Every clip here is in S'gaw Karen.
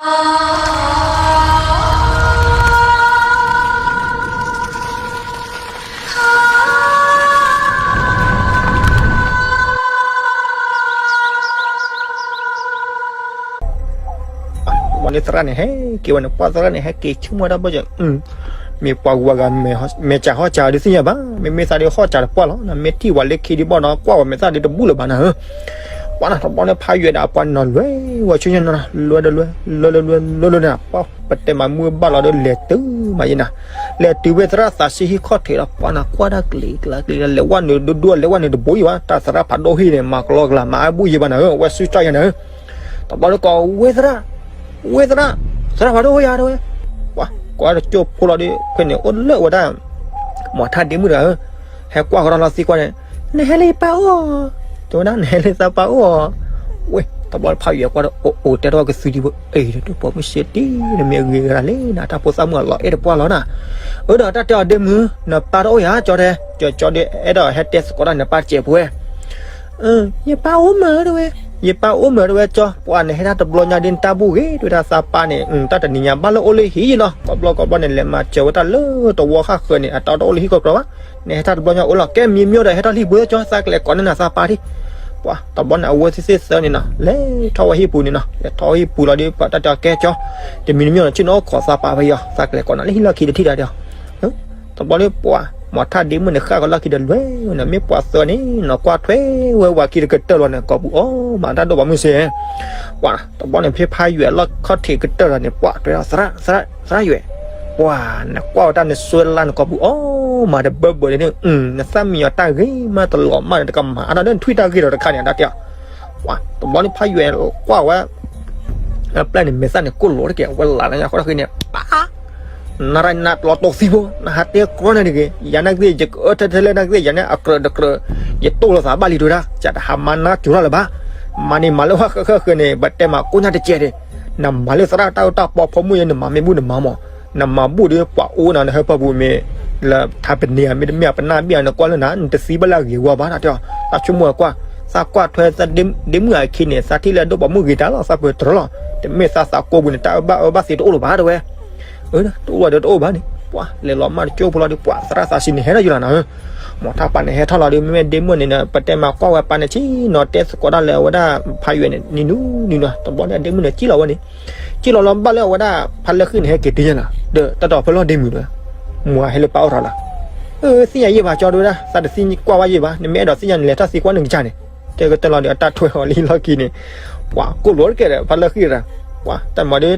ဝံၤလၢသရၣ်န့ၣ် ဟဲက့ၤဝဲန့ၣ် ပှၢ်သရၣ်န့ၣ် ဟဲက့ၤဆိကမိၣ်တၢ်ဘၣ်စၢၤ, မ့ၢ်ပှၤဂၤဂၤ မဲာ်စးဟီၣ်စးဒုးသ့ၣ်ညါဘၣ်, မ့မ့ၢ်သးဒုးဟီၣ်စးတပှၢ်လီၤ, မ့ၢ်ထံၣ်ဝဲလၢခံဒုးဘၣ်နီၤ ကွၢ်ဝဲမဲာ်သၣ်ဒုးတဘူၣ်လၢၤဘၣ်နၤဧၢ. ပှၤနၤတဘျီန့ၣ် ဖးယွဲဒၣ်ပှၤနီၤလွဲဝဲဆူညါနီၤ, လွဲဒီးလွဲ လွဲဒီးလွဲ လွဲဒီးလွဲန့ၣ် ပှၤပတဲမၤမုၢ်ဘၣ်လီၤဒီးလဲၤတုၤမးယဲနၤ, လဲၤတုၤဝဲသရၣ်သးစံဟံၣ်ခီၣ်ထံးလီၤ, ပှၤနၤကွၢ်တၢ်ကျ့ၤကျါကျ့ၤ လဲၤဝဲနုာ်ဒိၣ်ဒိၣ် လဲၤဝဲနုာ်တဘိယံၤဘၣ်, တၢ်သရၣ်ဖးဒိၣ်ဟံၣ်န့ၣ် မၤကလီကလၤ မၤအါဘူၣ်ယံၤဘၣ်နၤဧၢ, ဝဲဆူၣ်ကၠီယဲနၤဧၢ. တဘျီန့ၣ်ကိးဝဲသရၣ်, ဝဲသရၣ်, သရၣ်ဖးဒိၣ်ဟိယၤတဲဝဲ, ပှၤကွၢ်တကၠိၢ်ဖိလီၤဒီး ဖဲန့ၣ်အိၣ်လၢဝဲဒၣ် မီၤထၣ်ဒ့မုၣ်တဂၤဧၢ, ဟဲကွၢ်ဃီၤဒီးလီၤသံကွၢ်န့ၣ်, နဟဲလၢယပၢ်အိၣ်ဧါ, တဲဝဲဒၣ် နဟဲလၢသးပၢ်အိၣ်ဧါ. ဝဲ တဘျီဖးယွဲကွၢ်ဒီး အိၣ်အိၣ်တဲထီၣ်ကသံဒံးဖိ အ့ၣ် တပိာ်မုၣ်စ့တံၢ် နမ့ၢ်အဂ့ၤဂၤလံနၤ တၢ်ဖိသၣ်မုၣ်အလီၤအဲၣ်တပှၢ်လီၤနၤ. အၢ ဒီးတၢ်တဲအီၤဒ့မုၣ် နပၢ်တအိၣ်ဧါ ကၠီတဲ, ကၠီဒီးအဲၣ်ဒိးဟဲတဲသကိးတၢ်နပၢ်တစဲးဖိဝဲ ယပၢ်အိၣ်မးတဲဝဲ, ယပၢ်အိၣ်မးတဲဝဲကၠီ, ပှၤနဟဲတၢ်တဘျီညါဒ်နတၢ်ဘူၣ်ဂ့ၤ တဲဝဲဒၣ်သးပၢ်န့ၣ် တၢ်တနံၤညါဘၣ်လၢအိၣ်လၢဟံၣ်လီၤ. ကိးဘျီကိးဘျီန့ၣ် လဲၤမၤစၢၤဝဲတၢ်လၢတဝီဃၣ်ဃၢၤန့ၣ် အတၢ်တအိၣ်လၢဟံၣ်ကီၢ်ကီၢ်ဘၣ်, နဟဲတၢ်တဘျီညါအိၣ်လီၤ ကဲမံၤမျိၢ်ဒီးဟဲထီၣ်လၢဟံၣ်ပူၤကၠီ သးကလဲၤကိးန့ၢ်နၤသးပၢ်ထံၣ်. ပှၤတဘျီန့ၣ် အဝဲသ့ၣ်သ့ၣ်သၢန့ၣ်နီၤ လဲၤထီၣ်ဝဲဟံၣ်ပူၤန့ၣ်နီၤ လဲၤထီၣ်ဝဲဟံၣ်ပူၤလီၤဒီး ပှၤတၢ်တဲအီၤကဲကၠီ, တမံၤတမံၤနီၤ ဆ့ၣ်နီၤအိၣ်ခိးသးပၢ်ဖဲအံၤ သးကလဲၤကိးနၤလၢဟံၣ်လီၢ်ခံတထံၣ်တၢ်တဲအီၤ တဘျီလၢပှၤ မီၤထၣ်ဒ့မုၣ်န့ၣ် ဃၣ်ကလီၢ်ခံဒီးလွဲၢ်ဝဲန့ၣ် မ့ၢ်ပှၤသၢန့ၣ်နီၤ ကွၢ်ထွဲဝဲဝၤခံတကတၢၢ်လီၤန့ၣ် ကိးပူၤအီၣ်မးတၢ်ဒိၣ်ဘၣ်မုၢ်စ့. ပှၤတဘျီန့ၣ် ဖဲဖးယွဲလီၢ်ခီၣ်ထံးကတၢၢ်လီၤန့ၣ် ပှၤတဲအီၤ သရၣ်, သရၣ်ယွဲ, ပှၤ နကွၢ်ဝဲတၢ်နစွဲလၢနကိးပူၤအီၣ်မးတဘၢဘၢန့ၣ် နသၣ်မံယီၤတၢ်ဂ့ၤမးတလီၤမးန့ၣ် တကမၤအါထီၣ်လၢနထွံၣ်တၢ်ဂ့ၤဒီးတခါန့ၣ် တၢ်တဲအီၤ. ပှၤတဘျီန့ၣ် ဖးယွဲကွၢ်ဝဲ အပျဲၢ်န့ၣ် မဲာ်သၣ်န့ၣ်ကိၢ်လိာ်တက့ၢ် အဝဲလၢ်လၢညါဃီတၢ်ဃ့န့ၣ် ပၢ် နရၢနၤတလီၤတိာ်သံဖိ နဟးတဲကြီနၤတဂ့ၤ ယၤနာ်က့ ယကအၢထဲထဲလၢနာ်က့ ယၤန့ၣ်အကြၢးတကြၢး ယတိၢ်လိာ်သးဘၣ်လံတဲဝဲဒၣ် ကတဟးမၤနါစိၤထီၣ်လၢၤဘၣ်. မၤန့ၣ်မၤလၢဟီၣ်ဃၢၤဃၢၤဃၢၤန့ၣ် ပတဲမၤကိညါတကဲးန့ၣ် နမၤလၢသရၣ်တၢ်အၢတၢ်ပီဖိမုၣ်ယဲ နမၤမ့ၢ်ဘူၣ်နမၤမး နမၤဘူၣ်ဒီးပှၤအိၣ်နၤနဟၢဖၢပူၤမ့ၢ် လၢထါပန့ၢ်ဧါ မ့တမ့ၢ်အပနၢ်ဘ့ၣ်ဧါ နကွၢ်လၢနၤ နတသံဘၣ်လၢအဂ့ၤဝါဘၣ် တၢ်တဲအီၤ တၢ်ဆိကမိၣ်ကွၢ် သးကွၢ်ထွဲသးဒ့မုၣ်အခံန့ၣ် သးထံၣ်လၢအဒိၣ်ပိာ်မုၣ်ဂ့ၤတၢ်လီၤ သးပၢၤတြၢၤလီၤ တမ့ၢ်သးသးကိးပူၤန့ၣ် တၢ်အၢဘၣ်အၢဘၣ်သ့တအိၣ်လၢၤဘၣ်တဲဝဲ တအိၣ်ဘၣ်ဒီးတအိၣ်ဘၣ်န့ၣ် ပှၤလဲၤလီၤမၢ်တကၠိဖိလီၤဒီး ပှၤသရၣ်သးဆံးန့ၣ်ဟဲထီၣ်ယလီၤနၤဧၢ မီၤထၣ်ပၢ်န့ၣ်ဟဲထီၣ်လီၤဒီး မ့မ့ၢ်ဒ့မုၣ်န့ၣ် ပတဲမၤကွၢ်ဝဲပၢ်န့ၣ် ဆ့ၣ်နီၤတဲသကိးတၢ်လၢအဝဲဒၣ်ဖးယွဲန့ၣ် နံၤနူနံၤနီၤ တဘျီန့ၣ် ဒ့မုၣ်န့ၣ် ကံၣ်လီၤဝဲန့ၣ် ကံၣ်လီၤလီၤဘၣ်လၢအဝဲဒၣ် ဖးလၢဃံန့ၣ် ဟဲက့ၤတုၤယဲလီၤ ဒီးတၢ်တီၤဖဲလီၢ်ဒ့မုၣ်ဒီး မ့ၢ်ဟဲလၢပၢ်အိၣ်ထီၣ်လီၤ အၢ သ့ၣ်ညါယဲၢ်ဘၣ်ကၠီတဲဝဲဒၣ် သးတသံကွၢ်ဘၣ်ယဲၢ်ဘၣ် နမ့ၢ်အဲၣ်ဒိးသ့ၣ်ညါန့ၣ် လဲၤထီၣ်သံကွၢ်နကစၢ်န့ၣ် တဲကတၢၢ်လီၤဒီး အတၢ်ထွဲအီၤလံလီၢ်ခံန့ၣ် ပှၤကိၢ်လိာ်တကဲဒီး ဖးလၢဃံဒီး ပှၤတၢ်မၤဒီး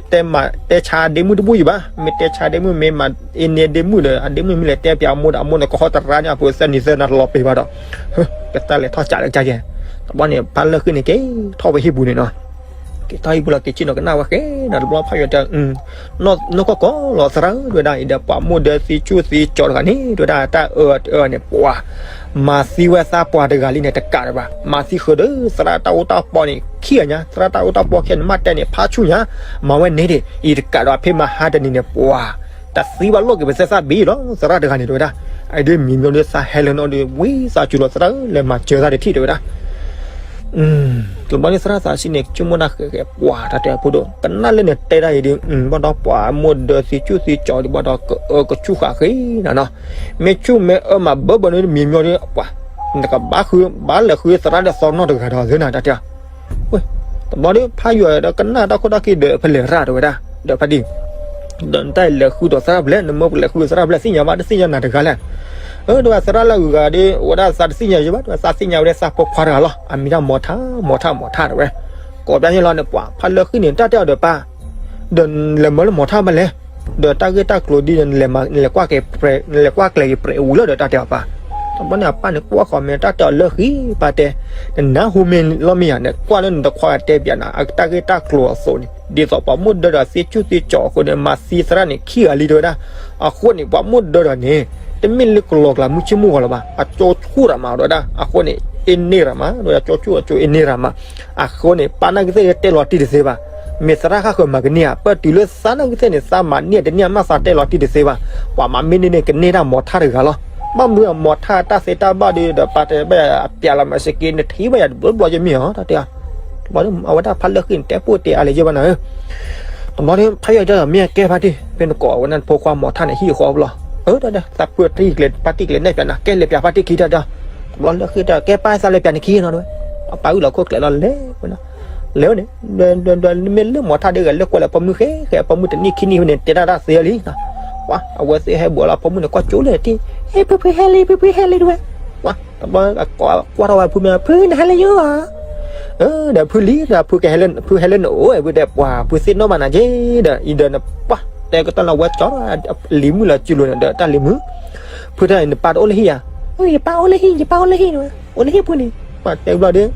တဲဆါဒ့မုၣ်တဘူၣ်ယံၤဘၣ် မ့ၢ်တဲဆါဒ့မုၣ် မ့ၢ်မၤအ့န့ဒ့မုၣ်ဒီး အဒ့မုၣ်မ့ၢ်လဲၤတဲပၠးအမိၢ်ဒီး အမိၢ်န့ၣ်ကဟီတရါန့ၣ် အပူၤသၢနံၤသၢနၤတလီၤပံၤဘၣ်ဒီး ကတၢၢ်လဲၤထီၣ်စးလၢကစၢ်ယဲၢ် တဘျီန့ၣ် ဖးလၢဃံန့ၣ် က့ၤထီၣ်ဝဲဟံၣ်ပူၤန့ၣ်နီၤ က့ၤထီၣ်ဟံၣ်ပူၤလီၤ က့ၤဆ့ၣ်နီၤကနၣ်ဝဲဃဲဒီး တဘျီဖးယွဲတဲ နီၢ်ကီၢ်ကီၢ်လီၤသရၣ်ဧၢ တဲဝဲဒၣ်အံၤဒီး ပှၤမိၢ်ဒၢသံဆူၣ်သံကၠီတဂၤန့ၣ် တဲဝဲဒၣ် တၢ်အၢတအၢန့ၣ် ပှၤ မၤသံဝဲသးပှၢ်တဂၤလံန့ၣ် တကးဒံးဘၣ် မၤသံဃုာ်ဒီး သရၣ်တၢ်အိၣ်တၢ်ပီန့ၣ် ခံဂၤညါ သရၣ်တၢ်အိၣ်တၢ်ပီခံဂၤန့ၣ် မ့ၢ်တဲန့ၣ် ဖးဆူၣ်ညါ မၤဝဲန့ၣ်ဒံး အံၤတကးဒံးဘၣ် ဖဲမဟါတနံၤန့ၣ် ပှၤ တၢ်သံဘၣ်လိာ်က့ၤပသဲသၣ်ဘ့ၣ်လီၤ သရၣ်တဂၤန့ၣ် တဲဝဲဒၣ် အဒ်မံၤမျိၤဒီးသးဟဲလၢၤနီၤဒီး ဝံသးစူၤလီၤသရၣ်ဧၢ လဲၤမၤစၢၤသးတထံၣ် တဲဝဲဒၣ် တဘျီန့ၣ်သရၣ်သးဆံးန့ၣ် ဆိကမိၣ်တၢ်ဃဲးဃဲး ပှၤတၢ်တဲအဖိဒိၣ် ကနၣ်လၢနတဲဒၣ်အံၤဒီး ဘၣ်ဒီးပှၤမိၢ်ဒၢသံဆူၣ်သံကၠီဒီး ဘၣ်ဒီးကအၢကဆူၣ်ဃာ်ဃ့နၤနီၤ မ့ၢ်ဆူၣ်မ့ၢ်အၢမၤဘၢဘၢန့ၣ် မံၤမျိၤဒီး ပှၤ နကဘၣ်ဃု ဘၣ်လဲၤဃုသရၣ်ဒီးသီနီတဂၤဒီးသ့နၤ တၢ်တဲ တဘျီဒီး ဖးယွၤဒီးကနၣ်တၢ်ခိၣ်တၢ်ခံဒီးဖဲလဲၤရၣ်တဲဝဲဒၣ် ဒီးဖးဒံၣ် ဒီးနတၢ်လဲၤဃုဒီးသရၣ်ဖဲလဲၣ် နမၢပလဲၤဃုသရၣ်ဖဲလဲၣ် သ့ၣ်ညါဘၣ် တသ့ၣ်ညါနၤတဂၤလဲၣ် အၢ တဲဝဲသရၣ်လၢအဂၤဒီး အဝဲဒၣ်သးတသ့ၣ်ညါယဲဘၣ် တဲဝဲသးသ့ၣ်ညါဝဲဒၣ်သးဖိခွါတဂၤလီၤ အမံၤဒၣ်မီၤထၣ် မီၤထၣ် မီၤထၣ်တဲဝဲ ကိးပျၢ်န့ၣ်လီၤန့ၣ် ပှၤဖးလၢဃံန့ၣ် တၢ်တဲအီၤဒီးပၢ် ဒီးနလဲၤမၢလၢမီၤထၣ်မးလဲၣ် ဒီးတၢ်ဂ့ၢ်တၢ်ကျိၤဒ်န့ၣ် နလဲၤကွၢ်က့ၤ နလဲၤကွၢ်ကျဲၤက့ၤပြဲးအူလၢဒီးတၢ်တဲအီၤပၢ် တဘျီန့ၣ်အပၢ်န့ၣ်ကွၢ်ဃီၤမ့ၢ်တၢ်တဲအီၤလၢဃံ ပၢ်တဲ နနၢ်ဟူမ့ၢ်လီၤမ့ၢ်ဧါ နကွၢ်လၢနတခွါတဲပၠးနၤ အတၢ်ဂ့ၢ်တၢ်ကျိၤအသိးန့ၣ် ဒ်သိးပှၤမိၢ်ဒၢဒီးသ့ဆူၣ်သ့ကၠီအဃိန့ၣ် မၤသံသရၣ်န့ၣ် ခံဂၤလံတဲဝဲဒၣ် အဃိန့ၣ် ပှၤမိၢ်ဒၢဒီးန့ၣ် တမ့ၢ်လၢကလီၤကလးမုၢ်ဆ့ၣ်မုၢ်ဂီၤလၢၤဘၣ် အကၠီဆူၣ်ရၤမးတဲဝဲဒၣ် အဃိန့ၣ် အ့န့ၢ်ရၤမး တဲဝဲဒၣ်ကၠီဆူၣ်အကၠိအ့န့ၢ်ရၤမး အဃိန့ၣ် ပၢ်နာ်က့သ့ၣ်တဲလီၤတံၢ်တသ့ဘၣ် မ့ၢ်သရၣ်ဃၣ်ဃၢၤမၤကန့ၢ်ဧါ ပၢၢ်တုၤလၢသးနာ်က့သ့ၣ်န့ၣ် သးမၤန့ၢ်တန့ၢ်မးသးတဲလီၤတံၢ်တသ့ဘၣ် ပှၤမၤမ့ၢ်န့ၢ်န့ၣ် ကန့ၢ်ဒၣ်မီၤထၣ်တဂၤလီၤ ဘၣ်မနုၤမီၤထၣ်တၢ်သ့တၢ်ဘၣ်ဒီး ဒီးပၢ်တဲဘၣ်ယၤအပျးလီၤမးစက့ နထံၣ်ဘၣ်ယၤတဘျီဘျီယမ့ၢ်ဧါ တၢ်တဲ အဝဲဒၣ်ဖးလၢဃံန့ၣ် တဲပိၢ်တဲအါလၢယဲၢ်ဘၣ်နၤဧၢ တဘျီဒီး ဖးယိၣ်တဲဒီး မ့ၢ်အကဲဖါတံၢ် ဖဲနကိးဝဲန့ၣ်ဖိခွါမိၢ်ထါန့ၣ် ဟံၣ်အဃီဘျီ, အၢ တၢ်ဒၢ သးဖုတံၢ်ကျဲၤ ဖါတံၢ်ကျဲၤနဲၣ်ပၠးနၤ ကဲလဲၤပၠးဖါတံၢ်ခံတၢ်ဒီး, တဘျီလၢဃ့တၢ် ကဲပၢ်သးလဲၤပၠးနခံနီၤဝဲ, အပၢ်အုၣ်လီၤခိၣ်ကျဲၤလီၤလဲၤဝဲနီၤ, လဲၤဝဲန့ၣ် ဒွဲဒွဲဒွဲ မ့ၢ်လၢမိၢ်ထါဒ်ဂၤလၢကွၢ်လၢဖိမုၣ်ဃဲဃဲ အဖိမုၣ်တနံၣ်ခံနံၣ်ဝဲန့ၣ် တဲတၢ်တၢ်သ့လံနီၤ, ပှၤ အဝဲသ့ၣ်ဟဲဘှီလီၤဖိမုၣ်န့ၣ် ကွၢ်ကၠိလဲၣ်တံၢ်, ဟဲဖုဖုဟဲလံ ဖုဖုဟဲလံတဝဲ, ပှၤ တဘျီ ကွၢ်ထီၣ်ဝဲဖုမ့ၢ် ဖုနဟဲလၢယအိၣ်ဧါ ဒီးဖုလံဒီး ဖုဟဲလၢနအိၣ်ဝဲဒီး ပှၤ ဖုသ့ၣ်နီၣ်ဘၣ်နၤက့ၤဒီး အံၤဒီးနပှၢ် တဲကတီၢ်လၢဝဲကၠီ လံၤမုၣ်လီၤစုလိၤန့ၣ်ဒီး တၢ်လံၤမုၣ်, ဖုတၢ်န့ၣ် နပၢ်တအိၣ်လၢဟံၣ်ဧါ, ယပၢ်အိၣ်လၢဟံၣ် ယပၢ်အိၣ်လၢဟံၣ်န့ၣ်ဝဲ အိၣ်လၢဟံၣ်ပူၤန့ၣ် ပှၤတဲဘျီဒီး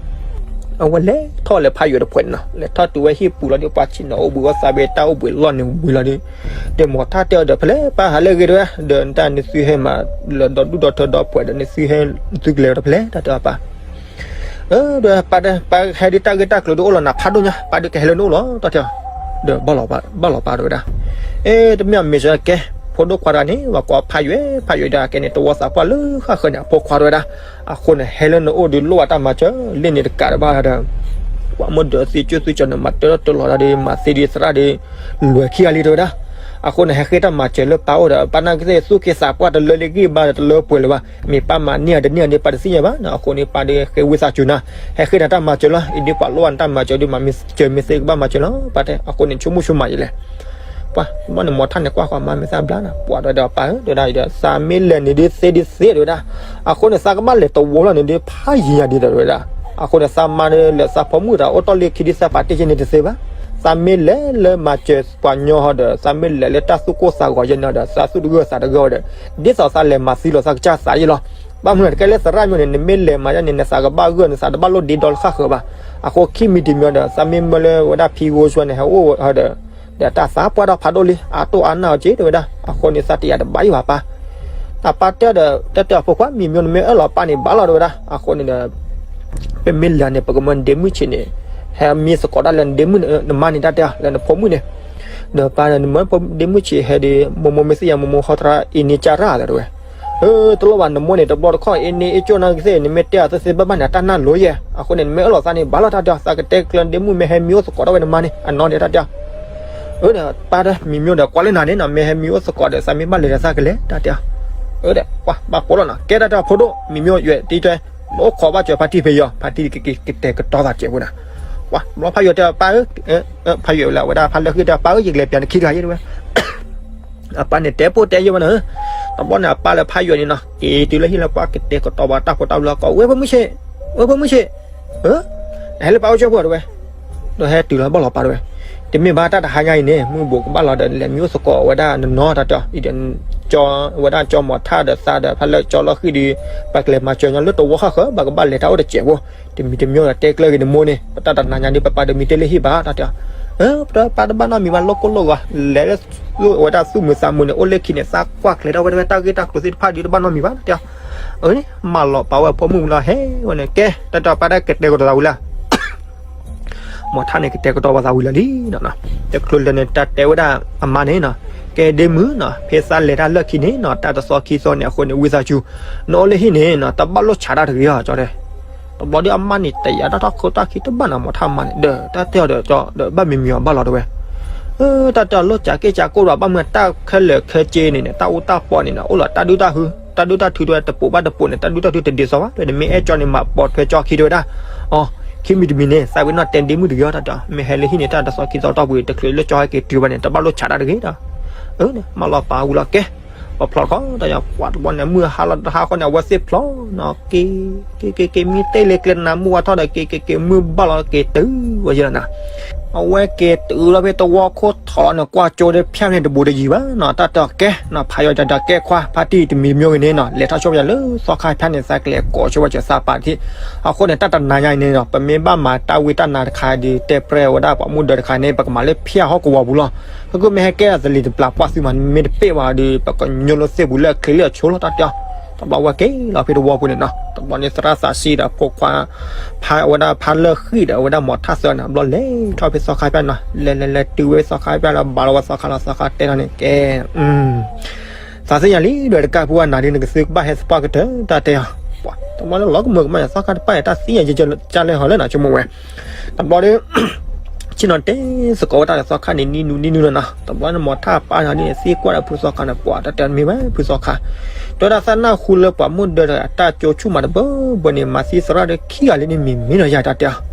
အဝဲလဲၤထီၣ်လၢဖးယိၣ်တဖျၢၣ်န့ၣ်နီၤ လဲၤထီၣ်တုၤဝဲဟံၣ်ပူၤလီၤဒီး ပှၤဆ့ၣ်နီၤအိၣ်ဘှံးဝဲသးဘ့တၢ်အိၣ်ဘှံးလီၢ်န့ၣ်ဝံၤလီၤဒီး, ဒီးမိၢ်ထါတဲအီၤဒီး ဖဲလဲၣ်ပၢ်ဟးလၢအဂ့ၤတဝဲ ဒီးနတၢ်နသုဟဲမၤလၢဒီဒူၣ်ဒီထၢဒီဖှဲးဒီး နသုဟဲ နသုကလဲၤဝဲတဖဲလဲၣ် တၢ်တဲအီၤပၢ်, ဒီးပၢ် ပၢ်ဟဲဒ်တၢ်ဂ့ၢ်တၢ်ကျိၤဒ်အိၣ်လီၤနၤဖးဒိၣ်ညါ ပၢ်ဒ်ကဟဲလၢနအိၣ်လီၤ တၢ်တဲအီၤ, ဒီးဘၣ်လီၤပၢ်တဝဲဒၣ်, အ့ တမ့ၢ်အမ့ၢ်စ့ၢ်ကီး ဖိဒိၣ်ခွါတဂၤန့ၣ် ပှၤကိးဖးယွဲ ဖးယွဲဒီး အကဲန့ၣ် တဝီသးပှၢ်လၢဃၣ်ဃၢၤန့ၣ် အဖိခွါတဝဲဒၣ်, အဃိန့ၣ် ဟဲလၢနအိၣ်ဒီးလိၣ်ဘၣ်တၢ်မၤစၢၤ လ့ၣ်န့ၣ်တကးတဘၣ်ဒီး ပှၤမ့ၢ်ဒိးသံကၠိသံကၠီန့ၣ် မၤတၢ်လီၤတၢ်လီၤဒီး မၤသ့ဒ်သရၣ်ဒီး လွဲၤခံဂၤလံတဝဲဒၣ်, အဃိန့ၣ် ဟဲဃ့တၢ်မၤစၢၤလၢပၢ်အိၣ်ဒီး ပၢ်နာ်က့သ့ၣ်သူၣ်က့သးပှၢ်တလၢလၢဂ့ၢ်ဘၣ်ဒီး တလၢပှဲၤလၢၤဘၣ်, မ့ၢ်ပၢ်မၤန့ၢ်အီၤတန့ၢ်အီၤန့ၣ် ပၢ်တသ့ၣ်ညါဘၣ်နီၤ, အဃိန့ၣ် ပၢ်ဒီးဃ့ဝံသးစူၤနၤ, ဟဲဃ့တၢ်တၢ်မၤစၢၤလီၤ, အံၤဒ်ပှၤလိၣ်ဘၣ်နတၢ်မၤစၢၤဒီး မၤမ့ၢ်စၢၤမ့ၢ်သ့ကဘၣ်မၤစၢၤလီၤ, ပၢ်တဲ အဃိန့ၣ် ဆိကမိၣ်ဆိမးယံၤလဲၣ် ပှၤ ဘၣ်န့ၣ် မိၢ်ထါန့ၣ် ကွၢ်ဃီၤမၤမ့ၢ်သးဘျါနီၤ, ပှၤတဝဲဒၣ်ပၢ်ဧၢ တဝဲဒၣ်အံၤဒီး သးမ့ၢ်လဲၤန့ၣ်ဒ်သ့ဒ်သ့တဝဲဒၣ်, အဃိန့ၣ် သးကဘၣ်လဲၤတဝီလီၤန့ၣ်ဒ်ဖးယံၤယၤဒ်ဒီးတဝဲဒၣ်, အဃိန့ၣ် သးမါဒီးလဲၤသးဖိမုၣ်တၢ်အိၣ်တီၢ်လၢခံဒ်သးပာ်တ့ၢ်က့ၤန့ၣ်တသ့ဘၣ်, သးမ့ၢ်လဲၤလၢမၤစၢၤပှၤညီဟီဒီး သးမ့ၢ်လဲၤလၢတၢ်သူၣ်ကိၢ်သးဂီၤယဲန့ၣ်ဒီး သးသူၣ်တဂၢၢ်သးတဂၢၢ်ဝဲဒီး ဒ်သိးသးလဲၤမၤသံလီၤသးကစၢ်သးယဲလီၤ, ဘၣ်မနုၤတကဲလၢသရၣ်မီန့ၣ် နမ့ၢ်လဲၤမၤယဲန့ၣ် နသးကဘၣ်ဂၢၢ် နသးတဘၣ်လိၣ်ဒ့ဒီလၢဃၣ်ဃၢၤဘၣ်, အဃိခံမံၤတမံၤဒီး သးမ့ၢ်မၢလၢဝဲဒၣ်ဖံဂိၢ်ဆှၢန့ၣ် ဟဲအိၣ်ဟီဒီး ဒီးတၢ်သးပှၢ်ထီၣ်ဖးဒိၣ်လံ အတိၢ်အါနၢ်အီၤက့ၤတဝဲဒၣ်, အဃိန့ၣ် သးတယာ်တဘၣ်ယံၤဘၣ်ပၢ်, တၢ်ပၢ်တဲဒီး တၢ်တဲအီၤဖိခွါ မံၤမီန့ၣ်မ့ၢ်အၢၣ်လီၤပၢ်န့ၣ် ဘၣ်လီၤတဝဲဒၣ်, အဃိန့ၣ်ဒီး ပမ့ၢ်လဲၤန့ၣ် ပကမၢနဒ့မုၣ်ဆံးန့ၣ်, ဟဲမံသကိးဒၣ်လၢနဒ့မုၣ်နမါန့ၣ်တၢ်တဲအီၤ လၢနဖိမုၣ်န့ၣ်, ဒီးပၢ်ဒီးနမၢနဒ့မုၣ်ဆံးဟဲဒီး မိၢ်မိၢ်မ့ၢ်သ့ၣ်ညါမိၢ်မိၢ်ဟီတရၣ် အ့န့ကၢ်ရၣ်သးတဝဲ, အၢ တလိၣ်ဘၣ် နမိၢ်န့ၣ် တဘျီတခီၣ် အ့န့အ့ကၠိၣ်နာ်က့သ့ၣ် နမ့ၢ်တဲအီၤသ့သ့ဘၣ်ဘၣ်န့ၣ် အတၢ်နၢ်လိၤယဲၢ်, အဃိန့ၣ် နမ့ၢ်အၢၣ်လီၤသးန့ၣ် ဘၣ်လီၤတၢ်တဲအီၤ သးကတဲကျၢၤနဒ့မုၣ်မ့ၢ်ဟဲမံအိၣ်သကိးဒၣ်ဝဲနမါန့ၣ် အနီၢ်န့ၣ်တၢ်တဲအီၤ, အၢ ဒီးပၢ်ဒီး မံၤမျိၣ်ဒီး ကွၢ်လၢနၤန့ၣ်နီၤ မ့ၢ်ဟဲမံအိၣ်သကိးဒီး သးမ့ၢ်ဘၣ်လဲၤဒီးသးကလဲၤတၢ်တဲအီၤ, အၢ ဒီး ပှၤဘၣ်ကိးလီၤနီၤ ကဲတၢ်တဲအီၤဖိဒိၣ် မံၤမျိၣ်ယွဲၢ်တံၢ်တဲ နအိၣ်ခိးဘၣ်စၢၤဖါတံၢ်ဖဲယီၤ ဖါတံၢ်ကကတဲာ်ကတီၤသးစဲးဖိနၤ, ပှၤဘျီဖးယွဲၢ်တဲ ပၢ်ဧၢ, ဖးယွဲၢ်ဝဲလၢအဝဲဒၣ်ဖးလၢဃံတဲ ပၢ်ဧၢ ယကလဲၤပျးနခံတဂၤယဲၢ်တဲဝဲ အပၢ်န့ၣ်တဲပိၢ်တဲယဲၢ်ဝဲနီၤ, တဘျီန့ၣ် အပၢ်လၢဖးယွဲၢ်န့ၣ်နီၤ က့ၤတုၤလၢဟံၣ်လၢပှၢ်ကတဲာ်ကတီၤပှၤတၢ်ဖိတၢ်လံၤကိး ဝဲဖိမုၣ်ဆ့း, ဝဲဖိမုၣ်ဆ့း, ဟဲလၢပၢ်အိၣ်ကၠိဖိတဲဝဲ, ဒီးဟဲတုၤလီၤဘၣ်လီၤပၢ်တဲဝဲ, တမ့ၢ်ဘၣ်တၢ်တဟါညါအံၤန့ၣ် မုၢ်ဘူးကဘၣ်လီၤဒီး လဲၤမံအိၣ်သကိးဝဲဒၣ်နနီတၢ်တဲအီၤ, အံၤဒီး ကၠီဝဲဒၣ်ကၠီမီၤထၣ်ဒီးသးဒီးဖးလၢကၠီလီၢ်ဃံဒီး ပှၤကလဲၤမၤစၢၤညီလၢတဝီဃၣ်ဃၢၤ ပှၤကဘၣ်လဲၤတၢ်အိၣ်တစဲးဖိ တမံၤတမံၤဒီးတဲကျၢၤဂ့ၤနမိၢ်န့ၣ် ပတၢ်တနၤညါဒီး ပပၢ်တမံၤတ့ၢ်လၢဟံၣ်ဘၣ်တၢ်တဲအီၤ, ပပၢ်တဘၣ်နီတမံၤဘၣ် လိၣ်ကိၢ်လိၣ်ဂီၤ လဲၤလၢဝဲဒၣ်သူၣ်မုာ်သးမုာ်န့ၣ် အိၣ်လၢခံန့ၣ် သးကွၢ်ကျဲၤထီၣ်ဝဲဒၣ်တၢ်ဂ့ၢ်တၢ်ကျိၤသ့ၣ်တဖၣ်ဒီးတဘၣ်နီတမံၤဘၣ်တၢ်တဲအီၤ, အန့ၣ် မၢလီၤပာ်ဝဲဖိမုၣ်လီၤဟဲဝဲန့ၣ် ကဲတၢ်တဲအီၤပၢ်တၢ်ကတဲာ်ကတီၤသးဝံၤလၢ မီၤထါန့ၣ် ကတဲာ်ကတီၤပှၤသးဝံၤလၢာ်လံနီၤ, တချုးလၢာ်န့ၣ် တၢ်တဲဝဲဒၣ်အမါန့ၣ်နီၤ, ကဲဒ့မုၣ်နီၤ ဖဲသးလဲၤတၢ်လၢခံန့ၣ်နီၤ တၢ်တသီခံသီန့ၣ် အဃိန့ၣ် ဝံသးစူၤ နအိၣ်လၢဟံၣ်န့ၣ်နီၤ တဘၣ်လိၣ်ဆးတၢ်တဂ့ၤအီၤ ကၠီတဲ, တဘျီဒီးအမါန့ၣ် တယာ်တၢ်ထီၣ်ခိတၢ်ခံတဘၣ်နီၤ မီၤထါမါန့ၣ် ဒီးတၢ်တဲအီၤဒီး ဒီးဘၣ်မံၤမံၤအီၤဘၣ်လီၤတဲဝဲ တၢ်တဲအီၤလိၣ်စးက့ၢ်စးကိၢ်ဒီး ဘၣ်မနုၤတၢ်ခဲလၢာ်ခဲဆ့န့ၣ်န့ၣ် တၢ်အူတၢ်ပီန့ၣ်နီၤ အိၣ်လီၤတၢ်ဒုၣ်တၢ်ထု တၢ်ဒုၣ်တၢ်ထုတဲဝဲ တပိာ်ဘၣ်တပိာ်န့ၣ် တၢ်ဒုၣ်တၢ်ထုတဒ်သိးဘၣ် တဲနမ့ၢ်အဲၣ်ကၠီန့ၣ် မၤပိာ်ထွဲကၠီခံတဲဝဲဒၣ်, အီၤ ခံမံၤတမံၤန့ၣ် သးဝဲနီၢ်တဲဒ့မုၣ်တဂ့ၤအီၤ တၢ်တဲအီၤ မ့ၢ်ဟဲလၢဟံၣ်န့ၣ် တၢ်တသီခံသီတီၢ်ပူၤ တချုးလၢကၠီဟဲက့ၤတုၤဘၣ်န့ၣ် တဘၣ်လိၣ်ဆးတၢ်တဂ့ၤဒီး, အၢ မၢလီၤပာ်ဝံၤလီၤကဲ ပဖျီၣ်ခီ တၢ်ယီၤပှၤတဘျီန့ၣ် မုၢ်ဟါလီၤတဟါဃီန့ၣ် အဝဲသ့ၣ်ဖျီၣ်နီၤ က့ၤ က့ၤ က့ၤ က့ၤ မံတ့ၢ်လၢကျဲနါမုၢ်ဝါထီၣ်ဒီး က့ၤ က့ၤ က့ၤ မုၢ်ဘၣ်လီၤက့ၤတုၤဝဲယဲလီၤနၤ အဝဲက့ၤတုၤလီၤဖဲတဝီခိၣ်ထီၣ်လီၤန့ၣ် ကွၢ်ကၠိဒီးဖၠၣ်န့ၣ်တဘူးတယံၤဘၣ်နီၤ တၢ်တဲအီၤကဲနီၤ ဖးယီၤတၢ်ဒီးကဲခွါ ဖါတံၢ်တမံၤတမံၤဂ့ၤန့ၣ်နီၤ လဲၤထီၣ်ဆိဝဲယၤလၢသီခါဖၠၣ်န့ၣ် သးကလဲၤကိးဆိဝဲစၢၤသးပာ်တထံၣ်, အဃိန့ၣ် တၢ်တနၤညါအံၤန့ၣ်နီၤ ပမ့ၢ်ဘၣ်မၤတၢ်ဝံတၢ်နါတခါဒီး တဲပြဲဝဲဒၣ်ပှၤမုၢ်ဒၢတခါန့ၣ် ပကမၤလၢဖၠၣ်ဟီၣ်ကဝီၤပူၤလီၤ, ပကမ့ၢ်ဟဲကဲအသလံၤတပျၢ်ပှၢ်သုမး မ့ၢ်တပ့ၢ်ဝဲဒီး ပကညိလၢသ့ၣ်ပူၤလၢအချ့လၢအဆိလီၤ တၢ်တဲအီၤ, တဘျီဝဲက့ၤလီၤဖဲတဝီပူၤန့ၣ်နီၤ တဘျီန့ၣ်သရၣ်သးစံဒီးဖိခွါ ဖးဝဲဒၣ်ဖးလၢဃံၣ်ဒီး အဝဲဒၣ်မီၤထၣ်သၢန့ၣ် ဘျီလဲၤထီၣ်ဖဲသီခါဖၠၣ်နီၤ လဲၤလဲၤလဲၤတုၤဝဲသီခါဖၠၣ်လီၤ ဘၣ်လီၤဝဲသီခါလီၤ သီခါတဲထီၣ်န့ၣ် ကဲ သးသ့ၣ်ညါလံ ဒီးတကးပူၤဝဲနၤဒ်နကသုကဘၣ်ဟဲသပှၢ်ကတၢၢ် တၢ်တဲအီၤ, ပှၤတဘျီလၢလီၤကမၢကမၣ် သီခါတပၢ်အံၤ တၢ်သ့ၣ်ညါကလဲၣ်ဟီလဲၣ်နီၤ ဆိကမိၣ်ဝဲ, တဘျီဒီး ဆ့ၣ်နီၤတဲသကိးဝဲတၢ်လၢသီခါန့ၣ် နံၤနုၤနံၤနုၤလီၤနီၤ. တဘျီန့ၣ် မိၢ်ထၣ်အပၢ်န့ၣ်ဒ်န့ၣ် သံကွၢ်ဒီးဖုသီခါန့ၣ် ပှၤတၢ်တဲမ့ၢ်ဝဲဖုသီခါ, တဲဝဲဒၣ် သးနၢ်ဟူလၢပှၤမိၢ်ဒၢဒီးအတၢ်ကၠိဆူၣ်မးတဘၢဘၢန့ၣ် မၤသံသရၣ်ဒီးခံဂၤလံန့ၣ် မ့ၢ်မ့ၢ်နီၤ ယၤတၢ်တဲအီၤ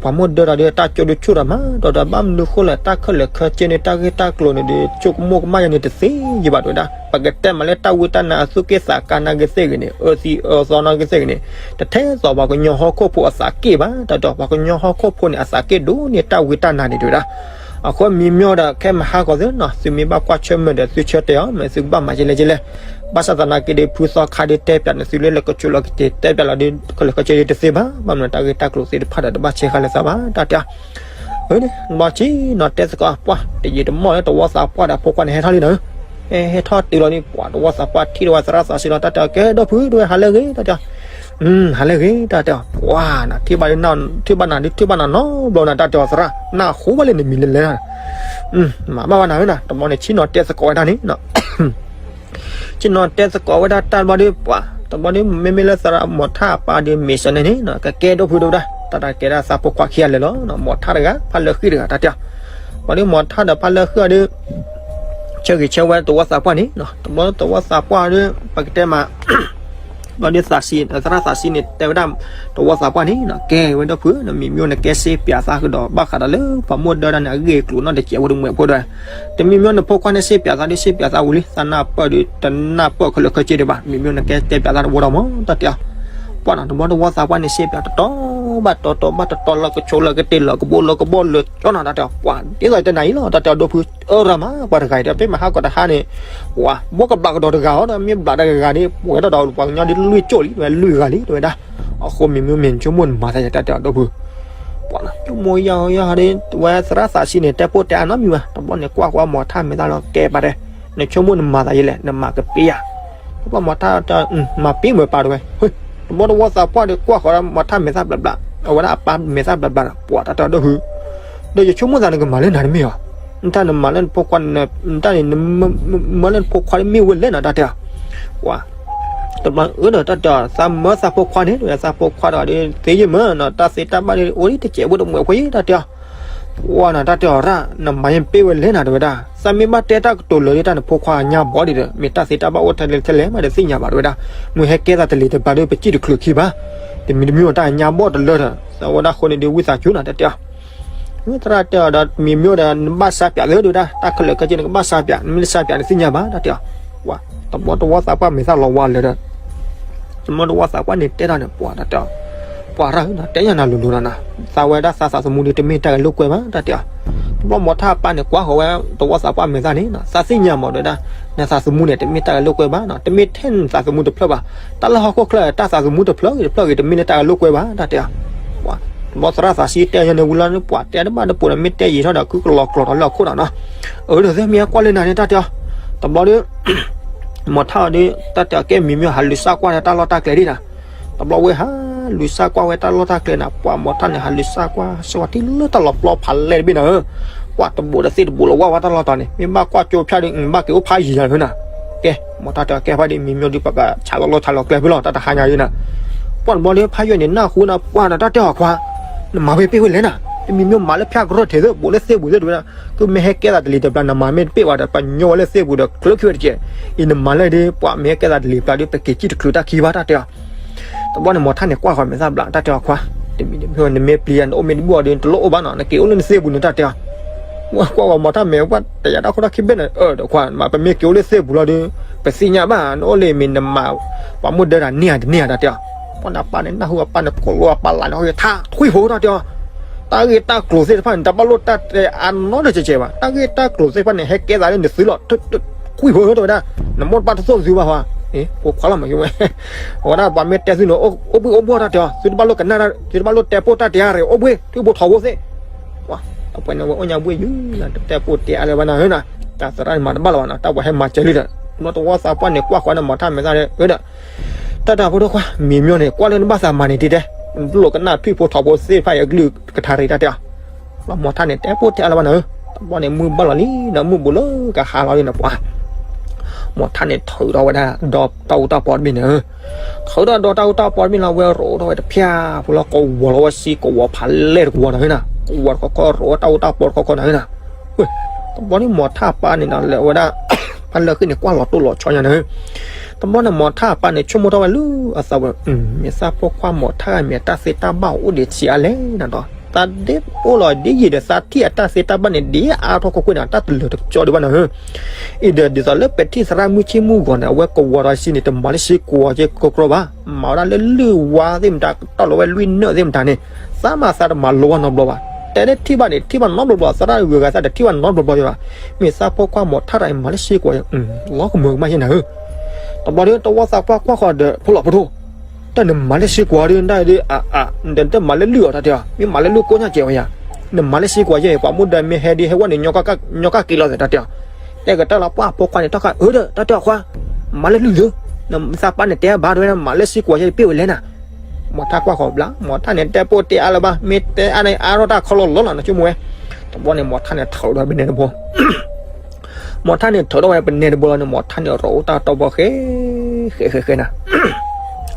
ပှၤမိၢ်ဒၢဒီးတၢ်ကၠိဒုးဆူၣ်ဒီးမး ဒီးဒီးဘၣ်မနုၤဃိလဲၣ် တၢ်ခဲလၢာ်ခဲဆ့န့ၣ် တၢ်ဂ့ၢ်တၢ်ကျိၤန့ၣ်ဒီး ဆိကမိၣ်ကမၣ်ယၤန့ၣ်တသ့ယဘၣ် တဲဝဲဒၣ်. ပကတဲမးလၢတၢ်ဝံတၢ်နါအသူၣ်က့ၣ်သးကါနာ်က့သ့ၣ်ဂ့ၤန့ၣ် အၢသံအၢသီနာ်က့သ့ၣ်ဂ့ၤန့ၣ် တထဲသိးပှၤကညီဟီၣ်ခိၣ်ဖိအသးက့ၣ်ဘၣ် တၢ်တဲအီၤ. ပှၤကညီဟီၣ်ခိၣ်ဖိန့ၣ် အသးက့ၣ်ဒိၣ်န့ၢ်တၢ်ဝံတၢ်နါန့ၣ် တဲဝဲဒၣ်. အဃိမံၤမ့ၢ်ဒီး ခဲမုၢ်ဟါခီသုနီၤ သုမ့ၢ်ဘၣ်ကွၢ်ဆၢၣ်မဲာ်ဒီး သုဆၢတဲာ်အီၤ မ့ၢ်သုကဘၣ်မၤကဲလဲၣ်ကဲလဲၣ်. ဘၣ်ဆၣ်သနာ်က့ဒီး ဖုသီခါဒီးတဲပၠးန့ၣ် သုလၢလၢကဆိးလီၤက့ၤ တဲပၠးလီၤဒီး ခဲလၢာ်ခဲဆ့ဒီးတသ့ဘၣ်. ဘၣ်မနုၤတၢ်ဂ့ၢ်တၢ်ကျိၤသ့ၣ်တဖၣ်ဒီး တဘၣ်ဆဲးဃာ်လၢသးဘၣ် တၢ်တဲအီၤ. အၢန့ၣ် ဘျီဆ့ၣ်နီၤတဲသကိးပှၢ် တယံာ်တမီၢ်လၢတဝီသးပှၢ်ဒီး ဖိခွါန့ၣ်ဟဲထီၣ်လံနီၤ. ဟဲထီၣ်တုၤလီၤန့ၣ် ပှၤတဝီသးပှၢ်ထံၣ်ဒီးဝဲသရၣ်သးဆံးလီၤ တၢ်တဲအီၤ ကဲ ဒီပုၢ်ဝဲၢ် ဟးလၢအဂ့ၤ တၢ်တဲအီၤ. ဟးလၢအဂ့ၤ တၢ်တဲအီၤ. ပှၤနီၤ ထံၣ်ဘၣ်ဒုး ထံၣ်ဘၣ်နၤဒုး ထံၣ်ဘၣ်နၤနီတဘျီနီၤ တၢ်တဲအီၤ သရၣ် နၢ်ဟူဘၣ်လၢနမံၤလဲၤလဲၤ မၤဘၣ်ဝဲနၤဝဲနီၤ. တဘျီန့ၣ် ဆ့ၣ်နီၤတဲသကိးဝဲဒၣ်န့ၣ် ဆ့ၣ်နီၤတဲသကိးဝဲဒၣ်တၢ်တဘျီဒီး ပှၤ တဘျီဒီး မ့မ့ၢ်လၢသရၣ်မိၢ်ထၣ်အပၢ်ဒီး မ့ၢ်စၢၤန့ၣ်န့ၣ် ကကဲ ဒီပုၢ်ဝဲၢ် တဲဝဲဒၣ် တၢ်တၢ်ကဲဒၣ်သးဖိခွါခံဂၤလၢာ်လီၤ. မိၢ်ထၣ်တဂၤ ဖါလၢဃံၣ်တဂၤ တၢ်တဲအီၤ. ဘျီဒီးမိၢ်ထၣ်ဒီးဖါလၢဃံၣ်အီၤဒီး ဆၢဂ့ၤဆၢဝါတဝီသးပှၢ်န့ၣ် တဘျီတဝီသးပှၢ်ဒီး ပကတဲမး ဘျီဒီးသးဆံး သရၣ်သးဆံးန့ၣ် တဲဝဲဒၣ် တဝီသးပှၢ်န့ၣ် ကဲဝဲ ဒီပုၢ်ဝဲၢ် နမံၤမ့ၢ်နကဲစ့ပၠးသးကဒီး ဘၣ်ဃးဒီးလၢပှၤမိၢ်ဒၢတၢ်န့ၣ် အဂ့ၢ်အကျိၤနီတစဲးဖိတမှဲးဖိဒီး တမံၤမ့ၢ်နဖိခွါန့ၣ် စ့ပၠးသးဒီး စ့ပၠးသးဝံၤလံ သးနၢ်ပၢၢ်ဒီး တနၢ်ပၢၢ်ခဲလၢာ်ခဲဆ့ဒံးဘၣ် မံၤမ့ၢ်နကဲတဲပၠးသးတဝီဒီးမး တၢ်တဲအီၤ. ပှၤနီၤ တဘျီတဝီသးပှၢ်န့ၣ် စ့ပၠးတတီၤဘၣ်တတီၤ တတီၤဘၣ်တတီၤ လၢကဆိးလၢကတ့ၢ် လၢကဘိလၢကဘီလၢာ်ကၠီနီၤ တၢ်တဲအီၤ. ပှၤ ဒ်သိးတနၤအံၤလီၤ တၢ်တဲအီၤ ဒီပုၢ်ဝဲၢ် အၢရၤမး ပှၤတဂၤအံၤဒီး ပမ့ၢ်ဟးကီးတဟါန့ၣ် ပှၤ ဘိကဘျးကဒီးတဂၤအီၤ မ့ၢ်ဘျးတဂၤန့ၣ် ပှဲၤထီၣ်ဒီးပှၤကညီဒ်လွံၢ်ကၠိၣ်လံ ဝဲလွံၢ်ဂၤလံ တဲဝဲဒၣ်. အဃိမံၤမ့ၢ်မ့ၢ် ဆိကမိၣ်နမၤသးယၤ တၢ်တဲအီၤ ဒီပုၢ်ဝဲၢ်. ပှၤနီၤ ဆိကမိၣ်ယၤယၤဒီး ဝဲသရၣ်သးဆံးန့ၣ် တဲပိၢ်တဲအါနီတမံၤဘၣ် တဘျီန့ၣ် ကွၢ်ကွၢ်မိၢ်ထၣ်မဲာ်သၣ်လီၤ ကဲပၢ်တဲ နဆိကမိၣ်နမၤသးယဲလဲၣ် နမၤကပ့ၤယၤ ပှၤမိၢ်ထၣ်တဲ မၤပ့ၤမ့ၢ်ပၢ်တဲဝဲ တဘျီတဝီသးပှၢ်ဒီး ကွၢ်ဃီၤဒီးမိၢ်ထၣ်မဲာ်သၣ်ဘျးဘျး အဝဲဒၣ်အပၢ်မဲာ်သၣ်ဘျးဘျးဒီး ပှၤတၢ်တဲအီၤ ဒီပုၢ်ဝဲၢ် ဒီးယဆိကမိၣ်သးနကမၤလၢနၤတမ့ၢ်ဧါ နတၢ်နမၤလၢနဖိခွါ နတၢ်န့ၣ် မၢလၢနဖိခွါမ့ၢ်ဝဲလဲၣ်နီၤ တၢ်တဲအီၤ. ပှၤ တဘျီအၢဒီး တၢ်တဲအီၤ သးမၢသးဖိခွါန့ၣ် တဝဲသးဖိခွါတဂၤဒီး သ့ယဲၢ်မးနီၤ တၢ်သ့တၢ်ဘၣ်ဒီး အိၣ်ဒံးတစဲးဖိတမှဲးဖိယဲၢ် တၢ်တဲအီၤ. ပှၤနီၤ တၢ်တဲအီၤရၣ် နမၤယဲၢ်ပ့ၢ်ဝဲလဲၣ်နၤ တဝဲဒၣ် သးမ့ၢ်ဘၣ်တဲတၢ်ကတိၤလၢာ်ဒီး တၢ်နဖိခွါညါဘီဒံးဒီး မ့ၢ်တၢ်သ့တၢ်ဘၣ်အိၣ်ထဲလဲၣ်ထဲလဲၣ်မးဒီးသ့ၣ်ညါဘၣ် တဝဲဒၣ်. မုၢ်ဟဲကဲသးတလံၤတဘျီဒီး ပစံၣ်တချုးခံဘၣ် တမံၤတမံၤအီၤ တၢ်ညါဘီတလၢဒီး သးဝဲဒၣ်အဃိန့ၣ်ဒီး ဝံသးစူၤနီၤ တၢ်တဲအီၤ သရၣ်တဲအီၤဒီး မံၤမ့ၢ်ဒီး နဘၣ်စါပၠးသ့ တဝဲဒၣ် တၢ်ခဲလၢာ်ခဲဆ့ နကဘၣ်စါပၠး နမ့ၢ်တစါပၠးန့ၣ်သ့ၣ်ညါဘၣ် တၢ်တဲအီၤ. ပှၤ တဘျီတဝီသးပှၢ်မဲာ်သၣ်လီၤဝါလၢာ်ဒီး တဘျီတဝီသးပှၢ်န့ၣ်တဲတၢ်န့ၣ် ပှၤတၢ်တဲအီၤ ပှၤရၣ်ဧၢနီၤ တဲညါနၤလိၤလိၤနီၤနီၤ သးဝဲဒၣ်သးသးသမူဒီးတမ့ၢ်တၢ်ဂဲၤလိာ်ကွဲဘၣ် တၢ်တဲအီၤ. တဘျီမိၢ်ထၣ်အပၢ်န့ၣ် ကွၢ်ဃီၤဝဲ တဝီသးပှၢ်မဲာ်သၣ်န့ၣ် သးသ့ၣ်ညါမး တဝဲဒၣ် နသးသမူန့ၣ် တမ့ၢ်တၢ်ဂဲၤလိာ်ကွဲဘၣ်နီၤ တမ့ၢ်ထဲနသးသမူတဖျၢၣ်ဘၣ် တၢ်လၢဟီၣ်ခိၣ်ချၢ တၢ်သးသမူတဖျၢၣ်ဂ့ၤတဖျၢၣ်ဂ့ၤ တမ့ၢ်လၢတၢ်ဂဲၤလိာ်ကွဲဘၣ် တၢ်တဲအီၤ. ပှၤ တဘျီသရၣ်သးဆံးတဲညါန့ၣ်ဝံၤလီၤန့ၣ် ပှၤတဲတဘၣ်တပိၤဒီး မ့ၢ်တဲယံာ်ထီၣ်ဒီး ခုကလီၤကျိၤထီၣ်လၢအခိၣ်နီၤနီၤ အၢ ဒီးသ့ၣ်မ့ၢ်ကွၢ်လၢနၤန့ၣ် တၢ်တဲအီၤ. တဘျီဒီး မိၢ်ထၣ်အီၤဒီး တၢ်တဲအီၤ ကဲမံၤမ့ၢ်ဟးလူၤစၢ်ကွၢ်တၢ်လီၢ်တၢ်ကျဲဒံးနီၤ. တဘျီဝဲဟးလူၤစၢ်ကွၢ်ဝဲတၢ်လီၢ်တၢ်ကျဲနီၤ ပှၤမိၢ်ထၣ်န့ၣ် ဟးလူၤစၢ်ကွၢ် စၢ်ဝဲထံလၢတၢ်လီၢ်ပျီဖးလဲၢ်တဘ့ၣ်နီၤဧၢ. ပှၤတဘိးဒီးသ့ၣ်တဘိးလီၤဝါဝဲတၢ်လီၢ်တၢ်န့ၣ် မ့ၢ်ဘၣ်ကွၢ်ကၠိဖၠၣ်ဒီး ဘၣ်က့ၤအိၣ်ဖးယံၤယၤနီၤ. ကဲ မိၢ်ထၣ်တဲအီၤ ကဲဖါဒံး မံၤမ့ၢ်ဒီး ပကဆးလီၤလီၢ်ဆးလီၤကျဲဖဲလီၤ တၢ်တဟါညါအံၤနီၤ. ပှၤတဘျီဒီးဖးယံၤန့ၣ် နၢ်ဟူနီၤ ပှၤနီၤ တၢ်တဲအီၤခွါ နမၤဝဲပ့ၢ်ဝဲလဲၣ်နီၤ တမံၤမ့ၢ်မၤလၢဖၠၣ်ကရၢၢ်ထံးသ့ၣ် ဘိးလၢသ့ၣ်ပူၤသ့ၣ်တဝဲဒၣ် ကမ့ၢ်ဟဲကဲသးတလံၤတဘျီ နမၤမ့ၢ်တပ့ၢ်ဝဲဒီး ပညိဝဲလၢသ့ၣ်ပူၤဒီး ချုးခံဝဲတက့ၢ်. အံၤနမၤလၢဒ် ပှၤမ့ၢ်ဟဲကဲသးတလံၤတဘျီဒီး ပက့ၤစံၣ်တချုးတၢ်ခံဘၣ် တၢ်တဲအီၤ. တဘျီန့ၣ် မိၢ်ထၣ်န့ၣ် ကွၢ်ဃီၤမဲာ်သၣ်ဘျး တၢ်တဲအီၤခွါ တမံၤတမံၤ နမ့ၢ်ပျံၤယၤ နအိၣ်မ့ၢ်တဘူၣ်အီၤဒီး နတလိၣ်အိၣ်ဘၣ်နီၤ နက့ၤအိၣ်လၢနသ့ၣ်ပူၤန့ၣ် တၢ်တဲအီၤ. ကွၢ်ဃီၤမိၢ်ထၣ်မဲာ် ပှၤတယာ်တၢ်ခိၣ်တၢ်ခံဘ့ၣ်န့ၣ် အၢ ဒီးခွါ မ့ၢ်ပမ့ၢ်က့ၤအိၣ်လၢသ့ၣ်ပူၤလီၤဒီး ပသ့ၣ်ညါဘၣ် နအိၣ်လၢမ့ၢ်နမၤ ပှၤမိၢ်ဒၢတၢ်န့ၢ်ဧါတန့ၢ်ဧါ တၢ်တဲအီၤ. ပှၤန့ၣ်အပၢ်န့ၣ် နၢ်ဟူအပၢ်န့ၣ် ကိးလိာ်အပၢ်လၢန့ၣ် ထါထွံၣ်ဖိ တၢ်တဲအီၤ. တၢ်ဂ့ၢ်တၢ်ကျိၤသ့ၣ်တဖၣ်န့ၣ် တဘၣ်လိၣ်တၢ်တဲအါနီတစဲးစဲးဘၣ် တၢ်ဂ့ၢ်တၢ်ကျိၤသ့ၣ်တဖၣ်န့ၣ် ဟဲကဲသးလၢနသုလီၤ ထွံၣ်ဖိ တဲဝဲဒၣ် နမိၢ်တဘၣ်တသိၣ်သုဘၣ်ဟါ ဖိခွါလီၤမး ဝဲ အဝဲဒၣ်ပှၤမ့ၢ်တဲသုန့ၣ် အိၣ်ဘှံးအိၣ်ဘှီၣ် တၢ်တဲအီၤ သုတဘၣ်လိၣ်ကနၣ် သုတဘၣ်လိၣ်တဲပိၢ်တၢ်တဲအါရ့ၣ် အိၣ်ဘှံး ထွံၣ်ဖိထိးဖိသ့ၣ် ပှၤ အပှဲၤန့ၣ်ဝဲအိၣ်ညါဘှံးယုၢ်လီၤ တတဲပိၢ်တဲအါလၢၤဘၣ်နီၤ တၢ်သရၣ်န့ၣ်မၤတဘၣ်လၢၤဘၣ်နီၤ တၢ်ပှၤဟဲမၤစၢၤလံဒီး တဘျီတဝီသးပှၢ်န့ၣ် ကွၢ်ဃီၤန့ၣ် မိၢ်ထၣ်မဲာ်သၣ်ဒီး အၢဒီး တၢ်တၢ်ဖိဒိၣ်ခွါ မံၤမ့ၢ်န့ၣ် ကွၢ်လၢနဘၣ်သးမၤန့ၣ်တံၢ်တဲ နတလိၣ်ကနၣ်ထွံၣ်ဖိထိးဖိသ့ၣ်တဖၣ်အံၤအကလုၢ်ကထါရံၣ် တၢ်တဲအီၤ. မိၢ်ထၣ်န့ၣ် တဲပိၢ်တဲအါလၢၤဘၣ်နီၤ တဘျီန့ၣ် မုၢ်ဘၣ်လီၤလံဒီး မုၢ်ဘူးလၢကဟါလီၤလံန့ၣ် ပှၤ မိၢ်ထၣ်န့ၣ် ထုးထီၣ်ဝဲဒၣ်ဒီတၢ်အူတၢ်ပီတဘ့ၣ်န့ၣ် ထုးထီၣ်ဒီတၢ်အူတၢ်ပီတဘ့ၣ်လီၤ ဝဲရိးထီၣ်ဝဲတဖၠၣ်ဖိလီၤ ကဝီၤလီၤဝဲစံကဝီၤဖးလဲၢ်တကဝီၤနီၤ ဟဲနၤ ကဝီၤတခီခီ ရိးတၢ်အူတၢ်ပီတခီခီနၤဧၢနၤ, တဘျီန့ၣ် မီၤထၣ်အပၢ်န့ၣ်နၤ လဲၤဝဲဒၣ် ဖါလၢဃံန့ၣ် ကွၢ်လီၤတိၢ်လီၤဆီညါနၤဧၢ, တဘျီန့ၣ် မီၤထၣ်အပၢ်န့ၣ် ဆိကမိၣ်ထီၣ်ဝဲလၢအသးဝဲ, မ့ၢ်သးဖိခွါမီၤထၣ်မ့ၢ်အတၢ်သ့တၢ်ဘၣ်အိၣ်ဒံးဆံးအါလဲၣ်နၤဒီး သးဒ့အိၣ်လီၤဒ်ယံာ်ဒီး သးထံၣ်အတၢ်သ့တၢ်ဘၣ်န့ၣ် ဒ်အါထီၣ်ခိၣ်ခိၣ်န့ၣ် တၢ်တလၢာ်တကၠီဒံးဘၣ်နၤဧၢ, အံၤဒီးဒ်သိးလၢပထံၣ်သရၣ်မုၣ်ဆ့ၣ်မုၣ်ဂီၤန့ၣ် အဝဲကဝီၤဒီးစံးန့ၣ် တမၤလၢစ့ကွီၤကဲကီကီဘၣ်, မၤဝဲဒၣ်လၢလုၢ်ဝါသ့ၣ်မတၤ ကတီၢ်လီၤဝဲလွံၢ်နၢၣ်သ့ၣ်မတၤန့ၣ်, သးမၤသးတမၤလိဘၣ်နီတဘျီဘၣ်, တဲလၢထံၣ်ဘၣ်န့ၣ် ထံၣ်ဘၣ်နီတဘျီဘျီ သရၣ်ဂုၤဂၤသးတထံၣ်ဘၣ်နီတဘျီဘျီဘၣ်, မ့ၢ်သးဖိခွါမီၤထၣ်တၢ်အံၤမၤလၢစ့ကွီၤ, လီၤကမၢကမၣ်ယဲနၤဧၢ, တဘျီဒီး တဝီသးပှၢ်ကွၢ်ဃီၤဒီး ဖိလီၤပထိ တၢ်နမၤလၢစ့ကွီၤဒ်ဒ်အ နတမၤလၢလုၢ်အီၤတၢ်တဲအီၤ မ့ၢ်မၤလၢလုၢ်ကိညါကဲဝဲယၤ, နမၤလၢစ့ကွီၤယဲ ပှၤမူဒါမ့ၢ်ဟဲဒ်ဟဲဝဲန့ၣ် ညီကက့ၤလီၤသးတၢ်တဲအီၤ, တဲကတၢၢ်လီၤပှၢ်ဖိခွါန့ၣ် တၢ်ခါအၢဒီး တၢ်တဲအီၤခွါ, မၤလၢလုၢ်လၢ, နသးပၢ်န့ၣ်တဲဘၣ်ဒ်ဝဲ မၤလၢစ့ကွီၤယဲ ပ့ၢ်ဝဲလဲၣ်နၤ, မီၤထၣ်ကွၢ်ဃီၤဘျါ မီၤထၣ်န့ၣ် တဲပိၢ်တဲအါလၢၤဘၣ် မ့ၢ်တဲအါန့ၣ် အါထီၣ်တၢ်ခီလီၤလီၤလီၤ နဆိကမိၣ်ဝဲ, တဘျီန့ၣ် မီၤထၣ်န့ၣ် ထုးထီၣ်ဝဲပနဲတဘိ မီၤထၣ်န့ၣ်ထုးထီၣ်ဝဲပနဲတဘိလီၤန့ၣ် မီၤထၣ်န့ၣ် ရိးတၢ်တီၢ်ပီၢ်ဃဲ ဃဲဃဲဃဲနၤ,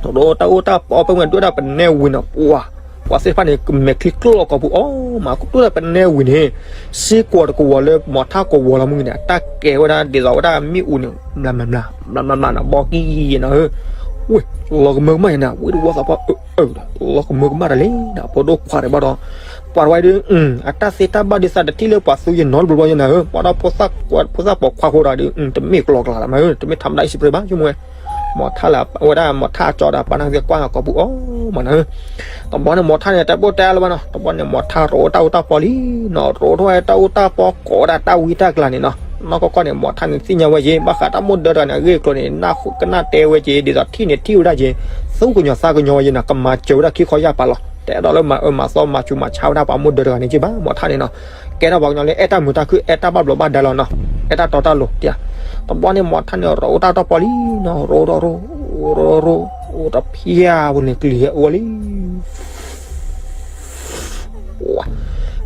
ရိးတၢ်အူတၢ်ပီၢ် ပမ့ၢ်ဒိၣ်ဒၣ်ပနဲဝံၤန့ၣ် ပှၤ ပှၤသ့ၣ်တဖၣ်န့ၣ် ကမဲာ်ချံကျိၣ်လီၤကိာ်ပူၤအီၤ မၤကဒိၣ်ဒၣ်ပနဲဝံၤန့ၣ်, စ့ကွီၤတကဝီၤလၢမီၤထၣ်ကဝီၤလီၤမုၢ်န့ၣ် အတၢ်ကဲဝဲဒၣ်ဒ်သိးဝဲဒၣ်မ့ၣ်အူန့ၣ် မျးမျးမျး မျးမျးမျးန့ၣ် ဘီကံၢ်ယဲနၤဧၢ, ဝ့ၢ် လီၤကမၢကမၣ်ယဲနၤ ဝ့ၢ်တဝီသးပှၢ် အၢ လီၤကမၢကမၣ်တၢ်လံနၤ ဖိဒိၣ်ခွါတဘၣ်ဒီး ပှၤတဝဲဒ် အတၢ်သ့တၢ်ဘၣ်ဒ်သးတထံၣ်လၢပှၤသူယဲနီတဘျီဘျီယဲနၤဧၢ, ပှၤဒီး ဖိသၣ်ပိာ်ခွါဃိဒီးဒ် တမ့ၢ်ကျီကျါလၢၤမးဧၢ, တမ့ၢ်ထီမတၤအံၤစံးပြ့ဘၣ် ဆိကမိၣ်ဝဲ, မီၤထၣ်လၢ ဝဲဒၣ်မီၤထၣ်အကၠီဒီးပာ်နၢ်သ့ၣ်ကွၢ်ကိာ်ပူၤအီၤမးနၤဧၢ, တဘျီန့ၣ် မီၤထၣ်န့ၣ် တဲပိၢ်တဲအါလၢၤဘၣ်နီၤ, တဘျီန့ၣ် မီၤထၣ်ရိးတၢ်အူတၢ်ပီၢ်လံနီၤ, ရိးထီၣ်ဝဲတၢ်အူတၢ်ပီၢ်ကိးဝဲဒၣ်တၢ်ဝံတၢ်ကျါန့ၣ်နီၤ, နီၢ်ကီၢ်ကီၢ်န့ၣ် မီၤထၣ်န့ၣ်သ့ၣ်ညါဝဲက့ၤ ဘၣ်ဃးတၢ်မိၣ်ဒၢတဂၤန့ၣ် အဂ့ၢ်အကျိၤန့ၣ် ကနၣ်တဲဝဲက့ၤ ဒ်သိးထံၣ်န့ၣ်ထံၣ်ဝဲဒၣ်က့ၤ, သူၣ်ကညီၤသးကညီၤဝဲက့ၤနီၤ, ကမၤစၢၤဝဲဒၣ်ခံခီယၢ်ပၤလီၤ, တအဲၣ်ဒိးလၢမၤအၢမၤသီမၤဆူးမၤဆါဝဲဒၣ်ပှၤမိၣ်ဒၢတဂၤန့ၣ်က့ၤဘၣ်, မီၤထၣ်န့ၣ်နီၤ, ကဲထီၣ်ပှၤကညီလၢအဲၣ်တၢ်မုာ်တၢ်ခုၣ် အဲၣ်တၢ်ဘၣ်ဘျီးဘၣ်ဒါလီၤနီၤ, အဲၣ်တၢ်တီတၢ်လိၤတၢ်, တဘျီန့ၣ် မီၤထၣ်န့ၣ် ရိးတၢ်တီၢ်ပီၢ်လံနီၤ, ရိးရိးရိး ရိးရိး အိၣ်တဖျၢၣ်ပူၤန့ၣ် ကလံၤဟဲအိၣ်လံ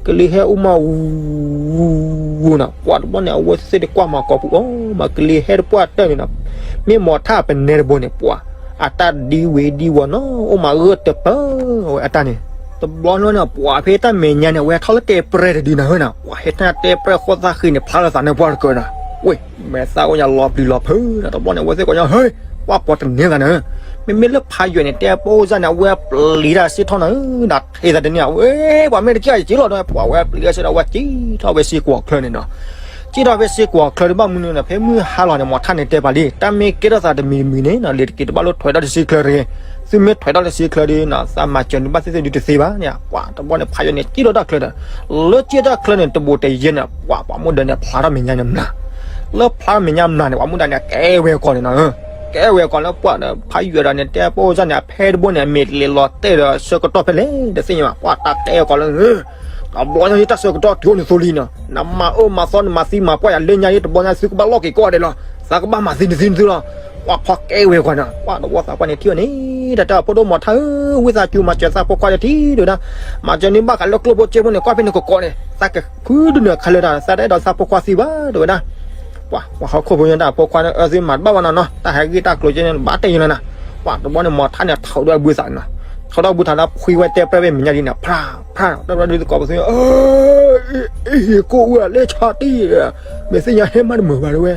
ကလံၤဟဲအိၣ်မး ဝူၤ ဝူၤ ဝူၤနီၤ, ပှၤတဘျီန့ၣ် အဝဲသ့ၣ်တကွၢ်မၤကိာ်ပူၤအီၤ မၤကလံၤဟဲတပှၢ်တၢၢ်န့ၣ်နီၤ, မ့ၢ်မီၤထၣ်ပနဲတဘိန့ၣ် ပှၤ အတၢ်ဒံဝ့ၤဒံဝီၤနီၤ အိၣ်မးဂၢၢ်တပၢၢ်ဝဲအတၢ်န့ၣ်, တဘျီန့ၣ် ပှၤဖဲတၢ်မဲာ်ညါန့ၣ် အဝဲထီၣ်လၢတဲပြဲၢ်တဒုနၤဧၢနီၤ, ပှၤဟဲထီၣ်တဲပြဲၢ်ဃိသၣ်ဃံန့ၣ် ဖျါလၢသးန့ၣ်ပှၢ်တကၢၢ်နီၤ, ဝ့ၢ် မဲာ်သၣ်အိၣ်ညါလီၤပျံၤလီၤဖုးနီၤ, တဘျီန့ၣ် အဝဲသ့ၣ်ကိးညီ ဟဲ ပှၤပိာ်တန့ၢ်သးန့ၣ် မ့မ့ၢ်လၢဖးယွၤန့ၣ် တဲပိၢ်စၢ်န့ၣ် အဝဲပျံၤတၢ်စ့ၢ်ထီၣ်နၤဧၢ, နထံၣ်သးတန့ၢ် အဝဲ ပှၤမ့ၢ်တကဲအံၤက့ၤလီၤဒီး ပှၤဝဲပျံၤတၢ်စ့ၢ်ဒီး အဝဲက့ၤထီၣ်ဝဲစ့ၢ်ကီးချၢန့ၣ်နီၤ, က့ၤထီၣ်ဝဲစ့ၢ်ကီးချၢဒီး ဘၣ်မနုၤန့ၣ် ဖဲမုၢ်ဟါလီၤန့ၣ် မီၤထၣ်န့ၣ်တဲပှၤလံ တၢ်မ့ၢ်ကဲထီၣ်သးတမံၤတမံၤန့ၣ်နီၤ လံၤတက့ၤတဘၣ်လိၣ်ထွဲဒီးတစ့ၢ်ချၢတဂ့ၤ, သုမ့ၢ်ထွဲဒီးတစ့ၢ်ချၢဒီးနီၤ သးမၤစၢၤန့ၢ်ဘၣ်သ့ၣ်သ့ၣ်ဒုးတသ့ဘၣ်န့ၣ်, ပှၤတဘျီန့ၣ် ဖးယွၤန့ၣ်က့ၤထီၣ်တၢ်ချၢဒီး လၢက့ၤတၢ်ချၢန့ၣ် တဘူးတယဲၢ်န့ၣ် ပှၤ ပှၤမိၣ်ဒၢန့ၣ် ဖျါထီၣ်မဲာ်ညါန့ၣ်မျး, လၢဖျါထီၣ်မဲာ်ညါမျးန့ၣ် ပှၤမိၣ်ဒၢန့ၣ် ကဲဝဲကီးန့ၣ်နီၤ, ကဲဝဲကီးလၢပှၤဒီး ဖးယွၤဒီးန့ၣ် တဲပိၢ်စၢ်န့ၣ် အဖဲတဘိန့ၣ် အမ့ၢ်တလ့ၤလီၤတဲာ်ဒီးဆၢကတီၢ်ဖဲလဲၣ် တသ့ၣ်ညါဘၣ် ပှၤတၢ်ကဲဝဲကီးလၢ တဘျီညါဒ်တၢ်ဆၢကတီၢ်တုၤအိၣ်န့ၣ်သိလံနီၤ, နမၤအၢမၤသီနမၤသံမၤပှၢ်ယၤလၢညါဒ် တဘျီညါသုကဘၣ်လီၢ်က့ၤကီၢ်ဒဲးလီၤ, သးကဘၣ်မၤသံနသံနသံလီၤ, ပှၤဖီၣ်ကဲဝဲကီးနီၤ, ပှၤတဝီသးပှၢ်န့ၣ်ထံၣ်အီၤန့ၣ် တၢ်တဲအီၤဖိဒိၣ်မီၤထါဧၢ, ဝံသးစူၤမၤစၢၤသးဖိခွါတထံၣ်ဒၣ်ဝဲဒၣ်, မၤစၢၤန့ၢ်ဘၣ်ဃးလၢကျိၣ်ဖိစ့ဖိန့ၣ် ကွၢ်ဖဲန့ၣ်ကကိးန့ၣ် သးကဖုဒုးနၢၤခါလၢတၢ် သးတအဲၣ်ဒိးသးဖိခွါသံဘၣ်တဲဝဲဒၣ် ပှၤ ပှၤဟီၣ်ခိၣ်ဖိညါတၢ်ဖိခွါန့ၣ် အၢသ့မၤတဘၣ်ဘၣ်နီၤနီၤ တၢ်ဟဲဂ့ၢ်တၢ်ကျိၤကဲန့ၣ် ဘၣ်တဲယိၤလီၤနၤ, ပှၤတဘျီန့ၣ် မီၤထါန့ၣ် ထုးဒီးဘုသးနီၤ, ထုးဒီးဘုသးဒီးဖှံဝဲတဲပြဲၢ်ဝဲမဲာ်ညါဒ်န့ၣ် ဖြၣ် ဖြၣ် တဲဝဲဒၣ်ဒ်သကိးပသူ ဟ့ၣ်ကိၣ်ဝဲလၢဆါတံၢ်, မ့ၢ်သ့ၣ်ညါဟဲမးတမုာ်ဘၣ်တဲဝဲ,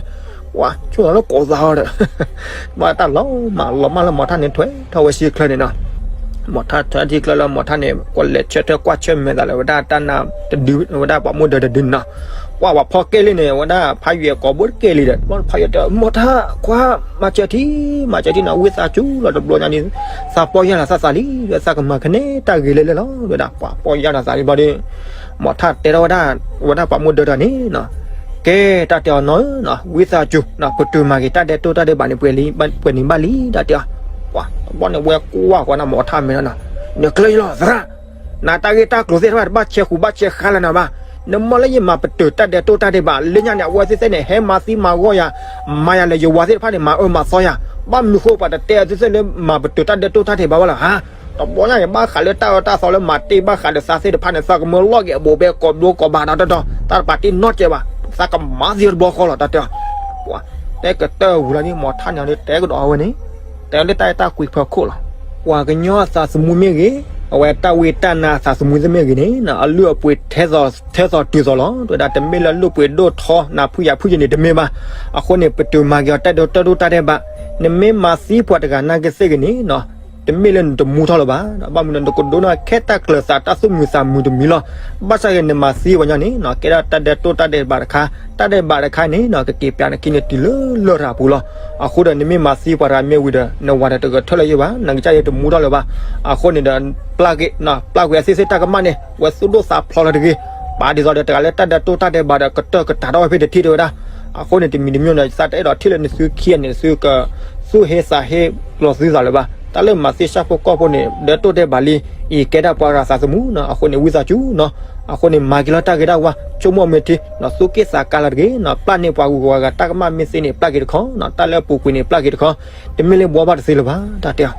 ပှၤဆိၣ်သးလၢကိးသးအီၤဒီး ဘၣ်တၢ်လီၤမးလီၤမးလၢမီၤထါန့ၣ်ထွဲထီၣ်ဝဲစ့ချၢန့ၣ်နီၤ, မီၤထါထွဲထံချၢလၢမီၤထါန့ၣ် ကွၢ်လဲၤဆၢထၢၣ်ကွၢ်ဆၢၣ်မဲာ်သးလၢဝဲဒၣ်တၢ်နါတဒု ဝဲဒၣ်ပှၤမိၢ်ဒၢတဒုန့ၣ်နီၤ, ပှၤ ပှၤဖီၣ်ကဲလံန့ၣ် ဝဲဒၣ်ဖးယွၤကိးဘိတကဲလံဒီး ဖးယွၤတဲ မီၤထါခွါ မၤစၢၤထံ မၤစၢၤထံနီၤ ဝံသးစူၤလီၤတဘျီညါန့ၣ် သးပီၢ်ယၢ်လီၤသးသးလံ သးကမၤကန့ၢ်တၢ်ဂ့ၤလၢလၢလီၤ ဝဲဒၣ်ပှၤပီၢ်ယၢ်လီၤသးလံဘျီဒီး မီၤထါတဲထီၣ်ဝဲဒၣ် ဝဲဒၣ်ပှၤမိၢ်ဒၢတဂၤန့ၣ်နီၤ, ကဲတၢ်တဲအီၤနီၤဧၢ ဝံသးစူၤ ပတုာ်မၤက့ၤတၢ်ဒဲးတိၢ်တၢ်ဒဲးဘးန့ၣ် ပှဲၤနံၤဘၣ်လံ တၢ်တဲအီၤ, ပှၤတဘျီန့ၣ် ဝဲကွၢ်ကွၢ်နီၤ မီၤထါမဲာ်နီၤနီၤ, နကျၢၤလီၤသရၣ် နတၢ်ဂ့ၢ်တၢ်ကျိၤသ့ၣ်တဖၣ် တဘၣ်ဆဲးဃူဘၣ်ဆဲးဃါလၢနၤဘၣ်, နမ့ၢ်လၢယမၤပတုာ်တၢ်ဒဲးတိၢ်တၢ်ဒဲးဘး လၢညါန့ၣ် အဝဲသ့ၣ်သ့ၣ်န့ၣ် ဟဲမၤသံမၤဂီၢ်ယၤ, မၤယၤလဲၣ် ယဝၤသ့ၣ်တဖၣ်န့ၣ် မၤအၢမၤသီယၤ, ဘၣ်မနုၤဃိပှၤတတဲအီၤသ့ၣ်သ့ၣ်လၢမၤပတုာ်တၢ်ဒဲးတိၢ်တၢ်ဒဲးဘးဝဲလီၤဧါ, တဘျီညါန့ၣ် ဘၣ်ဃးလၢတၢ်အၢတၢ်သီလၢမၤတ့ၢ်ဘၣ်ဃးဒီးသးသ့ၣ်တဖၣ်န့ၣ် သးကမၢလီၤက့ၤအဘူးဘဲကိးဘျိကိးဘးဒီးတတီၤ တၢ်တပာ်တ့ၢ်နီတစဲးဘၣ်, သးကမၤသံတဘျီဃီလီၤ တၢ်တဲအီၤ, ပှၤ တဲကတၢၢ်ဝံၤလီၤန့ၣ် မီၤထါန့ၣ် တဲကဒီးအဝဲန့ၣ် တဲလၢတၢ်အဲၣ်တၢ်ကွံဖီခိၣ်လီၤ, ပှၤကညီအသးသမူမ့ၢ်ဂ့ၤ အဝဲတၢ်ဝံတၢ်နါသးသမူသ့ၣ်မ့ၢ်ဂ့ၤန့ၣ် အလုၢ်အပှ့ၤထဲသိးတုၤသိးလီၤ. တဲဝဲဒၣ် တမ့ၢ်လၢလုၢ်ပှ့ၤဒိၣ်ထီနၢ်ဖုယၤဖုယံၤန့ၣ်တမ့ၢ်ဘၣ်. အဃိန့ၣ် ပတုာ်မၤက့ၤအီၤတၢ်ဒဲးတိၢ်ဒိၣ်တၢ်ဒဲးဘး, နမ့ၢ်မၤသံပှၤတဂၤနာ်က့သ့ၣ်ဂ့ၤန့ၣ် တမ့ၢ်လၢနတမူထီၣ်လၢၤဘၣ်. ဘၣ်မနုၤဒီး နကဒိးန့ၢ်ခဲတၢ်ကျၢၤသးတၢ်သူၣ်မုာ်သးမုာ်တမံၤလီၤ. ဘၣ်ဆၣ်ဂ့ၤ နမၤသံပှၤညီန့ၣ် ကဲဒၣ်တၢ်ဒဲးတိၢ်တၢ်ဒဲးဘးတခါ, တၢ်ဒဲးဘးတခါန့ၣ် ကက့ၤပျးနခံန့ၣ်တုၤလၢလရာ်ပူၤလီၤ. အဃိဒီး နမ့ၢ်မၤသံပှၤတဂၤမ့ၢ်ဝံၤဒီး နဝၤဒီးတဂဲၤထၢၣ်လၢၤယဲၢ်ဘၣ်, နကစၢ်ယဲၢ်တမူထီၣ်လၢၤဘၣ်. အဃိန့ၣ်ဒီး ပျၢ်ကွံာ်အသ့ၣ်စ့ၢ်တၢ်ကမၣ်န့ၣ် ဝဲသူၣ်ဒိၣ်သးဖျိးလၢၤတဂ့ၤ. ပာ်ဒ်သိးဒီးတဂၤလၢတၢ်ဒဲးတိၢ်တၢ်ဒဲးဘးဒီး ကတၢၢ်ကတၤထီၣ်ဝဲဖဲတထံၣ်တဲဝဲဒၣ်. အဃိန့ၣ် တမံၤတမံၤန့ၣ် သးတအဲၣ်ဒိးထံၣ်လၢနသုခံဂၤန့ၣ် သုက သူၣ်ဟ့သးဟ့လီၤသုသးလၢၤဘၣ်. တၢ်လၢမၤသံဆၣ်ဖိကီၢ်ဖိန့ၣ် ဒဲးတိၢ်ဒဲးဘးလံ, အံၤကဲဒၣ်ပှၤဂၤသးသမူနီၤ. အဃိန့ၣ် ဝံသးစူၤနီၤ. အဃိန့ၣ် မၤက့ၤလီၤတၢ်ဂ့ၤတၢ်ဝါ, ဆိကမိၣ်မ့ၢ်ထံနီၤ, သူၣ်က့ၣ်သးကါလီၤတဂ့ၤနီၤ. ပျၢ်န့ၢ်ပှၤဂုၤပှၤဂၤတၢ်ကမၣ်မ့ၢ်သ့န့ၣ် ပျၢ်က့ၤတခီနီၤ. တၢ်လၢအပူၤကွံာ်န့ၣ် ပျၢ်က့ၤတခီ, တမ့ၢ်လၢဘှီဘၣ်တသ့လၢၤဘၣ် တၢ်တဲအီၤ.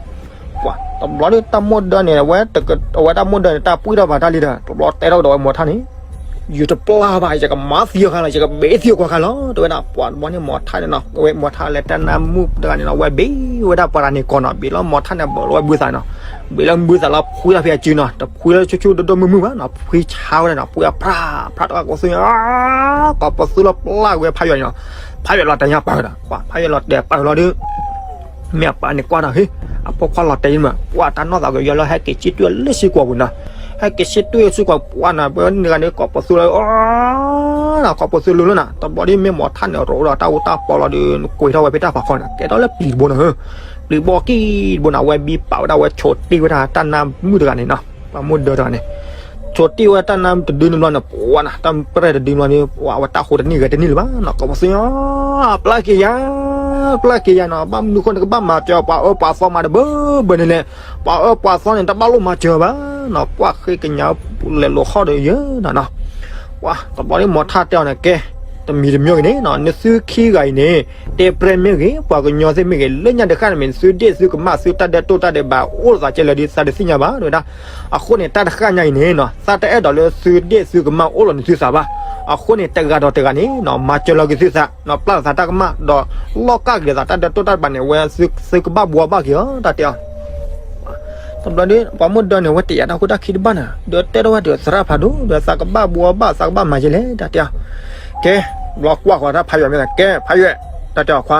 ပှၤ တဘျီဒ်တၢ်မိၢ်ဒၢန့ၣ် အဝဲတက အဝဲတၢ်မိၢ်ဒၢန့ၣ် တၢ်ပှံၢ်ထီၣ်ဘၣ်တၢ်လံဒီး တဘျီတဲထီၣ်ကဒီးဝဲမီၤထၣ်န့ၣ် ယတပျၢ်ဘၣ်, ယကမၤသံအီၤခါလီၤ, ယကဘ့ၣ်သံအီၤကွၢ်ခါလီၤ တဲဝဲဒၣ်. ပှၤတဘျီန့ၣ်မီၤထၣ်န့ၣ်နီၤ, အဝဲမီၤထၣ်လၢတၢ်နါမုၣ်တဂၤန့ၣ်နီၤ, အဝဲဘ့ၣ်ဝဲဒၣ်ပှၤတဂၤန့ၣ်ကိးနီၤ, ဘ့ၣ်လီၤမီၤထၣ်န့ၣ် ဘၢးလီၤဝဲဘုသးနီၤ, ဘ့ၣ်လီၤဘုသးလီၤ ဖှံထီၣ်ဖဲအစုနီၤ, တဖှံလၢဆူၣ်ဆူၣ်ဒိၣ်ဒိၣ်မုၢ်မုၢ်ဘၣ်နီၤ, ဖှံဆါဝဲဒၣ်နီၤ, ဖှံအဖျၢၣ်ဖျၢၣ်တဂၤကိးသူ, ကိးပသူလီၤပျၢ်ဝဲဖးယွၤန့ၣ်နီၤ, ဖးယွၤလီၤတဲာ်ညါပာ်ဝဲဒၣ်, ပှၤဖးယွၤလီၤတဲာ်ပာ်ဝဲလီၤဒီး မ့ၢ်အပၢ်န့ၣ်ကွၢ်ဒီး ဟ့ၣ် အဖိခွါလီၤတဲာ်ယံၤမး, ပှၤတၢ်နီၢ်သးကယီလၢဟဲက့ၤ ဆံတွ့ၢ်လၢစ့ၢ်ကီးပူၤနီၤ, ဟဲက့ၤဆံတွ့ၢ်စ့ၢ်ကီးပှၤနီၤ, ပှၤန့ၣ်ဂၤန့ၣ် ကိးပသူလီၤ, ကိးပသူလၢလၢနီၤ, တဘျီဒ်မ့ၢ်မီၤထၣ်န့ၣ် ရိးဒီးတၢ်အူတၢ်ပီလီၤဒီး နကွံာ်ထီၣ်ဝဲဖဲတၢ်ဖးခီန့ၣ် ကဲထီၣ်လၢပျံၤတဘိနီၤ, ပျံၤဘီကံၢ်တဘိနီၤ, အဝဲဘံပာ်ဝဲဒၣ်ဝဲဆိးတ့ၢ်ဝဲဒၣ်တၢ်နါမုၣ်တဂၤန့ၣ်နီၤ, ပှၤမိၢ်ဒၢတဂၤန့ၣ် ဆိးတ့ၢ်ဝဲတၢ်နါတဒုန့ၣ်ဘျီန့ၣ် ပှၤနီၤ, တၢ်ပြဲၢ်တဒုန့ၣ်ဘျီန့ၣ် ပှၤဝဲတၢ်ဃိးတနံၣ်ဂဲၤတနံၣ်လၢၤဘၣ်နီၤ, ကိးပသူ ပျၢ်က့ၤယၤ, ပျၢ်က့ၤယၤနီၤ, ဘၣ်မနုၤဃိနကဘၣ်မၤစၢၤပှၤအၢပှၤသီမးတဘၢဘၢန့ၣ်လဲၣ်, ပှၤအၢပှၤသီန့ၣ် တဘၣ်လိၣ်မၤစၢၤဘၣ်နီၤ, ပှၤဃ့ကညးလဲၤလိာ်ခီၣ်ဒီးယဲနီၤနီၤ, ပှၤတဘျီဒ်မီၤထၣ်တဲအီၤန့ၣ် ကဲ တမံၤတမံၤဂ့ၤန့ၣ်နီၤ, နသုခံဂၤအံၤန့ၣ် တဲပြဲမ့ၢ်ဂ့ၤ ပှၤကညီသ့ၣ်မ့ၢ်ဂ့ၤ လၢညါတဃၣ်န့ၣ်မ့ၢ် သုဒ့ၣ်သုကမၣ်သုတၢ်ဒဲးတိၢ်တၢ်ဒဲးဘးအိၣ်သးကဲလၢာ်ဒီး သးတသ့ၣ်ညါဘၣ် တဲဝဲဒၣ်, အဃိန့ၣ် တၢ်တဃၣ်ညါအံၤန့ၣ်နီၤ သးတအဲၣ်ဒိးလၢသုဒ့ၣ်သုကမၣ်အိၣ်လီၤနသုသးဘၣ်, အဃိန့ၣ် တဂၤဒီးတဂၤန့ၣ်နီၤ မၤစၢၤလီၤက့ၤသုသးနီၤ, ပျၢ်လီၤသးတၢ်ကမၣ်ဒီး လီၢ်ကၢ်က့ၤသးတၢ်ဒဲးတိၢ်တၢ်ဒဲးဘးန့ၣ် အဝဲသုကဘၣ်ဘှီဘၣ်က့ၤအီၤ တၢ်တဲအီၤ တဘျီဒ် ပှၤမိၢ်ဒၢန့ၣ် အဝဲတယာ်တၢ်ခိၣ်တၢ်ခံတဘၣ်နီၤ, ဒီးတဲထီၣ်ဝဲဒီးသရၣ်ဖးဒိၣ် ဒီးသးကဘၣ်ဘှီဘၣ် သးကဘၣ်မၤယဲလဲၣ် တၢ်တဲအီၤ, ကဲ ဘျီကွၢ်ဃီၤတၢ်ဖးယွၤမ့ၢ် ကဲ ဖးယွၤ တၢ်တဲအီၤခွါ,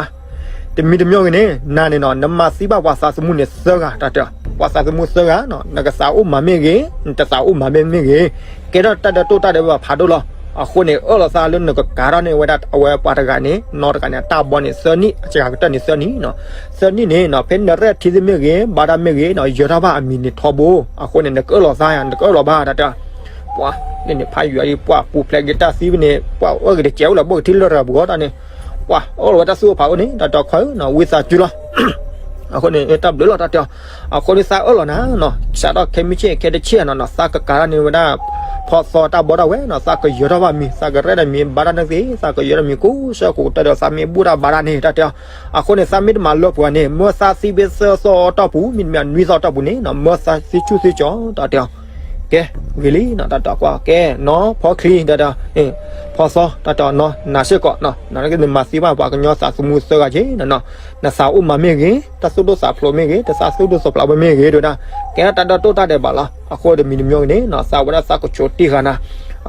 တမံၤတမံၤဂ့ၤန့ၣ် နၤန့ၣ်နီၤ နမၤသံဘၣ်ပှၤသးသမူန့ၣ်သၢဂၤ တၢ်တဲအီၤ, ပှၤသးသမူသၢဂၤနီၤ နကသးအိၣ်မၤမ့ၢ်ဂ့ၤ နတသးအိၣ်မၤမ့ၢ်မ့ၢ်ဂ့ၤ ကဲထီၣ်တၢ်ဒဲးတိၢ်တၢ်ဒဲးဘးဖးဒိၣ်လီၤ, အဃိန့ၣ် အၢၣ်လီၤသးလၢနကကၤထီၣ်န့ၢ်ဝဲဒၣ်အဝဲပှၤတဂၤန့ၣ် နီတဂၤန့ၣ် အတၢ်ဘီန့ၣ်သၢနံၣ် အစှၤကတၢၢ်န့ၣ်သၢနံၣ်နီၤ သၢနံၣ်န့ၣ်နီၤ ဖဲနရဲၣ်ထံသ့ၣ်မ့ၢ်ဂ့ၤ ဘါတၢ်မ့ၢ်ဂ့ၤနီၤ ယၢၤထီၣ်ဘၣ်အမံၤန့ၣ်ထီဘိ, အဃိန့ၣ် နကအၢၣ်လီၤသးယါ နကအၢၣ်လီၤဘၣ် တၢ်တဲအီၤ, ပှၤ န့ၣ်န့ၣ် ဖးယွၤဒ်ပှၤပူၤဖျဲးက့ၤတၢ်သံဝဲန့ၣ် ပှၤအၢက့ၤတစဲးအိၣ်လၢဘီၣ်ကထံလၢရၤပူၤဂီၢ်တၢ်န့ၣ်, ပှၤအၢၣ်လီၤဝဲတၢ်သူၣ်အိၣ်ဖးအိၣ်န့ၣ် တၢ်တဲအီၤခွါဧၢ ဝံသးစူၤလီၤ အဃိန့ၣ် တၢ်ဘျုးလီၤ တၢ်တဲအီၤ, အဃိန့ၣ် သးအၢၣ်လီၤနၤနီၤ စးထီၣ်ခဲမုၢ်ဆ့ၣ်ခဲတဆ့နီၤနီၤ သးကကၤထီၣ်န့ၢ်ဝဲဒၣ် ဖီသီတၢ်ဘီတၢ်ဝဲနီၤ သးကယၢၤထီၣ်ဘၣ်မံၤ သးကရဲၣ်ဒီးမံၤ ဘါတၢ်န့ၣ်သ့ သးကယၢၤဒီးမံၤကိးဆၢကိးကတီၢ်ဒီး သးမ့ၢ်ဘူၣ်တၢ်ဘါတၢ်န့ၣ် တၢ်တဲအီၤ, အဃိန့ၣ် သးမ့ၢ်တမၤလၢပှဲၤန့ၣ် မၢသးသံဖဲသၢသီတီၢ်ပူၤ မ့တမ့ၢ်နွံသီတီၢ်ပူၤန့ၣ်နီၤ မၢသးသံဆူၣ်သံကၠီ တၢ်တဲအီၤ ကဲ ဂ့ၤလံနီၤ တၢ်တဲအီၤကွၢ် ကဲနီၤ ဖီချံ တၢ်တဲအီၤ ဖီသီ တၢ်တဲအီၤနီၤ နၤစ့ၢ်ကီးနီၤ နကမၤသံဘၣ်ပှၤကညီသးသမူသၢဂၤက့ၤနီၤနီၤ နသးအိၣ်မၤမ့ၢ်ဂ့ၤ တၢ်သူၣ်ဒိၣ်သးဖျိးမ့ၢ်ဂ့ၤ တသးသူၣ်ဒိၣ်သးဖျိးဘၣ်မ့ၢ်ဂ့ၤ တဲဝဲဒၣ် ကဲထီၣ်တၢ်ဒဲးတိၢ်တၢ်ဒဲးဘးလီၤ အဃိတမံၤတမံၤဂ့ၤန့ၣ်နီၤ သးဝဲဒၣ်သးကဆိးတ့ၢ်ဃာ်နၤ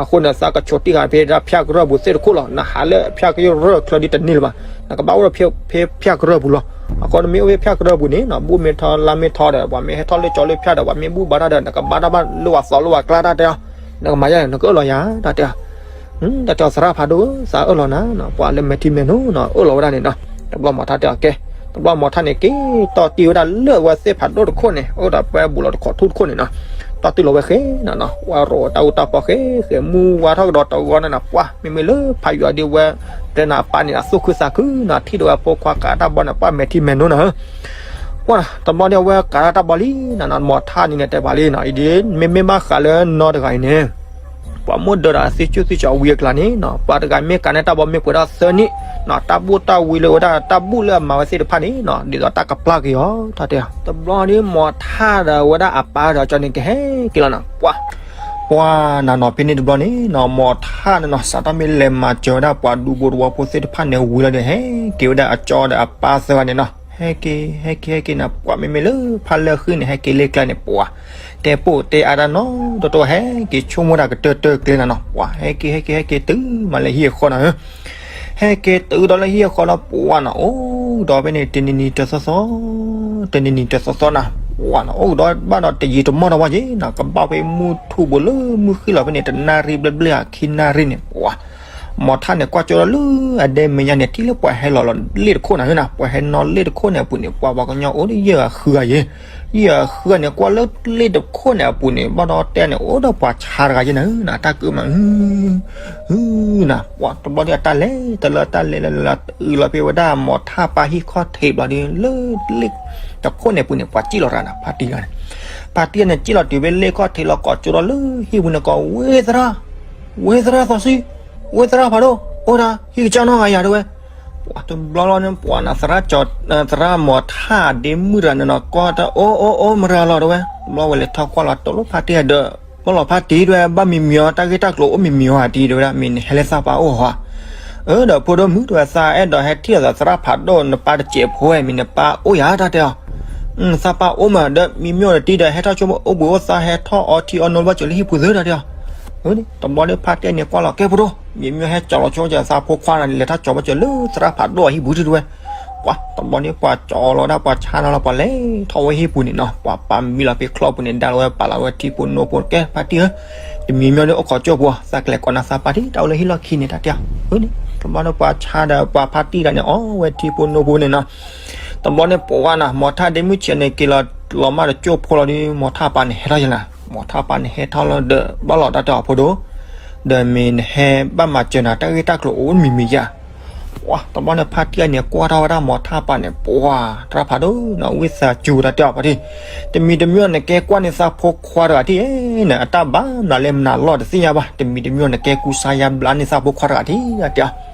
အဃိန့ၣ် သးကဆိးတ့ၢ်ဃာ်ဖဲဒၣ်ဖၠၣ်ကရၢၢ်ပူၤသ့ၣ်တခိၣ်လီၤ နဟးလၢဖၠၣ်ကရၢၢ်ချၢဒ်တန့ၢ်လၢၤဘၣ် နကဘၣ်အိၣ်ဒီးဖဲဖဲဖၠၣ်ကရၢၢ်ပူၤလီၤ အဃိနမ့ၢ်အိၣ်ဖဲဖၠၣ်ကရၢၢ်ပူၤန့ၣ်နီၤ ဘူၣ်မ့ၢ်ထီလါမ့ၢ်ထီဒီး ပှၤမ့ၢ်ဟဲထီၣ်လၢကၠီလၢဖၠၣ်ဒီး ပှၤမ့ၢ်ဘူၣ်ဘါတၢ်ဒီး နကဘါတၢ်ဘၣ်လၢပှၤသီလၢပှၤကျါတၢ်တဲအီၤ နကမၤယါ နကအၢၣ်လီၤယၤ တၢ်တဲအီၤ တၢ်တဲအီၤသရၣ်ဖးဒိၣ်ဧၢ သးအၢၣ်လီၤနၤနီၤ ပှၤလၢမဲာ်ထံမဲာ်နိနီၤ အၢၣ်လီၤဝဲဒၣ်န့ၣ်နီၤ တဘျီမီၤထါတဲအီၤကဲ တဘျီမီၤထါန့ၣ်က့ၤ တီၢ်တံၢ်ဝဲဒၣ်လၢအဝဲသ့ၣ်ဖးဒိၣ်တခိၣ်န့ၣ် အိၣ်ဒီးပှဲၤဘူးလီၤတခိးထူၣ်တခိၣ်န့ၣ်နီၤ တီၢ်တံၢ်လီၤဝဲဃဲနီၤနီၤ ဝဲရိးတၢ်အူတၢ်ပီဃဲဃဲ မူဝါထီၣ်ကဒီးတဂီၤန့ၣ်နီၤ ပှၤမ့မ့ၢ်လၢဖးယွၤဒ်ဝဲ တဲနၤပၢ်န့ၣ် အသူၣ်ခုသးခုနီၤ ထံၣ်ဒီးဝဲဖိခွါကးတၢ်ဘီန့ၣ် ပှၤမဲာ်ထံမဲာ်နိနီၤ ပှၤတဘျီန့ၣ် အဝဲကးတၢ်တၢ်ဘီလံနီၤနီၤ မီၤထါန့ၣ်န့ၣ်တဲပှၤလံနီၤ အံၤဒ် မ့မ့ၢ်ဘၣ်ဃးလၢနီတဂၤအံၤန့ၣ် ပှၤမိၢ်ဒၢဒီးသ့ၣ်ဆူၣ်သ့ၣ်ကၠီဝံၤအကျါန့ၣ်နီၤ ပှၤတဂၤမ့ၢ်ကးန့ၢ်တၢ်ဘီမ့ၢ်ပှဲၤထီၣ်သၢနံၣ်နီၤ တၢ်ဘူၣ်တၢ်ဝံလၢဝဲဒၣ်တၢ်ဘူၣ်လၢအမၤဝဲသ့ၣ်တဖၣ်န့ၣ်နီၤ ဒ်သိးတၢ်ကပျၢ်က့ၤအီၤ တၢ်တဲအီၤ တဘျီန့ၣ် မီၤထါဒီးဝဲဒၣ်အပၢ်ဒီးကၠီန့ၣ်ကဟဲက့ၤလီၤနီၤ ပှၤ ပှၤနၤနီၤ ဖဲန့ၣ်တဘျီန့ၣ်နီၤ မီၤထါန့ၣ်နီၤ စးထီၣ်မ့ၢ်လဲၤမၤစၢၤဝဲဒၣ်ပှၤဒူဖိသဝီဖိသ့ၣ်တဖၣ်န့ၣ်ဝံၤလီၤဒီး ဟဲက့ၤဝဲဒၣ်အကၠီဒီးအပၢ်သၢဂၤန့ၣ်နီၤ ဟဲက့ၤ ဟဲက့ၤ ဟဲက့ၤနၤ ပှၤမ့မ့ၢ်လၢဖးလၢအဃံန့ၣ် ဟဲက့ၤလၢကျဲန့ၣ် ပှၤ တဲပိၢ်တဲအါတၢ်နီတတီ ဟဲက့ၤဆိကမိၣ်တၢ်ကတၢၢ်တၢၢ်ကျဲနၤနီၤ ပှၤ ဟဲက့ၤ ဟဲက့ၤ ဟဲက့ၤတုၤမးလၢဟံၣ်အဃီနီၤဧၢ ဟဲက့ၤတုၤဒီးလၢဟံၣ်အဃီဒီး ပှၤနီၤ အိၣ်ဒီးဖဲန့ၣ် တနံၤနံၤတသီသီ တနံၤနံၤတသီသီနၤ ပှၤနီၤ အိၣ်ဒီးဘၣ်ဒီးတယံာ်တမီၢ်တဝါယ့ၣ်နီၤ ကဘၣ်ဖဲမုၢ်ထူၣ်ဘိလၢမုၢ်ဃ့ၢ်လီၤဖဲန့ၣ် တနၣ်ရံၣ်ဘျဲၣ်ဘျဲၣ်ဧါ ခံနၣ်ရံၣ်န့ၣ် ပှၤ မီၤထၣ်န့ၣ် ကွၢ်ကၠိဒီးလၢအဒဲမဲာ်ညါန့ၣ် ထံၣ်လၢပှၤဟဲလီၤလီၤလ့ၣ်တခိၣ်နၤဧၢနၤ ပှၤဟဲနီၣ်လ့ၣ်တခိၣ်န့ၣ်အပူၤန့ၣ် ပှၤပှၤကညီအိၣ်ဒီးယဲၢ်ဂၤဃုဂၤယ့ၣ် ယဲၢ်ဂၤဃုဂၤန့ၣ် ကွၢ်လၢလ့ၣ်တခိၣ်န့ၣ်အပူၤန့ၣ် ဘၣ်ဒီးတဲန့ၣ် အိၣ်ဒီးပှၤဆါတဂၤယ့ၣ်နၤဧၢနၤ တၢ်ကမၤ ဟုနၤ ပှၤတဘျီဒီးအတၢ်လဲၤတလၢတၢ်လဲၤလၢလၢအုးလီၤဖဲဝဲဒၣ်မီၤထၣ်ပၢ်ဟံၣ်ခီၣ်ထံးဘျီဒီး လၢလ့ၣ်တခိၣ်န့ၣ်အပူၤန့ၣ် ပှၤစံၣ်လီၤတဂၤနၤ ဖါတံၢ်တဂၤန့ၣ် ဖါတံၢ်န့ၣ် စံၣ်လီၤတုၤဖဲလ့ၣ်ခီၣ်ထံးလီၤ ကိးကၠိဒီးလၢဟံၣ်ပူၤန့ၣ် ကိး ဝ့သရၣ် ဝ့သရၣ်သီဆံ ဝ့သရၣ်ဖးဒိၣ် အိၣ်ဒၣ် ဟံၣ်ကစၢ်နီတဂၤယၤတဲဝဲ ပှၤတဘျီလီၤန့ၣ် ပှၤနၤ သရၣ်မီၤထၣ်ဒ့မုၣ်တဂၤန့ၣ်နီၤ ကိးတၢ် အိၣ်အိၣ်အိၣ် မတၤလီၤတဲဝဲ တဘျီဝဲလဲၤထီၣ်ကွၢ်လီၤ တိၢ်လိာ်ဖါတံၢ်ဒီး ဘၣ်လီၤဖါတံၢ်တဲဝဲ ဘၣ်မံမံၤအီၤ တၢ်ဂ့ၢ်တၢ်ကျိၤအိၣ်မံမံၤအီၤဧါတံၢ်တဲဝဲဒၣ် မ့ၢ်နဟဲလၢသးပၢ်အိၣ်ဧါ အၢ ဒီးဖိဒိၣ်မုၣ်တဲဝဲ သးအဲၣ်ဒိးဟဲထံၣ်အသးသရၣ်ဖးဒိၣ် နပၢ်တစဲးဖိဝဲ မ့ၢ်နပၢ်အိၣ်ယၤတၢ်တဲအီၤ သးပၢ်အိၣ်မးဒီး မံမံၤအီၤတံၢ်ဒီး ဟဲထီၣ်ဆိကမိၣ်အိၣ်ဘှံးအိၣ်သါ ဟဲထီၣ်အီထံအီနိဘၣ်စၢၤလၢဟံၣ်ပူၤသ့တၢ်တဲအီၤ တဘျီဒီးဖါတံၢ်န့ၣ်ကွၢ်လီၤ ကဲဖိဒိၣ် မံမံၤအီၤဟဲကၠီၤလီၤဆိကမိၣ်သးဖိခွါနၤ လဲၤထီၣ်ကၠီၤဘၣ်စၢၤလၢသရၣ်ဖးဒိၣ်အဟံၣ်ပူၤတံၢ်တဲဝဲ ပှၤ တဘျီန့ၣ် ပှၤကၠီၤလီၤဝဲဒၣ် ပှၤဆါနီၤလီၤ ပှၤလဲၤထီၣ်ဝဲဟံၣ်ပူၤန့ၣ်နီၤ ပှၤပာ်မံလီၤဖဲချီၣ်ပူၤန့ၣ် ဒါလီၤဝဲ ပာ်လီၤဝဲထံဖိနိဖိ ကဲဖါတံၢ်ဧၢ တမံမံၤအီၤဒီးအိၣ်ခိးကၠိဖိ သးကလဲၤကိးနၤသးပၢ်တံၢ် တၢ်အိၣ်လၢဟံၣ်လီၢ်ခံန့ၣ်တၢ်တဲအီၤ တဘျီန့ၣ် ပှၤဆါဒီးပှၤဖါတံၢ်တဂၤန့ၣ် အီဝဲထံဖိနိဖိန့ၣ်နီၤ တဘျီန့ၣ် ပှၤနၤ မီၤထၣ်ဒ့မုၣ်ဆဲးန့ၣ် က့ၤလီၤလီၤမၢ်ဒီးကၠိဖိလီၤဒီး မီၤထၣ်ပၢ်န့ၣ် ဟဲထီၣ်ယလၢ မီၤထၣ်ပၢ်န့ၣ် ဟဲထီၣ်လီၤဒီး ဘၣ်လီၤတၢ်တဲအီၤဖိဒိၣ် ဒီးမ့ၢ်နဟဲဘၣ်မၤစၢၤနၤ တၢ်ဂ့ၢ်တၢ်ကျိၤအိၣ်မံမံၤယါ ပှၤ တဘျီန့ၣ် ဖါတံၢ်န့ၣ် ကွၢ်ထီၣ်ဝဲဒၣ်မီၤထၣ်ပၢ်န့ၣ် ပှၤ သရၣ်ဖးဒိၣ်နီၤ ဝံသးစူၤတၢ်တဲအီၤပှၤထံၣ် တမံၤတမံၤနကဲကွၢ်န့ၢ်သးဖိခွါတဂၤထံၣ် နအတၢ်ဘၣ်မနုၤလဲၣ်မနုၤလီၢ်တသ့ၣ်ညါဘၣ် တမံၤတမံၤနကဲကူစါယါဘျါန့ၢ် သးဖိခွါတဂၤထံၣ် တၢ်တဲအီၤ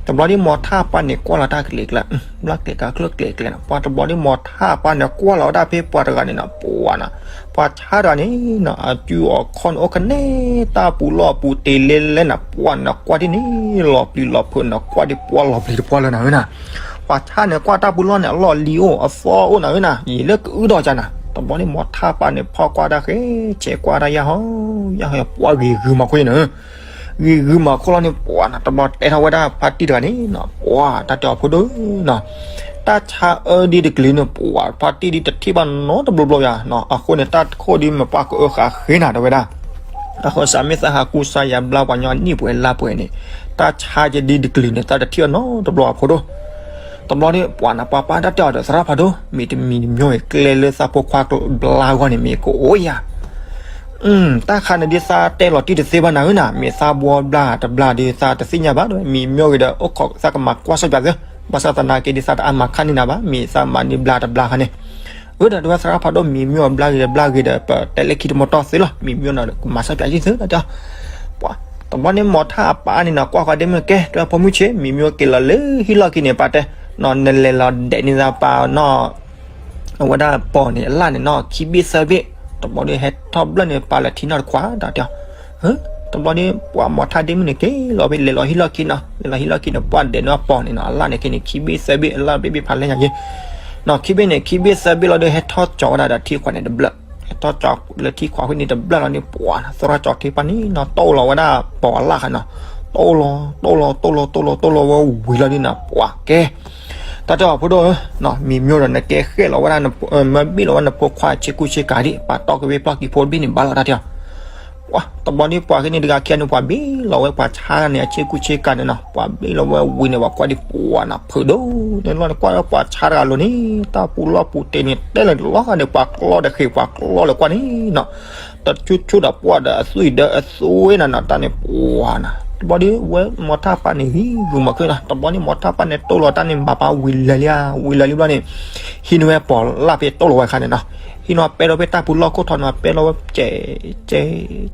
တဘျီဒ်မီၤထၣ်ပၢ်န့ၣ် ကွၢ်လီၤတၢ်ကျဲၤကျဲၤ ဘျါကျဲၤကျဲၤကျဲၤကျဲၤန့ၣ် ပှၤတဘျီဒ်မီၤထၣ်ပၢ်န့ၣ် ကွၢ်လီၤဝဲဒၣ်ဖဲပှၤတဂၤန့ၣ်နီၤ ပှၤနီၤ ပှၤဆါတဂၤန့ၣ်နီၤ အစုအီၣ်ခီန့ၣ် အိၣ်ကနဲ တၢ်ပူၤလီၢ်ပူၤတ့ၢ်လဲလဲနၤ ပှၤနကွၢ်ဒ်န့ၣ် လီၤပျံၤလီၤဖုးနကွၢ်ဒ်ပှၤလီၤပျံၤတပှၢ်လၢနၤဝဲနၤ ပှၤဆါန့ၣ် ကွၢ်တၢ်ပူၤလီၢ်န့ၣ် အလီၢ်လံၤအိၣ် အသီအိၣ်နၤဝဲနၤ ယံာ်လၢကအုဒီးကနၤ တဘျီဒ်မီၤထၣ်ပၢ်န့ၣ် ဖီၣ်ကွၢ်တၢ်ဃဲ ဆဲးကွၢ်တၢ်ယါဟီ ယါဟီ ပှၤဂ့ၤဂုာ်မၤခိၣ်န့ၣ် ဂ့ၤဂုာ်မၤခိၣ်လီၤန့ၣ် ပှၤနၤ တဘျီတဲထီၣ်ဝဲဒၣ်ဖါတံၢ်တဂၤန့ၣ်နီၤ ပှၤ တၢ်တဲအီၤဖိဒိၣ်နီၤ တၢ်ဆါအၢဒ်တကလုာ်န့ၣ် ပှၤဖါတံၢ်ဒ်တထံၣ်ဘၣ်နီတဘျီဘျီယါနီၤ အဃိန့ၣ် တၢ်တခိၣ်ဒ်မ့ၢ်ပှၤကအၢဃာ်ဃ့နၤတဲဝဲဒၣ် အဃိစးမ့ၢ်သးဟးကူစါယါဘျါပှၤညီနံၣ်ပှဲၤလါပှဲၤန့ၣ် တၢ်ဆါကဒ်တကလုာ်န့ၣ် တၢ်တထံၣ်အီၤနီတဘျီအဖိဒိၣ် တဘျီန့ၣ် ပှၤနၤ ပှၤပၢ်တၢ်တဲအီၤဒီးသရၣ်ဖးဒိၣ် မ့ၢ်တမံၤတမံၤအံၤ ကျဲလၢသးဖိခွါဘျါဂီၢ်န့ၣ် မ့ၢ်ကအိၣ်ယါ တၢ်ခါန့ၣ်ဒ်သးတဲလီၤတံၢ်တသ့ဘၣ်နၤဧၢနၤ မ့ၢ်သးဘှီဘျါတဘျါဒီး သးတသ့ၣ်ညါဘၣ်ဒီး မံၤမ့ၢ်ဂ့ၤဒီး အိၣ်ခိးသးကမၤကွၢ်စီပျးသ့ ဘၣ်ဆၣ်သနာ်က့ဒ်သးတအါမၤခါန့ၢ်နၤဘၣ် မ့ၢ်သးမၤန့ၢ်ဘျါတဘျါခါန့ၣ် အၢ ဒီးတဲဝဲသရၣ်ဖးဒိၣ် မံၤမ့ၢ်အီၤဘျါဂ့ၤဒီးဘျါဂ့ၤဒီး ပတဲလၢခံတမီၢ်တီၢ်သ့လီၤ မံၤမ့ၢ်အီၤဒီး ကမၤစီပျးယုၢ်သ့ တၢ်တဲအီၤ ပှၤ တဘျီန့ၣ် မီၤထၣ်အပၢ်န့ၣ်နီၤ ကွၢ်ဃီဒ်မ့ၢ်ကဲ တဲဝဲဖိမုၣ်ဆ့ မံၤမ့ၢ်အီၤက့ၤလီၤလၢဟံၣ်လီၢ်ခံန့ၣ် ပၢ်တဲ နီၤ နလဲၤလီၤဒဲးန့ၢ်သးပၢ်နီၤ အဝဲဒၣ်ပီၢ်န့ၣ် အလၣ်န့ၣ်နီၤ ခံဘ့ၣ်သၢဘ့ၣ် တဘျီဒီးဟဲထီၣ်ဘျၢၣ်န့ၣ် ပၢ်လၢထံနီၢ်တခွး တၢ်တဲအီၤ တဘျီဒီး ပှၤမီၤထၣ်ဒ့မုၣ်န့ၣ် က့ၤလီၤဖဲလဲၤလီၤဟံၣ်လီၢ်ခံနီၤ လဲၤလီၤဟံၣ်လီၢ်ခံန့ၣ် ပှၤဒဲးန့ၢ်ပီၢ်န့ၣ်နီၤ အလၣ်န့ၣ်က့ၤန့ၣ် ခံဘ့ၣ်သၢဘ့ၣ် အလၣ်ဘ့ၣ်ဘ့ၣ်ဖးလဲၢ်ညါက့ၤ နီၤ ခံဘ့ၣ်န့ၣ် ခံဘ့ၣ်သၢဘ့ၣ်လီၤဒီး ဟဲထီၣ်ကၠီၤဝဲဒၣ်ဒီးထံခွးန့ၣ်တဘျၢၣ် ဟဲထီၣ်ကၠီၤလၢထံခွးဝဲန့ၣ်တဘျၢၣ်လီၤန့ၣ် ပှၤနီၤ သရၣ်ကၠီၤထံပၢ်န့ၣ်နီၤ တိၢ်လီၤဝဲဒၣ်ပီၢ်အလၣ်ခါနီၤ တိၢ်လီၤ တိၢ်လီၤ တိၢ်လီၤ တိၢ်လီၤဝဲဝံၤလီၤဒ်နီၤ ပှၤကဲ တၢ်တဲအီၤဖိဒိၣ်ဧၢ မံၤမ့ၢ်ဒီးနကဲဃဲၣ်လီၤဝဲဒၣ် မၢဘ့ၣ်လီၤဝဲနဖိခွါဆ့ကူဆ့ကၤဒံး ပှၤတီၢ်က့ၤဝဲပျီၢ်ကံၤဖိတဘ့ၣ်န့ၣ် ဘၣ်လီၤတၢ်တဲအီၤ ပှၤ တဘျီဒ်ပှၤက့ၤန့ၣ်တဂၤခံဂၤန့ၣ် ပှၤဘ့ၣ်လီၤဝဲပှၤဆါန့ၣ် အဆ့ကူဆ့ကၤန့ၣ်နီၤ ပှၤဘ့ၣ်လီၤဝဲဝံၤန့ၣ် ပှၤကွၢ်ဒံးပှၤနီၤ ဖုးဒိၣ်န့ၣ်လီၤန့ၣ် ကွၢ်လၢပှၤဆါတဂၤလိၤန့ၣ် တၢ်ပူၤလီၢ်ပူၤတ့ၢ်န့ၣ် တဲလၢလီၤဂာ်န့ၣ် ပှၤကျီဒီးဃ့ၢ် ပှၤကျီလၢကွၢ်န့ၣ်နီၤ တဆူၣ်ဆူၣ်ဒီးပှၢ်ဒီးအသွံၣ်ဒီးအသွံၣ်နၤနီၤ တၢ်န့ၣ်ပှၤနီၤ တဘျီဒ်ဝဲမီၤထၣ်ပၢ်န့ၣ် ဟံးဂုာ်မၤခုၣ်နီၤ တဘျီန့ၣ် မီၤထၣ်ပၢ်န့ၣ် တိၢ်လီၤတၢ်န့ၣ် ဘၣ်ပၢ်ဝံၤလၢာ်လံဧါ ဝံၤလၢာ်လံဘျီန့ၣ် ဟံးန့ၢ်ဝဲပီၢ်လၣ်ဖဲတိၢ်လီၤဝဲခါန့ၣ်နီၤ ဟံးန့ၢ်ဝဲပဲလီၤဖဲတၢ်ပူၤလီၢ်ခိၣ်ထီၣ်န့ၣ် ပဲလီၤဝဲကဲ ကဲ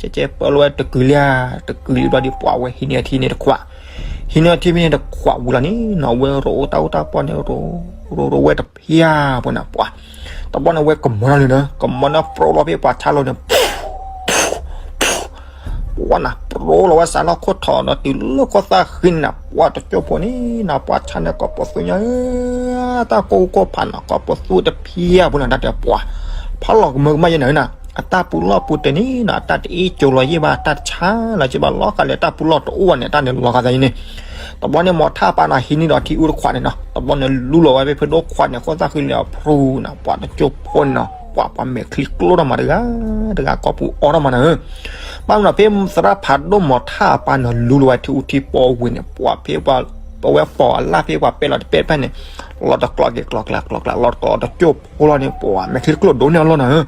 ကဲ ကဲ ပၢလီၤဝဲတကုာ်လံဧါ တကုာ်လံဘျီဒ်ပှၤဝဲ ဟံးန့ၢ်အထံန့ၣ်တခွး ဟံးန့ၢ်အထံဖဲန့ၣ်တခွးဝံၤလီၤန့ၣ်နီၤ ဝဲရိအိၣ်တၢ်အိၣ်တၢ်ပီၢ်န့ၣ် ရိ ရိ ရိဝဲတဖၠၣ်ဖိန့ၣ် ပှၤ တဘျီန့ၣ် ဝဲကမီၤနီၤလံနီၤ ကမီၤန့ၣ်ပြိလီၤဖဲပှၤဆါလိၤန့ၣ် ပှၤနၤ ပရိလီၤဝဲစးလီၢ်ခိၣ်ထီၣ်ဒီးတုၤလၢကီၢ်သၣ်ဃံန့ၣ်နၤ ပှၤတကၠိဖိန့ၣ်နၤ ပှၤဆါန့ၢ်ကီၢ်ပသူညါဧၢ, တၢ်ကိၢ်ဂူၢ်ကိၢ်ဖးနၤ ကီၢ်ပသူတဖံးအပူၤနၤ တၢ်တဲပှၤ ဖီလီၤကမၢကမၣ်ယဲၢ်နၤဧၢနၤ, အတၢ်ပူၤလီၢ်ပူၤတ့ၢ်န့ၣ်နၤ အတၢ်တအ့ၣ်ကၠိလီၤယံၣ်ဘၣ် တၢ်တဆါလီၤက့ဘၣ် လီၤဃာ်လၢတၢ်ပူၤလီၢ်တအိၣ်ဘၣ်န့ၣ် တၢ်န့ၣ်လီၤဃာ်သးယံၤန့ၣ်, တဘျီန့ၣ်မီၤထၣ်ပၢ်နၤဟံးန့ၢ်ဒီးထံအူတခွးန့ၣ်နၤ တဘျီန့ၣ်လူလီၤဝဲဖဲဖုဒိၣ်ခွးန့ၣ် ကီၢ်သၣ်ဃံလၢအဖရူနၤ ပှၤတကၠိဖိန့ၣ်နၤ ပှၤပှၤမဲာ်ချံကျိထီၣ်မးတဂၤ တဂၤကီၢ်ပူၤအီထီၣ်မးနၤဧၢ ဘၣ်မနုၤဖဲသရၣ်ဖးဒိၣ်မီၤထၣ်အပၢ်န့ၣ် လူလီၤဝဲထံအူထံပီဝံၤန့ၣ် ပှၤဖဲပှၤ ပဝဲပိာ်အလၣ်ဖဲပှၤပဲလီၤတပဲတဖၣ်န့ၣ် လီၤတကျိးက့ၤကျိးကျဲကျိးကျဲ လီၤတကျိးတကၠိဖိလီၤန့ၣ် ပှၤမဲာ်ချံကျိဒိၣ်န့ၢ်အလီၢ်နၤဧၢ,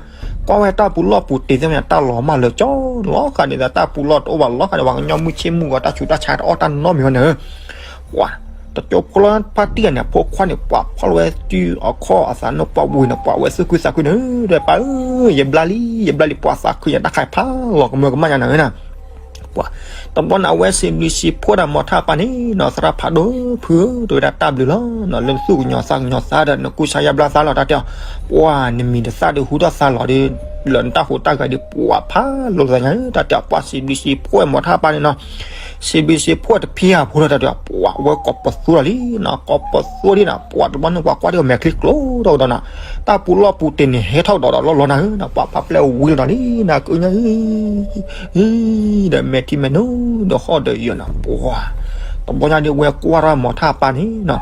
ကွၢ်ဝဲတၢ်ပူၤလီၢ်ပူၤတ့ၢ်သ့ၣ်မးန့ၣ် တၢ်လီၤမၢ်လၢကၠီ လီၤဃာ်န့ၣ်ဒီးတၢ်ပူၤလီၢ်တအိၣ်ဘၣ် လီၤဃာ်န့ၣ် ပှၤကညီမုၢ်ဆ့ၣ်မုၢ်ဂီၤ တၢ်ဆူးတၢ်ဆါတအီၣ်တၢ်နီတမံၤဝဲနၤဧၢ ပှၤ တကၠိဖိလီၤဖါတံၢ်အန့ၣ် အဖိခွါန့ၣ် ပှၤဖီၣ်လီၤဝဲတုၤအခီၣ်အသးနီၢ်ပှၢ်ဝံၤန့ၣ် ပှၤဝဲသူၣ်ခုသးခုန့ၣ် ဒီးပၢ်ဧၢ ယဘျါလံ ယဘျါလံ ပှၤသးခုယတၢ်ခါဖးလီၤကမၢကမၣ်ညါနၤဧၢနၤ ပှၤ တဘျီန့ၣ် အဝဲစံးဘျုးစံးဖှိၣ်ဒၣ်မီၤထၣ်ပၢ်န့ၣ်နီၤ သရၣ်ဖးဒိၣ်ဖုဧၢ တဲဝဲဒၣ်တၢ်ဘျုးလီၤနီၤ လၢနသူၣ်ကညီၤသးကညီၤသးဒီး နကူစါယါဘျါသးလီၤ တၢ်တဲအီၤ, ပှၤနမံၤနသၣ်ဒုးဟူထီၣ်သါလီၤဒီး လၢနတၢ်ဟူးတၢ်ဂဲၤဒီး ပှၤဖးလိာ်သးညါဧၢ တၢ်တဲအီၤ ပှၤစံးဘျုးစံးဖှိၣ်မီၤထၣ်ပၢ်န့ၣ်နီၤ စံးဘျုးစံးဖှိၣ်တဖံးအပူၤလီၤ တၢ်တဲအီၤ ပှၤဝဲကိးပသူလီၤလံနီၤ ကိးပသူလံနီၤ ပှၤတဘျီန့ၣ် ပှၤကွၢ်ဒ်အီၤမဲာ်ချံကျိထီၣ်ကဒီးနီၤ တၢ်ပူၤလီၢ်ပူၤတ့ၢ်န့ၣ် ဟဲထီၣ်ဒီးဒီးလီၤလီၤနၤဧၢနီၤ ပှၤဖးပျဲၢ်ဝံၤလီၤဒီးလံနၤ ကအၢညါ ဒီးမဲာ်ထံမဲာ်နိဒီးဟီၣ်ဒီးယၢၤနီၤ ပှၤ တဘျီညါဒ်ဝဲကွၢ်ထီၣ်မီၤထၣ်ပၢ်န့ၣ်နီၤ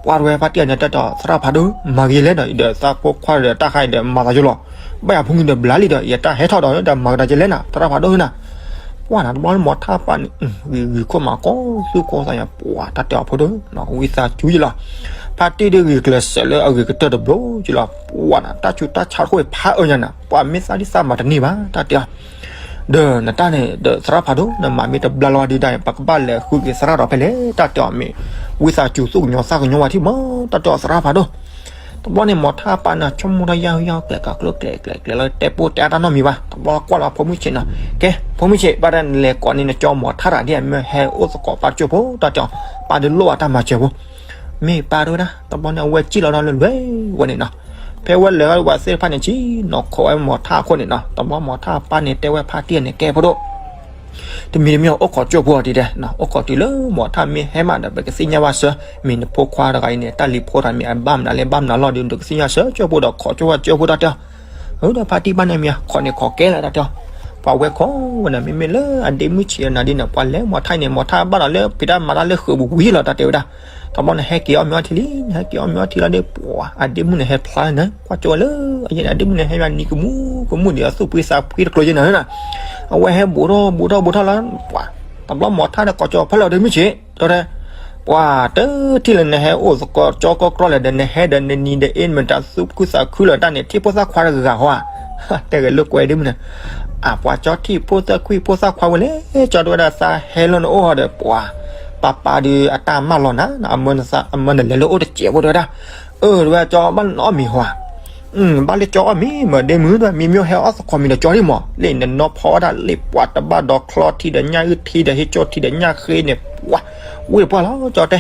ပှၤတဝဲဖါတံၢ်အန့ၣ် တၢ်တဲအီၤ သရၣ်ဖးဒိၣ် မၤဂ့ၤလဲၣ်နီၤ ဒီးသးဖိခွါဒီးတၢ်ခါအံၤဒီး မၤသးယိလီၤ ဘၣ်ယၤဖိဂံၢ်ဒီးဘျါလံဒီး ယတၢ်ဟဲထီၣ်ဒီး ဒီးမၤကဒါက့လဲၣ်နၤ သရၣ်ဖးဒိၣ်နၤ ပှၤနၤ တဘျီန့ၣ်မီၤထၣ်ပၢ်န့ၣ် ဂ့ၤဂ့ၤခိၣ်မး ကိးသူၣ်ကိးသးညါ ပှၤတၢ်တဲအီၤဖိဒိၣ် ဝံသးစူၤယလီၤ ဖါတံၢ်ဒ်ဂ့ၤကျဲးစဲးလၢအဂ့ၤကတၢၢ်တဘျီယလီၤ ပှၤနၤ တၢ်ဆူးတၢ်ဆါတခိၣ်ဖးအၢညါနၤ ပှၤမ့ၢ်သၣ်ဒ်သးမၤတန့ၢ်ဘၣ် တၢ်တဲအီၤ ဒီးနတၢ်န့ၣ် ဒီးသရၣ်ဖးဒိၣ် နမၤမ့ၢ်တဘျါလီၤဒုးဒၣ် ပကဘၣ်လဲၤဃုက့ၤသရၣ်ဒီးဖဲလဲၣ် တၢ်တဲအီၤမ့ၢ် ဝံသးစူၤသူၣ်ကညီၤသးကညီၤဝဲထံမး တၢ်တဲအီၤသရၣ်ဖးဒိၣ် တဘျီန့ၣ်မီၤထၣ်ပၢ်န့ၣ် ဆိကမိၣ်ထီၣ်ယၢ်ဟူယၢ်ဟူကျဲၤကကျိကျဲၤကျဲၤကျဲၤလီၤ တဲပိၢ်တဲအါတၢ်နီတမံၤဘၣ် တဘျီကွၢ်လီၤဖိမုၣ်ဆံးနီၤ ကဲ ဖိမုၣ်ဆံး ဘၣ်တၢ်နလဲၤကိးန့ၣ် နကၠီမီၤထၣ်တဂၤဒ်အမ့ၢ်ဟဲအိၣ်သကိးပၢ်တကၠိဖိ တၢ်တဲအီၤ ပၢ်ဒုးလိၣ်ဘၣ်တၢ်မၤစၢၤဖိ မ့ၢ်ပၢ်တဝဲဒၣ် တဘျီန့ၣ် အဝဲစံၣ်လီၤဒီးလွဲၤလွဲၤဝဲန့ၣ်နီၤ ဖဲဝဲလဲၤဝဲသ့ၣ်တဖၣ်န့ၣ် ဆံးနီၤခိးဝဲမီၤထၣ်အခိၣ်န့ၣ်နီၤ တဘျီမီၤထၣ်ပၢ်န့ၣ် တဲဝဲဖါတံၢ်န့ၣ် ကဲဖိဒိၣ် တမံၤတမံၤအိၣ်ခိးကၠိဖိအီၤဒ်လဲၣ်, အိၣ်ခိးတုၤလၢမီၤထၣ်မ့ၢ်ဟဲမးဒီး ပကသ့ၣ်ညါဘၣ်စၢၤ, မ့ၢ်နဖိခွါတဂၤအံၤန့ၣ် တၢ်လံၤဖိတဂၤမ့ၢ်အဘၣ်မနုၤလဲၣ်ဘၣ်မနုၤလီၤဒီး ပကသ့ၣ်ညါစၢၤကၠိဖိဒီးခိးကၠိဝဲကၠိဖိတၢ်တဲအီၤ, အဒီးဖါတံၢ်ဘၣ်န့ၣ်မ့ၢ်ခိးန့ၣ်ခိးကဲလၢတၢ်တဲအီၤ, ပှၤဝဲခိးဝဲန့ၣ် မ့မ့ၢ်လၢအဒ့မုၣ်ဆံးအနၤဒ်န့ၣ် ပှၤလဲၤမီၤထၣ်န့ၣ် မီၤထၣ်ဘၣ်ဒီးလၢဖံးတၢ်မၤတၢ်လၢဃုာ်ပူၤဝံၤလီၤတၢ်တဲဝဲဒၣ်, တဘျီန့ၣ်ဟဲက့ၤအီၣ်မ့ၤအီထံလံ, နဟဲက့ၤအီၣ်မ့ၤအီထံလီၤဒီး ပှၤအဒ့မုၣ်န့ၣ်ဟဲဖျါလၢနၤ, ကွၢ်ကၠိဝဲလၢအယဲၢ်န့ၣ် အဒ့မုၣ်န့ၣ်ဟဲမ့ၢ်နံၤကမူၣ်ကမူၣ်ဒီးအသူၣ်ဖှံသးဖှံတကျိၤယဲၢ်နၤ, အဝဲဟဲဘူးထီၣ်ဘူးထီၣ်ဘူးထီၣ်လၢ ပှၤ တဘျီမီၤထၣ်ဒီးကိးကၠိဖဲလဲၣ်အီၤဒ့မုၣ်ဆံး, တဲဝဲဒၣ်, ပှၤတထံၣ်လၢနဟဲအိၣ်သကိးကၠီကီၢ်ကြီလဲၣ်ဒီး နဟဲဒီးနနံၤဒီးအ့ၣ်မတၤသူၣ်ခုသးခုလၢတၢ်န့ၣ် ထံၣ်ဖိသၣ်ခွါတဂၤဟီဧါ, တဲဂ့ၤလိာ်ကွဲဒ့မုၣ်န့ၣ်, အပှၤကၠီထံၣ်ဖိသၣ်ခွံဖိသၣ်ခွါဝဲလဲၣ်, ကၠီတဲဝဲဒၣ်သးဟဲလၢနအိၣ်ဟီဒီး ပှၤ ပၢ်ပၢ်ဒီးအတၢ်မၢလီၤနၤ, အမၢနလဲၤလၢအိၣ်တစဲးဖိတဲဝဲဒၣ်, အၢ တဲဝဲကၠီဘၣ်လၢနအီၣ်မ့ၤဟီဧါ ဘၣ်လၢကၠီအီၣ်မ့ၤမ့ၢ်ဒ့မုၣ်ဒီး မ့မ့ၢ်ဟဲအီၣ်သကိးမ့ၤဒီးကၠီဒံးမး, လၢနနီၢ်ဖီဝဲဒၣ်လံပှၤတဘၣ်ဒီးချီထံဒီးညၣ်အုၣ်ထံဒီးဟ့ၣ်ကၠီထံဒီးညၣ်ဃ့န့ၣ် ပှၤ ဝံၣ်ပှၢ်လီၤကၠီတဲ,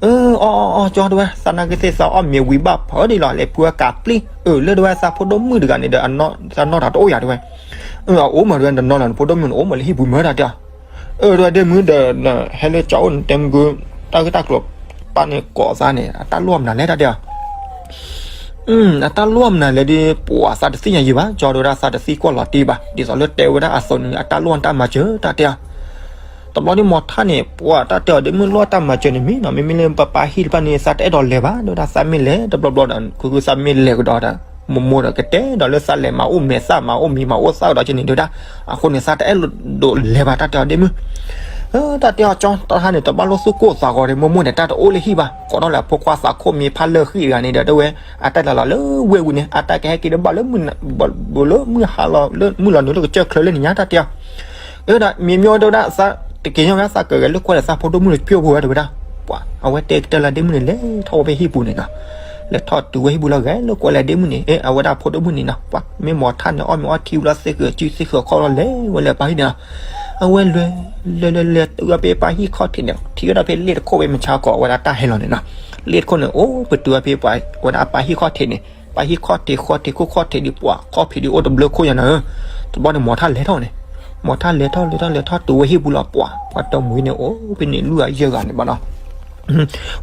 အၢ အီၣ်အီၣ်အီၣ်ကၠီတဲဝဲ သးနာ်က့သ့ၣ်သးအီၣ်မ့ၤဝံၤဘၣ်ဖးဒံးလီၤ လဲၤဖုအကးပျံၤ, အၢ လၢတဲဝဲသးဖိဒိၣ်မုၣ်တဂၤန့ၣ်ဒီး သးနီၢ်တၢ်တအိၣ်ယၤတဲဝဲ, အအိၣ်မးတဲဝဲ နနီၢ်လီၤနဖိဒိၣ်မုၣ်န့ၣ်အိၣ်မးလၢဟံၣ်ပူၤမးတၢ်တဲ အၢ တဲဝဲဒ့မုၣ်ဒီး ဟဲလၢကၠီအိၣ်န့ၣ် တဲမုၢ်ဂုၢ် တၢ်ဂ့ၢ်တၢ်ကျိၤ ပၢ်န့ၣ်ကိးသးန့ၣ် အတၢ်လိၣ်မနုၤလဲၣ်တၢ်တဲအီၤ, အတၢ်လိၣ်မနုၤလဲၣ်ဒီး ပှၤသးတသ့ၣ်ညါယံၤဘၣ်, ကၠီတဲဝဲဒၣ်သးတသံကွၢ်လီၤတံၢ်ဘၣ်, ဒ်သိးလၢတဲဝဲဒၣ်အသိးန့ၣ် အတၢ်လိၣ်တၢ်မၤစၢၤတၢ်တဲအီၤ, တဘျီဒ်မီၤထၣ်န့ၣ် ပှၤတၢ်တဲအီၤဒ့မုၣ်လိၣ်တၢ်မၤစၢၤန့ၣ်မ့ၢ်နီၤ မ့မ့ၢ်လၢပပၢ်ဟံၣ်တဖၣ်န့ၣ် သးတအဲၣ်ဒိးလဲၤဘၣ်, တဲဝဲဒၣ်သးမ့ၢ်လဲၤတဘျီဘျီဒီး ခုခုသးမ့ၢ်လဲၤကဒီးဒီး မိၢ်မိၢ်ဒီးကတဲဒီးလၢသးလဲၤမၤအိၣ်မဲာ်သၣ်မၤအိၣ်မံၤမၤအိၣ်သၣ်ကဒီးက့န့ၣ်တဲဝဲဒၣ်, အဃိန့ၣ် သးတအဲၣ်ဒိးလဲၤဘၣ်တၢ်တဲအီၤဒ့မုၣ်, တၢ်တဲအီၤကၠီတဟါန့ၣ် တဘၣ်လိၣ်သူၣ်ကိၢ်သးဂီၤဒီး မိၢ်မိၢ်န့ၣ် တၢ်တအိၣ်လၢဟံၣ်ဘၣ်, ကိးထီၣ်လၢအဖိခွါသးခိၣ်မ့ၢ်ဖးလၢဃံၣ်တဂၤန့ၣ်ဒီး တဲဝဲ အတၢ်လဲၤလီၤလၢဝ့ၢ်ဝံၤန့ၣ် အတၢ်ကဟဲက့ၤတဘၣ်လၢ လၢမုၢ်ဟါလီၤ လၢမုၢ်လီၤနုာ်လၢကစၢၢ်ချၢလၢနံၤညါတၢ်တဲအီၤ တဲဝဲဒၣ် မ့မ့ၢ်တဲဝဲဒၣ် သးတက့ၤညီဝဲဒၣ်သးကဂဲၤလိာ်ကွဲဒီးသးဖိဒိၣ်မုၣ်တကၠိၢ်ဖိဝဲတဲဝဲဒၣ်, ပှၤ အဝဲတဲကတၢၢ်လၢဒ့မုၣ်န့ၣ် လဲၤထီၣ်ဝဲဖဲဟံၣ်ပူၤန့ၣ်နီၤ, လဲၤထီၣ်တုၤဝဲဟံၣ်ပူၤလီၤဂဲၤလိာ်ကွဲလၢဒ့မုၣ်န့ၣ် အဝဲဒၣ်ဖိဒိၣ်မုၣ်န့ၣ်နီၤ, ပှၤ မ့ၢ်မီၤထၣ်န့ၣ် အီၣ်မ့ၤအီထံဝံၤလီၤသ့ၣ်ဃုာ်စုသ့ၣ်ဃုာ်အခီၣ်လီၤ လဲၤဝဲလၢပၢ်ဟံၣ်န့ၣ်နီၤ, အဝဲလဲၤ လဲၤလဲၤလဲၤတုၤဝဲဖဲပၢ်ဟံၣ်ခီၣ်ထံးန့ၣ် ထံၣ်ဝဲဒၣ်ဖဲလ့ၣ်တခိၣ်ဝဲမုၢ်ဆါခီဝဲဒၣ်တၢ်ဟဲလီၤန့ၣ်နီၤ, လ့ၣ်တခိၣ်န့ၣ် အိၣ်ပတုၤဝဲဖဲပှၤဝဲဒၣ်ပၢ်ဟံၣ်ခီၣ်ထံးန့ၣ်, ပၢ်ဟံၣ်ခီၣ်ထံးဃီထံးခိၣ်ခီၣ်ထံးဒီး ပှၤခီၣ်ဖံးဒီးအိၣ်တဘျုးခိၣ်ညါန့ၣ်, တဘျီန့ၣ်မီၤထၣ်လဲၤထီၣ်န့ၣ် မိၤထၣ်လဲၤထီၣ်လဲၤထီၣ်လဲၤထီၣ်တုၤဝဲဟံၣ်ပူၤလီၤ ပှၤ ပှၤတမှံၤန့ၣ်အိၣ်ဖဲန့ၣ်လွံၢ်ဂၤယဲၢ်ဂၤန့ၣ်ဘၣ်နီၤ.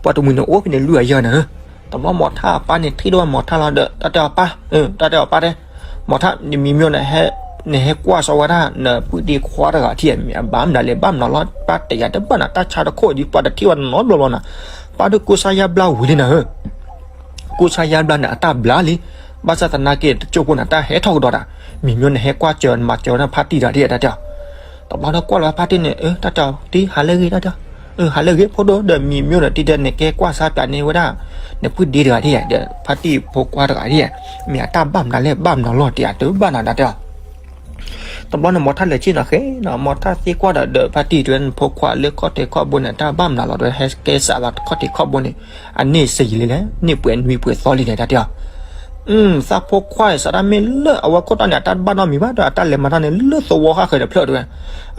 ပှၤတမှံၤန့ၣ်အိၣ်ဖဲန့ၣ်လွံၢ်ဂၤယဲၢ်ဂၤန့ၣ်, တဘျီမိၤထၣ်အပၢ်န့ၣ်ထံၣ်ဒိၣ်ဝဲမိၤထၣ်လီၤဒီး တၢ်တဲအီၤပၢ်, တၢ်တဲအီၤပၢ်တဲ, မိၤထၣ် နမံၤမ့ၢ် နဟဲကွၢ်စီဝဲဒၣ် နပုၢ်ဒ့ခွါတဂၤထံၣ်ဧါ, မ့ၢ်အဘၣ်မနုၤလဲၣ် ဘၣ်မနုၤလီၤ ပၢ်တဲယၤတဘၣ်နၤ တၢ်ဆါတခိၣ်ဒ် ပှၤတထံၣ်ဝဲနီတဘျီဘျီနီၤ, ပၢ်ဒိၣ်ကူစါယါဘျါဝံၤလံနၤဧၢ ကူစါယါဘျါန့ၣ် အတၢ်ဘျါလံ, ဘၣ်ဆၣ်သနာ်က့ တကၠိဖိန့ၣ် တၢ်ဟဲထီၣ်ကဒီးဒၣ်, မံၤမ့ၢ် နဟဲကွၢ်စၢၤ နမၤစၢၤဝဲဒၣ်ဖါတံၢ်တဂၤဒ်တၢ်တဲအီၤ, တဘျီဒီးကွၢ်လီၤဖါတံၢ်န့ၣ် အၢ တၢ်တဲအီၤတံၢ် ဟးလၢဂ့ၤတၢ်တဲအီၤ, အၢ ဟးလၢဂ့ၤဖိဒိၣ်ဒီး မံၤမ့ၢ်ဒီးတံၢ်တဲ နကဲကွၢ်ဆါပၠးန့ၢ်ဝဲဒၣ် နပုၢ်ဒ့တဂၤဒ်ဧါ ဒီးဖါတံၢ်ဖိခွါတဂၤဒ်ဧါ, မ့ၢ်အတၢ်ဘၣ်မနုၤလဲၣ် ဘၣ်မနုၤလီၤ တဲယၤတဘၣ်နၤတၢ်တဲအီၤ တဘျီန့ၣ် မိၤထၣ်လဲၤဆ့ၣ်နီၤဃဲနီၤ မိၤထၣ်သံကွၢ်ဒီး ဒီးဖါတံၢ်တဲဝဲ နဖိခွါလၢခီၣ်ထံးခီၣ်ဘိန့ၣ် တၢ်ဘၣ်မနုၤလီၤဒီး ဟဲကဲစးလီၤခီၣ်ထံးခီၣ်ဘိန့ၣ် အန့ၣ်စယံၤလံလဲၣ် န့ၢ်ပှဲၤနွံပှဲၤသီလံလဲၣ်တၢ်တဲအီၤ, သးဖိခွါအံၤ စးတၢ်မ့ၢ်လၢအဝဲခိၣ်တီန့ၣ် အတၢ်ဘၣ်နီတမံၤဘၣ်ဒီး အတၢ်လဲၤမၤတၢ်န့ၣ် လၢသဝီဃၣ်ဃၢၤတဖျၢၣ်တဲဝဲ,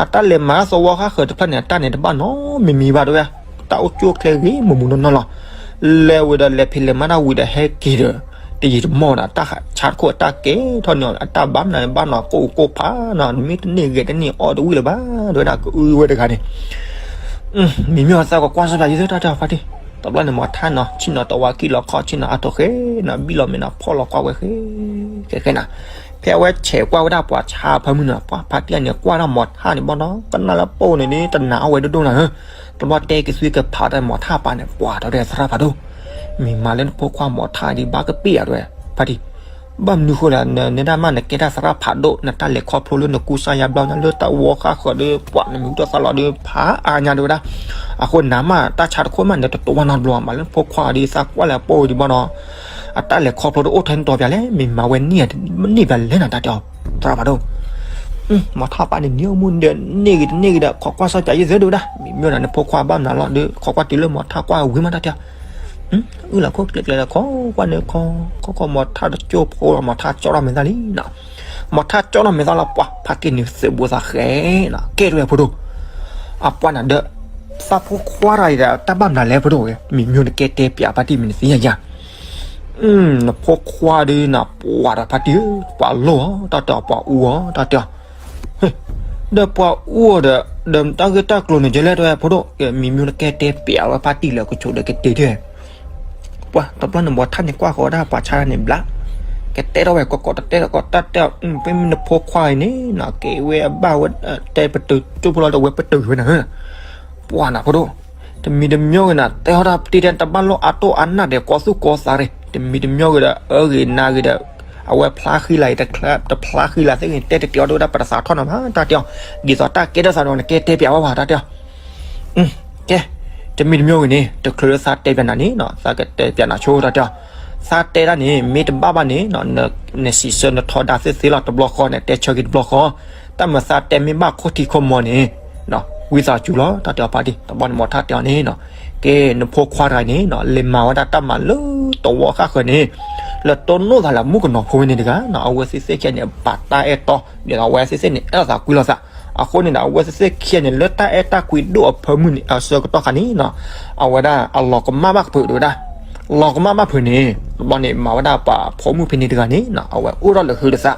အတၢ်လဲၤမၤတၢ်သဝီဃၣ်ဃၢၤတဖျၢၣ်န့ၣ် အတၢ်န့ၣ်တဘၣ်နီတမံၤဘၣ်တဲဝဲ, တၢ်အိၣ်ကၠိၣ်ချဲဂ့ၤမုာ်မုာ်နီၢ်နီၢ်လီၤ, လဲၤဝံၤဒီးလဲၤဖံးလဲၤမၤတၢ်ဝံၤဒီးဟဲက့ၤဒီး တယံာ်တမီၢ်ဒီး တၢ်ဆါတခိၣ်အတၢ်ကဲထီၣ်န့ၣ် အတၢ်ဘၣ်မနုၤဘၣ်နီၤ ကိၣ်ကိၣ်ဖးနီၤ မ့ၢ်တန့ၢ်ဂဲၤတန့ၢ်အီၣ်တဝံၣ်လၢၤဘၣ် တဲဝဲဒၣ်ကအုဝဲတဂၤန့ၣ်, မံၤမ့ၢ်အသးကကွၢ်စၢၤပၠးယသ့တၢ်တဲအီၤဖါတံၢ်, တဘျီန့ၣ် မိၤထၣ်နီၤ ဆ့ၣ်နီၤတဝါကံၣ်လီၤခီၣ် ဆ့ၣ်နီၤအါထီၣ်ဃဲနီၤ ဘံၣ်လီၤမဲာ်နီၤ ဖီၣ်လီၤကွၢ်ဝဲဃဲ ဃဲဃဲနၤ, ဖဲအဝဲဆဲးကွၢ်ဝဲဒၣ်ပှၤဆါအဖၢမုၢ်နီၤ ပှၤဖါတံၢ်အန့ၣ် ကွၢ်ဒၣ်မိၤထၣ်န့ၣ်ဘၣ်နီၤ ကနၣ်လၢပိာ်န့ၣ်ဒ် တနာ်အီၣ်ဝဲဒိၣ်ဒိၣ်နၤဧၢ, တဘျီတဲကသွံကဖးတၢ်မိၤထၣ်ပၢ်န့ၣ် ပှၤတဲဝဲဒၣ်သရၣ်ဖးဒိၣ်, မ့ၢ်မၤလၢနဖိခွါမိၤထၣ်ဒ်ဘၣ်ကပ့ၢ်ယၤတဲဝဲ, ဖါတံၢ် ဘၣ်မနုၤဃိလဲၣ် နနဒၣ်မးနကဲတၢ်သရၣ်ဖးဒိၣ် နတၢ်လဲၤခီဖျိလၢနကူစါယါဘျါညါလၢတၢ်ဝီဃၣ်ဃၢၤဒီး ပှၤနမံၤဟူထီၣ်သါလီၤဒီး ဖးအါညါတဲဝဲဒၣ်, အဃိနၤမးတၢ်ဆါတခိၣ်မး နတတိဝဲနီတဘျီ မၤလၢနဖိခွါဒ်သးကွၢ်လၢအပိာ်ဒံးဘၣ်နီၤ, အတၢ်လဲၤခီဖျိတအိၣ်ထဲနတီၤပၠးလဲၣ် မ့ၢ်မၤဝဲန့ၢ်န့ၢ်ပၠးလဲၣ်နၤတၢ်တဲအီၤ, သရၣ်ဖးဒိၣ် မိၤထၣ်ပၢ်န့ၣ် နံၤအိၣ်မူဒီး န့ၢ်ဂ့ၤတန့ၢ်ဂ့ၤဒီး ခိးကွၢ်စီပၠးယသ့ဒိၣ်ဝဲဒၣ် မ့ၢ်မ့ၢ်ဒီးနဖိခွါဘၣ်မနုၤလီၤဒီး ခိးကွၢ်တုၤလၢမိၤထၣ်ကွၢ်ဝံၤမးတၢ်တဲအီၤ, အုၣ်လီၤခိၣ်ကျဲၤကျဲၤဒီး ခိးကွၢ်န့ၣ်ခီ ခိးခိးမိၤထၣ်တကၠိၢ်ဖိလီၤ မိၤထၣ်ကၠီထီၣ်မဲာ်သၣ်လံနီၤ, မိၤထၣ်ကၠီထီၣ်မဲာ်သၣ်လီၤ ပှၤဖါတံၢ်န့ၣ်သုးဘူးသးဃဲနီၤ ကဲတဝဲဖိဒိၣ်, အပှၤနၤဒီး သးဖိခွါတဂၤအံၤဒီး တၢ်ဘၣ်မနုၤလဲၣ်ဖိဒိၣ်ဂ့ၤ မ့ၢ်မ့ၢ်နကဲတဲပၠးဖါတံၢ်မ့ၢ်နသ့ယၤယၤ နဖိခွါဒီးနပှၤဒီးဖါတံၢ်ဧၢ ပှၤလိၣ်ဧၢ တၢ်တဲအီၤပှၤအူအီၤ တၢ်တဲအီၤ, ဒီးပှၤအူအီၤဒီး ဒီးတၢ်ဂ့ၢ်တၢ်ကျိၤန့ၣ် ကဲလဲၣ်တဝဲဖိဒိၣ် မ့ၢ်မ့ၢ်နကဲတဲပၠးဝဲဖါတံၢ်လၢကဆိးဒီးကတဲတၢ်, ပှၤတဘျီန့ၣ် မိၤထၣ်န့ၣ် ကွၢ်ဃီၤဝဲဒၣ်ပှၤဆါတၢ်န့ၣ်ဘျး, ကတဲထီၣ်ဝဲကီကီတတဲတကီတၢ်တဲအီၤ ဖဲမ့ၢ်နဖိခွါအံၤန့ၣ်နီၤ ကဲဝဲအဘၣ်ဝဲ တဲပတုာ်ကၠိဖိလီၤဒီးဝဲပတုာ်ဝဲနၤဧၢ ပှၤနၤဖိဒိၣ်, တမံၤတမံၤဂ့ၤနၤ တဲဟီၣ်တၢ်ပတံၢ်တဲ တဘၣ်လိၣ်အါတိၢ်အါနၢ်ဒီး ကီသူၣ်ကီသးရ့ၣ် တမံၤတမံၤဂ့ၤဒီး အၢဂ့ၤနၤဂ့ၤဒီး အဝဲဖျါဃံလၤအံၤ တဖျါဃံလၤသ့ၣ်ဂ့ၤ တဲတတဲအီၤဒိၣ်ဝဲဒၣ် ပတသးထီၣ်နၤဘၣ် တၢ်တဲအီၤ, ဒ်သိးတၢ်ကဲထီၣ်သးဒီး နကဲတဲပျးဝဲပှၤ တၢ်တဲအီၤ ကဲ, တမံၤတမံၤဂ့ၤန့ၣ် တချုးလၢသးတဲပျးနၤန့ၣ်နီၤ သးကတဲပျးနၤဆိ တၢ်တဲအီၤ, သးတဲဒၣ်န့ၣ် မ့ၢ်တဘၣ်ဘၣ်န့ၣ် နစံးဆၢနထီဒါသ့ၣ်သ့လီၤ တဘျီဃီန့ၣ် တဲဆၢက့ၤတဘျီဃီ, တၢ်မၤသးတဲမ့ၢ်ဘၣ်ခိၣ်ထံခိၣ်မီန့ၣ် ဝံသးစူၤလီၤ တၢ်တဲအီၤဖါတံၢ်, တဘျီန့ၣ်မိၤထၣ်တဲအီၤန့ၣ်နီၤ, ကဲ နဖိခွါတဂၤန့ၣ်နီၤ လဲၤမၤဝဲဒၣ်တၢ်မၤလၢတဝီဃၣ်ဃၢၤန့ၣ် လၢတိၢ်နီၣ်သးလၢမုၣ်ကနီၤဖိဝဲန့ၣ်တဂၤနီၤ အဝဲသ့ၣ်သ့ၣ်ခံဂၤန့ၣ် ဘၣ်တၢ်အဲၣ်တီ ဒ်သိးအဝဲသ့ၣ်သ့ၣ်န့ၣ် အဲၣ်လိာ်သးကွံလိာ်သး, အဃိန့ၣ်ဒီး အဝဲသ့ၣ်သ့ၣ်ခံဂၤန့ၣ် လၢတၢ်အဲၣ်တၢ်ကွံဒိၣ်အဖၢမုၢ်န့ၣ် အဆၢကတီၢ်ခါန့ၣ်နီၤ, အဝဲဒၣ်အလီၤကမၣ်ဘၣ်ကဖၢးတဲဝဲဒၣ်, လီၤကမၣ်ဘၣ်ဖၢးန့ၣ် တဘျီန့ၣ် မၤဝဲဒၣ်ပှၤဖိမုၣ်ဖဲန့ၣ်တဂၤန့ၣ်နီၤ အဝဲအိၣ်ထီၣ်လၢဟုတသး,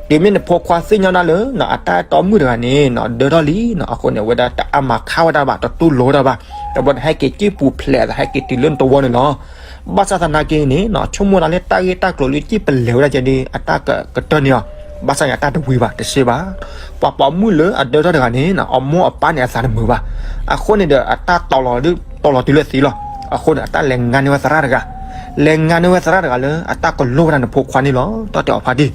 တုၤမ့ၢ်နဖိခွါသ့ၣ်ညါဒၣ်လၢ အတၢ်အဲၣ်တီမုၣ်တဂၤန့ၣ်နီၤ ဒၢထီၣ်လံနီၤ အဃိန့ၣ် အဝဲဒၣ်တအါမၤခါဝဲဒၣ်ဘၣ် တတူၢ်လိာ်ဝဲဒၣ်ဘၣ်, တဘျီန့ၣ် ဟဲက့ၤစံၣ်ပူၤဖျဲးအသး ဟဲက့ၤတုၤလၢနတဝီန့ၣ်လီၤ. ဘၣ်ဆၣ်သနာ်က့န့ၣ်နီၤ ဆိကမိၣ်ဒၣ်လၢတၢ်ဂ့ၢ်တၢ်ကျိၤလၢစံၣ်ပလဲၤဝဲဒၣ်ကဲဒီး အတၢ်ကကတၢၢ်န့ၢ်အီၤ, ဘၣ်ဆၣ်န့ၣ် အတၢ်တဝံၤဘၣ် တစ့ဘၣ်, ပှၤပိာ်မုၣ်လၢအဒၢထီၣ်တဂၤန့ၣ်နီၤ အမိၢ်အပၢ်န့ၣ်အသးတမုာ်ဘၣ်, အဃိန့ၣ်ဒီး အတၢ်တီၤလီၤဒုး တီၤလီၤတုၤလၢသံလီၤ, အဃိန့ၣ် အတၢ်လဲၤငါန့ၢ်ဝဲသရၣ်တဂၤ, လဲၤငါန့ၢ်ဝဲသရၣ်တဂၤလၢ အတၢ်ကလိၣ်ဝဲဒၣ်နဖိခွါန့ၣ်လီၤ တၢ်တဲအီၤဖါတံၢ်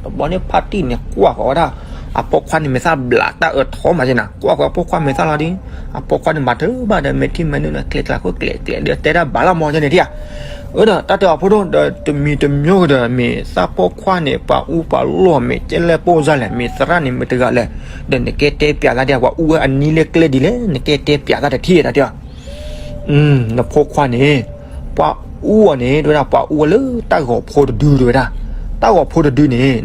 တဘျီန့ၣ်ဖါတံၢ်န့ၣ် ကွၢ်ဃီၤဝဲဒၣ် အဖိခွါန့ၣ်မဲာ်သၣ်ဘျးတၢ်အၢထီမးက့နၤ ကွၢ်ဃီၤအဖိခွါမဲာ်သၣ်လီၤဒီး အဖိခွါန့ၣ်မၤတဘၣ်ဒီး မဲာ်ထံမဲာ်နိလၢကျဲကျါခိၣ်ကျဲကျဲဒီး တဲဒၣ်ဘၣ်လီၤမီၤကဲန့ၣ်ဒံးဧါ, အၢဒီးတၢ်တဲအီၤဖိဒိၣ်ဒီး တမံၤတမံၤဂ့ၤဒီး မ့ၢ်သးဖိခွါန့ၣ် ပှၤအူပှၤလိၣ်မ့ၢ်ကဲလဲၣ်ပိၢ်စၢ်လဲၣ် မ့ၢ်သရၣ်န့ၣ်မ့ၢ်တဂၤလဲၣ်, ဒီးနကဲတဲပျးသးဒံး ပှၤအူဝဲအနံၤလၢကျဲဒ်လဲၣ် နကဲတဲပျးသးတထံၣ်တၢ်တဲအီၤ နဖိခွါန့ၣ် ပှၤအူအီၤန့ၣ် တဲဝဲဒၣ်ပှၤအူအီၤလၢတၢ်ဂီၤဖိတဒုတဲဝဲဒၣ်, တၢ်ဂီၤဖိတဒုန့ၣ်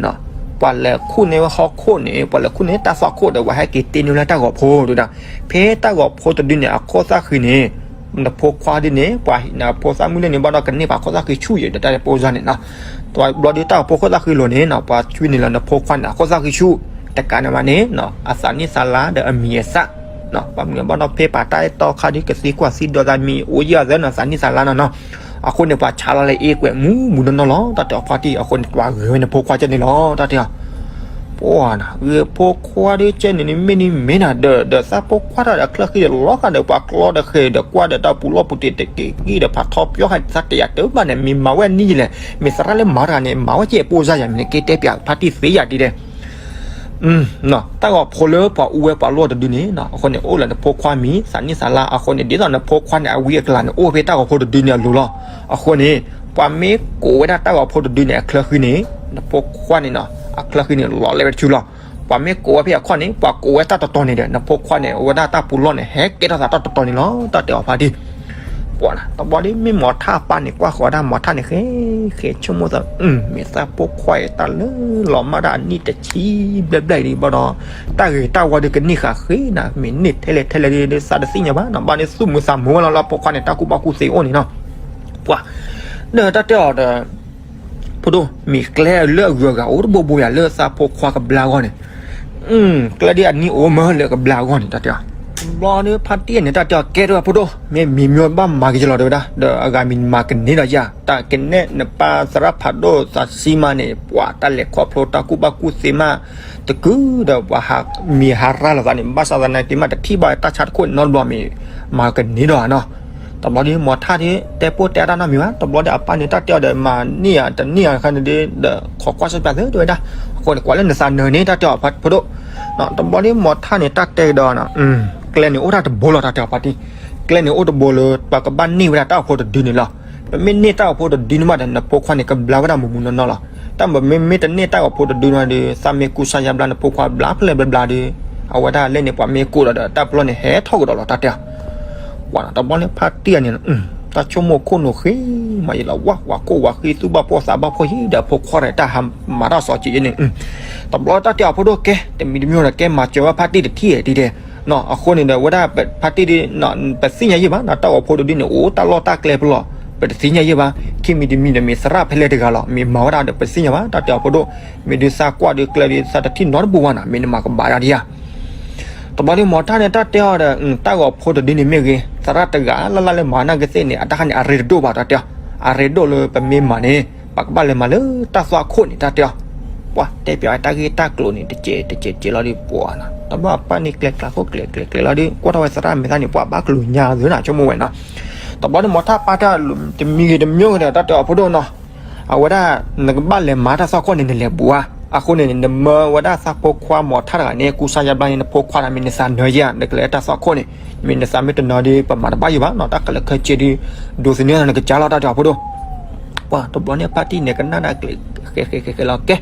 ပှၤလဲၤခူၣ်န့ၢ်ဝဲဟီၣ်ခိၣ်န့ၣ် ပှၤလဲၤခူၣ်န့ၢ်တၢ်သွၣ်ခိၣ်ဒီး ပှၤဟဲက့ၤတ့န့ၢ်ဝဲလၢတၢ်ဂီၤဖိတဲဝဲဒၣ်, ဖဲတၢ်ဂီၤဖိတဒုန့ၣ် အခိၣ်သၣ်ဃံန့ၣ် နဖိခွါဒ်န့ၣ် ပှၤဟံးနဖိသၣ်မုၣ်လၢန့ၣ်ဘၣ်ဒီး ကန့ၢ်ပှၤခိၣ်သၣ်ဃံဆူၣ်ယဲဒီးတၢ်ပိၢ်စၢ်န့ၣ်နီၤ, တဘျီဒီးတၢ်ဂီၤဖိခိၣ်သၣ်ဃံလိၤန့ၣ်နီၤ ပှၤဆွံန့ၣ်လၢနဖိခွါန့ၣ် အခိၣ်သၣ်ဃံဆူၣ် တကးန့ၣ်မးန့ၣ် အသးနံၣ်သးလါဒီးအမံၤအသၣ် ဘၣ်မနုၤဘၣ်ဒီး ဖဲပာ်တၢ်အဲၣ်တီခါဒ်ကသံကွၢ်သံဒိးသးမံၤအိၣ်ယဲၢ်အသၢနီၤ သးနံၣ်သးလါနီၤနီၤ. အဃိန့ၣ် ပှၤဆါလီၤလၢအ့ကွဲးမူးမူးနီၢ်နီၢ်လီၤ တၢ်တဲအီၤဖါတံၢ်. အဃိန့ၣ် ပှၤဂဲၤဝဲနဖိခွါကဲန့ၣ်လီၤ တၢ်တဲအီၤ ပှၤဂဲၤဖိခွါဒ်ကဲန့ၣ်န့ၣ် မ့ၢ်န့ၣ်မ့ၢ်နၤဒီး ဒီးသးဖိခွါတၢ်ဒီးအချၢဃံဒီးလီၤဃာ်ဒီးပှၤကျီဒီးဃဲၤဒီးကွၢ်ဒီးတၢ်ပူၤလီၢ်ပူၤတ့ၢ်တက့ၢ်ဂံၢ်ဒီးဖးထီပၠီဃာ်သးတယၤတၢ်ဘၣ်န့ၣ် မ့ၢ်မၤဝဲအနံၣ်ယံၤလဲၣ် မ့ၢ်သရၣ်လၢမၤတဂၤန့ၣ် မၤဝဲကဲပိၢ်စၢ်ယၤမ့ၢ်န့ၣ် ကဲတဲပၠးဖါတံၢ်သ့ယၤဒ်လဲၣ် တၢ်ဂီၤဖိလၢပှၤအူဝဲပှၤလိၣ်တဒုန့ၣ် အဃိန့ၣ် အိၣ်လၢနဖိခွါမံၤ သးနံၣ်သးလါ အဃိန့ၣ် ဒ်သိးနဖိခွါန့ၣ် အဝံအကလၤန့ၣ် အိၣ်ဖဲတၢ်ဂီၤဖိတဒုန့ၣ်အလိၤလီၤ. အဃိန့ၣ် ပှၤမ့ၢ်ကိးဝဲဒၣ်တၢ်ဂီၤဖိတဒုန့ၣ် အချၢဃံန့ၣ် နဖိခွါန့ၣ်နီၤ အချၢဃံန့ၣ် လီၤလဲၤဝဲတဆူလီၤ. ပှၤမ့ၢ်ကိးဝဲဖဲအခီၣ်န့ၣ် ပှၤကိးဝဲတၢ်တတီၤန့ၣ်ဒီး နဖိခွါန့ၣ် အဝဲဒၣ်တၢ်ပူၤလီၢ်န့ၣ် ဟဲကဲထီၣ်သးတၢ်တတီၤန့ၣ်လီၤ တၢ်တဲအီၤဖါတံၢ် ပှၤတဘျီဒ်မ့ၢ်မီၤထၣ်အပၢ်န့ၣ် ကွၢ်ဃီၤဒၣ်မီၤထၣ်န့ၣ် ဃဲဃဲဆိကမိၣ်သး မ့ၢ်သးဖိခွါအံၤတၢ်လၢလီၤမၢ်ဒၣ်အနံၣ်တဆံဘျဲၣ်ဘျဲၣ်ဒံးဘၣ်ဒီး တၢ်ဂ့ၤတၢ်ဝါဒ်ကန့ၢ်ဃာ်ဃ့နၤ မ့ၢ်န့ၢ်ထဲလဲၣ်ထဲလဲၣ်ဒ်သးတသ့ၣ်ညါဘၣ်နီၤ ဘၣ်န့ၣ်သူၣ်မုာ်သးမုာ်ဝဲလီၤလၢအဖိခွါန့ၣ် တၢ်ကူၣ်ဘၣ်ကူၣ်သ့အိၣ်န့ၣ်နီၤ ပှၤ ဒီးတၢ်တဲအီၤဒီး ဖိဒိၣ် မ့ၢ်ကျဲလၢအဂုၤအဂၤအိၣ်တဘိဘိယၤလၢသးဖိခွါကဘျါအဂီၢ်န့ၣ် ကျဲဒ်အနံၣ်အိၣ်မၢလၢကဘျါအဂီၢ်န့ၣ် တၢ်တဲအီၤ ဘျီဒ်ဖါတံၢ်န့ၣ် တၢ်တဲအီၤကဲတဝဲဖိဒိၣ် မ့ၢ်မံၤမံၤဘၣ်မၤက့ၤယလီၤတဲဝဲဒၣ် ဒီးအဂၤမံၤမၤကန့ၢ်ဒီးယၤ တၢ်ကနဲၣ်နပၢ်သရၣ်ဖးဒိၣ်သးဆံမးန့ၣ် ပှၤတၢ်လဲၤခီဖျိတၢ်ကူၣ်ဘၣ်ကူၣ်သ့မး တကုဒီးပှၤမံၤဟးရၢ်လီၤသးန့ၣ် ဘၣ်ဆၣ်သနာ်က့မးတထံၣ်ဘၣ်တၢ်ဆါတခိၣ်န့ၣ်နီတဘျီမ့ၢ် မၤကန့ၢ်ဒီးနီၤ တဘျီဒ်မီၤထၣ်ဒ် တဲပိၢ်တဲအါတၢ်နီတမံၤဘၣ် တဘျီဒ်အပၢ်န့ၣ်တၢ်တဲအီၤဒီး မၤန့ၢ်ယၤတန့ၢ်ယၤခါန့ၣ်ဒ် ဒီးခိးကွၢ်ဆၢပၠးသုတဲဝဲဒၣ် အဃိန့ၣ် ကွၢ်လၢနသးနၢၤန့ၣ် တၢ်တဲအီၤဖိဒိၣ် တဘျီဒ်မီၤထၣ်န့ၣ် တၢ်တဲကဒီး ကျဲန့ၣ်အိၣ်တၢ်တဘိလီၤ တၢ်တဲအီၤဖါတံၢ် ကျဲန့ၣ်အိၣ်တဘိလၢ ပကဘၣ်န့ၢ်ဝဲဒၣ်တၢ်ဂီၤဖိတဒုန့ၣ်လီၤ. ပမ့ၢ်န့ၢ်တၢ်ဂီၤဖိတဒုန့ၣ်ဘၣ်ဒီး နဖိခွါန့ၣ် ကဘျါဝဲဒၣ်မူးမူးနီၢ်နီၢ်လီၤ. တၢ်မ့မ့ၢ်တန့ၢ်တၢ်ဂီၤဖိတဒုန့ၣ်ဒီး သးမ့ၢ်ကူစါယါဘျါနဖိခွါဘျါဖဲလဲၣ်ဘျါဘျါဒီး အဝဲဒၣ်လဲၣ်န့ၣ် ပှၤမ့ၢ်ကိးဒီးဒီး တၢ်ပျီန့ၣ်ဟဲထီၣ်ကဒီးလီၤ တၢ်တဲအီၤ ပှၤတဘျီန့ၣ်ဖါတံၢ်န့ၣ် တၢ်ဆိကမိၣ်ခိၣ်နူာ်ဃ့မးယလီၤ ဝးဝးခိၣ်ဝးဃံသူၣ်ဘၣ်ဖှီၣ်သးဘၣ်ဖှီၣ်ယံၤဒီး ဖိခွါဒီးတၢ်ဟးမၤတၢ်စီၤက့ၤယဲန့ၣ် တဘျီတၢ်တဲအီၤဖိဒိၣ်ကဲ တမံၤတမံၤဒီးကဲမၤစၢၤဝဲဖါတံၢ်တထံၣ်ဒ်တဲ အဃိန့ၣ်ဒီး ဝဲဒၣ်ဖါတံၢ်ဒ် ပသ့ၣ်ညါယံာ်ဘၣ်နီၤ တၢ်ဂီၤဖိတဒုန့ၣ် အိၣ်တၢ်လီၢ်တၢ်ကျဲဖဲလဲၣ် ပတသ့ၣ်ညါယံာ်ဘၣ် ခံမံၤတမံၤဒီးမ့ၢ်သရၣ်ဖဲလဲၣ်တဂၤလီၤ မ့ၢ်မၤဝဲဒၣ်ဒီးပသ့ၣ်ညါဘၣ် တၢ်တဲအီၤဖိဒိၣ် မ့ၢ်ဒုးသးကွၢ်ဒုးကျဲဒုးသးတထံၣ်နီတဘိဘၣ်နီၤ မ့ၢ်နမၤကဘၣ်ဒၣ်ဒ်ယါ တဘျီဒ်မီၤထၣ်န့ၣ် တၢ်တဲအီၤဒီး တၢ်ဂီၤဖိတဒုန့ၣ်မ့ၢ်ဂ့ၤ သရၣ်တဂၤလၢ်လၢ်လၢမၤနၢ်ကသ့ၣ်န့ၣ် အတၢ်ခါန့ၣ် အရ့တဒိၣ်ဘၣ် တၢ်တဲအီၤ အရ့ဒိၣ်လၢပမ့ၢ်မၤန့ၣ် ပကဘၣ်လဲၤမၤလၢတၢ်သွၣ်ခိၣ်န့ၣ် တၢ်တဲအီၤ ပှၤတဲပၠးဝဲတၢ်ဂ့ၢ်တၢ်ကျိၤန့ၣ် တကဲးတကဲးတကဲးလီၤဒ်ပှၤနီၤ တဘျီအပၢ်န့ၣ်ကျဲကျါခိၣ်ကျဲးကျဲးကျဲးလီၤဒ် ကွၢ်ထီၣ်ဝဲသရၣ်မဲာ်သၣ်န့ၣ် ပှၤဘၣ်ကလူၤညါသုနီၤ ဆိကမိၣ်ဝဲနီၤ တဘျီန့ၣ်မီၤထၣ်ပၢ်တၢ်တမံၤဂ့ၤတမံၤဂ့ၤဒီး တၢ်တဲအီၤဖိဒိၣ်နီၤ အဝဲဒၣ် နကဘၣ်လဲၤမၤတၢ်သွၣ်ခိၣ်န့ၣ် နလဲၤဘူးဧါ အဃိန့ၣ် နမၢဝဲဒၣ်သးဖိခွါမီၤထၣ်တဂၤန့ၣ် ကူစါယါဘျါန့ၣ် နဖိခွါတဂၤမ့ၢ်နသးနၢၤယဲဧါ နကလဲၤတၢ်သွၣ်ခိၣ်န့ၣ် မ့ၢ်နသးမ့ၢ်တနၢၤဒီး ပမၤတဘၣ်ယံၤဘၣ်နီၤ တၢ်ကလဲၤခဲက့ဒုး ဒိးသန့ၤနကစၢ်လီၤ တၢ်တဲအီၤဖိဒိၣ် ပှၤတဘျီန့ၣ်ဖါတံၢ်န့ၣ် ကနၣ်ဒၣ်ကျဲး ဃဲးဃဲးဃဲးဃဲးလီၤ ကဲ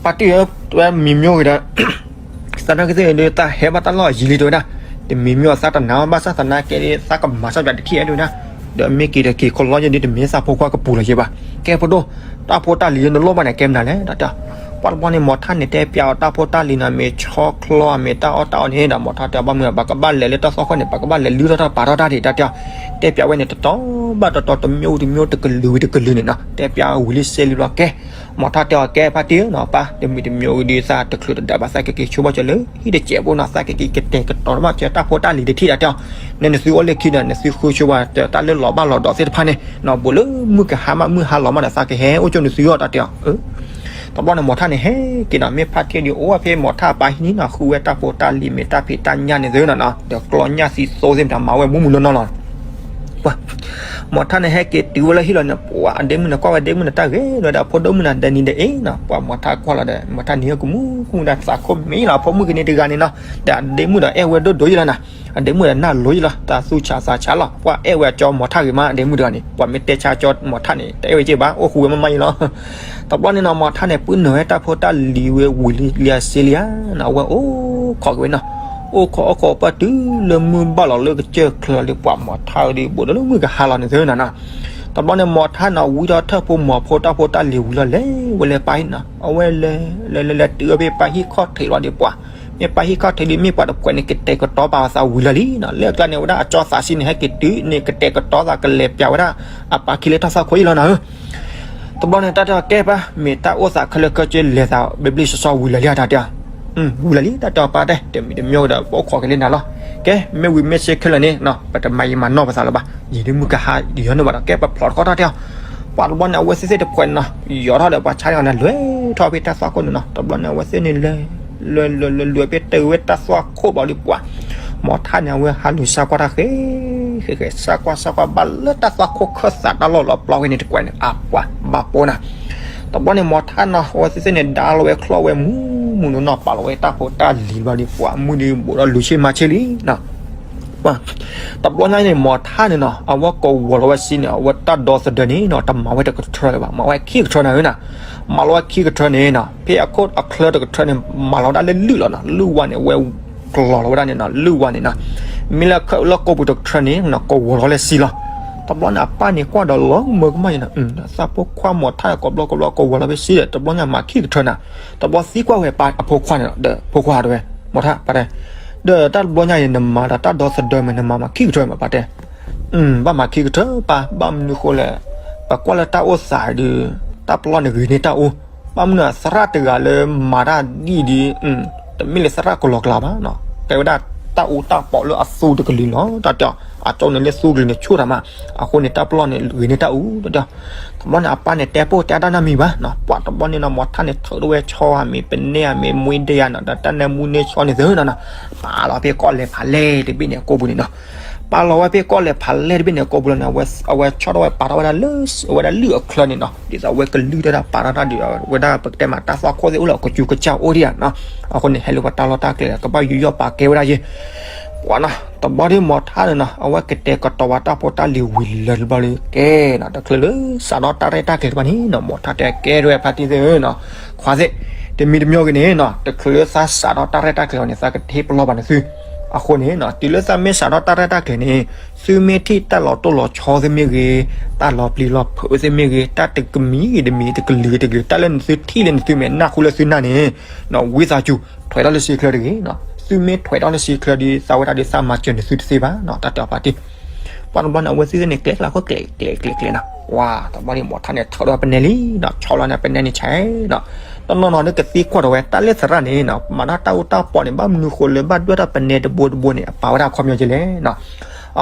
ဖါတံၢ်ဧၢ တဝဲမံၤမံၤဂ့ၤဒီး သနာ်က့သ့ၣ်ဒုး တၢ်ဟဲဘၣ်တၢ်လီၢ်ယံၤလံတဲဝဲဒၣ် တမံၤမံၤအီၤသးတနာ်ဘၣ် ဘၣ်ဆၣ်သနာ်က့သးကမၤစၢ်ပၠးတထံၣ်အဲၣ်ဒိးဒၣ် ဒီးမ့ၢ်က့ၤဒီးက့ၤခီလီၤယဲဒုး တမ့ၢ်သးဖိခွါကပူၤလီၤယဲဘၣ် ကဲဖိဒိၣ် တၢ်ဖိတၢ်လံၤလၢနလိၣ်ဘၣ်န့ၣ် ကဲမနုၤလဲၣ် တၢ်တဲ ပှၤတဘျီန့ၣ် မီၤထၣ်န့ၣ်တဲပၠးအီၤတၢ်ဖိတၢ်လံၤန့ၣ် မ့ၢ်ဆီချီ မ့ၢ်တၢ်အီၣ်တၢ်အီန့ၣ်ဒီး မီၤထၣ်တဲဘၣ်မုာ် ပကဘၣ်လဲၤလၢတၢ်သွၣ်ခိၣ်န့ၣ် ပကဘၣ်လဲၤလုၢ်ထီၣ်တၢ်ပာ်ထီၣ်တၢ်ဒံး တၢ်တဲ တဲပၠးဝဲန့ၣ် တတီၤဘၣ်တတီၤ တမံၤဝံၤတမံၤ တကလုာ်ဝံၤတကလုာ်န့ၣ်နီၤ တဲပၠးဝံၤလံစဲလံဘျီ ကဲ မီၤထၣ်တဲအီၤ ကဲဖါတံၢ်ဧၢနီၤ ပၢ် တမံၤတမံၤဝံၤဒုး သးတချုးတဒါဘၣ် သးကက့ၤဆိဘၣ်စၢၤလၢဟံၣ်တစဲးဖိနီၤ သးကက့ၤကတဲာ်ကတီၤတဘၣ်စၢၤတၢ်ဖိတၢ်လံၤတထံၣ် တၢ်တဲအီၤ နဲနသုအိၣ်လၢခံဒီး နသုဃုဆိဘၣ်တၢ်လၢလီၤဘၣ်လီၤဒီးသ့ၣ်တဖၣ်န့ၣ်နီၤ ဘူးလၢမုၢ်ကဟါမး မုၢ်ဟါလီၤမးဒီး သးကဟဲအိၣ်ကၠိနသုအီၤ တၢ်တဲအီၤ တဘျီန့ၣ် မီၤထၣ်န့ၣ် ဟဲက့ၤနီၤ မ့ၢ်ဖါတံၢ်ဒုးအိၣ်ဝဲဖဲမီၤထၣ်အပၢ်ဟံၣ်န့ၣ်နီၤ ဃုဝဲတၢ်ဖိတၢ်လံၤ မ့ၢ်တၢ်ဖံးတၢ်ညၣ်န့ၣ်သ့နီၤနီၤ ဒီးကျီညၣ်သံသိသ့ၣ်မတၤ မၤဝဲမူးမူးနီၢ်နီၢ်လီၤ ပှၤ မီၤထၣ်န့ၣ် ဟဲက့ၤတုၤဝဲလၢဟံၣ်လီၤန့ၣ် ပှၤအဒ့မုၣ်န့ၣ် ကွၢ်ဝဲဒ့မုၣ်န့ၣ် တၢ်ဂ့ၤဒီး အဖိဒိၣ်မုၣ်န့ၣ် ဒဲနံၤဒဲအ့ၣ်နီၤ ပှၤမီၤထၣ်ကွၢ်လီၤဒီး မီၤထၣ်န့ၣ် ကမူၣ်ကမူၣ်ဒၣ်သးခိၣ်မံလီၤ အဖိမုၣ်ကန့ၣ်တဂၤန့ၣ်နီၤ ဒီးအဒ့မုၣ်ဒီး အဲၣ်ဝဲဒိၣ်ဒိၣ်ယံၤလီၤနီၤ အဒ့မုၣ်ဒီး နၢ်လိၤယံၤလီၤ တၢ်သူၣ်ဆးသးဆးလီၤ ပှၤအဲၣ်ဝဲအကၠီမီၤထၣ်ဂ့ၤမး အဒ့မုၣ်တဂၤန့ၣ် ပှၤမ့ၢ်တဲဆါကၠီမီၤထၣ်န့ၣ် တအဲၣ်ဝဲက့ၢ်ဘၣ် အိၣ်ဃူဝဲမးမးယံၤလီၤ တဘျီန့ၣ်နီၤ မီၤထၣ်န့ၣ် ပုၢ်နုာ်ဝဲတၢ်ဖိတၢ်လံၤဝဲဝံၤလံ လံအစ့လံဧါ အဝဲအိၣ်ခိးက့ၤဝဲနီၤ အိၣ်ခိးအိၣ်ခိးပှၢ်တုၤလၢမုၢ်ဘၣ်လီၤလၢကစၢၢ်ချၢလီၤဒီး ပှၤမီၤထၣ်ဒုး ဘူးဒီးလၢမုၢ်ကဟါလီၤန့ၣ်သ့နီၤနီၤ တဘျီန့ၣ် မီၤထၣ်နီၤ ဝံထီၣ်ထၢၣ်ဖိမီၤဖိတၢ်ဖိတၢ်လံၤဝံၤလီၤ လဲၤဝဲလၢပၢ်ဟံၣ်နီၤ အဝဲလဲၤ လဲၤလဲၤလဲၤတုၤဝဲဖဲပၢ်ဟံၣ်ခီၣ်ထံးလီၤဒီး ပှၤ မ့ၢ်ပၢ်ဟံၣ်ခီၣ်ထံးဒုး မ့ၢ်ပှၤတပှဲၤန့ၣ် ကတဲာ်ကတီၤပာ်အသးဝံၤလီၤလံနီၤ လၢအကျါန့ၣ် ဝဲဒၣ်အကၠီသးဆံန့ၣ် ဟဲက့ၤတုၤန့ၣ် ကတဲာ်ကတီၤသးကလဲၤပၠးဝဲဒၣ် အပၢ်ခံလၢတၢ်သွၣ်ခိၣ်အံၤလီၤနီၤဧၢ တဘျီန့ၣ် တၢ်တဲအီၤကဲပၢ် မ့ၢ်တၢ်အိၣ်သးခဲလၢာ်ခဲဆ့လဲၤသးဘျ့ဘျ့ဆှီဆှီဝံၤလီၤလံ တၢ်တဲအီၤ ဝံၤလၢ်လံ တၢ်တဲအီၤပၢ်တဲ တမံၤတမံၤကဒီး ပအိၣ်ခိးက့ၤလံနၤလီၤ. ကဲ မ့ၢ်ဝံၤမ့ၢ်ဆ့ခဲလၢာ်န့ၣ် ပတမၤယံာ်မၤနီၢ်ပသးလၢၤဘၣ်. ယံာ်ဒ်မုၢ်ကဟါယီၤန့ၢ်ဘၣ်ဒီး ကဲပဖျိးတခီတၢ်တဲအီၤ. ပှၤတဘျီန့ၣ် အဝဲသ့ၣ်သ့ၣ်တဖှဲးန့ၣ်နီၤ ယီၤထီၣ်ဒီးပှၤဆါန့ၣ်အီၤန့ၣ် လဲၤထီၣ်ဖဲတၢ်သွၣ်ခိၣ်န့ၣ်နီၤ. တဘျီန့ၣ် အဝဲသ့ၣ်န့ၣ်လဲၤ လဲၤလဲၤလဲၤလဲၤဖဲတၢ်ဝဲတၢ်သွၣ်ခိၣ်ဘၣ်လံပှၤ မိၤထၣ်န့ၣ် အဝဲဟးလူၤဆါကွၢ်တၢ်ဃဲ ဃဲဃဲ ဆါကွၢ်ဆါကွၢ် ဘၣ်လၢတၢ်သွၣ်ခိၣ်ခၢၣ်သးတၢ်လီၢ်လီၤပျီဝဲန့ၣ်တကွဲးန့ၣ် အပှၤဘၣ်ပိာ်နၤ. တဘျီန့ၣ် မိၤထၣ်နီၤ အဝဲသ့ၣ်သ့ၣ်န့ၣ် ဒါလီၤဝဲချီၣ်ဝဲမူးမူးနီၤနီၤ ပာ်လီၤဝဲတၢ်ဖိတၢ်လံၤဘျီဒီး ပှၤမုၢ်ဒံးဘူးဒီးလူၤဆ့မၤဆ့လံနီၤ. တဘျီညါန့ၣ် မိၤထၣ်န့ၣ်နီၤ အဝဲကဝီၤလီၤဝဲစ့န့ၣ် အဝဲတၢ်ဒီသဒၢန့ၣ်နီၤ တမၤဝဲတကထၢလၢၤဘၣ် မၤဝဲခံကထၢနၤဧၢနီၤ. မၤလီၤဝဲခံကထၢန့ၣ်နီၤ ဖဲအခိၣ်အချၢတကထၢန့ၣ် မၤလီၤဝဲဒၣ်လၢလုၢ်လီၤနီၤ လုၢ်ဝါန့ၣ် အဝဲကလီၤလီၤဝဲဒၣ်န့ၣ်နီၤ လုၢ်ဝါန့ၣ်နီၤ. မ့ၢ်လၢလၢကိာ်ပူၤတကထၢန့ၣ်နီၤ ကဝီၤလီၤလၢစ့လီၤ. တဘျီန့ၣ် အပၢ်န့ၣ်ကွၢ်ဒီးလီၤမၢကမၣ်ယဲနီၤ သးဖိခွါမိၤထၣ်ကိးဘျီကိးဘျီ ကဝီၤလီၤဖဲစ့ဒီး တဘျီညါမၤခံကထၢနၤ. တဘျီသံကွၢ်ဝဲပၢ်အဖိခွါန့ၣ်ဒီး ဖိခွါတဲဝဲ မိၤထၣ်ပၢ်တဲ ဒီးတၢ်တဘျီညါအံၤ နမၤဒီးတၢ်ဒီသဒၢမ့ၢ် နမၤမၤခံကထၢမ့ၢ်ပၢ်တဲ ဘၣ်မၤခံကထၢပၢ် ဘၣ်မနုၤဃိလဲၣ် ပကွၢ်လၢတၢ်အိၣ်သးဒုး တၢ်ပလီၢ်န့ၣ်ဂ့ၤန့ၢ်တၢ်အူ ဘၣ်မနုၤသရၣ်တဂၤလၢမၤတၢ်ဒ်အံၤဒုး တမ့ၢ်လၢသရၣ်ကလီကလီဘၣ်နီၤ ကဲဝဲဒၣ်တၢ်အူတၢ်ပီးလၢအသူတကလုာ်လီၤ တၢ်တဲအီၤ အကၠိန့ၣ်လၢသူကလုာ်န့ၣ်ဆူၣ်တၢ်မး အဃိန့ၣ် တၢ်ပလီၢ်န့ၣ်ဂ့ၤန့ၢ်တၢ်အူ တၢ်တဲအီၤ. တဘျီန့ၣ် အပၢ်န့ၣ် တဲပိၢ်တဲအါတၢ်နီတမံၤဘၣ်နီၤ ပှၤတဘျီန့ၣ်နီၤ မိၤထၣ်န့ၣ် ထုးထီၣ်ဝဲဆီအမ့ၢ် ပနဲအမ့ၢ် မွှေးဒဲယၤနီၤ ဒီးတၢ်နၢမူန့ၢ်ဆီန့ၣ်သ့နီၤနီၤ ပာ်လီၤဖဲကီၢ်လဲၤဖးလဲၢ်တဘ့ၣ်န့ၣ်အကိာ်ပူၤန့ၣ်နီၤ ပာ်လီၤဝဲဖဲကီၢ်လဲၤဖးလဲၢ်တဘ့ၣ်န့ၣ်အကိာ်ပူၤလီၤန့ၣ် အဝဲဆီထီၣ်ဝဲပာ်ထီၣ်ဝဲဒၣ်လၢ အဝဲဒၣ်လုၢ်အချၢန့ၣ်နီၤ ဒ်သိးအဝဲကလုၢ်တၢ်ဒၣ်ပာ်ထီၣ်တၢ်ဒုး အဝဲဒၣ်ပကတဲမးတၢ်သွၣ်ခိၣ်သ့ၣ်အိၣ်လၢအကစူကစၢ်အိၣ်ဒံးဧါနီၤ အဃိန့ၣ် ဟဲလၢပှၤတၢ်လီၢ်တၢ်ကျဲ ကဘၣ်ယူးယီၣ်ပာ်ကဲဝဲဒၣ်ယဲ ပှၤနီၤ တဘျီဒ်မိၤထၣ်န့ၣ်နီၤ အဝဲကတဲာ်ကတီၤဝဲတၢ်ဖိတၢ်လံၤဝံၤလၢာ်တဘျီလံ ကဲနီၤ တချုးလၢစးထီၣ်တၢ်ရဲၣ်တၢ်ကျဲၤတဖၣ်န့ၣ်နီၤ မိၤထၣ်တဲကဲထီၣ်ဝဲဖါတံၢ်သ့ၣ်ဧၢနီၤ ခွါသ့ၣ် တမံၤတမံၤဂ့ၤန့ၣ်နီၤ တချုးလၢသးစးထီၣ်တၢ်ရဲၣ်တၢ်ကျဲၤအီၤန့ၣ် သးကဟ့ၣ်ပလီၢ်ဘၣ်နသု အဃိန့ၣ်နီၤ တုၤလၢသးမ့ၢ်စးထီၣ်တၢ်ရဲၣ်တၢ်ကျဲၤန့ၣ် သုမ့ၢ်ထံၣ်တၢ်လီၤတိၢ်လီၤဆီသ့ၣ်မ့ၢ်ဂ့ၤ တၢ်လီၤပျံၤလီၤဖုးသ့ၣ်မ့ၢ်ဂ့ၤ တၢ်တကမံၤဂ့ၤတမံၤ တကလုာ်ဂ့ၤတကလုာ် တၢ်လၢနသုထံၣ်လၢနသုမဲာ်နၢ်ဃုလၢသုနၢ်န့ၣ်နီၤ ဝံသးစူၤ ထွဲးထီၣ်လၢစ့ချၢတဂ့ၤနီၤ သုမ့ၢ်ထွဲးထီၣ်လၢစ့ချၢဒီး သးဝဲဒၣ်ဒီးသးမၤစၢၤနသုတသ့ဘၣ်နီၤ တၢ်တဲအီၤဖါတံၢ် ပှၤတဘျီန့ၣ် အဝဲသ့ၣ်သ့ၣ်န့ၣ် ကျဲကျါခိၣ်ကျဲကျဲကျဲကျဲနီၤ ပှၤတဘျီန့ၣ် မိၤထၣ်န့ၣ် ထုးထီၣ်ပနဲလံနီၤ ဆီလီၤန့ၣ် ပနဲန့ၣ်ဆဲးနီၤ တနီၤနီၤဒ်ကသံကွၢ်ထီၣ်ဝဲ တၢ်လၢသရၣ်န့ၣ်နီၤ မၤတၢ်တၢ်အူတၢ်ပီန့ၣ် ဘၣ်မနုၤဃိလၢဘၣ်ဒွဲၣ်ထီၣ်ပနဲတဘိတဘိန့ၣ် အပာ်ဝဲဒၣ်အခီပညီကဲလဲၣ်နီၤ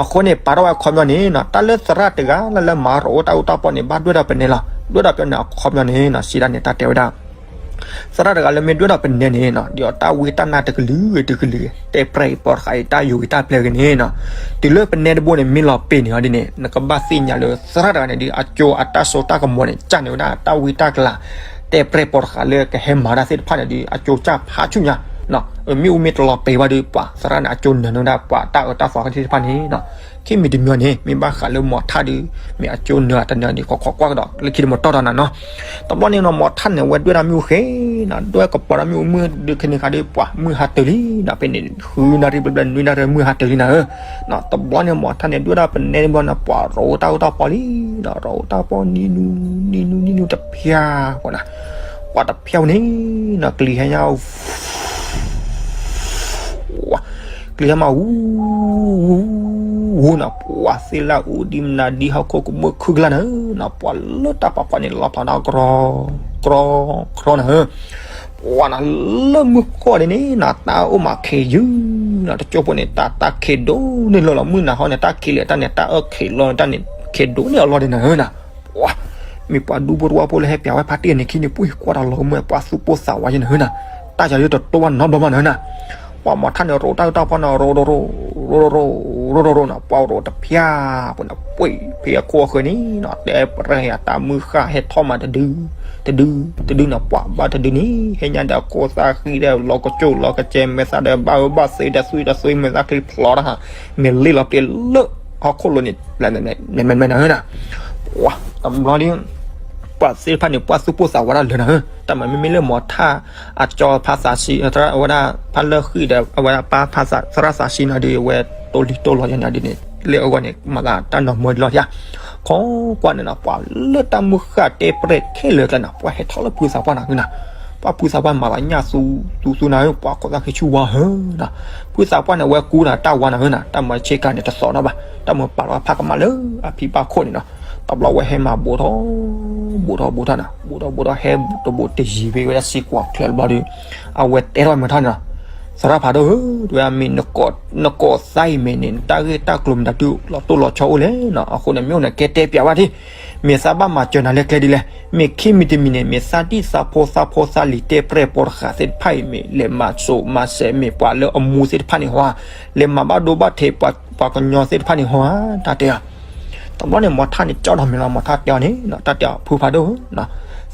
အဃိန့ၣ် ပာ်ထီၣ်ဝဲအခီပညီန့ၣ်နီၤ တၢ်လၢသရၣ်တဂၤလၢလၢမၤရိၤတၢ်အူတၢ်ပီန့ၣ် ဘၣ်ဒွဲၣ်ထီၣ်ပနဲလီၤ ဒွဲၣ်ထီၣ်ပနဲအခီပညီန့ၣ်နီၤ စံးဒၣ်န့ၣ် တၢ်တဲဝဲဒၣ် သရၣ်တဂၤလၢမ့ၢ်ဒွဲၣ်ထီၣ်ပနဲန့ၣ်နီၤ ဒ်အီၤတၢ်ဝံတၢ်နါတကလုာ်ဂ့ၤတကလုာ်ဂ့ၤ တဲပြဲၢ်ပိာ်တဃာ်အံၤ တၢ်ယိာ်ဂ့ၤတၢ်ပျဲၢ်ဂ့ၤန့ၣ်နီၤ တုၤလၢပနဲတဘိန့ၣ် မ့ၢ်လီၤပ့ၤန့ၢ်အီၤဒ်န့ၣ် နကဘၣ်သ့ၣ်ညါလၢသရၣ်တဂၤန့ၣ်ဒီး အကၠိအတၢ်စိတၢ်ကမီၤန့ၣ် ကၢ်န့ၢ်ဝဲဒၣ်တၢ်ဝံတၢ်ကလၤ တဲပြဲၢ်ပိာ်တဃာ်လၢကဟဲမၤတၢ်သ့ၣ်တဖၣ်န့ၣ်ဒီး အကၠိကၢ်ဖးဆူညါ မ့ၣ်အူမ့ၢ်တလီၤပ့ၤဘၣ်ဒီး ပှၤသရၣ်န့ၣ် အကၠိနၢၤန့ၢ်ဝဲဒၣ်ပှၤတၢ်အၢတၢ်သီသ့ၣ်တဖၣ်န့ၣ်နီၤ ခံမံၤတမံၤန့ၣ် မ့ၢ်ဘၣ်ဃးလၢမိၤထၣ်ဒီး မ့ၢ်အကၠိနၢၤတနၢၤဒီး ခီခီကွၢ်ကဒီးလၢခံတမတီၢ်တၢ်နီၤနီၤ တဘျီန့ၣ်နီၤ မိၤထၣ်န့ၣ် အဝဲဒွဲၣ်တၢ်မ့ၣ်အူဃဲနီၤ ဒွဲၣ်ကပီၤတၢ်မ့ၣ်အူမုၢ်ဒုးခဲန့ၣ်ခါဒီး ပှၤမုၢ်ဟါတၢၤလံနီၤ ဖဲန့ၣ် ဃုနၣ်ရံၣ်ဘျဲၣ်ဘျဲၣ် နွံနၣ်ရံၣ်မုၢ်ဟါတၢၤလံနၤဧၢ တဘျီန့ၣ် မိၤထၣ်န့ၣ် ဒွဲၣ်ဒၣ်ပနဲတဘျီန့ၣ် ပှၤရိၤတၢ်အူတၢ်ပီလံနီၤ ရိၤတၢ်ပီနံၤနူၤ နံၤနူၤ နံၤနူၤတဖၠါ ပှၤနီၤ ပှၤတဖၠါန့ၣ်နီၤ ကလံၤဟဲညါ ကလံၤဟဲမး ဝူ ဝူ ဝူနီၤ ပှၤသ့ၣ်လၢအူဒ်မနုၤဒ်ဟီၣ်ခိၣ်ကမူၣ်ခုၣ်ကလာ်န့ၣ်နီၤ ပှၤလၢတၢ်ပာ်ဖီန့ၣ် လီၤဖးနီၤ ကြီ ကြီ ကြီနီၤဧၢ ပှၤနီၤ လၢမုၢ်ကီၢ်ဒ်န့ၣ်နီၤ တၢ်အိၣ်မးခ့ယုၢ်နီၤ တကၠိဖိန့ၣ် တၢ်တၢ်ခ့ဒိၣ်န့ၢ်လၢလီၤ မုၢ်နၤဟီန့ၣ် တၢ်ခ့လၢာ်တၢ်န့ၣ် တၢ်အၢၣ်ခ့လီၤတၢ်န့ၣ် ခ့ဒိၣ်န့ၢ်အလီၢ်ဒ်န့ၣ်နီၤ ပှၤ မ့ၢ်ပှၤဒူဖိတဝၢဖိလၢဟဲပျးဝဲဖါတံၢ်န့ၣ် ခံန့ၣ် ပှ့ၤကွၢ်တၢ်လီၤကမူၣ် ပှၤသူၣ်ပိၢ်သးဝးယဲန့ၣ်နီၤ တၢ်ယၤဒ်တတိၢ်ဘၣ်နီတဘျီဘၣ်န့ၣ်နီၤ ပှၤမိၤထၣ်န့ၣ် ရိၤတၢ်အူတၢ်ပီနီၤ ရိၤ ရိၤ ရိၤ ရိၤ ရိၤ ရိၤ ရိၤ ရိၤနီၤ ပှၤရိၤတဖၠါ ပှၤန့ၣ် ပှ့ၤ ဖဲအခိၣ်အဃၢၤန့ၣ်နီၤ တဲပြဲၢ်ယၤ တၢ်မုၢ်ဃၢ်ဟဲထီၣ်မးတဒု တဒု တဒုနီၤ ပှၤဘၣ်တဒုန့ၣ် ဟဲညါဒီးအခိၣ်သၣ်ဃံဒီး လီၤကစိၣ်လီၤကစဲး မဲာ်သၣ်ဒီးဘၣ်အၢဘၣ်သီ တသွံတသွံ မဲာ်သၣ်ချံဖျိးတၢ် မ့ၢ်လ့ၣ်လီၤပျံၤလၢ ဟီၣ်ခိၣ်လိၤန့ၣ် မဲမဲမဲနၤဧၢနီၤ ပှၤတဘျီဒ် ပှၤသ့ၣ်တဖၣ်န့ၣ် ပှၤသူၣ်ပိၢ်သးဝးတၢ်လၢာ်နၤဧၢ တၢ်မၤမ့မ့ၢ်လၢမိၤထၣ် အကၠီဖါသးဆံ အဝဲဒၣ်ဖါလၢဃံၣ်ဒီး အဝဲဒၣ်ပၢ်ဖါသရၣ်သးဆံနီၤဒီး အဝဲတိၢ်လံတိၢ်လီၤယဲန့ၣ်ဒ်န့ၣ် လၢအဂီၢ်န့ၣ် မၤသးတၢ်နီၤမၢဒ်လီၤယါ ခီကွၢ်န့ၣ်နီၤ ပှၤလၢတၢ်မုၢ်ဃၢ်တဲပြဲၢ်ခဲလၢာ်ကျါန့ၣ် ပှၤဟဲထီၣ်လၢဖုသးပှၢ်နၤဧၢနီၤ ပှၤဖုသးပှၢ်မၤလီၤညၣ်သူသူသူနၤဧၢ ပှၤခိးသၣ်ဃံဆူၣ်ဝါဧၢနီၤ ဖုသးပှၢ်န့ၣ် အဝဲကူနၤတၢ်ဝါနၤဧၢနီၤ တၢ်မၤဆ့ကၤန့ၣ်တသီၣ်နီၤဘၣ် တၢ်မၤပာ်လီၤဖးကမၣ်လၢအဖံဘၣ်ခိၣ်န့ၣ်နီၤ တဘျီဝဲဟဲမၤဘူးထီၣ် ဘူးထီၣ်ဘူးထီၣ်နၤ ဘူးထီၣ်ဘူးထီၣ် ဟဲတဘူးတယံၤဖဲဝဲဒၣ်စ့ကွၢ်ချၢတဘျီဒီး အဝဲတဲထီၣ်မ့ၢ်ထီၣ်န့ၣ်လီၤ. သရၣ်ဖးဒိၣ်ဧၢ, တဲဝဲဒၣ်မ့ၢ်နကိးသးအံၤမ့ၢ်န့ၣ် နတၢ်ဂ့ၢ်တၢ်ကျိၤမတၤဒုးလီၤတိၢ်လီၤဆီအိၣ်လဲၣ်နီၤ. အဃိန့ၣ် မ့ၢ်အိၣ်န့ၣ် ကဲတဲပျးဘၣ်ထံၣ်, မ့ၢ်သးဘၣ်မၤစၢၤနၤလၢကျဲဒ်လဲၣ်. မ့ၢ်ခံမံၤတမံၤန့ၣ် မ့ၢ်သးဒံၣ်သးဖိသးဖိသးလံၤတဲပြဲၢ်ပိာ်တဃာ်သ့ၣ်တဖၣ်အံၤ မ့ၢ်လဲၤမၤစိာ်မၤစဲး မ့ၢ်ပှၤလၢအမူသ့ၣ်တဖၣ်န့ၣ်ဟီဧါ, လဲၤမၤဘၣ်ဒိဘၣ်ထံးပှၤကညီသ့ၣ်တဖၣ်န့ၣ်ဟီဧါ, တၢ်တဲအီၤ. တဘျီန့ၣ် မီၤထၣ်န့ၣ် ကၠီထီၣ်မ့ၢ်လီၤ မီၤထၣ်တဲအီၤန့ၣ် တၢ်တဲအီၤ ဖုဖးဒိၣ်ဧၢ,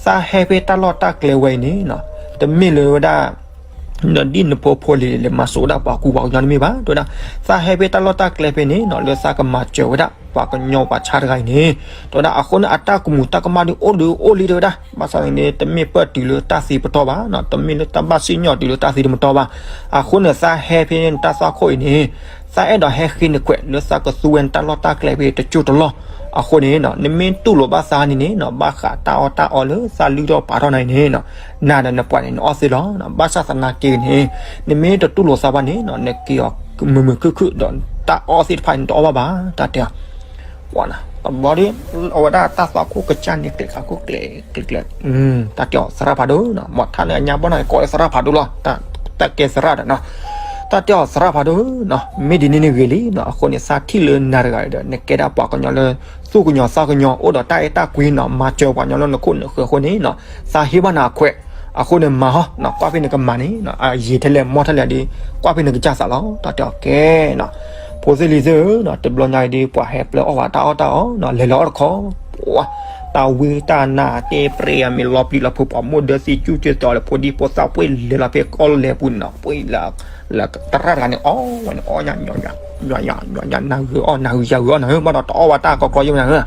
သးဟဲဖဲတၢ်လီၢ်တၢ်ကျဲဝဲအံၤန့ၣ် တမ့ၢ်လၢဝဲဒၣ် နဒ်နဖိဖိလံၤ လဲၤမၤစိာ်ဒၣ်ပှၤကူပှၤကညီတမ့ၢ်ဘၣ်, တဲဝဲဒၣ် သးဟဲဖဲတၢ်လီၢ်တၢ်ကျဲဖဲန့ၣ် လၢသးကမၤစၢၤဝဲဒၣ် ပှၤကညီပှၤဆါတဂၤအံၤန့ၣ် တဲဝဲဒၣ် အဃိန့ၣ် အတၢ်ကမူၤတၢ်ကမၣ်ဒုးအိၣ်ဒုးအိၣ်လံ တဲဝဲဒၣ် ဘၣ်ဆၣ်န့ၣ် တမ့ၢ်ပၢၢ်တုၤလၢတၢ်သံပတီၢ်ဘၣ်, တမ့ၢ်လၢတၢ်ဘၣ်စံၣ်ညီၣ်တုၤလၢတၢ်သံတမတီၢ်ဘၣ်. အဃိန့ၣ် သးဟဲဖဲန့ၣ်တၢ်သွၣ်ခိၣ်အံၤန့ၣ် သးအဲၣ်ဒိးဟဲဃ့နခွဲးလၢသးကသူဝဲနတၢ်လီၢ်တၢ်ကျဲဖဲတကၠိတလီၢ်. အဃိန့ၣ် နမ့ၢ်တူၢ်လိာ်ဘၣ်သးန့ၣ်န့ၣ် ဘၣ်ဃးတၢ်အီၣ်တၢ်အီလၢသးလုၢ်ထီၣ်ပာ်ထီၣ်နၤအံၤန့ၣ် နၤဒီးနပှၤန့ၣ် နအီၣ်သ့လီၤ. ဘၣ်ဆၣ်သနာ်က့န့ၣ် နမ့ၢ်တတူၢ်လိာ်သးဘၣ်န့ၣ် နက့ၤအီၤမုာ်မုာ်ခုၣ်ခုၣ်ဒီး တၢ်အီၣ်သ့ၣ်တဖၣ်န့ၣ် နတအီၣ်ဘၣ်ဘၣ် တၢ်တဲအီၤ. တဘျီဒီး အဝဲဒၣ်တၢ်သွၣ်ခိၣ်ကစၢ်န့ၣ် ကျဲးခးခိၣ်ကျဲးကျဲးကျဲး တၢ်တဲအီၤ သရၣ်ဖးဒိၣ်, မီၤထၣ်န့ၣ် အညါဘီၣ်န့ၣ် ကိးလၢသရၣ်ဖးဒိၣ်လီၤ. တၢ်ကဲသရၣ်ဒီးနီၤ, တၢ်တဲအီၤ သရၣ်ဖးဒိၣ်, မ့ၢ်ဒ်န့ၣ်န့ၣ်ဂ့ၤလံနီၤ. အဃိန့ၣ် သးထံၣ်လၢနၤတဂၤဒီး နကဲဒၣ်ပှၤကညီလၢ သူၣ်ကညီၤသးကညီၤ အိၣ်ဒီးတၢ်အဲၣ်တၢ်ကွံနီၤ, မၤစၢၤပှၤကညီလၢနခိၣ်နဃၢၤအဃိန့ၣ်နီၤ, သးဟ့ၣ်ဘၣ်နၤအခွဲး, အဃိန့ၣ်မၤဟီနီၤ, ကွၢ်ဖဲနကမၤန့ၣ် အယံာ်ထဲလဲၣ်မီၢ်ထဲလဲၣ်ဒီး ကွၢ်ဖဲနကစၢ်သးလီၤ. တၢ်တဲအီၤကဲနီၤ, ဖိသ့ၣ်လံၤသ့ၣ်ဧၢ, တဘျီညါအံၤဒီး ပှၤဟဲပျဲအီၣ်ဝဲတၢ်အီၣ်တၢ်အီနီၤ, လဲၤလီၤအီၣ်တခီ, ပှၤ တၢ်ဝံတၢ်နါတဲပြဲအမ့ၢ်လီၤပျံၤလီၤဖုး ပှၤမိၢ်ဒၢသံကၠူၣ်ကၠဲၢ်တီၤလၢဖိဒံဖိသၣ်ပှ့ၤလဲၤလီၤဖဲကီၢ်လဲၤပူၤန့ၣ်နီၤ, ပှ့ၤလၢ လၢသရၣ်တဂၤန့ၣ် အီၣ်ဝဲန့ၣ် အီၣ်ညါ နၤဂုာ်အီၣ် နၤဂုာ်ယၤဂုာ်အီၣ်နၤဧၢ, ဘၣ်ဒီးတအီၣ်ဝဲတၢ်ကီကီယဲၢ်မနၤဧၢ,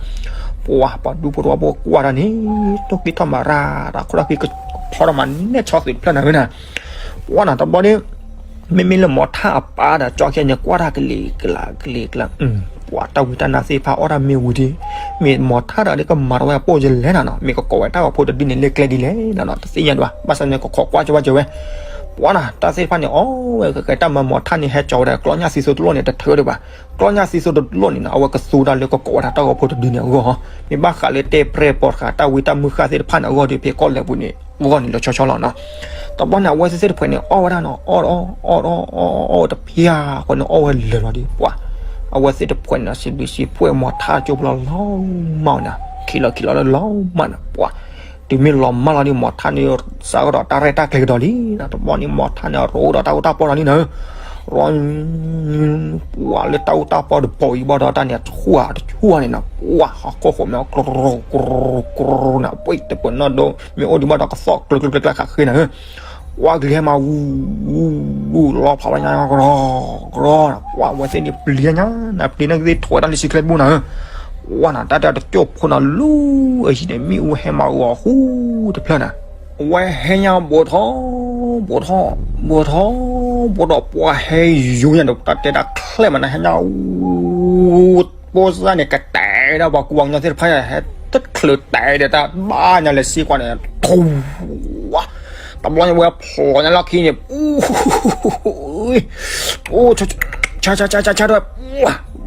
ပှၤ ပှၤဒူဖိတဝီဖိကွၢ်တၢ်န့ၣ် တိၢ်ကံထီၣ်မၤရၢ် တၢ်ခိၣ်တၢ်ခံကထီထီၣ်မၤနဲၣ်ဆီသုးတဖျၢၣ်နၤဧၢနၤ, ပှၤနၤတဘျီန့ၣ် မ့မ့ၢ်လၢမီၤထၣ်အပၢ်ဒီး ကၠီခဲန့ၣ် ကွၢ်တၢ်ကလံၤကျါကလံၤကျါ, ပှၤတၢ်ဝံတၢ်နါသ့ၣ်တဖၣ်အီၣ်တၢ်မ့ၢ်ဝံၤဒီး မ့ၢ်မီၤထၣ်တဂၤဒီးကမၤတဝဲအပိၢ်ယလဲၣ်နၤနီၤ, မ့ၢ်ကကိးဝဲတၢ်ဂီၤဖိတဒုန့ၣ် လၢကျဲဒ်လဲၣ်နၤနီၤ, တသ့ၣ်ညါဒံးဘၣ်, ဘၣ်ဆၣ်န့ၣ် ကခိးကွၢ်ကၢဘၣ်ကၢဝဲ, ပှၤနၤ တၢ်သ့ၣ်တဖၣ်န့ၣ် အီၣ်ဝဲကဲတၢ်မၤမီၤထၣ်န့ၣ် ဟဲကၠီဝဲဒၣ် ကျီညၣ်သံသိတလိၣ်န့ၣ် တထၢဒံးဘၣ်, ကျီညၣ်သံသိတလိၣ်န့ၣ်နီၤ အဝဲကသူဒၣ်လၢကကိးဝဲဒၣ်တၢ်ဂီၤဖိတဒုန့ၣ်အဂီၢ်, မ့ၢ်ဘၣ်ဃးလၢတဲပြဲၢ်ပိာ်တဃာ် တၢ်ဝံတၢ်မုၢ်ဃၢ်သ့ၣ်တဖၣ်န့ၣ်အဂီၢ်ဒီး ဖဲကီၢ်လဲၤပူၤန့ၣ် အဂီၢ်န့ၣ်လီၤဆီဆီလီၤနီၤ. တဘျီန့ၣ် အဝဲသ့ၣ်တဖုန့ၣ် အီၣ်ဝဲဒၣ်နီၤ, အီၣ်အီၣ်အီၣ်အီၣ်အီၣ်တဖျၢၣ် အဃိန့ၣ် အီၣ်ဝဲလၢာ်လီၤဒီး ပှၤ အဝဲသ့ၣ်တဖုန့ၣ် စံးဘျုးစံးဖှိၣ်မီၤထၣ်ကၠိဖိလီၤ လီၤမၢ်နီၤ, ခံးလီၤခံးလီၤလၢလီၤမၢ်နီၤ, ပှၤ တုၤမ့ၢ်လီၤမၢ်လီၤဒီး မီၤထၣ်န့ၣ် စးကဒီးတၢ်ရဲၣ်တၢ်ကျဲၤကဒီးလံနီၤ, တဘျီန့ၣ် မီၤထၣ်န့ၣ် ရိးဒီးတၢ်အူတၢ်ပီၢ်လီၤလံနီၤ, ရီ ပှၤလၢတၢ်အူတၢ်ပီၢ်တဘီအံၤဘၣ်ဒီး တၢ်န့ၣ် အဆူၣ်တဆူၣ်န့ၣ်နီၤ, ပှၤ ဟီၣ်ခိၣ်ဃိးမ့ၢ် ကြူ ကြူ ကြူ နၤ, ပှၤတပၢၤနီၣ်ဒိ မ့ၢ်အိၣ်ဒံးဘၣ်ဒီး ကသီၣ်ကျၢၤကျၢၤကျၢၤကျၢၤ ခးဃ့နၤဧၢ, ပှၤကလံၤဟဲမၤဝူ ဝူ ဝူ လီၤဖးဝဲညါ ကြူ ကြူ နၤ, ပှၤအဝဲသ့ၣ်န့ၣ်ပျံၤညါနၤ, ပျံၤန့ၣ်ကသ့ၣ်ထိးဝဲတၢ်လၢဆံချၢတဘိနၤဧၢ, ပှၤနၤ တၢ်တဲတကၠိၢ်ဖိနၤ လူၤအဟံၣ်န့ၣ် မ့ၣ်အူဟဲမၤဂီၤဃူတဖျၢၣ်နၤ, အဝဲဟဲညါဘူးထီၣ် ဘူးထီၣ် ဘူးထီၣ် ဘူးဒီး ပှၤဟဲယူၤညါဒီး တၢ်တဲတၢ်ချဲၣ်မးနၤ ဟဲညါ ပိၢ်စၢ်န့ၣ် ကတဲဒီးပှၤကူပှၤကညီသ့ၣ်တဖၣ်န့ၣ် ဟဲတချုးတဲဒီးတၢ်ဘၣ်ညါလဲၤစ့ကွၢ်န့ၣ် ထူ တဘျီန့ၣ် ဝဲဖျိးညါလီၢ်ခံန့ၣ် အိ ဆါဆါဆါဆါဆါဒီး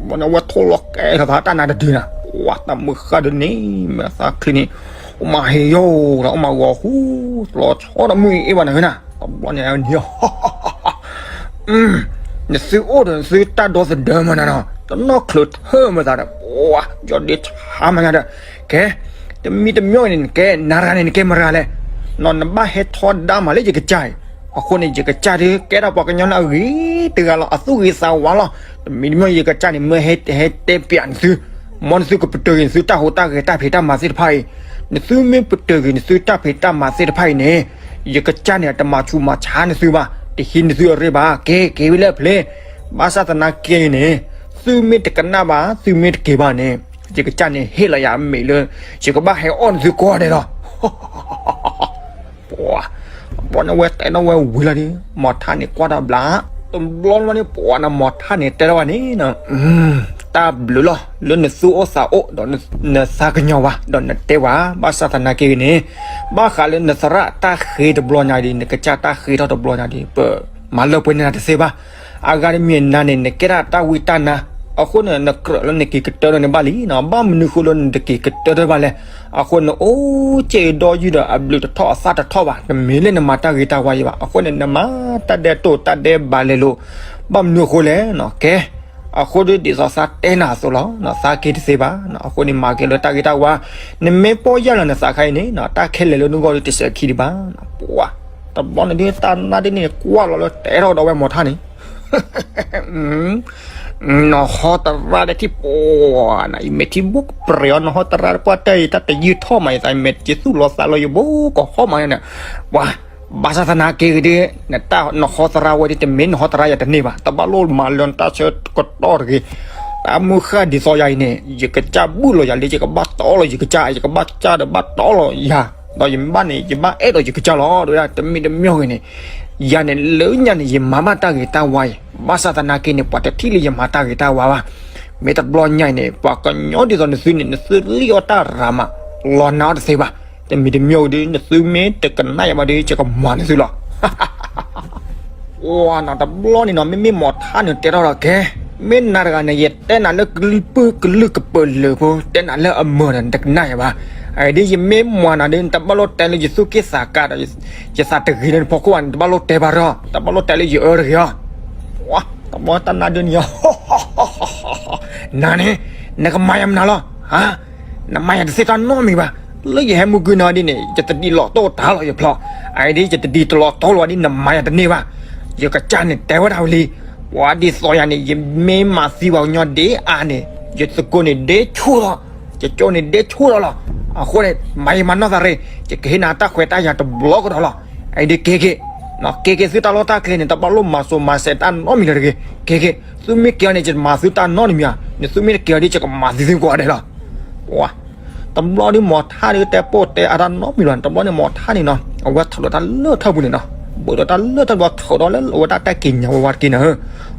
ဘျီန့ၣ် ဝဲထိၣ်လီၤကဲထီၣ်သးတၢ်နါတဒုနၤ ပှၤတၢ်မုၢ်ဃၢ်ဒ်န့ၣ် မ့ၢ်သးချံန့ၣ် အိၣ်မးဟ့ယိၣ်ဒီး အိၣ်မးဂီၤဃူ လီၤဆီဒီးမုၢ်အ့ၣ်ဘၣ်နၤဧၢနၤ တဘျီန့ၣ် နသုအိၣ်ဒီးနသုတၢ်ဒီသဒၢမးနၤနီၤ တနီၣ်ချုးထၢၣ်မၤသးဒီး ပှၤယီၢ်ဒ့ဆါမးနၤဒီး ကဲ တမံၤတမံၤန့ၣ် နကဲနၤရၤန့ၣ် နကဲမရၤလဲၣ် နီၤ နဘၣ်ဟဲထီဒါမးလၢယကစၢ်အံၤ အဃိန့ၣ် ယကစၢ်ဒုးကဲဒၣ်ပှၤကညီလၢအဂ့ၤတဂၤလီၤ အသူၣ်ဂ့ၤသးဝါလီၤ တမံၤတမံၤယကစၢ်န့ၣ် မၢဟဲဟဲတဲပျးနသု မ်နသုကပတုာ်က့ၤနသုတၢ်ဟူးတၢ်ဂဲၤတၢ်ဖံးတၢ်မၤသ့ၣ်တဖၣ်အံၤ နသုမ့ၢ်ပတုာ်က့ၤနသုတၢ်ဖံးတၢ်မၤသ့ၣ်တဖၣ်အံၤန့ၣ် ယကစၢ်န့ၣ် တမၤဆူးမၤဆါနသုဘၣ် တဟံးနသုအရ့ဘၣ် က့ၤက့ၤဝံၤလၢအပျ့ၤ ဘၣ်ဆၣ်သနာ်က့န့ၣ် သုမ့ၢ်တကနၣ်ဘၣ် သုမ့ၢ်တက့ၤဘၣ်န့ၣ် ယကစၢ်န့ၣ် ဟ့ၣ်လီၤယၤအမ့ၢ်လၢ ယကဘၣ်ဟဲအီၣ်နသုကိးဂၤဒဲးလီၤ ပှၤ ပှၤန့ၣ်ဝဲတဲနီၣ်ဝဲဝံၤလီၤဒီး မီၤထၣ်န့ၣ်ကွၢ်တၢ်ဘျါ တဘျီလီၤန့ၣ် ပှၤနမီၤထၣ်န့ၣ်တဲထီၣ်ဝဲန့ၣ် တၢ်ဘျုးလီၤ လၢနသူၣ်အိၣ်သးအိၣ် ဒီးနသးကညီၤဝဲ ဒီးနတဲဝဲ ဘၣ်ဆၣ်သနာ်က့ဂ့ၤန့ၣ် ဘၣ်ဃးလၢနသရၣ်တၢ်ဃ့တဘျီညါဒီး နကစၢ်တၢ်ဃ့ထီၣ်တဘျီညါဒီး ပမၤလၢပှဲၤန့ၢ်နၤတသ့ဘၣ် အဂၤတမံၤနၤန့ၣ် နကဲဒၣ်တၢ်ဝံတၢ်နါ အဃိန့ၣ် နကြၢးလၢနက့ၤကတၢၢ်ဒီးန့ၣ်ဘၣ်လံနီၤ, ဘၣ်မနုၤဃိလၢနတက့ၤကတၢၢ်တၢ်ဘၣ်လဲၣ်. အဃိန့ၣ် အိၣ်က့ၢ်ဒီယုၢ်ဒီးအဘျုးတထီၣ်အသၣ်တထီၣ်ဘၣ်, တမ့ၢ်လၢနမၤတၢ်ဂ့ၤတၢ်ဝါယံၤဘၣ်. အဃိန့ၣ် နမၤတၢ်ဒဲးတိၢ်တၢ်ဒဲးဘးလဲၤလိာ်, ဘၣ်မနုၤအဃိလဲၣ်နီၤ, ကဲ အဃိဒီးဒ်သိးသးတဲနၤအသိးလီၤ, သးက့ၤတသ့ဘၣ်. အဃိန့ၣ် မၤက့ၤလၢတၢ်ဂ့ၤတၢ်ဝါ, နမ့ၢ်ပီၢ်ယၢ်လီၤနသးခါအံၤန့ၣ်, တၢ်ခဲလၢာ်လၢနဂီၢ်ဒီးတစဲးခံဒံးဘၣ်. ပှၤ တဘျီန့ၣ်ဒ်တၢ်နါဒ်န့ၣ် ကွၢ်လီၤလၢတဲထီၣ်ဒီးဝဲမီၤထါန့ၣ် နဟီသရၣ်ဒီးထံၣ်ပှၤနၤ, ယမဲာ်ထံဘိကပြဲၤအီၤ, နဟီသရၣ်ဒီးပှၤတဲအံၤ တၢ်တယုၢ်ထီၣ်မးအံၤ, ယမဲာ်ယသူၣ်လီၤသးလီၤ ယဘိကဟီၣ်မးန့ၣ်, ပှၤ ဘၣ်ဆၣ်သနာ်က့ဂ့ၤဒ် နဟီသရၣ်ဝဲဒ် တမ့ၢ်နဟီသရၣ်ယၤတန့ၢ်ဘၣ်, တဘၣ်လိၣ်မၤလၢနတၢ်ဆၢကတီၢ်တဂ့ၤ. တၢ်မုၢ်ဃၢ်ဒ်သိးယၤအံၤန့ၣ် ယကစၢ်ဘုၣ်လီၤယၤလံ, ယကဘၣ်တီလီၤယကစၢ်, ယကဘၣ်စၢ်ဒီးဘၣ်တီလီၤယၤ, ဒီးယမ့ၢ်ဘၣ်န့ၣ် ယဘၣ်အဲၣ်ဒိးယကစၢ်လီၤ. ဒီးဝဲဒၣ်တမံၤတမံၤဂ့ၤန့ၣ်, ယၤန့ၣ်လၢညါန့ၣ် ယမၤဘၣ်တၢ်ဂ့ၤတၢ်ဝါအံၤ, ဘၣ်ဆၣ်သနာ်က့န့ၣ် ပှၤတထံၣ်လၢယမၤတၢ်ဂ့ၤတၢ်ဝါဘၣ်. မ့ၢ်တဘျီညါအံၤန့ၣ် ပှၤကညီဒ်သိးနသုန့ၣ် နသုလံၣ်အီၣ်တၢ်ရၤမး, လီၤနာ်အီၤတသ့ဘၣ်. တမံၤတမံၤဂ့ၤဒီး နသုမ့ၢ်တကနၣ်ယၤဘၣ်ဒီး ယကမၤနသုလီၤ. ဝါနီၤ တဘျီန့ၣ်နီၤ မ့မ့ၢ်မီၤထါန့ၣ်တဲထီၣ်ဒီးကဲ, မ့ၢ်နၤတဂၤန့ၣ် ယတဲနၤလၢကလုၢ်ပၢၢ်ကလုၢ်ကပၢၢ်လၢာ်ဖိ, တဲနၤလၢအမၢၢ်ဒီး နတကနၣ်ယၤဘၣ်. အဒ်ယမ့ၢ်မၤနၤဒီး နတဘၣ်လိၣ်တဲလၢယသူၣ်က့ၣ်သးကါဒီး ယသးတဂ့ၤလၢနဖီခိၣ်ဘၣ်န့ၣ် တဘၣ်လိၣ်တဲဘၣ်ဒီး, တဘၣ်လိၣ်တဲလၢယအၢတဂ့ၤအီၤ. ဝါ တဘျီတၢ်နါဒုန့ၣ် နၤန့ၣ် နကမၤယၤမနုၤလီၤ, နမၤယၤတသ့တၢ်နီတမံၤဘၣ်. လၢယဟဲမုၢ်ကွံာ်နီၤဒ်န့ၣ် ယတဒံးလီၤတိၢ်တၢ်လီၤယဖျီ, အအံၤဒ်ယတဒံးတလီၤတိၢ်လီၤဒ် နမၤယၤတန့ၢ်ဘၣ်. ယကစၢ်န့ၣ်တဲဝဲဒၣ်ဝံၤလံ, ပှၤဒ်သိးယၤန့ၣ် ယမ့ၢ်မၤသံပှၤကညီဒ်အါန့ၣ် ယသကိးန့ၣ်ဒဲဆူၣ်လီၤ, ယကၠိန့ၣ်ဒဲဆူၣ်လီၤလီၤ. အဃိန့ၣ် မၤယံာ်မၤနီၢ်သးရ့ၣ်, ယကဟ့ၣ်နၤတၢ်ခွဲးတၢ်ယာ်တဘျီကဒီးလီၤ. အအံၤဒ်က့ၤက့ၤ က့ၤက့ၤသုတၢ်လီၢ်တၢ်ကျဲန့ၣ် တဘၣ်လိၣ်မၤစိၤမၤစဲးတၢ်နီတမံၤလၢၤတဂ့ၤ. က့ၤက့ၤ သုမ့ၢ်က့ၤအီၤန့ၣ် ယတမၤသုတၢ်နီတမံၤဧါ, နသုမ့ၢ်တက့ၤအီၤဒီး ယကမၤသုသုကိးဂၤဒဲးလီၤ. ဝါ တဘျီဒ်မီၤထါဒ်တဲပိၢ်တဲအါတၢ်နီတမံၤလီၤ. တဘျီန့ၣ်မီၤထါန့ၣ်နီၤ အဝဲထုးဒီးတၢ်လၢၢ်ထၢၣ်ပူၤန့ၣ်နီၤ, ဘၢးဒီးတၢ်လၢၢ်ထၢၣ်ဘျီထုးဒီးလၢအဝဲဒၣ်တၢ်က့ၤညါဝဲဝါတက့ၢ်နၤဧၢ,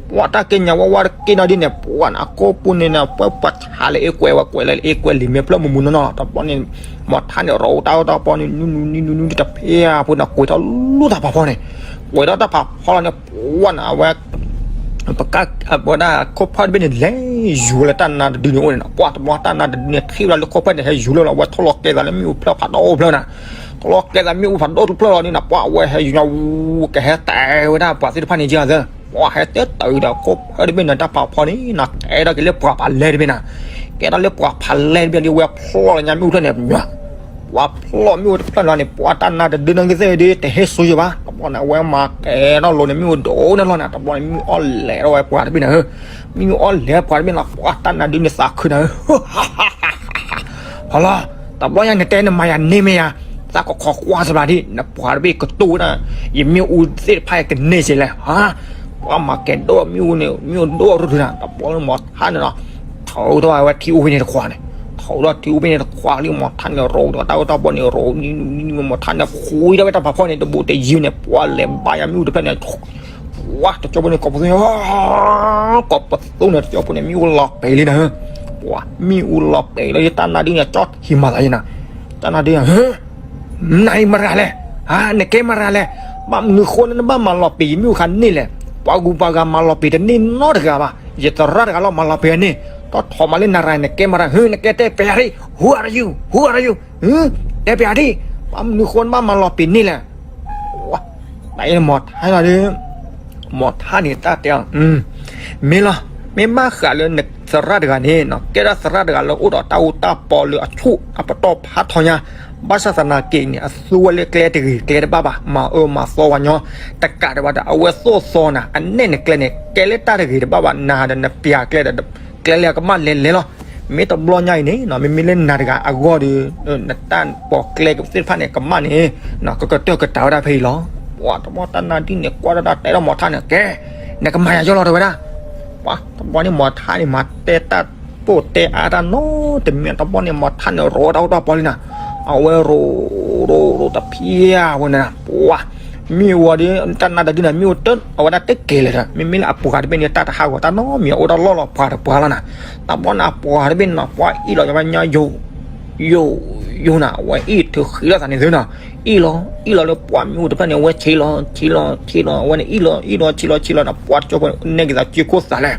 ပှၤတၢ်က့ၤညါဝဲဝါတက့ၢ်နီၤဒ်န့ၣ် ပှၤန့ၣ် အကိာ်ပူၤန့ၣ်နီၤ ပှၤပှၤဆးလၢအ့ကွဲးဝဲကွဲးလၢအ့ကွဲးလံာ်မ့ၢ်ဖျၢၣ်မူမူနီၢ်နီၢ် တဘျီန့ၣ် မီၤထါန့ၣ် ရိးတၢ်အိၣ်တၢ်ပီန့ၣ် နူနူနူနူနူတဖျၢၣ်ဖိန့ၣ် ကွံာ်ထီၣ်လၢတၢ်ဖးဖီန့ၣ်, ကွံာ်ထီၣ်တၢ်ဖးဖီလီၤန့ၣ် ပှၤန့ၣ် အဝဲ ပက အဝဲဒၣ်ခိၣ်ဖၢၣ်တဘ့ၣ်န့ၣ် လဲၤယူၤလၢတၢ်နါတဒုန့ၣ်အိၣ်န့ၣ်နီၤ, ပှၤတဘျီတၢ်နါတဒုန့ၣ် ထံၣ်ဝဲဒၣ်လၢခိၣ်ဖၢၣ်န့ၣ် ဟဲယူၤလၢလီၤ အဝဲထီၣ်လီၤကဲသးလၢမ့ၣ်အူဖျၢၣ်ဖးဒိၣ်တဖျၢၣ်န့ၣ်, ထီၣ်လီၤကဲသးမ့ၣ်အူဖးဒိၣ်တဖျၢၣ်လီၤန့ၣ်နီၤ ပှၤအဝဲဟဲယူၤညါဝူ ကဟဲတဲဝဲဒၣ်ပှၤသ့ၣ်တဖၣ်န့ၣ်ကသၢ ပှၤဟဲတဲတၢ်အုးဒီးခိၣ်ဖၢၣ်တဘ့ၣ်န့ၣ် တၢ်ဖးဖီန့ၣ်နီၤ ကဲထီၣ်က့ၤလၢပှၤဖးလဲၢ်တဘ့ၣ်နီၤ, ကဲထီၣ်လၢပှၤဖးလဲၢ်တဘ့ၣ်ဒီး ဝဲဖျီၣ်လီၤညါမ့ၣ်အူဖျၢၣ်န့ၣ် ပှၤဖျီၣ်မ့ၣ်အူတဖျၢၣ်လီၤန့ၣ် ပှၤတၢ်နါတဒုန့ၣ်ကသ့ၣ်ဒီး တဟ့ၣ်ဆိယဘၣ်, တဘျီန့ၣ် အဝဲမၤကဲထီၣ်လိၤန့ၣ် မ့ၣ်အူဒိၣ်န့ၣ်လီၤန့ၣ် တဘျီန့ၣ် မ့ၣ်အူအီၣ်လဲၤထီၣ်ဝဲပှၤတဘ့ၣ်န့ၣ်ဧၢ, မ့ၣ်အူအီၣ်လဲၤပှၤတဘ့ၣ်န့ၣ် ပှၤတၢ်နါဒုန့ၣ်သးခုန့ၣ်ဧၢ ဟီလီၤ, တဘျီညါနတဲနမၤယၤန့ၢ်မ့ၢ်ယၤ, သးကခီကွၢ်စဘၣ်ဒ် နပှၤတဘ့ၣ်ကတိၤဝဲဒၣ် ယမ့ၣ်အူသ့ၣ်တဖၣ်အံၤကန့ၢ်က့ၤလဲၣ်, ပှၤမၤကဲဒိၣ်မ့ၣ်အူန့ၣ် မ့ၣ်အူဒိၣ်ရူၢ်ဒုနၤ တဘျီမီၤထါန့ၣ်နီၤ, ထုးထီၣ်ဝဲထံအူဖဲန့ၣ်တခွးန့ၣ်, ထုးထီၣ်ထံအူဖဲန့ၣ်တခွးလံမီၤထါန့ၣ် ရိးဒီးတၢ်အိၣ်တၢ်ပီန့ၣ် ရိးနံၤနံၤမီၤထါန့ၣ် ဃုထီၣ်ဝဲတၢ်ဖးဖီန့ၣ် တဘူးတယံၤန့ၣ် ပှၤလဲၤဘါယၤမ့ၣ်အူတဖျၢၣ်န့ၣ် ဝါ တကၠိဖိန့ၣ် ကိးပသူ ကိးပသူန့ၣ် တကၠိဖိန့ၣ် မ့ၣ်အူလီၤပဲာ်လံနၤ, ပှၤ မ့ၣ်အူလီၤပဲာ်လၢယတၢ်နါဒုန့ၣ် ကၠီထံမၤသးယနၤ, တၢ်နါဒုန့ၣ် နၤအံၤမရၤလဲၣ်, နကဲမရၤလဲၣ်, ဘၣ်မနုၤဃိလၢနဘၣ်မၤလီၤပံာ်ယမ့ၣ်အူခါန့ၣ်လဲၣ်, ပှၤဂုၤပှၤဂၤမၤလီၤပံာ်တန့ၢ်နီတဂၤဘၣ်, ယသရၣ်တဂၤလီၤမၤလီၤပံာ်န့ၣ်, တီထီၣ်မးလၢနရၤ နကဲမရၤ ဟၢ နကဲတဲပျးဒံ who are you, who are you, တဲပျးဒံ, ဘၣ်မနုၤဃိနဘၣ်မၤလီၤပံာ်န့ၣ်လဲၣ်, တၢ်အံၤမီၤထါလီၤဒီး မီၤထါန့ၣ်တၢ်တဲအီၤ, မ့ၢ်လီၤ, မ့ၢ်ဘၣ်ဃးလၢနသရၣ်တဂၤန့ၣ် ကဲဒၣ်သရၣ်တဂၤလၢအိၣ်ဒီးတၢ်အူတၢ်ပီလၢအဆူၣ်အပတီၢ်ဖးထီညါ, ဘၣ်ဆၣ်သနာ်က့န့ၣ် အသူဝဲလၢကျဲတဂ့ၤကျဲတဘၣ်ဘၣ် မၤအၢမၤသီဝဲညီ, တကးဒံးဘၣ်ဒီး အဝဲသိၣ်သီနၤ အနဲၣ်နကျဲန့ၣ် ကဲလၢတၢ်တဂ့ၤတဘၣ်ဘၣ် နၤဒီးနပျးကျဲဒီး ကျဲလၢအကမၣ်လဲၤလဲၤလီၤ, မ့ၢ်တဘျီညါအံၤန့ၣ် မ့မ့ၢ်လၢနၤတဂၤအဂီၢ်ဒီး နတၢ်ပီကျဲသ့ၣ်တဖၣ်န့ၣ် ကမၣ်န့ၣ် ကကတၢၢ်ကတၢၢ်ဝဲဒၣ်ဖဲအံၤလီၤ, ပှၤတဘျီတၢ်နါဒုန့ၣ် ကွၢ်ဒၣ်တၢ်တဲထီၣ်မီၤထါန့ၣ် ကဲ, နကမၤယၤယီလီၤတဲဝဲဒၣ်, ပှၤတဘျီန့ၣ်မီၤထါန့ၣ် မၤတဲတၢ်ပိၢ်တဲအါတၢ်နီတမံၤ တဘျီန့ၣ်မီၤထါန့ၣ် ရိးတၢ်အိၣ်တၢ်ပီလံနၤ, အဝဲရိး ရိး ရိးတဖျၢၣ်ဝဲန့ၣ် ပှၤ မ့ၢ်ဝဲဒီး တၢ်နါတဒုန့ၣ် မ့ၢ်အိၣ်တၢ် အဝဲဒၣ်တကဲလၢၤဒီး မ့မ့ၢ်လၢအပှၤတဘ့ၣ်န့ၣ် တၢ်တဟးဂီၤတၢ်နီတမံၤ အိၣ်တၢ်လီၢ်လီၤပှၤတပှၤလီၤနၤ, တဘျီန့ၣ်အပှၤတဘ့ၣ်န့ၣ် ပှၤအံၣ်လီၤယၤဝဲညီယိာ် ယိာ် ယိနၤ အဝဲအ့ၣ်ထုးဃံလီၤသးန့ၣ်သုနီၤ, အ့ၣ်လီၤ အ့ၣ်လီၤလၢပှၢ်မ့ၣ်အူတဖျၢၣ်န့ၣ် အဝဲဆ့လီၤ ဆ့လီၤ ဆ့လီၤ အဝဲန့ၣ်အ့ၣ်လီၤ အ့ၣ်လီၤ ဆ့လီၤ ဆ့လီၤနီၤ, ပှၢ်တကၠိဖိန့ၣ် နဲက့ၤသးစုခိၣ်သးလဲၣ်,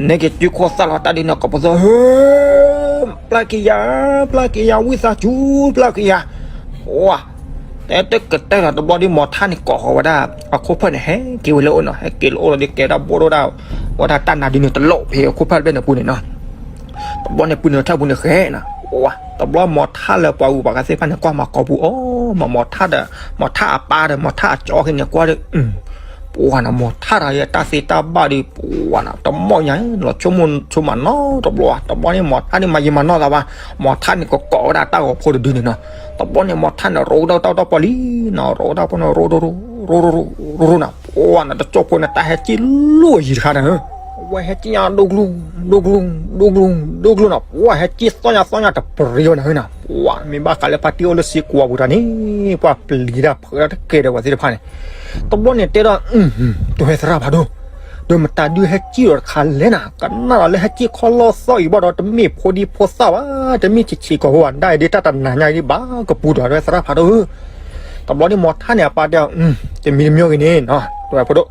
နဲက့ၤစုခိၣ်သးလီၤတၢ်ဒုးန့ၣ် ကိးပသူ ဟၢ ပျၢ်က့ၤယၤ ပျၢ်က့ၤယၤ ဝံသးစူၤ ပျၢ်က့ၤယၤ, ဝါ တဲတကတဲလီၤ တဘျီဒ်မီၤထၣ်န့ၣ် ကိးဃီၤဝဲဒၣ် အခိၣ်ဖၢၣ်န့ၣ် ဟဲက့ၤဝဲလၢအအိၣ်နီၤ, ဟဲက့ၤလၢအအိၣ်လီၤဒီး ကဲဒၣ်ဘိၣ်ဒိၣ်ဒၣ် ဝဲဒၣ်တၢ်နါဒုန့ၣ် တလိၣ်ဖဲအခိၣ်ဖၢၣ်တဘ့ၣ်န့ၣ်ပူၤန့ၣ်နီၤ, တဘျီန့ၣ် ပုၢ်နုာ်ထၢၣ်ပူၤန့ၣ်ဃဲနီၤ, ဝါ တဘျီမီၤထၣ်လၢပှၤဂုၤပှၤဂၤသ့ၣ်တဖၣ်န့ၣ် ကွၢ်မၤကိာ်ပူၤ အိၣ်မး မီၤထၣ်ဒီး မီၤထၣ်အပၢ်ဒီး မီၤထၣ်အကၠီဃ့န့ၣ် ကွၢ်ဒီး ပှၤနီၤ မီၤထၣ်တဂၤအံၤ တၢ်သ့တၢ်ဘၣ်ဒီး ပှၤနီၤ တမီၣ်ညါ လီၤဆိကမိၣ်ဆိကမးနီတဘျီဘၣ်, တဘျီန့ၣ် မီၤထၣ်န့ၣ် မၤယံာ်မၤနီၢ်သးဘၣ်, မီၤထၣ်န့ၣ် ကကိးဝဲဒၣ်တၢ်ဂီၤဖိတဒုန့ၣ်နီၤ, တဘျီန့ၣ် မီၤထၣ်န့ၣ် ရိးကဒီးတၢ်တၢ်ပီၢ်လံနီၤ, ရိးကဒီးပီၢ်န့ၣ် ရိးရိး ရိးရိး ရိးရိးနီၤ, ပှၤနီၤ တကၠိဖိန့ၣ် တၢ်ဟဲကံၣ်လိၣ်ယံၤတခါန့ၣ် ဝဲဟဲကံၣ်ညါ ဒိၣ်ကျူ ဒိၣ်ကျူ ဒိၣ်ကျူ ဒိၣ်ကျူနီၤ, ပှၤဟဲကံၣ်သီၣ်ညါသီၣ်ညါတပရ့ဝဲန့ၣ်နီၤ, ပှၤမ့ၢ်ဘၣ်ဃးလၢဖါတံၢ်အိၣ်လၢစ့ကိးပူၤတၢ်န့ၣ် ပှၤပျံၤတၢ်ဖုးတၢ်တကဲဒီးပှၤသ့ၣ်တဖၣ်န့ၣ်, တဘျီန့ၣ်တဲဒီး တဝဲသရၣ်ဖးဒိၣ်, ဒီးမတၤဒုးဟဲကံၣ်ဒီးတခါလဲၣ်နၤ, ကနၣ်ဒီးလၢဟဲကံၣ်ခီလီၢ်သီၣ်အံၤဘၣ်ဒီး တမ့ၢ်ဖိဒံဖိသၣ်ဘၣ်, တမ့ၢ်ဆံးဆံးကိာ်ဖိဘၣ်, ဒၣ်အံၤဒ်တၢ်တနၤညါအံၤဒ်ဘၣ်ကပူၤဒီး တဝဲသရၣ်ဖးဒိၣ်ဧၢ, တဘျီန့ၣ် မီၤထၣ်န့ၣ် အပၢ်တဲအီၤ တမံၤတမံၤဂ့ၤန့ၣ်နီၤ တဝဲဖိဒိၣ်,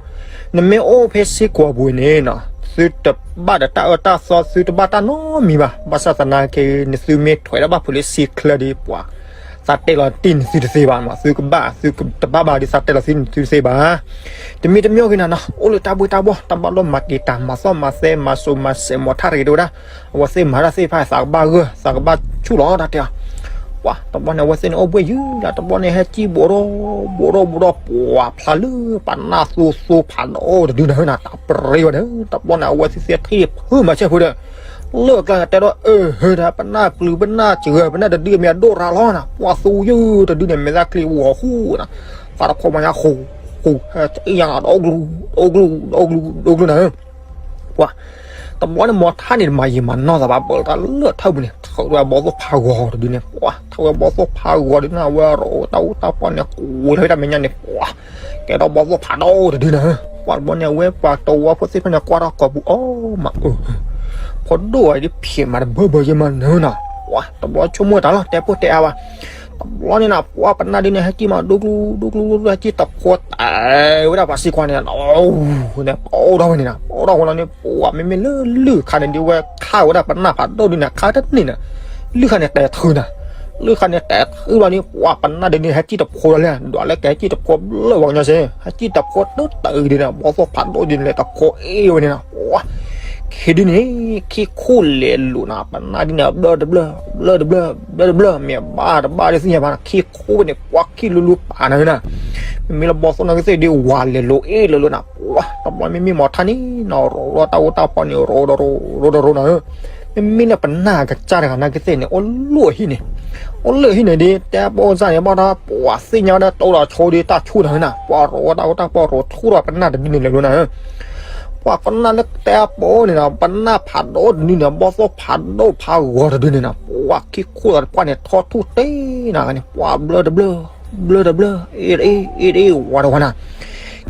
နမ့ၢ်အိၣ်ဖဲစ့ကိးပူၤန့ၣ်နီၤ သုတဘၣ်ဒီးတၢ်အၢတၢ်သီ သုတဘၣ်တၢ်နီတမံၤဘၣ်, ဘၣ်ဆၣ်သနာ်က့ နသုမ့ၢ်ထွဲဒီးဘၣ်ဖုးလၢစ့ချၢဒီး ပှၤသးတဲလီၤတံၢ်န့ၣ်သုတသ့ဘၣ်မး, သုကဘၣ် သုတဘၣ်ဘၣ်ဒီးသးတဲလီၤတံၢ်န့ၣ်သုတသ့ဘၣ်, တမံၤတမံၤဂ့ၤနၤနီၤ အိၣ်လၢတၢ်ဘှ့ၣ်တၢ်ဘှီၣ် တၢ်ဘၣ်လိၣ်မၤက့ၤတၢ် မၤသီၣ်မၤသဲ မၤစိၤမၤစဲး မီၤထၣ်တဂ့ၤတဝဲဒၣ်, အဝဲသ့ၣ်မၤတၢ်သ့ၣ်တဖၣ် သးကဘၣ်ဂၢၢ် သးကဘၣ်ဆူၣ်လီၤ တၢ်တဲအီၤ ပှၤ တဘျီန့ၣ် အဝဲသ့ၣ်န့ၣ်အိၣ်ဘှ့ၣ်ယုၢ်ဒၣ် တဘျီန့ၣ် ဟဲကံၣ်ဘူးဒီး ဘူးဒီး ဘူးဒီး ပှၤဖျါလၢ ပနၢ်သိသိဖးဒိၣ်တဒုန့ၣ်နၤ တၢ်ပရ့ဝဲန့ၣ် တဘျီန့ၣ် အဝဲသ့ၣ်သ့ၣ်ထံၣ်ဖုမၤဆဲးဖိဒီး လၢကျါတဲဒီး အၢ ဟၢ တၢ်ပနၢ်ပျုၤပနၢ်စှၤ ပနၢ်တဒုအမ့ၢ်အဒိၣ်ရၤလီၤနၤ ပှၤသူယုၢ်တဒုန့ၣ် မဲာ်သၣ်ချံဝီၤဃူနၤ သးတခိးမၤညါဃူ ဃူ ဟဲအံၣ်ညါဒီး ဒိၣ်ကျူ ဒိၣ်ကျူ ဒိၣ်ကျူ ဒိၣ်ကျူနၤ ပှၤ တဘျီန့ၣ် မီၤထၣ်န့ၣ် တမၤယံာ်မၤနီၢ်သးဘၣ် ပၢၢ်တၢ်လၢထၢၣ်ပူၤန့ၣ် ထုးဝဲဘီၣ်သိၣ်ဖးဂီၤတဒုန့ၣ် ပှၤ ထုးဝဲဘီၣ်သိၣ်ဖးဂီၤဒုန့ၣ် အဝဲရိးတၢ်အူတၢ်ပီၢ်န့ၣ် ကွံာ်ထီၣ်ဝဲတၢ်မဲာ်ညါန့ၣ် ပှၤ ကဲထီၣ်ဘီၣ်သိၣ်ဖးဒိၣ်တဒုန့ၣ် ပှၤတဘျီန့ၣ် အဝဲပှၤတဝီဖိသ့ၣ်တဖၣ်န့ၣ် ကွၢ်ထီၣ်ကိာ်ပူၤ အိၣ်မးအၢ ဖိဒိၣ်အံၤဒ်ဖျဲးမးတဘၢဘၢယဲမးနၤနၤ ပှၤ တဘျီဆိကမိၣ်တၢ်လီၤ တဲပိၢ်တဲအါဘၣ် တဘျီန့ၣ်နၤ ပှၤပနၢ်ဒုန့ၣ် ဟဲကံၣ်မး ဒိၣ်ကျူ ဒိၣ်ကျူ ဒိၣ်ကျူ ဟဲကံၣ်တဖိးတဲဝဲဒၣ်ပှၤစ့ခွါန့ၣ် န့ၣ် ပအိၣ်ထီၣ်ဝဲန့ၣ်နၤ ပအိၣ်ထီၣ်ဝဲလီၤန့ၣ် ပှၤမ့မ့ၢ်လၢလုၢ်ခါန့ၣ်ဒုးဝဲခါဝဲဒၣ်ပနၢ်ဖးဒိၣ်ဒုန့ၣ် ခါတန့ၢ်နၤ လုၢ်ခါန့ၣ်တဲာ်ထုးနၤ လုၢ်ခါန့ၣ်တဲာ်ထုးလီၤန့ၣ် ပှၤပနၢ်ဒုန့ၣ် ဟဲကံၣ်တဖိးလီၤလဲၣ် ဒွးလၢကဟဲကံၣ်တဖိးဘျၢၣ် ပှၤကညီစ့ ဟဲကံၣ်တဖိးတတၢၢ်ဒုန့ၣ် ဘီၣ်သိၣ်ဖးဒိၣ်ဒုန့ၣ် လဲၤတဖိးအ့ၣ်ဝဲန့ၣ်နၤ ပှၤ ခံဒုန့ၣ် ခံခိၣ်လဲၤလိာ်နၤ ပနၢ်ဒုန့ၣ် ဘျၢၣ်တဘျၢၣ် ဘျၢၣ်တဘျၢၣ် ဘျၢၣ်တဘျၢၣ် မ့ၢ်ဘၣ်တဘၣ်ဒုသ့ၣ်ညါဘၣ်နၤ ခံခိၣ်န့ၣ် ပှၤခံလူၤလူၤပာ်နၤနၤ မ့မ့ၢ်လၢဘီၣ်သိၣ်နီၢ်ကသ့ၣ်ဒုး ဝၤလဲၤလိာ်အ့ၣ်လိာ်လိာ်နၤ ပှၤ တဘျီမ့မ့ၢ်မီၤထၣ်န့ၣ် နရိးဒီးတၢ်အူတၢ်ပီၢ်န့ၣ် ရိးဒီးရိး ရိးဒီးရိးနၤဧၢ မ့မ့ၢ်လၢပနၢ်ကစၢ်တဂၤနီၢ်ကသ့ၣ်န့ၣ် အိၣ်လၢဟံၣ်န့ၣ် အိၣ်လၢဟံၣ်န့ၣ်ဒုး တဲဘီၣ်စၢ်န့ၣ် ဘၣ်ဒီး ပှၤသ့ၣ်ညါဝဲဒၣ်တိၢ်ဒီးဆိဒုးတၢ်ဆူၣ်နၤနၤ ပှၤရိးဝဲတၢ်အူတၢ်ပီၢ်ရိးထူဒီးပနၢ်တဒုန့ၣ်လဲၤလိာ်နၤဧၢ ပှၤပနၢ်လၢတဲအပီန့ၣ်နီၤ ပနၢ်ဖးဒိၣ်တဒုန့ၣ် ဘီၣ်သိၣ်ဖးဒိၣ်ဖးဂီၤတဒုန့ၣ်နီၤ ပှၤခံခိၣ်သးတပှၢ်န့ၣ် ထီၣ်ထူၣ်တ့ၢ်နၤန့ၣ် ပှၤဘျၢၣ်တဘျၢၣ် ဘျၢၣ်တဘျၢၣ် အ့ၣ်တအ့ၣ် အ့ၣ်တအ့ၣ် ဝၤတဝၤနၤ ကံၢ်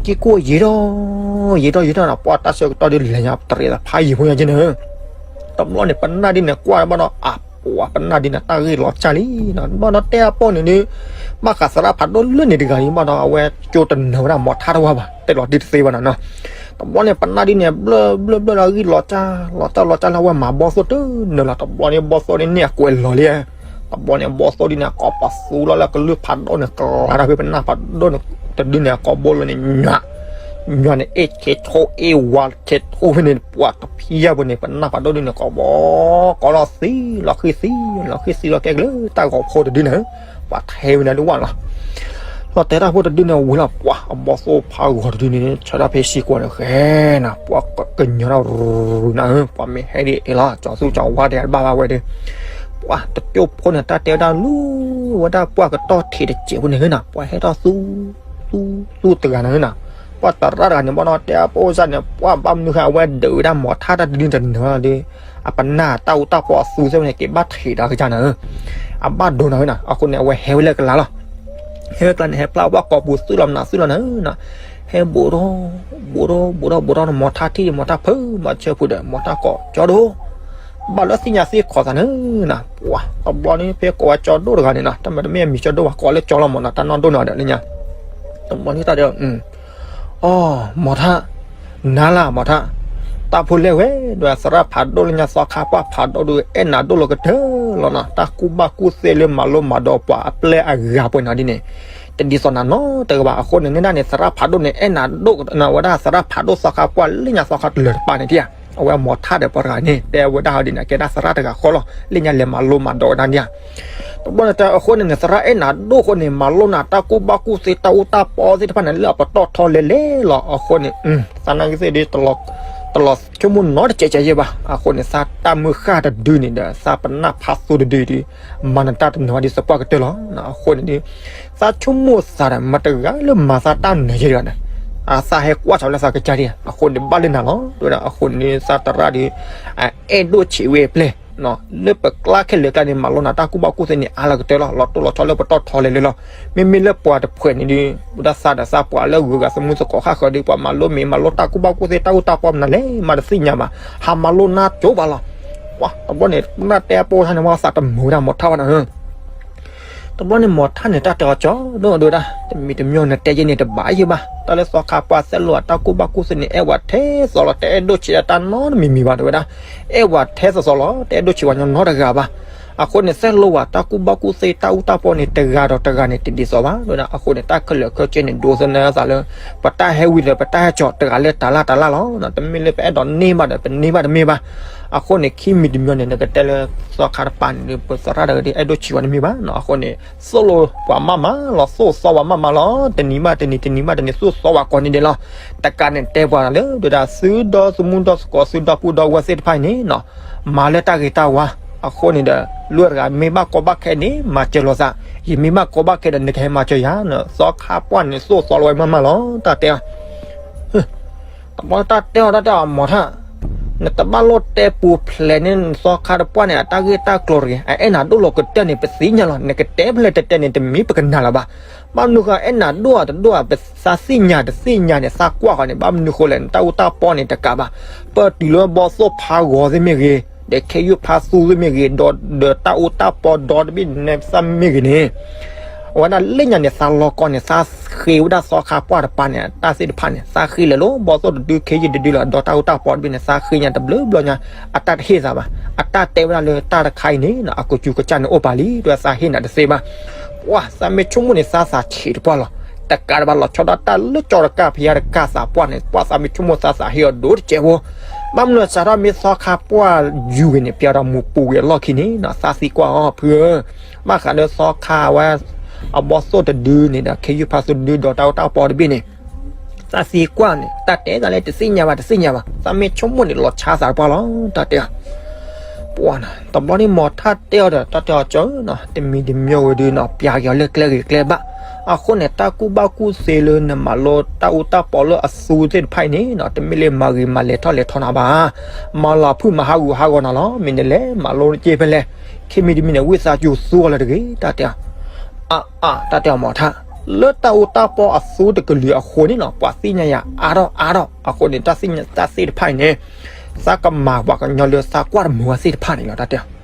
ကိၢ်ယံာ်ထီၣ် ယံာ်ထီၣ်ယံာ်ထီၣ်နၤ ပှၤတၢ်ဆၢကတီၢ်ဒုးလဲၤညါ တရံးသးဖးယံာ်ဖိညါက့န့ၣ် တဘျီန့ၣ် ပနၢ်ဒ်န့ၣ် ကွၢ်ဘၣ်ဒီး အပှၤပနၢ်ဒ်န့ၣ် တၢ်ဂ့ၢ်လီၤစၢ်လံနီၤ ဘၣ်ဒီးတဲအပီၢ်န့ၣ်ဒုး ဘၣ်ဃးသရၣ်ဖးဒိၣ်လၢန့ၣ်တဂၤလံ ဘၣ်ဒီးအဝဲ ကၠိတနၢၤဝဲဒၣ်မီၤထၣ်တဝါဘၣ် တဲလီၤတံၢ်တသ့ဘၣ်နၤနီၤ တဘျီန့ၣ် ပနၢ်ဒ်န့ၣ် ဘျၢၣ်ဘျၢၣ်ဘျၢၣ်ဒီးအဂံၢ်လီၤစၢ် လီၤစၢ်လီၤစၢ်လၢအဝဲမၤဘီၣ်သိၣ်တနၢၤလီၤ တဘျီန့ၣ် ဘီၣ်သိၣ်ဒ်န့ၣ်အကွဲးလီၤလံ တဘျီန့ၣ် ဘီၣ်သိၣ်ဒ်န့ၣ် အကိးပသူလီၤလၢကလုၢ်ဖးဒိၣ်န့ၣ် ကလၤတၢ်ဖဲပနၢ်ဖးဒိၣ်န့ၣ် တဒုန့ၣ် အကိးဘိလီၤန့ၣ် ညီ ညီန့ၣ် အ့ၣ်ဆဲးထိၣ် အ့ၣ်ဝါဆဲးထိၣ်ဖဲန့ၣ် ပှၤတဖံးယၢ်ပူၤန့ၣ် ပနၢ်ဖးဒိၣ်ဒ်န့ၣ် ကိးဘီ ကိးလီၤသံ လီၤဃံသံ လီၤဃံသံလီၤကဲကလၢတၢ်ဂီၤဖိတဒုန့ၣ် ပှၤထဲဝဲန့ၣ်ဒ်ဝဲလီၤ လီၤတဲာ်တၢ်ဖိတဒုန့ၣ်ဝံၤလီၤ ပှၤ အဘီၣ်သိၣ်ဖးဂီၤတဒုန့ၣ် ဆၢတၢ်ဖဲစ့ၢ်ကီးန့ၣ် ဃဲနၤ ပှၤကညီထီၣ်ရူၤနၤဧၢ ပှၤမ့ၢ်ဟဲဒ်အံၤလီၤ ကၠီသူကၠီဝါဒဲးတဘၣ်ဘၣ်ဝဲဒီး ပှၤတကၠိဖိန့ၣ် တၢ်တဲဝဲဒၣ်လူၤဝဲဒၣ်ပှၤကတီၢ်ထံးတစဲးဖိန့ၣ်ဃဲနၤ ပှၤဟဲထီၣ်သူ သူ သူတဂၤန့ၣ်ဃဲနၤ ပှၤသရၣ်တဂၤန့ၣ် ဘၣ်ဒီးတဲအပီၢ်စၢ်န့ၣ် ပှၤဘၣ်မနုၤဃဲ အဝဲဒုးဝဲဒၣ်မီၤထၣ်တၢ်တဒုတနၢၤဒီး အပနၢ်တၢ်အူတၢ်ပီၢ်အသူစဲန့ၣ် က့ၤဘၣ်ထံးဒီးကစၢ်နၤဧၢ အဘၣ်ဒိနၤဃဲနၤ အဃိန့ၣ် အဝဲဟဲဝဲလၢကလၤလီၤ ဟဲဝဲကလၤန့ၣ် ဟဲပျၢ်ဝဲကိာ်ပူၤသုးလီၤမနုၤသုးလီၤနၤဧၢ ဟဲဘူးထီၣ် ဘူးထီၣ် ဘူးထီၣ် ဘူးထီၣ် မီၤထၣ်ထံၣ် မီၤထၣ်ဖုး မၤဆၢဖုးဒီး မီၤထၣ်ကိးကၠီဒိၣ် ဘၣ်လၢသ့ၣ်ညါသ့ၣ်ခိးသးန့ၣ်နီၤ, ပှၤတဘျီန့ၣ် ဖဲကိးဝဲကၠီဒိၣ်တဂၤန့ၣ်နီၤ, တမ့ၢ်တမ့ၢ်အမံၤကၠီဒိၣ်ဘၣ်, ကိးလၢကၠီလီၤမၢ်နီၤ, တၢ်နီၢ်ဒိၣ်န့ၣ်ဒီးလၢညါ, တဘျီန့ၣ်တၢ်တဲ အီ မီၤထၣ်, နၤလၢမီၤထၣ်, တၢ်ဖိလဲၣ်ဝဲဒီး သရၣ်ဖးဒိၣ်လၢညါ သီခါပှၢ်ဖးဒိၣ်ဒီး အဲၣ်နၤဒိၣ်လီၤကတၢၢ်လီၤနီၤ, တၢ်ကူၣ်ဘၣ်ကူၣ်သ့လၢမၤလိမၤဒိးပှၤအပျဲၢ်အဂၤပှဲၤနီၤဒ်န့ၣ် တဒ်သိးနၤနီတဂၤဘၣ်. အဃိန့ၣ် နဲဒၣ်န့ၣ် သရၣ်ဖးဒိၣ်န့ၣ် အဲၣ်နၤဒိၣ်ဝဲဒၣ် သရၣ်ဖးဒိၣ်သီခါပှၢ်လၢညါသီခါတလၢၤတပၤန့ၣ်ဧါ, အဝဲမီၤထၣ်ဒီးပှၤတဂၤန့ၣ် တဲဝဲဒၣ်ဟီဒ်န့ၣ် ကဲဒၣ်သရၣ်တဂၤဃီလီၤ, လၢညါလဲၤမၤလိမၤဒိးဝဲဒၣ်န့ၣ်ဧါ. တဘျီန့ၣ် အဃိန့ၣ်န့ၣ် သရၣ်အဲၣ်နၤဒိၣ်အဃိန့ၣ် မၤလိနၤတၢ်ကူၣ်ဘၣ်ကူၣ်သ့တၢ်အူတၢ်ပီသ့ၣ်တဖၣ်န့ၣ် လၢအပတီၢ်ထီလဲၤလဲၤလီၤ. အဃိန့ၣ် သးနာ်က့သ့ၣ်ဒ် တလီၤဆိကမိၣ်နီတစဲးစဲးယဲၢ်ဘၣ်. အဃိန့ၣ် သးတၢ်မုၢ်ဃၢ်တဒုန့ၣ်ဒီး သးပနၢ်ဖးသိတဒုဒီး မၤနတၢ်တနီၤဒ်သပှၢ်ကတၢၢ်လီၤ. အဃိန့ၣ်ဒီး သးဆိကမိၣ်သးဒီး မတၤတဂၤလၢမၤသးတၢ်နၢၤယဲၢ်တဂၤန့ၣ် အသးဟဲကွၢ်ထီၣ်လၢသးကစၢ်ဒၣ်, အဃိန့ၣ်ဘၣ်လၢနၤလီၤ. တဲဝဲဒၣ် အဃိန့ၣ်သးသရၣ်ဒီး အဲၣ်ဒိၣ်ဆံးဝဲအပျဲၢ် လၢပကျါခဲလၢာ်ကျါန့ၣ် မၤလိနၤတၢ်ကူၣ်ဘၣ်ကူၣ်သ့န့ၣ် အါလီၤကတၢၢ်လီၤ, လီၤတိၢ်လီၤဆီလၢပတီၢ်ထီလဲၤလဲၤလီၤ. မ့မ့ၢ်လၢပှၤတဖှဲးန့ၣ်ဒီး ဝဲဒၣ်သးဒီးသးပှၤလၢဂုၤဂၤ သမူသကိးဃၣ်ဃၢၤဒီး ပှၤမၤလိမ့ၢ်မၤလိတၢ်ကူၣ်ဘၣ်ကူၣ်သ့တၢ်အူတၢ်ပီမနုၤလဲၣ် မၤတသ့ၣ်ညါဘၣ်, ဟးမၤလိနါကၠိဘၣ်လီၤ. ပှၤတဘျီန့ၣ် နၢ်တဲအပိၢ်ဆါန့ၣ် ဝဲသးတမုာ်ဝဲဒၣ်မီၤထၣ်ဘၣ်နီၤ. တဘျီန့ၣ်မီၤထၣ်န့ၣ် တၢ်တဲအီၤကၠီဒိၣ်ဒိၣ်ဒၣ်, တမံၤတမံၤန့ၣ်တဲယဲၢ်န့ၣ်တဘၣ်ယဲၢ်ဘၣ်. တၢ်လၢသီခါပှၢ်သဲလိာ်အတၢ်ကူၣ်ဘၣ်ကူၣ်သ့န့ၣ် အဲၣ်ဝဲထဲသိးလီၤ, တအဲၣ်ဒိၣ်ဆံးအတၢ်နီတမံၤမံၤဘၣ် တဲဝဲဒၣ်, အဲၣ်ဝဲထဲသိးသိးလီၤ, တအဲၣ်ဒိၣ်ဆံးဝဲညီနီတဂၤဘၣ်. အဃိန့ၣ် သဲလိာ်ဝဲတၢ်ကူၣ်ဘၣ်ကူၣ်သ့တၢ်အူတၢ်ပီန့ၣ် တဂၤဒီးတဂၤန့ၣ် တဒ်သိးဘၣ် တဲဝဲဒၣ်. အဃိန့ၣ် တၢ်ခဲလၢာ်ခဲဆ့န့ၣ် ဒိးသန့ၤသးလၢ ပတၢ်ဟဲဝံၤဒီး ပတၢ်ဟဲကၠီၤ တဂၤလၢတၢ်လၢ်တၢ်လၢ်လီၤ. တမ့ၢ်လၢပအဲၣ်ဒိးန့ၢ်ဘၣ်ဒီး ပန့ၢ်ဘၣ်တမ့ၢ်ဘၣ်. အဃိန့ၣ် ခံမံၤတမံၤန့ၣ် နကတဲလၢသီခါတပၤန့ၣ်ဒီး ပသရၣ်တဂၤဒ်အဲၣ်ဒိၣ်ဆံးဝဲတမ့ၢ်ဘၣ်နီၤ. အဃိန့ၣ် သိၣ်လိပှၤမးမးလီၤ, သိၣ်သီပှၤမးမးလီၤ, တနံၤဘၣ်တနံၤ တနံၤဘၣ်တနံၤ သိၣ်သီပှၤကိးနံၤဒဲးလီၤ. တကးန့ၣ်တဲပှၤလၢ ဒုးဒၣ်သုဒီသုမူဒီသကိး သုဒီပုၢ်ဒီဝဲၢ်သ့ၣ်တဖၣ်အံၤန့ၣ်နီၤ, မၤလၢတၢ်ဂ့ၤတၢ်ဝါ, အဃိန့ၣ်ဒီး လွဲၢ်တဂၤမ့ၢ်ဘၣ်ကီဘၣ်ခဲန့ၣ် မၤစၢၤလိာ်သး, ယမ့ၢ်ဘၣ်ကီဘၣ်ခဲဒီး နကဟဲမၤစၢၤယၤနီၤ, သီခါပှၢ်န့ၣ် သိၣ်သီလီၤဝဲမးမးလီၤ, တၢ်တဲ တဘျီတၢ်တဲအီၤ တၢ်တဲအီၤမီၤထၣ်, နတဘၣ်လိၣ်တဲပူၤဖျဲးန့ၣ် နသီခါတပှၢ်န့ၣ် အတၢ်ဂ့ၢ်တၢ်ကျိၤတဂ့ၤ, အအဲၣ်နၤဒိၣ်လီၤကတၢၢ်န့ၣ် ပသ့ၣ်ညါလီၤ, နကတဲဖဲလဲၣ်တဲတဲန့ၣ် တမ့ၢ်ပကနၣ်လၢၤဘၣ်. ဘၣ်မနုၤဃိ အဲၣ်နၤဒိၣ်ဧါတဒိၣ်ဧါ ပသးသ့ၣ်ညါတသ့ၣ်ညါန့ၣ် သးကွၢ်ဃီန့ၣ် ဘၣ်မနုၤဃိလဲၣ် နတၢ်အူတၢ်ပီန့ၣ်တကးဘၣ်, ပတုၤလၢဘီသိၣ်ဖးဂီၤသ့ၣ်မ့ၢ်ဂ့ၤ, ဒီးခ့ယုၢ်ဖးသူသ့ၣ်မ့ၢ်ဂ့ၤ, ဒီးဒီးတၢ်အူတၢ်ပီဒီတဘ့ၣ်န့ၣ်သ့ၣ်မ့ၢ်ဂ့ၤန့ၣ် အဝဲဒၣ်လၢညါန့ၣ် သးလီၤကီန့ၣ် သးဃ့ဝဲဒၣ်သီခါပှၢ်တပၤန့ၣ် တၢ်သ့ၣ်တဖၣ်န့ၣ် သးဃ့လဲၤလီၤ, ဘီသိၣ်တဒု ခ့ယုၢ်တဒုလီၤ, ဒီးတၢ်အူတၢ်ပီတဘ့ၣ်န့ၣ် သးဃ့ညါတဘျုးဘျီညါ, အတၢ်တဟ့ၣ်သးဘၣ်, အတၢ်တဲဝဲဒၣ်လၢတၢ်တခါအံၤန့ၣ် အကစူၤကစၢ်န့ၣ်အိၣ်ပာ်လံ, ဒီးသးဟ့ၣ်နၤတသ့ဘၣ်. ပှၤသးမ့ၢ်ဆိကမိၣ်န့ၣ် သးသးဆံးတပှၢ်လီၤ, တကးတဘၣ်လီၤဆီဒၣ်တၢ်လၢကၠီတကၢ်ဖယါတကၢ်သးပှၢ်န့ၣ် ပှၤသးမ့ၢ်ဆိကမိၣ်သးသးဟ့ၣ်အီၤဒိၣ်တစဲးဖိ ဘၣ်မနုၤစးထီၣ်မ့ၢ်သီခါပှၢ်ယူၤဂ့ၤန့ၣ် ပျဲဒီးမူပူၤဂ့ၤအလီၢ်ခံန့ၣ် သးသံကွၢ်အီၤဖုဧၢ, ဘၣ်ဃးလၢသီခါဝဲ အဘီသိၣ်တဒုန့ၣ်ဒီး ခ့ယုၢ်ဖးသူတဒုဒီးတၢ်အူတၢ်ပီတဘ့ၣ်န့ၣ် သးသံကွၢ်န့ၣ် တၢ်တဲသးလၢတသ့ၣ်ညါဘၣ် တသ့ၣ်ညါဘၣ်, သးမ့ၢ်ဆိကမိၣ်န့ၣ် လီၤဆါသးတပှၢ်လီၤ, တၢ်တဲ ပှၤနီၤ တဘျီန့ၣ်မီၤထၣ်တဲအီၤဒီး တၢ်တဲအီၤကၠီနီၤ တမံၤတမံၤဝဲဒုးနီၤ ပျဲက့ၤအီၤလၢကျဲဂ့ၤကျဲဘၣ်, အဃိန့ၣ် တၢ်ကူၣ်ဘၣ်ကူၣ်သ့လၢနမၤလိတၢ်အူတၢ်ပီလၢအသူသ့ၣ်တဖၣ်အံၤန့ၣ်နီၤ တမ့ၢ်လၢမၤဂ့ၤမၤလဲၤထီၣ်လဲၤထီနၤဘၣ်, မၤလီၤဖုၣ်မၤဟးဂူာ်ဟးဂီၤနၤလီၤ, မ့ၢ်နလဲၤမၤလိတက့ၢ်ဖဲလဲၣ်, ခ့မံၤတမံၤန့ၣ် ဝံသးစူၤသူအီၤလၢတဂ့ၤ, တၢ်တဲ အါအါ တၢ်တဲအီၤမီၤထၣ်, လၢတၢ်အူတၢ်ပီအသူတကလုာ်အဃိန့ၣ်နီၤ ပှၤသ့ၣ်ညါယၤအါထီၣ်အါထီၣ်, အဃိန့ၣ် တၢ်သ့ၣ်ညါတၢ်သ့ၣ်တဖၣ်အံၤန့ၣ် သးကမၤပှၤကညီလၢသးကွၢ်တမုာ်ဝဲသ့ၣ်တဖၣ်န့ၣ်လီၤ တၢ်တဲအီၤ,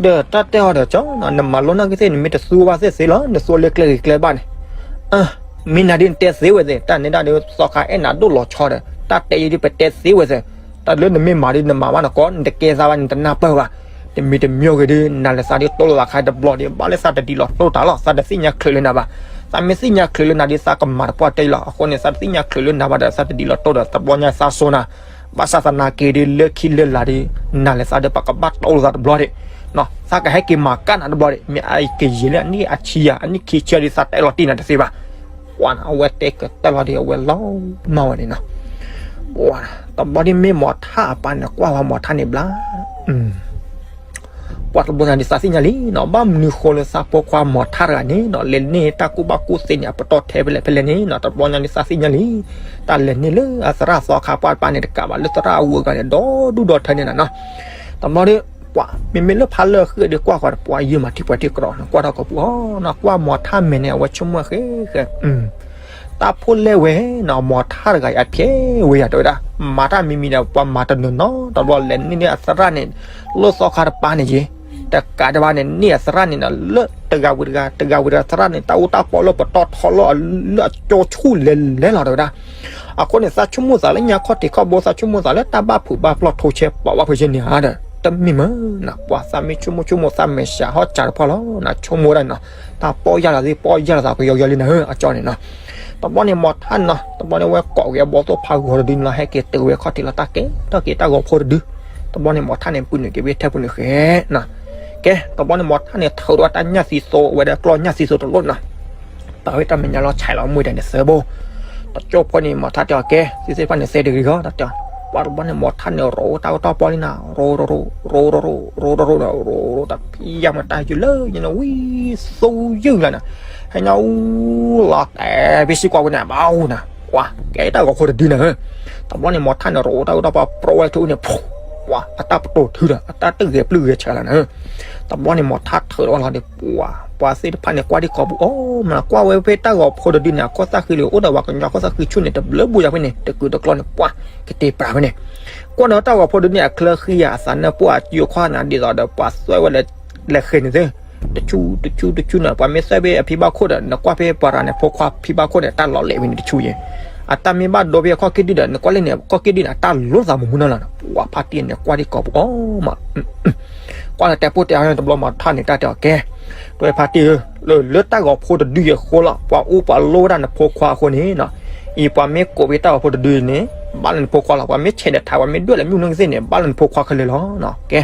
ဒီးတၢ်တဲအီၤဒီးကၠီနီၤ နမၤလိနာ်က့သ့ၣ် နမ့ၢ်တသူဘၣ်သ့ၣ်သ့လီၤ နသူလၢကျဲဂ့ၤကျဲဘၣ်န့ၣ် မ့ၢ်နၤဒ်နတဲသ့ဝဲသ့ၣ် တၢ်နဲဒၣ်ဒီးသီခါအဲၣ်နၤဒိၣ်လီၤဆီဒီး တၢ်တဲယဲဒ်ပတဲသ့ဝဲသ့ၣ်, တၢ်လၢနမ့ၢ်မၤဒ်နမၤဘၣ်နကီ နတကဲသးဘၣ် နတနၢ်ပၢၢ်ဘၣ်, တမံၤတမံၤဂ့ၤဒ် နၤလၢသးဒ်တိၢ်လိာ်သးခါတဘျီဒ် ဘၣ်လၢသးတဒ်လီၤတိၢ်တၢ်လီၤ သးတသ့ၣ်ညါချုးလၢနၤဘၣ်, သးမ့ၢ်သ့ၣ်ညါချုးလၢနၤဒ်သးကမၤတပှၢ်တဲလီၤ အဃိန့ၣ် သးတသ့ၣ်ညါချုးလၢနၤဘၣ်ဒီး သးတဒ်လီၤတိၢ်ဒီး တဘျီညါသးစိနၤ, ဘၣ်ဆၣ်သနာ်က့ဒ်လၢခံလၢလာ်ဒ် နၤလၢသးဒ်ပကဘၣ်တိၢ်လိာ်သးတဘျီဒ် သးကဟဲက့ၤမၤကၣ်နၤတဘျီဒ် မ့ၢ်အကယံာ်လၢအနံၣ်အဆံယၤ အနံၣ်ခံဆံယၤဒ်သးတဲလီၤတံၢ်နၤတသ့ဘၣ်, ပှၤနီၤ အဝဲတဲကတၢၢ်လီၤဒ်အဝဲလီၤမၢ်ဝဲန့ၣ်နီၤ, ပှၤနီၤ တဘျီဒ်မ့ၢ်မီၤထၣ်အပၢ်န့ၣ် ကွၢ်ဝဲမီၤထၣ်န့ၣ်ဘျါ ပှၤတဘျီညါဒ်သးသ့ၣ်ညါလံနီၤ ဘၣ်မနုၤဃိလၢသးဖိခွါမီၤထၣ်တဂၤန့ၣ်နီၤ လဲၤန့ၢ်တၢ်ကူၣ်ဘၣ်ကူၣ်သ့န့ၣ် အပတီၢ်ထဲဖဲလဲၣ်ဖဲလဲၣ်န့ၣ်နီၤ တဘျီညါဒ်သးသ့ၣ်ညါလံ, တၢ်လဲၤန့ၢ်လၢအသရၣ်သီခါပှၢ်တပၢ်န့ၣ်တကးဘၣ် လၢသရၣ်အဝဲအဂၤန့ၣ် ဒီဒူၣ်ဒီထၢန့ၣ်နီၤ, တဘျီဒ် ပှၤ မ့မ့ၢ်လၢဖးလၢအဃ့ၢ်ဒ်ကွၢ်ဃီၤဒီး ပှၤယုၢ်မၤထံပှဲၤထံကရီနီၤ ကွၢ်ထီၣ်ကပူၤအီၤနီၤ ကွၢ်မီၤထၣ်မဲာ်န့ၣ် အဝဲဆိကမိၣ်ဃဲဃဲ တၢ်ဖိလဲၣ်ဝဲနီၤ မိၢ်ထၣ်တဂၤအံၤအဖျဲးဝဲယၤ တဲဝဲဒၣ်, မၤတၢ်မံၤမံၤဒီး ပှၤမၤတနၢၤနီတဘျီလဲၣ်န့ၣ် အသရၣ်န့ၣ် လၢသီခါတပၤန့ၣ်က့ၤ, တကးဒံးဘၣ်န့ၣ် န့ၢ်အသရၣ်န့ၣ်နီၤ လၢတဂၤဝံၤတဂၤ တဂၤဝံၤတဂၤ သရၣ်န့ၣ် တၢ်အူတၢ်ပီလၢပတီၢ်ထီလီၤ လၢအကၠိဆူၣ်လဲၤလဲၤလီၤ တဲဝဲဒၣ်. အဃိန့ၣ် သးဆိကမိၣ်သးလၢညါခီၣ်ထံးခီၣ်ဘိ သးဆိကမိၣ်သးလၢတၢ်ဘၣ်ဖုးဘၣ်ပျီၢ်ထိဆဲးပာ်ဝဲဖဲဆ့န့ၣ်ဧါဒီး တမ့ၢ်မၢ်နီၤ ပှၤသးမ့ၢ်ဆိကမိၣ်ဆိကမိၣ်သးမဲာ်ဆှးဟီၣ်စးတဖၣ်လီၤနီၤ ဆိကမိၣ်ဝဲဒၣ်နီၤ တၢ်ပီၢ်ယၢ်လီၤသ့ၣ်ပီၢ်ယၢ်လီၤသးကယီကယီလံနၤဧၢ အကၠီန့ၣ်နီၤ. တဘျီန့ၣ်မိၢ်ထၣ်နီၤ တဘျီန့ၣ်ဝဲကိးက့ၤအဘီသိၣ်ဖးဂီၤတဒုန့ၣ်လီၤ ဟဲက့ၤတုၤဝဲခီၣ်ထံးလီၤ တၢ်ကဲထီၣ်က့ၤတၢ်ဂီၤဖိတဒု. တဘျီန့ၣ်မိၢ်ထၣ်န့ၣ် ပုၢ်နုာ်က့ၤဝဲထဲပူၤန့ၣ်ဃဲနီၤ. ကဲ တဘျီန့ၣ်မိၢ်ထၣ်န့ၣ် ထုးထီၣ်တၢ်ညၣ်သံသိဝဲဒၣ်ကျီၢ်ညၣ်သံသိတလိၣ်နီၤ ပာ်ဝဲတၢ်မဲာ်ညါလီၤ ဆဲးလီၤမွှဲၢ်တၢ်န့ၣ်သၢဘိ. တကၠိဖိန့ၣ် မိၢ်ထၣ်တဲအီၤ ကဲ သ့သ့ၣ်တဖၣ်န့ၣ်သဲတဂ့ၤဂီၢ် တၢ်တဲအီၤ. ပှၤတဘျီန့ၣ်မိၢ်ထၣ်န့ၣ် ရိးတၢ်အူတၢ်ပီလံနီၤ ရိးရိးရိး ရိးရိးရိး ရိးရိးဒီး ရိးရိးတၢ်ဖံးယၢ်မတၢ်ယုာ်လၢညါန့ၣ် ဝံၤသူယုာ်လီၤနီၤ. ဟဲညါအူလီၤတဲာ်ဖဲစံကွၢ်ဝဲန့ၣ် ဘၣ်အူနီၤ ပှၤကဲတၢ်ဂီၤဖိတဒုနီၤ. တဘျီန့ၣ်မိၢ်ထၣ်န့ၣ် ရိးတၢ်အူတၢ်ပီ ပြီဝဲလၢထူန့ၣ် ပှၤအတၢ်ပတိၢ်ထုဒီး အတၢ်တဂဲၤပျုၢ်ဂဲၤဆှးလီၤနီၤ. တဘျီန့ၣ်မိၢ်ထၣ်ထုးထီၣ်လီၤဒီး ပှၤ ပှၤသ့ၣ်တဖၣ်န့ၣ် ကွၢ်ဒံးကိာ်ပူၤအီၤမး ကွၢ်ဝဲဖဲတၢ်ဂီၤဖိတဒုန့ၣ် အခိၣ်သၣ်ဃံလၢအိၣ်ဒီးပှၤကညီခိၣ်သၣ်ဃံဆူၣ်န့ၣ် တဘျုးဘူးယၤဖဲန့ၣ် တကုာ်တကျီန့ၣ် ပှၤကတ့ၤပြးဖဲန့ၣ် ကွၢ်ဒီးတၢ်ဂီၤဖိတဒုန့ၣ် အချၢဃံဧါ အသးနၢ်ပှၢ်အစုအခီၣ်နၤ ဒ်သိးဒီးပှၤသွဲၣ်ဝဲလၢ လဲၤဃဲၤန့ၣ်သ့ တဆူတဆူတဆူန့ၣ် ပှၤမ့ၢ်သွဲၣ်ဖဲအဖံဘၣ်ခိၣ်ဒီး နကွၢ်ဖဲပှၤရၤန့ၣ် ဖိခွါဖံဘၣ်ခိၣ်န့ၣ် တၢ်လီၤလဲၤဝဲန့ၣ်တဆူယဲၢ် အတၢ်မ့ၢ်ဘၣ်ဒိဖဲအခီၣ်က့ၣ်ဒုၣ်ဒီး နကွၢ်လၢန့ၣ် အခီၣ်က့ၣ်ဒုၣ်န့ၣ် အတၢ်လိၤသးမုာ်မုာ်နီၤလီၤ. ပှၤဖါတံၢ်န့ၣ် ကွၢ်ဒံးကိာ်ပူၤအီၤမး ကွၢ်လၢတဲာ်ပိၢ်တဲာ်အီၤန့ၣ် တဘျီမိၢ်ထၣ်န့ၣ်တၢ်တဲအီၤ ကဲ တဲဖါတံၢ်ဧၢ လၢ လၢတၢ်ဂီၤဖိတဒုယဲၢ်အဃိလီၤ ပှၤအူပှၤလိဝဲဒၣ်နဖိခွါအဃိန့ၣ်နီၤ အံၤပှၤမ့ၢ်ကိးဖဲတၢ်ဂီၤဖိတဒုန့ၣ် ဘၣ်လၢနဖိခွါလီၤ ပှၤမ့ၢ်ဆဲးဒီးထး ပှၤမ့ၢ်ဒွဲၣ်လဲၤမုၢ်နံၤကသ့ၣ်န့ၣ် ဘၣ်လၢနဖိခွါခဲလၢာ်လီၤ. ကဲ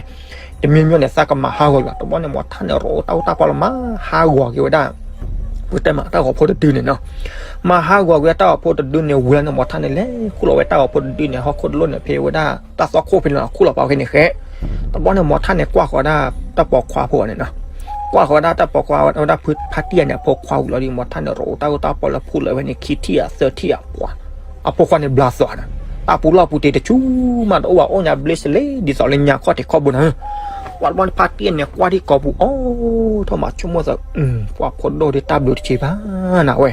တမံၤမံၤန့ၣ် သးကမၤဟးဂီၤလီၤ တဘျီန့ၣ်မိၢ်ထၣ်န့ၣ် ရိးတၢ်အူတၢ်ပီလီၤ မၤဟးဂီၤက့ၤဝဲဒၣ် ပတဲမးတၢ်ဂီၤဖိတဒုန့ၣ်နီၤ မၤဟးဂီၤက့ၤဝဲတၢ်ဂီၤဖိတဒုန့ၣ် ဝံၤလီၤန့ၣ်မိၢ်ထၣ်န့ၣ် လဲၤခူၣ်လီၤဝဲတၢ်ဂီၤဖိတဒုန့ၣ် ဟီၣ်ခိၣ်တလိၣ်န့ၣ် ဖဲဝဲဒၣ်တၢ်သွၣ်ခိၣ်ဖဲန့ၣ်လီၤ ခူၣ်လီၤပာ်ဝဲခဲန့ၣ်ဃဲ တဘျီန့ၣ်မိၢ်ထၣ်န့ၣ် ကွၢ်ဃီၤဒၣ်တၢ်ပိာ်ခွါဖိန့ၣ်နီၤ ကွၢ်ဃီၤဝဲဒၣ်တၢ်ပိာ်ခွါဝဲဒၣ်ဖါတံၢ်န့ၣ် အဖိခွါဝံၤလီၤဒီး မိၢ်ထၣ်န့ၣ် ရိးတၢ်အူတၢ်ပီလၢခူၣ်လီၤဝဲန့ၣ် ခံထံၣ်ဧါသၢထံၣ်ဧါ ပှၤ အဖိခွါန့ၣ်ဘျါသွးနီၤ တၢ်ပူၤလီၢ်ပူၤတ့ၢ်တဆူမးတအိၣ်ဘၣ် အိၣ်ညါဘျ့စလဲ ဒ်သိးလၢညါခီၣ်ထံးခီၣ်ဘိနီၤ ပှၤတဘျီန့ၣ်ဖါတံၢ်န့ၣ် ကွၢ်ဒံးကိာ်ပူၤအီၤ ထီၣ်မးဆိကမိၣ်သး ပှၤဖိဒိၣ်ဒုးတၢ်ဘျုးတဆံးဘၣ်နၤဝဲ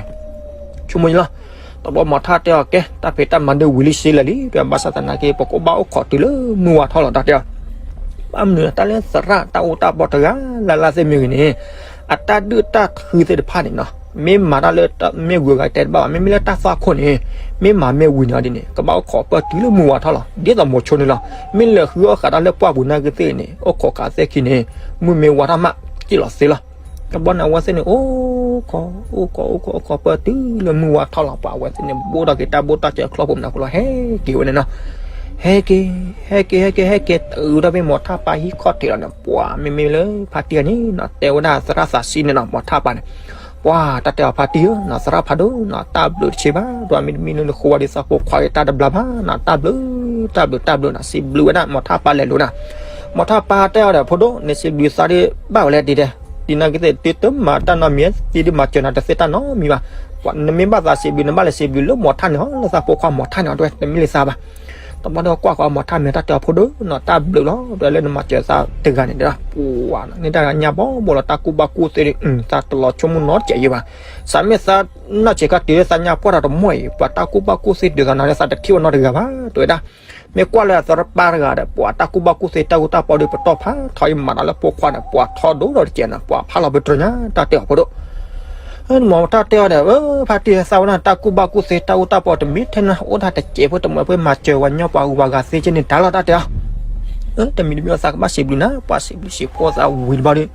ဆိကမိၣ်ယလီၤ တဘျီမိၢ်ထၣ်တဲအီၤ ကဲ တၢ်ဖံးတၢ်မၤဒုးဝံၤလံစ့လၢာ်လံ ဒီးဘၣ်ဆၣ်သနာ်က့ ပကအိၣ်ဘၣ်အိၣ်ခိးတုၤလၢမုၢ်ဝါထီၣ်လီၤ တၢ်တဲအီၤ ဘၣ်မနုၤ တၢ်လၢသရၣ်တၢ်အူတၢ်ပီတဂၤလၢ်လၢ်သ့ၣ်မ့ၢ်ဂ့ၤန့ၣ် အတၢ်ဒုၣ်တၢ်ထုသ့ၣ်တဖၣ်န့ၣ်နီၤ မ့ၢ်မၤတၢ်လၢမ့ၢ်ဝံၤအဂၤတဲတဘၣ်ဘၣ် မ့မ့ၢ်လၢတၢ်သွၣ်ခိၣ်န့ၣ် မ့ၢ်မၤမ့ၢ်ဝံၤန့ၣ်အီၤဒ်န့ၣ် ကဘၣ်အိၣ်ခိးပၢၢ်တုၤလၢမုၢ်ဝါထီၣ်လီၤ ဒ်သိးမိၤဆိန့ၣ်လီၤ မ့ၢ်လဲၤဃုအီၣ်ဃာ်တၢ်လၢပှၢ်ပူၤနာ်က့သ့ၣ်န့ၣ် အိၣ်ခိးဃာ်သ့ၣ်ခံန့ၣ် မုၢ်မ့ၢ်ဝါထီၣ်မး စံၣ်လီၤသ့လီၤ တဘျီန့ၣ်အဝဲသ့ၣ်န့ၣ် အိၣ်ခိး အိၣ်ခိး အိၣ်ခိး အိၣ်ခိးပၢၢ်တုၤလၢမုၢ်ဝါထီၣ်လီၤ ပှၤအဝဲသ့ၣ်န့ၣ် ဘိၣ်ထီၣ်က့ၤတၢ်ဘိၣ်တၢ်စၢၤချီဖိမနၤဃိလီၤ ဟဲက့ၤဝဲန့ၣ်နီၤ ဟဲက့ၤ ဟဲက့ၤ ဟဲက့ၤ ဟဲက့ၤ တုၤဒီးဖဲမိၢ်ထၣ်ပၢ်ဟံၣ်ခီၣ်ထံးလီၤန့ၣ် ပှၤမ့မ့ၢ်လၢဖါတံၢ်န့ၣ်နီၤ တဲဝဲဒၣ်သရၣ်သးစံန့ၣ်နီၤ မိၢ်ထၣ်ပၢ်န့ၣ် ပှၤတၢ်တဲအီၤဖါတံၢ်ဧၢနီၤ သရၣ်ဖးဒိၣ်နီၤ တၢ်ဘျုးတဆံးဘၣ် ဒွးမ့တမ့ၢ်လၢနဃိဝဲဒ်သးဖိခွါက့ၤတၢ်တဘျါဘၣ်နီၤ တၢ်ဘျုး တၢ်ဘျုး တၢ်ဘျုးနီၤ စံးဘျုးဝဲဒၣ်မိၢ်ထၣ်ပၢ်လဲၤလိၤနီၤ မိၢ်ထၣ်ပၢ်တဲအီၤဒီး ဖိဒိၣ် နစံးဘျုးသးဒ်ဘၣ်ဝဲလဲၣ်ဒ်တဲ ဒ်နာ်က့သ့ၣ် တုၤတမၤတၢ်နီတမံၤ သံဒ်မၤစၢၤနၤတသ့တၢ်နီတမံၤဘၣ် နမ့ၢ်ဘၣ်သးစံးဘျုး နဘၣ်လဲၤစံးဘျုးလၢမိၢ်ထၣ်န့ၣ်ဟီ လၢသးဖိခွါမိၢ်ထၣ်န့ၣ်အီၤတဝဲ တမ့ၢ်လၢသးဘၣ် တဘျီဒီးကွၢ်ဃီၤမိၢ်ထၣ်မဲာ်တၢ်တဲအီၤ ဖိဒိၣ်နီၤ တၢ်ဘျုးလီၤ ဒွဲလၢနမၤစၢၤသးတဂၤန့ၣ်ဒီး ပှၤ န့ၢ်တၢ်ညၣ်ဘီဘိလီၤ တၢ်ကူၣ်ဘၣ်ကူၣ်သ့ သးတလီၤဆိကမိၣ်နီတစဲးယံၤဘၣ် သးမ့ၢ်သးနီၢ်ဆံးခါတုၤလၢသးညါပှၢ်ဒီးတမီၢ်အံၤ ပှၤတၢ်ကူၣ်ဘၣ်ကူၣ်သ့ဒုးသးနၤလၢသးတထံၣ်ဝဲနီတဂၤဘၣ် တဲဝဲဒၣ် မ့ၢ်ကွၢ်လၢအသရၣ်ပၢ်တဂၤဒီး ပှၤတၢ်ကူၣ်ဘၣ်ကူၣ်သ့တၢ်ဂိၢ်တၢ်ပီဒုးပတီၢ်ဖးထီအံၤမးဒီးလၢဖိခွါန့ၣ် ပှၤထီဒိၣ်ဒီးတစဲးနီၤ ပှၤဖးလီၤပတြၢၤညါ တၢ်တဲအီၤဖိဒိၣ် မိၢ်ထၣ်တဲအီၤဒီး ဖါတံၢ်သးဝဲဒၣ် တၢ်ကူၣ်ဘၣ်ကူၣ်သ့တၢ်ဂိၢ်တၢ်ပီတမံၤထဲန့ၣ် အိၣ်ဒၣ်တစဲးဖိတမှဲးဖိမၤစၢၤဝဲညီပှၤဂုၤပှၤဂၤသ့က့န့ၣ်တၢ်လီၤ တၢ်တဲအီၤ တမံၤတမံၤသးကဘၣ်စံးဘျုးနၤ ပှၤစံးဘျုးစံးဖှိၣ်သးဝံၤတဘျီဒီး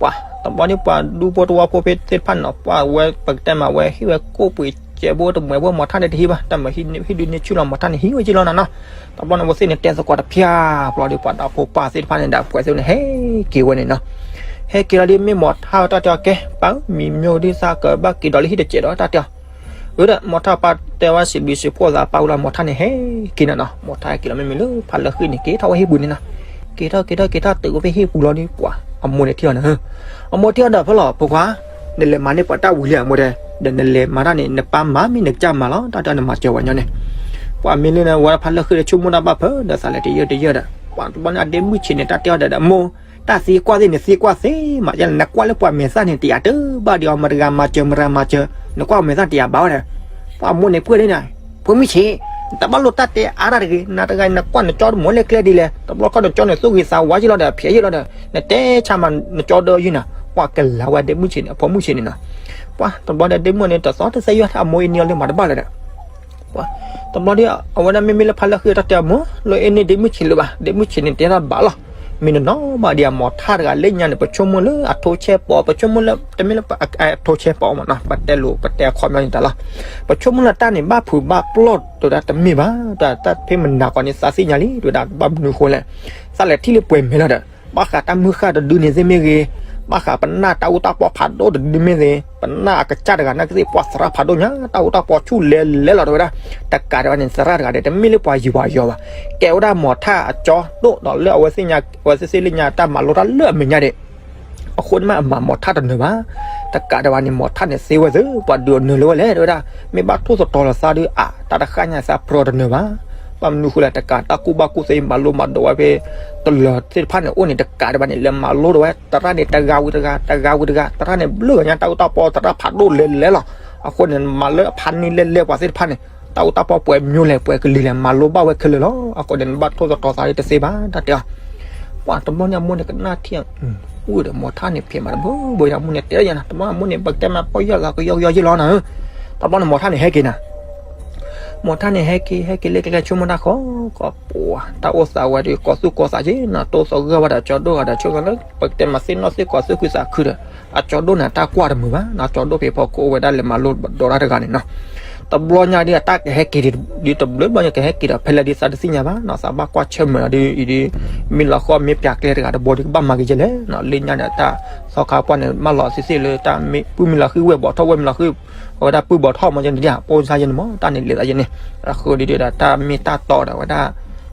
ပှၤ တဘျီန့ၣ်ပှၤဒူဖိတဝီဖိဖဲသ့ၣ်တဖၣ်န့ၣ်နီၤ ပှၤဝဲပကတဲမးဝဲဟံၣ်ဝဲကိၣ်ပှ့ၤစဲးဖိတမှဲးဖိမိၢ်ထၣ်န့ၣ်တဟံးဘၣ် တၢ်မၤဟံၣ်ဒုးန့ၢ်ဆူၣ်လီၤမိၢ်ထၣ်န့ၣ်ဟံးဝဲက့လီၤနၤနီၤ တဘျီန့ၣ်အဝဲသ့ၣ်န့ၣ်တဲသကိးတဖၠၣ်ဘျီဒီး ပှၤဒီဖိပၢ်သ့ၣ်တဖၣ်န့ၣ်ဒီး ပှၤသ့ၣ်န့ၣ်ဟဲက့ၤဝဲန့ၣ်နီၤ ဟဲက့ၤလီၤဒီးမ့ၢ်မိၢ်ထၣ်တၢ်တဲအီၤကဲ ပၢ်မံၤမ့ၢ်ဒုးသးကဘၣ်က့ၤဒီးလၢဟံၣ်တစဲးဒီးတၢ်တဲအီၤ အၢဒီးမိၢ်ထၣ်ပၢ်တဲဝဲစံးဘျုးစံးဖှိၣ်သးပၢ်ဝံၤလီၤ မိၢ်ထၣ်န့ၣ်ဟဲက့ၤန့ၣ်နီၤ မိၢ်ထၣ်ဟဲက့ၤလီၤမ့မ့ၢ်လၢဖးလၢဃံန့ၣ် က့ၤထီၣ်ဝဲဟံၣ်ပူၤန့ၣ်နီၤ က့ၤထီၣ်က့ၤထီၣ်က့ၤထီၣ်တုၤဝဲဖဲဟံၣ်ပူၤလီၤဒီး ပှၤ အမိၢ်န့ၣ်ထံၣ်အီၤန့ၣ် အမိၢ်ထံၣ်အီၤဒီးဖဲလီၤ ဖိခွါ နလဲၤမၤန့ၢ်ပှၤတၢ်ဝံၤလံအမိၢ်တဲ ဒီးနလဲၤမၤတၢ်န့ၣ် နပၢ်မၤမ့ၢ်နကစၢ်မၤလီၤ တၢ်တဲအီၤနမၤစၢၤဝဲညီန့ၣ် ပှၤမ့ၢ်လၢနဝဲဖးလၢဃံဒီးဆိကမိၣ်တၢ်ဘၣ်ဖဲ ဒီးသးလဲၤတယၢၢ်တယၢၢ်ဒီး ပှၤတဘျီန့ၣ်အဒ့မုၢ်ဆံးန့ၣ် တၢ်တဲအီၤဒီးဒီးမိၢ် တၢ်သံကွၢ်သ့ၣ်န့ၣ်သံကွၢ်သ့မး ယဲန့ၣ် နကွၢ်လၢပှၤမဲာ်သၣ်န့ၣ် တယာ်တဘၣ်ဒီးအီၤ မတၤတဂၤမၤစၢၤ မတၤတဂၤမၤစၢၤ နကွၢ်ပှၤမဲာ်သၣ်တယာ်ဘၣ်ဝဲဒီး ပှၤမိၢ်န့ၣ်ပှၢ်လံန့ၣ်, ဖိမုၣ်ဆံး, တဘၣ်လိၣ်တၢ်တဲအါတၢ်တဂ့ၤ, နတဂၤနကွၢ်နကၠီတမိၢ်လဲၣ်ကျဲဒ်လဲၣ်, တဘျီခီနကၠီန့ၣ်သူၣ်ဂ့ၤသးဝါယ့ၢ်လီၤဒီး ဖျဲးယ့ၢ်လီၤဒီး နတဲဆါမးနကၠီဒၢယုၢ်နၤ, ပှၤကလၤဝဲဒ့မုၣ်ဆံးန့ၣ် အဖိမုၣ်ဆံးန့ၣ်နီၤ. ပှၤတဘျီဒီးဒ့မုၣ်န့ၣ် တသီတသဲယွၤ အမိၢ်အံၤန့ၢ်အီၤလၢမၤတဘၣ်လၢၤဒီး ပှၤတဘျီဒီး အဝဲဒၣ်မ့မ့ၢ်လၢဖါလၢဃ့ၢ်တၢ်တဲအမိၢ် လၢအ့န့ၢ်ဒ့မုၣ်ဆံးလၢၤဘၣ်, ဒ့မုၣ်ဆံးန့ၣ်တဲတၢ်ဘၣ်လီၤ. မ့ၢ်နနီၤဘၣ်ဒံးအမိၢ်ထၢ်တဂၤလၢညါန့ၣ် ပဆိကမိၣ်လၢအထိဆဲးပိာ် ပဆိကမိၣ်လၢ တမ့ၢ်လၢအထိဆဲးပိာ်မးနီၤ ပတဲလိၤပတဲအခီပညီန့ၣ်တၢ်လီၤ. ပဆိကမိၣ်လၢတၢ်န့ၣ် ဘၣ်ဖုးဘၣ်ပျီၢ်တဲဝဲဒၣ်တမ့ၢ်ဘၣ်, တၢ်ဖဲမနၤဃီန့ၣ် သးသ့ၣ်ညါလံ တဲဝဲဒၣ် ဘၣ်မနုၤဃိလဲၣ်, သးလဲၤထံၣ်လၢပှဲၤမဲာ်လီၤဒီး ဘၣ်ဃးတၢ်မုၢ်ဃၢ်တဒုန့ၣ်သ့ၣ်မ့ၢ်ဂ့ၤ, ဘၣ်ဃးပနၢ်တၢ်အူတၢ်ပီဖးဒိၣ်တဒုမ့ၢ်ဂ့ၤ, ပနၢ်အကစၢ်တဂၤနာ်က့သ့ၣ် ပှၤသရၣ်ဖးဒိၣ်ညါ တၢ်အူတၢ်ပီဆူၣ်လဲၤလဲၤလီၤတဲဝဲဒၣ်. တကးဒံးဘၣ်န့ၣ် သရၣ်တဂၤဒီး တမ့ၢ်လၢပှၤယံၤပှၤယီၤဘၣ်, ကဲဝဲဒၣ်မိၢ်ထၢ်အကၠီဒိၣ်ဒီးလၢအဝဲသ့ၣ်ညါ အဝဲသ့ၣ်သ့ၣ်လၢညါတၢ်မၤလိတၢ်လၢအမဲာ်ညါဒံး အဃိန့ၣ်မးအမၤမိၢ်ထၢ်တနၢၤဘၣ်. တကးဒံးဘၣ်န့ၣ် မိၢ်ထၢ်န့ၣ်သ့ဝဲသ့ၣ် ပှၤဒုးအနၢၤလၢဝဲလဲၣ် တဲဝဲဒၣ်, မ့ၢ်ဘၣ်ထိၣ်သတြီၤလီၤသးဒီး အါ တၢ်တဃၣ်ညါသးဖြၢတနၢၤဘၣ်. ဘၣ်မနုၤဃိလဲၣ် တကးတၢ်ကူၣ်ဘၣ်ကူၣ်သ့ မၤလိမၤဒိးဝဲဖဲ တလၢၤသ့ၣ်တဖၣ်န့ၣ် အိၣ်န့ၣ် တကးဒံးဘၣ်န့ၣ် လဲၤမၤလိဒိးဝဲ သရၣ်န့ၣ် တဂၤဝံၤတဂၤ တဂၤဝံၤတဂၤ သရၣ်န့ၣ် ဘျုးဂၤညါ တၢ်အူတၢ်ပီသရၣ်ဖးဒိၣ်လဲၤလဲၤလီၤ. အဃိန့ၣ် မၤလၢအဖးန့ၢ်လဲၤလဲၤပှၤသ့ၣ်တဖၣ်န့ၣ် တၢ်အူတၢ်ပီပှဲၤမၠိလဲၣ် ပှဲၤကလံၤလဲၣ် မၤလိဘၣ်ဝဲခဲလၢာ်လီၤ. အဃိန့ၣ် နဘၣ်ထိၣ်သတြီၤသးဒ်တသ့ဘၣ် တၢ်တဲအီၤ. ပှၤတဘျီန့ၣ်အမိၢ်န့ၣ်ကနၣ်ထံၣ် အိၣ်ဒီးမိၢ်ထၢ်န့ၣ်ဖံးမးတဘိဘိ အမိၢ်န့ၣ်တဲယၤနၤ တဘျီအမိၢ်န့ၣ် ပကတဲမးပီၢ်ယၢ်ဂၤကယီကယီယ့ၢ်လီၤနၤ. တဘျီန့ၣ်မိၢ်ထၢ်န့ၣ်ဟဲက့ၤနၤ မိၢ်ထၢ်န့ၣ် ဟဲက့ၤ ဟဲက့ၤလၢကျဲဆိကမိၣ်တၢ်ဃီ ကီၢ်ပှၤ တၢ်အိၣ်သးဝဲဒီး ကီၢ်သူၣ်ကီၢ်သးက့ၤနီၤ တိသီဂၢၢ်ဝဲဒီးကၠီဒိၣ်ဂၤဒီးဆိကမိၣ်လၢ ပကတဲမးသ့ၣ်နီၣ်သ့ၣ်ကီၢ်သူၣ်ခုသးခုဒီး အကၠီဒိၣ်န့ၣ် တၢ်ကွၢ်တမုာ်ဘၣ်နီၤ ကၠီဒိၣ်ဖံးဖီခိၣ်အိၣ်ဝဲဒၣ်လဲၤမၤလိဒီးတၢ်တဂၤန့ၣ်နီၤ. တဘျီညါဒီး တၢ်ကဟဲက့ၤဒ်တဘျီဘျီညါ ကဟဲက့ၤဒီး ဖဲလဲၣ်ဒ်သးတသ့ၣ်ညါဘၣ်နီၤ သးဘၣ်ကွၢ်ဆၢၣ်မဲာ်လီၤဒီး အံၤဒီး မ့ၢ်လီၤဃီမ့ၢ်ပၠးကျဲတဂၤတဘိဒီး ကဘၣ်မၤက့ၤယဲလဲၣ်နီၤ လၢညါန့ၣ် တၢ်သီခါပှၢ်န့ၣ် မၢလီၤသ့ၣ်သ့ၣ်လၢတၢ်မ့ၢ်ပုၢ်မ့ၢ်လီၤဃံဝဲၢ်ဘီးထီၣ်ဝဲၢ်မ့ၢ်လီၤဃံ အဝဲဒၣ်ပုၢ်ဘီးထီၣ်မ့ၢ်ယဲန့ၣ်ဒ် ပိၢ်စါယဲန့ၣ်မး တၢ်န့ၣ်လဲၤသးယဲန့ၣ် အဃိဒ်ဒီးတၢ်မ့ၢ်တၢ်တီဒီးဝဲဒၣ်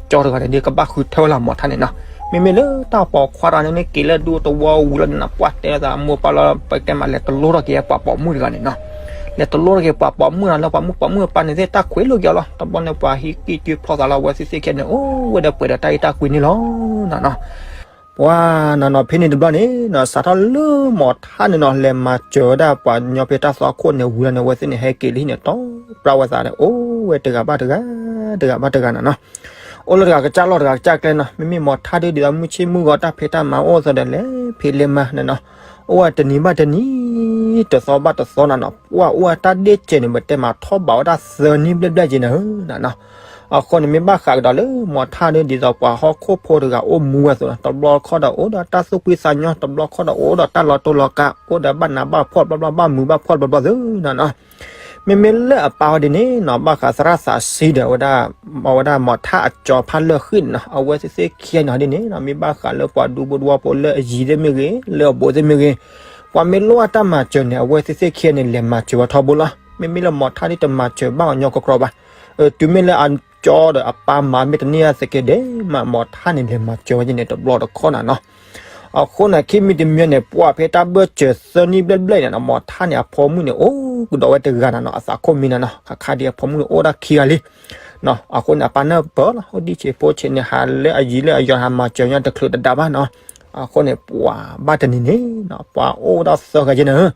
ကၠီတဂၤန့ၣ်ဒီး ကဘၣ်ဃုထၢဝဲလီၤမိၢ်ထၢ်န့ၣ်နီၤ. မ့မ့ၢ်လၢတၢ်ပိာ်ခွါတဂၤန့ၣ် က့ၤလၢဒူသဝီဝံၤလီၤန့ၣ် ပှၢ်တဲသးမိၢ်ပၢ်လီၤ ပကတဲမးလဲၤတလိထီၣ်က့ၤပှၤပိာ်မုၣ်တဂၤန့ၣ်နီၤ. လဲၤတလိထီၣ်က့ၤပှၤပိာ်မုၣ်တဂၤလၢပှၤမုၣ်ပိာ်မုၣ်အပၢ်န့ၣ်သ့ၣ် တၢ်ခွဲးလိာ်က့ၤအီၤလီၤ တဘျီန့ၣ် ပှၤဟံးကံၢ်က့ၤဖျီသးလီၤ အဝဲသ့ၣ်သ့ၣ်ခဲန့ၣ် အိၣ်ဝဲဒီးပှဲၤဒီးတၢ်အံၣ်တၢ်ကွံန့ၣ်လီၤနီၤနီၤ. ပှၤနီၤနီၤ ဖဲန့ၣ်တဘျီန့ၣ်နီၤ စးထီၣ်လၢမိၢ်ထၢ်န့ၣ်နီၤ လဲၤမၤစၢၤဝဲဒၣ်ပှၤကညီဖဲတၢ်သွၣ်ခိၣ်န့ၣ်ဝံၤလီၤန့ၣ် အဝဲသ့ၣ်န့ၣ် ဟဲက့ၤလၢဟံၣ်န့ၣ် တီပြဝဲသးဒီး အိၣ်ဝဲတဂၤဘၣ်တဂၤ တဂၤဘၣ်တဂၤနီၤနီၤ. အိၣ်လၢတဂၤကစၢ်လီၢ်တဂၤကစၢ်ကျဲနီၤ မ့မ့ၢ်မိၢ်ထၢ်ဒုးဒ်သိးမုၢ်ဆ့ၣ်မုၢ်ဂီၤတၢ်ဖံးတၢ်မၤအိၣ်သိးဒီး လဲၤဖံးလဲၤမၤန့ၣ်နီၤ အိၣ်ဝဲတနံၤဘၣ်တနံၤ တသီဘၣ်တသီနီၤနီၤ ပှၤအိၣ်ဝဲတၢ်ဒ့ၣ်စဲးန့ၣ် ပတဲမးထီၣ်ဘးဝဲဒၣ်သၢနံၣ်ဘျဲၣ်ဘျဲၣ်က့ၤနၤဧၢနီၤနီၤ. အဃိန့ၣ် မ့ၢ်ဘၣ်ဃးကဒီးလၢ မိၢ်ထၢ်ဒုးဒ်သိးပှၤဟီၣ်ခိၣ်ဖိတဂၤအိၣ်မူဝဲအသိးနီၤ တဘျီခီဒီးအိၣ်ဒီးတၢ်သူၣ်ဖှံသးညီ တဘျီခီဒီးအိၣ်ဒီးတၢ်လီၤတိၢ်လီၤကး အိၣ်ဒီးဘၣ်နးဘၣ်ဖှီၣ်ဘျီဘျီဘၣ်မုာ်ဘၣ်ဖှီၣ်ဘျီဘျီသုနီၤနီၤ. မ့မ့ၢ်လၢအပၢ်ဝဲဒ်န့ၣ်နီၤ ဘၣ်ဃးသရၣ်သးစံဒီးဝဲဒၣ် အဝဲဒၣ်မိၢ်ထၢ်အကၠီဖါလၢဃံၣ်န့ၣ်နီၤ အဝဲသ့ၣ်သ့ၣ်ခံဂၤန့ၣ်ဒ်န့ၣ်နီၤ မ့ၢ်ဘၣ်ဃးလၢပှၤဒူဖိတဝီဖိလၢအယံၤသ့ၣ်မ့ၢ်ဂ့ၤ လၢအဘူးသ့ၣ်မ့ၢ်ဂ့ၤ ပှၤမ့ၢ်လိၣ်ဘၣ်တၢ်မၤစၢၤန့ၣ် အဝဲသ့ၣ်သ့ၣ်ခံဂၤန့ၣ် လဲၤမၤစၢၤဝဲထီဘိလီၤ. မ့မ့ၢ်လၢမိၢ်ထၢ်ဒ်တမၤစၢၤဘၣ်အီၤညီကီၢ်ကြီဘၣ်. တုၤမ့ၢ်လၢအကၠီဒီးအပၢ်မၤမ့ၢ်တန့ၢ်သက့ဒဲးမး မိၢ်ထၢ်န့ၣ် လဲၤမၤစၢၤဝဲန့ၣ် တဘျီတခီၣ်နၤနီၤ. အဃိန့ၣ် ခံမံၤတမံၤန့ၣ် ပှၤဖဲတၢ်ဘၢၣ်စၢၤသၢနံၣ်ဘျဲၣ်ဘျဲၣ်န့ၣ်နီၤ မိၢ်ထၢ်န့ၣ် အဖိမုၣ်န့ၣ် အိၣ်ကဒီးဝဲတဂၤနၤနီၤ အသးခိၣ်မံနၤနီၤ ခါခါဒ်အဖိမုၣ်န့ၣ် အိၣ်ဒၣ်ခံဂၤလံ အဃိန့ၣ် အပၢ်နၢ်ပၢၢ်လီၤ အိၣ်ဒံၣ်ဆံးဖိဆံးန့ၣ် ဟးလၢအယံၤလၢအယီၤ ဟးမၤစၢၤညီတချုးတဒါဘၣ်နီၤ. အဃိန့ၣ် ပှၤဘၣ်တနံၤန့ၣ်နီၤ ပှၤအိၣ်ဝဲဒၣ်သၢဂၤက့နၤဧၢ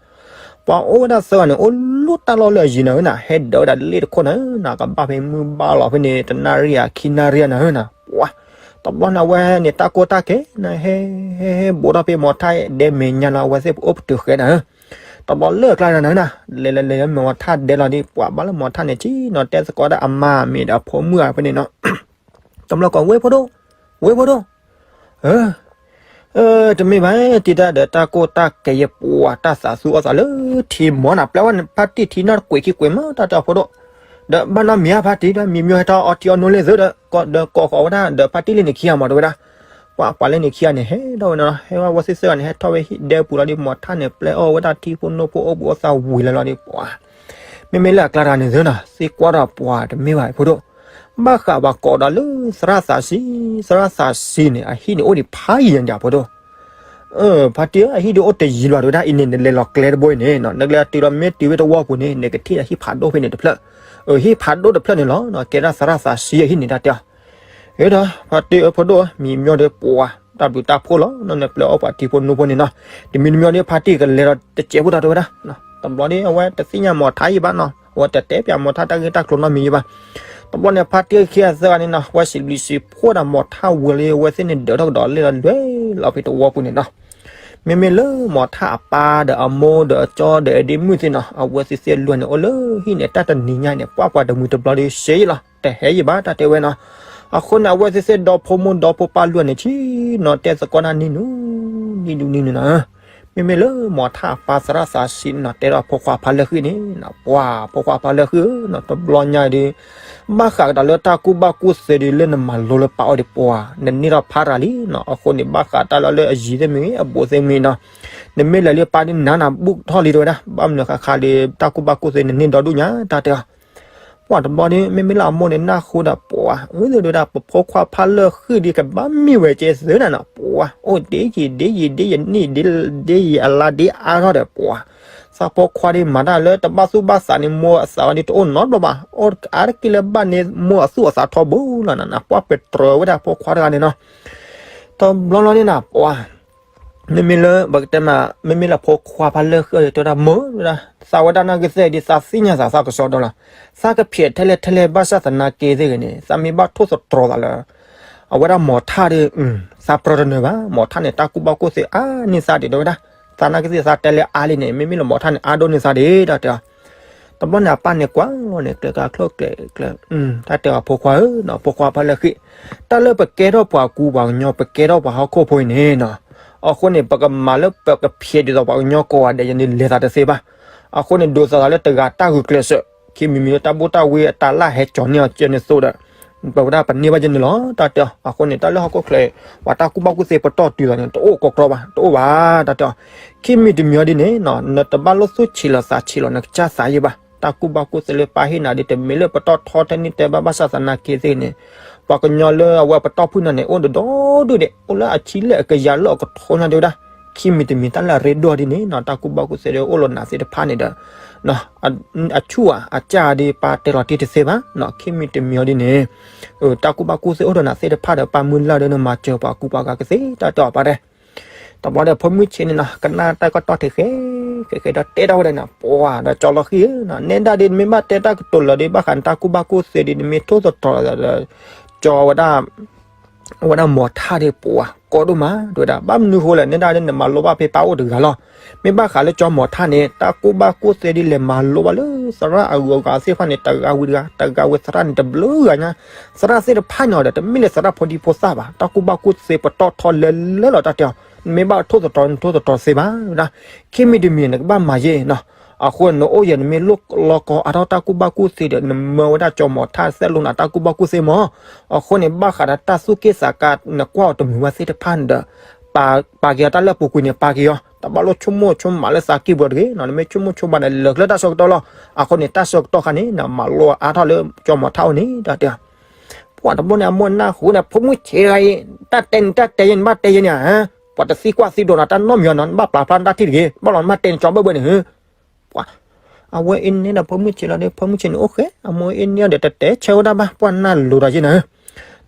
ပှၤအိၣ်ဝဲဒၣ်သၢဂၤန့ၣ် အိၣ်လိၣ်တၢ်လီၢ်လၢအယံၤနၤဧၢနၤ ဟဲဒၢးဝဲဒၣ်လ့ၣ်တခိၣ်နၤဧၢနၤ ကဘၣ်ဖဲမုၢ်ဘၣ်လီၤဖဲန့ၣ် တနၣ်ရံၣ်ဧါ ခံနၣ်ရံၣ်ဧါနၤဧၢနၤ ပှၤ တဘျီန့ၣ် အဝဲန့ၣ် တၢ်ကိၢ်တၢ်ဂီၤနၤ ဟဲ ဟဲ ဟဲ ဘူးထီၣ်ဖဲမိၢ်ထၢ်ဒဲမဲာ်ညါလီၤ အဝဲသ့ၣ်အိၣ်ပတုာ်ဃဲနၤဧၢ တဘျီလၢအကျါနၤနၤဧၢနၤ လဲၤလဲၤလဲၤလၢမိၢ်ထၢ်ဒဲလီၤဒီး ပှၤဘၣ်လၢမိၢ်ထၢ်န့ၣ် က့ၤနီၤ တဲသကိးဒၣ်အမါမ့ၢ်ဒီးအဖိမုၣ်ဧါဖဲန့ၣ်နီၤ တဘျီကိး ဝ့ၢ်ဖိဒိၣ် ဝ့ၢ်ဖိဒိၣ် ဧၢ တမ့ၢ်ဘၣ် တံၤတၢ်ဒီးတၢ်ကိၢ်တၢ်ဂီၤယဲ ပှၤတၢ်သးသူအီၣ်သးလၢထံမီနၤ ပျဲဝဲဖါတံၢ်ထံနီၢ်တကွံာ်ခံကွံာ်မး တၢ်တဲအီၤဖိဒိၣ် ဒီးဘၣ်နီတမံၤဧါဖါတံၢ် ဒီးမံမံဟဲထီၣ်အီထံအီနိလၢသုဒီး ဒီးကိးဃီၤဝဲဒၣ်ဒီးဖါတံၢ်လၢန့ၣ်ခံဂၤမး တဲဝဲဒၣ် ပှၤပှၤလၢန့ၣ်ခံဂၤန့ၣ် ဟဲထီၣ်ဝဲန့ၣ်လီၤ ဟဲဝဲသ့ၣ်သၢဂၤန့ၣ် ဟဲထီၣ်ဝဲဟံၣ်ဒဲပူၤလီၤဒီး မိၢ်ထၢ်န့ၣ် ပျဲအီၣ်ဝဲဒၣ်ထံဖိနိဖိအိၣ်ဘူးအိၣ်သးဝံၤလီၤလီၤဒီး ပှၤ မ့မ့ၢ်လၢအကျါတဂၤန့ၣ်သုနီၤ သံကွၢ်ဒီးပှၤတမ့ၢ်ဘၣ်ဖိဒိၣ် ဘၣ်ဃးပှၤကိးဒီးလၢသရၣ်သးစံ သရၣ်သးစံန့ၣ် အဟံၣ်န့ၣ်အိၣ်ဒံးဖးယံၤန့ၣ်ဒီးဖိဒိၣ် ဖါတံၢ်ဧၢ အဟံၣ်ဒုးအိၣ်တယံၤဘၣ် တဲဝဲဒၣ်အံၤန့ၣ် နလဲၤလီၤကျဲတဘိအံၤန့ၣ် နကလဲၤတုၤဒီးမ့ၢ်တုၤဝဲတဝီပူၤန့ၣ် နကထံၣ်ဒီးဟံၣ်ဖးဒိၣ်ဖဲန့ၣ်တဖျၢၣ် ဟံၣ်ဖးဒိၣ်တဖျၢၣ်န့ၣ်လီၤ ကဲဒၣ်သရၣ်သးစံအဟံၣ်န့ၣ်တၢ်တဲအီၤ ဒီး ဖါတံၢ်ဧၢ ဖိဒိၣ်ဧၢ မံမီဒီးပှၤ တၢ်ဘျုးတၢ်ဖှိၣ်လီၤ နပျဲအီၣ်ပှၤထံဖိနိဖိန့ၣ်နီၤ တမံၤတမံၤဒီးဖါတံၢ်ကလဲၤဒီးတစဲးဖိတၢ်တဲဝဲဒၣ် တဘျီဒီး အဝဲတသ့ၣ်ညါမိၢ်ထၢ်အံၤဘၣ်နီၤ အဝဲတတဲပၠးမိၢ်ထၣ်တၢ်ဂ့ၢ်တၢ်ကျိၤနီတမံၤယံၤဘၣ်. တဘျီန့ၣ် ဖါတံၢ်ခံဂၤသၢဂၤန့ၣ်နီၤ ဝဲစံးဘျုးစံးဖှိၣ်ဒီးမိၢ်ထၣ်ဝံၤလံ အဝဲသ့ၣ်န့ၣ်ဒၢးထီၣ်ကဒီးလဲၤလီၤလွဲၢ်လီၤဖဲတဝီပူၤန့ၣ်နီၤ. မ့မ့ၢ်လၢမိၢ်ထၣ်အပၢ်ဒီးအမိၢ်ဒီးအကၠီဒီးအဒ့မုၣ်သ့ၣ်နီၤ အဝဲသ့ၣ်သ့ၣ်လွံၢ်န့ၣ် အိၣ်လၢဟံၣ်န့ၣ် တၢ်တနံၤညါန့ၣ် ပှၢ်ပှၤတမှံၤတဘျီဒီးရှဲယံၤလီၤ တဟဲယံၤဘၣ်တၢ်တဲဝဲနီၤ. အဃိန့ၣ် အဝဲသ့ၣ်သ့ၣ်ဒီဖိမိၢ်ဒီဖိပၢ်လွံၢ်န့ၣ် ဆ့ၣ်နီၤတဲသကိးတၢ်နံၤနုၤ နံၤဒူနံၤနုၤနီၤ. မ့မ့ၢ်လၢမိၢ်ထၣ်အပၢ်သရၣ်သးဆံးနီၤ တဲဒီးဖိခွါဖါလၢာ်ဃံန့ၣ်နီၤ ပှၤဖိခွါဖါလၢာ်ဃံဧၢနီၤ တဘျီညါဒီး ဘၣ်ဃးကဒီးလၢတၢ်ကူၣ်ဘၣ်ကူၣ်သ့ဒီး လၢနမၤလိလၢပၢ်အီၤဒီးပှၤ နန့ၢ်ထီၣ်ဖးရၤလံနီၤ. အဃိန့ၣ် ဘၣ်ဃးတၢ်လၢလၢအယံၤသ့ၣ်မ့ၢ်ဂ့ၤ အဘူးသ့ၣ်မ့ၢ်ဂ့ၤနီၤ နမ့ၢ်လဲၤလၢပၢ်ဒ်နၤနၤဘူးထီၣ်လံတဲဝဲဒၣ် ဘၣ်မနုၤဃၣ်ဃၣ်ဒီး တၢ်ကူၣ်ဘၣ်ကူၣ်သ့နန့ၢ်ဒီဒူၣ်ညါ တၢ်တဲအီၤ ပှၤတဘျီဒီး မ့မ့ၢ်လၢအမိၢ်န့ၣ် နၢ်ဟူဒီးပှၤ အဝဲသ့ၣ်တဲဝဲဒၣ် ပဖိခွါဖါလၢာ်ဃံဒီး ကဘၣ်မ့ၢ်ဝဲကဲသုးနၤနီၤ ပှၤ အိၣ်ဒ့ယံၤဒ့ယံၤဒ့ယံၤနံၣ်ဒ့ယံၤအလါဒ့အါထီၣ်ဒီးပှၤ သးဖိခွါဒီးမၤတၢ်လၢတဘၣ်သူၣ်ဘၣ်သးန့ၣ် မိၢ်အသးဝဲဒီးတအိၣ်နီတဘျီဘၣ် အိၣ်အါတက့ၢ်လၢဘၣ်န့ၣ် မိၢ်အသူၣ်အသးထီဘိလီၤနၤ ပှၤပတြၢၤဝဲဒၣ်ဖိခွါတဂၤန့ၣ်နီၤ တဘျီလီၤန့ၣ်နၤ ပှၤ မ့မ့ၢ်လၢပကတဲမး မ့မ့ၢ်လၢဖိခွါဖါလၢာ်ဃံအီၤဒီးတဲဝဲဒၣ် မိၢ်ဝဲဒၣ် သးဝဲဒၣ်နာ်က့သ့ၣ်ဒီး သးသ့ၣ်ညါသးသးကစီဒီလီၤ သးကဖျဲးထဲလဲၣ်ထဲလဲၣ် ဘၣ်ဆၣ်သနာ်က့သ့ၣ်ဂ့ၤန့ၣ် သးမ့ၢ်ဘၣ်ထိၣ်သတြီၤသးလၢ အဝဲဒၣ်မိၢ်ထၣ်ဒီး သးပြၢတနၢၤဘၣ် မိၢ်ထၣ်န့ၣ် တၢ်ကူၣ်ဘၣ်ကူၣ်သ့အါန့ၢ်သးဒံးတဲဝဲဒၣ် သးနာ်က့သ့ၣ်သးတဲလၢအါလံန့ၣ် မ့မ့ၢ်လၢမိၢ်ထၣ်န့ၣ် အါဒိၣ်န့ၢ်သးဒံး တၢ်တဲအီၤ တဘျီန့ၣ် အပၢ်န့ၣ်ကွၢ်လီၤန့ၣ် ကျဲကါချိၣ်ကျဲကျဲ တၢ်တဲအီၤဖိခွါဧၢနီၤ ဖိခွါဖါလၢာ်ဃံ တၢ်လၢပကဲထီၣ်ပှၤကူပှၤကညီ ပကဲထီၣ်ပှၤဟီၣ်ခိၣ်ဖိအံၤန့ၣ်နီၤ အဃိန့ၣ် ပကမၤလၢပကဖျဲးဒ်သိးပှၤကညီကိးဂၤဒဲးန့ၣ် လဲၤသးတသ့ဘၣ်. အဃိန့ၣ် ဒိးသးသးလၢတဂၤတၢ်ဂုာ်ကျဲးစၢး ခံမံၤမံၤလၢတၢ်ဘူၣ်တၢ်ဝ့အတၢ်လၢဟဲကၠီၤန့ၢ်အီၤကဲန့ၣ်သိးဒီး ပဝဲဒၣ်ပန့ၢ်ဘၣ်ယဲန့ၣ်လီၤ တၢ်တဲအီၤ. အဃိန့ၣ် တၢ်လၢဟီၣ်ခိၣ်ချၢ ပှၤတၢ်ကူၣ်ဘၣ်ကူၣ်သ့ပတီၢ်တုၤလီၤန့ၣ် တအိၣ်ကီကီဘၣ် တအိၣ်ဘၣ် တၢ်တဲအီၤ. ခံမံၤတမံၤအီၤဒ်န့ၣ်နီၤ နတဘၣ်လိၣ်သူၣ်ဆံးလီၤသးဆံးလီၤ နကစၢ်သးယံၤဘၣ်. တၢ်ကူၣ်ဘၣ်ကူၣ်သ့လၢပၢ်ဟ့ၣ်နၤဒ် တမ့ၢ်လၢပတီၢ်ထီထဲန့ၣ်တဲဘၣ် ဘၣ်ဆၣ်သနာ်က့သ့ၣ်န့ၣ် ပှၤကညီလၢအဝဲပတီၢ်ဖုၣ်နၤန့ၣ် အိၣ်ဒီးဒီဒူၣ်ဒံး အိၣ်လၢအဆံလၢအကယၤလၢအကထိညါတဲဝဲဒၣ်. ခံမံၤတမံၤတၢ်လၢအရ့ဒိၣ်ဒ်န့ၣ်နီၤ တၢ်ကူၣ်ဘၣ်ကူၣ်သ့ဒီးအိၣ်လီၤနၤသ့ၣ်တဖၣ်န့ၣ်ဒီး အဆူၣ်ဧါ အစၢ်ဧါဒ် ပၢ်တဲလီၤတံၢ်တသ့ဘၣ်နီၤ ခံမံၤတမံၤအီၤဒ်န့ၣ် တၢ်ကူၣ်ဘၣ်ကူၣ်သ့အိၣ်ဒီးနၤသ့ၣ်တဖၣ်ဒီး ပၢ်မုၢ်လၢ်ဒီးနမၤစၢၤပှၤကူပှၤကၤကသ့ တၢ်တဲအီၤပၢ်တဲ. တဘျီဒီးဖိမုၣ်ဆံးန့ၣ်နီၤ ကနၣ်တၢ်ကတီၢ်ထံးဃဲ ဃဲဃဲဒီးတဲထီၣ်ဝဲဒၣ်နီၤ ပှၤဒီးကၠီလီၤဃံဧၢနီၤ နဲဒၣ်ဒ်နမ့ၢ်ဘၣ်တဲတၢ်ကတိၤလၢာ်ဒီး ဘၣ်ဃးနတၢ်ကူၣ်ဘၣ်ကူၣ်သ့ဒီး နမ့ၢ်ထိၣ်သတြီၤဒီး ကၠီဝဲဒၣ် အဝဲဒၣ်မိၢ်ထၣ်ဒီးပှၤ ကီဒိၣ်မး တဲဝဲဒၣ် ဘၣ်မနုၤဃိလဲၣ် နဲဒၣ်ဒ်နမၤလိဘၣ်ဖဲပၢ်အိၣ်တဂၤလီၤ. မ့ၢ်ဘၣ်ဃးလၢကၠီမိၢ်ထၣ်န့ၣ် တၢ်ကူၣ်ဘၣ်ကူၣ်သ့ဒ်လဲၣ် မၤလိဘၣ်လၢသရၣ်အဂုၤအဂၤသ့ၣ်တဖၣ်န့ၣ် တဂၤဝံၤတဂၤ တဂၤဝံၤသရၣ်န့ၣ် တဘျုးဂၤညါ သရၣ်သ့ၣ်တဖၣ်န့ၣ်ဒီး တမ့ၢ်လၢသရၣ်ဖိဒံဖိသၣ်ဘၣ် တၢ်ကူၣ်ဘၣ်ကူၣ်သ့ပတီၢ်ထီလဲၤလၢလီၤ တၢ်တဲအီၤ. နမ့ၢ်ဘၣ်ထိၣ်သတြီၤ နထိၣ်သတြီၤသ့ဘၣ် ဝဲဒၣ် ခံမံၤတမံၤ နကဘၣ်မၤယဲၢ်နီၤ အဃိနအိၣ်ယဲၢ် နမ့ၢ်လိၣ်လီၤကီအါထီၣ်တၢ်ကူၣ်ဘၣ်ကူၣ်သ့ဒီး နမၢဝဲဒၣ်ကၠီမိၢ်ထၣ် သဲလိနၤတၢ်ကူၣ်ဘၣ်ကူၣ်သ့မး. အဃိန့ၣ် ဘၣ်ဃးဒီးတၢ်သူၣ်က့ၣ်သးကါ နကွၢ်အီၤတမုာ်ဝဲသ့ၣ်တဖၣ်န့ၣ်ဒီး ပာ်က့ၤအီၤ တၢ်လၢအပူၤကွံာ်န့ၣ် ပာ်က့ၤအီၤ တဘၣ်လိၣ်ဆိကမိၣ်ဆိကမးလၢသးကံၢ်ပူၤတဂ့ၤနီၤ နမ့ၢ်ဆိကမိၣ်ဆိကမးန့ၣ် လၢာ်ကျၢၤတၢ်ဆၢကတီၢ်လီၤ. အဃိန့ၣ် တၢ်ဆၢကတီၢ်ခါန့ၣ် နမၤလိအါထီၣ်လၢကၠီမိၢ်ထၣ်အအိၣ်န့ၣ် တၢ်တဲအီၤ. ပှၤတဘျီန့ၣ် အမိၢ်နၢ်ဟူန့ၣ် ဖိမုၣ်ဆံးတဂၤအံၤ တၢ်တဲန့ၣ် တၢ်တဲယဲၢ် နဘၣ်တဲယဲၢ်န့ၣ်ဧါ ပှၤတသံကွၢ်သံဒိးနၤ တၢ်နီတမံၤနီၤ နဘၣ်ပျၢ်ဖျါနတၢ်ထံၣ်တဂ့ၤ ဘၣ်လီၤနဘၣ်တဲန့ၣ် ကၠီဘၢၣ်ဘၢၣ်န့ၣ် ပှၤ အဝဲအ့န့ၣ်ဒီးဖိမုၣ်ဆံးန့ၣ် အိၣ်ဃဲ အမိၢ်အ့န့ၣ်ဒီး တတဲဆၢဝဲဒၣ်ဘၣ် ပှၤနၢ်လိၤဒီးယဲၢ်နၤဧၢ.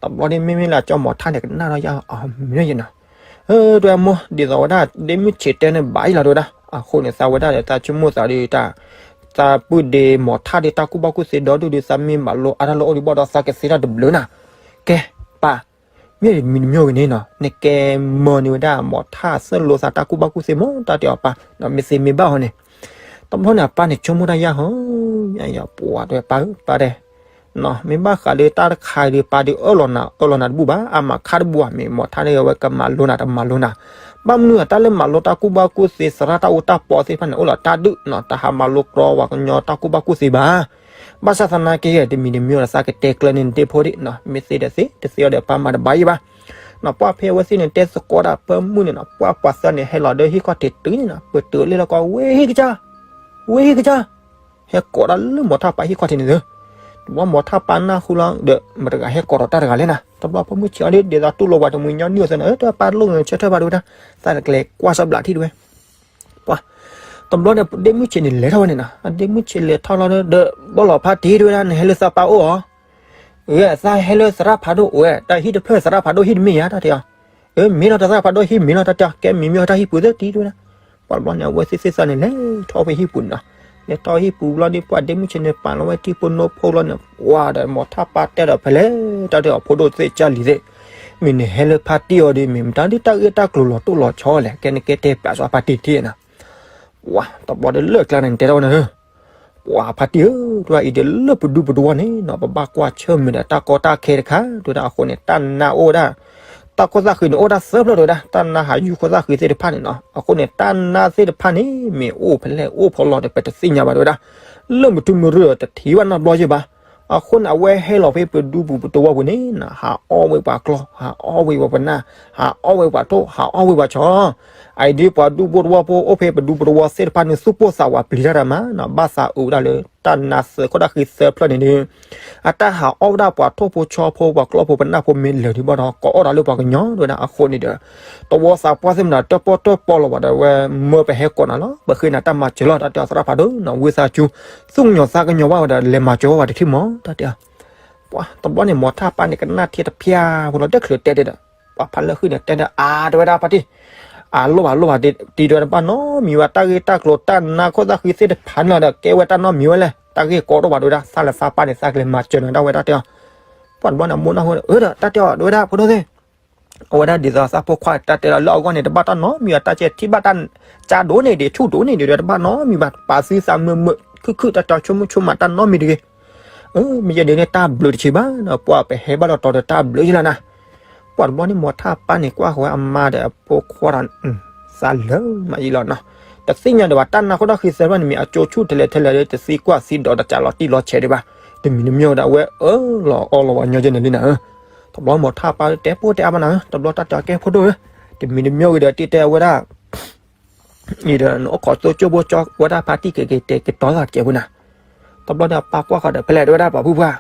တဘျီန့ၣ် မ့မ့ၢ်လၢကၠီမိၢ်ထၣ်န့ၣ် ကနၣ်ထီၣ်ယါအီၤ မ့ၢ်ယဲၢ်နၤ တဲအမိၢ် ဒ်သိးဝဲဒၣ် ဒ့မုၢ်ဆံးတဲန့ၣ် ဘၣ်ယလီၤတဲဝဲဒၣ်. အဃိန့ၣ် သးဝဲဒၣ်ဒီး သးဆိကမိၣ်သးဒီးတၢ် သးပုၢ်ဒ့မိၢ်ထၣ်ဒီး တၢ်ကူၣ်ဘၣ်ကူၣ်သ့ဒီဒူၣ်ဒီး သးမ့ၢ်မၤလိအါထီၣ်လၢအအိၣ်ဒံးဘၣ်ဒီး သးကသ့တၢ်တဘျုးနၤ. ကဲ ပၢ် မ့ၢ်မံၤတမံၤဂ့ၤန့ၣ်နီၤ နကဲမၢန့ၢ်ဝဲဒၣ်မိၢ်ထၣ်သၢလိသးတၢ်ကူၣ်ဘၣ်ကူၣ်သ့မး တၢ်တဲအီၤပၢ် မ့ၢ်သ့မ့ၢ်ဘၣ်ဟီန့ၣ်. တဘျီန့ၣ် အပၢ်န့ၣ်ဆိကမိၣ်တၢ်ယါဟီ ယပှၤတဲပၢ်ဧၢ ပၢ်တဲ မ့ၢ်ဘၣ်ဃးဒီးတၢ်တခါဒီး ပၢ်ဒီးအၢၣ်လီၤနၤ အၢၣ်လီၤနၤတဘူၣ်ဘၣ် အါမးခါတဘူၣ်ဘၣ် မ့ၢ်မိၢ်ထၣ်န့ၣ် အဝဲကမၤလိနၤတမၤလိနၤ ဘၣ်မနုၤအတၢ်လၢ မၤလိတၢ်ကူၣ်ဘၣ်ကူၣ်သ့ သရၣ်တၢ်အိၣ်တၢ်ပီသ့ၣ်တဖၣ်န့ၣ် အိၣ်လီၤတၢ်ဒုးနီၤ တဟးမၤလိကြီပှၤကညီတၢ်ကူၣ်ဘၣ်ကူၣ်သ့ဘၣ်. ဘၣ်ဆၣ်သနာ်က့ တမံၤတမံၤဒီး သးကတဲကျၢၤန့ၢ်နဒ့ဖိဒံးနီၤ မ့ၢ်သ့ဒီးသ့ တသ့အီၤဒီးပၢ်မၤတဘၣ်ယံၤဘၣ်. နီၤ ပှၢ်ဖဲအဝဲသ့ၣ်န့ၣ် တဲသကိးဒၣ်ပၢမုၢ်န့ၣ်နီၤ ပှၢ်ပှၤသၢန့ၣ် ဟဲလီၤဒီးဟံၣ်ခီၣ်ထံးတုၤန့ၣ်နီၤ ပတုာ်လ့ၣ်လီၤကီး ဝ့ဟံၣ်ကစၢ် ဝ့ဟံၣ်ကစၢ် ဟဲကိးဒၣ်လၢမိၢ်ထၣ်ပၢ်ဟံၣ်ခီၣ်ထံးန့ၣ်သု တဘျီမိၢ်ထၣ်ပၢ်နၢ်ဟူလီၤဒီး မတၤတဂၤဟဲကိးဒီးတၢ်တဂၤလဲၣ်နၤ တဘျီဖိမုၣ်ဆံးအီၤဒ် ဒ်သိးတူၢ်လိာ်ပှၤတမှံၤညီနုၢ်အသိးန့ၣ် တၢ်ပၢ်လိၣ်န့ၣ် ဆၢထၢၣ်ဘၣ်ဒဝဲဒၣ် သးတကျဲၤကွၢ်စၢဘျးထံၣ်ဒဝဲ ပှၤ တဘျီန့ၣ် ဒ့မုၢ်ဆံးန့ၣ်လဲၤထီၣ်ဝဲန့ၣ်နီၤ အဒ့မုၢ်ဆံးလဲၤထီၣ်လီၤဒီး ဘီၣ်လီၤဖါတ့ၢ်ဒဝဲဒၣ် နဟဲလၢသးပၢ်အိၣ်အီၤ ဂဲၤသးဟဲလၢသရၣ်ဖးဒိၣ်အိၣ်ဝဲ တၢ်ဟံၣ်တဖျၢၣ်သရၣ်ဖးဒိၣ်ဟံၣ်တမ့ၢ်ဧါ တၢ်တဲအီၤ အၢ မ့ၢ်လီၤတၢ်သရၣ်ဖးဒိၣ်ဟံၣ်မ့ၢ်လီၤ တၢ်တဲအီၤ ကဲမံၤမ့ၢ်အီၤတၢ်ဟံၣ်ပူၤသၢတံၢ်ဒဝဲဒၣ် ပှၤတဘျီန့ၣ် အဝဲသ့ၣ်သ့ၣ်သးန့ၣ် လဲၤထီၣ်ဖဲဟံၣ်ပူၤန့ၣ်နီၤ လဲၤထီၣ်ဟံၣ်ပူၤဘျီဒီး ပှၤဒ့မုၣ်ဆ့န့ၣ် ပာ်လီၤဝဲထံဖိနိဖိဘျီန့ၣ် ပှၤဒီး မိၢ်ထၣ်ပၢ်တဲဒီး ဖဲလဲၣ် တၢ်တဲအီၤ ဖိဒိၣ်သ့ၣ်ကၢ်လံၤသ့ၣ်, မ့ၢ်နဟဲလၢဖါတံၢ်အီၤဒီး မ့ၢ်မတၤဒ်တၢ်ဂ့ၢ်တၢ်ကျိၤလီၤတိၢ်လီၤဆီလဲၣ်, ကဲနကဲတဲပျးစီဖါတံၢ်ထံၣ်နၤ. ပှၤတဘျီဒီးလၢကျါန့ၣ် တဲထီၣ်ဝဲန့ၣ် ပှၤဖါတံၢ်ဧၢ, ဒ်အံၤဒီးလၢပဒူပတဝီန့ၣ်နီၤ ပဘၣ်ကွၢ်ဆၢၣ်မဲာ်ဒီးတၢ်ကီတၢ်ခဲတခါ တဲဝဲဒၣ်. အဃိန့ၣ် တၢ်နါအိၣ်ဝဲဒၣ်, တၢ်ခိၣ်သၣ်ဃံးန့ၣ် အိၣ်ဝဲဒၣ်သၢဖျၢၣ် တဲဝဲဒၣ်, တၢ်နါဟးယူၢ်ခိၣ်သၣ်ဃံးသ့ၣ်တဖၣ်န့ၣ်နီၤ. အဃိန့ၣ် တၢ်နါသ့ၣ်တဖၣ်န့ၣ် မ့ၢ်အိၣ်ဖဲလဲၣ်အိၣ်ဖီလီၤဒီး ပတသ့ၣ်ညါဘၣ် တဲဝဲဒၣ်. လၢမုၢ်ထူမုၢ်ရူၢ်ဒီး တထံၣ်ဘၣ်နီတဘျီယဲၢ်ဘၣ်. အဃိန့ၣ် အဝဲဟဲလီၤဖဲပဒူပူၤပတဝီပူၤန့ၣ်နီၤ ဟးအီၣ်ဝဲပှၤကျီၢ်, ဟးအီၣ်ဝဲပှၤပနၢ်, ဟးအီၣ်ဝဲပှၤထိၣ်, ဟးအီၣ်ဝဲပှၤဆီ. အအံၤဒ်ပှၤဒူဖိတဝီဖိအိၣ်ဖဲပဒူပတဝီသ့ၣ်တဖၣ်န့ၣ် သူၣ်ပိၢ်သးဝးပျံၤတၢ်တမးနီၤ ဘၣ်သးအုးဒၣ်လၢ တၢ်နါသၢခိၣ်တၢ်ဃံသၢဖျၢၣ်န့ၣ်ဒီး အတၢ်ဟးအီၣ်ဝဲဒၣ်ပှၤထိၣ်ဖိဆီဖိ ပှၤကျီၢ်ဖိပနၢ်ဖိမ့ၢ်လၢာ်ဒံးဘၣ်ဒီး ကိးအီၣ်တၢ်လၢပှၤကညီ တဲဝဲဒၣ်. အဃိန့ၣ်ဒီး တဝီသးပှၢ်သ့ၣ်မနၤ တၢၣ်ပီၣ်တၢၣ်ပီလီၤဘၣ်ဒီး ဝဲမၢပဟဲကိးနၤလီၤ ပဃ့နၤတၢ်မၤစၢၤလီၤ တၢ်တဲအီၤသရၣ်ဖးဒိၣ်နီၤ ဝံသးစူၤ သူၣ်ကညီၤသးကညီၤဘၣ်ဝဲဒီး လဲၤမၤစၢၤဝဲတထံၣ်မး တၢ်တဲအီၤ. ပှၤတဘျီန့ၣ် မိၢ်ထၣ်ပၢ်န့ၣ် ကနၣ်ထံတဖျၢၣ်ဖိလီၤ တချုးတဲတဲဒီး ပှၤဖးလၢဃုာ်န့ၣ် တဲဒီး အါ တဲဝဲဒၣ်ဖါတံၢ်, အလိၣ်ဘၣ်လိၣ်ဘၣ်တံၢ် တဲဝဲတဘၣ်နီတမံၤဘၣ် တၢ်ဂ့ၢ်တၢ်ကျိၤ တၢ်နါခိၣ်သၣ်ဃံသ့ၣ်တဖၣ်န့ၣ်လီၤဒီး ကဲဝဲတၢ်နီတမံၤဝဲလဲၣ် တၢ်ဂ့ၢ်ကီဒိၣ်ဘၣ် တဲဝဲဒၣ်. သးလၢသးပၢ်န့ၣ် သးကလဲၤမၤစၢၤနၤဒၣ်ဝဲ တၢ်တဲအီၤ. ပှၤတဘျီန့ၣ် မိၢ်နၢ်ဟူဒီး အၢ ဒီးတၢ်တဲအီၤ တဲဝဲဒၣ် ဖိဒိၣ်သ့ၣ် အဝဲဒၣ်ဒ်သိးသးဖိခွါတၢ်တဲလီၤလၢအဂီၢ်န့ၣ် တဘၣ်တၢ်နီတမံၤဘၣ် တၢ်ကဲထံၣ်ဘၣ်တၢ်ကၢ်ဒိၣ်န့ၣ်ဒီး ဆူၣ်ဒိၣ်န့ၣ်ဒီး တဘၣ်နီတမံၤဘၣ် ပာ်သုသးမုာ်မုာ်ခုၣ်ခုၣ် တၢ်တီဆိကမိၣ်ဆိကမးတၢ်နီတမံၤတဂ့ၤ. မ့ၢ်ယဲဒ်န့ၣ် တၢ်ဘျုးတဆံးဘၣ်နီၤ ပှၤပဟဲဘၣ်လီၤတီၤဒီးတၢ်ဘျုးယလီၤနၤ. ပှၤတဘျီန့ၣ် မိၢ်ထၣ်ပၢ်န့ၣ်ကွၢ်ဃီဝဲအမါဒီးအဖိခွါဒီး သးလၢမးယလီၤနီၤ. တသ့ၣ်ညါဒံးဘၣ် တၢ်နါခိၣ်တၢ်ဃံသၢဖျၢၣ်န့ၣ် မ့ၢ်အကၠိဆူၣ်ထဲလဲၣ်ထဲလဲၣ်ဒီး တသံကွၢ်သံဒိးတကးလီၤတံၢ်လီၤဆဲးဒံးဘၣ်. တမံၤတမံၤဒီးအဝဲအၢၣ်လီၤအီလီၤဝဲညီကဲန့ၣ်လံနၤဧၢ. တဘျီမိၢ်ထၣ်ပၢ်တဲပိၢ်တဲအါဘၣ်နၤဧၢ တဘျီတၢ်တဲအီၤကဲဖိဒိၣ်ဧၢ, တမံၤတမံၤဂ့ၤဒီးတံၢ်တဲဝဲဒၣ် အံၤဒီး နအိၣ်ခိးကၠိကၠိဖိကဝဲဒၣ်ဖါတံၢ်က့ၤက့ၤတဲာ်ကတီၤသးကဲးဖိနၤ. တဘျီန့ၣ် အပၢ်ကွၢ်ဃီဒီး ဖဲလဲၣ်တဲဝဲဒၣ် ပှၤဖုပှၢ်,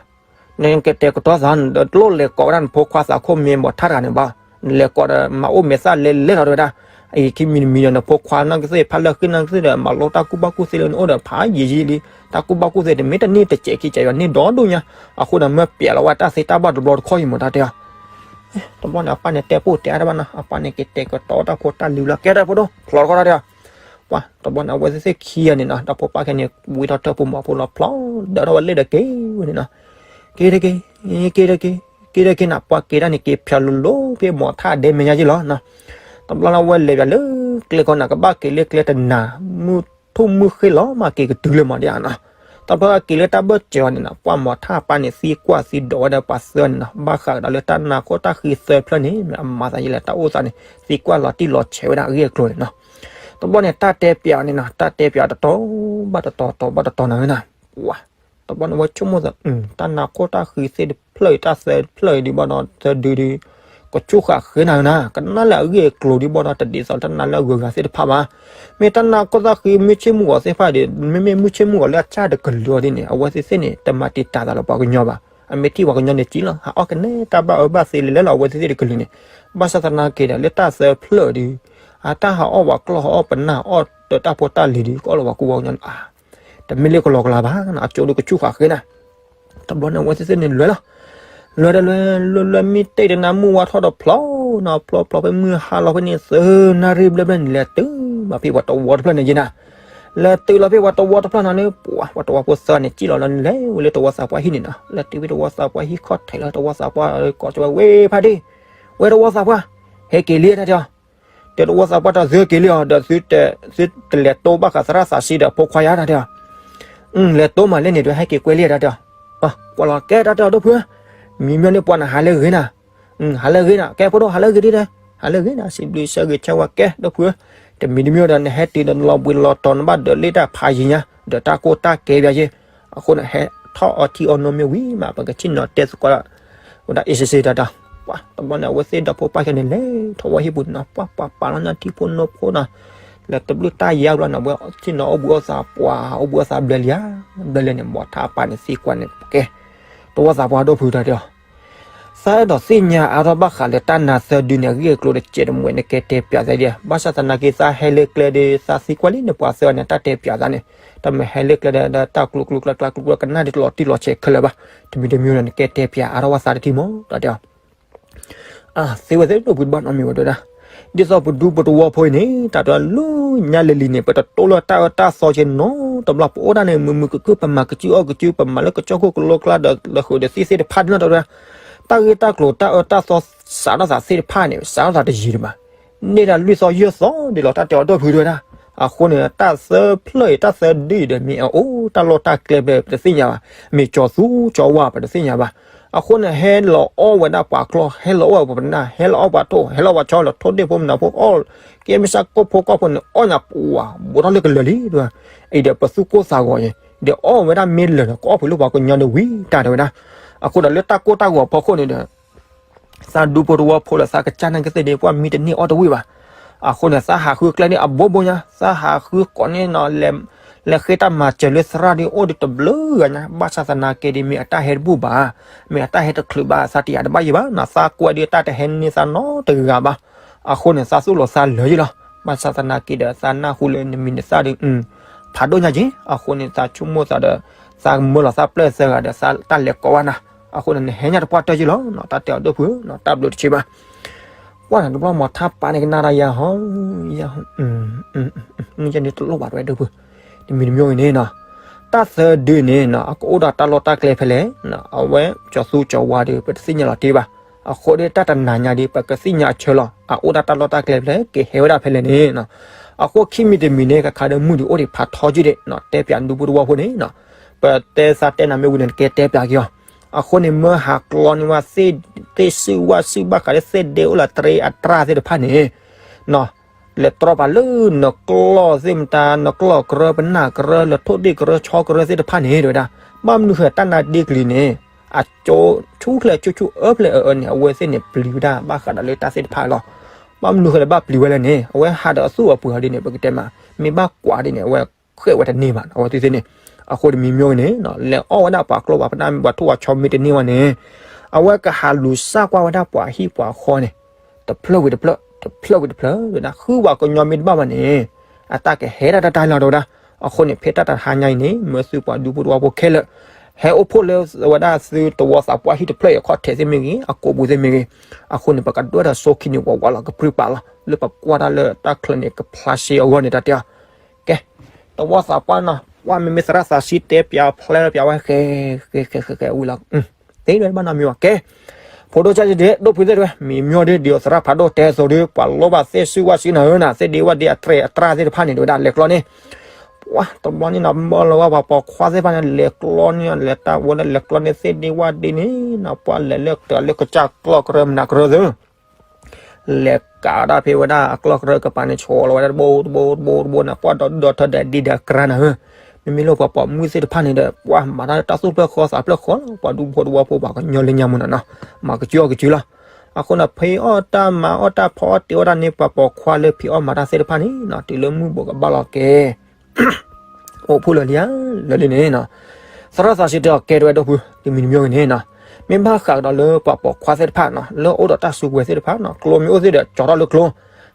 နကတဲာ်ကတီၤသးန့ၣ်ဒီး တလိၣ်လဲၤကိးဝဲဒၣ်နဖိခွါသးခိၣ်မ့ၢ်မိၢ်ထၣ်တဂၤန့ၣ်ဘၣ်. နလဲၤကိးဒီး မၤအိၣ်မဲာ်သၣ်လဲၤလဲၤလီၤတဲဝဲဒၣ်. အံၤခံမံၤတမံၤဒီး နဖိခွါနီၢ်ကသ့ၣ် ဖးလၢဃံနီၢ်ကသ့ၣ်ဒီး မၤလိတၢ်ကူၣ်ဘၣ်ကူၣ်သ့လၢနအိၣ်ဒီး ဖးယံာ်ယံာ်လံ. တၢ်ကူၣ်ဘၣ်ကူၣ်သ့တမ့ၢ်တန့ၢ်တစဲးခံစဲးယွၤန့ၢ်ဒီဒူၣ်ညါ. အဃိဒီး မၢပျဲလီၤဝဲတၢ်သ့တၢ်ဘၣ်တဘျီတခီအံၤမ့ၢ်တၢ်တဲအီၤ. တဘျီန့ၣ် အပၢ်န့ၣ်တဲပိၢ်တဲအါတဘၣ်နီၤ အပၢ်န့ၣ်က့ၤတဲာ်ကတီၤတၢ်ဖိတၢ်လံၤလီၤ ကဲတၢ်ဖိဒိၣ် ဖျိးတခီတၢ်တဲအီၤ. ပှၤတဘျီန့ၣ် အဝဲသ့ၣ်သ့ၣ်ခံဂၤန့ၣ်နီၤ ဒီးဖိပၢ်ခဲန့ၣ် ဝံထီၣ်တၢ်ဖိမီၤဖိလီၤဖျိး ဒၢးထီၣ်ဝဲလ့ၣ်ဒီးက့ၤဝဲန့ၣ်နီၤ. က့ၤတက့ၤ, က့ၤတက့ၤ, က့ၤတက့ၤနၤ ပှၤက့ၤတၢ်န့ၣ် က့ၤဖျိးလိၤလိၤဖဲမိၢ်ထၣ်ဒဲမဲာ်ညါယ့ၢ်လီၤ. တဘျီလၢဝဲလဲၤဘၣ်လၢကျဲခီနၤ ကဘၣ်က့ၤလၢကျဲတနၤ မုၢ်ထူၣ်မုၢ်ဃ့လီၤမး က့ၤကတုၤလၢမီၤဒ်အါနီၤ. တဘျီက့ၤလၢတၢ်ဘၢၣ်စၢၤအီၤန့ၣ်နီၤ ပှၤမိၢ်ထၣ်ပၢ်န့ၣ် သံကွၢ်သံဒိးဝဲဒီးပှၤသၢန့ၣ်နီၤ ဘၣ်ဃးကဒီးလၢတၢ်နါခိၣ်တၢ်ဃံသၢဖျၢၣ်န့ၣ် မ့ၢ်အမၤသးယလဲၣ် တၢ်အိၣ်သးန့ၣ် သံကွၢ်လီၤတံၢ်လီၤဆဲးဝဲဒၣ်အဂ့ၢ်အကျိၤန့ၣ်နီၤ. တဘျီန့ၣ် တၢ်တဲပျးအီၤန့ၣ်နီၤ တၢ်တဲပျးအီၤတတီၤဘၣ်တတီၤ တီၤဘၣ်တတီၤနၤဝဲနၤ. တဘျီန့ၣ် ဝဲဆိကမိၣ်သး တၢ်နါခိၣ်တၢ်ဃံသ့ၣ်တဖျၢၣ်အံၤ တၢ်သၢဖျၢၣ်အံၤဒံးဘၣ်ဒီး သၢဒုဒု ကဆူၣ်ဃာ်ဃ့နၤနၤ ကနၣ်လၢအဂ့ၢ်အကျိၤဒံးဘၣ်ဒီး တဒ်သိးတၢ်နါလၢအဂုၤအဂၤသ့ၣ်တဖၣ်ဘၣ်. မ့ၢ်တၢ်နါခိၣ်တၢ်ဃံမုၢ်ဆ့ၣ်မုၢ်ဂီၤသ့ၣ်တဖၣ်ဒီး မ့မ့ၢ်မုၢ်ဆ့ၣ်မုၢ်ဂီၤလၢအစၢ်တကလုာ်အီၤဒ်န့ၣ် အဝဲသ့ၣ်သ့ၣ်န့ၣ် တမၤတံာ်တာ်သးလၢပှၤကညီဘၣ်. အမ့ၢ်ထံၣ်ပှၤကညီန့ၣ်စံးလီၤ ဟးအီၣ်ကနဲတၢ်ဘၣ်အၢဘၣ်သီလဲၤလဲၤလီၤ အဝဲသ့ၣ်သ့ၣ်တကလုာ်န့ၣ်. ဘၣ်ဆၣ်သနာ်က့ဒီး လၢတၢ်သၢဖျၢၣ်ဒု အတၢ်ဟးအီၣ်ပှၤကျီၢ်ဟးအီၣ်ပနၢ်အီၣ်ဒီးတၢ်ဖိတၢ်လံၤဒု ကအီၣ်လီၤပှၤကူပှၤကညီန့ၣ် တမ့ၢ်လၢကလီကလီဘၣ်နီၤ အကၠိဒုကဆူၣ်ဃာ်ဃ့နၤ. တဘျီန့ၣ် အဝဲသ့ၣ်သ့ၣ်န့ၣ်လဲၤလီၤ. လဲၤဒီးလဲၤ လဲၤလဲၤမ့ၢ်တ့ၢ်တနၤ မုၢ်ဝါထီၣ်ဒီးဖျိနီၤ ဖျိဖျိဖဲမုၢ်ဟါလီၤဖဲန့ၣ် သၢနၣ်ရံၣ်ဘျဲၣ်ဘျဲၣ်န့ၣ် လဲၤတုၤဘၣ်ဖဲပှၤတဝီတဖျၢၣ်န့ၣ်ယဲနၤ. လဲၤတုၤလီၤဖဲပှၤတဝီတဖျၢၣ်နီၤန့ၣ် ပှၤ ပှၤတဝီဖိသၢဂၤန့ၣ် စံၣ်လီၤလီၤန့ၣ် လဲၤဝဲလၢတဝီသးပှၢ်ဟံၣ်န့ၣ်နီၤ လဲၤတုၤဖဲတဝီသးပှၢ်ဟံၣ် ခီၣ်ထံးလီၤတဝီသးပှၢ် ကိးကၠီဝဲ ဝဲဖါတံၢ် ဝဲတဝီသးပှၢ် ဟဲက့ၤလံတၢ်တဲအီၤ. တဲတဝီသးပှၢ်တၢ်သုက့ၤလံအီၤ ဒီးသု သုတလဲၤတိဘၣ်ဃးသရၣ်သးစံဒီးဖိခွါယါတၢ် တဲအီၤ. လဲၤတိမးလၢန့ၣ် ဒီးဟဲက့ၤကွဲလံတၢ်တဲအီၤ. ကွၢ်လီၤကဲတၢ်တဲအီၤ ဒီပုၢ်ဧၢ, မံမီၢ်န့ၣ်ပှၤန့ၣ်ဟးလၢဂ့ၤနၤ, ဟးလၢဂ့ၤနၤ ကဲဖိဒိၣ် ဟးလၢဂ့ၤဒ်လဲၣ်, ဟးလၢဂ့ၤနၤ စံးဘျုးဆၢဂ့ၤဆၢဝါကဲ ဒီပုၢ်ဧၢ, တမံၤတမံၤဒီး နဟဲတုၤဒီးနလီၤဘှံးလီၤတီၤ နဘၣ်ဒိးလ့ၣ်တၢ်ဖးယံၤညါ ဒီးတၢ်ကိၢ်တၢ်ကဲဘၣ်ယဲ အဃိန့ၣ် ဟဲထီၣ်အီထံအီနိမ့ၢ်ဝံၤမး ပကဆ့ၣ်နီၤတဲသကိး ဝဲဒၣ်အ့စ့စ့တၢ်တၢ်, ပှၤတဘျီန့ၣ် အဝဲသ့ၣ်ဒီဖိပၢ်ခဲန့ၣ် လဲၤထီၣ်ဝဲဟံၣ်ပူၤန့ၣ်နီၤ ပှၤပှၤပာ်လီၤညါထံဖိနိဖိနီၤ, လဲၤတဘျုးတၢ်ယါဘျီန့ၣ် အဝဲဆ့ၣ်နီၤအိၣ်ဘှံးအိၣ်သးပှၤ အိၣ်ဘှံးအိၣ်သးဘျဲလံဧါ, ဘျဲလံန့ၣ် မိၢ်ထါပၢ်န့ၣ်သံကွၢ်န့ၣ် ကဲ တဝီသးပှၢ်ဒီပုၢ်တၢ်တဲအီၤ သးအဲၣ်ဒိးသ့ၣ်ညါအါထီၣ်ဘၣ်ဃးလၢတၢ်နါသၢဒုန့ၣ် အဂ့ၢ်အကျိၤတစဲးတမှဲၤ နကဲတဲပျးသးဒ်လဲၣ်, ဘၣ်ဆၣ်သနာ်က့ သးဟဲလၢကျဲဒီး သးသံကွၢ်လံန့ၣ် ပှၤသၢဂၤန့ၣ် တၢ်တဲပျးသးန့ၣ်, တမ့ၢ်ဟဲလၢကျဲဒီး တၢ်ကျူကျူကျါကျါကျူကျါ ကနၣ်ဒ်တလီၤတံၢ်လီၤဆဲးခဲလၢာ်ဘၣ်, တမံၤတမံၤဒီး နကဲတဲပျးအါထီၣ်ဘၣ်သးတထံၣ်မး တၢ်တဲအီၤ သ့ဝဲသ့ၣ်ဒိၣ်ပှၤတဘၣ်နီတမံၤဝဲတဲဒၣ်, ဒ်သိးပဒူပတဝီဖိအံၤန့ၣ် တၢ်တဲလၢညါလၢလံၤန့ၣ် ပတတိၢ်လၢတၢ်အၢတၢ်သီက့ၤနီတ တဘျီပအိၣ်ဒၣ်န့ၣ် မုာ်မုာ်ခုၣ်ခုၣ် ပမၤကစုအီၣ်ကစု ပမၤလၢကစၢၢ်ခိၣ်ကလိကျါဒီး လၢဃုာ်ဒီးသံၣ်သ့ၣ်တဖၣ်ဒ်နီၢ်တရၢ တၢ်ဂ့ၢ်တၢ်ကျိၤတၢ်အၢတၢ်သီစးထီၣ်သးသ့ၣ်တဖၣ်န့ၣ် စးထီၣ်သးတယံၤဒံးဘၣ်. န့ၢ်ဒၣ်လွံၢ်သီယဲၢ်သီဒ်လီၤ တၢ်တဲအီၤဒီပုၢ်ဝဲဒၣ်. အဃိန့ၣ် တၢ်သၢဖျၢၣ်အံၤ တၢ်သၢဒုအံၤဒီး မ့ၢ်အအိၣ်တၢ်လီၢ်တၢ်ကျဲဖဲလဲၣ် ပတသ့ၣ်ညါဘၣ်. မ့ၢ်ကၠီၤသူကၠီၤဝါ ပတသ့ၣ်ညါဘၣ်. အဃိန့ၣ် ဟဲလီၤအီၣ်ဝဲဒၣ်ပှၤကျီၢ် ဟဲလီၤအီၣ်ဝဲပှၤပနၢ် ဟဲလီၤအီၣ်ပှၤထိၣ် ဟဲလီၤပှၤဆီလီၤ ထိၣ်ဒ့ၣ်ဖိမနုၤဖိအီၣ် ကဲမ့ၢ်စ့ၢ်ကီးဖိကီၢ်ဖိန့ၣ် အီၣ်ညါပှၤ ဘူးထီၣ်လၢကလၢာ်လံ. အံၤဒီးပသူၣ်ကိၢ်သးဂီၤအံၤ ဒီးအီၣ်ဝဲဒၣ်မ့ၢ်လၢာ်ဒီး ကအီၣ်ဖုးလၢပှၤကညီဒီးဝံၤတၢ်တဲဝဲဒၣ်. အဃိဒီးလၢတၢ်ကိၢ်တၢ်ဂီၤဖီခိၣ်န့ၣ်ဒီး သးဒူဖိတဝီဖိလၢသးကစၢ်နာ်က့သ့ၣ်ဒီး ပှၤမံတန့ၢ်အီၣ်တဝံၣ်ဘၣ်. အဃိန့ၣ် သးဟးဃုကျဲန့ၣ်အဘိဘိညါ သးဟးဃုကိးန့ၣ်နီၤ လဲၤဃ့တၢ်မၤစၢၤလၢသရၣ်ဒီးအိၣ်ဒီးတဘျုးဂၤညါ ဘၣ်ဆၣ်သနာ်က့ဒီး မ့ၢ်အတၢ်ဟဲတဘူၣ်ဘၣ်, မ့ၢ်အတၢ်ဟဲတချုးဘၣ် သးတယာ်တဘၣ်ယံၤဘၣ်နီၤ သးကွဲးဒီးတၢ်တဟဲန့ၢ်သးနီတဂၤဘၣ်. အဃိန့ၣ် သးသူၣ်လီၤသးလၢာ်ယံၤလီၤ. ဘၣ်ဆၣ်သနာ်က့ဒီး သးနၢ်ဟူလၢနမံၤနသၣ်ဒီး ဖးဒိၣ်ညါက့ၤ အဃိန့ၣ် သးဆိကမိၣ်သးဒီး သးမၢလီၤသးပျဲၢ်သၢဂၤဒီး သးတၢ်လဲၤကိးဘၣ်နၤ, အဃိန့ၣ် နဟဲညါတပှၢ်တၢၢ်က့ၤလီၤ တၢ်တဲအီၤဒိၣ်ဖု တၢ်ဘျုးတဆံဘၣ်. ကွၢ်နၤတဘျီမၤထါပာ်န့ၣ်ကနၣ်ဒၣ်ယၤဟီ ယၤ မုၢ်ယဲန့ၣ်တလိၣ်ဘၣ်တဝဲဒိၣ်ဖု, တမံၤတမံၤဂ့ၤန့ၣ်နီၤ, တၢ်သၢဒုန့ၣ်နီၤ အကအိၣ်ဒီးတၢ်လီၢ်တၢ်ကျဲဖဲလဲၣ်, အဝဲကၠီၤသူကၠီၤဝါဒီး ပတသ့ၣ်ညါလီၤတ့ၢ်ဘၣ်, အဃိဒီးတၢ်တနၤညါဒီး ပကသ့ၣ်ညါအဆၢလီၤ အအိၣ်ဒၣ်တၢ်လီၢ်တၢ်ကျဲဖဲလဲၣ် ကဟဲဝဲဒၣ်ဖဲလဲၣ်န့ၣ်နီၤ, အဃိခံမံၤတမံၤန့ၣ် ကခါဒီးမုၢ်ဒုးအိၣ်ဒံးဖးထီက့ၤဒံးနီၤ တဲပၠးဒူဖိတဝီဖိန့ၣ်နီၤ, ပတဲသးတဲနၤမ့ၢ်ဝံၤန့ၣ် နကဲတဲပၠးက့ၤအီၤ, အဃိန့ၣ် မၢဟးကျီန့ၢ်ဝဲ သ့ၣ်စုဝၣ်စုဘၣ်ဃးလၢသ့ၣ်ဒ့အိၣ်လၢတရ့အတြၢ်သ့ၣ်တဖၣ်န့ၣ် လဲၤတြီပာ်လၢနကျီၢ်သ့ၣ်မတၤ နကျီၢ်ကရၢ ပနၢ်ကရၢ လၢထိၣ်ဒ့ၣ်ကရၢ ဆီကရၢသ့ၣ်တဖၣ်န့ၣ် တဲဝဲဒၣ်, ဘၣ်မနုၤဃိတၢ်နါဒ့ကလံၤန့ၣ် အကၠိဆူၣ်ဖျဲၣ်ဆူၣ်ဆူၣ်အၢဖျဲၣ်အၢအၢန့ၣ် အဝဲသ့ၣ်န့ၣ် ပျံၤဝဲဒၣ်ဘၣ်ဃးဒီးလၢတၢ်သ့ၣ်တဖၣ်လီၤ. ဘၣ်မနုၤဃိလၢဘၣ်ပျံၤဝဲလဲၣ်န့ၣ် အဝဲဟးဒီးအသူၣ်အပှ့ၤအီၤဒ်န့ၣ် ပကတဲမး မ့ၢ်ဘၣ်ကွၢ်ဒ်န့ၣ် အဝဲဃဲၣ်ဝဲတန့ၢ်ဘၣ် အဝဲသ့ၣ်သ့ၣ်န့ၣ်, အဃိတမံၤမ့ၢ်ဂ့ၤန့ၣ် လဲၤအီၣ်ဝဲဒၣ်ပှၤကျီၢ်ပှၤပနၢ်မ့ၢ်ပှၤထိၣ်ပှၤဆီမ့ၢ်တန့ၢ်ဝဲန့ၣ် အဝဲကဟးလူၤစၢ်ကွၢ်ဝဲဒၣ်ပှၤဟံၣ်ပှၤဃီန့ၣ် တဖျၢၣ်ဝံၤတဖျၢၣ် တဖျၢၣ်ဝံၤတဖျၢၣ် တဲဝဲဒၣ် ဃုပှၤကညီမ့ၢ်တဘၣ်ဘၣ်န့ၣ် အတၢ်ကဟဲဒၣ်တၢ်တၢ်လီၤ တဲဝဲဒၣ်. အဃိန့ၣ် ဖဲတၢ်တဟါညါအံၤန့ၣ် မၢသုပှၤဒူဖိတဝီဖိခဲလၢာ် ဟဲအိၣ်ဖှိၣ်လၢဝဲဒၣ်သုတဝီသးပှၢ်ဟံၣ်တဖျၢၣ်အံၤအခီၣ်ထံးသ့ၣ်မ့ၢ်ဂ့ၤ အကိာ်ပူၤသ့ၣ်မ့ၢ်ဂ့ၤ, အဃိန့ၣ် ပကဒွဲၣ်ဒီးဆိခံန့ၣ် ပှၤဝးလီၤကပြုၢ်ပာ်လီၤ လၢပကွၢ်တၢ်လၢတၢ်ချၢန့ၣ် ကဖျါရှဲအဂီၢ်န့ၣ် တၢ်တဲအီၤ ကဲ တဝီသးပှၢ်နီၤ ပှၢ်မ့မ့ၢ်သရၣ်သးဆံးတဲပၠးဖျဲပၠးဝဲ ဃဲ ဃဲ ဃဲ ဃဲ ဃဲ ဝံၤလီၤ သ့ဒၣ်ဘၣ်နီတမံၤဘၣ် ကဲ ဖိဒိၣ်ကၢ်ကဒဲး ဒိၣ်ဖုသ့ၣ်တဝဲ မ့ၢ်မ့ၢ်ဒ်ဒ်သိးသရၣ်ဖးဒိၣ်တဲအသိးဒီး ပှၤလိၣ်ဘၣ်သ့ၣ်စုဝၣ်စုနၤဧၢနၤ သ့ၣ်ဒ့ဝၣ်ဒ့အတြဲၤအတြၢ်သ့ၣ်တဖၣ်န့ၣ် တဲဝဲဒၣ် လဲၤကျီန့ၣ် ပှၢ်တဘျီန့ၣ်နီၤ မၢလီၤဝဲပှၤပိာ်ခွါသ့ၣ်တဖၣ်န့ၣ် လဲၤကျီန့ၣ် လဲၤတၢ်ဝဲဒၣ်လဲၤကျီန့ၣ်သ့ၣ်ဒ့ဝၣ်ဒ့န့ၣ်နီၤ ပှၢ်လဲၤလၢတၢ်လၢကစၢ်ကျီၢ်ကရၢမနၤကရၢသု လဲၤကးဒၣ်ဖဲဝဲဒၣ်အကျီၢ်ကရၢကပၤန့ၣ် ဆီလီၤဝဲဒၣ်တဘိတဘိတဘိတဘိန့ၣ် ပှၢ်ဒီးဒိးထီၣ်ဒီးဒံဒီးကြၢးနၤဧၢ, မ့မ့ၢ်လၢပှၤပိာ်မုၣ်သ့ၣ်တဖၣ်န့ၣ်ဒီး ပှၢ်မၤတၢ်လၢတၢ်သူၣ်ဖျၢၣ်ဃီသးဖျၢၣ်ဃီလီၤ ပှၤဒူဖိတဝီဖိပှၤကညီလၢညါမ့ၢ်နီၤနီၤ မၤကစုအီၣ်ကစုလီၤ. အဃိန့ၣ် ဖံးအီၣ်တၢ်မၤအီၣ်တၢ်ဖီအီၣ်တ့အီၣ်တၢ်န့ၣ် ပှၤပိာ်ခွါလၢဖံးအီၣ်မၤတၢ်သ့ၣ်တဖၣ်န့ၣ်နီၤ တုၤလၢမုၢ်ဘိးကဘၣ်လီၤကဲ အိၣ်ဖှိၣ်လၢာ်လံဧါ လၢာ်လံန့ၣ်နီၤ, သရၣ်သးဆံးတဲအီၤကဲတဝဲဒိၣ်ဖု တမံၤတမံၤဂ့ၤန့ၣ်နီၤ, မ့ၢ်ဘၣ်ဃးကဒီးလၢပှၤပိာ်ခွါသ့ၣ်တဖၣ်နီၤ လၢအိၣ်ဒီးတၢ်စုကဝဲၤသ့ၣ်တဖၣ်နီၤ ကျိမ့ၢ်အိၣ်သ့ၣ်ဒီးကၠီထီၣ်လၢက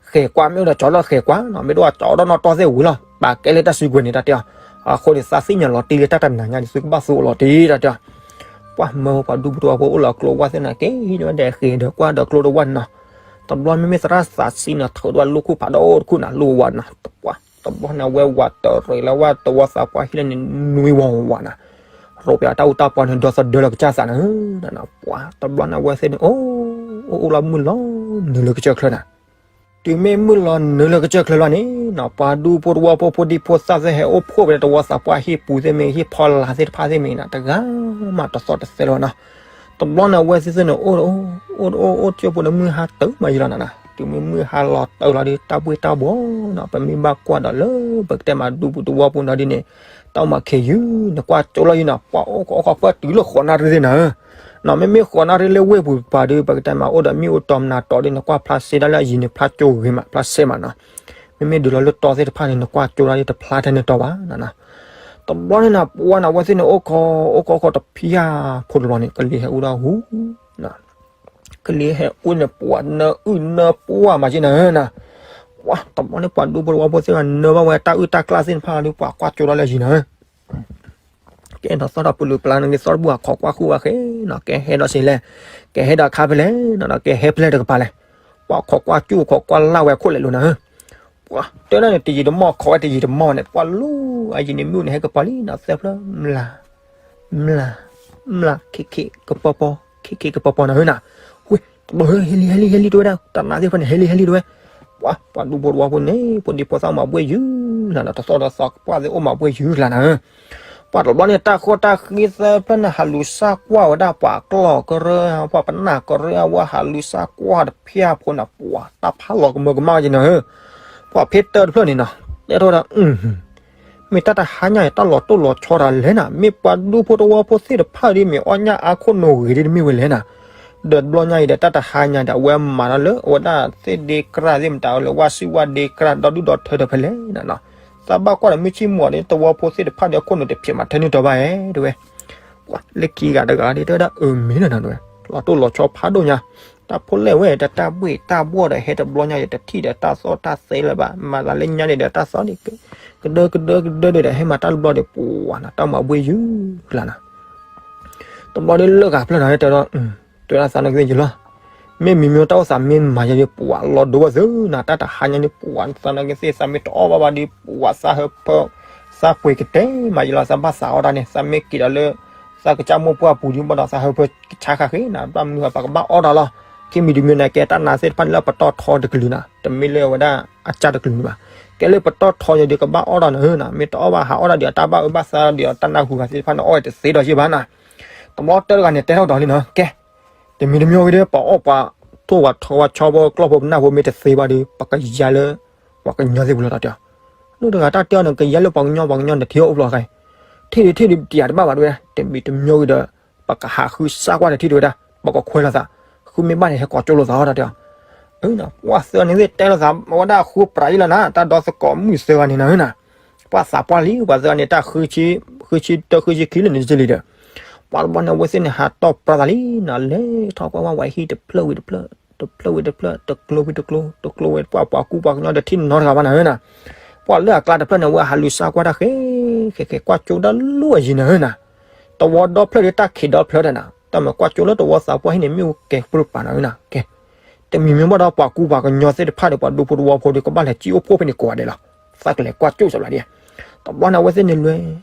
ျိ, ဃဲၤကွၢ်မ့ၢ်အိၣ်ဒီးကၠီထီၣ်ဃဲၤကွၢ်နီၤ မ့ၢ်တအိၣ်ကၠီထီၣ်နီၣ်တီၢ်သ့ၣ်ဝံၤလီၤ ပာ်ကဲလၢတၢ်စုကဝဲၤန့ၣ်တၢ်တဲအီၤ, အဃိန့ၣ် သးသ့ၣ်ညါလီၤတံၢ်လၢတၢ်တနၤညါန့ၣ် သုကဘၣ်သူအီၤလီၤတံၢ်တၢ်တဲအီၤ, ပှၢ်မၢပှၤဒူဖိတဝီဖိအိၣ်လၢကျိဝၢ်သ့ၣ်န့ၣ် က့ၤဟံးန့ၢ်ဝဲဒီးဃ့ၢ်ဒီးကွၢ်ဒီးကျိတဝၢ်န့ၣ်နီၤ, တဘျီမ့မ့ၢ်သရၣ်သးဆံးန့ၣ် ထုးဒီးလိၣ်ခိၣ်ဖးဒိၣ်တခိၣ်န့ၣ် လိၣ်ဝးန့ၣ် ပှၢ်တဘျီန့ၣ် အဝဲဝးတရံးလၢဝဲတဝီသးပှၢ်ဟံၣ်လၢန့ၣ် နွံဝီဝးန့ၣ်, ရိပၠးတၢ်အူတၢ်ပီန့ၣ် ဒီသဒၢလၢကစၢ်သးန့ၣ်, ပှၢ်တဘျီန့ၣ် အဝဲသ့ၣ်န့ၣ် အိၣ် အိၣ်အိၣ်လီၤမုၢ်လီၤနုာ်လၢကစၢၢ်ချၢန့ၣ် တုၤမ့ၢ်မုၢ်လီၤနုာ်လၢကစၢၢ်ချၢလီၤန့ၣ်နီၤ ပှၤဒူဖိတဝီဖိဖိဒံဖိသၣ်သ့ၣ် ဟဲအိၣ်ဖှိၣ်ဝဲဒီးတဝီသးပှၢ်ဟံၣ်ပူၤသ့ၣ်မ့ၢ် ဟံၣ်ဖီလာ်သ့ၣ်တဖၣ်သ့ၣ်မ့ၢ်နီၤ တဂၤမးတသီၣ်တသဲလၢၤနီၤ, တဘျီန့ၣ် အဝဲသ့ၣ်သ့ၣ်န့ၣ် အိၣ် အိၣ် အိၣ် အိၣ် အိၣ် ကၠိဖိန့ၣ် မုၢ်ဟါတၢ်မးယံၤလီၤနၤနီၤ, တုၤမ့ၢ်မုၢ်ဟါလီၤတၢ်လီၤဒီး တၢ်ဘှ့ၣ်တၢ်ဘှီနီၤ ပမ့ၢ်ဘၣ်ကွၢ်ဒီးလၢ ပကတဲမးဒူဖိတဝီဖိနီၤဒ်န့ၣ် တၢ်အိၣ်မးခဲယုၢ် နကွၢ်ကၠိလီၤယံၤနီၤ ပှၤအိၣ်ကအိၣ်ခီဖျိတုၤလၢဃိးနၣ်ရံၣ်သ့ၣ်နၤဧၢ နီၤ မ့မ့ၢ်ဃိးနၣ်ရံၣ်လၢဝ့ၢ်ပူၤတပၤဒီး ပကတဲမးအိၣ်ဒီးမ့ၣ်အူတီမနၤတီဒီး နကွၢ်ဖျါစ့ဒၣ်လၢအယံၤန့ၣ် ဖျါကၠိဂ့ၤမး ဖျါစ့မးနီၤ, မ့မ့ၢ်ဒုးလီၤလၢတီသ့ၣ်တဖၣ်န့ၣ် နကွၢ်ကၠိဒၣ်ဒီးတဖျါထဲန့ၣ်တီဘၣ်နီၤ, တဘျီန့ၣ်နၤ ပှၢ်နၤ အဝဲသ့ၣ်န့ၣ် အိၣ်ခီ အိၣ်ခီအိၣ်ခီတဖံးယါဖိတဘျီန့ၣ် ကလံၤဟဲအူဒၣ်ဟူ ကလံၤဟဲအူန့ၣ် ပှၤနၢအုၣ်နၢပှၢ်မးက့နၤဧၢနၤ, ပှၢ်တဘျီန့ၣ် ပှၤဒူဖိတဝီဖိသ့ၣ်တဖၣ်နၢဘၣ်ဝဲတၢ်အုၣ်တၢ်ကျၢ်သ့ၣ်တဖၣ်ဒီး ပှၤကွၢ်ကၠိဒၣ်လၢယံၤနၤဧၢ ကဲဒီးသီၣ်ဒီးပလူၤပျါန့ၣ် သီၣ်တဘူၣ်အခီကွၢ်ဃုာ်ဝဲဃဲနီၤ ကဲဟဲဒီးစ့လဲၣ်, ကဲဟဲဒီးခါဖဲလဲၣ်နီၤ ကဲဟဲဖဲလဲၣ်တကပၤလဲၣ်, ပှၤခီကွၢ်ကၠူၣ်ခီကွၢ်လၢ်ဝဲခိၣ်လဲၣ်လိၤနၤဧၢ, ပှၤ ပှၤတဲဒၣ်န့ၣ် တယံာ်တမီၢ် ခိးဝဲတယံာ်တမီၢ်န့ၣ် ပှၤလူၤအယံာ်န့ၣ် မ့ၣ်အူန့ၣ် ဟဲကပၤလံနီၤ သၢဖျၢၣ် မျၢ် မျၢ် မျၢ် ခံခံကပီၤပီၤ ခံခံကပီၤပီၤနၤဧၢနၤ, ဝဲ တဘျီဧၢ ဟဲလံ ဟဲလံ ဟဲလံ တဲဝဲဒၣ် တၢ်နါသ့ၣ်တဖၣ်န့ၣ် ဟဲလံ ဟဲလံ တဲဝဲ, ပှၤ ပှၤဒူဖိတဝီဖိန့ၣ် ဖိဒံဖိသၣ်မၤဘှ့ၣ်ယုၢ်လၢနၤ တသီၣ်တသီ ပှၤသ့ၣ်အိၣ်မၤဘှ့ၣ်ယုၢ်လၢနၤဧၢ ပှၤတဘျီန့ၣ် တၢ်ဃိတၢ်ဃံသၢဖျၢၣ်န့ၣ် ဟးလူၤစၢ်ကွၢ်ဝဲဒၣ် ပှၤကျီၢ်ကရၢ ပှၤပနၢ်ကရၢ အဝဲဟးလူၤစၢ်ကွၢ်တဖၣ်ဖိန့ၣ် ပှၤတၢ်ဖးလီၤကမၢကမၣ်က့ၤနၤဧၢ, ပှၤဖ့တၢၢ်တဖျၢၣ်န့ၣ်နီၤ တဲထီၣ်ဝဲဒၣ် မ့ၢ်တၢ်တဟါညါအံၤ တၢ်လီၤတိၢ်လီၤဆီတၢ်လဲၣ်နၤ, မ့ၢ်ပှၤဒူဖိတဝီဖိသ့ၣ်တဖၣ်ဒီး မ့ၢ်အီၣ်ညၣ်အါခိၣ်နိာ်ဂ့ၤဒ်တမ့ၢ်ဝဲလဲၣ်နၤ, ဒီးတဘျီညါအံၤဒီး တၢ်တဟါညါဒီး အဝဲမၤတၢ်လၢ အဝဲဒၣ်သ့ၣ်ဒ့ကြၢ်သ့ၣ်မတၤ အဝဲလၢဝၣ်စုၣ်ဝၣ်ဒ့ကြၢ် ဒီဒူၣ်ဒီထၢဒီးဖဲလဲၣ်နၤနီၤ, သးဘၣ်ကွၢ်ဒီးမုၢ်ဆ့ၣ်မူၤဒီး တဝီဖိသ့ၣ်တဖၣ်ဒီး အခိၣ်နူာ်တဖျဲးမးထဲန့ၣ်တီဘၣ်ဧဲ တဲဝဲ ပှၤလၢခံဂၤတဂၤဒီး တဲဝဲဒၣ်အၢမ့ၢ်လၢနၤတဲဝဲ လီၤတိၢ်လီၤဆီဖးဒိၣ်ညါ, တၢ်ဖိလဲၣ်ဝဲ တၢ်တၢ်ဘှ့ၣ်တၢ်ဘှီၣ်ဒီး ဟဲတဘျီညါအံၤ တထံၣ်ဒီးတၢ်သီၣ်တၢ်သဲလၢၤဘၣ်, မၤသးလၢညါန့ၣ်ဒီး တၢ်သီၣ်န့ၣ် ကဒၢကဒၢကဒၢဒီး ဟဲမၤတၢ်တဘျီဒီး ပှၤနၤ တၢ်မၤဘှ့ၣ်ယုၢ်လၢနၤ တဘျီဒီးလၢဂၤဖျၢၣ်နၤ တဲဒီး တဲဒၣ်သးနာ်က့သ့ၣ်ယလီၤ, မ့ၢ်မံၤမံၤတၢ်အိၣ်သးမ့ၢ်မၤယဲဒီး ပှၤလီၤဒိဝဲသ့ၣ်နၤ တၢ်တဟါညါန့ၣ် ပှၤသးနာ်က့သ့ၣ် သးမ့ၢ်တအီၣ်ဘၣ်ဘၣ်ဒီး ပှၤသးဟၢဖၢ သးပှ့ၤကတဲမးယလီၤ သးဘၣ်သးအီၣ်တၢ်န့ၣ် သးမ့ၢ်က့ၤဒီးလၢ သးကစၢ်မိၢ်ပှၢ်ပူၤဒီး ဘၣ်ဒီးသးဟၢဖၢကဆါဃၣ်ဃ့နၤ ဘၣ်မနုၤပကဘၣ်အီၣ်တၢ်လီၤ, ခံမံၤတမံၤန့ၣ် ကဲတၢ်နါသ့ၣ်တဖၣ်န့ၣ်လၢပတီၢ်ထီတကလုာ်နၤ တမ့ၢ်လၢဝဲဒၣ်အစၢ်တကလုာ်န့ၣ်ဘၣ်, ကဲလၢပတီၢ်ထီယဲဒီး ကဘၣ်အီၣ်တၢ်နၤဧၢနၤ မ့ၢ်တအီၣ်ဘၣ်ဟးအီၣ်တၢ်ဒီး တၢ်ဘၣ်အၢဘၣ်သီဒီး တၢ်နၢ်ဟူဂၤသ့ၣ်တဖၣ်န့ၣ် အီၣ်ဝဲတသ့ဒီးယဲဘၣ်နၤ, တဘျီတၢ်တဂၤန့ၣ် တဲထီၣ်ဒီးလံနီၤ ကဲ တမံၤတမံၤဝံၤဒီး ပှၤအီၣ်ပှၤထိၣ်ပှၤထီပှၤဆီဖိကျီၢ်ဖိပနၢ်ဖိမ့ၢ်တသ့ဘၣ်ဒီး ပကယါလၢ ပှၤကညီသ့ၣ်ပူၤလီၤတၢ်တဲအီၤ, လၢတဂၤတၢ်တဲအီၤန့ၣ် ကယါလၢပှၤကညီ ပှၤကညီန့ၣ် ထံၣ်အီၣ်အိၣ်ဖျိၣ်ဃဲ, ထံၣ်ဒီးထံၣ်ဒီးတယၤတဘၣ်ဘၣ်တဲဝဲဒၣ် တမံၤတမံၤဝံၤဒီး ပကဟးဃုစၢ်ကွၢ်တထံၣ်တဲဝဲဒၣ်, ပကခွဲးလိာ်သး, ဃုမ့ၢ်ဘၣ်န့ၣ် ဟဲကိးကၠိလိာ်သးအီၤတၢ်တဲအီၤ, အၢ ပှၤသၢဂၤန့ၣ်သ့ၣ်တဲလိာ်သး အဝဲဒၣ်ဃုပြးယံၤလီၤနၤ တၢ်ဒီသကိးမုၣ်သၢဂၤန့ၣ်နၤဧၢနၤ, ပှၤသးပှၢ်လံ ပှၤသၢဂၤန့ၣ် တၢ် ဃုဆံတၢ ဃုဆံခံလၢာ်န့ၣ်တက့ၢ်လံဒီး ပှၤတဘျီန့ၣ် အဝဲသ့ၣ်န့ၣ် ဟးတီၢ်ပြးသးလံနၤ လဲၤထီၣ်ကွၢ်ဝဲ ဝဲဟံၣ်တဖျၢၣ်ဝံၤတဖျၢၣ်, တဖျၢၣ်ဝံၤတဖျၢၣ်, တကျိၤဝံၤတကျိၤ, တကျိၤဝံၤ ပှၤပှၤကူပှၤကညီတထံၣ်နီတဂၤဘၣ်နၤဧၢနၤ, ပှၤလၢအကျါတဖျၢၣ်န့ၣ် အဝဲဟးလူၤစၢ်ကွၢ်တၢ်ဃဲ ဃဲဃဲကွၢ်ကၠိတၢ်လီၢ်အယံၤနၤဧၢနၤ, တဝီဒီဖျၢၣ်ဒီးတၢ်ခံးဒီဖျၢၣ်တနၤ တၢ်မၤကွၢ်ကၠိလၢတဝီသးပှၢ်ဟံၣ်န့ၣ် မ့ၣ်အူကဲၤပြၢပာ်နၤဧၢနၤ ကဲ တမံၤမ့ၢ်ဘၣ်ဒီးပှၤကူပှၤကညီသ့ၣ်တဖၣ်ဒီး ပှၤဒူဖိတဝီဖိဒီး ကဘၣ်လဲၤစံၣ်အိၣ်ဖှိၣ်ဖဲန့ၣ်ကိးဂၤဒဲးလီၤ, သးကလဲၤကွၢ်ကၠိစၢ်ဘျီဒ်, တဘျီန့ၣ် အဝဲသ့ၣ်န့ၣ်လွဲ,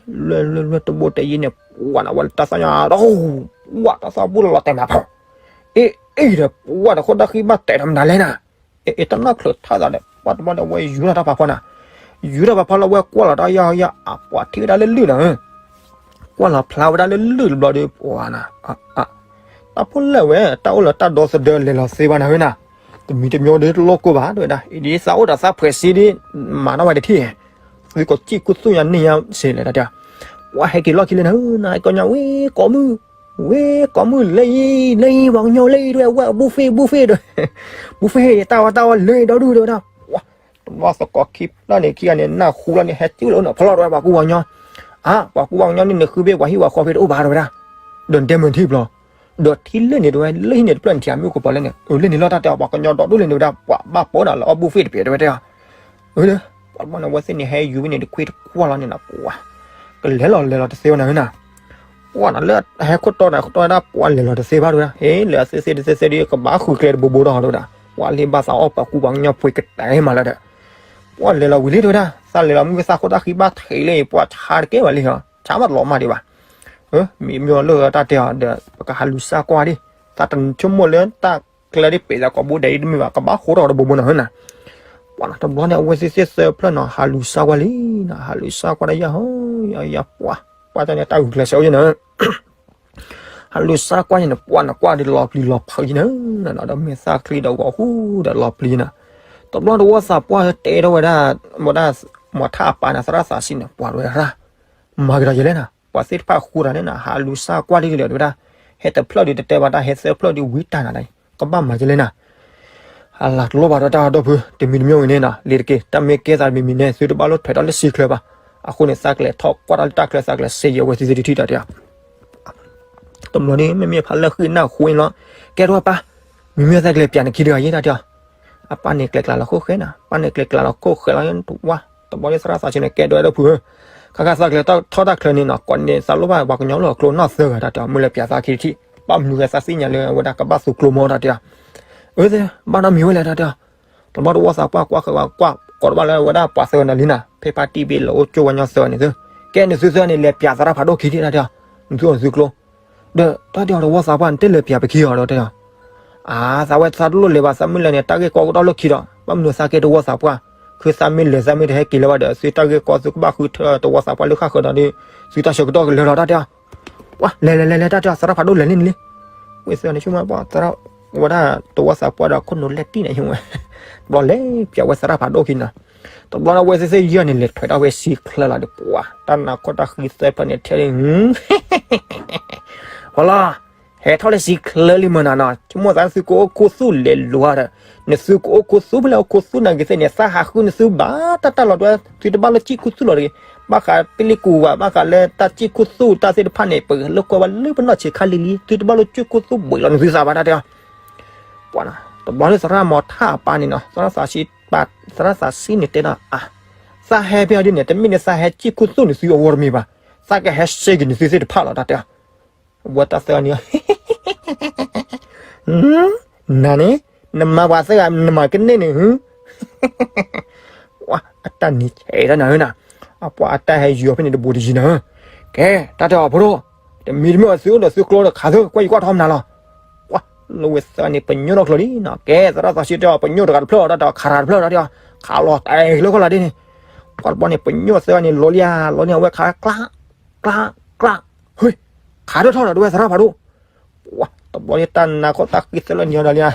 လွဲလွဲလွဲတဘိတယံၤန့ၣ် ပှၤန့ၣ် အဝဲလၢတၢ်သၣ်ညါဒီး, ဝး တၢ်သၣ်ဘူၣ်လီၤလီၤတဲာ်မးဖီ, အ့ အ့ဒီး ပှၤတၢ်ဃိတၢ်ဃံဘၣ်တဲာ်ဒီးမနုၤလဲၣ်နၤ, အ့ အ့ တၢ်နီၢ်ချၢးထီၣ်သးဒီး ပှၤတဘျီန့ၣ် အဝဲယူၤထီၣ်တၢ်ဖးဖီနၤ, ယူၤထီၣ်ဖးဖီလၢအဝဲကွၢ်လီၤတၢ်ယါယါ အပှၤထံၣ်ဝဲဒၣ်လၢလုၢ်နၤဧၢ ကွၢ်လီၤဖျါဝဲဒၣ်လၢလုၢ်တဘျီဒီး ပှၤနၤ, တၢ်ဖိလဲၣ်ဝဲ တၢ်အိၣ်လၢတၢ်ဒီသဒၢလဲၤလီၤသ့ဘၣ်နၤဧၢနၤ, တမံၤတမံၤဒီးတလိၣ်ကိၢ်ဘၣ် တဲဝဲဒၣ် အံၤဒ်သးအိၣ်ဒီးသးဖှဲးစ့ဒီး မၤထီၣ်ဝဲတထံၣ်, သုကစံၣ်ကူသူၣ်ညါန့ၢ်ညါစ့လဲၣ်တၢ်တဲ, ပှၤဟဲက့ၤလီၢ်ခံလၢနၤဧၢနၤ ကညီဝဲကိးမုၢ်, ဝဲကိးမုၢ်လၢအံၤ လၢအံၤ ပှၤကညီလၢအံၤ တဲဝဲ အဘူၣ်ဖ့ၣ် ဘူၣ်ဖ့ၣ်ဒီး, ဘူၣ်ဖ့ၣ် တၢ်ဝဲတၢ်ဝဲလၢအံၤဒီဒူၣ် တဲဝဲဒၣ်, ပှၤ တဘျီသကိးခံဖျၢၣ်န့ၣ် ခံဂၤန့ၣ် နၢ်ဟူလီၤန့ၣ် ဟဲကၠူၣ်လီၤအိၣ်နီၤ ဖျီၣ်ဒီးပှၤကူပှၤကညီ, အါ ပှၤကူပှၤကညီန့ၣ် နဃုဘ့ၣ်ပှၤဟံၣ်ပှၤဃီဖဲတအိၣ်ဘၣ်တဲဝဲဒၣ်, ဒီးဒဲမုၢ်ထံၣ်ဘျီ, ဒီးထံၣ်လၢန့ၣ်တဲဝဲ လၢဟံၣ်န့ၣ်တဖျၢၣ်န့ၣ် ထံၣ်မ့ၣ်အူကပီၤလဲၣ်န့ၣ် အၢ လၢန့ၣ်လီၤတၢ်တဲအီၤ ပှၤကညီဒီဒူၣ်လဲၣ်န့ၣ်ဝဲဒၣ် ပှၤဘၣ်ပိာ်နၤလၢအီၣ်ဘူၣ်ဖ့ၣ်တပဲာ်တဲဝဲတဲအီၤ, အၢ ပှၤတဘျီန့ၣ် အဝဲသ့ၣ်န့ၣ် ဟဲယူၤဝဲန့ၣ် တခွ့တကွၢ်လီၤန့ၣ်နၤ ပှၤ ကလဲၤလီၤလဲၤလီၤတသ့ဝဲနၤဧၢနၤ, ပှၤနၤလၢအဟဲခိၣ်တီနၤ ခိၣ်တီဝဲဒၣ် ပှၤလဲၤလီၤတသ့ဘၣ်တဲဝဲဒၣ် ဟ့ၣ်လၢအသ့သ့တသ့သ့ဒီး ကဘၣ်ဃုကျဲတဘိဘိဒီးတဲဝဲဒၣ် ပှၤလ့ၢ်ဘၣ်သးအီၣ်ပှၤကူပှၤကညီပှ့ၤကတဲာ်မးလၢဒီး, ပှၤလဲၤလီၤဝံၤလံတဲဝဲဒၣ် သးလဲၤလီၤမုၢ်သးခိၣ်တၢ်ဃံဘၣ်ထံးလၢအံၤ ပှၤဆါတကဲဘၣ်လံဟီ ဆါမးတလီၤမၢ်ဒံးဘၣ် မ့မ့ၢ်လၢတၢ်တဲအီၤဒီး ပကဟးလူၤစၢ်ကွၢ်ဒံး, သးတဆိကမိၣ်လၢတၢ်ကျဲဒ်ပှ့ၤသးကိးဘိဒဲးအံၤတမ့ၢ်ဘၣ် ကဘၣ်ဃိထီၣ်တဘိဘိနၤဧၢနၤ, ပှၤနၤတဘျီန့ၣ် အဝဲသ့ၣ်သ့ၣ်သၢဖျၢၣ်နီၤ ဟးလူၤစၢ်ကွၢ်လံနၤ ဟးလူၤစၢ်ကွၢ်တၢ်ယၤဟီ ယၤယၤပှၤ ပှၤတၢ်န့ၣ်တၢ်ဂုာ်ကျဲးစၢးအိၣ်ယဲနၤ ဟးလူၤစၢ်ကွၢ်ယဲန့ၣ် ပှၤနကွၢ်ဒီးလီၤပျံၤလီၤဖုးယဲနၤ, ဒီးမ့ၢ်သၣ်ချံဒီးဂီၤဟူဒီးလီၤပျံၤနၤ, တဘျီတဝီသးပှၢ်တဲထီၣ်ဝဲဒၣ်, ဝဲဒၣ်, မၤထၣ်အပၢ်န့ၣ် သရၣ်သးစံန့ၣ် ပှၤတဝဲရၣ်, မၤက့ၤဒီးယဲလဲၣ်နၤ, ပှၤသ့ၣ်တဖၣ်ဃူတၢ်န့ၣ်နၤ ဟးလူၤစၢ်ကွၢ်လံကလဲာ်တဝဲဒၣ်, ဟဲတဖျၢၣ်ဒီးတတဲဘၣ်တၢ် ဟဲသၢဖျၢၣ်ဒီးဝံတၢ်နၤဒၣ်, ကဘၣ်မၤယဲလဲၣ်နၤ အလၤတလိၣ်ဘၣ်ဒီးတၢ်ဒီပုၢ် တမံၤတမံၤဝံၤန့ၣ်နီၤ လံၤတက့ၢ် တၢ်မ့ၢ်ကဲသးတမံၤမံၤန့ၣ် သုတဘၣ်လိၣ်ထွဲးတၢ်လၢစံၣ်ချၢဘၣ်, အဃိန့ၣ် သးကလဲၤထီၣ်ကွၢ်တၢ်လၢတၢ်ချၢ သးကလဲၤစ့ယဲဝဲသ့ၣ်သ့ၣ်တထံၣ်တၢ်တဲ, တဘျီန့ၣ် မ့မ့ၢ်ဖးလၢဃံနၢ်ဟူန့ၣ်လီၤ, ကဲထီၣ်ပၢ်, မ့မ့ၢ်သးကလဲၤပျးနခံတဂၤယဲတၢ်တဲ, အပၢ်န့ၣ်ကျဲၤကျါလီၤခိၣ်ဃဲနၤ ပၢ်န့ၣ်ကျဲၤကျါလီၤခိၣ်ဃဲလီၤတဝါ, တဘျီန့ၣ်သရၣ်သးစံန့ၣ် ကဲဒိးဝဲဒီပုၢ်ဧၢ, ခါခါသးကလဲၤထီၣ်တၢ်ချၢန့ၣ်နီၤ ကိးန့ၣ်သးလိၣ်ဘၣ်ပှၤကညီလၢအကျိနီၢ်သၢဂၤတၢ်တဲ မ့ၢ်လဲၤပျးသးခံတထံၣ်, ဘၣ်မနုၤဃဲသးသ့ၣ်ညါလၢအဝဲဒၣ်ကဘၣ်သူကျိမီတၢ်တဲ, အၢ ဘၣ်နီတမံၤဝဲလဲၣ်တၢ်တဲ, တဘျီတဝီသးပှၢ်ကွၢ်ဃဲးဝဲကွၢ် ကိးတဘၣ်လၢဝဲဒၣ်ပှၤသၢဂၤန့ၣ်လံနၤ, ဖဲဖါတံၢ်ဘ့ၣ်လၢအိၣ်ကၠိဝဲညီသၢဂၤန့ၣ်သု, ကဲန့ၣ်သုသၢဂၤန့ၣ် လဲၤပၠးသရၣ်ဖးဒိၣ်ခံဒံးတၢ်တဲအီၤ, နသုအိၣ်နသုကျိ, ဒီးတၢ်တဲအီၤတဝီသးပှၢ် နတဲလဲၤပၠးပခံအီၤဒီးတဲအီၤ, အါ သးဝဲသးတလိၣ်လဲၤဘၣ် သးမ့ၢ်လဲၤန့ၣ် တၢ်ဂ့ၢ်ကီကဒီးလၢခံဒီး ဘၣ်မနုၤသးကဲတဝီသးပှၢ်, ခုသးမ့ၢ်လဲၤသးမ့ၢ်တဟဲက့ၤလၢၤဘၣ်ဒီး သုတၢ်ဂ့ၢ်ကီသုကဘၣ်ဃုထၢတဝီသးပှၢ်လၢဃၣ်ဃၢၤဒီး သုတၢ်ဆၢကတီၢ်ကလၢာ်လီၤတၢ်တဲအီၤ, ပှၤလဲၤလဲၤလဲၤလဲၤတၢ်တဲအီၤ သရၣ်ဖးဒိၣ်လဲၤန့ၢ်န့ၣ်လံ, ဝံသၢဂၤန့ၣ်ဆိကမိၣ်ပှၤ ဝဲဒၣ်တဝီသးပှၢ်ဒီးခိၣ်နူာ်လဲၢ်တံၢ်န့ၣ် ဘျီလဲၤပၠးဝဲသရၣ်ဖးဒိၣ်ခံနီၤ, တဘျီန့ၣ်ဝဲသ့ၣ်သ့ၣ်ယဲၢ်န့ၣ် လဲၤထွဲးထီၣ်ဝဲဆံချၢလီၤဒီး ပှၤ တၢ်နါခီၣ်တၢ်ဃံသၢဖျၢၣ်န့ၣ်ထဲန့ၣ် ဟီလီၤ, ဟဲထီၣ်လၢဆံချၢလံမၢ်နၤနီၤ, ဆိကမိၣ်သးသုကအိၣ်ခူသူၣ်လဲၤလိၤဒီး, နသုကအိၣ်ခူသူၣ်ဖဲလဲၣ်အိၣ်ခူသူၣ်နာ်က့ၤသ့ၣ်န့ၣ် သးဟးဃုနသုဘၣ်တၢ်တၢ်လီၤတဲဝဲ သုတဘၣ်လိၣ်စံၣ်ခူသူၣ်လီၤတဂ့ၤ, ဘၣ်ဃးပလံၣ်ကူၣ်ဘၣ် ဘၣ်ဃးလၢတၢ်စံၣ်ခူသူၣ်တၢ်သ့ၣ်တဖၣ်န့ၣ် ပလၢကွဲဝဲလၢပနီၢ်ဆံးခါလံၤလံၤ သုတဘၣ်လိၣ်စံၣ်ခူသူၣ်ဘှံးလီၤနသုသးဘၣ်တၢ်တဲအီၤ, ပှၤနီၤ, တဘျီလၢသရၣ်မီၤထၣ်အပၢ်န့ၣ်နီၤ, သရၣ်သးစံပၢ် သရၣ်သးစံန့ၣ်တဲဒီးအါ, သးဟဲဖဲအီၤဒ်န့ၣ် တမ့ၢ်လၢသးဟဲစံၣ်ခူသူၣ်နသုအဂီၢ်တမ့ၢ်ဘၣ်, သးကဟဲစ့ၢ်ကီးနသုသ့ၣ်တဖၣ်လီၤတၢ်တဲအီၤ, ဝဲတၢ်သၢဂၤန့ၣ် နၤန့ၣ် နမၤပှၤသၢဂၤ နမၤကန့ၢ်န့ၣ် အတၢ်နံၤဆဲးတၢ်နၤဧၢနၤ, အပှၤအတၢ်ဟဲယုာ်အီၤဖဲန့ၣ်တဘူးတယံၤနၤဧၢ, ကဲ တၢ်တဲအီၤဖိဒိၣ်, တမံၤတမံၤအီၤသုအိၣ်ဒီးသုကျိဒီးခးသု ကွၢ်ယကွၢ်ထီမနုၤလီၤ, ပှၤ လၢဝဲသၢဂၤန့ၣ် ပညိၣ်ထီၣ်ကျိလံနီၤ, ကဲ သရၣ်သးစံတဲအီၤ ပညိၣ်တဂၤတဖျၢၣ်ဒီး ခးတဂၤတဖျၢၣ်ဒီး ခးလီၤတဲာ်လၢခီၣ်လီၤဒ်န့ၣ်, ပှၤတဘျီန့ၣ် ပညိၣ်သၢဂၤန့ၣ် လီၤလံဧါ လီၤန့ၢ်အဝဲခးကျး ကျး ကျး, ဟ့ ခးထီၣ်ထီၣ်ဒီးတဝဲသရၣ်ဖးဒိၣ် ပှၤတဘျီန့ၣ်တၢ်နါခီၣ်တၢ်ဃံသၢလၢနံၤဒီးလံဧါ,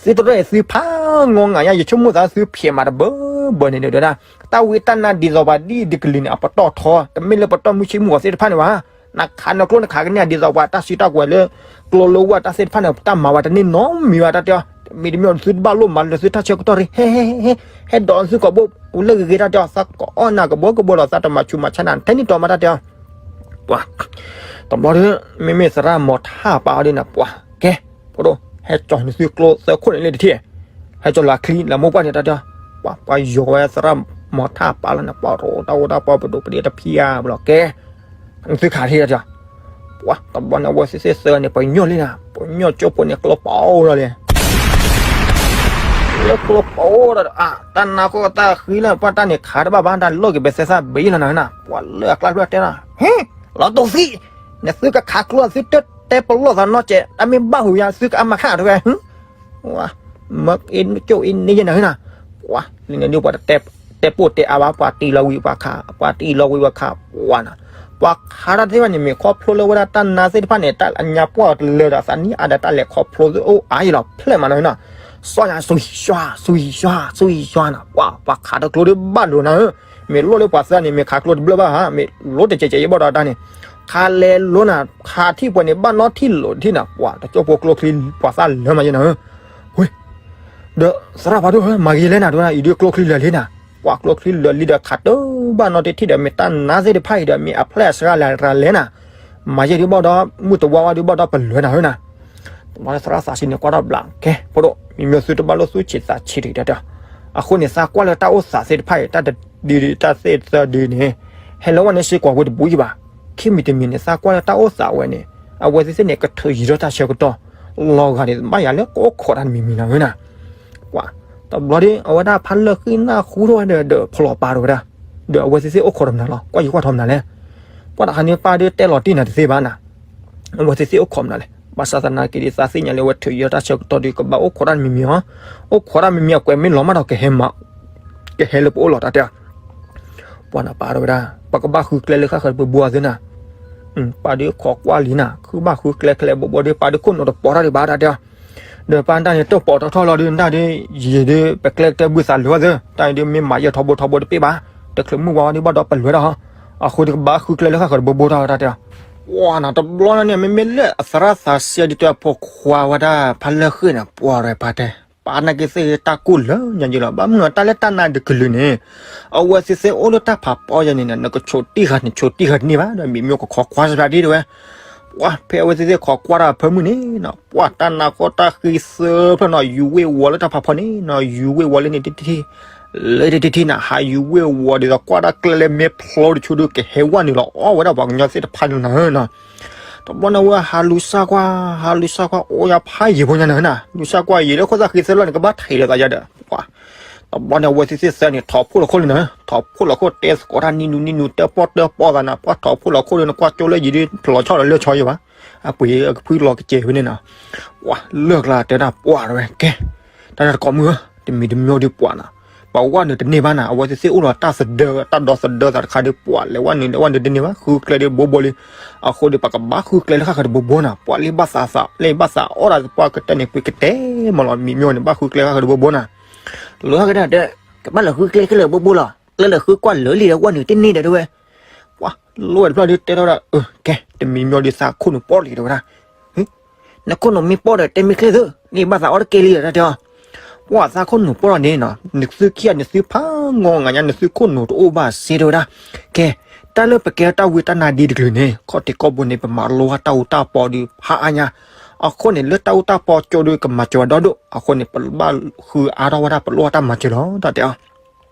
သုတရဲၣ်သုဖးငီငၤညါ ယဆိကမိၣ်သးသုဖျဲးမးတဘၢဘၢန့ၣ်ဒီးဒၣ်, တၢ်ဝံတၢ်နါဒ်သိးပှၤဒ်အံၤတကလုာ်န့ၣ် အပတီၢ်ထီ, တမ့ၢ်လၢပတီၢ်မုၢ်ဆ့ၣ်မုၢ်ဂီၤသ့ၣ်တဖၣ်န့ၣ်ဘၣ်, နခးနကျိနခးကန့ၢ်ဒ်သိးပှၤတၢ်စုတၢ်ကွဲၤလၢ ကျိလၢဝၢ်တၢ်သ့ၣ်တဖၣ်န့ၣ် တၢ်မၤဝဲတန့ၢ်နီတမံၤဘၣ်တၢ်တဲအီၤ, တမံၤတမံၤသုတဘၣ်လိၣ်မၤလၢသုတၢ်ဆၢကတီၢ်ရံၣ် ဟဲ ဟဲ ဟဲ ဟဲဒိးသုကိာ်ဘိ လၢဂ့ၤဂ့ၤတၢ်တဲအီၤ သးကအီၣ်နၤကဘီကဘီဒီးသးတမၤဆူးမၤဆါနၤ ထဲန့ၣ်တီၤမးတၢ်တဲအီၤ ပှၤ တဘျီဒီး မ့မ့ၢ်သရၣ်မီၤထၣ်ပာ်အီၤဒ်န့ၣ် ပှၤ ကဲ ဖိဒိၣ် ဟဲကၠီၤနသုကျိသၢခိၣ်န့ၣ်လၢတထံၣ်, ဟဲကၠီၤလၢအချံလၢမိၢ်ပှၢ်န့ၣ်တၢ်တဲအီၤ, ပှၤ ပှၤယီၤဝဲသရၣ်မီၤထၣ်ပာ်လီၤန့ၣ် ပှၤရိးတၢ်အိၣ်တၢ်ပှၤပဒိၣ်ပဒ့တဖံးဧါဘျီ ကဲ နသုခးတထံၣ်တၢ်တဲအီၤ, ပှၤ တဘျီန့ၣ် အဝဲသ့ၣ်သ့ၣ်သၢန့ၣ် ပညိၣ်လံနၤ, ပညိၣ်ကၠိဖိန့ၣ် ကျိပအိၣ်လီၤလံ လၢကျိပအိၣ်ဒီး အ တၢ်နါဃိတၢ်ဃံလၢပှၤတၢ်န့ၣ်ခးတဘၣ်ဘၣ် တၢ်လိၣ်က့ၤဘဲသဲသၣ်ဘ့လီၤနၤနၤ, ပှၤလၢအကျါဖျၢၣ်တဲနၤ, ဟ့ လီၤတိၢ်သံး, နသုကခးကျိ သုတတဲပလီၢ်သးနီတစဲး တၢ်မ့ၢ်ဘၣ်ဟူးယါ သုကအါမးခးတဝဲ မ့ၢ်အ့ၣ်ကၠိအ့ၣ်န့ၢ်ယဲနၤနၤ, ပှၤ လၢန့ၣ်ဒုးပှၤတတဲပိၢ်တဲအါဘၣ် ပှၤတံၢ်လီၤဝံၤပှၤခး ပှၤတံၢ်လီၤဝံၤပှၤခး ပှၤနၤ, ပှၤခးတၢ်သ့ၣ်တဖၣ်န့ၣ် မ့ၢ်ခီဖျိလၢဝဲဒၣ်တၢ်နါသ့ၣ်တဖၣ်န့ၣ် တၢ်အညါပှၢ်တလၢဒီးသးနံၣ်အါဒီးတၢ်လဲၤခီဖျိအိၣ်အါယံၤလီၤ ဖျဲၣ်မးနီၤနၤ, စီၤညါ စူၤယံၤယွၤ စူၤယံၤယွၤ စူၤယံၤယွၤနၤ, ပှၤ ပှၤခးတကျိဒုးဘၣ်လိာ်နၤဧၢ, မ့ၢ်လိၣ်လၢပှၤသၢန့ၣ် မ့ၢ်ခးကျိတဘျၢဘၣ်ဧါ, မ့ၢ်လိၣ်တကဲးကဲးယဘၣ်ဒီးတၢ်န့ၣ်, ခးလဲၤလိနၤ, ခးထံၣ်ပှဲၤန့ၣ် ဘၣ်နီၣ်ထံၣ်လိာ်တထံၣ်နၤ, ပှၤ တကၠိဖိကျိချံ ပှၤသၣ်လၢမးယဲနၤဧၢ, ဝ့ၢ် ဒီးသရၣ်ဖးဒိၣ်ဧၢ မၤဂ့ၤလဲၣ်နၤ တဝဲဒၣ်အံၤဒုးကျိချံလၢာ်လံနၤ, ပှၤကျိချံလၢာ်လံဒီးခးတဘၣ်နီတထံၣ်ဒီး မ့ၢ်တၢ်နါသ့ၣ်တဖၣ်အံၤဒီး မ့ၢ်အဖျဲၣ်အစှၤလၢ်ရၤလဲၣ်နၤ, မၤယဲဒုးဘၣ်ဒီး မုၢ်တဝါဝါဒုးဘၣ်ဒီးပလွဲနၤဧၢနၤ, တဘျီသရၣ်သးစံန့ၣ်ကွၢ်ထီၣ်ဘျး ကဲ ဖိဒိၣ် မ့မ့ၢ်သုတဘၣ်လိၣ်သူဆံးသးဆံးတဂ့ၤတၢ်တဲ, အဃိန့ၣ် သးကွၢ်လၢတၢ်အိၣ်သးသ့ၣ်တဖၣ်အံၤ တၢ်တဒုတၢ်သ့ၣ်သၢဒုန့ၣ် ဟဲလၢဝဲန့ၣ်စ့ၢ်ကီးဝဲတဘူးယံၤဘၣ်, ခံမံၤတမံၤန့ၣ် သးကွၢ်လၢတၢ်အိၣ်သးဝဲန့ၣ် အဝဲသ့ၣ်သ့ၣ်န့ၣ် ကထုးယံၤထီၣ်တၢ်ဆၢကတီၢ် လီၤဂာ်န့ၣ် ဘၣ်ယၤလၢကအိၣ်ခိးတၢ်တမံၤမံၤနၤဧၢနၤ, ပှၤ တဘျီဒီး အဝဲဒၣ်ဖးလၢဃံနၢ်ဟူထီၣ်ဝဲဒီး ဒီးဖီလီၤပာ်တဝဲဒၣ်, ဒီးအဝဲသ့ၣ်သ့ၣ်အိၣ်ခိးတမနုၤလီၤ ကွၢ်ယကွၢ်ထီမနုၤလဲၣ်, ပှၤတခါန့ၣ်ပၢ်ဒုးတဲလီၤတံၢ်နၤတသ့ဘၣ်နၤ, အဝဲသ့ၣ်သ့ၣ်အိၣ်ခိးမနုၤလဲၣ်, ဘၣ်ဆၣ်သနာ်က့ဒီး သးသ့ၣ်ညါလၢအဝဲထုးယံၤထီၣ်တၢ်ဆၢကတီၢ်ဒီး ကဘၣ်အိၣ်ခိးတၢ်တမံၤမံၤဧါ, အိၣ်ခိးတၢ်မံၤမံၤအကွဲးမ့ၢ်လီၤမးဒီး ကဟဲမး ကဟဲလၢပအိၣ်လီၤတၢ်တဲ ပှၤနပာ်တဝဲဒၣ် ပကဘၣ်ဃုကျဲလၢဃၣ်ဃၢၤတဘိဘိအီၤသုနၤ, ပၢ်ဒုးခိးကွၢ်လံနၤ ဃုဘၣ်ဃုကျဲကျဲဘိဘိဒီး ပၢ်ဒုးခိၣ်နီၤတပိာ်ထီၣ်ဒံးဘၣ်တၢ်တဲ, ဒီးပၢ်တၢ်န့ၣ်တပိာ်ထီၣ်ထီၣ်လီၤဒုး တၢ်ဒုး ယံာ်ဒုး ပကျဲကတၢၢ်ဘုသးလၢာ်ဝဲသု တၢ်ဒုးမ့ၢ်မၤယဲၢ်ထီဘိထီဘိတပ့ၢ်ဘၣ်, တချုးမုၢ်ဝါဝါဒုးဘၣ်ဒီးပလွဲၤဒီးဟီ, အဃိဒီးကဘၣ်ဃုကျဲလၢဃၣ်ဃၢၤတဘိဘိတၢ်တၢ်တဲ, ပှၤနတဘျီန့ၣ် မ့မ့ၢ်လၢအသရၣ်သးစံဒုးတဲအဖိခွါဝဲဒၣ်ဖးလၢဃ့ၢ်န့ၣ် ပှၤရဲၣ်ပၢ်တဲ ပာ်နာ်က့သ့ၣ်တၢ်ကိၢ်လၢညါယံၤလီၤ. ဘၣ်မနုၤတၢ်လၢတၢ်နါတကလုာ်န့ၣ် အဝဲသ့ၣ်သ့ၣ်အိၣ်လၢတၢ်ဖးပီယဲန့ၣ် နကဆိးတံၢ်ဃာ်န့ၣ် ဆိးတံၢ်ဃာ်တန့ၢ်ဘၣ် ဒီးမ့ၢ်မ့ၢ်ကခီခွါစှၤဒ်တဝဲ ပှၤဖဲအဝဲသ့ၣ်သ့ၣ်ခိးကွၢ်တၢ်ဖၢမုၢ်န့ၣ်နီၤ ပှၤတၢ်နါဃီတၢ်ဃံသၢဖျၢၣ်နီၤ ယူၤဝ့ၢ်ဝီၤလၢတၢ်ဖးဖီန့ၣ်နီၤ ယူၤဝ့ၢ်ဝီၤလၢန့ၣ်တထံၣ် လၢတထံၣ်ထံၣ်နီၤ ဟးယူၤဝ့ၢ်ဝီၤဒ်သိးကွၢ်တၢ်ကျဲလၢမ့ၢ်ဖျိတဆိဒုးကဟဲဝဲနုာ်လီၤအီၣ်ဝဲဒၣ်ပှၤကညီသ့ၣ်တဖၣ်န့ၣ်နီၤ တဘျီန့ၣ်ဝဲဟးလူၤစၢ်ကွၢ်, ဟးလူၤစၢ်ကွၢ် အိၣ်ယၤဖးယံာ်ဖိညါန့ၣ်နၤ, လူၤစၢ်ကွၢ်ယံာ်လၢခိၣ်သၣ်ဃံသၢလီၢ်န့ၣ် ကဘၣ်ထံးလၢသးယါဒီး, ပှၤ, တဘျီန့ၣ်အဝဲသ့ၣ်သ့ၣ်သၢန့ၣ် ထီၣ်ဖှိၣ်လီၤခိၣ်လံနၤ, ထီၣ်ဖှိၣ်လီၤခိၣ်တဲသကိးတၢ်နံၤနူနံၤနူ တဲပီၣ်တဲပီၣ်သးနၤ, ပှၤထီၣ်ဖှိၣ်လီၤခိၣ်ဒီးနကွၢ်ကၠိလၢယံၤဒ် လီၤဆီဒီးလၢဆီယံၤဘၣ်, အပှ့ၤဖုလီၤကစဲၤဖဲန့ၣ်နၤ, ပှၤလၢၢ်ကျါတဲဒၣ်ပှၤတဝဲ ကဲ, တၢ်တကိးမုၢ်ဧၢ, တမံၤတမံၤဒီးပှၤနၤ, ပှၤဝဲနုာ်တန့ၢ်ဘၣ်နၤ, အဝဲသ့ၣ်သ့ၣ်အိၣ်ဒီးတၢ်သဒၢ တၢ်ဒီသဒၢသးတခါဒီးပှၤလဲၤဝဲနုာ် လဲၤဝဲနုာ်တန့ၢ်ဘၣ် ဃုကျဲဒီးဘိဘိလံ, အဃိဒီး ပကဘၣ်ဃုကျဲလၢဃၣ်ဃၢၤတဘိဘိနၤ, ပှၤလၢဘၣ်သးသး လၢဘၣ်သးအီၣ်ဒၣ်ပှၤကတဲန့ၣ် ပှ့ၤကတဲမးလီၤ မံၤမၠိန့ၣ် ဘၣ်ဃုကျဲဃၣ်ဃၢၤတဘိဘိနၤ, လၢဟဲကဒၣ်ဒီး, ကဘၣ်လဲၤဃုကျဲခဲလၢာ်ဘိဘိလီၤ, ကျဲလၢာ်ဃုကွၢ်လၢာ်လံဒီးဝဲနုာ်တန့ၢ်ဒီးတဝဲ ပှၤလၢဝဲတဖျၢၣ်ဒီးတဲထီၣ်ဝဲဒၣ်, ကဲ, တမံၤမံၤဒီးသးခိၣ်နူာ်ပီၣ်လံတဲဝဲဒၣ်, နခိၣ်နူာ်မ့ၢ်ပီၣ်ဒီး တဲမ့ၢ်ချ့သု, န့ၣ်ဘၣ်သးအီၣ်တကဲလံဒီးတဲအီၤ, ပှၤသးခိၣ်နူာ်ပီၣ်လီၤန့ၣ်နီၤ နသုခံဂၤနသုဖးငီငါညါ နသုခိၣ်နူာ်တအိၣ်ဘၣ်စ့တဲဝဲဒၣ်, ကဲ, တၢ်လၢပကဲတၢ်ဝံတၢ်နါဒ်တကလုာ်န့ၣ် ခီၣ်ထံးကီၢ်ပူၤန့ၣ် ပမၤလိအီၣ်တၢ်အူတၢ်ပီဒီးဖးအါညါ, အဃိန့ၣ် လၢတၢ်အူတၢ်ပီကၠိဒီးကမၤစၢၤဝဲဒီဒိၣ်, အဃိန့ၣ် ပဘၣ်ဃုအါထီၣ်ဝဲဒၣ် ပလိၣ်အီၣ်တၢ်မၤစၢၤလီၤ တၢ်တဲအီၤ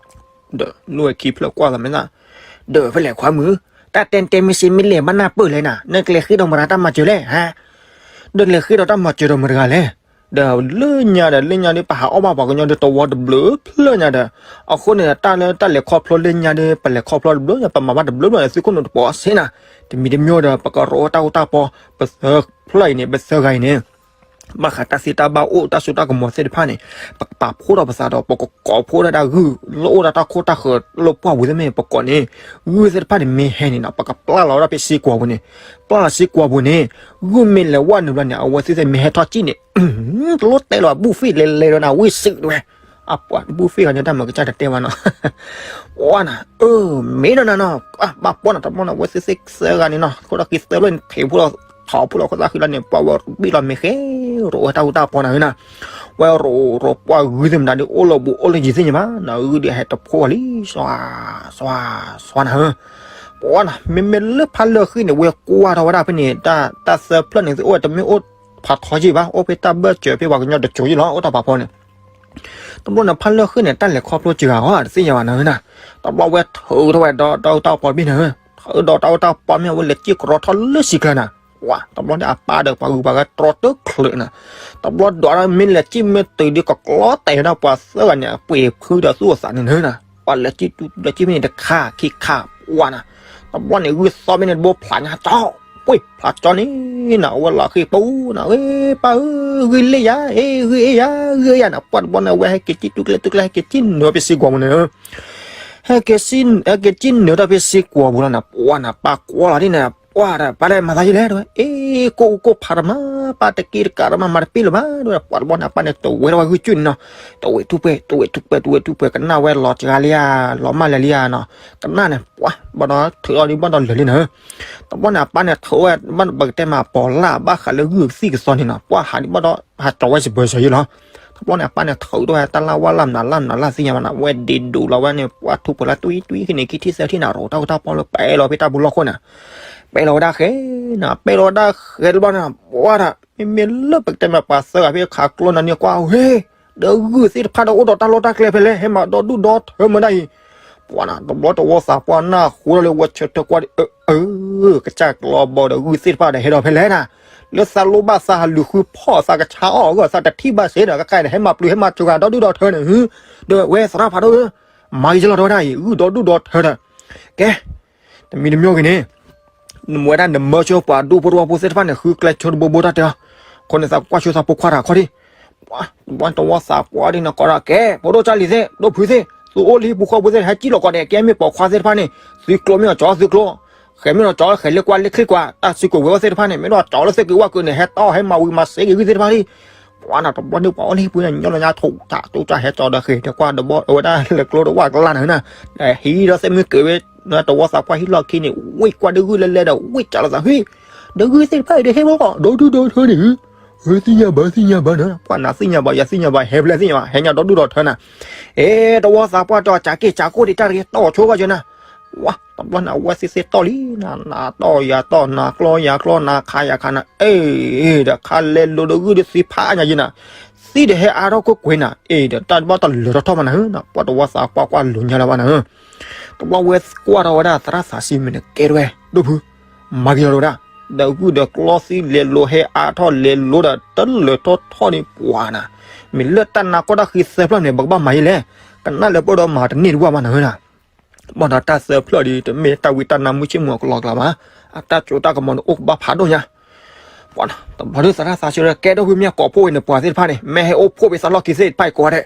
ဒီးနအိၣ်ဝဲခံဖျၢၣ်ကွၢ်သးမ့ၢ်သး, ဒီးဖဲလဲၣ်ခွါမုၣ်, တၢ်တဲတဲမ့ၢ်စ့မ့ၢ်လဲၣ်ဘၣ်နၢ်ပၢၢ်လဲၣ်နၤ, နကလဲၤဃ့ဒီးမတၤတၢ်မၤစၢၤလဲၣ်, ဟါ, ဒီးလဲၤဃ့ဒီးတၢ်မၤစၢၤဒီးမတၤတဂၤလဲၣ်, ဒီးလၢညါဒီး လၢညါဒီး ပဟးအီၣ်ဘၣ်ပှၤကညီဒီးတဝီတဘျုးဖျၢၣ်ညါဒီး, အဃိန့ၣ် တၢ်လၢတၢ်လဲၤခီဖျိလၢညါဒီး ပလဲၤခီဖျိတဘျုးညါ ပမၤဘၣ်တဘျုးဘျီန့ၣ် သုခိၣ်နူာ်တပိာ်စ့နၤ, တမံၤတမံၤဒီး ပကရိအီၣ်တၢ်အူတၢ်ပီ, ပသၢဖျၢၣ်အံၤန့ၣ် ပသၢဂၤအံၤန့ၣ် ဘၣ်ဃးတၢ်သ့တၢ်ဘၣ်အိၣ်တၢ်စိတၢ်ကမီၤသ့ၣ်တဖၣ်န့ၣ်, ပကပာ်ဖှိၣ်ထီၣ်ပသးဒီး ပကကိးဖှိၣ်ဒၣ်တၢ်ဂုၢ် လၢအိၣ်ဒၣ်တၢ်ခိၣ်တၢ်ဃၢၤလၢပှၢ်ပူၤသ့ၣ်မ့ၢ် ပကိးန့ၣ်, ဂုၢ်သ့ၣ်တဖၣ်န့ၣ်မ့ၢ်ဟဲန့ၣ်နီၤ ပကပျၢ်လီၤဝဲဒၣ်ဖဲစ့ကွီၤပူၤန့ၣ်, ပျၢ်လီၤစ့ကွီၤပူၤန့ၣ်, ဂုၢ်မ့ၢ်လဲၤဝဲနုာ်ဘျီန့ၣ် အဝဲသ့ၣ်သ့ၣ်မ့ၢ်ဟဲထီၣ်စံၣ်န့ၣ်, တလိၣ်တဲလီၤ ဘူၣ်ဖ့ၣ်လဲၤလဲၤဒီးနၤ ဝံၣ်စံးတဝဲ, အပှၤဘူၣ်ဖ့ၣ်ဂၤန့ၣ် တၢ်မၤကစၢ်တတဲဘၣ်နီၤ ပှၤနၤ, အၢ မ့ၢ်ဒီးနၤနီၤ, ဘၣ်ပီၢ်နၤ တဘျီန့ၣ် အဝဲသ့ၣ်သ့ၣ်သၢဂၤန့ၣ်နီၤ ခိၣ်ဒီးက့ၤသၢဖျၢၣ်န့ၣ် ထံးဖှိၣ်လီၤ ထီၣ်ဖှိၣ်လီၤခိၣ်သၣ်ဃံလီၤန့ၣ် ပှၤဝဲဘံၣ်လီၤမ့ၢ်ဃဲ ရိးဝဲတၢ်အူတၢ်ပီနၤဧၢနၤ, ဝဲရိးရိးပှၢ်ဂုၢ်သ့ၣ်မတၤဒီး အိၣ်လၢဘူးအိၣ်လၢယံၤသ့ၣ်ညါဘၣ်နၤ ဂုၢ်ဒီးဟဲတဖှိၣ်လံ စွါ စွါ စွါနၤဧၢ, ပှၤနၤ မ့မ့ၢ်လၢဖးလၢဃံန့ၣ် ဝဲကွၢ်ထီၣ်ဝဲဒၣ်ဖဲန့ၣ် တၢ်သၢဖျၢၣ်န့ၣ် အိၣ်ဝဲတမ့ၢ်အိၣ်ဖးထီယံာ်ဘၣ် အိၣ်ဖဲတၢ်ဘၢၣ်စၢၤဖဲပှၤကညီတစိၤယံာ်လီၤ အိၣ်တၢ်ဖးဖီန့ၣ် တဘျီန့ၣ် ဖးလၢဃံန့ၣ် တၢ်လဲၤခီဖျိစှၤဂီၤတသ့ၣ်ညါဘၣ်နၤဧၢနၤ, တဘျီဝဲထုးထီၣ်ဝဲဒီးတၢ်အူတၢ်ပီဘ့ၣ်နၤဧၢ, ထုးဒီးတၢ်အူတၢ်ပီမ့ၢ်ဝဲလဲၤစံၣ်ကြီထီၣ်လၢစံာ်ကျါနၤ, ပှၤ တဘျီန့ၣ်အပၢ်ဒီးပှၤဂုၤပှၤဂၤတြီတချုးနၤ, တဘျီဒီးမ့ၢ်လဲၤစံၣ်မ့ၢ်တုၤဒီးကကျီတဲာ်ဝဲဒၣ်ပှၤသၢဂၤန့ၣ် အပှ့ၤဖုဒီးသူၣ်အသးန့ၣ်နၤ, ပှၤလဲၤစံၣ်တုၤလဲၤစံၣ်ဖဲန့ၣ်တခါခံခါပှၤနၤ, တဘျီန့ၣ် ဂုၢ်သီဖဲန့ၣ်တဘိဖျးညါကၠီ ပှ့ၤဖျးကၠီန့ၣ်နၤ အဝဲလီၤဃ့ပူၤနၤ ဝဲပၢ်ဧၢ ဂုၢ်လ့ၣ်ယၤ အ့ ဂုၢ်အ့ၣ်ယၤ ဂုၢ်အ့ၣ်ယၤနၤ ပှၤတဘျီန့ၣ် အဝဲဟဲက့ၤစံၣ်တူၢ်ကျဲတူၢ်ကျဲ ဟဲက့ၤစံၣ်နုာ်ဖဲစ့ကွီၤပူၤန့ၣ် ဟဲက့ၤစံၣ် ဟဲက့ၤစံၣ်နုာ်ထီၣ်ဖဲစ့ကွီၤပူၤလီၤနၤ ပှၤနၤ ပၢ်ကွၢ်လီၤဒ်န့ၣ် ပှၤဒီးပၢ်လၢမၤသးယလဲၣ်တဲဝဲ အ့ ကိၣ်အူကိၣ်ဖးတမး ပၢ်တက့ၢ်တကးတမး မၤတပ့ၢ်လၢၤဘၣ်တဲဝဲ ပှၤတဘျီန့ၣ် အပၢ်န့ၣ် တဝဲထီၣ်ဝဲဂုၢ်ကၠုၣ်န့ၣ်နီၤ တဝဲထူၣ်ပှဲၤ တဝဲထူၣ်ပှဲၤ တဝဲထူၣ်ပှဲၤ ကနၣ်ဝဲလီၤစှၤလံဧါ လီၤမၢ်လၢာ်လံဧါနီၤ ကနၣ်န့ၣ် ပှၤ ဘၣ်ဒီးထုးအီၤဒ်ဘၣ်ဒီးလၢာ်လံနၤ တဘျီန့ၣ် အပၢ်န့ၣ်ထုးဝဲ ဘၣ်ပကတဲမး ပီၤလၢ်ဘၣ်ဃးလၢဂုၢ်သံၣ်ကသီန့ၣ်နီၤ ပှၤဟးဒ်ဘၣ်ဒီး ဟးကၠီဝဲစံးပၢၤစၢၤယံလီၤ တဘျီန့ၣ် အပၢ်န့ၣ်ထုးထီၣ်ဝဲတၢ်လၢ်ဝၣ်လၢ်မနုၤလၢ်မနုၤလၢ်သ့ၣ်ညါဘၣ်နၤ ဝဲဒ့ဒိးလီၤဝဲန့ၣ် ပှၤထူၣ်ပှဲၤလၢတွံၢ်တွံၢ်ခံန့ၣ် ခံထံၣ်သၢထံၣ်နၤ ရိးတၢ်အူတၢ်ပီလၢပဲလီၤဖဲတၢ်ဘူလီၢ်ခိၣ်န့ၣ် ပဲလီၤဝဲဒၣ်ဃဲနၤ ပဲလီၤဝဲဒၣ်ဃဲတဘျီန့ၣ် ပှၤဒၣ် မ့မ့ၢ်လၢပကတဲမး ပှၤသၢဂၤဖဲခးကျိနၤန့ၣ်ကွၢ် ဟ့ ဒီးဂုၢ်သ့ၣ်တဖၣ်ဒီးအိၣ်ဒီးတၢ်လီၢ်တၢ်ကျဲဖဲလဲၣ် ဟဲမၤဒီဒူၣ်ဒီထၢမ့ၢ်ဒၣ်အံၤ ပှၤနၤ တဘျီတဝီသးပှၢ်နၢ်ဟူထီၣ်လၢဝဲဆၢထၢၣ်ကွၢ်ဒီး အၢ ကစၢ်ကျီဘီဒီးဂုၢ်သ့ၣ်တဖၣ်ဒီးဟဲဒီးဖဲလဲၣ်နၤ လၢသးလိၣ်ဘၣ်သးဟးလုာ်ဃုဖီၣ်သးကဆါအီၣ်အဂီၢ် သးတထံၣ်ဘၣ်စ့ၢ်ဒီး ကကဲဒီးဟဲမၤပျုၤဟဲမၤစှၤဒီဒူၣ်ဒီထၢန့ၣ် ဒီးဝဲသရၣ်ဖးဒိၣ်ဧၢ မၤယံာ်လီၤတဲဝဲဒၣ်အံၤ ဂုၢ်ဒီဒူၣ်ဒီထၢဒီး ကဲ တမံၤတမံၤဂ့ၤန့ၣ် နမ့ၢ်ဝဲဒၣ်နမၢဆိပှၤဒူၣ်ဖိတဝီဖိသ့ၣ်တဖၣ်န့ၣ် ဃုကျဲဆိတဘိဘိတၢ်တဲအီၤ အဃိန့ၣ် သးကွၢ်ဆိသးဖိခွါတဂၤခီဒံး ပှၤတဝီသးပှၢ်ဒ်န့ၣ်ကီးဒီး ကဲ ဖိဒိၣ်ကၢ်လံၤသ့ၣ် ဒိၣ်ဖုသ့ၣ် သုအိၣ်လၢဟံၣ်ပူၤဃီပူၤသ့ၣ် ဟဲစံၣ်လီၤကီးဒီး ကဲမ့ၢ်ပိာ်ခွါသ့ၣ်တဖၣ်န့ၣ် သုကျိမ့ၢ်အီၤကၠီသုကျိ ဃဲၤမ့ၢ်အီၤကၠီ ဃဲၤလၢကွၢ်လၢချံကွၢ် တၢ်စုကဝဲၤဝဲသ့ၣ်တဖၣ်န့ၣ် မ့ၢ်ဒီးကၠီလၢသ့ၣ်က့ၤဝၣ်က့ၤန့ၣ် ဟဲတီၢ်ဟဲမၤဝံၤမၤစ့က့ၤဂုၢ်သ့ၣ်တဖၣ်လံ ပှၤနၤတဘျီန့ၣ် ပှၤအိၣ်လၢဟံၣ်ပူၤန့ၣ် ညီလီၤညါထိၣ်တၢ်တိၢ်တၢ်ဟဲကၠီဒီးဃ့ၢ်ဒီးကွၢ်ဒီးဘီဝဲဒၣ်လၢကျိတဝၢ်ကလါနၤနၤ ဟံးဒီးသ့ၣ်မုၢ်က့ၤဝဲ တဝီသးပှၢ်ဟံၣ်လီၢ်ခံန့ၣ် ဝံၣ်ကွၢ်ဒုးဂုၢ်လဲၤလဲၤဒီး ဝံၣ်ကၠီလီၤသးဟံၣ် ဒီးဂုၢ်သ့ၣ်တဖၣ်အံၤဒီးဟဲမ့ၢ်ကီး ဒီဒူၣ်ဒီထၢန့ၣ် ဟဲသ့ၣ်ညါဘၣ်သ့ၣ်ညါဘၣ်နၤ ပှၤနၤသ့ၣ်ညါဘၣ် ယၤသ့ၣ်ညါဘၣ် ဟဲဖဲလဲၣ်သ့ၣ်ညါဘၣ် ဟဲညါဒီဒူၣ်ဒီထၢနၤ အဲ တဝီသးပှၢ်တီၢ်စၢ်က့ၢ်စၢ်ကိၢ်ဒံးတၢ်တဂ့ၤ တီၢ်ဆိကီၢ်ကၠီနၤ ဝါ တဘျီန့ၣ် အဝဲသ့ၣ်သ့ၣ်တီၢ်လံနၤ နၤတီၢ်ယၤတီၢ် နၤကျီယၤကျီ နၤခးယၤခးနၤ အဲ ဒီးခါလဲၤလိာ်ဒီးဂုၢ်ဒီးသံဖးညါယံနၤ သံဒီးဟဲအါထီၣ်ကွ့ၢ်ကွ့ၢ်နၤ အဲ ဒီးတၢ်တဘၣ်တလၢထီၣ်ထီၣ်မးနၤဧၢ ပှၤတဝီသးပှၢ်ကွၢ်လိၤညါလၢၤဘၣ်နၤဧၢ တဘျီဝဲကွၢ်ထီၣ်ဝဲဒၣ်သရၣ်သးစံမုၢ်န့ၣ် ကဲတဝဲ ဒိၣ်ဖု မၤက့ၤလီၤတဝဲဒၣ် ဒီးဂုၢ်ဒီးကျီသံလဲၤလိၤဟဲအါထီၣ်လဲၤလိၤဒီးတလၢာ်ထီၣ်ထီၣ်န့ၣ်ပှၤနၤ, မ့ၢ်လၢတၢ်နါကီၢ်တၢ်ဃံသၢဖျၢၣ်န့ၣ် ပကဘၣ်မၤယဲလဲၣ်, ကနၣ်လၢပၢၢ်ဒီးမၤတန့ၢ်တဝၣ်ဘၣ်နၤဧၢနၤ. ဘၣ်ဒီးတၢ်သၢဖျၢၣ်ဒီး တမ့ၢ်တၢ်ဝံတၢ်နါမုၢ်ဆ့ၣ်မုၢ်အကလီကလီဘၣ်, အတၢ်စိတၢ်ကမီၤန့ၣ်အိၣ်ကဘၣ်ဖးဒိၣ်ညါ ပှၤနၤ, တဘျီဒုးသရၣ်သးဆၢဒီးကဲထီၣ်ဖုမ့ၢ်ကိးဖှိၣ်ဝဲန့ၣ် ပှၤသ့ၣ်တဖၣ်န့ၣ် မ့ၢ်ဟဲအိၣ်ဖှိၣ်ဖဲသးလီၢ်ခံသ့ၣ်တဖၣ်အံၤကိးဂၤဒဲး,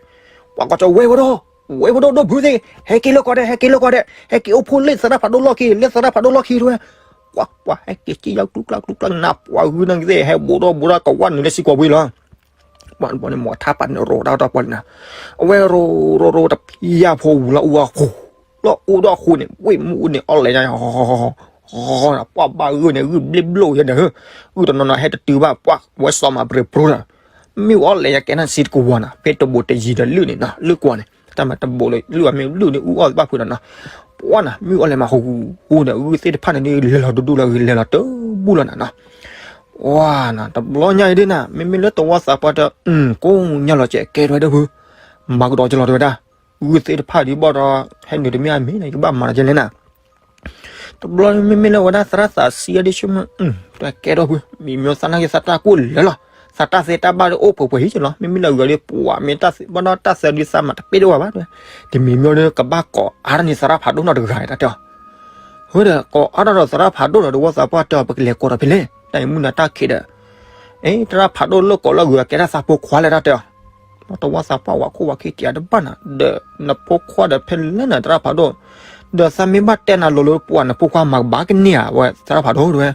ပှၤကိးကၠီဝဲဝဲဒိၣ်, ဝဲဝဲဒိၣ်ဒိၣ်ဘုသ့ၣ်, ဟဲက့ၤလၢကိးဒဲး ဟဲက့ၤလၢကိးဒဲး, ဟဲက့ၤအိၣ်ဖှိၣ်လၢသရၣ်ဖးဒိၣ်လီၢ်ခံ လၢသရၣ်ဖးဒိၣ်လီၢ်ခံတဝဲ, ပှၤ ပှၤဟဲက့ၤစံၣ်ယီၤကျူကျါကျူကျါနၤ ပှၤဂုၢ်နၤကသ့ၣ် ဟဲဘူးဒီးဘူးဒီးကဝၣ်နုာ်လၢစံၣ်ကိးဘှံးလီၤ ပှၤန့ၣ်မ့ၢ်ထါပာ်န့ၣ်ရိးတၢ်တၢ်ပှၤလံနၤ, အဝဲရိးရိးရိးတဖျါဖိဝံၤလီၤအူအဃိ, လီၤအူဒီးအဃိန့ၣ် ဝ့ၢ်မူအူန့ၣ် အီၣ်လဲၤညါ ပှၤဘၣ်ဂုၢ်န့ၣ် ဂုၢ်ဘျ့ဘျိယဲဒီး, ဂုၢ်တနီၤနီၤဟဲတတုၤဘၣ် ပှၤဝဲစီၤမၤပြ့ပြိလီၤ, မ့ၣ်အူအီၣ်လဲၤညါကဲနၢ်စံတကဝီၤနၤ ဖဲတဘိးတယံၤဒီးလုၢ်န့ၣ်နီၤ လုၢ်ကွီၢ်န့ၣ် တၢ်မၤတဘိးလၢလုၢ်အီၤမ့ၢ်လုၢ်န့ၣ် အူအီၣ်ဘၣ်ဖုးဒီးနီၤ, ပှၤနၤ မ့ၣ်အူအီၣ်လဲၤမၤဟူဟူဒီး ဂုၢ်သ့ၣ်တဖၣ်န့ၣ်ဒ်လဲၤလီၤဒူဒူလီၤ လဲၤလီၤတဘူၣ်လီၤနၤနီၤ ပှၤနၤ တဘျီညါအံၤဒ်နၤ မ့မ့ၢ်လၢတဝီသးပှၢ်တၢ် ကိးညါလီၤကဲကဲထီၣ်ဝဲဒၣ်ဖု, မၤကဒီးကလီၤတဝဲဒၣ်, ဂုၢ်သ့ၣ်တဖၣ်ဒ်ဘၣ်ဒီး ဟဲနုာ်တမ့ၢ်အမ့ၢ်နၤ ယကဘၣ်မၤလီၤကလဲၣ်နၤ တဘျီမ့မ့ၢ်လၢဝဲဒၣ်သရၣ်သးဆံးအဒ့ဆၢမုၢ်, တကဲထီၣ်ဖု မံၤမ့ၢ်သးနာ်က့သးတၢ်ကိၢ်လၢာ်လီၤ, သးတၢ်သ့တၢ်ဘၣ်ဒ်အိၣ်ပှဲၤပှဲၤဟံၣ်ကလီၤ မ့မ့ၢ်လၢဂၤဒ်ပှၤမ့ၢ်တၢ်သ့ဘၣ်ဒီးတၢ်သၢဒုသးမၤတပ့ၢ်ဒိၣ်ဘၣ်ဘၣ်, တမံၤမ့ၢ်ဒ်ကဘၣ်ကိးအါထီၣ်န့ၣ်သရၣ်ဖးဒိၣ်နီတဂၤတၢ်တဲအီၤ, ဝဲဒီးကိးအါထီၣ်ဒီးသရၣ်ဖးဒိၣ်ဒီးတဝီသးပှၢ်တဲအီၤ ပကလဲၤကိးဒီးဖဲလဲၣ် တၢ်အံၤမုၢ်နၤတၢ်ခံးဒီး အ့ သရၣ်ဖးဒိၣ်လၢကိးလၢဂုၤအကဲတၢ်သးဖိခွါလဲၣ်တၢ်တဲအီၤ, တဝီသးပှၢ်ဝဲခိၣ်ဝဲခံတံၤအတဘၣ်နၤ ဒီးနဖိခွါဒီးဖဲလဲၣ်နၤ သရၣ်ဖးဒိၣ်, ဒီးသးမ့ၢ်ဘၣ်တဲနၤလိၤလၢပှၤနဖိခွါမၤကဘၣ်ကန့ၢ်ဧါ ဝဲသရၣ်ဖးဒိၣ်တဝဲ,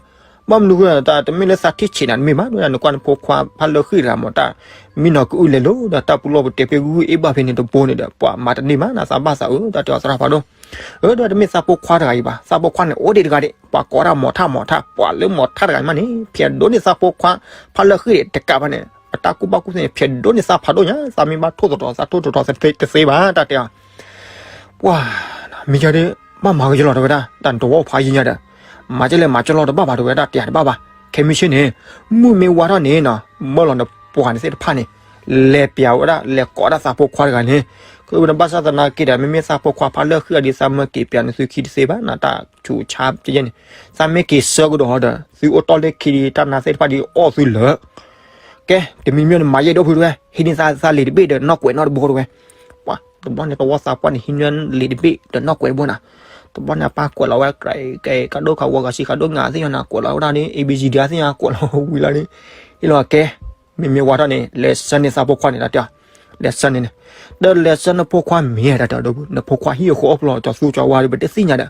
ဘၣ်မနုၤဃိတၢ်တမ့ၢ်လၢသးထံၣ်ဆံးနၤတမ့ၢ်ဘၣ် နကွၢ်နဖိခွါဖးလၢဃံၣ်တဂၤမး တၢ်မံနီၤကအုလဲၤလိၤဒီးတၢ်ပူၤလီၢ်ပူၤတဲာ်ဖဲဂုၢ်အ့ၣ်ဘၣ်ဖဲန့ၣ်တဘိန့ၣ်ဒီး ပှၤမၤတန့ၢ်မးနၤ သးဘၣ်သးအၢ တၢ်တဲအီၤသရၣ်ဖးဒိၣ်, အၢ ဒီးတမ့ၢ်သးဖိခွါတဂၤအံၤဘၣ် သးဖိခွါန့ၣ်အိၣ်ဒံးတဂၤဒံး ပှၤကိးတၢ်မီၤထၣ်မီၤထၣ် ပှၤလၢမီၤထၣ်တဂၤအံၤမးန့ၣ် ဖျဲးဒိၣ်န့ၢ်သးဖိခွါ ဖးလၢဃံၣ်ဒံးတကးဘၣ်န့ၣ် အတၢ်ကူၣ်ဘၣ်ကူၣ်သ့န့ၣ် ဖျဲးဒိၣ်န့ၢ်သးဖးဒိၣ်ညါ သးမ့ၢ်ဘၣ်ထိၣ်သတြီၤ သးထိၣ်သတြီၤတသ့ဘၣ် တၢ်တဲအီၤ ပှၤ မ့ၢ်ယၤဒ် ဘၣ်မၤကယလီၤတဝဲဒၣ် တၢ်တဝီဖးယံၤညါဒီး မၤကလဲၣ်မၤကလီၤတဘၣ်ဘၣ်တဝဲဒၣ် တယၤတဘၣ်ဘၣ် ခဲမုၢ်ဆ့ၣ်န့ၣ် မုၢ်မ့ၢ်ဝါထီၣ်န့ၣ်နီၤ မၢလီၤနပှၤန့ၣ်သ့ၣ်တဖၣ်န့ၣ် လဲၤပျးဝဲဒၣ် လဲၤကိးဒၣ်သးဖိခွါတဂၤန့ၣ် ကနဘၣ်ဆၣ်သနာ်က့ဒီး မ့မ့ၢ်သးဖိခွါဖးလၢဃံၣ်အဒံး သးမၢက့ၤပျးန့ၣ်သုခံတသ့ဘၣ်နီၤ တၢ်ဆူးဆါကဲန့ၣ် သးမ့ၢ်က့ၤဆၢကဒီးဒီး သုအိၣ်တီၢ်လၢခံတၢ်နါသ့ၣ်တဖၣ်ဒ်အီၣ်သုလၢာ် ကဲ တမံၤမံၤန့ၣ် မၤယဲၢ်ဒိၣ်ဖုတဝဲ ဟံးန့ၢ်သးလံာ်တဘ့ၣ်ဒီးနီၢ်ကွဲးနီတဘိတဝဲ ပှၤ တဘျီန့ၣ် တဝီသးပှၢ်န့ၣ် ဟံးန့ၢ်လံာ်တဘ့ၣ်ဒီးနီၢ်ကွဲးတဘိနၤ တဘျီန့ၣ် အပၢ်ကွဲးလီၤဝဲ ကဲ ကၢ်ဒိၣ်ခးဝီဂၤစံးခးဒိၣ်ငါသ့ၣ်ညါနၤ ကွဲးလီၤဝဲဒၣ်န့ၣ် A B C D သ့ၣ်ညါ ကွဲးလီၤဝံၤလီၤန့ၣ် ဟ့ၣ်လီၤကဲ မ့မ့ၢ်ဝါထီၣ်န့ၣ် လဲၤဆၢန့ၢ်သးဖိခွါန့ၣ် တၢ်တဲအီၤ လဲၤဆၢန့ၢ်န့ၣ် ဒီးလဲၤဆၢနဖိခွါမ့ၢ်တၢ်တဲအီၤဒီး နဖိခွါဟံၣ်အဃိအဖျိ ကၠီသူကၠီဝါဒီး ပတသ့ၣ်ညါဒီး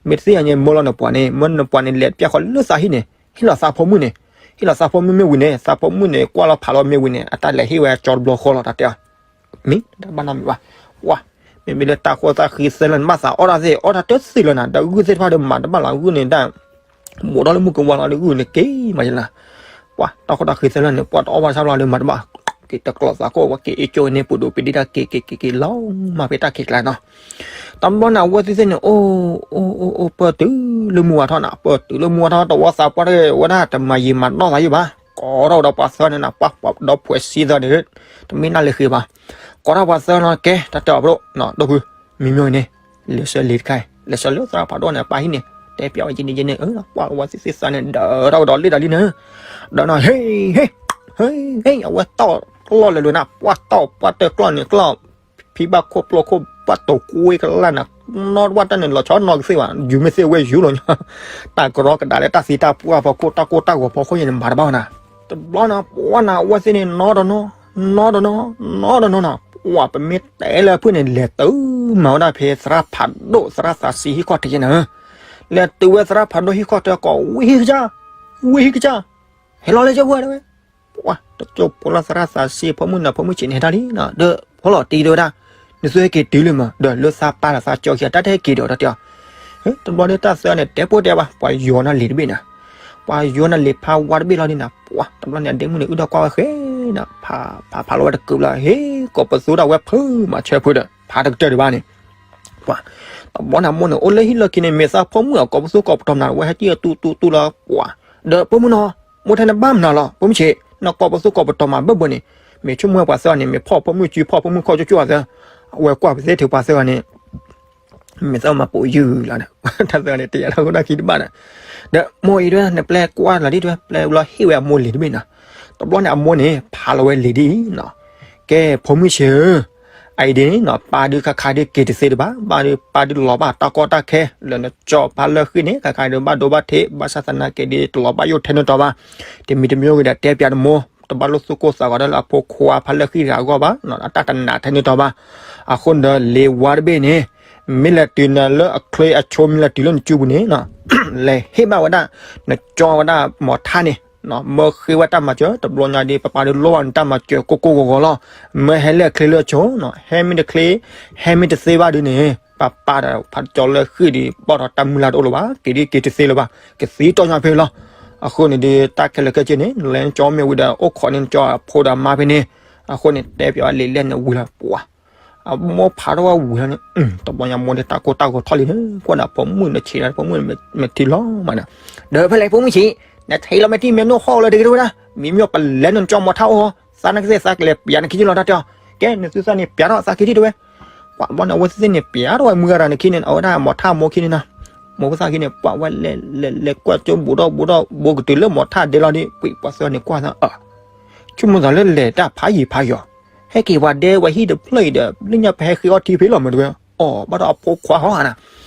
မ့ၢ်တသ့ၣ်ညါန့ၣ် မၢလီၤနပှၤန့ၣ် မၢနပှၤန့ၣ် လဲၤပျၢ်ဃီလၢသးဟံၣ်န့ၣ် ဟ့ၣ်လီၤသးဖိမုၣ်န့ၣ် ဟ့ၣ်လီၤသးဖိမုၣ်မ့ၢ်ဝံၤန့ၣ် သးဖိမုၣ်န့ၣ် ကွၢ်လီၤဖးလီၤမ့ၢ်ဝံၤန့ၣ် အတၢ်လဲၤဟ့ၣ်ဝဲကၠီတဘျီဃီလီၤ တၢ်တဲအီၤ မ့ၢ်တၢ်ဘၣ်နီတမံၤဘၣ် ပှၤ မ့မ့ၢ်လၢတၢ်ဃိသးဃံသၢလၢန့ၣ် ဘၣ်သးအီၣ်တၢ်သ့ၣ် အီၣ်တၢ်တသ့လၢၤနၤ ဒီးဂုၢ်သ့ၣ်တဖၣ်ဒီးမၤတဘၣ်လီၤ ဂုၢ်န့ၣ်တၢ် ဘူးထီၣ်လၢမုၢ်ကဝါလီၤဒီးဂုၢ်န့ၣ်က့ၤမးယလၢ ပှၤ တၢ်ဃိသးဃံသၢလၢန့ၣ် ပှၤတအီၣ်ဘၣ်ဆၣ်ဘျီဒီးမၤတဘၣ် က့ၤတကျီသးကိၢ်ဝဲက့ၤအ့ၣ်ကၠိန့ၣ် ပူၤဒိၣ်ပဒံတၢ်က့ၤက့ၤက့ၤက့ၤလီၤမးဖဲတၢ်ခံးကျါနီၤ တဘျီန့ၣ် အဝဲသ့ၣ်သ့ၣ်န့ၣ် အိၣ်အိၣ်အိၣ်အိၣ် ပၢၢ်တုၤလၢမုၢ်ဝါထီၣ်နၤ ပၢၢ်တုၤလၢမုၢ်ဝါထီၣ် တဝီသးပှၢ်တဂ့ၤ ဝဲဒၣ်တမၤယံာ်မၤနီၢ်သးယံာ်ဘၣ် ကိးထီၣ်ဝဲဒီးပှၤသၢန့ၣ်နၤ ပှၤဒီးဖှဲးစံသၢန့ၣ် တမ့ၢ်နၢ်လၢဃ့ဘၣ် ကိးထီၣ်ပှၤသၢနီၤ ကဲ တၢ်တဲအီၤပဒိၣ် ဒီပုၢ် မံၤမံၤန့ၣ် လဲၤဆှၢလံာ်တခါ လဲၤဆှၢလၢသရၣ်ဖးဒိၣ်န့ၣ် ပၢ်ဟံၣ်န့ၣ် တဲပျးဝဲကန့ၣ်ကန့ၣ် ပှၤဝဲသ့ၣ်သ့ၣ်သၢန့ၣ် ဒၢထီၣ်ကဒီးလံတၢ်လံန့ၣ် ဒီးနီၤ ဟ့ ဟ့ ဟ့ ဟ့ အဝဲတီၢ်ကျီၢ်လဲၤလိာ်နၤ ပှၤတီၢ်ပှၤတၢၢ်ကျီၢ်န့ၣ်ကျီၢ် ဖံဘၣ်ခိၣ်ပျိၢ်ခိၣ်ဘၣ်တိာ်ကွ့ကလၢ်နၤ နီၢ်တဝၢ်တၢ်န့ၣ် လီၤဆီနီၢ်ကသ့ဘၣ် ယူၤမ့ၢ်သ့ဝဲယူၤလီၤညီ တၢ်ကရီကဒါလၢတၢ်သံတၢ်ပှၢ်ဖီခိၣ် တၢ်ကိၢ်တၢ်ဂီၤဖီခိၣ်ယဲန့ၣ် မၤတဘၣ်နၤ တဘျီနၤ ပှၤနၤ အဝဲသ့ၣ်န့ၣ် နီတနီၤ နီတနီၤ နီတနီၤနၤ ပှၤပမ့ၢ်တဲလၢအဖုၣ်န့ၣ် လဲၤတုၤမၤဝဲဒၣ်ဖဲသရၣ်ဖးဒိၣ် သရၣ်သးစံဟံၣ်ခီၣ်ထံးယဲနၤ လဲၤတုၤဝဲသရၣ်ဖးဒိၣ်ဟံၣ်ခီၣ်ထံးကိး ဝံဟံၣ်ကစၢ် ဝံဟံၣ်ကစၢ် ဟဲလီၤလၢကၠိဖိဝဲ ပှၤ တကၠိဖိလၢသရၣ်သးစံ ဖိမုၣ်နၤ ဖိမုၣ်ဆံးန့ၣ်ဟဲတၢ်လံ ဒီးဖီလီၤတံၢ်တဲဝဲဒၣ် နသုဟဲက့ၤတုၤလံမး ဒီးလၢသးပၢ်ဒီးသးကၠီခံ တၢ်တဟဲက့ၤဒီးတၢ်တဲအီၤ တဘျီဒီးတၢ်သၢန့ၣ် တဲပိၢ်တဲဘၣ် ပှၤယီၤနၤလံာ်တဘ့ၣ်နၤ ပှၤယီၤနၤလံာ်ဖးဝါတဘ့ၣ်လီၤဒ်နၤ ပှၤ တဘျီန့ၣ် အဒ့မုၣ်န့ၣ် အုၣ်ဒီးကွၢ်ဝဲဃဲနၤ ဖးဖးဖးလီၤဝဲတကုာ်လီၤ ဟ့ၣ်ကိးပသူဒၣ်ဝဲဖုးမၤဆၢဖုးဒီး ဖးတကတၢၢ်ဒံးဘၣ်န့ၣ် ပှၤ တဘျီန့ၣ်မိၢ်န့ၣ် အိၣ်လၢဟံၣ်လီၢ်ခံန့ၣ် မ့ၢ်သးဖိမုၣ်အကိးပသူကိးပတီၢ်မနုၤ အဝဲဟဲက့ၤတူၢ်တူၢ်တူၢ်လီၤ ပှၤ ဒီးဖိမုၣ်နီၤ မိၢ်ထဲန့ၣ်ဘၣ်မနုၤလီၤ ဖိမုၣ်ဆံး နကိးပသူကိးပတီၢ်မးဘၢၣ်ဘၢၣ်န့ၣ် မ့ၢ်ဆိကမိၣ်ပှၤသၢဂၤန့ၣ် မ့ၢ်ဖီၣ်ဖိမုၣ်စု ဖီၣ်ဖိမုၣ်ခီၣ်ကၠိကၠိအသၢ အဝဲကွၢ်ပသ့ထုးပှၤသၢဂၤန့ၣ် မ့ၢ်သးမၤပိာ်ယုၢ်လီၤန့ၣ် တၢ်သၢဂၤန့ၣ် တယာ်ထီၣ်ခိၣ်တၢ်ခံတဘၣ်ဒီး, ဒီးမိၢ်အံၤဒၣ် နပျဲကွၢ်လီၤဒ်တဲဝဲ ပျဲဘျီဟ့ၣ်ဝဲအမိၢ်လံာ်တဘ့ၣ်နီၤ. တဘျီန့ၣ် အမိၢ်န့ၣ် ဖးလီၤဝဲလံာ်ဒ်အံၤနီၤ. ကဲ ဖိမုၣ်ဆံးဧၢ, အအံၤဒ်နီၤ ပၢ်ဒုးခါခါဒုးက့ၤတသ့တဘၣ်, ပၢ်ဒုး ပၢ်ဒုးလီၤဘၣ်တၢ်ကီတၢ်ခဲ လၢနကၠီဖးလၢဃံၣ်န့ၣ် ခါခါဒုးဘၣ်ဒိဘၣ်ထံး ဘၣ်ဆၣ်သနာ်က့ဒ်တလီၤဘၣ်ယိၣ်ထဲန့ၣ်တီၤဘၣ်. တမံၤတမံၤဂ့ၤဒီး တဲပၠးနမိၢ် တဘၣ်လိၣ်သူၣ်ကိၢ်သးဂီၤဒၣ်လၢအဖိခွါဖးလၢဃံၣ်တဂၤအဂီၢ်ဘၣ်, အတၢ်တနာ်ထဲန့ၣ်တီၤဘၣ်. အဃိန့ၣ်ဒီး လံာ်ဝါတဘ့ၣ်န့ၣ် မ့ၢ်လဲၤတုၤနၤလၢအချ့အဆိ မ့ၢ်လဲၤတုၤလၢနစုပူၤန့ၣ် လဲၤဟ့ၣ်ဘၣ်ဝဲဒၣ် နကၠီဝဲဒၣ်မိၢ်ထါန့ၣ်, မၢဃ့ဝဲတၢ်မၤစၢၤ တဘျီညါဒ် ပၢ်ပၢ်ဒုးလိၣ်ဘၣ်နတၢ်မၤစၢၤကိၢ်ကိၢ်ဂီၤဂီၤလီၤ. မၢဟဲလၢအချ့လၢအဆိနီၤ, ဟဲမ့ၢ်တချ့ ဟဲမ့ၢ်တသ့ဘၣ်ဒ်န့ၣ် ပၢ်ပၢ်ဒီးဖးကၠီလၢဃံၣ်ဒ် ဘီၣ်ဒီးတၢ်မုၢ်လၢ်တအိၣ်လၢၤဘၣ်, က့ၤဒ်က့ၤတသ့လၢၤဘၣ်, ကသံတီၢ်ညါဖဲလီၤ. အဃိန့ၣ်ဒ် တၢ်ခဲလၢာ်ခဲဆ့န့ၣ် နလဲၤနကၠီမ့ၢ်ဝံၤဒီး အိၣ်ခိးန့ၢ်နကၠီအဖိဒီးအမါဖဲန့ၣ်, အဃိန့ၣ် တဲပၠးဝဲလံာ်လဲၢ်န့ၣ်ဝံၤလီၤပှၤ အမိၢ်ဖးထီၣ်ဝဲဝံၤလီၤန့ၣ်, တဘျီညါမိၢ်န့ၣ် တၢ်ကိၢ်တၢ်ဂီၤထီၣ်လံန့ၣ် ကွၢ်ဒီးဖိမုၣ်န့ၣ်ဆံးဒီး ဖိမုၣ်မဲာ်ထံလီၤမးဒီး, ဒီးဖဲလဲၣ်ဖိမုၣ်ဆံး, နထံၣ်လီၤမဲာ်ထံမဲာ်နိၣ်ဟီၣ်လၢတဂ့ၤတဝဲဒၣ်, မ့မ့ၢ်ပလဲၤနကၠီမိၢ်ထါအိၣ်ဟီ, သးနကသ့ၣ် သးကလဲၤပၠးနခံလီၤတၢ်တဲအီၤ, ကဲ နသုသၣ်န့ၣ်ပၠးထီၣ်သးခံထံၣ်တဝဲ ကွၢ်ဘျီန့ၣ် အဝဲသ့ၣ်န့ၣ် ပၠးထီၣ်ဝဲမုၢ်ဂၤတဂၤန့ၣ်ခံန့ၣ် အဝဲဒၣ်မိၢ်ထါမိၢ်ခံန့ၣ်နီၤ, မိၢ်ဖိသၣ်ခံန့ၣ် ပှၤဝဲလဲၤလဲၤလဲၤကွၢ်ကၠိဘူးဒီးဘူးဒီး ဘူးကတုၤလၢမိၢ်ထါဒဲလီၤဒ် ပှၤသၢန့ၣ်ကွၢ်သး, ဆိကမိၣ်သးလၢလဲၤတၢ်ဖးယံၤဖးယီၤ, ဟဲက့ၤပှၤဒဲဝဲဟံၣ်တဖျၢၣ်အံၤဒီး လၢညါပဟဲဃ့အီထံဖဲလီၤမ့ၢ်တဝဲ, အီၤ ဘၣ်ဒီးအဖိခွါဟီဧါနီၤ,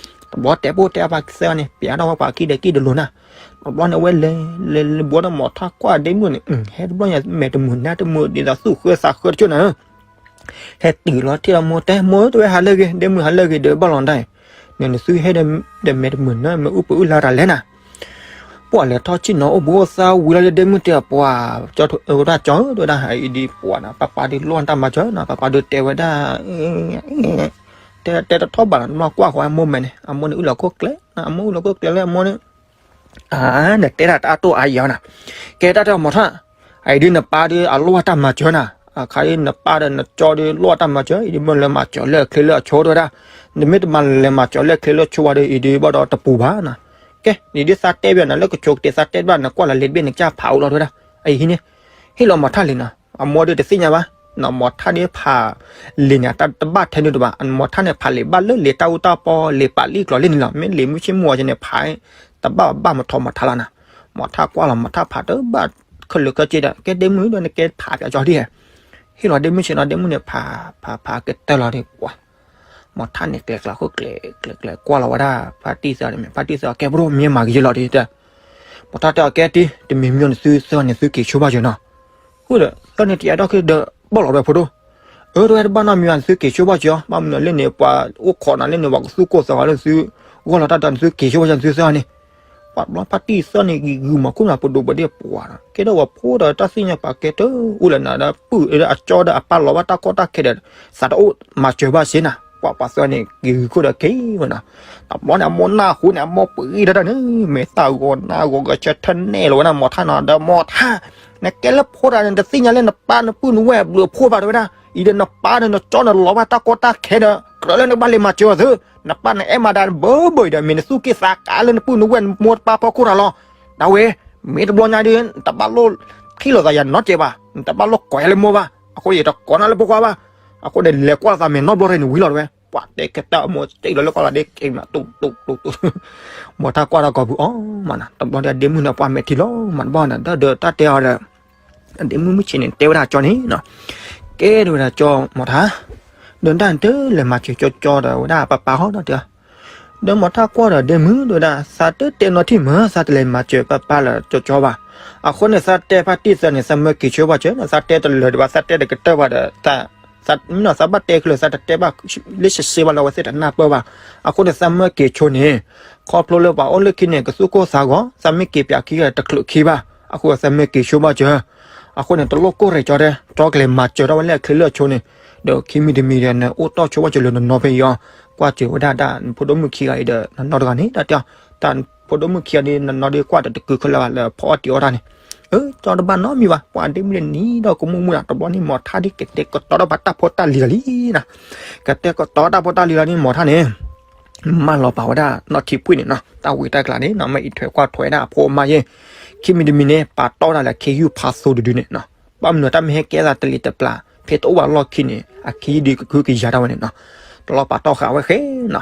တဘျီတဲပိၢ်တဲအပၢ်သၢန့ၣ် ပၠးထီၣ်ဝဲပှၤခံဒီးခံတလိၤနီၤ, တဘျီန့ၣ် အဝဲလဲၤလဲၤလဲၤဘူးဒီးမိၢ်ထါကွၢ်ဒဲမုၣ်န့ၣ် ဟဲတဘျီညါ မဲာ်တမုာ်နါတမုာ် ဒ်သိးသူၣ်ဃၢသးဃၢတကၠိၢ်နၤဧၢ ဟဲတုၤလီၤထံၣ်လီၤမိၢ်တဲ မိၢ်ဧၢ တဝဲဟးလၢဂ့ၤ ဒဲမုၣ်ဟးလၢဂ့ၤ ဒီးဘၣ်လီၤတၢ်အံၤ, နနသုဟဲဒီးမဲာ်တမုာ်နါ မဲာ်အုၣ်ပအုၣ်လၢတၢ်လဲၣ်နၤ, ပှၤလဲၤထီၣ်ဆ့ၣ်နီၤအိၣ်ဘူးအိၣ်သါဝံၤလီၤလၢဒဲမုၣ်တဲအပှၤ, ကၠီဝဲဒၣ်ကၠီဧၢ တဝဲဒၣ်အံၤဒ်ပှၤနီၤ ပၢ်ပၢ်ဒုးလိၣ်တၢ်မၤစၢၤနီၤ ပၢ်ပၢ်ဒုးတဲဝဲဒၣ် တဲတဲတထီၣ်ဘၣ်နီၤ တဘျီကွၢ်ဃီအမိၢ်မဲာ်န့ၣ် အမိၢ်န့ၣ်အုၣ်လီၤခိၣ်ကျဲ အမိၢ်အုၣ်လီၤခိၣ်ကျဲလၢအမိၢ်န့ၣ် နတဲတၢ်တအါတိၢ်အါယၤနၤ, ကဲတၢ်တဲအီၤမိၢ်ထါ, အအံၤဒုးနပၢ်ဒုးအလိၣ်တၢ်မၤစၢၤနၤ, အခါဒုးနပၢ်ဒီးနကၠီဒုးလိၣ်တၢ်မၤစၢၤ အံၤဒုးမ့ၢ်လဲၤမၤစၢၤလၢအချ့လၢအဆိတဝဲဒၣ်, နမ့ၢ်တမၤလဲၤမၤစၢၤလၢအချ့လၢအဆိဘၣ်ဒီး အံၤဒုးဘၣ်ဒီးတပူၤဘၣ်နၤ, ကဲ နဒုးသးတဲဘၣ်နၤလၢကဆိကတ့ၢ် သးတဲဘၣ်နကွၢ်လီၤလံာ်တဘ့ၣ် နကစၢ်ဖးအိၣ်လီၤတဝဲဒၣ်, အအံၤဟံးန့ၣ် ဟ့ၣ်လီၤမိၢ်ထါလံာ်နၤ, အမိၢ်ဒုးတသ့ၣ်ညါဘၣ်, နမိၢ်ထါဒုးဖးလံာ်န့ၣ် တၢ်တဘၣ်ထဲန့ၣ်တဘၣ်, အမိၢ်ထါန့ၣ် ဖးလံာ်ဘၣ်လၢလံာ်တၢ်အူတၢ်ပီ လံာ်ပာ်လံာ်ကျိာ်လံန့ၣ်လီၤ, မ့ၢ်လံာ်မုၢ်ဆ့ၣ်မုၢ်ဂီၤကဲန့ၣ် ဖးတဘၣ်ဘၣ်မထီၣ်မထါလီၤနၤ, မိၢ်ထါကွၢ်လီၤ မိၢ်ထါဖးတဘၣ်ခဲလၢာ်ခဲဆ့ဒီး ကဲဒဲမုၣ်ဒီးနကဲဖးပၠးကၠီဒ်ဟဲ, ဟ့ၣ်လီၤဒဲမုၣ်ဆ့ၣ်နီၤ ဒဲမုၣ်န့ၣ် ဖးဖးဖးကတၢၢ်လီၤဒီး ပှၤ မိၢ်ထါန့ၣ်ကျဲၤကျါခိၣ်ကျဲၤကျဲၤကျဲၤကွၢ်လီၤဝဲဒၣ် ဖါတံၢ်သၢန့ၣ် ဖါတံၢ်သၢ ကဲပဒိၣ်မ့ၢ်မၤကယဲၢ်လီၤဒ်တဲ မိၢ်ထါတဲအီၤ ကဲတံၢ် တမံၤမံၤနသုသၢန့ၣ် သုက့ၤဆိဘၣ်စၢၤနီၤ, ဃိဒီး သၢန့ၣ်တယာ်ဒီးခဲဒီး ဘၣ်လီၤဝဲဖိဒိၣ်, အၢ တဝဲတဘၣ်နီတမံၤဘၣ် နသုက့ၤဆိဘၣ်စၢၤအီၤ ဘၣ်မနုၤလၢန့ၣ် ပှၤအိၣ်ခိးနၤလၢန့ၣ် ပှၤကသူၣ်ကိၢ်သးဂီၤလၢသု ဂီၢ်လီၤတၢ်ဒီးနသုက့ၤဆိဘၣ်စၢၤ နသုသၢန့ၣ်, ပှၤဘျီဖါတံၢ်သၢန့ၣ် ဂံၤဂုာ်မၤခိၣ်နၤ ပဒိၣ်ပဒ့ၣ်ပှၤဒီး ကဲဒီးပှၤဖိဒီးတၢ်သ့ၣ်ညါပာ်ကဲတအိၣ်လၢနၤဒီး ပုၢ်အံၤဒီးအကၠီဒီးအပၢ်လီၤဘၣ်တၢ်ကီတၢ်ခဲဒီး သးတအိၣ်မၤစၢၤဘၣ်စ့ၢ်နၤ, ပှၤပှၤသၢန့ၣ် ဂံၤဂုာ်ခိၣ်ဒီးက့ၤဝဲနီၤ, တဘျီန့ၣ် အမိၢ်နၢ်ဟူန့ၣ် အမိၢ်ပှ့ၤတၢ်တၢ်န့ၣ် မဲာ်သၣ်ဂီၤနါဂီၤဂဲၤဆၢထၢၣ်နဲၣ်လီၤဝဲဒၣ် မိၢ်ထါနီၤ ဒီးမိၢ်ထါ နကဲလၢဖိတၢ်န့ၣ် နတသ့ၣ်ညါလၢနပၢ်နပုၢ်နဝဲၢ်ဘျုးအဖှိၣ်ဘၣ်တဝဲဒၣ်, အံၤဒီးနပၢ်ဒီးနကၠီန့ၣ်လီၤဘၣ်တၢ်ကီတၢ်ခဲဒီး ကြၢးလၢနကဘၣ်လဲၤမၤစၢၤအီၤသု, နပၢ်န့ၣ်အဲၣ်မၤဒၣ်ဘၢဘၢအံၤဒီး မ့ၢ်နသူၣ်က့ၣ်သးကါလၢနပုၢ်နဝဲၢ်နမိၢ်တပၢ်ဖီခိၣ်တၢ်လီၤ, ဒၣ်ဝဲ မ့ၢ်တဘျီညါဒီး နတဘၣ်လိၣ်ထံၣ်လိာ်သးယၤနီတစဲးဘၣ်, နတဘၣ်လိၣ်ကိးယၤလၢမိၢ်ဘၣ်, အဃိယတကိးနၤလၢဖိခွါဘၣ်, အဃိန့ၣ် လဲၤကွၢ်လိာ်သးမဲာ်နီတဘျီတန့ၣ်ဝံၤလီၤတဝဲ, ပှၤတဲကတၢၢ်အမိၢ်စံၣ်လီၤလၢကီၢ်လီၤဒ့က့ၤမး တူၢ်တူၢ်တူၢ်တူၢ်, မိၢ်ထါကွၢ်တၢ်ကိာ်ပူၤအီၤမးနီၤ တဘျီဒီးဒ့မုၣ်န့ၣ် ပှၤမဲာ်ထံလီၤမးတဘျီန့ၣ် ဒီးတၢ်တဲအီၤဒီး ဒ့မုၣ်မုၢ်ဆ့ၣ်န့ၣ် တဲဝဲဒၣ်ကၠီန့ၣ်နီၤ, ကဲတဝဲဒၣ်ကၠီမိၢ်ထါ, ဒီးတၢ်နတလဲၤမၤစၢၤကၠီကၠီဒီးဝဲဒၣ်ပၢ်ပၢ်ဟီ ဒီးတဲ ဒီးမိၢ်ထါကွၢ်ဒီးဒ့မုၣ်တဝဲဒၣ် သးတတဲနီတထံၣ်မး သးတလဲၤမၤစၢၤပၢ်ပၢ်လၢကၠီကၠီဘၣ်, အဃိန့ၣ် သးတဲဖါတံၢ်သၢန့ၣ် သးမၢက့ၤဆိဘၣ်စၢၤ သးတဲတလၢာ်ဒံးဘၣ် သးတဲတကတၢၢ်ဘၣ်ဒီး သး မ့ၢ်နီၤ သးဘၣ်တဲချုး သးတတဲဘၣ်လၢရှဲရှဲဘၣ်လၢအဝဲသ့ၣ်တနၢ်ပၢၢ်ဘၣ်, အဃိန့ၣ် သးမၢက့ၤဆိန့ၣ် ခီဖျိလၢပှၤအိၣ်လၢခံန့ၣ် ကသူၣ်ကိၢ်သးဂီၤ သးမ့ၢ်က့ၤပၠးခံဂၤတချုးခံဘၣ်, အဃိသးမၢက့ၤဆိဘၣ်စၢၤ, အဃိန့ၣ် တလိၣ်ကိၢ်ရဲၣ်ကၠီတဲ ကၠီကလဲၤမၤစၢၤထီၣ်ဝဲလၢအချ့လၢအဆိန့ၣ်, ဒီးခံမံၤတမံၤဒီး နအိၣ်တီၢ်ဆိဘၣ်စၢၤလၢနနီၢ်ဖဲအံၤအီၤ, ကွၢ်စၢၤဝဲဒၣ်တၢ်ဖိဒိၣ်မုၣ်ခံဂၤအံၤဒီး နနီၢ်တဂၤန့ၣ် တၢ်တဲအီၤ, တၢ်ဖိဒိၣ်မုၣ်ခံဂၤဒီး နနီၢ်ဒီးကွၢ်တၢ်တကုာ်ခဲလၢာ်ဘၣ်လၢဖီအီၣ်တံၤအီၣ်တၢ်န့ၣ်, အၢ ကၠီတဘၣ်နီတမံၤဘၣ်, ပှၤဒ့မုၣ်န့ၣ်နံၤဒီးကမူၣ်မူၣ်ဒီး တဘျီန့ၣ် မိၢ်ထါဒ်ကတဲာ်ကတီၤဒီးပှၤတၢ်ဖိတၢ်လံၤလီၤလံနီၤ, ကတဲာ်ကတီၤတၢ်ဖိတၢ်လံၤလီၤန့ၣ် မိၢ်ထါန့ၣ် မၢလီၤပာ်ဝဲဒၣ်နီၢ်ထံဖှံန့ၣ်နီၤ, တၢ်ဝံတၢ်ကျးန့ၣ်နီၤ မ့ၢ်အံးထွဲကွၢ်ထွဲဒၣ်အဖိအမါယဲၢ်, ခံမံၤတမံၤန့ၣ် ပာ်တီၢ်ဝဲဒၣ်လၢခ့ယုၢ်ဖးသိတဒုန့ၣ်နီၤ, ဘၣ်မနုၤတၢ်မ့ၢ်ဟဲကဲသးတလံၤတပျၢ် ဖဲတအိၣ်ဘၣ်လီၢ်ခံန့ၣ် အခ့ယုၢ်ဒုးကဟုကယာ်ဒၣ်ဝဲန့ၣ်နီၤ, တလီၤပာ်တီၢ်ဃာ်ဝဲဃဲနီၤ,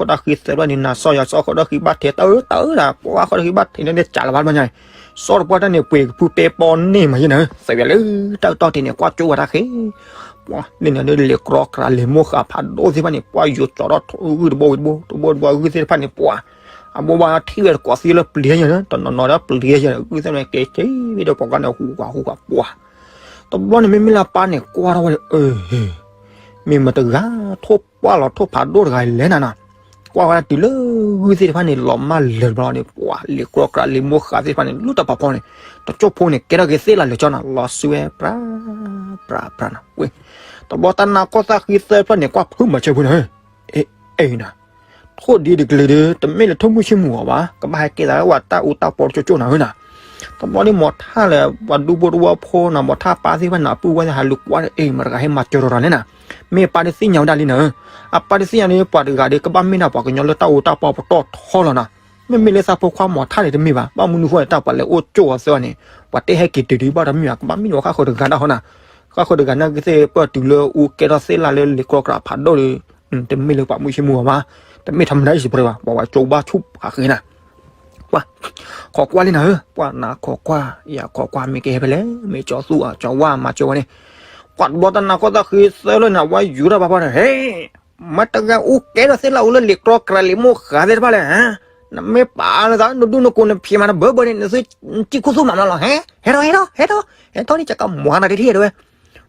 ခိၣ်တၢ်ဃံသၢဖျၢၣ်န့ၣ် နၤစီၤယၤစီၤ ခိၣ်တၢ်ဃံဘၣ်ထဲတၢ်အၢတၢ်အၢဒၣ် ပှၤခိၣ်တၢ်ဃံဘၣ်ထဲန့ၣ် စးလီၤဘၣ်တဘျီညါန့ၣ် စီၤတပှၢ်တၢ်န့ၣ် ပှ့ၤကဖုပဲပီန့ၢ်မးယဲၢ်နၤ သးဝံၤလၢတၢ်ကတီၢ်တ့ၢ်န့ၣ် ကွၢ်ကၠိဝဲတၢ်ဃ့ ပှၤလၢန့ၣ်ဒ်လဲၤကြီကြးလဲၤမိၢ်ဃာ်ဖးဒိၣ်သ့ၣ်တဖၣ်န့ၣ် ပှၤယိၤကၠီထီၣ်ဂုၢ်တဘိဝံၤတဘိ တဘိတဘိဂုၢ်သ့ၣ်တဖၣ်န့ၣ် ပှၤ အဘိဘၣ်ထံၣ်ဝဲတကိးသံလၢပျံၤယဲၢ် တနီၤနီၤဒီးပျံၤယဲၢ် ဂုၢ်သ့ၣ်တဖၣ်န့ၣ် ကဲက့ၤဝဲဒီးပှၤကါန့ၣ် ဟူးကွၢ်ဟူးကွၢ်ပှၤ တဘျီန့ၣ် မ့မ့ၢ်လၢအပၢ်န့ၣ် ကွၢ်ထီၣ်ဝဲဒီး အၢ မ့ၢ်မတၤတဂၤ ထိၣ်ပှၢ်လီၤထိၣ်ဖးဒိၣ်တဂၤလဲၣ်နၤနီၤ ကွၢ်ဝဲဒၣ်တုၤလၢဂုၢ်သ့ၣ်တဖၣ်န့ၣ် လီၤမၢ်လၢာ်တဘျီန့ၣ် ပှၤလဲၤကြီကြးလဲၤမိၢ်ဃာ်သ့ၣ်တဖၣ်န့ၣ် လၢတၢ်ဖးဖီန့ၣ် တကၠိဖိန့ၣ် ကဲထီၣ်က့ၤသ့ၣ်လၢ်လၢာ်ကၠီနီၤ လီၤစုဝဲ ပြး ပြး ပြးနီၤ ဝ့ၢ် တဘျီတၢ်နါခိၣ်သၣ်ဃံသၢဖျၢၣ်န့ၣ် ကွၢ်ဖုးမၤစၢၤဖုနၤ အ့ အ့နၤ ထိၣ်ဒ်တကလုာ်ဒီး တမ့ၢ်လၢထိၣ်မုၢ်ဆ့ၣ်မုၢ်ဂီၤဘၣ် ကဘၣ်ဟဲကဲသးဝဲတၢ်အူတၢ်ပီတကၠိကၠိနၤဧၢနၤ တဘျီဒီးမီၤထၣ်လၢ ပှၤဒူဖိတဝီဖိနီၤ မီၤထၣ်ပၢ်သ့ၣ်တဖၣ်န့ၣ် အပုၢ်ဝဲၢ်သ့ၣ်ဟးလူၤကွၢ်ဒီး အ့ မတၤတဂၤဟဲမၤစၢၤဒီးတၢ်န့ၣ်နၤ မ့ၢ်အပၢ်ဒီးသ့ၣ်ညါဝဲဒၣ်လံနၤဧၢ အပၢ်ဒီးသ့ၣ်ညါန့ၣ် ပှၤတဂၤဒီး ကဘၣ်မ့ၢ်ဒၣ်ပှၤကညီလၢတၢ်အူတၢ်ပီပတီၢ်ထီလီၤနၤ မ့မ့ၢ်လၢသးဖိခွါမီၤထၣ်န့ၣ်တမ့ၢ်ဘၣ် ဘၣ်မနုၤဃိန့ၣ် တၢ်ပှၤလဲၤအိၣ်ကၠိအီၤသၢန့ၣ် ပှၤတဲဟဲက့ၤတုၤဒံးဘၣ်တမ့ၢ်ဘၣ် ကဘၣ်မ့ၢ်န့ၣ် ပှၤဃၣ်ဃၢၤတဂၤဒၣ်ဟီနၤ ဃၣ်ဃၢၤတဂၤန့ၣ်ကသ့ၣ်ပၢၢ်တုၤလၢအူကဲထီၣ်သ့ၣ်လၢ်လၢလဲၤကြီကြးဖးဒိၣ်ဒီး တမ့ၢ်လၢပှၤမုၢ်ဆ့ၣ်မုၢ်ဂီၤဘၣ် တမ့ၢ်ထီမတၤအံၤစံးပှၤဘၣ် ပှၤဝဲကၠိဘၣ်ဆူၣ်ဖးဃ့နၤ ပှၤ ခိးကွၢ်လံနၤဧၢ ပှၤနၤခိးကွၢ် ယၤခိးကွၢ် မ့ၢ်ကဟဲဖဲလဲၣ် မ့ၢ်ကၠီသူၣ်အကၠီဝါမၤစၢၤဝဲန့ၣ် ပှၤတဘျီတၢ်နါခိၣ်သၣ်ဃံသၢဖျၢၣ်န့ၣ် ဝဲယူၤထီၣ်ဘၣ်ပှၤဒီး ဟဲ မတၤတဂၤအူကဲထီၣ်သ့ၣ်လၢ်အူလၢလဲၤကြီကြးလဲၤမိၢ်ဃာ်သ့ၣ်တဖၣ်လဲၣ် နမ့ၢ်ပာ်လီၤသးနဒူနကိးနဖံးမၤတဘၢဘၢန့ၣ် နသုစံၣ်ခိၣ်သူၣ်မးမးလီၤ ဟဲ ဟဲထီၣ်ဟဲထီၣ်ဟဲထီၣ် ဟဲထီၣ်န့ၣ် ကကမၤနၤတထံၣ်တဲဝဲ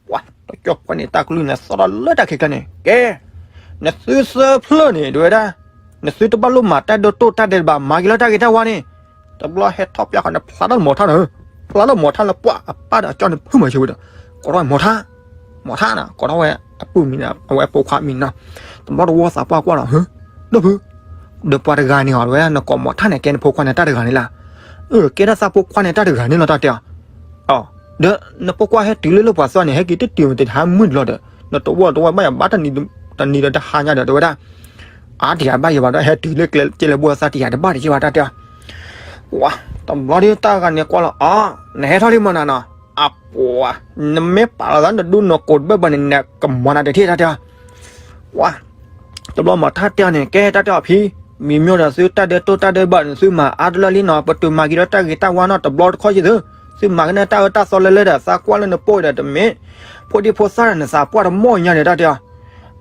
ပှၤတကၠိဖိန့ၣ် တၢ်ကလုၢ်န့ၣ်သီၣ်ထီၣ်လၢတၢ်ခံးကျါန့ၣ် ကဲ နသုသၢဖျၢၣ်န့ၣ် တဲဝဲဒၣ် နသုတဘၣ်လိၣ်မၤတၢ်ဒိၣ်တိၢ်တၢ်ဒဲးဘး မၤက့ၤလီၤတၢ်ဂ့ၤတၢ်ဝါန့ၣ် တဘျီဟဲထီၣ်ပျၢ်ဃီန့ၣ် ဖျါထီၣ်လၢမီၤထၣ်နၤဧၢ ဖျါလၢမီၤထၣ်လၢပှၢ်အပၢ်ဒီးအကၠီန့ၣ် ဖုးမၤစၢၤဝဲဒီး ကိးထီၣ်မီၤထၣ် မီၤထၣ်နၤ ကိးထီၣ်ဝဲအပုၢ်မံၤနၤ အဝဲအပိာ်ခွါမံၤနၤ တဘျီတဝီသးပှၢ်ကွၢ်လီၤ ဟၢ ဒီးဖု ဒီးပှၤတဂၤန့ၣ်အီၤ တဲဝဲဒၣ် နကိးမီၤထၣ်န့ၣ် ကဲနဖိခွါန့ၣ်တၢ်တဂၤန့ၣ်လီၤ အၢ ကဲဒၣ်သးဖိခွါန့ၣ်တၢ်တဂၤန့ၣ်လီၤ တၢ်တဲအီၤ ဒီးနဖိခွါဟဲတုၤလၢလၢပှၤသီန့ၣ် ဟဲက့ၤတတုၤမ့ၢ်တဟါမုၢ်တဘျီဒီး နတဝီတဝီဘၣ်ယၤဘၣ်တနံၤဒီးတဟါညါဒီး တဲဝဲဒၣ် အါတယၤဘၣ်ယၤဘၣ်ဒီး ဟဲတုၤလၢကျဲလၢဘိသးတယၤတဘၣ်တက့ၢ်ဘၣ် တၢ်တဲအီၤ ဝါ တဘျီဒီးတၢ်ဂၤန့ၣ်ကွၢ်လီၤ အီ နဟဲထီၣ်လံမးနၤနီၤ အပှၤ နမ့ၢ်ပာ်လီၤသးနဒူနကိးတဘၢဘၢန့ၣ် နကမၤနၤတထံၣ် တၢ်တဲအီၤ ဝါ တဘျီမၤထါတဲအီၤန့ၣ် ကဲတၢ်တဲအီၤဖံ မံၤမၠိဒီးသုတၢ်ဒဲးတိၢ်တၢ်ဒဲးဘးန့ၣ် သုမၤအါတလၢလံနီၤ ပတုာ်မၤက့ၤဒီးတၢ်ဂ့ၤတၢ်ဝါနီၤ တဘျီတခီၣ်ယံၤသု သုမၤက့ၤန့ၢ်တၢ်အၢတၢ်သီလၢလၢဒီး သးကွၢ်လၢနပိၢ်ဒီးတမ့ၢ် ဖိဒံဖိသၣ်ဒီးနသးပှၢ်တမီၢ်ညါန့ၣ် တၢ်တဲအီၤ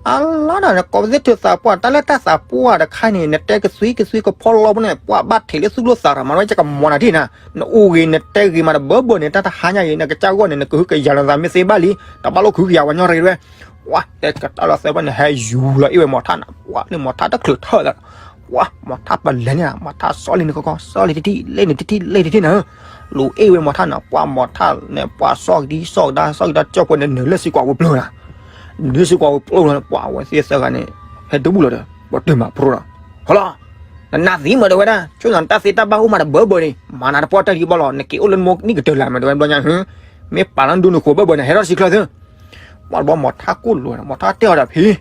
အလါနၤ နကိးပသ့ၣ်ထုးသးပှၢ် တၢ်လၢတၢ်သးပှၢ်တခါန့ၣ် နတဲကသွံကသွံကဖီလီဖိန့ၣ် ပှၤဘၣ်ထံးလၢသူၣ်ကျိသးတမၤဝဲ ယကမၤနၤထံၣ်နၤ နအိၣ်ဂ့ၤ နတဲဂ့ၤမးတဘၢဘၢန့ၣ် တၢ်တဟါညါအံၤ နကစၢ်ဂီၢ်န့ၣ် နကဟုကယာ်လီၤသးမ့ၢ်သ့ဘၣ်လံ တဘၣ်လိၣ်ကဟုကယာ်ဝဲညီရ့ဝဲ ဝါ တဲကတီၢ်လီၤသၢဖျၢၣ်န့ၣ် ဟဲယူၤလီၤအ့ၣ်ဝဲမီၤထၣ်နၤ ပှၤလၢမီၤထၣ်တချုးထၢၣ်လၢ ပှၤမီၤထၣ်ပလဲၤန့ၣ် မီၤထၣ်စီလံနခီခီ စီလံတထံၣ် လ့ၣ်န့ၣ်တထံၣ် လ့ၣ်တထံၣ်နၤ လူၤအ့ၣ်ဝဲမီၤထၣ်နၤ ပှၤမီၤထၣ်န့ၣ် ပှၤစီကဒံစီကဒါ စီကဒါကၠီၣ်ပှဲၤန့ၣ် နုာ်လၢစံကွၢ်ဝဲပျိၢ်နၤ နုာ်လၢစံကွၢ်ဝဲပျိၢ်လီၤ ပှၤဝဲသ့ၣ်သၢဂၤန့ၣ် ဟဲတဘူၣ်လီၤဒီး ပှၤတမၤဖျိဒီး ဟီလီၤ နနၢ်သံမးတဲဝဲဒၣ် ဆိနတၢ်သ့တၢ်ဘၣ်အိၣ်မးတဘၢဘၢန့ၣ် မၤနၤတပှၢ်တၢ်ဒံးဘၣ်လီၤ နက့ၤအိၣ်လၢနမိၢ်နံၣ်ကတၢၢ်လၢ်မးတဲဝဲဘျီညါ မ့ၢ်ပာ်လီၤနဒူနဃိးဘၢဘၢန့ၣ် ဟဲထီၣ်တဆံချၢသု ပှၤတဘျီမီၤထၣ်ကိၣ်လိာ် မီၤထၣ်တဲအီၤဒီးဖံ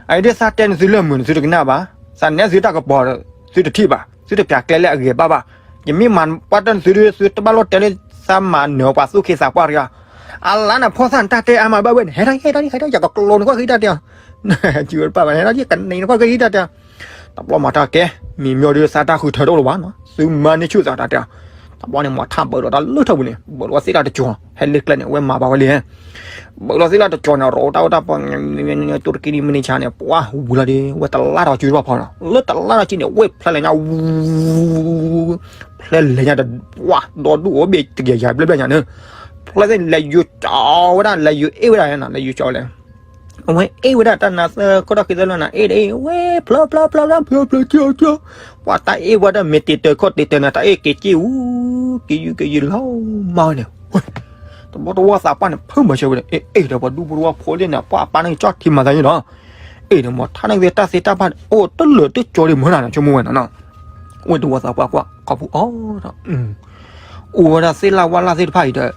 အအံၤဒ်သးတဲနသုလၢမုာ်န့ၣ် သုတကနၣ်ဘၣ် သးနဲသုတၢ်ကပီၤဒီး သုတထံၣ်ဘၣ် သုတပျးကျဲလၢအဂ့ၤဘၣ်ဘၣ် ယမ့ၢ်မၤပှၢ်တၢ်နသုဒ် သုတဘၣ်လိၣ်တဲလၢသးမၤနၢၤပှၤသူၣ်က့သးပှၢ်တဂၤ အလါနၤဖီသၣ်နတၢ်တဲအါမးဘၣ်ဝဲန့ၣ် ဟဲထီၣ်ဟဲထီၣ်ဟဲထီၣ် ယကကျိနကွၢ်ဃံတၢ်တဲအီၤ ကၠူတပာ်ဘၣ် ဟဲထီၣ်ယကန့ၢ်နကွၢ်ဃံတၢ်တဲအီၤ တဘျီမီၤထၣ်ကဲ မံၤမၠိဒ်သးတၢ်ဃုထၢတအိၣ်လၢၤဘၣ်နီၤ သုမၤန့ၢ်ဆူၣ်သးတၢ်တဲအီၤ တဘျီန့ၣ်မီၤထၣ်ဘၢးဒီးတၢ်လၢထၢပူၤန့ၣ် ဘၢးလီၤသ့ၣ်တၢ်တကၠီၤ ဟဲလၢကျဲန့ၣ် အဝဲမၤဘၣ်ဝဲလံ ဘၢးလီၤသ့ၣ်တၢ်တကၠီၤန့ၣ် ရီးတၢ်အိၣ်တၢ်ပီၢ် တူၣ်တက့ၢ်နံၣ်မ့ၢ်န့ၣ်ဆါန့ၣ် ပှၤဝံၤလီၤဒီး ဝဲတလါထီၣ်ကၠူတဘၣ်ဖီနီၤ လၢတလါထီၣ်ကၠူန့ၣ် ဝဲဖျဲလဲၤညါ ဝူ ဖျဲလဲၤညါဒီး ပှၤဒီဒူၣ်အိၣ်ဘ့ၣ်တကယၤဘျဲၣ်ဘျဲၣ်ညါန့ၣ် ဖျဲသ့ၣ်လဲၤယူၤကၠီဝဲဒၣ် လဲၤယူၤကၠီဝဲဒၣ် လဲၤယူၤကၠီလဲၣ် အဝဲအ့ၣ်ဝဲဒၣ်တၢ်နါသၢခိၣ်တၢ်ဃံသၢလၢနၤ အ့ၣ်ဒီးအ့ၣ်ဝဲ ဖျၢၣ်ဖျၢၣ်ဖျၢၣ်ဖျၢၣ်ဖျၢၣ်ဖျၢၣ်ကၠီကၠီ ပှၤတၢ်အ့ၣ်ဝဲဒၣ်မ့ၢ်တ့ၢ်တၢၤခီၣ်တ့ၢ်တၢၤနၤ တၢ်အ့ၣ်က့ၤက့ၣ်အူ က့ၤယူၤက့ၤယူၤလီၤမၤဝဲန့ၣ် တဘျီတဝီသးပှၢ်န့ၣ် ဖုးမၤဆၢဝဲန့ၣ် အ့ၣ်အ့ၣ်ဒီးပှၤဒူဖိတဝီဖိလၢန့ၣ် ပှၤအပၢ်န့ၣ်ကၠီထံမၤသးယံၤလီၤ အ့ၣ်ဒီးမီၤထၣ်န့ၣ်သ့ၣ်တၢ်သ့တၢ်ဘၣ်န့ၣ် အိၣ်တလၢာ်တကၠီဒံးမုၢ်နၤနီၤ ဆိကမိၣ်ဝဲနီၤနီၤ အိၣ်တဝီသးပှၢ်ကွၢ် ခီဖူအီၤဒီး အိၣ်ဝဲဒၣ်သ့ၣ်လၢ်ဝါလၢ်သ့ၣ်တဖၣ်အံၤဒီး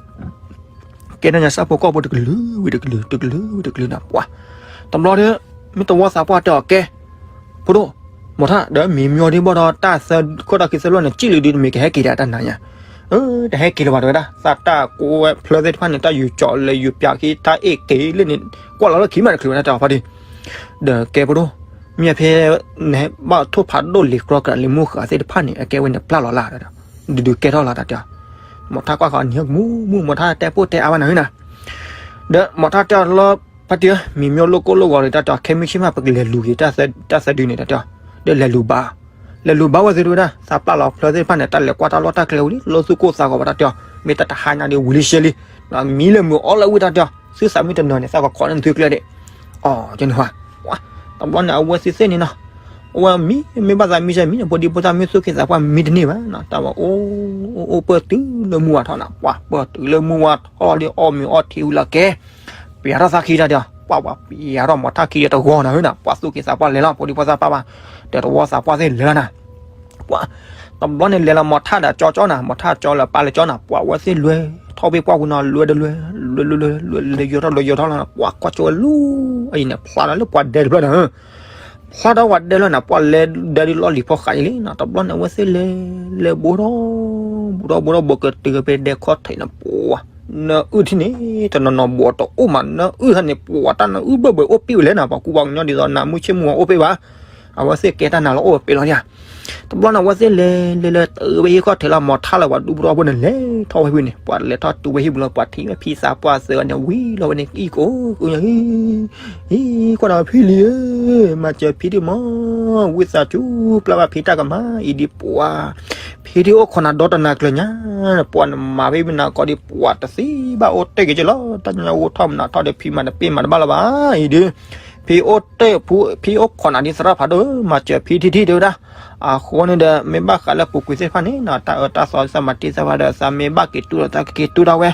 ကဲထီၣ်ညါစၢ်ဖိကီၢ်ဖိတကလုာ်ဝံၤတကလုာ် တကလုာ်ဝံၤတကလုာ်နၤ ပှၤ တဘျီဒီး မ့ၢ်တဝီသးပှၢ်တဲအီၤကဲ ဖိဒိၣ် မီၤထၣ်ဒီးမံၤမၠိဒ်ဘၣ်ဒီးတၢ်သၢခိၣ်တၢ်ဃံသၢလၢနကံၣ်လံဒ်နမ့ၢ်ကဟဲက့ၤဒၣ်တၢ်နၤညါ တဟဲက့ၤလၢၤဘၣ်တဲဝဲဒၣ် သးတၢ်ကိးဝဲဖျၢၣ်သ့ၣ်တဖၣ်န့ၣ် တၢ်ယူၤကၠီလဲၤယူၤပျးခံ တၢ်အ့ၣ်က့ၤလၢန့ၣ် ကွၢ်လီၤလၢခံမးတချုးဝဲဒၣ်တၢ်အီၤဖါဒံ ဒီးကဲဖိဒိၣ် မ့ၢ်ဖဲ နဘၣ်ထိၣ်ဖးဒိၣ်လံၤကြီကရၢလံၤမူဃာ်သ့ၣ်တဖၣ်န့ၣ် အကဲဝဲန့ၣ်ပျၢ်လီၤလၢ်ဒီး ဒုးဒုးကဲထီၣ်လီၤတၢ်တဲအီၤ, မိၢ်ထၣ်ကွၢ်ဃီနံၤဟဲကမူမူ မိၢ်ထၣ်တဲပိၢ်တဲအါဝဲနၤဟၢနၤ, ဒီးမိၢ်ထၣ်တဲအီၤလီၤ ဖါတံၢ်ဧၢ မံၤမ့ၢ်လိၣ်ကိၢ်လိၣ်ဂီၤဒီးတၢ်တဲအီၤ ခဲမုၢ်ဆ့ၣ်မး ပကလဲၤလူၤက့ၤတၢ်သၢဒုန့ၣ်တၢ်တဲအီၤ, ဒီးလဲၤလူၤဘၣ် လဲၤလူၤဘၣ်ဝဲသ့ၣ်တဝဲဒၣ် သးပျၢ်လီၤဖျၢသ့ၣ်တဖၣ်န့ၣ် တၢ်လဲၤကွၢ်တၢ်လီၢ်တၢ်ကျဲဝံၤလံ လိၣ်သူၣ်ကိၢ်သးဂီၤဘၣ်တၢ်တဲအီၤ, မ့ၢ်တၢ်တဟါညါဒီးဝံၤလံရှဲလံ, မံလၢမုာ်အီၣ်လၢဝံၣ်တၢ်တဲအီၤ သုသးမ့ၢ်တနၢၤန့ၣ် သးကခိးန့ၢ်နသုကျဲဒၣ်, အီၤကန့ၣ်ဟါ, တဘျီန့ၣ် အဝဲသ့ၣ်သ့ၣ်န့ၣ်နီၤ, အဝဲမံ မ့ၢ်ဘၣ်သးမံစဲမံန့ၣ် ဖိဒံဖိသၣ်မ့ၢ်သူၣ်က့သးပှၢ်မံတန့ၢ်ဘၣ်နီၤ, တၢ်ဝဲအိၣ်အိၣ်အိၣ်ပၢၢ်တုၤလၢမုၢ်ဝါထီၣ်နီၤ, ပှၤပၢၢ်တုၤလၢမုၢ်ဝါထီၣ်ဒီးအီၣ်မ့ၤအီထံဝံၤလီၤကဲ ပျဲထီၣ်သးခံတၢ်တဲအီၤ, ပှၤပှၤပျဲထီၣ်မိၢ်ထၣ်ခံဒီးတဂီၤနၤဟၢနၤ, ပှၤသူၣ်က့သးပှၢ်လဲၤလီၤ ဖိဒံဖိသၣ်ပၢ်ဘၣ်, ဒီးတဝီသးပှၢ်သ့ၣ်လဲၤလီၤနၤ, ပှၤ, တဘျီန့ၣ်လဲၤလီၤမိၢ်ထၣ်ဒီးကၠီကၠီနၤ, မိၢ်ထၣ်ကၠီလၢပၢ်လၢကၠီနၤ, ပှၤဝဲသ့ၣ်လဲၤထီၣ်ဝံၤပှၢ်ဝံၤနီၤ လဲၤဒီးလဲၤ, လဲၤလဲၤလဲၤလဲၤယိၤထီၣ်လဲၤယိၤထီၣ်လီၤ, ပှၤကွၢ်ကၠီဝဲလူၤ, အံၤန့ၣ် ဖျါလီၤလၢပှၤဒဲတဖျၢၣ်နၤ ဖျါထီၣ်ဝဲဒဲလီၤနၤ, ပှၤလဲၤဒဲဒ်လီၢ်လံၤဖီဃးအံၤလံနီၤ, တဘျီန့ၣ် အဝဲသ့ၣ်လဲၤ, လဲၤဘူးထီၣ်, ဘူးထီၣ်ဘူးထီၣ် ဘူးကတုၤဖဲဒဲခီၣ်ထံးန့ၣ် ပှၤ, နအုၣ်ထံန့ၣ် တနီၤနီၤဘူးအီၤတအိၣ်မး, နအုၣ်ဟဲန့ၣ် ပှၤတၢ်နအုၣ်ဘၢၣ်ဘၢၣ်အိၣ်ပ့ၢ်ဝဲလဲၣ်နီၤ, ပှၤကူပှၤကညီဒ်သိးနးမုၢ်ဆ့ၣ်မုၢ်ဂီၤအိၣ်ပ့ၢ်ဘၣ်, အဝဲသ့ၣ်ကဲတၢ်နးလီၤအိၣ်ပ့ၢ်လီၤယါ တဘျီန့ၣ် အဝဲသ့ၣ်လဲၤလဲၤလဲၤတုၤဝဲဟံၣ်ခီၣ်ထံးလီၤ, မိၢ်ထၣ်လၢပှၤဒူဘူးထီၣ်ဖိန့ၣ် လဲၤထီၣ်ဝဲဖဲန့ၣ်, ပှၤလဲၤထီၣ်တုၤဝဲဟံၣ်ပူၤလီၤ, ပှၤထံၣ်ဝဲဖံသးပှၢ်သၢဂၤန့ၣ် ဝံၤလီၤဝဲန့ၣ် အံၣ်ကိးကိးညါ ဟံၣ်, ဟံၣ်, ကွၢ်ဒီးဖံလံၤဧၢ, မၤစၢၤဖံဒံးမး, ဝံသးစူၤ ပျၢ်ဘၣ်ဖံတၢ်ကမၣ်အံၤဒံးပှၤ, ဖံဒံးအိၣ်ခိးနၤဒီတနၤကျၢၤညါ, ပှၤနမၤဖဲမနၤကီးဒံး ပှၤတသံဘၣ်အိၣ်တ့ၢ်က့ၤက့လီၤ, တၢ်ညီအိၣ်ထီၣ်မနၤထီၣ်ဒီး ဖံမၤတပ့ၢ်မၤတဘၣ်လၢၤဘၣ်အံၤဒုး ဖံအိၣ်တ့ၢ်ဖူ ဖံအိၣ်ခိးနၤဒ်သရၣ်ဖးဒိၣ်, မၤစၢၤဖံထံထံတဲဝဲဒၣ်, အဃိန့ၣ်ဒီး မ့ၢ်ဘၣ်ဃးလၢပူၤကွံာ်သ့ၣ်တဖၣ်န့ၣ်နီၤ, တၢ်အၢတၢ်သီသ့ၣ်မၤတ့ၢ်သ့ၣ်တဖၣ်ဒီး သးမ့ၢ်ဘၣ်က့ၤတူၢ်ဒီးသးကက့ၤတူၢ်ဒၣ်ဝဲ,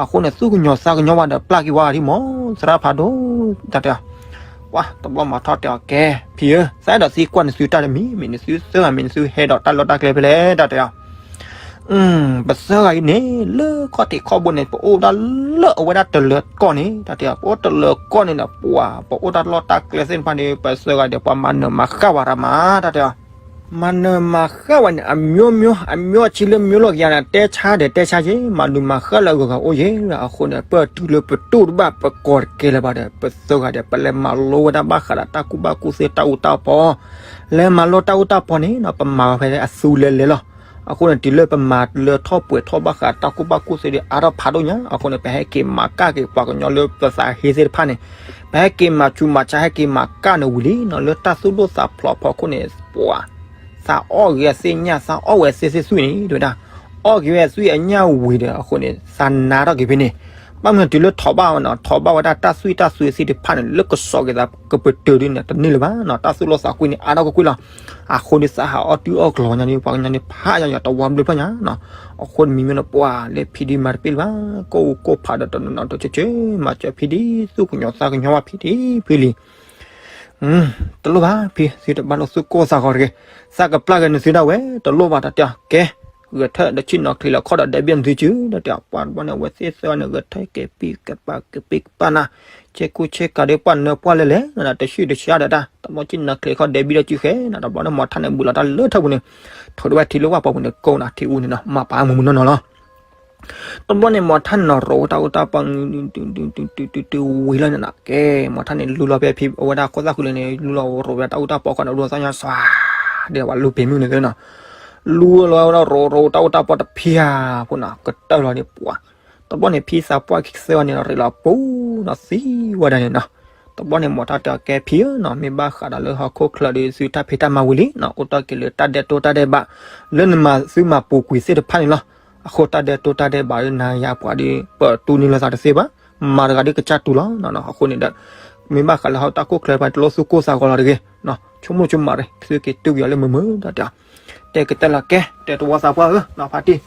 အဃိန့ၣ် သူၣ်ကညီၤသးကညီၤဘၣ်ဒီး ပျၢ်က့ၤဝဲဒံးမး သရၣ်ဖးဒိၣ်, တၢ်တဲ, ပှၤတဘျီမိၢ်ထၣ်တဲအီၤ ကဲ ဖံဧၢ, သးအဲၣ်ဒိးသံကွၢ်နသုတၢ်တမံၤ, မ့ၢ်နသုသၢဂၤ မ့ၢ်နသုဟဲဒီးတၢ်လီၢ်တၢ်ကျဲဖဲလဲၣ် တၢ်တဲအီၤ ပသၢဂၤအံၤန့ၣ် လၢခီၣ်ထံးခီၣ်ဘိန့ၣ် ပအိၣ်ဒၣ်လၢအဝဲဒၣ်တလၢၤကီၢ်န့ၣ် တၢ်တဲအီၤ, ပအိၣ်တလၢၤကီၢ်န့ၣ်ဒီး ပှၤ ပအိၣ်တၢ်လီၢ်တၢ်ကျဲသ့ၣ်တဖၣ်န့ၣ် ပသၢဂၤဒီး ပှၤမၤနၢၤမၤဃၣ်ဝဲဒၣ်မး တၢ်တဲအီၤ, မၤနၢၤမၤဃၣ်ဝဲန့ၣ် အမျိုးမျိုး အမျိုးအဆံလၢမျိုးလိာ်ကယၤန့ၣ် တဲဆါဒီးတဲဆါယဲ မၤနၢၤမၤဃၣ်လၢအဂုၤအဂၤအိၣ်ယဲ အဃိန့ၣ် ပတုၤလၢပတူၢ်တဘၣ် ပကိးတကဲလၢၤဘၣ်ဒီး ပသၢဂၤဒီး ပလဲၤမၤလိဝဲဒၣ်ဘၣ်ဃးဒီးတၢ်ကူၣ်ဘၣ်ကူၣ်သ့တၢ်အူတၢ်ပီ လဲၤမၤလိတၢ်အူတၢ်ပီန့ၣ်နီၤ ပမၤဝဲဖဲအသူလဲၤလဲၤလီၤ. အဃိန့ၣ် တုၤလၢပမၤလၢထီၣ်ပှဲၤထီၣ်ဘၣ်ဃးတၢ်ကူၣ်ဘၣ်ကူၣ်သ့ဒီး အါထီၣ်ဖးဒိၣ်ညါ အဃိန့ၣ် ပဟဲက့ၤမၤကၣ်က့ၤပှၤကညီလၢပသးဟ့သ့ၣ်တဖၣ်န့ၣ် ပဟဲက့ၤမၤဆူးမၤဆါ ဟဲက့ၤမၤကၣ်န့ၣ်ဝံၤလံနီၤ လၢတၢ်သူၣ်ဒိၣ်သးဖျိးဖီခိၣ်န့ၣ် ပှၤ သးအီၣ်ဂ့ၤအသ့ၣ်ညၣ် သးအီၣ်ဝဲသ့ၣ်သ့ၣ်သွံၣ်န့ၣ် တဲဝဲဒၣ် အီၣ်က့ၤဝဲသွံၣ်အညၣ်ဝံၤဒီး အဃိန့ၣ် သးနါထီၣ်က့ၤဖဲန့ၣ် ဘၣ်မနုၤတုၤလၢထိးဘၣ်ဝဲနီၤ ထိးဘၣ်ဝဲဒၣ်တၢ်သွံၣ်တၢ်သွံၣ်သ့ၣ်တဖၣ်န့ၣ် လၢကစီၤက့ၤသးကပတုာ်ဒ်န့ၣ် တန့ၢ်လၢၤဘၣ်နီၤ တၢ်သူၣ်လီသးကွံန့ၣ် အါထီၣ်ကွ့ၢ်ကွ့ၢ်လီၤ. အဃိန့ၣ် သးဟးအီၣ်တုၤအီၣ်ကျီၤညါန့ၣ် ပှၤကညီန့ၣ် ဖးယၤယၤတဝီဘျုးဖျၢၣ်ညါနီၤ အဃိန့ၣ်မံၤမ့ၢ်န့ၣ် ပှၤလၢဖံဒံးမၤတပ့ၢ်လၢၤဘၣ် ကိၢ်ကိၢ်ဖးဒီးတနီၤနီၤတကၠိကၠိ မၤစၢၤဖံဒံး သူၣ်ကညီၤသးကညီၤဘၣ်ဖံဒံးဖံလံ တလိၣ်ဘၣ်ဖံ သုတဘၣ်လိၣ်သူၣ်ကိၢ်သးဂီၤတဂ့ၤ သးကပျၢ်က့ၤနသုဒၣ်ဝဲ တလိၣ်ဘၣ်တၢ်တဲအီၤ ကဲ ဂဲၤထၢၣ်ဒီးဆ့ၣ်နီၤချံးလီၤခီၣ်ဒီးဒဲးဘ့ၣ်နသုစု တၢ်တဲအီၤ ပှၤတဘျီန့ၣ် အဝဲသ့ၣ်သၢဂၤန့ၣ် ဂဲၤထၢၣ်က့ၤပံၢ်ကပၤကပံၢ်ကပၤနၤ ဆဲးကူဆဲးကၤဒီးပှၤနၢၤပှၢ်လဲၣ်လဲၣ် တဆံၣ်တဆံၣ်ဒီးတၢ် တဘျီဆ့ၣ်နီၤချံးခီၣ်ဒဲးဘ့ၣ်ဒီးစုဃဲနီၤ တဘျီန့ၣ် မိၢ်ထၣ်န့ၣ် ဘူးလီၤတၢ်လၢထၢၣ်ပူၤန့ၣ် ထိးဒိဝဲထံလၢဝၣ်ပီပူၤန့ၣ် ကိးနၤထံအူန့ၣ်နီၤ မၤပာ်မုာ်မုာ်နီၢ်နီၢ်လီၤ တဘျီန့ၣ် မိၢ်ထၣ်န့ၣ် ရိးဝဲတၢ်အူတၢ်ပီ တုၤတုၤတုၤတုၤဝံၤလီၤန့ၣ်နီၤ ကဲ မိၢ်ထၣ်န့ၣ် လူလီၤဖဲဖံအဝဲဒၣ်ခိၣ်သၣ်ဃုလၢန့ၣ် လူလီၤရိးဝဲတၢ်အူတၢ်ပီခီန့ၣ် လူလီၤသီညါစွၤ ဒီးပှၤလူပ့ၤမုၢ်န့ၣ်သ့နီၤ လူလီၤဝဲဒၣ်ရိးရိးတၢ်အူတၢ်ပီတဖံဧါ ဖိနီၤ ကတၢၢ်လီၤန့ၣ်ပှၤ တဘျီန့ၣ် ဖံသးပှၢ်ခံသၢဂၤန့ၣ် ရ့းလီၤပူၤနီၤ သံဝဲဒၣ်န့ၣ်နီၤ တဘျီန့ၣ် မိၢ်ထၣ်တဲအီၤ ကဲဖံဧၢနီၤ မ့ၢ်ဘၣ်ဃးဒီးလၢဟီၣ်ခိၣ်ချၢဒီး သုတၢ်ဖံးတၢ်မၤဝံၤလံနီၤ အိၣ်တ့ၢ်က့ၤလၢတၢ်ဒဲးတိၢ်တၢ်ဒဲးဘး လၢနမၤသုမၤပူၤကွံာ်သ့ၣ်တဖၣ်န့ၣ်လီၤ အဃိတၢ်ဒဲးတိၢ်တၢ်ဒဲးဘးဒီး နၤယၤပှၤဒီး ပတူၢ်န့ၢ်လိာ်သးတသ့ဘၣ် မၤတဂၤဒီးကစၢ်တူၢ်လီၤ အဃိန့ၣ်ဒီး မ့ၢ်ဘၣ်ဃးလၢဟီၣ်တၢ်ခိၣ်ချၢတဖၣ် တလိၣ်သူၣ်ကိၢ်သးဂီၤလီၤတဂ့ၤ ဆိကမိၣ်ဆိကမးတဂ့ၤ သုက့ၤတုၤက့ၤအီၤလၢမုာ်မုာ် တၢ်တဲအီၤ တဲကတၢၢ်လီၤကဲ တဲတဝီသးပှၢ်ဧၢ နီၤဖါတံၢ်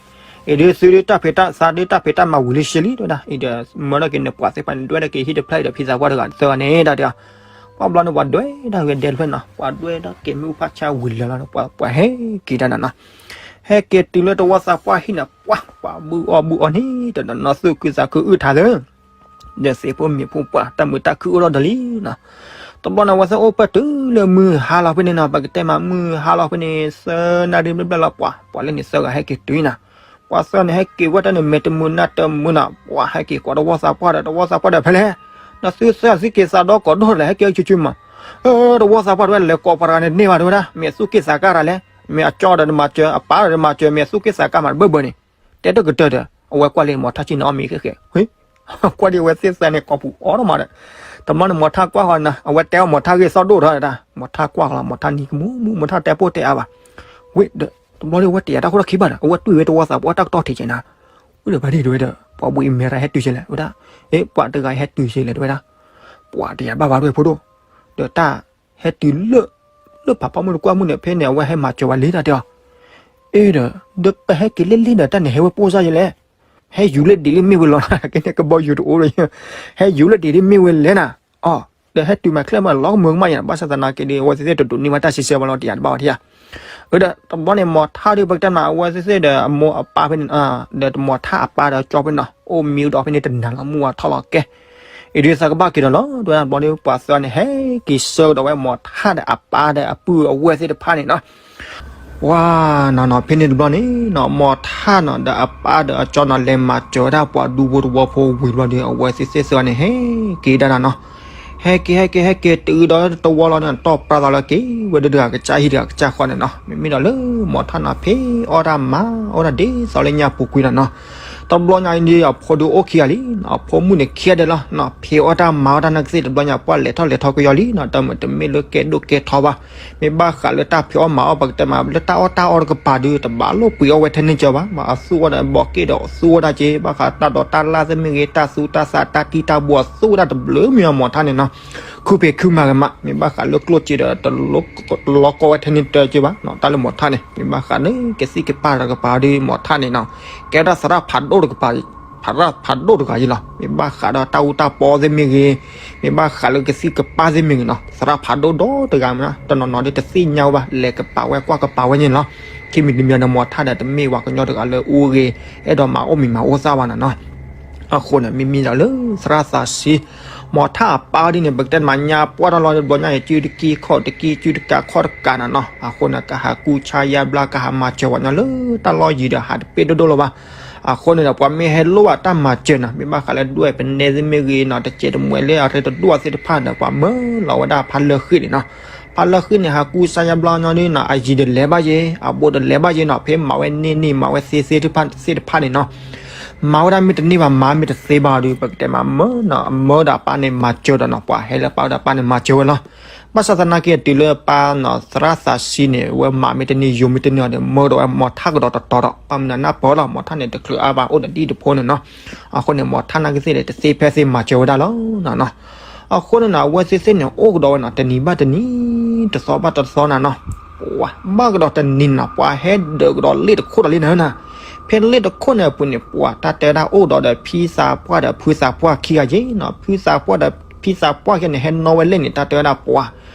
အံၤဒီးသုဒုးတၢ်ဖံးတၢ်သးဒုးတၢ်ဖံးတၢ်မၤဝံၤလံရှဲလံ တဲဝဲဒၣ် အံၤဒီးမၢထီၣ်က့ၤန့ၣ် ပှၤသ့ၣ်တဖၣ်န့ၣ် ဒွဲၣ်ထီၣ်က့ၤဟံၣ်တဖျၢၣ်အံၤဒီး ဖံသးပှၢ်တဂၤသၢဂၤန့ၣ် တၢ်တဲအီၤ ပှၢ်ဘျီန့ၣ် ပှၤဒွဲၣ်ဒၣ်ဝဲဒဲးတဖျၢၣ်နီၤ ပှၤဒွဲၣ်ဒၣ်က့ၤမ့ၣ်အူဖးဆါဝံၤလၢာ်လီၤ ပှၤဟဲက့ၤတၢ်နၤနီၤ ဟဲက့ၤတုၤလၢတဝီသးပှၢ်ဟံၣ်န့ၣ် ပှၤ ပှၤဘုၣ်အီၣ်ဘုၣ်အီန့ၣ် တနီၤနီၤသူၣ်ခုသးခုအုၣ်ထါလၢ ဒီးသ့ၣ်ဖိမ့ၢ်ဖိပှၤ တၢ်မုာ်တၢ်ခုအိၣ်ထီၣ်ဒီးလံနီၤ တဘျီန့ၣ် အဝဲသ့ၣ်အိၣ်ပၢၢ်တုၤလၢမုၢ်ဟါလီၤဖဲန့ၣ်နီၤ ပကတဲမးမုၢ်ဟါလီၤဖဲန့ၣ် သၢနၣ်ရံၣ်ဘျဲၣ်ဘျဲၣ်လီၤ ပှၤ ပှၤလၢန့ၣ်သၢဂၤဟဲက့ၤတုၤနၤ ပှၤသၢဂၤန့ၣ် ဟဲက့ၤဝဲတၢ်န့ၣ် မဲာ်တမုာ်နါတမုာ်နီၤ ပှၤဟဲက့ၤကိးတဝီသးပှၢ်ဒီး တဝီသးပှၢ်ဒီးဖဲလဲၣ် နသုသၢဂၤသုက့ၤသးဒီကိးဒိၣ်လဲၣ် ဟဲက့ၤအီၤဆူၣ်ဆူၣ်မး တဝီသးပှၢ်တဝဲ လဲၤကိးပှၤတဂၤန့ၣ်တန့ၢ်ဘၣ်တဝဲဒၣ်, မ့ၢ်အသူၣ်က့ၣ်သးကါတၢ်လဲၣ်, မ့ၢ်အကၠီဒီးတမၤစၢၤ, အပၢ်ဒီးတမၤစၢၤ, မ့ၢ်အသူၣ်က့ၣ်သးကါမးတဘၢဘၢန့ၣ်, တဲတကတၢၢ်ဒီး အဝဲကွၢ်လံမိၢ်ထါဆ့ၣ်နီၤအီၣ်မ့ၤဃဲးဃဲး, ကွၢ်ဒ်အဝဲသ့ၣ်သၢန့ၣ် ကိးပူၤအီၣ်ထီၣ်မးဒီး, တဘျီန့ၣ်မိၢ်ထါကွၢ်ဃီနၤ, အဝဲတဲအီၣ်မိၢ်ထါဂ့ၢ်သီၣ်ဒိၣ်ထီၣ်ဒၣ်, မိၢ်ထါကွၢ်ဃီလီၤ, မိၢ်ထါနံၤကမူမူ, မိၢ်ထါတဲပိၢ်တဲအါဘၣ်, ဝံၤဒီး တဘျီဒ်အဝဲတယာ်တၢ်ခိၣ်ထီၣ်ခံဘၣ်ဒီး အဝဲတွံၢ်ဝဲတဝီသးပှၢ်တၢ်ကတီၢ်ထံးကဲနၤ, ဝံၤဒီးဘၣ်ဒံးတဝဲဒီး ပှၤဘှံးအမဲရၤဟဲတုၤဆဲလဲၣ်ဝဲဒၣ်, အ့ ပှၤတဂၤဟဲတုၤဆဲလဲၣ်တဝဲဒၣ်, ပှၤတယာ်ဘၣ်ဘၣ်တဝဲဖိဒိၣ်, ဒီးတၢ်ဟဲတုၤလၢ လၢဖးဖီမုၢ်တကွၢ်မုၢ်န့ၣ် ဖဲန့ၣ် အဝဲဟဲမၤစၢၤဝဲလံတၢ်တဲအီၤ, အ့ဒီး ဒီးပဟဲက့ၤလၢလံဒီး တၢ်န့ၣ်ဟဲဝဲပိၢ်စၢ်ယဲလဲၣ်, ဟဲယူၤလၢဒံးလၢမ့ၢ်ဝဲလီၤ, ကန့ၣ်ကဘီယူၤတအိၣ်ဒီး, ဟဲယူၤလၢဒံးလၢမ့ၢ်ဝဲလဲၣ်နၤ, အီ ဒီးဟဲတုၤမၤချ့မးလီၤကမၢကမၣ်ယဲနၤ, ဘၣ်ဆၣ်သနာ်က့ဒီး အဝဲသ့ၣ်တဒိးန့ၢ်ဘၣ်တၢ်စံးဆၢဘၣ်လီၤ တယာ်တဘၣ်ဝဲဒၣ်, အၢဒီး တဘျီန့ၣ် မိၢ်ထါဒီး ပကတဲမး အဝဲသ့ၣ်သ့ၣ်ဒီး အမိၢ်အပၢ်ဖဲန့ၣ်, ဒီးမိၢ်ထါအပၢ်ဒီးကၠီဖဲန့ၣ်နီၤ, အိၣ်မံဒီးဖဲန့ၣ်တနၤလီၤ မုၢ်ဝါထီၣ်လီၤကဲ, အံၤဒုးသးကဘၣ်က့ၤဒီးလီၤ တဝဲဒၣ် တဘျီဒီး ပှၤသၢန့ၣ် ဟဲက့ၤဆှၢကဒီးဝဲမိၢ်ထါဒီးအပၢ်ဒီးအပုၢ်အဝဲၢ်သ့ၣ်တဖၣ်န့ၣ်နီၤ, ပှၤနီၤနီၤ ဖဲန့ၣ်တဘျီန့ၣ်နီၤ မိၢ်ထါနီၤ ဒီးအပၢ်ဒီးအကၠီနီၤ လဲၤမၤစၢၤဝဲဒၣ်ပှၤဒူဖိတဝီဖိဝံၤတဘျီဒီး အဝဲသ့ၣ်သ့ၣ်သၢန့ၣ် ဟဲက့ၤဒၣ်နၤနီၤ, ဟဲက့ၤ ဟဲက့ၤ ဟဲက့ၤတုၤဒီးတဝီလီၤန့ၣ် တီၢ်ပြၢသးလၢက့ၤဝဲဒၣ်တဂၤကစၢ်ဟံၣ်တဂၤကစၢ်ဃီန့ၣ်နီၤ, မ့မ့ၢ်ဒီးလၢမိၢ်ထါနီၤ ဖံးအီၣ်တၢ်မၤအီၣ်တၢ်ဒ်သိးလၢညါပူၤကွံာ်နီၤနီၤ, တဘျီညါအံၤဒ်အဖိဒုးအိၣ်ခံဂၤလံ, အဖိမုၣ်န့ၣ်ခံဂၤဒဲးလီၤ, ဖံးအီၣ်တၢ်မၤအီၣ်တၢ်နာ်က့သ့ၣ် တဘျီညါပှၢ်လဲၤထီၣ်လဲၤထီကယီလံနီၤ, တမ့ၢ်တမ့ၢ်လၢကဲဒိၣ်ကဲထီဘၣ်, မ့ၢ်ဘၣ်ဃးလၢတၢ်ဖံးအီၣ်မၤအီၣ် ပကတဲမး လၢတၢ်အီၣ်တၢ်အီတကပၤဒီး တဘၣ်လိၣ်ပှ့ၤအီၣ်ဝဲထဲန့ၣ်ကၢဘၣ်, မ့ၢ်အသူၣ်အီၣ်ဒီးဘီးက့ၣ်ဒီးသူၣ်အီၣ်ဒၣ်က့ၤ, ဘၣ်ဃးတၢ်ဒိးတၢ်လၢ်သ့ၣ်မ့ၢ်ဂ့ၤ, တၢ်သူတၢ်သးတၢ်တံၢ်တၢ်ဘှီးသူၣ်ဝဲဒၣ်တဘျုးမံၤအမိၢ်ထါန့ၣ်နီၤ, ခုဖံးခုမၤဂ့ၤမး, မ့ၢ်ဘၣ်ဃးလၢကျိၣ်စ့ဒီး တလီၤကီဝဲထဲန့ၣ်တကၢဘၣ်, တၢ်လၢမိၢ်ထါန့ၣ် မ့ၢ်ဘၣ်ဃးလၢကသံၣ်ကပၤတကပၤဒီး မိၢ်ထါန့ၣ်နီၤ, ကဲဝဲဒၣ်သရၣ်ဖးဒိၣ်တကပၤ ဖးဒိၣ်တဂၤအံၤလီၤ, မ့ၢ်ဘၣ်ဃးဒီးတၢ်အူတၢ်ပီသ့ၣ်မ့ၢ်ဂ့ၤ, မ့ၢ်ဘၣ်ဃးလၢကသံၣ်ကပၤသ့ၣ်မ့ၢ်ဂ့ၤနီၤ, သရၣ်ဖးဒိၣ်ဒီတဂၤမ့ၢ်နီၤ, တနီၤနီၤဒီးတသ့ၣ်ညါဝဲဘၣ်, လဲၤကပၤဝဲကွၢ်ကပၤဝဲန့ၣ်လီၤ, ခံမံၤတမံၤဒီး မိၢ်ထါဒီးတမ့ၢ်ပှၤကညီတဂၤလၢအူဂ့ၤ, အဲၣ်ဒိးမၤအိၣ်မံၤမၤအိၣ်သၣ်ဘၣ်နီၤနီၤ, အဃိန့ၣ် မ့မ့ၢ်ဒီးလၢသရၣ်သးစံ မိၢ်ထါအပၢ်ဒ်န့ၣ် ပကတဲမးညါပှၢ်ထီၣ်လီၤ တဘျီညါအံၤ စုတကံၢ်ခီၣ်တကံၢ် စုတကးခီၣ်တကးနီၤနီၤ, အဃိန့ၣ် ကဟးကူစါယါဘျါ ကဟးမၤစၢၤပှၤကညီလၢတၢ်လီၢ်ယံၤဒီး ဟးတပ့ၢ်ဒိၣ်ဒိၣ်လၢၤဘၣ်, အဃိန့ၣ်ဒီး ပှၤမ့ၢ်ဟဲလိၣ်ဘၣ်တၢ်မၤစၢၤနီၤ မ့ၢ်ဘၣ်ဃးလၢဒွဲၣ်ပနဲသ့ၣ်မ့ၢ်ဂ့ၤနီၤ တစဲးတမှဲးလၢအရ့တဒိၣ်သ့ၣ်တဖၣ်ဒီး ပှၤမၢလီၤဝဲဒၣ်ဖးလၢဃံၣ်န့ၣ်နီၤ, ဖးလၢဃံၣ်န့ၣ် ဟးကူစါယါဘျါညီဒ်နီၤ အယံၤတလဲၤဘၣ်ယဲ အဘူးတလဲၤဘၣ်ယဲနီၤ ဖဲမၤဝဲန့ၢ်န့ၢ် မၤဝဲသ့သ့ၣ်တဖၣ်န့ၣ်နီၤ မၤဝဲဒၣ်မ့ၢ်တန့ၢ်ဘၣ် မၤမ့ၢ်တသ့ဘၣ်ဒီး ပကတဲမးမၢနီၤ အမၢဒီးအပၢ်န့ၣ်မၤစၢၤဒီးနီၤ ပှၤဟဲလၢပၢ်ဒီးအပၢ်န့ၣ်မၤစၢၤဝဲလီၤ. ဘၣ်ဆၣ်သနာ်က့ တုၤလၢပၢ်နီၤ သရၣ်သးစံန့ၣ် ဝဲမၤမ့ၢ်တန့ၢ် ယိၤမ့ၢ်တန့ၢ်အီၤဒီး မၢဒီးဝဲမိၢ်ထါကဒီးတတီၤဒီး ဘၣ်မနုၤနၢ်ပၢၢ်လီၤ မိၢ်ထါန့ၣ် တချုးအါဘၣ် အိၣ်ဒီးဒ်တဖိန့ၣ်နီၤ. အဃိန့ၣ် မိၢ်ထါနာ်က့သ့ၣ်န့ၣ် တသ့ဖဲသ့မၤစၢၤဝဲဒၣ်လီၤနီၤနီၤ. အဃိန့ၣ်နီၤ အဝဲသ့ၣ်သ့ၣ်န့ၣ် အိၣ်ကဒီးဝဲနီၤ တနံၤဘၣ်တနံၤ တသီဘၣ်တသီနီၤနီၤ. ပှၤဘၣ်ကဒီးတနံၤနီၤ ပှၤဟဲဒၢးကဒီးလ့ၣ်တခိၣ်ဒီးလံနီၤနီၤ. ဖဲလ့ၣ်တခိၣ်န့ၣ်အပူၤန့ၣ် ပှၤတၢ်တဲဝဲဒၣ်အိၣ်ဒီးဒီးဖံသးပှၢ်ဒီးဖုသးပှၢ်ခံဂၤယ့နီၤ. ဖုသးပှၢ်ဒီးဖံသးပှၢ်ခံဂၤန့ၣ် ဟဲနီၣ်ဝဲလ့ၣ်န့ၣ် တၢ်တဲဝဲဒၣ်ပှၤ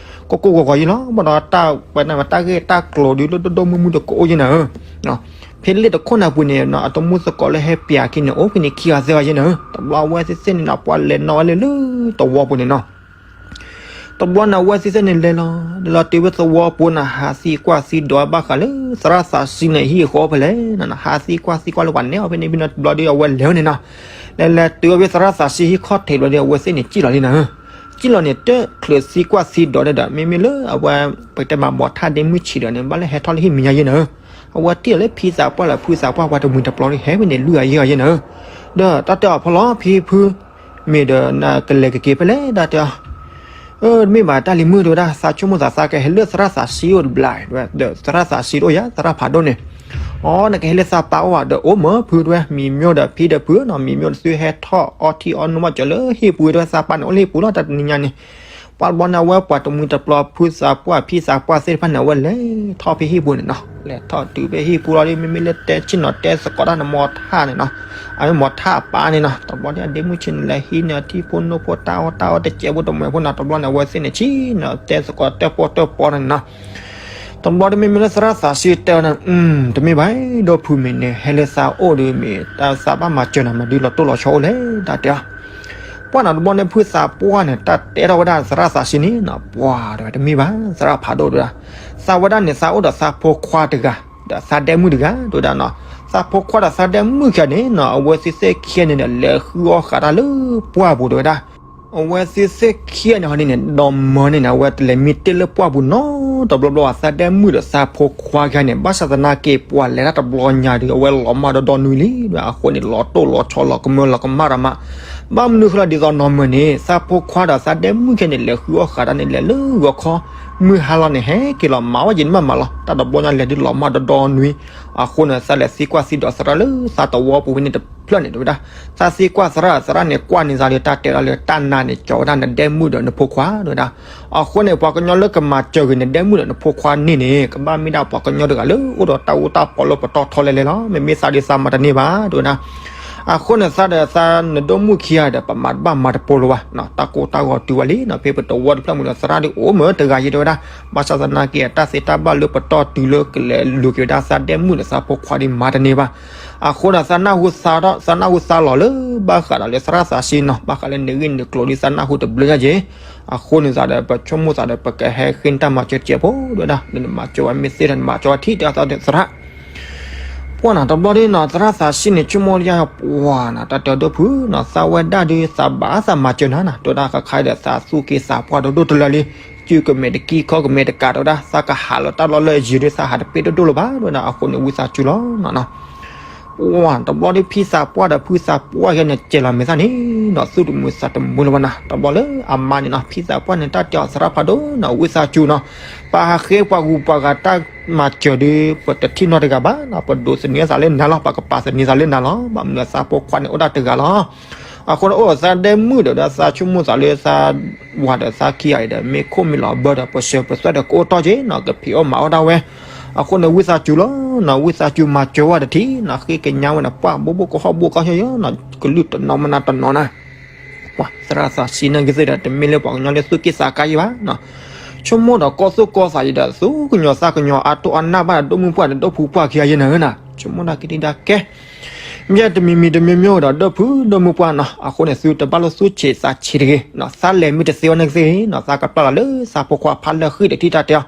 ကိၢ်ကိၢ်ဂီၤဂီၤယ့လီၤ. ဘၣ်ဒီးတၢ်ဝဲန့ၣ် တၢ်ဂ့ၢ်တၢ်ကျိၤဒုး ဒိၣ်ဒိၣ်မုၢ်မုၢ်တကအိၣ်ယ့နီၤ. ဖဲလ့ၣ်တခိၣ်န့ၣ်အပူၤန့ၣ် အတမူသကိးလၢဟဲပျးခံန့ၣ် အိၣ်ဖဲန့ၣ်ခံဂၤသၢဂၤယ့နီၤ. တဘျီအဝဲသ့ၣ်သ့ၣ်န့ၣ်နီၤ ပှၤလဲၤနီၣ်ဝဲလၢလၢသဝီပူၤန့ၣ်နီၤ. တဘျီန့ၣ် အဝဲသ့ၣ်သ့ၣ်န့ၣ်လဲၤလီၤ လဲၤလီၤတုၤဝဲသဝီပူၤန့ၣ် ဟးသံကွၢ်သံဒိးဘၣ်ဃးလၢ သရၣ်သးစံန့ၣ် ဟံၣ်အဃီဖဲလဲၣ်နီၤ. ဟးသံကွၢ်သံကွၢ်လၢပှၤနဲၣ်အီၤဖဲန့ၣ် ဖဲန့ၣ်တဘျီဒီး အဝဲလဲၤဝဲန့ၣ်နီၤ. လဲၤလဲၤတုၤဝဲဖဲသရၣ်သးစံဟံၣ်ခီၣ်ထံးတဘျီဒီး အဝဲသ့ၣ်န့ၣ်စံၣ်လီၤလံနီၤ. စံၣ်လီၤန့ၣ် တချုးသံကွၢ်သံဒိးဒီး မ့မ့ၢ်လၢအဝဲ ပကတဲမး မိၢ်ထါဒ့မုၢ်ဆံးဒီးန့ၣ် ဘၣ်လၢဟဲထီၣ်လၢဟံၣ်မဲာ်ညါယ့နီၤ. အဝဲတံၢ်လီၤလၢဖံသးပှၢ်လၢဖုသးပှၢ် ပှၤတမှံၤတပျီၤလံ ဟဲဖဲန့ၣ်လွံၢ်ဂၤယဲၢ်ဂၤယ့နီၤ. ဒီးတၢ်တဲအီၤဖီလီၤ ဖံဖု မ့ၢ်ဒီးနကလဲၤကက့ၤဖဲလဲၣ် တၢ်တဲအီၤ. အၢ တမ့ၢ်ဘၣ် တၢ်လံၤမုၣ်တဲဝဲဒၣ် သးဆိကမိၣ်သးသးကဟဲလၢသရၣ်သးစံအိၣ်တဘျီ ဒီးသရၣ်သးစံတအိၣ်ယၤ သရၣ်ဖးဒိၣ်န့ၣ်. အိ နကဟဲလၢသးပၢ်အိၣ်ဧါ ဒီးအိၣ်မ့ၢ်ဖုတဲဝဲ မံၤမျိၣ်ဒီးဖံဒီးဖုနီၤ မံၤမျိၣ်တစုဟဲထီၣ်အီထံအီနိမ့ၢ်စၢၤလၢဟံၣ်ပူၤတဲဝဲ သးပၢ်န့ၣ်အိၣ်လၢဟံၣ်ပူၤလီၤ တၢ်တနံၤညါန့ၣ်. ပှၤတဘျီန့ၣ် အဝဲပှၤတမှံၤတပျီၤ ဖုသးပှၢ်ဖံသးပှၢ်သ့ၣ်တဖၣ်န့ၣ် အဝဲလဲၤထီၣ်ဖဲဟံၣ်ပူၤန့ၣ်နီၤ. လဲၤထီၣ်တုၤဖဲဟံၣ်ပူၤလီၤဒီး မ့မ့ၢ်လၢတဲဆ့ၣ်နီၤတဲသကိးတၢ်န့ၣ် မိၢ်ထါန့ၣ်နီၤ. အမ့ၢ်မိၢ်ထါအပၢ်န့ၣ်နီၤ တဘျီန့ၣ် အဒ့မုၣ်ဆံးန့ၣ် လဲၤဟံးန့ၢ်အထံဖိနိဖိတၢ်အီၣ်တၢ်အီတစဲးဖိတမှဲးဖိနီၤ တဘျီန့ၣ် အဝဲသ့ၣ်န့ၣ်ဆံးန့ၣ် တဲသကိးတၢ်ပီၣ်တၢ်ပီန့ၣ်နီၤ. တဘျီဒီးမ့မ့ၢ်လၢသရၣ်သးစံတဲဝဲန့ၣ် တမ့ၢ်ဘၣ် ဒီဖုမ့ၢ်န့ၣ် ဟဲလၢသးအိၣ်ဒီးမ့ၢ် တၢ်သးဘၣ်မၤစၢၤနၤ မၤဒုးလီၤတိၢ်လီၤဆီအိၣ်လဲၣ် တၢ်တဲအီၤ. ပှၢ်နီၤ တဘျီန့ၣ် ဖုသးပှၢ်န့ၣ် တၢ်တဲထီၣ်ဝဲဒၣ်သရၣ်သးစံန့ၣ်နီၤ ပှၢ်တဲဝဲ တမ့ၢ်ဘၣ် သရၣ်ဖးဒိၣ်တဲဝဲဒၣ်. သးဝဲဒၣ်န့ၣ် သးအိၣ်ဒီးသးဖိခွါတဂၤ ဒီးသးဒဲမုၣ်တဂၤ တဲဝဲဒၣ်နီၤ. သးဖိခွါဒီးသးဒဲမုၣ်ခံဂၤန့ၣ်နီၤ အဝဲသ့ၣ်သ့ၣ်ခံဂၤန့ၣ်ဒီး လဲၤဃုအီၣ်ဃာ်တၢ်လၢပှၢ်ပူၤတဲဝဲဒၣ်. အဝဲသ့ၣ်သ့ၣ်ခံဂၤန့ၣ်ဟီဒ်န့ၣ် ဒီမၢန့ၣ်န့ၣ် အဝဲတလဲၤမံတ့ၢ်လၢပှၢ်ပူၤနီတဘျီဘျီဘၣ် သးဒဲမုၣ်ဒီးသးဖိခွါခံဂၤန့ၣ် ဘၣ်ဆၣ်သနာ်က့ ပှၤလဲၤတၢ်တဘျီညါဒီး အဝဲလီၤမၢ်ဒီဒီနွံလံ အဃိန့ၣ် လီၤတိၢ်လီၤဆီလီၤကမၢလီၤကမၣ်တၢ်မး ဘၣ်မနုၤဃိလီၤဒ်သိးနီၢ်မၢန့ၣ် သးဖိခွါဒီးသးဒဲမုၣ်ခံဂၤန့ၣ် လဲၤဃုအီၣ်ဃာ်တၢ်န့ၣ် လဲၤလၢဂီၤခီ မုၢ်ဟါလီၤန့ၣ် ဟဲက့ၤလီၤမၤဝဲယံၤန့ၣ်မးမးလီၤ တၢ်တဘျီညါလဲၤဒုးလီၤမၢ်ဒီဒီနွံ အဃိန့ၣ် သးလဲၤသံကွၢ်သံဒီးသရၣ်လၢသးသဝီပူၤဖဲန့ၣ်တဖျၢၣ်န့ၣ် တဲဝဲဒၣ် သးသံကွၢ်သရၣ် သရၣ်န့ၣ်ကွၢ်န့ၢ်သးလၢတၢ်တဲဒၣ်လၢတၢ်နါန့ၣ် ကၠီဝဲဒၣ်နဒဲမုၣ်ဒီးနဖိခွါ တဲဝဲဒၣ် အဃိန့ၣ် ပှၤကညီလၢကမၤစၢၤဂ့ၤနဒဲမုၣ်ဒီးနဖိခွါန့ၣ်န့ၣ် ကဘၣ်မ့ၢ်ဒၣ်ပှၤကညီတဂၤလၢအိၣ်ဒီးတၢ်အူတၢ်ပီလၢပတီၢ်ထီလဲၤလဲၤလီၤ မ့မ့ၢ်သးဒုးသးမၤတန့ၢ်ဘၣ် တဲဝဲဒၣ် အဃိန့ၣ် သးဒီးသးနဒဲမုၣ်ခံဂၤဒီး ပမၤတဘၣ်မၤတပိလိၤဘၣ် တၢ်ကိၢ်တၢ်ဂီၤတုၤဝဲလံနီၤ ဖဲပတဝီတဖျၢၣ်မုၢ်ဒီး သရၣ်ဒုးအိၣ်မ့ၢ်တဂၤယံၤ တဲဝဲဒၣ် ဘၣ်ဆၣ်သနာ်က့ တၢ်သ့တၢ်ဘၣ်လၢပတီၢ်တုၤလၢကလဲၤလူၤက့ၤဝဲဒၣ်သးဒဲမုၣ်ဒီးသးဖိခွါဒုးမၤတန့ၢ်ဘၣ် အဃိဒီးသးနၢ်ဟူသးထီၣ် သးနၢ်ဟူသးလီၤလၢဘၣ်ဃးဒီးလၢသရၣ်သးစံနီၤ ဘၣ်ဃးလၢနဂ့ၢ်နကျိၤဒုးသးနၢ်ဟူတဘျုးညါက့ၤ အဃိန့ၣ်သးဒီး ပဆိကမိၣ်သးဒီး ပကဟဲဃ့တၢ်မၤစၢၤတစဲးဖိ တဲဝဲဒၣ် နမၤစၢၤဝဲမ့ၢ်သ့ဒီး နမၤစၢၤဝဲထံၣ်တဲသးဒီးသရၣ် ပှၢ်နီၤတဘျီဒ်နီၤ သရၣ်သးစံန့ၣ် ဆိကမိၣ်လၢယပှၢ်နီၤ တၢ်တဲဒိၣ်ဖုနီၤ သးဝဲဒၣ်ဒုးသးဘၣ်သးမၤစၢၤနၤနီၤ တဲဝဲဒၣ် ခါခါဒီးသးသူၣ်က့သးပှၢ်ဒီးဒိၣ်တလၢလံ စုကမဲာ်တကံၢ်ခီၣ်ကမဲာ်တကး တဲဝဲဒၣ် သးကဟးလီၤတၢ်လီၢ်လၢအယံၤဒုး သးဟးတပ့ၢ်ဒိၣ်ဒိၣ်လၢၤဘၣ် တဲဝဲဒၣ် အဃိန့ၣ် ဝံသးစူၤလီၤနီၤ ပှၢ်တဘျီဒ်ဖံသးပှၢ်ဒီးဖုသးပှၢ်ယဲန့ၣ် ကဲလီၤမဲာ်သၣ်န့ၣ်နီၤ သူၣ်တမုာ်သးတမုာ်လၢၤဘၣ်နီၤ တဘျီလၢအမါန့ၣ်နီၤ ဖံသးပှၢ်န့ၣ် တၢ်တဲအီၤသရၣ်ဖးဒိၣ်နီၤ ဝံသးစူၤနီၤ ပဟးဃ့ပှၤဂုၤပှၤဂၤတၢ်မၤစၢၤဒုး ပတထံၣ်နီတဂၤဘၣ်နီၤ ပဒိးသန့ၤသးလၢနၤလီၤ ပကပာ်သန့ၤသးလၢနၤလီၤ ဘၣ်မနုၤသးဖိခွါန့ၣ်အိၣ်ဒၣ်တဂၤလီၤ အဃိန့ၣ်အိၣ်ဒီးသးဒဲမုၣ်ဒီး သးဆိကမိၣ်သးလၢသးဝၤဒီးသးခံဂၤအံၤဒီး မ့ၢ်ခိၣ်မ့ၢ်လီၤဘၢဒီး ပဆၢပသွဲၣ်ဒီးကအိၣ်တီၢ်က့ၤနီၤ ကဖံးအီၣ်မၤအီၣ်ဒၣ်ဝဲ အဃိန့ၣ် ဝံသးစူၤလီၤနီၤ ဝံသးစူၤမၤစၢၤဝဲတထံၣ်နီၤ ဃ့ကညးဝဲန့ၣ် ပှၢ်ဘိဘိကဟီၣ်ဘိကဟီၣ်ယီၤနီၤ ကလုၢ်တနီၤမနုၤတနီၤနီၤ ပှၢ်သရၣ်သးစံန့ၣ်ကသ့ၣ်ဒီး တမ့ၢ်လၢပှၤကညီလၢသူၣ်က့ၣ်သးကါယံၤဘၣ်နီၤ ဆိကမိၣ်ဒီးကီၢ်သူၣ်ကီၢ်သးယံၤဒီး သူကညီၤသးကညီၤအါတိၢ်အါနၢ်ဘၣ်ဒီး ဒိၣ်မုၢ်ပှၢ်ဒီးဒိၣ်ဖုပှၢ်ခံဂၤယဲန့ၣ်နီၤ ဆိကမိၣ်ဒၣ်က့ၤဒ်ဒၣ်ကဲ မ့ၢ်တမံၤမံၤတမံၤမံၤဒီး ဒိၣ်ဖုဒိၣ်မုၢ်ပှၢ်နီၤ အဃိန့ၣ် သုတဘၣ်လိၣ်သူၣ်ဆံးသးဆံးတဂ့ၤနီၤ သးလဲၤမ့ၢ်တသ့ဝဲန့ၣ်ကသ့ၣ်နီၤ သးကပျၢ်လီၤလၢသးဖိခွါဖးလၢဃံၢ်ဒီးထံၣ်တၢ်တဲအီၤ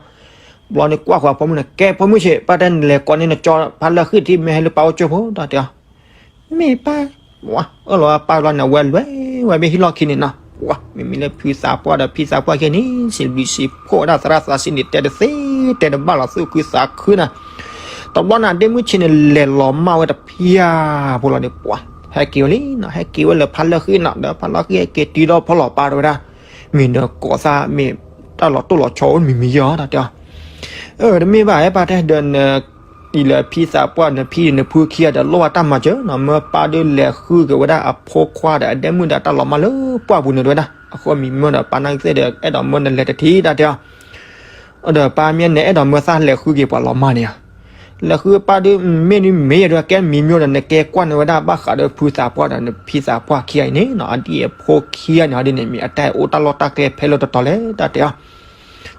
ဘျီန့ၣ်ကွၢ်ဃီၤဖိမုၣ်န့ၣ် ကဲဖိမုၣ်ဆံး ပၢ်တဲနလဲၤကိးန့ၢ်နကၠီဖးလၢဃံၢ်တထံၣ် မ့ၢ်ဟဲလၢပၢ်အိၣ်ကၠိဖိတၢ်တဲအီၤ မ့ၢ်ပၢ် အၢၣ်လီၤပၢ်ဘျီန့ၣ် အဝဲလဲၤဝဲမ့ၢ်ဟံၣ်လီၢ်ခံန့ၣ်နီၤ ပှၢ် မ့မ့ၢ်လၢဖံသးပှၢ်ဒီးဖံသးပှၢ်ခဲန့ၣ် စံးဘျုးစံးဖှိၣ်ဝဲဒၣ်သရၣ်သးစံန့ၣ် တဲတသ့ တဲတဘၣ်လီၤ သူၣ်ခုသးခုနီၤ တဘျီန့ၣ် ဒ့မုၢ်ဆ့န့ၣ် လဲၤလီၤမၢ်ဝဲတဖျၢၣ်ဖိလီၤန့ၣ် ပှၢ် ဟဲက့ၤဝဲလံနီၤ ဟဲက့ၤဝဲလၢဖးလၢဃံၢ်နီၤ ဒီးဖးလၢဃံၢ်ဟဲက့ၤတုၤဒီးဖီလီၤပၢ်တဲဝဲဒၣ် မ့ၢ်ဒီးကိးသးမ့ၢ်တၢ်လီၤတိၢ်လီၤဆီအိၣ်မံၤမံၤယီၤတၢ်တဲအီၤ အၢ တမ့ၢ်ဘၣ် အဲၣ်ပၢ်တဲ ဒီးန အံၤလၢဖံသးပှၢ် နဖံနဖုခံဂၤဒီး လိၣ်ဘၣ်တၢ်မၤစၢၤနီၤ မၢပၢ်ဒုးလဲၤဃုက့ၤဝဲဒၣ်အဖိခွါဒီးအဒဲမုၣ်ဒီးတၢ်လီၤမၢ်လၢပှၢ်ပူၤန့ၣ်တဲဝဲဒၣ် အဃိမံၤမၢဒီးပၢ်နာ်က့သ့ၣ်ဒီး အဲၣ်ဒိးမၢနလဲၤတထံၣ်တၢ်တဲအီၤ ဒီးပၢ်မ့ၢ်နအဲၣ်ဒိးမၢသးလဲၤဃုက့ၤပှၤလီၤမၢ်န့ၣ်ဧါ လဲၤဃုပၢ်ဒုး မ့ၢ်ဒုးမ့ၢ်ယဲဒုး ကဲမံၤမၢဒီး နကဲကွၢ်န့ၢ်ဝဲဒၣ်ဘၣ်ဃးဒီးဖုသးပှၢ်ဒီးနဖံသးပှၢ်ခံဂၤအံၤန့ၣ်နီၤ အဒ်အဖိခံဂၤန့ၣ်ဟီဒ်န့ၣ် မ့ၢ်အတၢ်အိၣ်တၢ်လီၢ်တၢ်ကျဲဖဲလဲၣ်တတီၤလဲၣ်တၢ်တဲအီၤ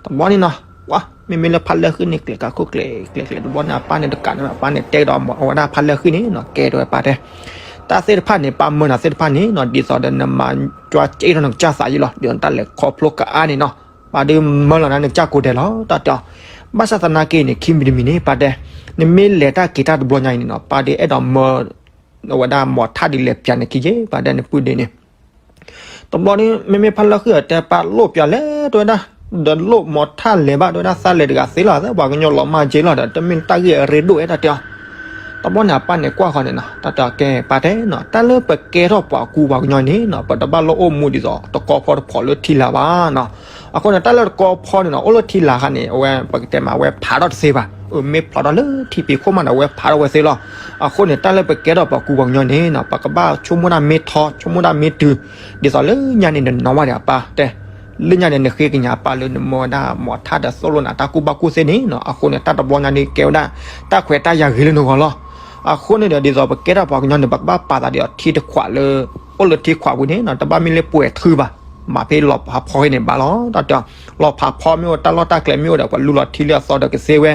တဘျီန့ၣ်နီၤ ပှၢ် မ့မ့ၢ်လၢဖးလၢဃံၢ်န့ၣ် ကျဲၤကးခိၣ်ကျဲၤကျဲၤကျဲၤတဘျီန့ၣ် အပၢ်န့ၣ်တကးန့ၣ် အပၢ်န့ၣ်တဲကဒီးအဝဲဒၣ်ဖးလၢဃံၢ်န့ၣ်နီၤ ကဲတဲဝဲပၢ်တဲ တၢ်သ့ၣ်တဖၣ်န့ၣ် ပၢ်မၢနၤသ့ၣ်တဖၣ်န့ၣ်နီၤ ဒ်သိးဒီးနမၤကွၢ်ကဲထီၣ်နကစၢ်သးယံၤလီၤ ဒ်သိးနတၢ်လဲၤခီဖျိကအါန့ၣ်နီၤ ပၢ်ဒုးမၢလီၤနၤနကစၢ်ကိးဒဲးလီၤ တၢ်တဲအီၤ ဘၣ်ဆၣ်သနာ်က့န့ၣ် ခံမံၤတမံၤန့ၣ် ပၢ်တဲ နမ့ၢ်လဲၤတၢ်က့ၤတၢ်တဘျီညါအံၤန့ၣ်နီၤ ပၢ်ဒုးအဲၣ်ဒိးမၢ အဝဲဒၣ်မီၤထၣ်ဒုးလဲၤပျးနခံက့ၤ ပၢ်တဲနပုၢ်ဒ့န့ၣ် တဘျီန့ၣ် မ့မ့ၢ်ဖးလၢဃံၢ်အတဲ ပၢ်လိၣ်ပျးလဲၣ်တဲဝဲဒၣ် ဒီးလိၣ်မီၤထၣ်လဲၤဘၣ်တဲဝဲဒၣ် သးလဲၤတဂၤသ့လီၤ သးပှၤကညီလီၤမၢ်က့ၤလီၤဒီး တမ့ၢ်တၢ်ဂ့ၢ်အရ့ဒိၣ်အဲၣ်တၢ်တဲအီၤ တဘျီန့ၣ် အပၢ်န့ၣ်ကွၢ်ဃီန့ၣ်နီၤ တၢ်တဲအီၤကဲ ပၢ်တဲနီၤ တၢ်လၢပကဲထီၣ်ပှၤကူပှၤကညီန့ၣ်နီၤ ပတဘၣ်လိၣ်အိၣ်မူဒ်သိး တကီဖီတဖီလၢထံလာ်ဘၣ်နီၤ အဃိန့ၣ် တၢ်လၢတကီဖီန့ၣ်နီၤ အိၣ်လၢထံလာ်ခါန့ၣ် အဝဲပကတဲမး အဝဲဖးထီၣ်တသ့ဘၣ် အမ့ၢ်ဖျိးထီၣ်လၢထံဖံးခိၣ်မးန့ၣ် အဝဲဖးထီၣ်ဝဲသ့လီၤ အဃိန့ၣ် တၢ်လၢပကဲထီၣ်ပှၤကူပှၤကညီန့ၣ်နီၤ ပကဘၣ်ဆိကမိၣ်ဒၣ်မ့ၢ်ထီ ဆိကမိၣ်ဒၣ်မ့ၢ်တုၤ ဒ်သိးလၢညါန့ၣ် နနီၢ်ဘၣ်ဒီးအပၢ်တဲ လၢညါန့ၣ် နဃ့ကညးအပၢ်လၢနမၢဝဲဒၣ်မီၤထၣ်ဒီးသိၣ်လိနၤတၢ်ကူၣ်ဘၣ်ကူၣ်သ့န့ၣ်နီၤ အဃိန့ၣ် တၢ်တဘျီညါန့ၣ်ကဲဝဲဒၣ် တၢ်ခွဲးတၢ်ယာ်ဂ့ၤလၢနဂီၢ်လီၤ အဃိန့ၣ်ဒီး ဒ်သိးပကဲထီၣ်ပှၤကညီန့ၣ် ပကဘၣ်ပာ်သးဒီးထံတခွးလၢ အိၣ်လၢထံခွးပူၤန့ၣ်နီၤ တဘၣ်မ့ၢ်လၢပှဲၤထုဘၣ် မၤဖဲလီၤဖးဖီန့ၣ်ဘၣ်လီၤ တၢ်တဲ လီၤဖးဖီမ့ၢ်အိၣ် တၢ်လီၢ်တၢ်ကျဲမ့ၢ်အိၣ်ဒီး ပှၤလူလီၤထံလၢအသီဒီးကသ့ဝဲ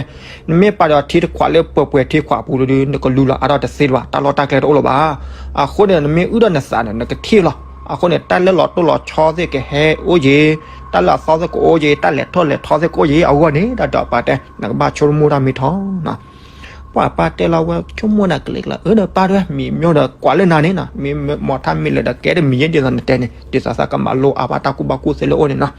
နမ့ၢ်ပာ်ဒီးထံတခွးလၢပှဲၤပှဲၤထံခွးပူၤဒီး နကလူလီၤအါထီၣ်တသ့လၢၤဘၣ် တၢ်လီၢ်တၢ်ကျဲတအိၣ်လၢၤဘၣ် အဃိန့ၣ် နမ့ၢ်အုၣ်ဒီးနသးန့ၣ် နကထံၣ်လီၤ အဃိန့ၣ် တၢ်လၢလီၤတိၢ်လီၤဆီသ့ၣ်ကဟဲအိၣ်ယ့ၤ တၢ်လၢအသီသ့ၣ်ကအိၣ်ယ့ၤ တၢ်လဲၤထီၣ်လဲၤထီသ့ၣ်ကအိၣ်ယ့ၤ အဂီၢ်န့ၣ် တၢ်တဲအပၢ်တဲ နကဘၣ်ဆိကမိၣ်တၢ်မ့ၢ်ထီနီၤ ပှၢ်ပၢ်တဲလီၤဝဲဆိကမိၣ်ဒၣ်ကလဲာ်ကလၢ် အၢဒီးပၢ်ဒၣ် မံၤမၠိဒီးကွၢ်လၢနၤန့ၣ်နီၤ, မ့ၢ်မီၤထၣ်မ့ၢ်လဲၤဒီးကဲတမံၤယဲ ဒ်သိးနတဲန့ၣ် ဒ်သိးသးကမၤလိအါဘၣ်တၢ်ကူၣ်ဘၣ်ကူၣ်သ့လၢအိၣ်န့ၣ်နီၤ.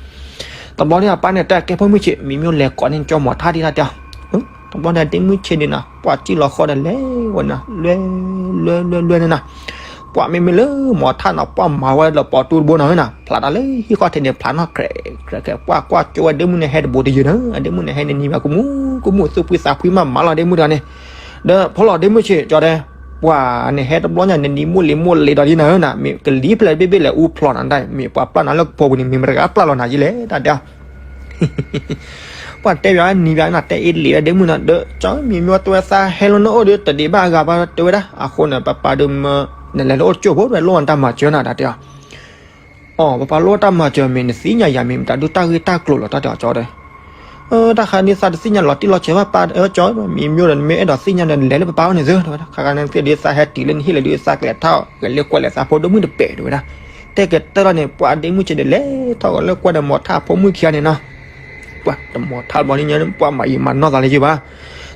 တဘျီန့ၣ်အပၢ်န့ၣ်တဲကဲဖိမုၣ်ဆံး မံၤမၠိလဲၤကိးန့ၢ်ကၠီမီၤထၣ်ဒ်တၢ်တဲအီၤ. တဘျီန့ၣ်ဒ့မုၣ်ဆံးန့ၣ်နီၤ ပှၢ်စံၣ်လီၤဃီဒီးလဲၤဝဲနီၤ လွဲလွဲလွဲလွဲန့ၣ်နီၤ. ပှၢ်မ့မ့ၢ်လၢမီၤထၣ်နီၤ ပှၢ်မၤဝဲလၢပိာ်တူၢ်တဘိနီၤနီၤ ဖျးတၢ်လၢဟံၣ်ဃီထဲန့ၣ် ဖျးနီၣ်ခြဲးခြဲး ပှၢ်ကွၢ်ကၠိဝဲဒ့မုၣ်န့ၣ်ဟဲတဘိတယုာ်နီၤ ဒ့မုၣ်န့ၣ်ဟဲန့ၣ်နံၤဘၣ်ကမူၣ်ကမူၣ် သူၣ်ဖှံသးဖှံမးမးလီၤဒ့မုၣ်တဂၤန့ၣ်. ဒီးဖီလီၤဒ့မုၣ်ဆံးကၠီတဲ ပှၢ်န့ၣ်ဟဲတဘျီညါန့ၣ်နံၤမိၢ်လံၤမိၢ်လံၤဒီးဒ်နၤဧၢနီၤ မ့ၢ်ကလံၤဖဲလဲၣ်တဘ့ၣ်ဘ့ၣ်လဲၤအူဖျီနၤဒၣ် မ့ၢ်ပှၤပျၢ်နၤလၢကဖိပူၤန့ၣ် မ့ၢ်မတဂၤပျၢ်လီၤနၤယလဲၣ် တၢ်တဲအီၤ. ပှၢ်တဲဘၣ်နံၤဘၣ်နီၤ တဲအ့လံၤဝဲဒ့မုၣ်နီၤ ဒီးကၠီမံၤမၠိတဲဝဲသးဟဲလီၤနအိၣ်ဒီးတဒံးဘၣ်အဂၤဘၣ်တဲဝဲဒၣ် အဃိန့ၣ် ပပၢ်ဒုးမၢ နလဲၤလၢအိၣ်ကၠိဖိဒီးလိၣ်နတၢ်မၤစၢၤနီၤ တၢ်တဲအီၤ. အီ ပပၢ်လိၣ်တၢ်မၤစၢၤမ့ၢ်နသ့ၣ်ညါယၤမ့ၢ်မတၤဒုးတၢ်ဂ့ၢ်တၢ်ကျိၤလီၤ တၢ်တဲအီၤကၠီဒီး တၢ်ခါန့ၣ်သးတသ့ၣ်ညါလီၤတံၢ်လီၤဆဲးဘၣ်ပၢ် ကၠီ မံၤမၠိဒီးနမ့ၢ်အဲၣ်ဒိးသ့ၣ်ညါဒီးနလဲၤလၢပပၢ်အိၣ်န့ၣ်သု တဲဝဲဒၣ် ခါခါန့ၣ်သ့ၣ်ဒ်သးဟဲတုၤလၢနဟံၣ်လၢဒုးသးကလဲၤထီၣ် ကလဲၤကွၢ်လဲၤသးဖိဒိၣ်မုၣ်တပဲာ် တဲဝဲဒၣ်. တဲကတၢၢ်လီၤန့ၣ် ပှၢ်ဒ့မုၣ်ဆံးဒီးလဲၤထီၣ်ကီးလၢကွၢ်ဒီးမီၤထၣ်အဖိမုၣ်ခံဂၤန့ၣ်နီၤ ပှၢ်တမီၤထၣ်ဘျီန့ၣ်ညါ ပှၢ်မၤယံာ်မၤနီၢ်သးလၢယဘၣ်.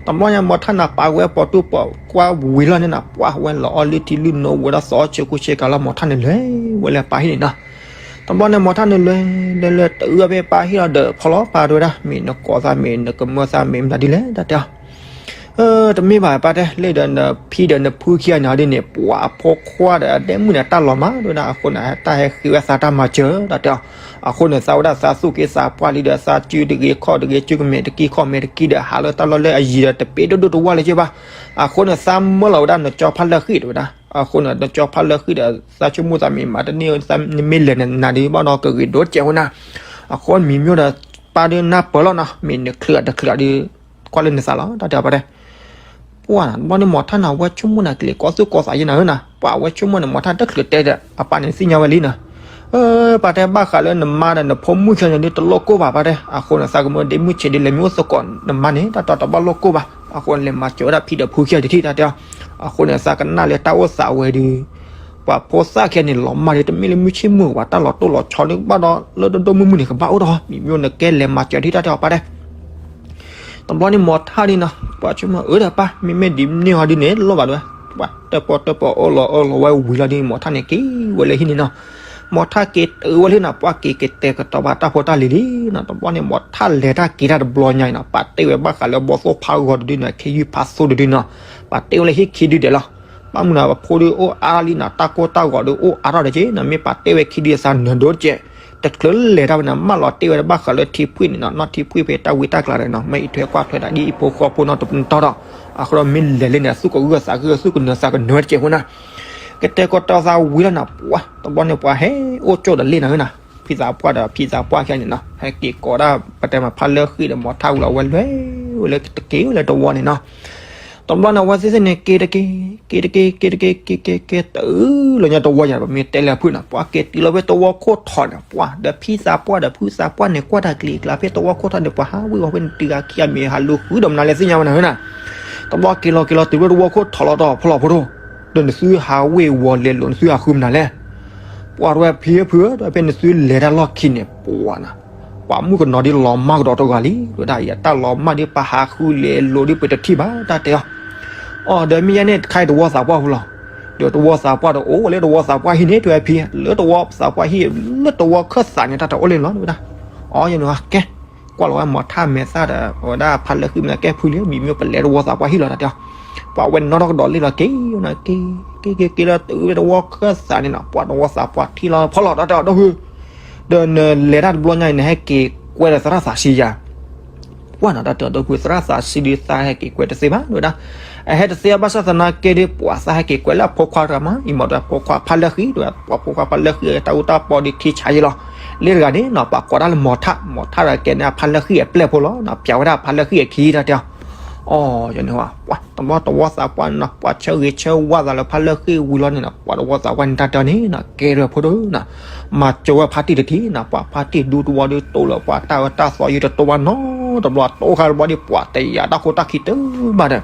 တဘျီညါမီၤထၣ်နၤပာ်ဝဲပိာ်တူၢ်ပိာ်ကွၢ်ဝံၤလီၤန့ၣ်နီၤ ပှၢ်ဝဲလီၤအီၣ်လုၢ်ထံလုၢ်နိဝဲဒၣ် သီအီၣ်ဆၢကူဆ့ကၤလီၤ မီၤထၣ်န့ၣ်လဲၤဝဲလၢပၢ်ဟံၣ်န့ၣ်နီၤ. တဘျီန့ၣ်မီၤထၣ်န့ၣ်လဲၤ လဲၤလဲၤတအုးအီၣ်ဖဲပၢ်ဟံၣ်လီၤဒီးဖီလီၤပၢ်တဲဝဲဒၣ် မ့ၢ်နကိးသးမ့ၢ်နကမၢသးမ့ၢ်မတၤဒ်လဲၣ် တၢ်တဲအီၤ. တမ့ၢ်ဘၣ်ပၢ်တဲ လၢဒီးနဖံဒီးနဖုခံဂၤန့ၣ်ဒ်န့ၣ် ပှၢ်အဖိခွါဒီးအဒ့မုၣ်န့ၣ် တၢ်လီၤမၢ်တဲဝဲဒၣ် အဃိန့ၣ် တၢ်ဟဲဃ့ဝဲသးတၢ်မၤစၢၤ တၢ်တဲအီၤ. အဃိန့ၣ် သးဝဲဒၣ်သးသူၣ်က့သးပှၢ်လံဒီး သးစုတဂ့ၤခီၣ်တဂ့ၤ စုကမဲာ်တကံၢ်ခီၣ်မဲာ်တကံၢ်ဒီး ဟးလၢတၢ်လီၢ်လၢအယံၤဒီး တပ့ၤဒိၣ်ဒိၣ်တဝၢ်လၢၤက့ဘၣ်. အဃိန့ၣ် သးမၢလီၤဝဲဒၣ်နကၠီဖါလၢဃံၣ်တဲဝဲဒၣ်. အဃိန့ၣ် နကၠီဖါလၢဃံၣ်ဒီး သးဆိကမိၣ်သးမ့ၢ်မၤတန့ၢ် နမ့ၢ်လဲၤန့ၣ် နၤဒုးဘၣ်ဒီးကဂ့ၤဒိၣ်စဲးဝဲနၤ. အဃိမံၤမၠိဒီး ပၢ်ဒုးနၢ်ပၢၢ်လီၤနီၤ မ့ၢ်နချုးအတချုးဒုး ကွၢ်လၢနသးလီၤ တၢ်တဲအီၤပၢ်တဲ ပှၢ်နီၤ တဘျီန့ၣ်မီၤထၣ်န့ၣ် အဝဲဆိကမိၣ်န့ၣ် ကလဲၤကီၢ်သူၣ်ကီၢ်သးယဲနၤဧၢနီၤ ပှၢ်အဝဲဆိကမိၣ်န့ၣ် မီၤထၣ်တချုးတဲဒီး အပၢ်န့ၣ်သ့ၣ်ညါဝဲလံနီၤ. ပၢ်တဲဘၣ်ဃးလၢနမါဒီးနဖိမုၣ်ခဲန့ၣ်ဒုး တလိၣ်ကိၢ်ဘၣ်ပၢ်တဲ အဃိန့ၣ် သးကမၢဒ့မုၣ်ဆံးဒုး လဲၤမ့ၢ်အိၣ်သကိးနမါန့ၣ် တၢ်တီတဘၣ်လိၣ်ကိၢ်ဘၣ် အဃိန့ၣ် လဲၤမၤစၢၤဝဲဒၣ်ဖံဒီးဖုခံဂၤတထံၣ် တၢ်တဲအီၤ. အဃိန့ၣ် သးကနၣ်လၢတၢ်အိၣ်သးဝဲဒုး ပှၤဖိသၣ်ခဲန့ၣ် လီၤမၢ်ဒုး တမ့ၢ်လၢမုၢ်ဆ့ၣ်မုၢ်ဝဲ တၢ်လီၤတိၢ်လီၤဆီဒုး ဘၣ်ဒီးလၢဒိၣ်ဒိၣ်မုၢ်မုၢ်န့ၣ် ကဘၣ်အိၣ်ထီၣ် မံၤမၠိန့ၣ် ကဲလဲၤမၤစၢၤတထံၣ် တၢ်တဲအီၤပၢ်တဲ တဘျီန့ၣ်မီၤထၣ်ဒုးနီၤ ပှၤဆိကမိၣ်အၢဒီးပၢ် မ့မ့ၢ်ဒ်န့ၣ်ဟီဒုးန့ၣ် လိၣ်ဘၣ်ဒုး ပှၤတၢၣ်ပီၣ်တၢၣ်ပီၣ်အိၣ်လီၤအိၣ်လီၤဝဲဝံၤလီၤဒုး မီၤထၣ်န့ၣ်က့ၤဝဲလၢဟံၣ်န့ၣ်နီၤ. မီၤထၣ်က့ၤတုၤဝဲလၢနီၤ ပှၤက့ၤကတဲာ်ကတီၤဘၣ်တၢ်ဖိတၢ်လံၤလံနီၤ. တဘျီန့ၣ်မီၤထၣ်လဲၤတၢ်က့ၤတၢ်တဘျီညါအံၤနီၤ ပာ်တ့ၢ်ဝဲဘၣ်ဃးလၢဘီၣ်သိၣ်ဖးဂီၤတဒုနီၤ ခ့ယုၢ်ဖးသိတဒုနီၤ ပာ်တ့ၢ်ဝဲလၢဟံၣ်ခံဒုဒဲးလီၤ. ဘၣ်မနုၤ ပဖိဒုးအိၣ်အါလံနီၤ တၢ်ကိၢ်တၢ်ဂီၤဒုးအိၣ်အါထီၣ်တက့ၢ်နီၤ မ့ၢ်ပာ်တ့ၢ်ဝဲခံဒုအသးနၢၤဒိၣ်တက့ၢ်. တချုးလဲၤတၢ်ဝဲန့ၣ် မၢလီၤတ့ၢ်ဝဲဘၣ်ဃးလၢထံဖှံၣ်န့ၣ်နီၤ နီၢ်ထံဖှံၣ်ဖဲတၢ်ဝံတၢ်ကျါဒီးနီၤ မ့ၢ်အံးထွဲကွၢ်ထွဲတၢ်ဒ်အံၤဖိဃီဖိနီတပတီၢ်ဒီး အဃိဒီးမ့ၢ်လဲၤလၢန့ၣ် သူၣ်ကဂၢၢ်သးကဂၢၢ် သူၣ်ကနၢၤသးကနၢၤတက့ၢ်အဃိနီၤ ကတဲာ်ကတီၤသးဝံၤလီၤနီၤ ပှၤ တဘျီန့ၣ်ပှၤဟဲအိၣ်ကၠိဒီးလ့ၣ်နီၤနီၤ ဖံသးပှၢ်ဒီးဖံသးပှၢ်ခံဂၤန့ၣ်နီၤ ဟဲက့ၤကိးဒၣ် ပတဲမးဖါလၢဃံၣ်ဒီးမီၤထၣ်ဝံၤလီၤ ဝဲလွဲၢ်ဝဲလၢတက့ၢ်ဝဲလၢတဝီန့ၣ်နီၤ. တဘျီန့ၣ် အဝဲသ့ၣ်သ့ၣ်န့ၣ် က့ၤတက့ၢ် က့ၤတက့ၢ် က့ၤတက့ၢ် က့ၤက့ၤ က့ၤတုၤလၢညါတဝီ ယၤပမ့ၢ်တဲလၢဖုၣ်နီၤ ပှၤက့ၤတုၤလီၤဖဲတဝီခိၣ်ထီးန့ၣ် ပှၤဒီးဖံသးပှၢ်ဒီးဖုသးပှၢ်န့ၣ် ကွၢ်တၢ်ကျံၤကျါဖဲတဝီခိၣ်ထီးန့ၣ် ပှၤဟးဝ့ၤဝီၤဖဲန့ၣ်တုၤဂၤခံဂၤမ့ၢ်ဟးလူၤဃုဒီးမနုၤလဲၣ်သ့ၣ်ညါဝဲနၤဧၢနီၤ. တဘျီက့ၤလီၤက့ၤလီၤတုၤဖဲတဝီခိၣ်ထီးလီၤဒီးဖီလီၤဖိဒိၣ် ဒီးနသုဟးဝ့ၤဝီၤလဲၤလိာ်နသုဟးဃုမနုၤလဲၣ် ပှၤတဝဲဖံဖုဧၢ တဝဲဖဲနသုလဲၤတၢ်လီၢ်ခံန့ၣ် ပှၤနီၤ ပှၤမုၣ်ကနီၤဒ်လီၤမၢ်ကဒီးတဂၤလံ တဝဲဒၣ်အံၤ တၢ်လီၤမၢ်ဒ်ပဟးဃုလဲၤလိာ်ဒ်ပတထံၣ်ဘၣ် တၢ်တဲအီၤ. အီၤ ဒီးမ့ၢ်ယဲန့ၣ်တခါအံၤတဝီသးပှၢ်ဖိလီၤ. ဒီးတဝီသးပှၢ်ဒီးအိၣ်ဝဲလၢတဝီသးပှၢ်ဟံၣ်န့ၣ် တဝဲဖံ လၢတဝီသးပှၢ်ဟံၣ် လၢတဝီခၢၣ်သးန့ၣ် တၢ်တအိၣ်လၢန့ၣ်လီၤ တဝဲဒၣ်. အီၤ ယန့ၣ်ဝဲကဲ ကွၢ်လီၤဝဲမီၤထၣ်မဲာ်သၣ်ဒီး အဝဲဒၣ်ဖါလၢဃံၣ်မနုၤကဲဖုလံ မံၤမ့ၢ်ပလဲၤတဝီသးပှၢ်ဟံၣ်လီၤ တၢ်တဲအီၤ. ပှၤဝဲနီၢ်ထီၣ်ကဒီးလ့ၣ်လီၤ က့ၤနီၤ က့ၤ က့ၤ က့ၤလၢတုၤဝဲတဝီခၢၣ်သးန့ၣ်နီၤ ပှၤတဝီသးပှၢ်ထံၣ်လီၤဖီလီၤ တၢ်တဲအီၤ ဒီးဖု ဒီးနလဲၤတၢ်တဘျီညါအံၤ နဟဲက့ၤကွဲဒီးသရၣ်သးဆံယၤ ပှၢ်နီၤ တၢ်တဲအီၤ ဒီးဖုသရၣ်သးဆံဒုးသးဟဲက့ၤကွဲတသ့ဘၣ် တဝဲဒၣ်. အဟဲတသ့ဘၣ်ဆၣ်သနာ်က့ဒီး ပှၤသးဟဲက့ၤကွဲလၢအဖိခွါတဂၤမး အံၤမ့ၢ်ဒီးအဖိခွါဖါလၢဃံၣ် တဝဲ ပှၤဖိခွါဖါလၢဃံၣ် တၢ်အူတၢ်ပီဒုးခံဆါယံလီၤ. လ့ၣ်တဂၤန့ၣ်နီၤ ပှၤကိးတၢ်လၢမီၤထၣ် မီၤထၣ်ဒီးကဲန့ၣ်အဖါလၢဃံၣ်အပျဲၢ်ဖိလီၤ ပျးဝဲဒၣ်ဖါလၢဃံၣ်အခံ တၢ်တဲအီၤ. အီၤ ယန့ၣ်ဝဲ ပှၤတဝီသးပှၢ်န့ၣ်နီၤ ပှၤဆၢဂ့ၤဆၢဝါသးလၢဖါလၢဃံၣ်ဝံၤလီၤန့ၣ်နီၤ ပှၤတဝီသးပှၢ်န့ၣ် တၢ်တဲအီၤန့ၣ်နီၤ ကဲဒီးဖိဒိၣ်နီၤ မၤစၢၤဝဲဖါတံၢ်တထံၣ်နီၤ ပှၤဖါတံၢ်ဒူတဝီဒုးတိၢ်လီၤ ပှၤတၢ်အၢတၢ်သီယုာ်တတိၢ်ဘၣ်နီတဘျီ တိၢ်ဃာ်တဘျီဒီး ပှၤတယာ်တၢ်ခိၣ်တၢ်ခံတုၤဘၣ်ဒီး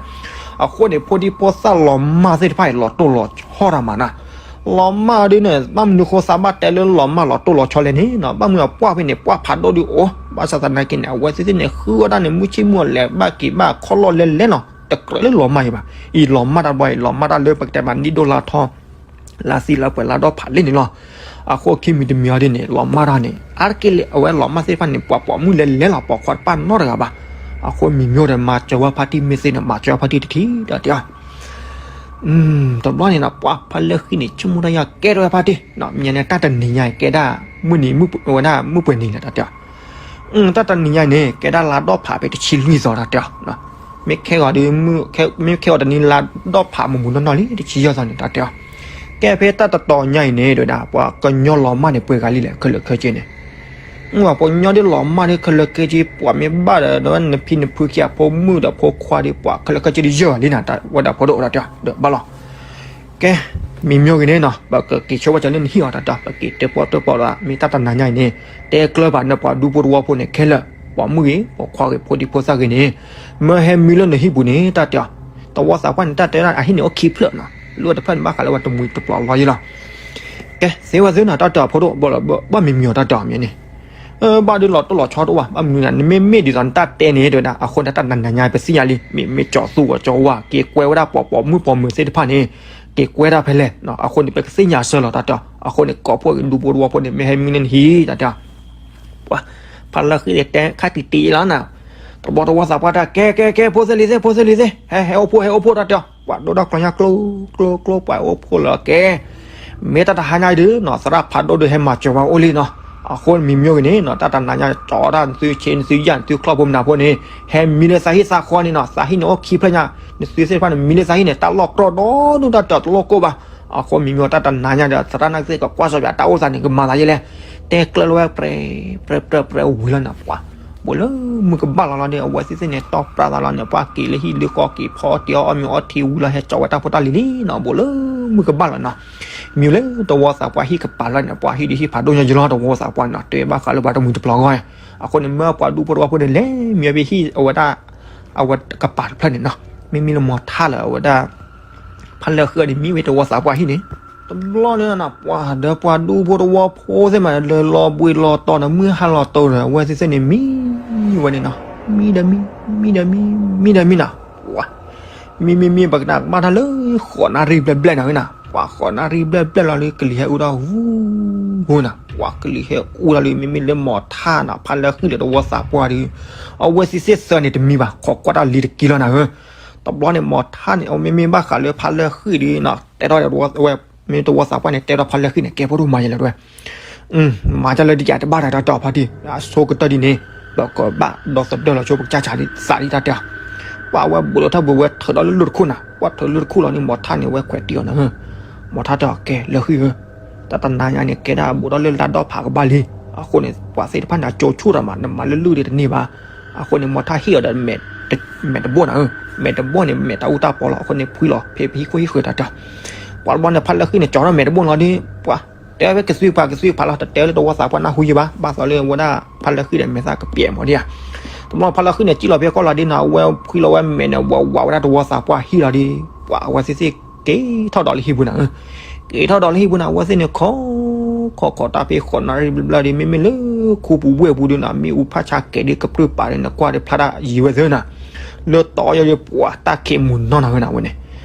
အဃိန့ၣ် ဖိဒံဖိသၣ်လီၤမၢ်သ့ၣ်တဖၣ်အံၤ လီၤတိၢ်လီၤဆီတၢ်မးနီၤ လီၤမၢ်ဒုးန့ၣ် ဘၣ်မနုၤဃိသးဘၣ်တဲလၢလီၤမၢ်လီၤတိၢ်လီၤဆီလဲၣ်န့ၣ်နီၤ ဘၣ်မနုၤအပှၢ်ဖဲန့ၣ် ပှၢ်ဖးဒိၣ်ဒုးအိၣ် ဘၣ်ဆၣ်သနာ်က့န့ၣ် အဝဲသ့ၣ်သ့ၣ်န့ၣ် ဃုဝဲဒၣ်န့ၣ် မုၢ်ဆ့ၣ်မုၢ်အီၤလဲၤဘၣ်က့ၤဘၣ်ခီၣ်လီၢ်လဲၤလဲၤနီၤ တကြၢးလၢလီၤမၢ်အံၤဘၣ်. အံၤလီၤမၢ်တၢ်တဘျီအံၤ လီၤမၢ်တၢ်လၢပကတဲမး နံၣ်ဒိၣ်လါထီ လါဆံလါပှဲၤလါဒီဖးလံန့ၣ်လီၤ. အဃိခံမံၤတမံၤအီၤဒ်န့ၣ် လီၤမၢ်တၢ်န့ၣ် အါတက့ၢ်လၢအဝဲလီၤမၢ်သ့ၣ်တဖၣ်န့ၣ် ပှၤပိာ်မုၣ်လဲၤလဲၤလီၤ ပိာ်ခွါတပၣ်နီတဂၤဘၣ်. အဃိမံၤမ့ၢ်ဒီး မၤစၢၤဝဲဖါတံၢ်မ့ၢ်သ့န့ၣ် မၤစၢၤဝဲဖါတံၢ်တထံၣ်ဒီးတဲအီၤ တဘျီန့ၣ်နီၤ ပှၤဖါလၢဃံန့ၣ် ဆိကမိၣ်တၢ်ယၤကဲထီၣ်ဝဲဖါတံၢ်, မ့ၢ်န့ၣ် တၢ်တနံၤညါအံၤ ကဲဒၣ်မုၢ်နံၤ ဝဲဒၣ်မုၢ်ပှဲၤနံၤလဲၣ်တၢ်တဲအီၤ, တၢ်တနံၤညါအံၤန့ၣ် ကဲဒၣ်လါဒီဖးဖဲတဆံလွံၢ်သီတၢ်တဲအီၤ, မ့ၢ်ခဲဂီၤဒီး မ့ၢ်ခဲဂီၤတနံၤလါဒီဖးမုၢ်မုၢ်နီၢ်နီၢ်လံ တဆံယဲၢ်သီန့ၣ်တၢ်တဲအီၤ, ကဲဖဲတၢ်တတီၤညါအံၤန့ၣ် တဲဝဲဒၣ် ပှၤကညီလီၤမၢ်န့ၣ် ပှဲၤဂၤလံလဲၣ် ခဲလၢာ်ခဲဆ့န့ၣ် ပှၤကညီဒ်လီၤမၢ်ဒ်ခဲလၢာ်ခဲဆ့ ပှၤမ့ၢ်ဘၣ်ဒီး နဖံနဖုခံဂၤ ဖိမုၣ်ဒီးဖိခွါဒီး ပှၤခဲလၢာ်ခဲဆ့ဒ်ယဲၢ်ဂၤလံနၤ တၢ်ဝဲဒၣ်ဖိဒိၣ်ဝဲဒၣ်တဲအီၤ ဒီးဘၣ်လီၤ. ကဲ, မံၤမ့ၢ်ဂ့ၤန့ၣ်နီၤ ပကက့ၤဆိကမိၣ်ကၢလၢနဟံၣ်အီၤတၢ်တဲအီၤ ပက့ၤတဲပီၣ်တဲပီၣ်ဒီး မ့ၢ်တၢ်တနၤညါအံၤန့ၣ် တဲကျၢၤဘၣ်နပှၤဒူဖိတဝီဖိန့ၣ် ခဲလၢာ် ပိာ်မုၣ်ဂ့ၤ ပိာ်ခွါဂ့ၤ ဖိဒံဖိသၣ်ဂ့ၤန့ၣ် မၢဟဲမံလၢနဟံၣ်ပူၤန့ၣ် တၢ်တဲအီၤ, တဝီသးပှၢ်န့ၣ် တၢ်တဲဒၣ်အဟံၣ်န့ၣ်အိၣ်ခံဖျၢၣ်နီၤ လၢတဖျၢၣ်န့ၣ် ဘၣ်ဃးလၢပှၤတမှံၤတပျီၤလီၤယဲလီၤ. ကဲ, သ့ဝဲသ့နီၤ တၢ်တဲအီၤဖိဒိၣ် ဘၣ်မံၤမံၤအီၤတၢ်တဲအီၤမ့ၢ်န့ၣ် ဘၣ်ဒုးလီၤတိၢ်လီၤဆီတအိၣ်ဘၣ် ဘၣ်မနုၤလဲၣ် နမ့ၢ်မ့ၢ်ဒ်သိးနတၢ်တဲန့ၣ် တဲဝဲဒၣ် အဃိန့ၣ် တၢ်တနၤညါပသ့ၣ်ညါလံ မ့ၢ်မ့ၢ်ကၠီၤသူအီၤကၠီၤဝါ က့ၤကွဲဝဲဒၣ်ပှၤပိာ်မုၣ်ပိာ်မုၣ်သ့ၣ်တဖၣ်န့ၣ် က့ၤကွဲတၢ်ဖဲလဲၣ် အဃိန့ၣ် ပကသ့ၣ်ညါဆၢလီၤတၢ်တဲအီၤ အဃိန့ၣ် ကိးဖှိၣ်ဂ့ၤ ဒူဖိတဝီဖိန့ၣ် မ့ၢ်ဟဲမံန့ၣ်နဟံၣ်တၢ်တဲအီၤ ပှၤ ဖါလၢဃံန့ၣ် တဲခါတံၢ်တံၢ်လီၤနၤ, တဘျီတဝီသးပှၢ်တၢ် ကဲ ကဲ ကဲ ဖိသ့ၣ်လံၤသ့ၣ် ဖိသ့ၣ်လံၤသ့ၣ် ဟဲ ဟဲအိၣ်ဖှိၣ် ဟဲအိၣ်ဖှိၣ်တၢ်တဲအီၤ ပှၤဒိၣ်တၢ်ကျီညါကျိ ကျိ ကျိ ပှၤအိၣ်ဖှိၣ်လီၤကဲ မ့ၢ်တၢ်တဟါညါဒုးနီၤ သရၣ်ဖးဒိၣ်ဒုးဟဲမၤစၢၤဝဲအိၣ်လံနီၤ, အဃိမံၤမ့ၢ်ဂ့ၤန့ၣ်နီၤ တၢ်တနၤညါကၠီၤတၢ် နသုဆ့ နသုယၢ် နသုချီၣ်ဖိမနၤဖိန့ၣ် ဟဲမံလၢသးဟံၣ်သးဃီန့ၣ်နီၤ, သးဟံၣ်န့ၣ်အိၣ်ခံဖျၢၣ်ညါ, နသုသ့ၣ်တဖၣ်န့ၣ် မံလၢသးဟံၣ်န့ၣ် တၢ်လီၢ်ကြီဒီဒူၣ် တၢ်တၢၤတလိၣ်ကိၢ်ဘၣ်, အဃိမံၤမ့ၢ်တၢ်တနၤညါဒီး သရၣ်နာ်က့သ့ၣ်ကကွၢ်စီၤပၠးတၢ်အိၣ်သးန့ၣ် ကမၤသးယဲလဲၣ်, တဲကျၢၤလၢဝဲ ပြဲ ပြဲ ပြဲ ပြဲဝံၤလီၤန့ၣ် ပှၤ ဘူးလၢမုၢ်ကဘၣ်လီၤလီၤဒီး အဝဲသ့ၣ်သ့ၣ်န့ၣ် တီၢ်ပြးသးလီၤန့ၣ် ပှၤက့ၤလၢဟံၣ်လၢဃီက့ၤဖီအီၣ်တ့ၤအီၣ်အီၣ်မ့ၤအီထံဝံၤလီၤ ဟဲကၠီၤဝဲတၢ်ဖိတၢ်လံၤလံနီၤ ဘူးလၢမုၢ်ကဘၣ်လီၤနီၤ, မံၤလၢတဝီသးပှၢ်ဟံၣ်ကပၤလီၤန့ၣ် ပှၤဟံၣ်ဒုးဟံၣ်ဖးဒိၣ်ညါယလီၤ တဝီသးပှၢ်န့ၣ် တဲဘၣ်ဃးလၢပှၤတမှံၤတပျီၤဂီၢ်, အဃိန့ၣ် မၢပှၤဒူဖိတဝီဖိန့ၣ် လဲၤမံဝဲဖဲဟံၣ်အဝဲဒၣ် အဝဲကပၤတဖျၢၣ်န့ၣ်နီၤ, မ့မ့ၢ်လၢမီၤထၣ်လၢအဝဲဒၣ် ဖါလၢဃံန့ၣ် မံဝဲတဝီသးပှၢ်ဟံၣ်န့ၣ်, တဘျီန့ၣ်နီၤ ပှၤဒီးပှၤဒူဖိတဝီဖိသ့ၣ်မး လၢလီၤဘှံးလီၤတီၤဒီး မုၢ်ဟါလီၤတိၤဒီး အဝဲသ့ၣ်သ့ၣ်န့ၣ် မံဝဲန့ၣ်နီၤ, မံဒီးမံ မံဒီးမံ မံဒီးမံနီၤ, ပှၤ မံမံမံ ပကနၣ်ကဘၣ်တၢ်လၢ ဃိးနၣ်ရံၣ်ဘျဲၣ်ဘျဲၣ်နီၤဝဲနီၤ, ပှၤဃိးနၣ်ရံၣ်ဘျဲၣ်ဘျဲၣ်လီၤလၢ ကလံၤဟဲအူထီၣ် ဟူ ဟူနီၤ, ပှၤကလံၤဟဲအူထီၣ်လၢ မ့မ့ၢ်လၢမီၤထၣ်နီၤ ဖါလၢဃံဒီးတဝီသးပှၢ်ဒီး အဝဲသ့ၣ်သ့ၣ်သၢန့ၣ်တမံဘၣ် ခိးကွၢ်တၢ်လံတက့ၢ်လီၤနၤဧၢ, တဘျီန့ၣ် မီၤထၣ်န့ၣ် အဝဲမ့မ့ၢ်ဘၣ်ဃးလၢဖါလၢဃံဒီးနီၤ တဲထီၣ်ဝဲ မ့ၢ်တဝီသးပှၢ်န့ၣ် တဲထီၣ်ဖါလၢဃံန့ၣ် ကဲဖိဒိၣ်မၤယဲလဲၣ်တဲဝဲ မၤတၢ်လၢဒ်ယၤတဘၣ်တၢ်တၢ်တီၢ်ဖါတံၢ် အဆိကတၢၢ်ဒ်န့ၣ် ပကဘၣ်ဒီသဒၢလီၤဆိပကစၢ်စးဒ်သးဒ်တၢ်တဲအီၤ, ပှၤဝဲဘူးလိာ်ထီၣ်ဘူးဝဲထုးဒီးလၢလၢၢ်တခိၣ်နၤ ပှၤထုးလၢၢ်တခိၣ်လီၤန့ၣ် မီၤထၣ်န့ၣ် ဝဲခွဲးတံၢ်အီၤနၤဧၢ, မီၤထၣ်တဲအီၤကဲလၢဃံဧၢ, တၢ်တနၤညါန့ၣ် ကဲဒၣ်ဘူးထီၣ်လၢလါဒီဖးကဘၣ်လံ, အဃိန့ၣ် ပှၤသ့ၣ်တဖၣ်န့ၣ် အကၠိဆိၣ်တၢ်မး နမၤလၢလၢၢ်ဒ်တန့ၢ်ဘၣ်, အဃိန့ၣ် မီၤထၣ်ဟ့ၣ်အီၤဒီး မဲာ်တဘိၣ်နၤဧၢ, မဲာ်တဘိၣ်န့ၣ် မဲာ်တၢ်အူတၢ်ပီလီၤ အဃိန့ၣ် ဖှံလီၤ ဖဲပဟံၣ်ခိၣ်ဟံၣ်ဃၢၤတၢ်တဲအီၤ, ပှၤတဘျီန့ၣ် ဖါလၢဃံန့ၣ် ကၠီထီၣ်မဲာ်တဘိၣ်လီၤဒီး ပှၤ တဲဝဲကသွံဖးကသွံဖးလီၤ တတဲလၢတဝီသးပှၢ်နၢ်ဟူယံၤဘၣ် ဘၣ်သိးလၢဝဲဒၣ် ဖါလၢဃံဒီးမဲာ်သၣ်ကပျဲးမီၤဒ်ဧါ, တဘျီဖါလၢဃံန့ၣ် စံၣ်လီၤဖဲကီၢ်လီၤဒ်နီၤ အဝဲဖှံလီၤဝဲမဲာ်န့ၣ် ဝးဝးဝဲဒၣ်တဝီသးပှၢ်ဟံၣ်လီၤဒီး ပှၤအဝဲသ့ၣ်သ့ၣ်က့ၤထီၣ်ဒီးလၢဟံၣ်ပူၤနၤဧၢ, က့ၤထီၣ်ဒီးလၢဟံၣ်ပူၤနၤ အဝဲသ့ၣ်န့ၣ် ခိး ခိးခိးတၢ်ဖဲဃိးနၣ်ရံၣ်ဘျဲၣ်ဘျဲၣ်ဒီး မ့မ့ၢ်လၢခူပူၤဝဲၢ်ပူၤဒ်နီၤ မ့ၣ်အူဖးဆါကဲးဒ်ကပြုၢ်ပာ်ဒီး နကွၢ်ဒီးဖျါတၢ်ယံၤဝဲသ့နီၤ, လၢတီအီၤဒီး ပှၤတၢ်ခံးမုၢ်နီၢ်နၤဝဲနၤဝဲန့ၣ်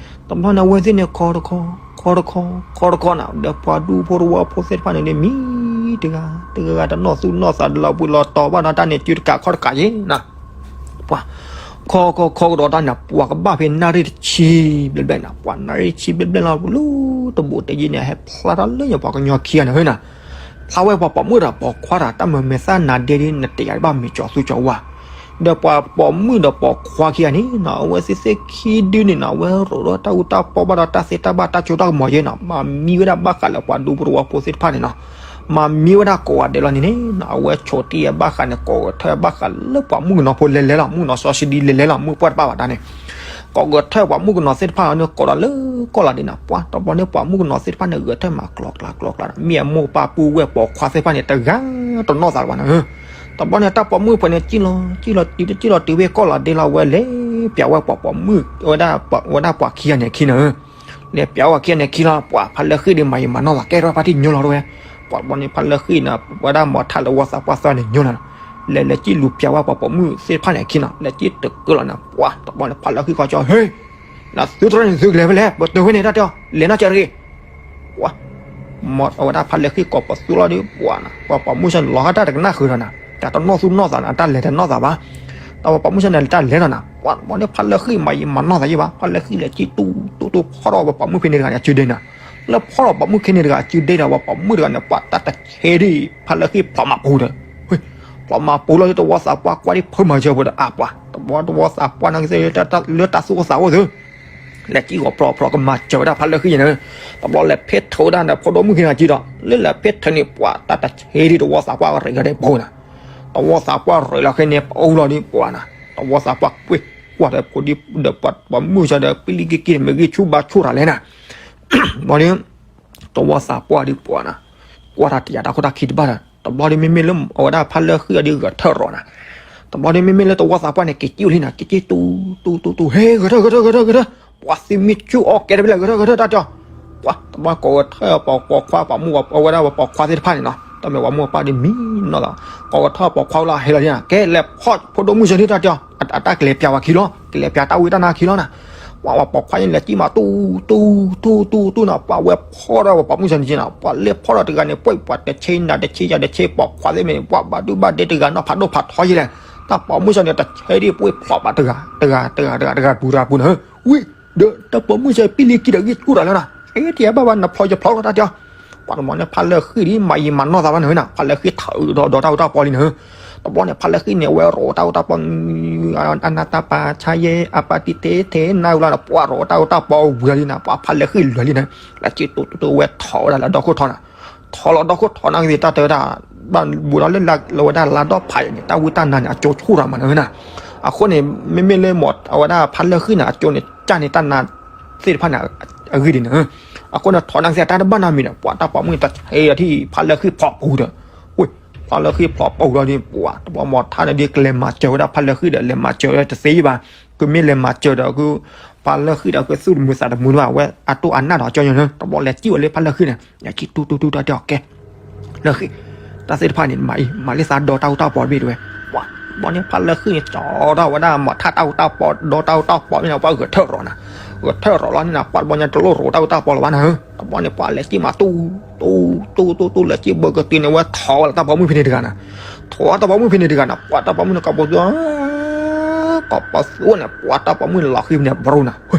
တဘျီန့ၣ် အဝဲသ့ၣ်န့ၣ် ခိးတခီ ခိးတခီ ခိးတခီနၤ ဒီးပှၤဒူဖိတဝီဖိသ့ၣ်တဖၣ်န့ၣ်ဒီး မံတဂၤ တဂၤဂၤတနီၢ်သူၣ်နီၢ်သးဒီးလီၤဘှံးလီၤတီၤဘၣ်ဒီးတၢ်န့ၣ် စုတကးခီၣ်တကးယဲနၤ, ပှၤ ခိးခိးခိးကဒီးတၢ်န့ၣ် ပှၤကဘၣ်ဖဲနၣ်ရံၣ်တဆံဘျဲၣ်ဘျဲၣ်နၤ ပှၤနၣ်ရံၣ်ဆံဘျဲၣ်ဘျဲၣ်လီၤ လၢတဘူးတယံၤန့ၣ် ဟဲဖျါထီၣ်လၢညါပှၤကညီခံဂၤန့ၣ်ဝဲနၤ ဖျါဝဲပှၤပိာ်မုၣ်ဒီးပိာ်ခွါဒီး တၢ်မုာ်မဲာ်သၣ်နၤဒဲဒ် နတယာ်တဘၣ်မ့ၢ်ကၠီၤသူကၠီၤဝါ, ဒီးပှၤပိာ်မုၣ်ဒီးပိာ်ခွါခံဂၤန့ၣ်နီၤ အဝဲသ့ၣ်သ့ၣ်ခံဒုန့ၣ်နီၤ အဝဲရိးဒီးတၢ်အူတၢ်ပီဘၣ်ဒီးတၢ်သ့တၢ်ဘၣ်တၢ်စိတၢ်ကမီၤယဲနီၤ မၤမံဝဲဒၣ်ဘၣ်ဃးလၢပှၤဒူဖိတဝီဖိသ့ၣ်တဖၣ်န့ၣ်နီၤ, မၤမံဝဲဒၣ်ကိးဂၤဒဲးလီၤန့ၣ်န့ၣ်နီၤ အဝဲဆိးတံၢ်ဘၣ်ဃးန့ၣ် ကိးဂၤထၢၣ်ဘၣ်ဃးလၢပှၤမုၣ်ကနီၤဖိလဲၤလဲၤလီၤ မုၣ်ကနီၤစီဆှံဒ်လဲၤလဲၤလီၤ မုၣ်ပှၢ်တပၣ်ဘၣ်တၢ်န့ၣ် ကိးဂၤထၢၣ်ပှၤမုၣ်ကနီၤသ့ၣ်တဖၣ်န့ၣ် ကိးဒီးလၢကီၢ်လီၤဒ်န့ၣ် ပှၤတဘျီန့ၣ် ပှၤမုၣ်ကနီၤသ့ၣ်တဖၣ်န့ၣ် ဂဲၤထၢၣ်မၤကျီကျါကျီကျါ မ့ၢ်အမိၢ်ပၢ်ပုၢ်ဝဲၢ်ပိာ်ခွါသ့ၣ်တဖၣ်န့ၣ် တဂၤတနီၣ်သးလၢၤဘၣ်နၤဧၢ, တဘျီန့ၣ် တၢ်ပိာ်မုၣ်ဖဲန့ၣ် စံၣ်လီၤ စံၣ်လီၤတုၤတစံၣ်လီၤတုၤဝဲကီၢ်လီၤဒ်လီၤ အဝဲလဲၤပျးဝဲပှၤပိာ်မုၣ် ဝဲဒၣ်ပှၤခံဂၤန့ၣ်အခံနၤဧၢ, လဲၤပျးဝဲခံဂၤန့ၣ်အခံလီၤ ပှၤဖါလၢဃံဒီးမၤယံာ်မၤနီၢ်သးကဲထီၣ်ဖါတံၢ်ညီလီၤတဝဲ, ပှၤတဘျီန့ၣ် ဖါလၢဃံန့ၣ် ဝဲဒၣ်မီၤထၣ်လၢဝီသးပှၢ်သၢန့ၣ်ညီလီၤ လဲၤလဲၤကံၣ်လူၤပျးဝဲပှၤပိာ်မုၣ်သ့ၣ်တဖၣ်န့ၣ်အခံနီၤ, လဲၤကံၣ်တကၢလီၤန့ၣ် ပှၤတဘျီန့ၣ် ဖးလၢဃံကီကၠီ ဟ့, နသုတြီန့ၣ်သုကလဲၤဖဲလဲၣ်, ပတုၤဖဲန့ၣ်တၢ်တဲအီၤ လဲၤနီၢ်ကၢတဂ့ၤ. ပှၤ မ့ၢ်အဝဲဒၣ်ဖးလၢဃံကိးပသူလီၤဒီး ပှၤနီၤ ပှၤပိာ်မုၣ်ဆၢန့ၣ် လီၤဃာ်တၢ်တကနၣ်ဃုာ်ဒီးနီၤ, တၢ်တနီၣ်သူၣ်နီၣ်သးနီၤ, တၢ်လဲၤတနီၣ်သးဘၣ်. တၢ်ပှၤပိာ်မုၣ်ဆၢန့ၣ် တၢ်လဲၤလီၤနီၤ, ပှၤတဘျီန့ၣ် ဖးလၢဃံမၤယံာ်မၤနီၢ်သးယံာ်ဘၣ်, ဖးလၢဃံလဲၤကံၣ်တူတူတူ ဖီၣ်ထီၣ်ပှၤပိာ်မုၣ်ဖဲန့ၣ်တဂၤန့ၣ် အစုဒ့နီၤ. လၢဖီၣ်ထီၣ်ပိာ်မုၣ်ခဲန့ၣ်တဂၤအစုဒ့ဒီး ပှၤပိာ်မုၣ်တဂၤန့ၣ် ပှၤတၢ်တဆဲဒံး ဖးလၢဃံဖျိးမၤပူၤဒီး ဖျိးမၤပူၤလီၤဒီး တဝီသးပှၢ်ကွၢ်ဒံးဖုမၤစၢၤပူၤဒီး အါပှၤ တဘျီတဝီသးပှၢ်န့ၣ်ကသ့ၣ် လၢတၢ်သူၣ်အိၣ်သးအိၣ်သု လဲၤကံၣ်ဂီၤဖျိးဖျိးကမၤစၢၤဝဲဒၣ်ဖးလၢဃံန့ၣ်, တဘျီလဲၤဖဲးထုးဒၣ်န့ၣ် ဖိဒိၣ်မုၣ်ခဲန့ၣ်ကံၣ်ဒီး လၢလဲၤဖဲးထုးန့ၣ် ပှၤတၢ်တဆဲဒံး တဝီသးပှၢ်ရးဂၤဒဲးပူၤနီၤ. တဝီသးပှၢ်ရးလီၤခဲန့ၣ် ပအူလီၤဒီးပှၤနီၤ, တဝီသးပှၢ်ကွ့ၢ်ကွၢ်ဒီးဖိဒိၣ်ဒီးပှၤပိာ်မုၣ်စၢဒီး ပံလံက့က့န့ၣ် မ့ၢ်ဂံၢ်ဆူၣ်ဘါဆူၣ်တၢ်လဲၣ်နီၤ. ဘျီဒီး တဝီသးပှၢ်ဒီးပှၤနီၤ, ကွၢ်တၢ်တယာ်တၢ်ခိၣ်တၢ်ခံတဘၣ်ဒီး တဘျီဒီးမ့မ့ၢ်လၢအဝဲဒၣ်ဖးလၢဃံအီၤဒီးဂဲၤထၢၣ်ရီၤနီၤ. တဘျီဒီးမ့မ့ၢ်လၢတဝီသးပှၢ်န့ၣ် က့ၤကံၣ်အိၣ်လံနီၤ, က့ၤကံၣ်တူတူတူတူ ဟ့ ဂဲၤထၢၣ် ဂဲၤထၢၣ် ဂဲၤထၢၣ် ဂဲၤထၢၣ်, ပှၤသုမ့ၢ်ကၠူၣ်အီၣ်ကဲတဘျီ ဂဲၤထၢၣ် ဂဲၤထၢၣ် တၢ်တဲအီၤ. ပှၤတဘျီကိးဂဲၤထၢၣ်ပှၤပိာ်ခွါ ပှၤမူအဝဲဒၣ်ပှၤပိာ်ခွါသ့ၣ်တဖၣ်န့ၣ်နီၤ, တၢ်မ့ၢ်ပှၤမူအပၢ်ဒီးမံနီၤလီၤ, ကိးဂဲၤထၢၣ်ပှၤခွါလီၤ ဟဲလီၤလံနီၤ, ကဲလဲၤဖီၣ်ဖိဒိၣ်မုၣ်စၢန့ၣ် တၢ်တဲအီၤ, အတၢ်ကလဲၤပျးဝဲခံလီၤ, ကလဲၤပျးတၢ်ဝံတၢ်နါခံလီၤနီၤ. ပှၤပှၤပိာ်ခွါန့ၣ် လဲၤကံၣ်မးတူတူတူတူတူနီၤ, ပှၤဝဲဖီၣ်ထီၣ်ပှၤပိာ်မုၣ်စၢန့ၣ်နီၤ, ပှၤလဲၤဖီၣ်ထီၣ်တဂၤန့ၣ် ပှၤပှၤတဆဲနၤတဆဲယၤတဆဲ ပိာ်ခွါသ့ၣ်မ့ၢ်န့ၣ် ပှၤဘၣ်ဒုဘၣ်ဒဲတဂၤနီၤ ဖးဒိၣ်ဖးထီယဲလဲၣ်, တၢ်ပိာ်မုၣ်စၢန့ၣ် တဆဲဒံးပှ့ၤဖျိးဘၣ်တဂၤ တဂၤ တဂၤ တဂၤ တဂၤပူၤတဂၤပူၤနီၤ. ဝံၤ ဒီးတၢ်ပိာ်မုၣ်စၢပံလံက့ဒီးဂံၢ်ဆူၣ်တၢ်လဲၣ်နီၤ, အ့ တယၤဘၣ်ဘၣ် နဖျိယဖျိလီၤတၢ်တဲအီၤ. ပှၤတဘျီန့ၣ် ဖးလၢဃံဒီး မၤယံာ်မၤနီၢ်သးဘၣ်န့ၣ်နီၤ, ဖးလၢဃံထၢဒီးဒီးတၢ်အိၣ်တၢ်ပီလံနီၤ. တဘျီန့ၣ် ဖးလၢဃံန့ၣ် ဝဲရိးတၢ်အိၣ်တၢ်ပီ အနၢ်တၢ်ပာ်ဆါယဲ အပာ်တံၤထဲထဲနၢ်ဝံၤလီၤနီၤ, ပှၤရိးတၢ်အိၣ်တၢ်ပီဝံၤလီၤလံနီၤ, ပှၤဖးလၢဃံလွဲၤလံနီၤ, လဲၤကံၣ်တူတူတူဝဲထီၣ်ဝဲဒၣ်လၢဒီခိၣ်ထီနီၤ. ထီၣ်လီၤဒီခိၣ်ထီနီၤကသ့ၣ် တၢ်တဲဝဲဒၣ် ဘၣ်ဘူးဒီးလၢလၢဝဲဒၣ်လါဒီဖးယံၤန့ၣ် တၢ်ဝံတၢ်နါန့ၣ် အကၠိဆူၣ်ရၤမးနီၤနီၤ. အဃိန့ၣ် မ့မ့ၢ်လၢမ့ၢ်အဝဲဒၣ်ဖးလၢဃံန့ၣ် အကၠိန့ၣ် ကၢ်န့ၢ်တၢ်နါသ့ၣ်တဖၣ်န့ၣ် အဂ့ၢ်ဒ်န့ၣ်. အဃိန့ၣ် ထီၣ်နာ်ကသ့ၣ် တၢ်တဘၣ်နီတမံၤဒီး ပှၤတၢ်ပိာ်မုၣ်တဆဲအထံၣ် ဖးလၢဃံဖျိးပူၤဒီး ဝ့ၢ် ဖးလၢဃံဖျိးပူၤလီၤဒီး ပှၤတဘျီမ့ၢ်ထါန့ၣ်ဒီး ကလဲၤမၤစၢၤဝဲဒၣ်ဖးလၢဃံဒီး လဲၤမၤစၢၤဝဲတသ့ဘၣ်. ကမ့ၢ်လဲၤမၤစၢၤဒီး က ဖးလၢဃံဒီး ကသူၣ်တမုာ်သးတမုာ်ဘၣ် အဝဲအတိၢ်အနၢ်ဒီးအကၠိညီနီၤ. တဘျီလဲၤကံၣ်ဝဲလၢဖးလၢဃံန့ၣ် လဲၤကံၣ်တူတူတူတၢ်တဲအီၤ ကဲ လၢဃံ တၢ်သ့ၣ်တဖၣ်န့ၣ် မၤအံၤ မၤလၢသးဒီးတၢ်အိၣ်တၢ်ပီတဘ့ၣ်တဝဲ. ပှၤတဘျီန့ၣ် ဖးလၢဃံန့ၣ် ကၠီထီၣ်ဝဲဒၣ် မၤထါတၢ်အိၣ်တၢ်ပီ ဒီးတၢ်အိၣ်တၢ်ပီမ့ၢ်န့ၣ် ပှၤဂဲၤထၢၣ်ရီၤနီၤ. ဂဲၤထၢၣ်ရီၤလီၤန့ၣ်နီၤ ပှၤတဘျီညါ တလိၣ်ရိးတၢ်အိၣ်တၢ်ပီလၢၤဘၣ်နီၤ. တဘျီန့ၣ် ပှၤလဲၤကံၣ်မးတူ တူ တူ တူ တူ လဲၤကံၣ်ဘၢကတုၤန့ၣ် ဝဲထီၣ်ဝဲလၢတၢ်ပိာ်မုၣ်ဖဲန့ၣ်တဂၤနီၤ. ထီၣ်တၢ်ပိာ်မုၣ်ဖဲန့ၣ်တဂၤနီၤ ပှၤတၢ်ပိာ်မုၣ်န့ၣ် ကိးပသူ ကိးပသူန့ၣ် ပှၤတၢ်ပိာ်မုၣ်န့ၣ်လီၤဃံဖဲန့ၣ် ဘြူၤနီၤ.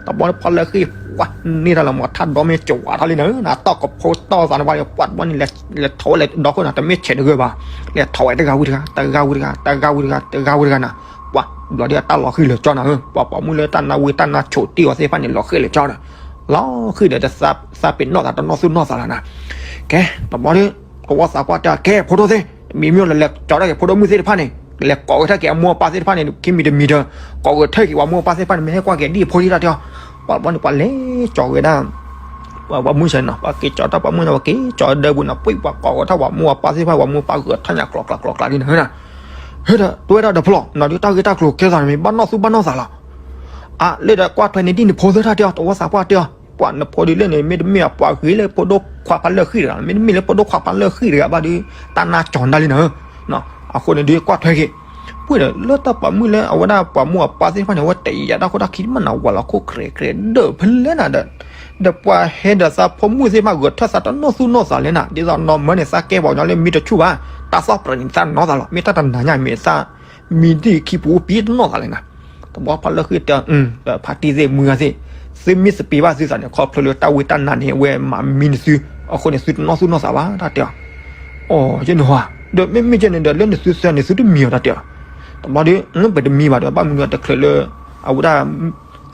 တဘျီန့ၣ် ဖးလၢဃံ ပှၤန့ၢ်တၢ်လီၤမၤထါဒီးမ့ၢ်ကဝၤထီၣ်လံနီၤ နတၢ်ကဖိတီၢ်သးန့ၣ် ပှၤတဘျီန့ၣ် လဲၤထီၣ်ဝဲလၢဒီခိၣ်နီၤ တမ့ၢ်ဆဲးတဂၢၢ်ဘၣ်. လဲၤထီၣ်ဝဲတဂၤဝံၤတဂၤ တဂၤဝံၤတဂၤ တဂၤဝံၤတဂၤနီၤ. ပှၤတဘျီဒီးတၢ်လီၤဃံလၢာ်ကၠီနီၤ ပှၤပိာ်မုၣ်လၢတၢ်နါဝံတၢ်နါဆိးတ့ၢ်အီၤသ့ၣ်တဖၣ်န့ၣ် လီၤဃံလၢာ်ကၠီဒီး လီၤဃံဒီး တသးပ့ၤနီၣ်သးတနီၣ်သူၣ်နီၣ်သးလီၤနီၤ. ကဲ တဘျီဒီး တဝီသးပှၢ်တဲ ကဲ ဖိဒိၣ်သ့ၣ် မံမ့ၢ်လၢလဲၤကၠီထီၣ်က့ၤ ဖိဒိၣ်မုၣ်သ့ၣ်တဖၣ်န့ၣ် လဲၤကိးဂဲၤထၢၣ်က့ၤအမိၢ်အပၢ်သ့ၣ်တဖၣ်န့ၣ် ခံမံၤတမံၤဒီး ကိးဂဲၤထၢၣ်က့ၤပှၤမိၢ်ပၢ်သ့ၣ်တဖၣ်န့ၣ် မ့ၢ်ဟဲကွၢ်က့ၤဒ်အဖိဒံးတၢ်တဲအီၤ. ပှၤတဘျီန့ၣ် ပှၤလဲၤကၠီဝဲဒၣ် ပှၤမုၢ်ဆ့ၣ်နီၤ ပှၤက့ၤကၠီတၢ်ပိာ်မုၣ်န့ၣ် ပှၤက့ၤကၠီဒၢပူၤန့ၣ် ပှၤကိးဂဲၤထၢၣ်ပှၤမိၢ်ပၢ်ဂဲၤထၢၣ်ညါ ကျိးကျိးကျိးကျိးဒ်န့ၣ်နီၤ. ဟဲဒီး တဝဲဒၣ်ဒီးဖျိး နီၤဒုးတၢ်ဂ့ၢ်တၢ်ကျိၤကဲသးန့ၣ် မ့ၢ်ဘၣ်နီၢ်သူၣ်ဘၣ်နီၢ်သးလီၤ. အါ လၢဒီးကွၢ်ထွဲန့ၣ်ဒ်နဖိသ့ၣ်တၢ်တဲအီၤ တဝီသးပှၢ်တဲအီၤ ပှၤနဖိဒ်လဲၣ်န့ၣ် မ့တမ့ၢ်အပှၤဂ့ၤလၢဖိဒိၣ်ခွါဖးလၢဃံတဂၤ မ့တမ့ၢ်လၢဖိဒိၣ်ခွါဖးလၢဃံတဂၤဘၣ်ဒီး တၢ်နါကၠီၤနၤလံနီၤ. အဃိန့ၣ်ဒုးကွၢ်ထွဲက့ၤ ပှၤဒီး လၢတၢ်ပိာ်မုၣ်လၢအဝဲဒၣ်ပှၤမိၢ်အပၢ်သ့ၣ်တဖၣ်န့ၣ် အဝဲတယံာ်ယၤတၢ်ခိၣ်တၢ်ခံမးနၤဝဲလီၤ ခိၣ်ကြဲးကြဲးဒၢးဖဲလဲၣ်နၤဒီး ဒီးပှၤဟဲဒီးသးဖိမုၣ်သ့ၣ်တဖၣ်ဂဲၤထၢၣ်သးတနီၣ်သူၣ်နီၣ်သးလဲၣ်နၤ ဒ်သိးနီၢ်မၢန့ၣ် သးကဲပှၤကညီလၢမံတဆူၣ်ဘၣ် တၢ်သီၣ်ပြၢၤန့ၣ်သးနီၣ်သးလီၤ မ့ၢ်တၢ်တနၤညါမ့ၢ်သး မံဒ်ခံပူၤပံတနီၣ်သးလဲၣ်နၤ. တဘျီဖးလၢဃံတဲ ဖးတံၢ်သ့ၣ်မုၢ်ဂၤသ့ၣ် သုမ့ၢ်သပ့ၤဘၣ်သုသးန့ၣ် ခီဖျိလၢတၢ်ဝံတၢ်နါန့ၣ် အဝဲမၤမံနသု အဃိန့ၣ် သုတနီၣ်သူၣ်နီၣ်သးဘၣ် တၢ်တဲအီၤ. အိ ယဲန့ၣ်ဟီ ဒီးမ့မ့ၢ်ကဲန့ၣ်ဒီး လၢနသုသၢန့ၣ် သုတမံၤအီၤ တၢ်တဲအီၤ. တဘျီဒီး ပတမံၤဘၣ်ဒီး ဘၣ်မနုၤတချုးလၢ အဝဲဒၣ်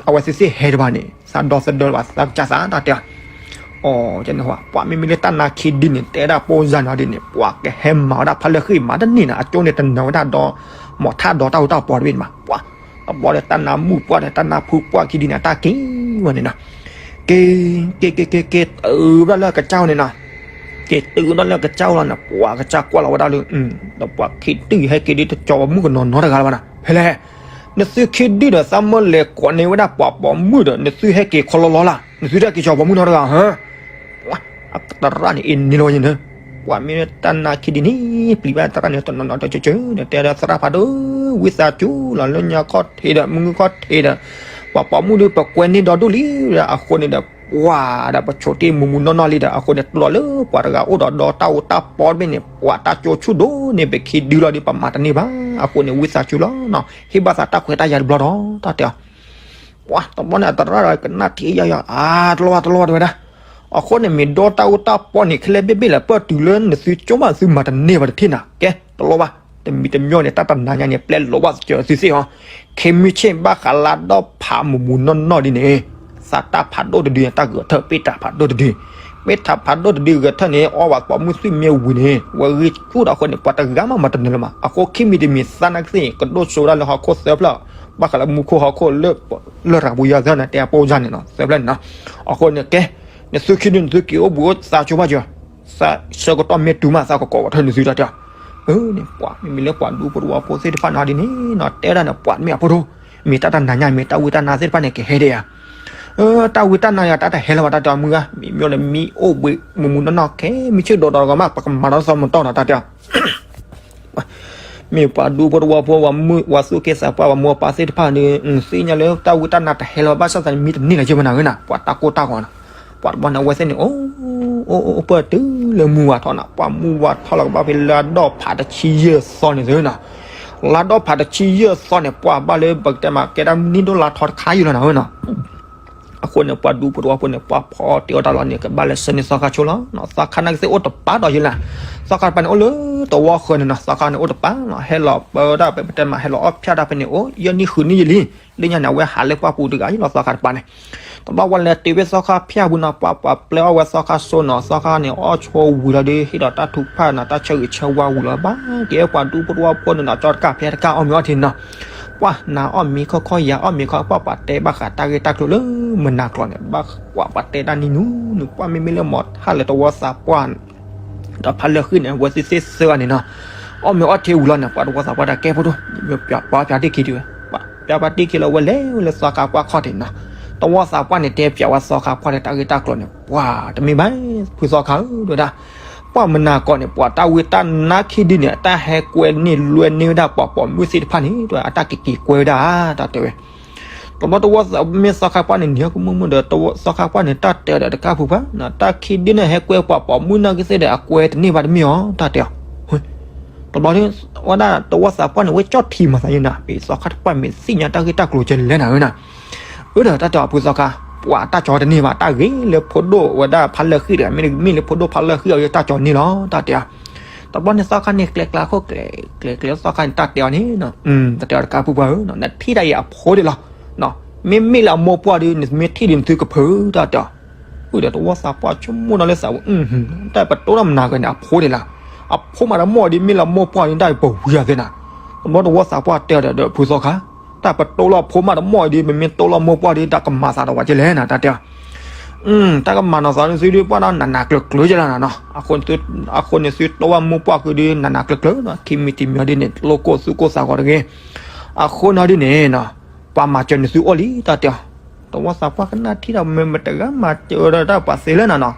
အဝဲသ့ၣ်သ့ၣ်ဟဲတဘၣ်န့ၣ် သးဒီသဒၢဘၣ်သးကစၢ်သး တၢ်တဲအီၤ. အိ ယဲန့ၣ်ဟီ ပှၤမ့မ့ၢ်လၢတၢ်နါခံဒ်န့ၣ် တဲဒၣ်ပိၢ်စၢ်နီၤဒ်န့ၣ် ပှၤကဟဲမၤဝဲဒၣ်ဖးလၢဃံမၤတန့ၢ်နီၤ အကၠိန့ၣ်တနၢၤဝဲဒၣ်ဒီး မၤထါဒီးတၢ်အိၣ်တၢ်ပီၤတဘ့ၣ်န့ၣ်မး ပှၤ တဘျီဒီးတၢ်နါမုၣ်ပှၢ်ဒီးတၢ်နါဖုပှၢ်ခံဒ်န့ၣ် တၢ်က့ၤဝဲန့ၣ်နီၤ. က့ၤ က့ၤ က့ၤ က့ၤ က့ၤ တုၤဘၣ်လၢအကစၢ်အိၣ်န့ၣ်နီၤ. က့ၤတုၤဘၣ်လၢအကစၢ်အိၣ်လီၤန့ၣ် ပှၤကစၢ်ကွၢ်လီၤဝဲဒၣ်လၢ ဒီးပှၤခံဒုဟဲက့ၤဒ်တကၠီၤပိာ်မုၣ်ကနီၤနီတဂၤလၢၤဘၣ်နီၤ ဖဲလဲၣ်. နသုခံဒုဒီးသးမၢလဲၤကိးန့ၢ်ဝဲဒၣ်ပှၤပိာ်မုၣ်ဒီး နသုဟဲက့ၤခီလီလီလၢ် နသုတက့ၤကၠီၤပိာ်မုၣ်နီတဂၤဧၢ. ပှၤ အကတရၣ်န့ၣ် အ့န့ၣ်လီၤန့ၣ် ပှၤမ့ၢ်တၢ်နါခံဒုန့ၣ် ပျံၤဘၣ်သရၣ်န့ၣ် တနီၤနီၤတကၠၢကၠၢန့ၣ် တဲဒီးသရၣ်ဖးဒိၣ် ဝံသးစူၤလီၤ လၢညါခီၣ်ထံးဒီး မုၢ်ခီၣ်ထံးဒီး ပှၤပိာ်မုၣ်ဒုးပကွဲန့ၢ်ဒီဒူၣ်လံဒီး အဃိန့ၣ်ဒီး ပှၤဒီးပဆိးတ့ၢ်မူးမူးနီၢ်နီၢ်လံဒီး အဃိန့ၣ် ကျီလၢပှၤတဂၤအိၣ်ဒီးဒီတၢ်အိၣ်တၢ်ပီတဘ့ၣ်န့ၣ် ပှၤတၢ်ကၠိဆူၣ်ဒိၣ်န့ၣ် ပခံဒုလီၤဒီး ပမၤတန့ၢ်ဘၣ် အဃိန့ၣ် ဝံသးစူၤလီၤနီၤ ဟ့ၣ်ဘၣ်သးတၢ်ခွဲးတၢ်ယာ်တဘျီဒီး တၢ်တဲအီၤ ပှၤတဘျီန့ၣ် အသရၣ်ဒီးကနၣ်ထံယီၤယီၤ အါ တလီၤဘၣ်တလီၤဘၣ်တဲဝဲဒၣ် အဃိန့ၣ် မ့ၢ်ဒီတၢ်အိၣ်တၢ်ပီန့ၣ် ခဲလၢာ်ဘ့ၣ်ဘ့ၣ်လၢ ပၢၢ်တုၤလၢနသုကၠိဘၣ် သုမၤတန့ၢ်ဘၣ်တထံၣ်နၤ ကဲ တလီၤဘၣ် တမံၤတမံၤန့ၣ် တၢ်တနၤညါန့ၣ် ပျဲလီၤဘၣ်စၢၤသုသ့ၣ်ဟီ ခဲမုၢ်ဆ့ၣ်ဘၣ်ဃးလါဒီဖးမူးမူးနီၢ်နီၢ်ဒ်န့ၣ် သးတၢ်ဖးဒိၣ်တဒုန့ၣ် တၢ်ဂဲၤထၢၣ် ပ့ၢ်တၢ်ဖးဒိၣ်တဒု ပ့ၢ်တၢ်ဖးဒိၣ်တဒုဂဲၤထၢၣ်န့ၣ် အီၣ်ဘၣ်ပိာ်မုၣ်သွံၣ်မ့ၢ်ဝံၤန့ၣ် ဝဲဂံၢ်ဆူၣ်ဒီးအဃိန့ၣ် ပှၤတဂၤမးမၤတန့ၢ်လၢၤမး အဃိခံမံၤတမံၤ သးနာ်က့သ့ၣ် ကဒိၣ်ဆိဒၣ်လၢဟီၣ်ခိၣ်သၢဖျၢၣ် ဘၣ်ဃးလၢမူခိၣ်ဟီၣ်ခိၣ်လၢ လၢရၤပူၤယီၤသၢန့ၣ် တဲအပိၢ်ယါန့ၣ်နီၤ သၢဖျၢၣ်န့ၣ်နီၤ အဃိန့ၣ် ကဲ နသုခံဒုန့ၣ် သုက့ၤအိၣ်ဘှံးအိၣ်သါဆိဘၣ်စၢၤ သးဆၢကတီၢ်မ့ၢ်တုၤမး သးကကိးဝဲထၢၣ်နသုတၢ်တဲ အၢန့ၣ် ပှၤမ့မ့ၢ်လၢပှၤဒူဖိတဝီဖိသ့ၣ်တဖၣ်န့ၣ်ဒ်န့ၣ်နီၤ တဲဒၣ်န့ၣ် ပှၤမ့ၢ်အဖိဒိၣ် မ့ၢ်တၢ်တနၤညါ မ့ၢ်တၢ်ဝံတၢ်နါသ့ၣ်တဖၣ်န့ၣ် ကဟဲဒံးဧါ တၢ်ဝံတၢ်နါယၤ တၢ်တဟဲလၢၤဘၣ် တၢ်တဲအီၤ မုၢ်ဂၤ မ့မ့ၢ်လၢမံအိၣ်ဘှံးမူးမူးနီၢ်နီၢ် ခဲမုၢ်ဆ့ၣ်ဒီးဒီးကမၣ် ပကမၤဒီးသီမတီၢ်နီၤ တၢ်တဲအီၤ မ့ၢ်ပှၤဒူဖိတဝီဖိ ပှၤမုၢ် ပှၤသူၣ်က့သးပှၢ် ပှၤမိၢ်ပၢ်သ့ၣ်တဖၣ်ဒီး သ့ၣ်ညါလၢတၢ်ဝံတၢ်နါတဟဲလၢၤဘၣ် ဘၣ်ဆၣ်သးန့ၣ် မံတန့ၢ်လၢၤယဲၢ်မနၤဧၢနီၤ ပှၤတၢ်ကိၢ်တၢ်ဂီၤနီၤ ပှၤတဘျီန့ၣ် အဝဲသ့ၣ်န့ၣ် အိၣ် အိၣ် အိၣ် ပၢၢ်တုၤလၢမုၢ်ဝါထီၣ်နီၤ ပှၤမုၢ်ဝါထီၣ်လီၤကဘၣ်ဖဲလါဒီဖးတဆံယဲၢ်သီန့ၣ်သ့နီၤ လါဒီဖးတဆံယဲၢ်သီန့ၣ် ပှၤဘၣ်လၢပကတဲမး ကဲဒၣ်နံၣ်ဒိၣ်လါထီတခါယံၤလီၤနၤဧၢနီၤ အဃိန့ၣ် ပှၤဒူဖိတဝီဖိန့ၣ် ပှၤဖီတ့ၢ်အီၣ်တၢ်လီၤန့ၣ် ကဘၣ်လဲၤဆှၢန့ၢ်သီခါဆိလီၤနီၤ သီခါနာ်က့သ့ၣ်အိၣ်တပၤဒီးယဲၢ်လၢ သီခါတပၤန့ၣ် အိၣ်လၢတဝီဃၢၤန့ၣ်နီၤ သီခါန့ၣ်အိၣ်တပၤနီၤ ဟဲလီၤပၢတၢ်ပတဲမး ဟဲလီၤအီၣ်ဖျဲၣ်တၢ်ဖဲန့ၣ် အိၣ်ယဲၢ်နံၣ်ဃုနံၣ်ယံၤလံ လၢညါန့ၣ် အဝဲဟးလၢပှၢ်ပူၤတဂၤယံၤလီၤ သီခါတပၤန့ၣ် တဘျီဝဲလဲၤတ့ၢ်ဝဲသီခါဖၠၣ်ပူၤနီၤ ပှၤပှၤပျဲအီၣ်ဝဲသီခါစိနီၤ သီခါန့ၣ်အီၣ်ဆိဝံၤလီၤဒီး ဟ့ၣ်ဒီးတၢ်ထုကဖၣ်နီၤ တၢ်ဆၢဂ့ၤဆၢဝါဝံၤလီၤ ဘၣ်က့ၤပှၤဒူဖိတဝီဖိန့ၣ်နီၤ ကၠီတကၢ်ဖဲတကၢ်အီၣ်မ့ၤအီၣ်ထံနီၤ ပှၤနၤအီၣ်မ့ၤခီခီ ယၤအီၣ်မ့ၤခီ ပှၤပှၤတဲဘၣ်ဃးတၢ်ဂ့ၢ်တၢ်ကျိၤလၢ မုၢ်နၤကျိၤန့ၣ် ဘၣ်ပှၤပှၤတဲတၢ်နံၤနူၤနူၤ ပှၤမ့မ့ၢ်လၢမီၤထၣ်လၢတဝီသးပှၢ် ဒီးဖါလၢဃံၣ်န့ၣ် အဝဲသ့ၣ်သ့ၣ်သၢဂၤန့ၣ်နီၤ အီၣ်မ့ၤအီၣ်ထံဝံၤလီၤန့ၣ် ပှၤတဝီသးပှၢ်တၢ်ကဲဖိဒိၣ် ပျးပှၤပျးတံၢ်ခံဒုဝဲ ပျးပှၤတံၢ်ခံလီၤ ဝဲလဲၤဝဲလၢသီခါပှၢ်ခီၣ်ထံးနီၤ တဝီသးပှၢ်န့ၣ် တဲပျးဝဲသီခါပှၢ်လၢတၢ်ဂ့ၢ်တၢ်ကျိၤန့ၣ် ပှၤတမ့ၢ်ဘၣ် ဖုသီခါဧၢ တဲဝဲဒၣ် ပှၤမုၢ်နၤကျိၤန့ၣ် ပှၤတၢ်ဝံတၢ်နါခံဒုန့ၣ် အတၢ်ဟဲကွဲန့ၢ်လွဲန့ၢ်ဝဲဒၣ်ပှၤပိာ်မုၣ်သ့ၣ်တဖၣ်န့ၣ် တဲဝဲ အတၢ်က့ၤက့ၤကွဲဝဲဒၣ် တၢ်တဲဝဲ တဘျီတဝီသးမ့ၢ်သီခါပှၢ်န့ၣ် နံၤကမုၢ်မုၢ်ဒီး သီခါပှၢ်န့ၣ် တၢ်တဲဒီးတကၢ်ဖုပှၢ် တၢ်ခံဒုန့ၣ် ဟဲကွဲပှၤပိာ်မုၣ်နာ်က့သ့ၣ်ဒီး အကွဲတန့ၢ်ဘၣ်တမ့ၢ်အီၤ တၢ်တဲအီၤ တဘျီ ဝဲဒၣ်တဝီသးပှၢ်န့ၣ် ဝဲကၠီၣ်ထံမၤသးယဲနၤ ပသီခါတပှၢ်မ့ၢ်သ့ၣ်ညါတၢ်ဂ့ၢ်တၢ်ကျိၤကဲလဲၣ်နၤဧၢနၤ အၢဒီးတၢ်တဲအီၤဖုသီခါ ပှၤတၢ်ကၠီတန့ၢ်ဘၣ် တၢ်ဂ့ၤလၢဖိဒိၣ်ဝဲဒၣ်ဖါလၢဃံၣ်တဂၤ မ့တမ့ၢ်လၢဖိဒိၣ်ဖါလၢဃံၣ်အဂ့ၢ်တၢ်ကၠီန့ၢ်လီၤ တၢ်တဲအီၤ တဘျီန့ၣ်သီခါန့ၣ် ကျဲကျါခိၣ်ကျဲ ကျဲကျဲသီခါန့ၣ် တၢ်တဲအီၤန့ၣ် တၢ်တဲအီၤတကၢ်ဖုပှၢ်ဧၢ နထံၣ်ဒၣ်အံၤအဖိဒံးလီၤ မ့မ့ၢ်လၢအမိၢ်ပှၢ်ဒီး နမ့ၢ်ထံၣ်ဒီးနသုကဖု တၢ်တဲအီၤ အၢဒီးတဝီသးပှၢ်ဆိကမိၣ်ဒီးလၢသးဝဲ တၢ်ပတိၢ်ထီၣ်မနၤက့ၤန့ၣ် အဖိဒံးလီၤ အဖိမးတမီၢ်ဒီး မ့ၢ်လၢအမိၢ်ပှၢ်ဒီး တၢ်ပဝံၤအီၤသ့နၤ တဘျီတဝီသးပှၢ်တဲအီၤဒီး ဖုသီခါ တၢ်ပတိၢ်လီၤအဖိမးတမီၢ်ဒီး မ့မ့ၢ်တိၢ်လီၤမိၢ်ပှၢ်ဒီး တၢ်ကမၤသးဒီးဝဲကဲလဲၣ်နၤ တၢ်တဲအီၤ တၢ်ကမၤနီၤသးန့ၣ်သုဒုးပှၢ်ဒီးနးနးကျၢၤကျၢၤကဲလီၤနၤနီၤ အဃိန့ၣ်သုတိၢ်ဘၣ်မိၢ်ပှၢ်ဃုာ်ဒီး နးနးကျၢၤကျၢၤနီၤ ခံမံၤတမံၤအီၤဒ်န့ၣ် လိၣ်ကိၢ်သူၣ်ကိၢ်သးဂီၤတဂ့ၤ အဃိန့ၣ်ဒ်န့ၣ်နီၤ ပှၤမၤစၢၤနသုအိၣ်လံ တၢ်တဲအီၤ တဝီသးပှၢ်ကနၣ်ထံၣ်ဒီး မ့ၢ်မတဂၤမၤစၢၤဒီးတၢ်ပှၤသ့လၢနၤနီၤ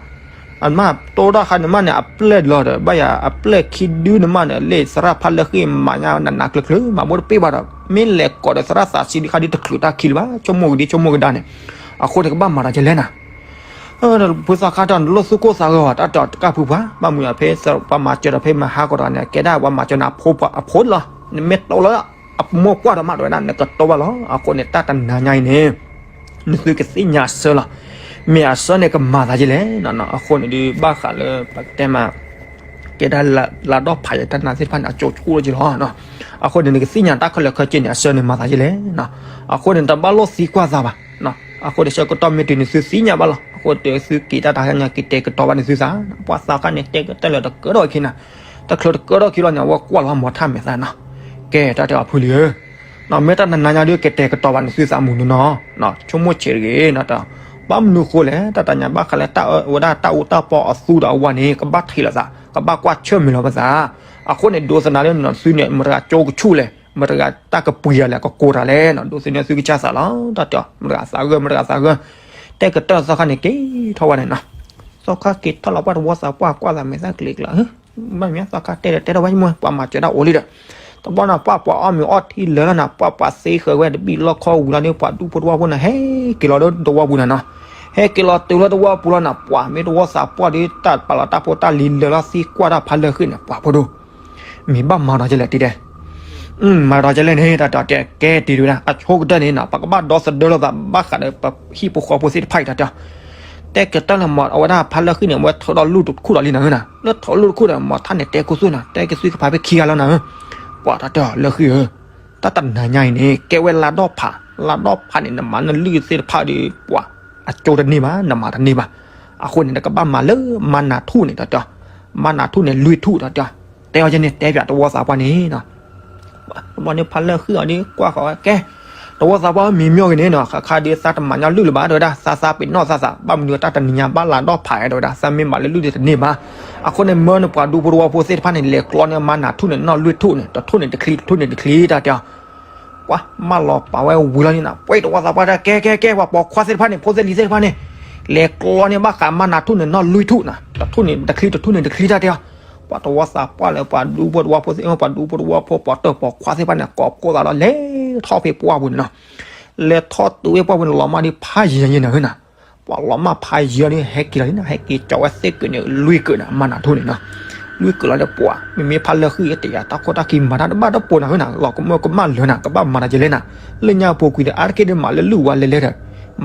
အမ့ၢ်တိၢ်တၢ်ခါန့ၣ်မးန့ၣ် အပျဲၢ်လီၤဒီး ဘၣ်ယၤအပျဲၢ်ခံဒုန့ၣ်မးန့ၣ် လၢသရၣ်ဖါလၢဃံၣ်မၤညါနးနးကျၢၤကျၢၤ မၤဘိတပ့ၢ်ဘၣ်ဒီး မ့ၢ်လဲၤကိးဒီးသရၣ်သးဆံးဒံးခါဒ်တချုးတၢ်ခံလၢၤဘၣ် ဆိကမိၣ်ကဒံဆိကမိၣ်ကဒါန့ၣ် အဃိန့ၣ်ကဘၣ်မၤဒီးကဲလဲၣ်နၤ ဖုသီခါတၢ်န့ၣ်လိၣ်သူၣ်ကိၢ်သးဂီၤ တၢ်တဲအီၤတကၢ်ဖုပှၢ် ဘၣ်မနုၤဖဲပှၤမၤစၢၤဒီးဖဲမဟါကီးတဂၤန့ၣ် ကဲဒၣ်ပှၤမၤစၢၤနၤအဖိလီၤ နမ့ၢ်တိၢ်လီၤ အမိၢ်ပှၢ်ဒီးမးတဝဲဒၣ် နကတိၢ်ဘၣ်လီၤ အဃိန့ၣ် တၢ်တနၤညါအံၤန့ၣ် နသုကသ့ၣ်ညါအဆၢလီၤ မ့ၢ်အဆၢန့ၣ်ကမၤသးကဲလဲၣ် အဃိန့ၣ်ဒုးဘၣ်ဃးလၢပကတဲမး ကဲဒၣ်လါဒီဖးယဲတၢ်နါသ့ၣ်တဖၣ်န့ၣ် အကၠိဆူၣ်လီၤက့လီၤ အဃိန့ၣ် နကသ့ၣ်ညါတၢ်ခဲလၢာ်ခဲဆ့န့ၣ် အဆၢန့ၣ်မၤသးကဲလဲၣ် အဃိန့ၣ် တဘၣ်လိၣ်သံကွၢ်သးဘၣ် အဃိန့ၣ် ဆၢကတီၢ်မ့ၢ်တုၤန့ၣ် သုသ့ၣ်ညါဘၣ်လီၤ အဃိန့ၣ် သုက့ၤတၢ်တဟါညါက့ၤတဲာ်ကတီၤဘၣ်န့ၣ်သုသး ပှၤသးခါန့ၣ် တဲကတၢၢ်လၢတကၢထီၣ်ခံနၤ တချုးတကၢထီၣ်ခံလီၤန့ၣ် အဝဲကွၢ်လီၤမီၤထၣ်မဲာ်သးနီၤ ကဲတၢ်တဲအီၤဖုလံဧၢ မ့ၢ်တၢ်နနါညါဒုးကတဲာ်ကတီၤဘၣ်န့ၣ်သုသးမုၢ်နနီၤ ဆိကမိၣ်ဆံးတဂ့ၤ ဘၣ်မနုၤဃိလဲၣ် တၢ်တနၤညါဘၣ်ဃးလၢတၢ်ဝဲဒၣ်တၢ်အူတၢ်ပီအသူဒီးအဝဲန့ၣ် ကဘၣ်ထံၣ်လိာ်သး ကဘၣ်ကွၢ်ဆၢၣ်မဲာ်လိာ်ပသး အဃိန့ၣ် ဒိးသနာ်လၢနသုန့ၣ် မတၤတဂၤကၠိကဆူၣ်လဲၣ် မတၤတဂၤတၢ်ကပှံၤယၤလဲၣ် ကကိးတၢ်လဲၣ်နီၤ ဒိးသန့ၤသုကစၢ်သးလီၤ တၢ်တဲအီၤ မတၤတဂၤသးဂၢၢ် မတၤတဂၤသးဂၢၢ် တဲာ်ကတၢၢ်သီခါန့ၣ် က့ၤထီၣ်ဝဲန့ၣ်နီၤ သီခါက့ၤထီၣ်လီၤပှၢ်တဝီသးပှၢ်ကွၢ်သးမဲာ်သၣ်ကလံၤကျါ, ဘၣ်မ့ၢ်သီခါတဲဒီးတဲထီၣ်ဝဲမ့ၢ် ပှၤမၤစၢၤဒၣ်အိၣ်လံဒီး, တဘျီန့ၣ် ပှၢ်ပှၤအီၣ်မ့ၤအီထံလၢာ်လီၤနၤ ပှၢ်ပှၤသ့ဃၢၤဝဲတဘံၣ်လီၢ်ခီဝံၤလီၤဒီး ပှၤဒူဖိတဝီဖိန့ၣ် ဟဲက့ၤလီၤဒီးတဝီပူၤနၤနီၤ, ဟဲက့ၤလီၤတုၤလၢတဝီပူၤလီၤနၤ ပှၢ်မ့ၢ်တဝီသးပှၢ်ဒီး တၢ်ပာ်လီၤတၢ်ဖိတၢ်လံၤလၢာ်လီၤသံကွၢ်တၢ်ဖးလၢာ်ဃံန့ၣ် ပှၢ်ဖိဒိၣ် မ့ၢ်ဘၣ်မၤဒီးကလဲၣ်တံၤဒဲး, မၤဒီးကလဲၣ်န့ၣ် တၢ်တဲကဲတံၤဒဲးဝဲဒၣ် အဆိကတၢၢ်န့ၣ်နီၤ ပကဘၣ်ဒီသဒၢလိာ်သးဘၣ်ဃးဒီးပဟံၣ်ဖိဃီဖိသ့ၣ်တဖၣ်အံၤတၢ်တဲ တဲကတၢၢ်န့ၣ်မ့ၢ် အဝဲဒၣ်ဖးလၢာ်ဃံန့ၣ် အဝဲထုးဒီးလူၢ်တခူၣ်ဒီးလံနၤဧၢနၤ, လၢထုးလူၢ်တခူၣ်ဒီး မီၤထၣ်န့ၣ်တဲခိၣ်သူၣ်နၤ တဲကသွံကဖးဖဲခံဂၤလီၤနၤဧၢ, ပှၢ်တၢ်တဲအီၤလၢာ်ဃံဧၢ, တၢ်တနၤညါအံၤန့ၣ် ကဲဝဲလါဒီၣ်ဖး လါဒီၣ်ဖးန့ၣ် နမၤနလုၢ်သ့ၣ်တဖၣ်ဒီး ပှၢ်အကၠိတန့ၢ်ဘၣ် နမၤတန့ၢ်ဘၣ်, အဃိန့ၣ် နကဘၣ်မၤလၢမၤနၤထူၣ်န့ၣ်တၢ်တဲအီၤ, မၤနၤထူၣ်န့ၣ် လွံၢ်ထူၣ်တၢ်တဲအီၤ, တဲအီၤကဲန့ၣ် တဲပၠးတဝီသးပှၢ်န့ၣ် တဘျီန့ၣ်ဖးလၢာ်ဃံအီၤဒီး ကွၢ်ဃီၤဝဲကဲ, တဝီသးပှၢ်မံၤမၠိၣ်ဂ့ၤန့ၣ်နီၤ ဃးခါဒီးသးတမၤညီလုၢ်လၢၤဘၣ် တဲဝဲဒၣ် သးသးပ့ၤနီၣ်သးသး ဘၣ်မနုၤတၢ်တနံၤညါဘၣ်လါဒီၣ်ဖး တဲဝဲဒၣ် သးမ့ၢ်မၤလၢလုၢ်ဒီးတန့ၢ်ဘၣ်, အဃိန့ၣ် မၢနပှၤဒူဖိတဝီဖိသ့ၣ်တဖၣ်န့ၣ် လဲၤကျီန့ၢ်မၤနၤထူၣ်န့ၣ် နီၢ်လွံၢ်ထူၣ်န့ၣ် တထူၣ်န့ၣ်တချံ တထူၣ်န့ၣ်တချံ တၢ်တဲအီၤ ပှၤမၢလီၤပာ်ဝဲဝံၤလီၤန့ၣ်နီၤ ပှဲၤတဝီသးပှၢ်တၢ်ကဲ ကဲ ကဲ ပှၤပိာ်ခွါသ့ၣ်တဖၣ်န့ၣ် ဖိသ့ၣ်လံၤသ့ၣ်တဖၣ်န့ၣ် လဲၤကျီန့ၢ်ဘၣ်ဃးမၤနၤထူၣ်န့ၣ် နီၢ်လွံၢ်ထူၣ်နၤ တထူၣ်န့ၣ်တချံ တထူၣ်န့ၣ်တချံ တၢ်တဲအီၤ, ပှၤတဝီသးပှၢ်လၢ ပှၤဒူဖိတဝီဖိသ့ၣ် ပှၤဒူဖိတဝီဖိ ပှၤတၢၢ်ပိာ်ခွါသ့ၣ်တဖၣ်န့ၣ် ကိးဖှိၣ်သးလီၤ လဲၤထီၣ်ဖဲပှၢ်ပူၤန့ၣ်နီၤ, လဲၤထီၣ်တုၤဝဲပှၢ်ပူၤန့ၣ် လီၤမၢ်ဒီးဖးယံၤယံၤနၤဧၢနၤ ပှၤလီၤမၢ်ဖးယံၤဒီး ဟဲက့ၤလီၤန့ၣ်နၤ ဟဲက့ၤကၠီဝဲသ့ၣ်ကုာ်န့ၣ် လွံၢ်ကုာ်နၤ မၤနၤထူၣ်န့ၣ်နီၤ, လွံၢ်ကုာ်လီၤဒီးပှၤ မ့မ့ၢ်ဖးလၢာ်ဃံအံၤ တယာ်တၢ်ခိၣ်တၢ်ခံမၤတၢ်တဘၣ်တပိၤနၤဧၢနၤ လီၤကမၢကမၣ်လၢာ်နၤ ကဘၣ်မၤတၢ်ကလဲၣ်နၤ, လၢညါအပူၤကွံာ်ဒီး အါတက့ၢ်ဒီးမၤလၢလုၢ်ဝါလဲၤလဲၤဒီး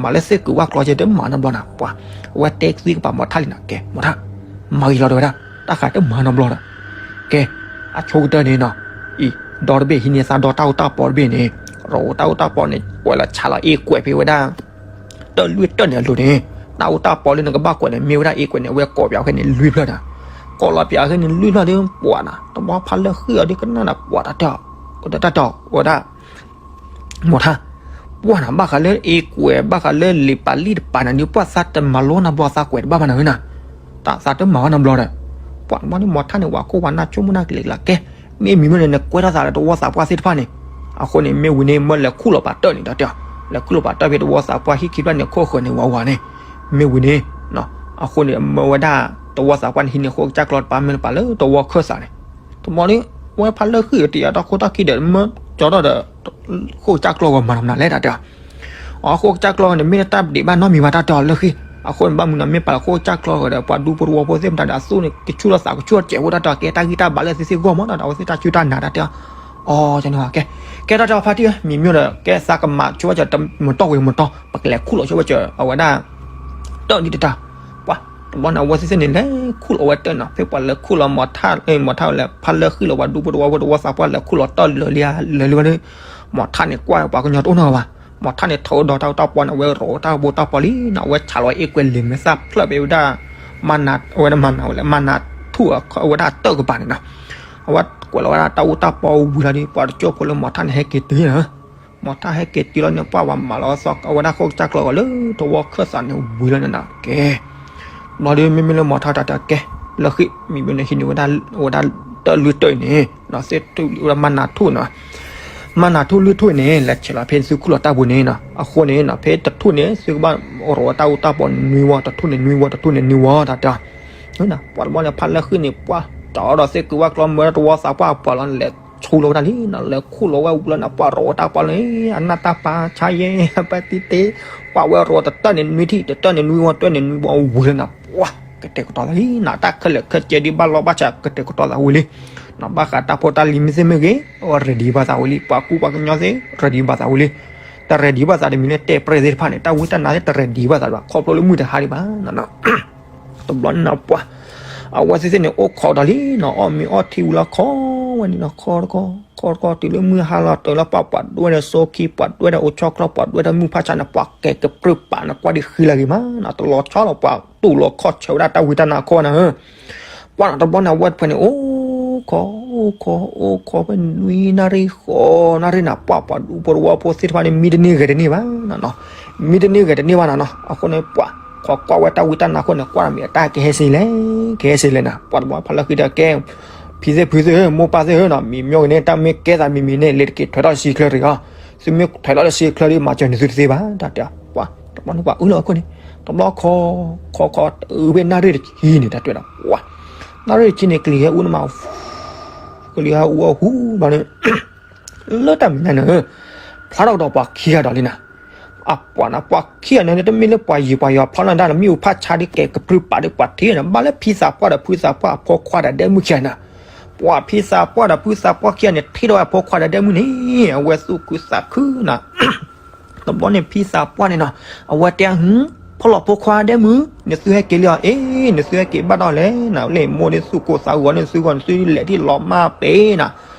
မၤလၢသ့ၣ်ကုာ်ဝၣ်ကျီကဲတမၤနီတဘျီနၤ ပှၤ အဝဲတဲသွံကပာ်မီၤထၣ်လံနၤ ကဲမီၤထၣ် မၤဂ့ၤလီၤတဲဝဲဒၣ် တၢ်ဃးတမၤနီတဘျီဒီး ကဲ အဆိကတၢၢ်န့ၣ်နီၤ အံၤ ဒီတဘ့ၣ်ဟံးန့ၢ်သးဒီတၢ်အိၣ်တၢ်ပီတဘ့ၣ်န့ၣ် ရိတၢ်အိၣ်တၢ်ပီန့ၣ် ကွဲးလီၤဆးလီၤအ့ၣ်ကွဲးဖဲဝဲဒၣ် တၢၢ်လွံၢ်တၢၢ်န့ၣ်အလိၤန့ၣ် တၢ်အိၣ်တၢ်ပီလၢနကဘၣ်ကွဲးန့ၣ် မ့ၢ်ဝဲဒၣ်အ့ၣ်ကွဲးန့ၣ် အဝဲကိးပၠးဖဲန့ၣ်လွံၢ်ဖျၢၣ်နၤ, ကိးလီၤပၠးဖဲန့ၣ်လွံၢ်ဖျၢၣ်ဒီး ပှၤနၤ တဘျီဖးလၢာ်ဃံအီၤဒ်ကနၣ်နၤ ပှၤတၢ်တဲအီၤ တၢ်တဲအီၤဝဲဒၣ် မီၤထါ, ပှၢ်နၤ ဘၣ်ဃးလၢအ့ၣ်ကွဲး ဘၣ်ဃးလၢလံာ်ပာ်လံာ်တပာ်နၤန့ၣ် ပှၢ်သးတမၤလိနဘျီသးကွဲးတဘၣ်ဘၣ်နၤဧၢနၤ, တၢ်သးတမၤဝဲနဘျီဒီး ပှၢ်တဘျီန့ၣ် မီၤထါန့ၣ် ဝၤခိၣ်ဝၤနၢ်ဆိကမိၣ်နၢ်ကလဲာ်ကလးကဲ, မ့ၢ်မံၤမ့ၢ်န့ၣ် နကွဲထီၣ်သးဒီးတဝီသးပှၢ်သ့ၣ်တဖၣ်န့ၣ်, အဃိန့ၣ် မ့ၢ်ဝံၤန့ၣ် မၢလဲၤခူၣ်လီၤပာ်တၢၢ်န့ၣ် တၢ်တဲအီၤ, လဲၤခူၣ်လီၤပာ်တၢၢ်ဖဲတဝီသးပှၢ်ဟံၣ်ခံဖျၢၣ်န့ၣ် ခိၣ်ဃၢၤန့ၣ်ဝးဝးန့ၣ်, မ့ၢ်ဝံၤန့ၣ် အဃိန့ၣ် မၢဝဲဒၣ် တဝီသးပှၢ်န့ၣ် ဟံးန့ၢ်ဃိကစၢ်ကျီတပၤ မ့ၢ်တပာ်လၢတဝီခၢၣ်စးန့ၣ်, တဘျီန့ၣ် ဝဲဖးလၢာ်ဃံအီၤတယာ်တၢ်ခိၣ်တၢ်ခံဒီး မၢကၠီထီၣ်ဒီး ဃိကစၢ်ကျီဂီၤမၤတမနုၤလဲၣ်တၢ်တဲအီၤ, အဃိကစၢ်ကျီဂီၤန့ၣ် မ့ၢ်တၢ်တဒံးဘၣ်နီတမံၤဘၣ်တၢ်တဲအီၤလၢာ်ဃံ, အဃိန့ၣ် ဘၣ်မနုၤန့ၣ် မ့ၢ်ပာ်လၢဃိကစၢ်ကျီဂီၤဒီး ပှၤဒူဖိတဝီဖိသ့ၣ်မတၤဒီး အသူၣ်န့ၣ် ကဆူၣ်ထီၣ်သးကဆူၣ်ထီၣ်စဲးဖိတၢ်တဲအီၤ ကဲတၢ်ဂံၢ်တၢ်ဘါလၢသ့သ့ၣ်ဂီၢ်မးနီၤ အဝဲသ့ၣ်တၢ်ဆူၣ်တၢ်နာ်တၢ်တဲအီၤ, အီ ကန့ၣ်ကဲ, ကဲတၢ်တဲအီၤဖါတံၢ်ဧၢ မံၤမၠိၣ်ဒီး ကဲသးကမၤဆိဝဲကၠီ မတီၢ်ဝံၤမတီၢ် ပကလဲၤခူၣ်လီၤဆိဝဲကၠီ အဝဲဒၣ် တၢၢ်ဒ်တတၢ်, ပှၤ တဘျီန့ၣ် အဝဲသ့ၣ်သ့ၣ်န့ၣ် လဲၤခူၣ်လီၤဝဲတၢၢ်နီၤ ဖဲပှၤလဲၤခူၣ်လီၤမီၤထၣ် မီၤထၣ်ဝဲလဲၤဖးလၢာ်ဃံလီၤ ပှၤဒူဖိတဝီဖိတဝီသးပှၢ်လဲၤခူၣ်လီၤတၢၢ်လၢာ်လံဧါ လၢာ်လံဝဲဒီး မီၤထၣ်န့ၣ်ကွၢ်ပှၤကညီတအိၣ်နီတဂၤဘၣ်, မီၤထၣ်န့ၣ် ထုးဒီးတၢ်အိၣ်တၢ်ပီန့ၣ် အဝဲရိးတၢ်ဘိတၢ်ပီလံနီၤ အဝဲဆးလီၤအ့ၣ်ကွဲးလံာ်မဲာ်သၣ်ဖျၢၣ်ဖဲဝဲဒၣ် မၤနၤ အဝဲဒၣ်မၤနၤဝဲလဲၣ် မၤနၤထူၣ်အဝဲဒၣ်တၢၢ်ကပၤန့ၣ်နီၤ, အဝဲကွဲးလီၤဝဲဒၣ်တၢ်အိၣ်တၢ်ပီဝံၤလီၤဒီး ပှၤတကၠိဖိလၢမီၤထၣ်န့ၣ် ဟဲက့ၤတုၤနီၤ မီၤထၣ်ဟဲက့ၤတုၤလီၤန့ၣ် ပှၢ်ဝဲမၤလီၤသီအဝဲဒၣ်ဃိကစၢ်ကျီဂီၤလၢတဝီခၢၣ်စးန့ၣ်ဝံၤလီၤန့ၣ်နီၤ ကဲ ဘျီဒီး မ့မ့ၢ်လၢမီၤထၣ်တၢ်တဲကဲ လၢာ်ဃံ မံၤဘျီန့ၣ် ဟံးန့ၢ်ဝဲဒၣ် အဝဲဒၣ်တၢၢ်လွံၢ်တၢၢ်အံၤန့ၣ် သ့ၣ်ထူၣ်ဝဲဒၣ်မၤနၤထူၣ်နီၤ မၤနၤထူၣ်လွံၢ်ထူၣ်အံၤန့ၣ် လဲၤဆဲးလီၤဖဲသုခူၣ်လီၤတၢ်ပူၤန့ၣ်နီၤ အဃိန့ၣ်နီၤ ဖဲတထူၣ်န့ၣ် သုကဘၣ်ရိးဝဲတၢ်အိၣ်တၢ်ပီန့ၣ်နွံဝီ တထူၣ်န့ၣ်နွံဝီ တထူၣ်န့ၣ်နွံဝီ တၢ်တဲ ပှၤတဘျီန့ၣ် ဖးလၢာ်ဃံန့ၣ် ပှၢ် တၢ်ဒီးသ့ၣ်ကုၤဝၣ်ကျီမၢတဝီသးပှၢ်အပှၢ်လီၤ လဲၤဆူလီၤဝဲဒၣ်လံနီၤ လဲၤခူၣ်လီၤဝဲဝံၤလီၤန့ၣ် ပှၢ်ရိးဝဲတၢ်ပီန့ၣ် အနၢ်တၢ်ပာ်ဆါယဲ ပၢ်တံၢ်တ့ ပှၢ်ဝဲရိးတတၢၢ်န့ၣ်နွံထံၣ် တတၢၢ်န့ၣ်နွံဝီ တၢၢ်န့ၣ်နွံဝီဝံၤလီၤန့ၣ် ပှၢ် ကတဲာ်ကတီၤသးလံနီၤ တၢ်ခဲလၢာ်ခဲဆ့ဒ်ဘၣ်လီၢ်ဘၣ်စး ကတဲာ်ကတီၤသးဝံၤလံ နီၤ ဘၣ်ဃးတၢ်ဖိတၢ်လံၤမ့ၢ်သ့ၣ်မ့ၢ်ဂ့ၤ အဝဲ ready ဘၣ်သးဝံၤလံ ပှၤကူပှၤကညီသ့ၣ် ready ဘၣ်သးဝံၤလံ တ ready ဘၣ်သးတမံၤလၢတဲပြဲၢ်သ့ၣ်တဖၣ်န့ၣ် တၢ်ဝံတၢ်နါသ့ၣ် တ ready ဘၣ်သးဘၣ် ခီဖျိလၢမုၢ်တဟါဒံးဘၣ်နီၤ တဘျီန့ၣ်နီၤ ပှၢ် အဝဲသ့ၣ်သ့ၣ်န့ၣ် အိၣ်ခိးဒီးလံနီၤ အီၣ်မ့ၤအီထံဝံၤလီၤ ခိးဝဲန့ၣ်နီၤ ခိးတခီ ခိးတခီ တုၤလၢမုၢ်ဟါလီၤ တုၤလၢပှၢ် ပှၤဒွဲၣ်ဒီးစိခံ ပှၤဒွဲၣ်ဒီးအိၣ်ဆီချီ ပှၤဒွဲၣ်ဒီးမုၢ်ဖးဆါန့ၣ် ပှၢ်ကဲကပြုၢ်ပာ်န့ၣ် ကွၢ်ဒ်ဃံလၢဂ့ၤမးနီၤ တလီၤဆီလီၤ ပှၢ်တူၢ်လိာ်ခီၣ်ဆၢဝဲဒၣ်တၢ်ဝံတၢ်နါခိၣ်နၤဧၢ ပှၢ်နီၤ တဘျီန့ၣ် အဝဲတဖုန့ၣ် အိၣ်ခိး အိၣ်ခိး အိၣ်ခိး ဖဲနွံနၣ်ရံၣ်ဃိးနၣ်ရံၣ်န့ၣ် ပှၢ်ပှၤဒူဖိတဝီဖိသ့ၣ်တဖၣ်န့ၣ် မံတန့ၢ်ဂဲၤတန့ၢ်ဘၣ်နီၤနီၤ မံတန့ၢ်ဂဲၤတန့ၢ်ဘၣ်နီၤနီၤ အဃိန့ၣ် ပှၢ် ခိးကွၢ်ဝဲတၢ်ဝံတၢ်နါခိၣ်န့ၣ် ကွၢ်တၢ်မ့ၢ်အတၢ်ကဟဲစ့လဲၣ် ကဟဲစ့လဲၣ်နီၤ ပှၢ်တဘျီဖးလၢာ်ဃံဒီးကဲ ဖံသ့ၣ်ဖုသ့ၣ်ဧၢ မိၢ်ပၢ်သ့ၣ်ဧၢနီၤ မံၤမ့ၢ်ဂ့ၤန့ၣ် တၢ်မ့ၢ်ကဲသးမံၤမံၤန့ၣ် လဲၤတက့ၤထွဲထီၣ်တဆံချၢတဂ့ၤ သုမ့ၢ်ထွဲထီၣ်တဆံချၢဒီး မၤစၢၤန့ၢ်သုတသ့ဘၣ် တၢ်တဲ ပှၢ် တဘျီန့ၣ်ပှၤအၢၣ်လီၤအခိၣ်န့ၣ်, တဘျီခီ, ခီခီ အဝဲနၣ်ရံၣ်တဆံန့ၣ် တၢ်တဲဒီး, ပှၤ, နၣ်ရံၣ်တဆံန့ၣ် ကလံၤဟဲအူန့ၣ်မး, ကလံၤဟဲအူအဟူဘျီန့ၣ်, လၢတၢ်မဲာ်ညါန့ၣ်, ဖျါထီၣ်ကဒီးပှၤခံဂၤဒီးလံနၤ, အပှၤန့ၣ် ပှၤခံဂၤန့ၣ် တမ့ၢ်လၢပှၤယံၤပှၤယီၤ ဖျါလီၤဒၣ်လၢမ့ၣ်အူဖးဆါဒ်ကဲကပြုၢ်ပာ်ဒီးပှၤထံၣ်န့ၣ် ဘၣ်လၢဖံသးပှၢ်ဒီးဖုသးပှၢ်အဖိခွါဒီးဒဲမုၣ်ခံဂၤန့ၣ်, ပှၤဖံသးပှၢ်ဒီးဖုသးပှၢ်ခံဂၤန့ၣ် ထံၣ်ဒီးအဖိခွါဒီးဒဲမုၣ်န့ၣ် အဝဲသူၣ်ခုသးခုနၤ တဘျီန့ၣ် ဖံသးပှၢ်န့ၣ်နီၤ, အဝဲတဲ, ဖီလီၤဖိခွါဒဲမုၣ်, နသုဟဲက့ၤလံအီၤ, အ့ နသုဟဲက့ၤဘၣ်ဒီးလဲၣ်နၤ, လၢမိၢ်န့ၣ်သူၣ်ကိၢ်သးဂီၤန့ၣ် သုဂီၤန့ၣ်သုလဲၤထံၣ်လီၤမၢ်ပ့ၤနၤ,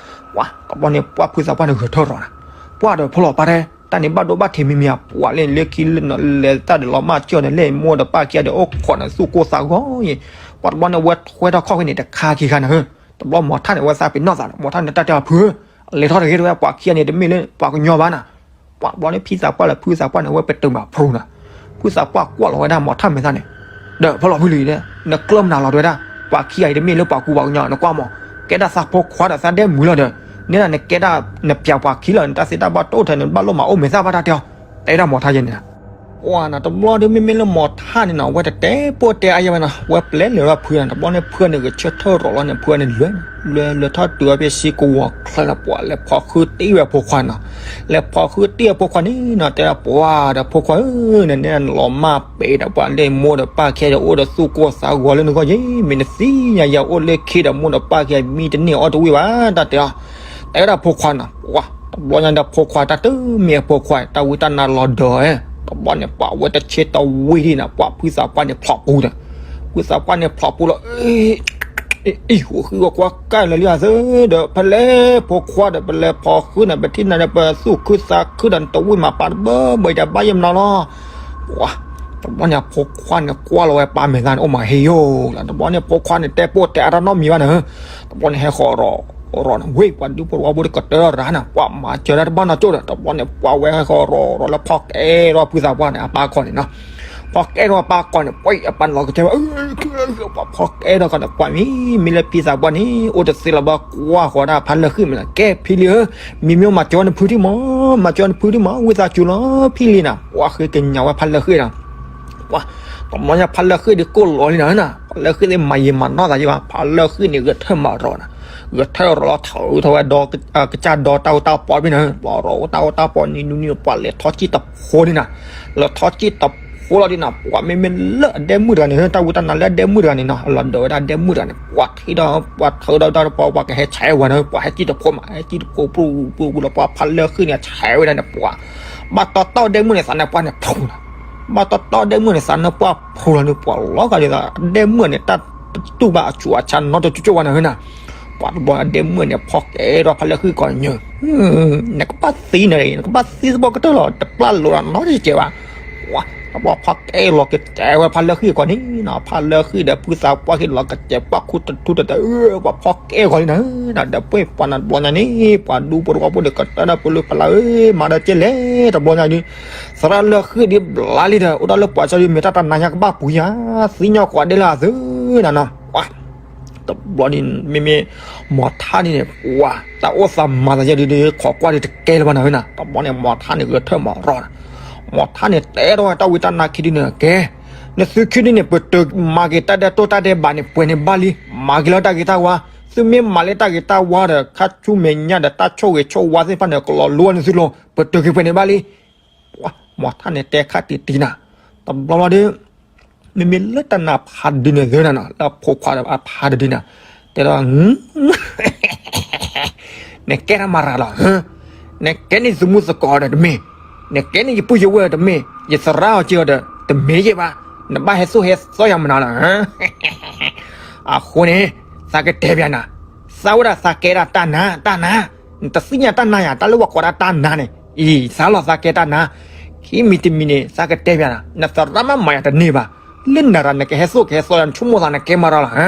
ပှၤ, တဘျီန့ၣ် ပှၤဖုသးပှၢ်န့ၣ်ဂဲၤထၢၣ်ရီၤနၤ, ပှၤဒီးဖီလီၤပၢ်တဲ, တၢ်န့ၣ်ဘၣ်ဒိဘၣ်ထံးမံၤမံၤဧါ, ပှၤလၢလဲၤခံလၢလဲၤတၢ်ဒီးလီၤမၢ်ကၠီၣ်န့ၣ် လၢမိၢ်ဒီးပၢ်ခံဂၤဒီးအိၣ်ခိးန့ၣ် သူၣ်ကိၢ်သးဂီၤအံၤ, ပှၤတဘျီန့ၣ် အဝဲထွဲထီၣ်ခီၣ်ဃ့န့ၣ် တခါခံခါနၤဧၢ, တဘျီမီၤထၣ်န့ၣ် အဝဲသးပ့ၤနီၣ်သးန့ၣ် မီၤထၣ်န့ၣ် တၢ်တဲအီၤဖုဧၢ, လဲၤထီၣ်တဂ့ၤတဝဲ ပှၤခံဂၤန့ၣ် တမ့ၢ်လၢပှၤကညီဘၣ်နၤ ပှၤတဘျီန့ၣ် ဖံသးပှၢ်လၢဖုသးပှၢ်န့ၣ် အဝဲပတုာ်မးဖျိနၤ, ဖုသးပှၢ်ကွၢ်လီၤဝဲဒၣ်မီၤထၣ်မဲာ်သၣ်န့ၣ်, ဒီးဖီလီၤဖုလံၤ, နကျၢၢ်မနုၤလီၤတဝဲဒၣ်, ပှၤခံဂၤအံၤတမ့ၢ်လၢပှၤကူပှၤကညီ နကွၢ်မး, ကဲဒၣ်သးဖိခွါဒီးသးဒဲမုၣ်လီၤဒီး, န့ၣ်နကဲဒၣ်နပျဲပှၤခံလီၤ နတၢ်သ့တၢ်ဘၣ်တိၣ်ထဲန့ၣ် ဘၣ်လိၣ်မၤအိၣ်မဲာ်သၣ်ဘၣ်တၢ်တဲအီၤ, တဲဒၣ်မီၤထၣ်ယဲန့ၣ် ပှၤနၤ တဘျီဒီးမ့မ့ၢ်လၢမီၤထၣ်န့ၣ်နီၤ အဝဲတတဲပိၢ်တဲအါယဲဘၣ်နီၤ အဝဲပျဲလဲၤဝဲဖုန့ၣ် တဘျီန့ၣ်ဖုန့ၣ်ဂဲၤဆၢထၢၣ်ရီၤလီၤန့ၣ် ဖုန့ၣ်လဲၤ, လဲၤလဲၤထီၣ်တုၤဝဲဖဲစ့ကဝီၤချၢန့ၣ် ပှၤလဲၤဖီၣ်ဃုတ့ၢ်ဝဲဖိခွါနီၤ, လဲၤဖီၣ်ဃုတ့ၢ်ဝဲဖိခွါန့ၣ်နီၤ တဲဒၣ်ပှၤဧၢ နန့ၣ်လီၤမၢ်ပ့ၤဒီးပှၤလၢမိၢ်ဒီးပၢ်ခံဂၤဒီးအိၣ်ဒီးသူၣ်ကိၢ်သးဂီၤလၢနဂီၢ်ယဲ မ့ၢ်နသ့ၣ်ညါယဲအိၣ်လၢခံဒီးမိၢ်ဒီးပၢ်ခံဂၤမံတန့ၢ်အီၣ်တဝံၣ်ဘၣ် တၢ်တဲအီၤ, တဲဝဲဒၣ်ဖိခွါနီၤ ပှၤ, တဘျီညါဒီးဖိခွါတၢ်တမ့ၢ်အဖိခွါ တၢ်ဝံတၢ်နါလီၤဒီး, တဘျီန့ၣ် ပှၤဝဲတဆ့တဝံၣ်ဒံးနီၤ ပှၤဖုသးပှၢ်န့ၣ်ဖျိးပူၤဒီး, ဖုသးပှၢ်န့ၣ်ဖျိးပူၤလီၤ, အံၤ ဟူးဃံဝဲကွၢ်ကၢ်လၢာ်လံအသၢဒီး ဖဲလဲၣ်ဖိခွါဒီး ပလဲၤဖီၣ်ဃုန့ၣ် ပထံၣ်နၤဒီး ပသူၣ်ခုသးခုဒီး နတဝံၣ်မးပာ်တဘၢဘၢအံၤဒီး ဘၣ်ယဲၢ်မနီၤလီၤ, ပှၤ, တဘျီန့ၣ် ဖိခွါန့ၣ်ကွၢ်လီၤဝဲပၢ်မဲာ်သၣ်န့ၣ် အိၣ်မးဟ့ယိာ်လီၤ တဘျီန့ၣ် ဖိခွါန့ၣ်တဲပိၢ်တဲအါတၢ်နီတမံၤဘၣ်န့ၣ်, တဘျီန့ၣ် ဟဲဃီၤရီၤ, ရီၤန့ၣ် ဝ့ၢ် ပှၤဒူဖိတဝီဖိဒီးကတၢၢ်ရၤန့ၣ် ပှၤမၤစၢၤတၢ်တဘၣ်နီတစိၢ်ဒီး တဘျီန့ၣ် ပှၤဝဲဟဲဃီၤရီၤရီၤလၢဖီၣ်ကဲထီၣ်ဖုသးပှၢ်န့ၣ် အပၢ်ခီန့ၣ်နီၤ, ဖီၣ်ကဲထီၣ်အပၢ်ခီန့ၣ် ပှၤအံၤအပၢ်န့ၣ်လီၤကစဲးဝဲ, ပှၤဖီၣ်ကဲထီၣ်ခီန့ၣ် ပှၤမ့ၢ်မ့ၢ်လၢဖံသးပှၢ်န့ၣ် အိၣ်တသ့လၢၤဘၣ် ကွၢ်ဃီၤဒၣ်ဖးလၢာ်ဃံၣ်မ့ၢ်လီၤ ကဲဖံလံဧၢ, မ့မ့ၢ်မၤစၢၤနဖုဒံးမး, မၤစၢၤနဖုဒံးမး ဝံသးစူၤလီၤ ဖံလံနီၤ ပှၤဃ့ကညးဝဲဖးလၢာ်ဃံၣ်နီၤ ပှၤ, တဘျီညါဖးလၢာ်ဃံၣ်ဒ်ကိၣ်လီၤလံနီၤ, ဖးလၢာ်ဃံၣ်သ့ၣ်မၤယံာ်မၤနီၢ်သးယံာ်ဘၣ် ဖးလၢာ်ဃံၣ်န့ၣ် ဂဲၤထၢၣ်မၤရီၤနီၤ, ဂဲၤထၢၣ်ရီၤလီၤထီၣ်ထီၣ်ဝဲဒီး, ကစၢ်ဒီတၢ်အူတၢ်ပီဖဲန့ၣ်, ပှၤရီၤအူတၢ်အူတၢ်ပီန့ၣ်နူနူ ပှၤလဲၤထီၣ်စံၣ်တဖိန့ၣ်နီၤ, လဲၤထီၣ်စံၣ်တဖိလီၤဒ်နီၤ ပှၤမ့မ့ၢ်လၢအဒဲမုၣ်တဂၤန့ၣ် တၢ်ဝံတၢ်နါလၢအဒဲမုၣ်တဂၤန့ၣ်နီၤ အလီၤဒၢးဝဲဒၣ်ဒဲမုၣ်တဂၤန့ၣ် ပှၤထံၣ်ဒီး, ပှၤထၢဒီးတၢ်တပီ ပှၤကဟဲဆဲးဝဲန့ၣ် ပှၤဟဲစံၣ်တဖိမး ဟဲစံၣ်တဖိပူၤပူၤပူၤလီၤ ပှၤဖးလၢာ်ဃံၣ်န့ၣ် ဆဲးဝဲဒၣ်န့ၣ် ပှၤ, ဘၣ်တီတီဒဲမုၣ်န့ၣ် သးနၢ်ပှၢ်န့ၣ်ဖူလီၤ, ဘၣ်တီတီဒဲမုၣ်န့ၣ် သးနၢ်ပှၢ်ဖူလီၤန့ၣ် ပှၤလီၤဂာ်ဒ်သိး ဒဲမုၣ်န့ၣ် တၢ်တတူၢ်ဘၣ်အဆူးအဆါနီတကၠိကၠိဝဲန့ၣ်နီၤ, ပှၤတဘျီဒဲမုၣ်န့ၣ် ဖီၣ်ကဲထီၣ်ဖးလၢာ်ဃံၣ်ကီးညၢၤ, နကဘၣ်သံန့ၣ် နကဘၣ်သံသပှၢ်ကတၢၢ်လီၤ တပျၢ်လိာ်နီတစဲးဘၣ် ပှၤ, တဘျီဖီၣ်ကဲလီၤကစဲးဝဲဖးလၢာ်ဃံၣ်ကီးန့ၣ်နီၤ ဖးလၢာ်ဃံၣ်ဒီးဖုသးပှၢ်ဃံၣ်လီၤကစဲး ပှၢ်ခူတထူတတဲ ပှၤဖီၣ်ကဲကီးန့ၣ်နီၤ ဒီးပှၤပှၤနၤတဘျီညါန့ၣ် ပှၤဒူဖိတဝီဖိဒီးကတၢၢ်ဒီးပလူၤဖးလၢာ်ဧၢ မၤဒီးကဲလဲၣ် တဘျီညါန့ၣ် သရၣ်လၢာ်ဃံၣ်ဒ်ဘျါလံဒီး အိၣ်ဒၣ်လၢပှၤကၢ်ဒ်မ့ၢ်တၢ်တနါညါကဘၣ်ပူၤယါ သံညီကွၢ်ဒဲလၢအသုနၤနီၤ ပှၤ တဘျီန့ၣ် မ့မ့ၢ် မီၤထါန့ၣ်န့ၣ် ပှၤ တၢ်အိၣ်သးမၤသးယဲဒ် ခိးကွၢ်ဒ်တကဲလၢၤဘၣ်နၤဝဲနၤ တဘျီန့ၣ် မီၤထါန့ၣ် ဂဲၤထၢၣ်မၤရီၤနၤ မီၤထါန့ၣ် တဲထီၣ်ဝဲတၢ်ဝံတၢ်နါခံဒ်န့ၣ် ကဲ နသုခံဒ်န့ၣ် ပတမၤက့ၤတၢ်ဒဲးတိၢ်တၢ်ဒဲးဘးန့ၣ် ပှဲၤန့ၣ်ဘၣ်လံ မၤက့ၤလၢတၢ်ဂ့ၤတၢ်ဝါ သုမ့ၢ်မၤလၢတၢ်ဂ့ၤတၢ်ဝါဒီး ခါဆူမဲာ်ညါဒီး တၢ်ဆိၣ်ဂ့ၤဆိၣ်ဝါသ့ၣ်တဖၣ်န့ၣ် ကလီၤလိနသုလီၤ ပတဂ့ၤပှဲၤန့ၣ်ဘၣ်လံ ပှၤ မီၤထါန့ၣ် တဲခါတံၢ်တံၢ်နၤ တဘျီဘျီဒီး မ့မ့ၢ်လၢတၢ်နါဖးဒုန့ၣ်သၢနၤနီၤ လၢအဖိခွါဒီးအဖးတဒုနၤ တဲဒီး နကဲတၢ်မၤရၤလီၤ နကဲန့ၣ်ယသမူသကိးဒီးတမ့ၢ် နကဲန့ၣ်ယပုၢ်ယဝဲၢ်ဒီးတမ့ၢ် ယသရၣ်အီၤက့ၤအီၤဒီး တမ့ၢ်ယဲၢ်ဘၣ် နဘၣ်ဟဲသိၣ်ဟဲသီယၤမနုၤလီၤ အဃိန့ၣ် သးကတဲပျးနၤ သးဝဲဒၣ်သးကဲဒၣ်တၢ်နါ တၢ်နါ နတသ့ၣ်ညါတၢ်နါယၤ တၢ်လၢပှၤကိးဒၣ်တၢ်နါန့ၣ် အံၤ သးလီၤသးကဲတၢ်နါ ခံမံၤတမံၤန့ၣ် သးကတဲပျးနၤ နသရၣ်မၤမၤယၤတန့ၢ်ဘၣ် လၢနရၤနကဟဲသိၣ်ကဟဲသီယၤ နဆိကမိၣ်သးနကဲမၤရၤလီၤ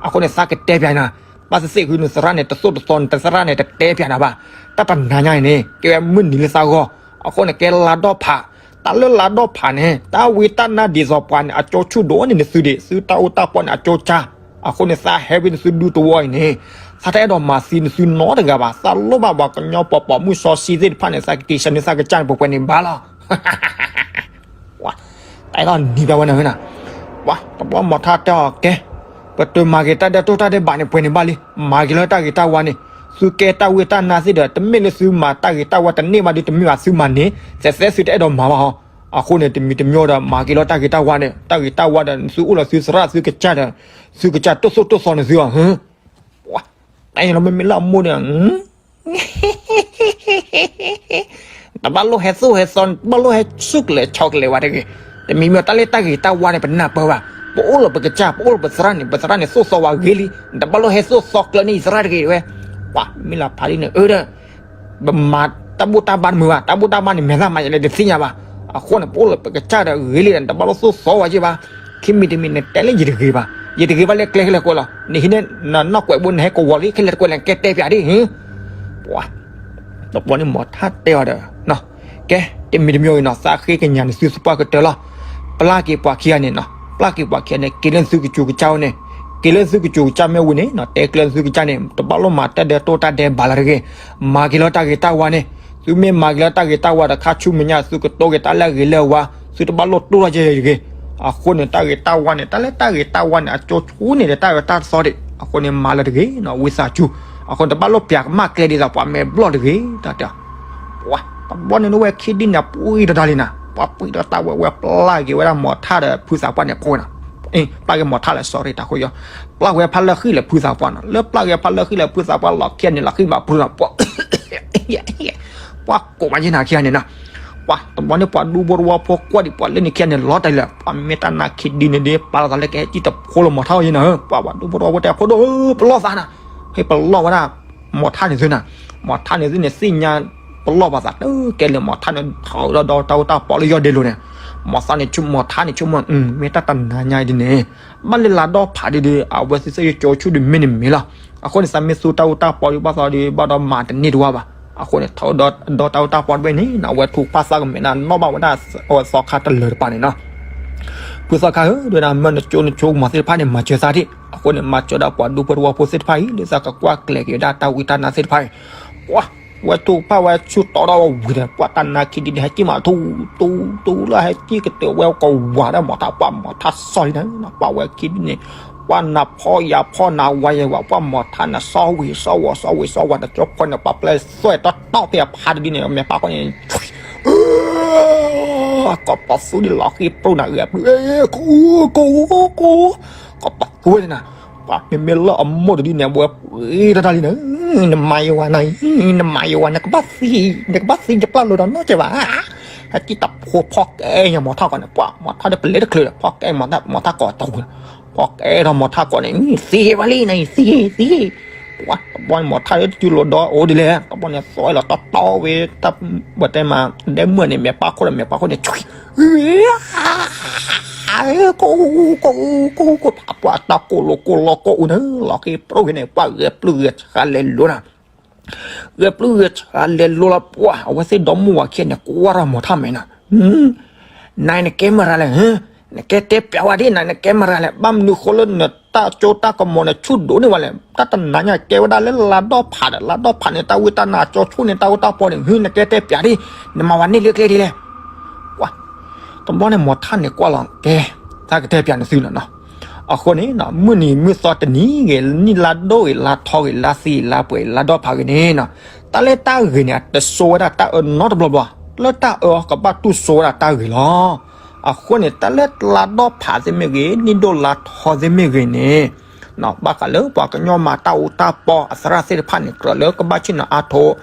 အဃိန့ၣ် သးကတဲပျးနၤ ဘၣ်သ့ၣ်သ့ၣ်ဃု နသရၣ်န့ၣ် တသိၣ်တသီ နတသရၣ်န့ၣ် တတဲပျးနၤဘၣ် တၢ်တနါညါအံၤန့ၣ် ကဲဝဲမုၢ်နံၤလၢသးဂီၢ် အဃိန့ၣ် ကဲလါဒီဖး တၢ်လၢလါဒီဖးန့ၣ် တၢ်ဝံတၢ်နါဒ်သိးပှၤန့ၣ် အကၠိဆူၣ်ဒိၣ်န့ၣ် နသုဒံး သုတၢ်အိၣ်တၢ်ပီၢ်န့ၣ် အကၠိကၢ် အဃိန့ၣ် သးဟဲဝံနသုဒူသဝီအံၤန့ၣ် သးတအဲၣ်ဒိးမၤသံနသုနီတဂၤဘၣ် သးလိၣ်ဘၣ်ပှၤကညီပိာ်ပိာ်မုၣ်စီဆှံသ့ၣ်တဖၣ်န့ၣ် သးကက့ၤဆှၢနုာ်သးကစၢ်န့ၣ် ပှဲၤပှဲၤန့ၣ်ဘၣ်လီၤ အဲၣ်ဒိးနံၤဘၣ်ဝဲန့ၣ်နၤ, ပှၤတဘျီမိၢ်ထါတဲအီၤကဲ, ပတမၤက့ၤတၢ်ဒဲးတိၢ်တၢ်ဒဲးဘးန့ၣ် ပှဲၤန့ၣ်ဘၣ်လံ, မၤက့ၤလၢတၢ်ဂ့ၤတၢ်ဝါန့ၣ်, သုကဲတၢ်ဝံတၢ်နါသ့ၣ်ဒီး တမ့ၢ်လၢသုမၤတၢ်ဂ့ၤတၢ်ဝါတန့ၢ်ဘၣ်ဒီး တမ့ၢ်ဘၣ်သုမၤန့ၣ် သဲးသဲသုတအဲၣ်ဒိးမၤဘၣ်ဟီ, အဃိန့ၣ် တမံၤတမံၤဒီး မၤက့ၤလီၤတၢ်ဂ့ၤတၢ်ဝါန့ၣ်, တၢ်ဂ့ၤတၢ်ဝါဒီး သုအိၣ်လီၤသုသရၣ်သုကစၢ်ဒီး, သုကစၢ်တိၢ်သိၣ်တိၢ်သီန့ၣ်သုဧါ, ပှၤ, တၢ်လီၤမ့မ့ၢ်လၢအမိၢ်န့ၣ် တဘၣ်လိၣ်ဟဲသိၣ်ဟဲသီ, တဘၣ်လိၣ်ဟဲဆူၣ်ကလဲၤဆီကလဲၤဝဲတဂ့ၤ. တမံၤမံၤတၢ်လၢတၢ်ဂ့ၤတၢ်ဝါန့ၣ် ပနၢ်ပၢၢ်ဘၣ်. ပအိၣ်လၢပကစၢ်, ပအိၣ်လၢပသရၣ်န့ၣ်, ပသရၣ်န့ၣ်သိၣ်သီဝဲဂ့ၤလံ. တဘၣ်လိၣ်ဟဲသိၣ်သီကျၢန့ၢ်ယသရၣ်တဂ့ၤဝဲ. ပှၤမ့ၢ်လၢဖးဒ်န့ၣ် အၢဒီး ပမၤတၢ်ဘူၣ်တၢ်ဘါတမုာ်ဘၣ်. တၢ်ဘူၣ်တၢ်ဘါန့ၣ် မဲာ်သၣ်မၤယလဲၣ်တသ့ၣ်ညါဘၣ်. အဃိန့ၣ် ပအိၣ်လၢပကစၢ်ဒီးဂ့ၤလံဒီး တဘၣ်လိၣ်သိၣ်သီဝဲက့ၤဘၣ်. ခံမံၤတမံၤန့ၣ် တဲလၢယတဂ့ၤဘၣ်. ယတဂ့ၤဘၣ်လၢကျဲခဲလၢာ်ကွဲးလီၤ. နဟံးန့ၢ်နနီၢ်ကွဲးဘိ နဟဲကဝီၤလံခဲလၢာ်တကွဲးလၢ ကဲတဲပၠးဒ်, ပှၤ, တဘျီန့ၣ်မိၢ်ထါတဲအီၤဒီး ကဲ, တမံၤတမံၤအံၤနီၤ သးဃ့ကညးနသုသပှၢ်ကတၢၢ်လီၤ. ပျၢ်က့ၤပှၤခံဂၤန့ၣ်နီၤ, ပျၢ်က့ၤပှၤခံဂၤန့ၣ် က့ၤလၢသုကစူးကစၢ်ဝဲန့ၣ်, က့ၤလၢသုကစူးကစၢ်မ့ၢ်ဝံၤန့ၣ်နီၤ တဲကျၢၤသုကစၢ်န့ၣ် တဘၣ်လိၣ်မၤတၢ်ဒဲးတိၢ်တၢ်ဒဲးဘးလၢတဂ့ၤ. မၤက့ၤလီၤတၢ်ဂ့ၤတၢ်ဝါန့ၣ်, သုမ့ၢ်မၤက့ၤလီၤတၢ်ဂ့ၤတၢ်ဝါဒီး ခါဆူမဲာ်ညါ သုကတိၤက့ၤတၢ်လၢအဂ့ၤလၢအဝါ, သုတဘၣ်လိၣ်တိၢ်ထီၣ်က့ၤတဂ့ၤ. အဃိန့ၣ် တၢ်ဂ့ၤတၢ်ဝါန့ၣ် တၢ်လၢတၢ်ဂ့ၤတၢ်ဝါန့ၣ် အကၠိဆူန့ၣ်ဒီးတၢ်အၢတၢ်သီဒံး. အဃိန့ၣ် မၤလၢတဂ့ၤနီၤ ဝံသးစူၤ. အဃိန့ၣ် တဘၣ်လိၣ်ပျးကမၣ်ကျဲဒ်သိးပှၤမဲာ်ဘျီၣ်တဂ့ၤ တၢ်တဲ ပှၤတဘျီန့ၣ် နဝဲခံဒ်န့ၣ် ပှံၢ်တဒါလံနၤ, ပှၤပှံၢ်ဒီးတၢ်ဝဲဝဲပျၢ်က့ၤဝဲဒၣ်မိၢ်ထါဒီးဖုသးပှၢ်န့ၣ်ဖိနီၤ, ပျၢ်က့ၤမိၢ်ထါလၢ sorry တၢ်ဃိယီၤ, ပျၢ်ဝဲဖးလၢဃံၣ်လၢဖုသးပှၢ်နီၤ, လၢပျၢ်က့ၤဖးလၢဃံၣ်လၢဖုသးပှၢ်လီၢ်ခံန့ၣ် လီၤဃံၣ်ဘၣ်ဖုနီၤ, ပှၤ ပှၤကိးမးယဲနၤခံဂၤန့ၣ်နီၤ, ပှၤတဘျီန့ၣ် ပှၤဒူဖိတဝီဖိကွၢ်ဒံးပှၤလၢန့ၣ်ခံဂၤန့ၣ် လီၤတၢ်လၢ ပှၤမ့ၢ်တၢ်နာ်ခံဒ်န့ၣ်ဒ် ပာ်လီၤသးလၢကဟဲစံၣ်တဖိလၢမိၢ်ထါအီၤယဲနၤ, ပှၤပှၤဒူဖိတဝီဖိတဲအဖိဒိၣ်ဧၢ ပလီၢ်သးနၤ, ဟဲပလီၢ်ဝဲဒၣ် မိၢ်ထါန့ၣ်သုန့ၣ်, မိၢ်ထါန့ၣ်သုန့ၣ် သ့ၣ်ညါပလီၢ်ပှၤသးတကဲလၢ မိၢ်ထါန့ၣ် ထီၣ်ဒီးဒီးတၢ်အိၣ်တၢ်ပီလၢယီၢ်ဒ့လိၤန့ၣ်, မိၢ်သးန့ၣ်ဆူ မိၢ်ထါန့ၣ်ဆူမ့ၢ် မ့ၢ်တၢ်တနၤညါဒ်န့ၣ်, ဘၣ်လၢလါဒီဖးဒ်ဒီး အဝဲသ့ၣ်သ့ၣ်ယကၠိဆူၣ်ဒ်မ့ၢ်န့ၣ်မ့ၢ်လီၤ. အဃိန့ၣ် သးမ့ၢ်သူတၢ်အိၣ်တၢ်ပီဒ်ဘၣ်သီဒီး ဘၣ်ဒီးမၤတန့ၢ်တဝါဘၣ်. အဃိန့ၣ် ထီၣ်ဒီးတၢ်အိၣ်တၢ်ပီတဘ့ၣ်န့ၣ် အဝဲထုကဖၣ်သးကမဲာ်နၤ နီၣ်ဘၣ်ဝဲဒၣ် အဝဲသီခါတလၢတပၤန့ၣ်နီၤ ဖုသီခါဧၢ ဒ်ဝဲဒၣ် မၢနကၠိနကၠိမၤသ့ၣ်တဖၣ်န့ၣ် မၤစၢၤသးဒံး. အဃိန့ၣ် မၤစၢၤဒၣ်ပှၤဒူဖိတဝီဖိသ့ၣ်တဖၣ်အံၤ လၢသးကကွၢ်ကျဲၤက့ၤဝဲဒၣ်တၢ်ဝံတၢ်နါသ့ၣ်တဖၣ်အံၤ, ပှၤ ဝဲထုကဖၣ်ဝဲဆူတီဒီးဝံၤဒီး ပှၤတၢ်နာ်ခံဒ်န့ၣ် ဟဲစံၣ်မးထူ ထူ ထူလၢဟဲစံၣ်ကတၢၢ်ဝဲ ကဝၤဒၣ်မိၢ်ထါ ပှၤမိၢ်ထါစီၤလံန့ၣ် ပှၤဝဲခံဒ်န့ၣ် ပှၤနၤဖီယၤဖီနၤဝါယၤဝါ ပှၤမိၢ်ထါန့ၣ် စီဝံၤစီဝီၤ စီဝံၤစီဝါ တကၠိဖိန့ၣ် ပှၤပျဲၢ်သွဲၣ်တီတီဖဲအဖါတဒ်န့ၣ် မဲာ်ဖးဃီန့ၣ် ကပီၤသူဒ်လီၤဃံပြူၣ်နၤ ဂဲၤပျုၢ် ကအိ ကအိ ကအိ ကပီၤသူဝဲန့ၣ်နၤ, ပှၤမ့မ့ၢ်လၢအမိၢ်တဒ်န့ၣ် အဝဲပှ့ၤတၢ်တၢ်လံန့ၣ်, နမၤယဝၤနၤ, နမၤယဝၤ နကဘၣ်သံ, နကဘၣ်သံ ယပျၢ်လိာ်ဒီးနီတစဲးဘၣ်, ဟဲကံၣ်တဖိဖီကဲညါမိၢ်ထါကီးန့ၣ် ပှၤမိၢ်ထါဒီးပလဲၤတချုးဒီး ဖီကဲမိၢ်ထါ မိၢ်ထါကီးတဝံၤ ဖီကဲထီၣ်မိၢ်ထါကီးန့ၣ် သံဝဲလံန့ၣ် သံ သံ ပှၤတဘျီန့ၣ် မိၢ်ထါလၢတစုလိာ်ဒီးအိၣ်ဒ်လဲၣ် တဘျီန့ၣ် သွဲလီၤတီတီဝဲ တၢ်ဘၣ်တဲမး ဒဲမုၢ်န့ၣ် မဲာ်ပၢ်ခိၣ်ဒီး မဲာ်ပၢ်ခိၣ်န့ၣ် ကအိ ကအိ ကအိ ကအိ ပှၤတၢ်ကိၢ်လိာ်ကိၢ်လီၤကိၢ်အူန့ၣ် လီၤဃံပြူၣ်ဂ့ၤန့ၣ် ပှၤဂဲၤပျုၢ်ဂဲၤဆှါလဲၤလိၤနၤ ဂဲၤပျုၢ်ဂဲၤဆှါလဲၤလိၤလီၤ ပှၤအဝဲသ့ၣ်ဒီမါဝၤခံဂၤန့ၣ် ကွၢ်ထီၣ်မိၢ်ထါမဲာ်နၤ, နၤ နကဲမတၤလဲၣ်, နကဲတဲပျးဝဲဒၣ် နၤ နကဲမတၤလဲၣ်, ဘၣ်မနုၤဃိလၢနတၢ်စိတၢ်ကမီၤန့ၣ် ဆူၣ်ဒိၣ်န့ၢ်ဝဲလဲၣ်, တၢ်တနၤညါကဲဝဲဒၣ်လၢလါဒီဖးဒီး လါဒီဖးန့ၣ် တၢ်ဝံတၢ်နါကၠိဆူၣ်န့ၣ် တၢ်အိၣ်တၢ်ပီန့ၣ် ဟု နကဲတဲပျးဒ်, နမၤဝဲန့ၢ်လၢကျဲဒ်လဲၣ် ပှၤ, တဘျီန့ၣ်မိၢ်ထါန့ၣ်ကွၢ်လီၤ ကဲ, တၢ်ကတဲပျးနသုနီၤနီၤ, အဃိန့ၣ် မုၢ်နံၤမုၢ်သီတနံၤဂ့ၤ နံၣ်လါဒိၣ်ဂ့ၤ လါထီဂ့ၤ လါသံဂ့ၤ လါပှဲၤဂ့ၤ လါဒီဖးဂ့ၤန့ၣ်နီၤ, တၢ်လၢတၢ်ဂ့ၤန့ၣ် အတစိဝဲဒၣ်တၢ်အၢနီတဘျီဘျီ, လၢတၢ်အၢအီၤကဘၣ်တူၢ်စိဝဲဒၣ်တၢ်ဂ့ၤလီၤ. အဃိန့ၣ် တၢ်လၢလါဒီဖးသ့ၣ်မ့ၢ်ဂ့ၤ နံၣ်ဒိၣ်လါထီသ့ၣ်မ့ၢ်ဂ့ၤန့ၣ် ဘၣ်ဃးလၢပှၤကညီမၤတၢ်အူတၢ်ပီအသရၣ်သ့ၣ်တဖၣ်န့ၣ် ကြၢးလၢကဘၣ်ဆ့ၣ်နီၤအါထီၣ်,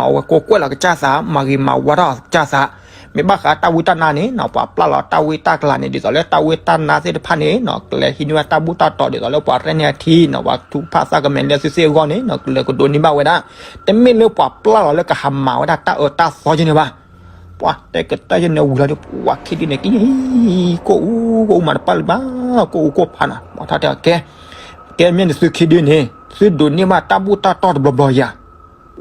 အဝဲကိးကွဲၢ်လီၤကစၢ်သး မၤဂ့ၤမၤဝါထီၣ်ကစၢ်သး, မ့ၢ်ဘၣ်ဃးတၢ်ဝံတၢ်နါန့ၣ် ပှၤပျၢ်လီၤတၢ်ဝံတၢ်ကလၤန့ၣ် ဒ်သိးလၢတၢ်ဝံတၢ်နါသ့ၣ်တဖၣ်န့ၣ် ကလဲၤဟံးန့ၢ်ဝဲတၢ်ဘူၣ်တၢ်တီၤ ဒ်သိးလၢပှၤရဲၣ်န့ၢ်အထံ ပှၤထုကဖၣ်သးကမဲာ်လၢသုသ့ၣ်အဂီၢ်န့ၣ် ကလဲၤကဒိးန့ၢ်ဘၣ်ဝဲဒၣ်, တမ့ၢ်လၢပှၤပျၢ်လီၤလၢကဟးမၤဝဲဒၣ်တၢ်အၢတၢ်သီကဲန့ၣ်ဘၣ် ပှၤတဲကတၢၢ်ယဲန့ၣ်ဝံၤလီၤဒီး ပှၤခံဒုန့ၣ် ကံၣ် ကိၣ်အူ ကိၣ်အူမၤတပၣ်လၢၤဘၣ် ကိၣ်အူကိၣ်ဖးနၤ မိၢ်ထါတဲအီၤ ကဲ, ကဲမ့ၢ်န့ၣ်သုခံဒုန့ၣ် သုဒိးန့ၢ်ဘၣ်တၢ်ဘူၣ်တၢ်တီၢ်တဘျီဘျီယၤ,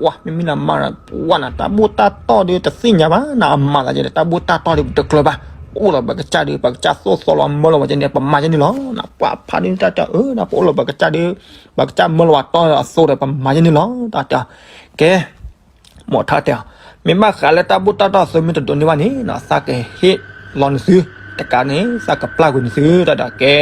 ပှၤမ့မ့ၢ်လၢမၤ ပှၤနၤ တၢ်ဘူၣ်တၢ်တီၢ်ဒီးတသ့ၣ်ညါဘၣ်နၤ အမၤသးယဲန့ၣ် တၢ်ဘူၣ်တၢ်တီၢ်ဒီးပတကြၢးဘၣ်, ပအိၣ်လီၤပကစၢ်ဒီး ပကစၢ်သိၣ်သီလီၤမၢလီၤဝဲကဲန့ၣ် ပမၤယဲန့ၣ်လီၤ, ပှၤဖးဒုတၢ်တဲအၢ ပအိၣ်လီၤပကစၢ်ဒီး ပကစၢ်မၢလီၤဝဲတီအသိးဒီး ပမၤယဲန့ၣ်လီၤ တၢ်တဲအီၤ, ကဲ မိၢ်ထါတဲအီၤ, မ့ၢ်ဘၣ်ဃးလၢတၢ်ဘူၣ်တၢ်တီၢ်သုမ့ၢ်တဒိးန့ၢ်ဘၣ်န့ၣ် သးကဟ့ၣ်လီၤနသု တကးန့ၣ် သးကပျၢ်ကွံာ်နသု တၢ်ဒီးကဲ,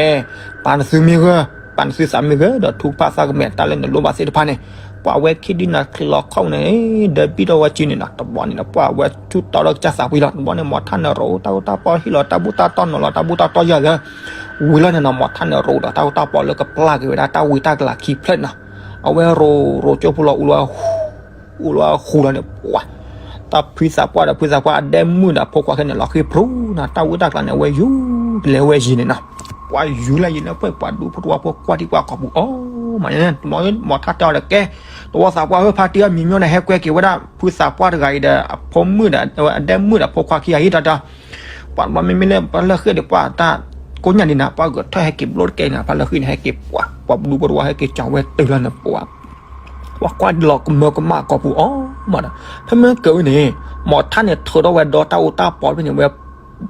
ပာ်နသုမ့ၢ်ဂ့ၤ, ပာ်နသုသးမ့ၢ်ဂ့ၤ ဒီးထုကဖၣ်သးကမဲာ်တၢ်လၢနလိၣ်ဘၣ်သ့ၣ်တဖၣ်န့ၣ်, ပှၤဝဲခံဒုနၤချံးလီၤခီၣ်န့ၣ်, ဒီးဘံၣ်ထီၣ်ဝဲစုန့ၣ်နီၤ, တဘျီန့ၣ်ဒီးပှၤဝဲဆူၣ်တီဒီးကစၢ်သးပှံၤလီၤ, တဘျီန့ၣ် မီၤထၣ်န့ၣ်ရိးတၢ်ဂီၤတၢ်ပီး ဟ့ၣ်လီၤတၢ်ဘူၣ်တၢ်တီၢ် နီၤလီၤတၢ်ဘူၣ်တၢ်တီၢ်ယဲၢ်ဂၤ, ဝံၤလီၤန့ၣ်နီၤ မီၤထၣ်န့ၣ်ရိးဒီးတၢ်ဂီၤတၢ်ပီးလၢကပျၢ်က့ၤဝဲဒၣ်တၢ်ဝံတၢ်ကလၤခံဖျၢၣ်နီၤ, အဝဲရိးရိးကၠိဖိလီၤ အူလီၤ အူလီၤဃူလီၤန့ၣ် ပှၤ တၢ်ဖုသးပှၢ်ဒီးဖုသးပှၢ်အဒဲမုၣ်ဒီးဖိခွါခဲန့ၣ် လီၤဃံၤဖျိနီၤ, တၢ်ဝံတၢ်ကလၤန့ၣ် အဝဲယူၤကလဲၤဝဲယံၤန့ၣ်နီၤ, ပှၤယူၤလၢယံၤလၢပှဲၤ ပှၤဒူဖိတဝီဖိကွၢ်ထံကွၢ်ကီၢ်ပူၤအီၤမး, တဘျီမီၤထၣ်တဲအီၤဒီးကဲ, တဝီသးပှၢ်ဧၢ ဖါတံၢ်ဧၢ မံၤမၠိန့ၣ် ဟဲကွဲက့ၤဝဲဒၣ် ဖုသးပှၢ်တဂၤအံၤဒီး အဖိမုၣ်ဒီး အဒဲမုၣ်ဒီးဖိခွါခံဂၤအံၤ တၢ်တဲ ပှၤတဘျီမ့မ့ၢ်လၢဖါလၢဃ့ၢ်ဒီး ပှၤတၢ်ကိညၣ်ဒံးနၤ ပှၤဂဲၤထၢၣ်ဟဲက့ၤဘျိတကဲနၤ ဖါလၢဃ့ၢ်န့ၣ် ဟဲက့ၤပှၤ ပှၤဒူဖိတဝီဟဲက့ၤကၠီဝဲတုၤလီၤန့ၣ် ပှၤ ပှၤကွၢ်လီၤကမၢကမၣ်ကီၢ်ပူၤအီၤမးဒီး ဖဲမ့ၢ်ကဲဝဲန့ၣ် မီၤထၣ်န့ၣ်ထုးထီၣ်ဝဲဒီတၢ်အိၣ်တၢ်ပီးဖဲန့ၣ်ဝဲ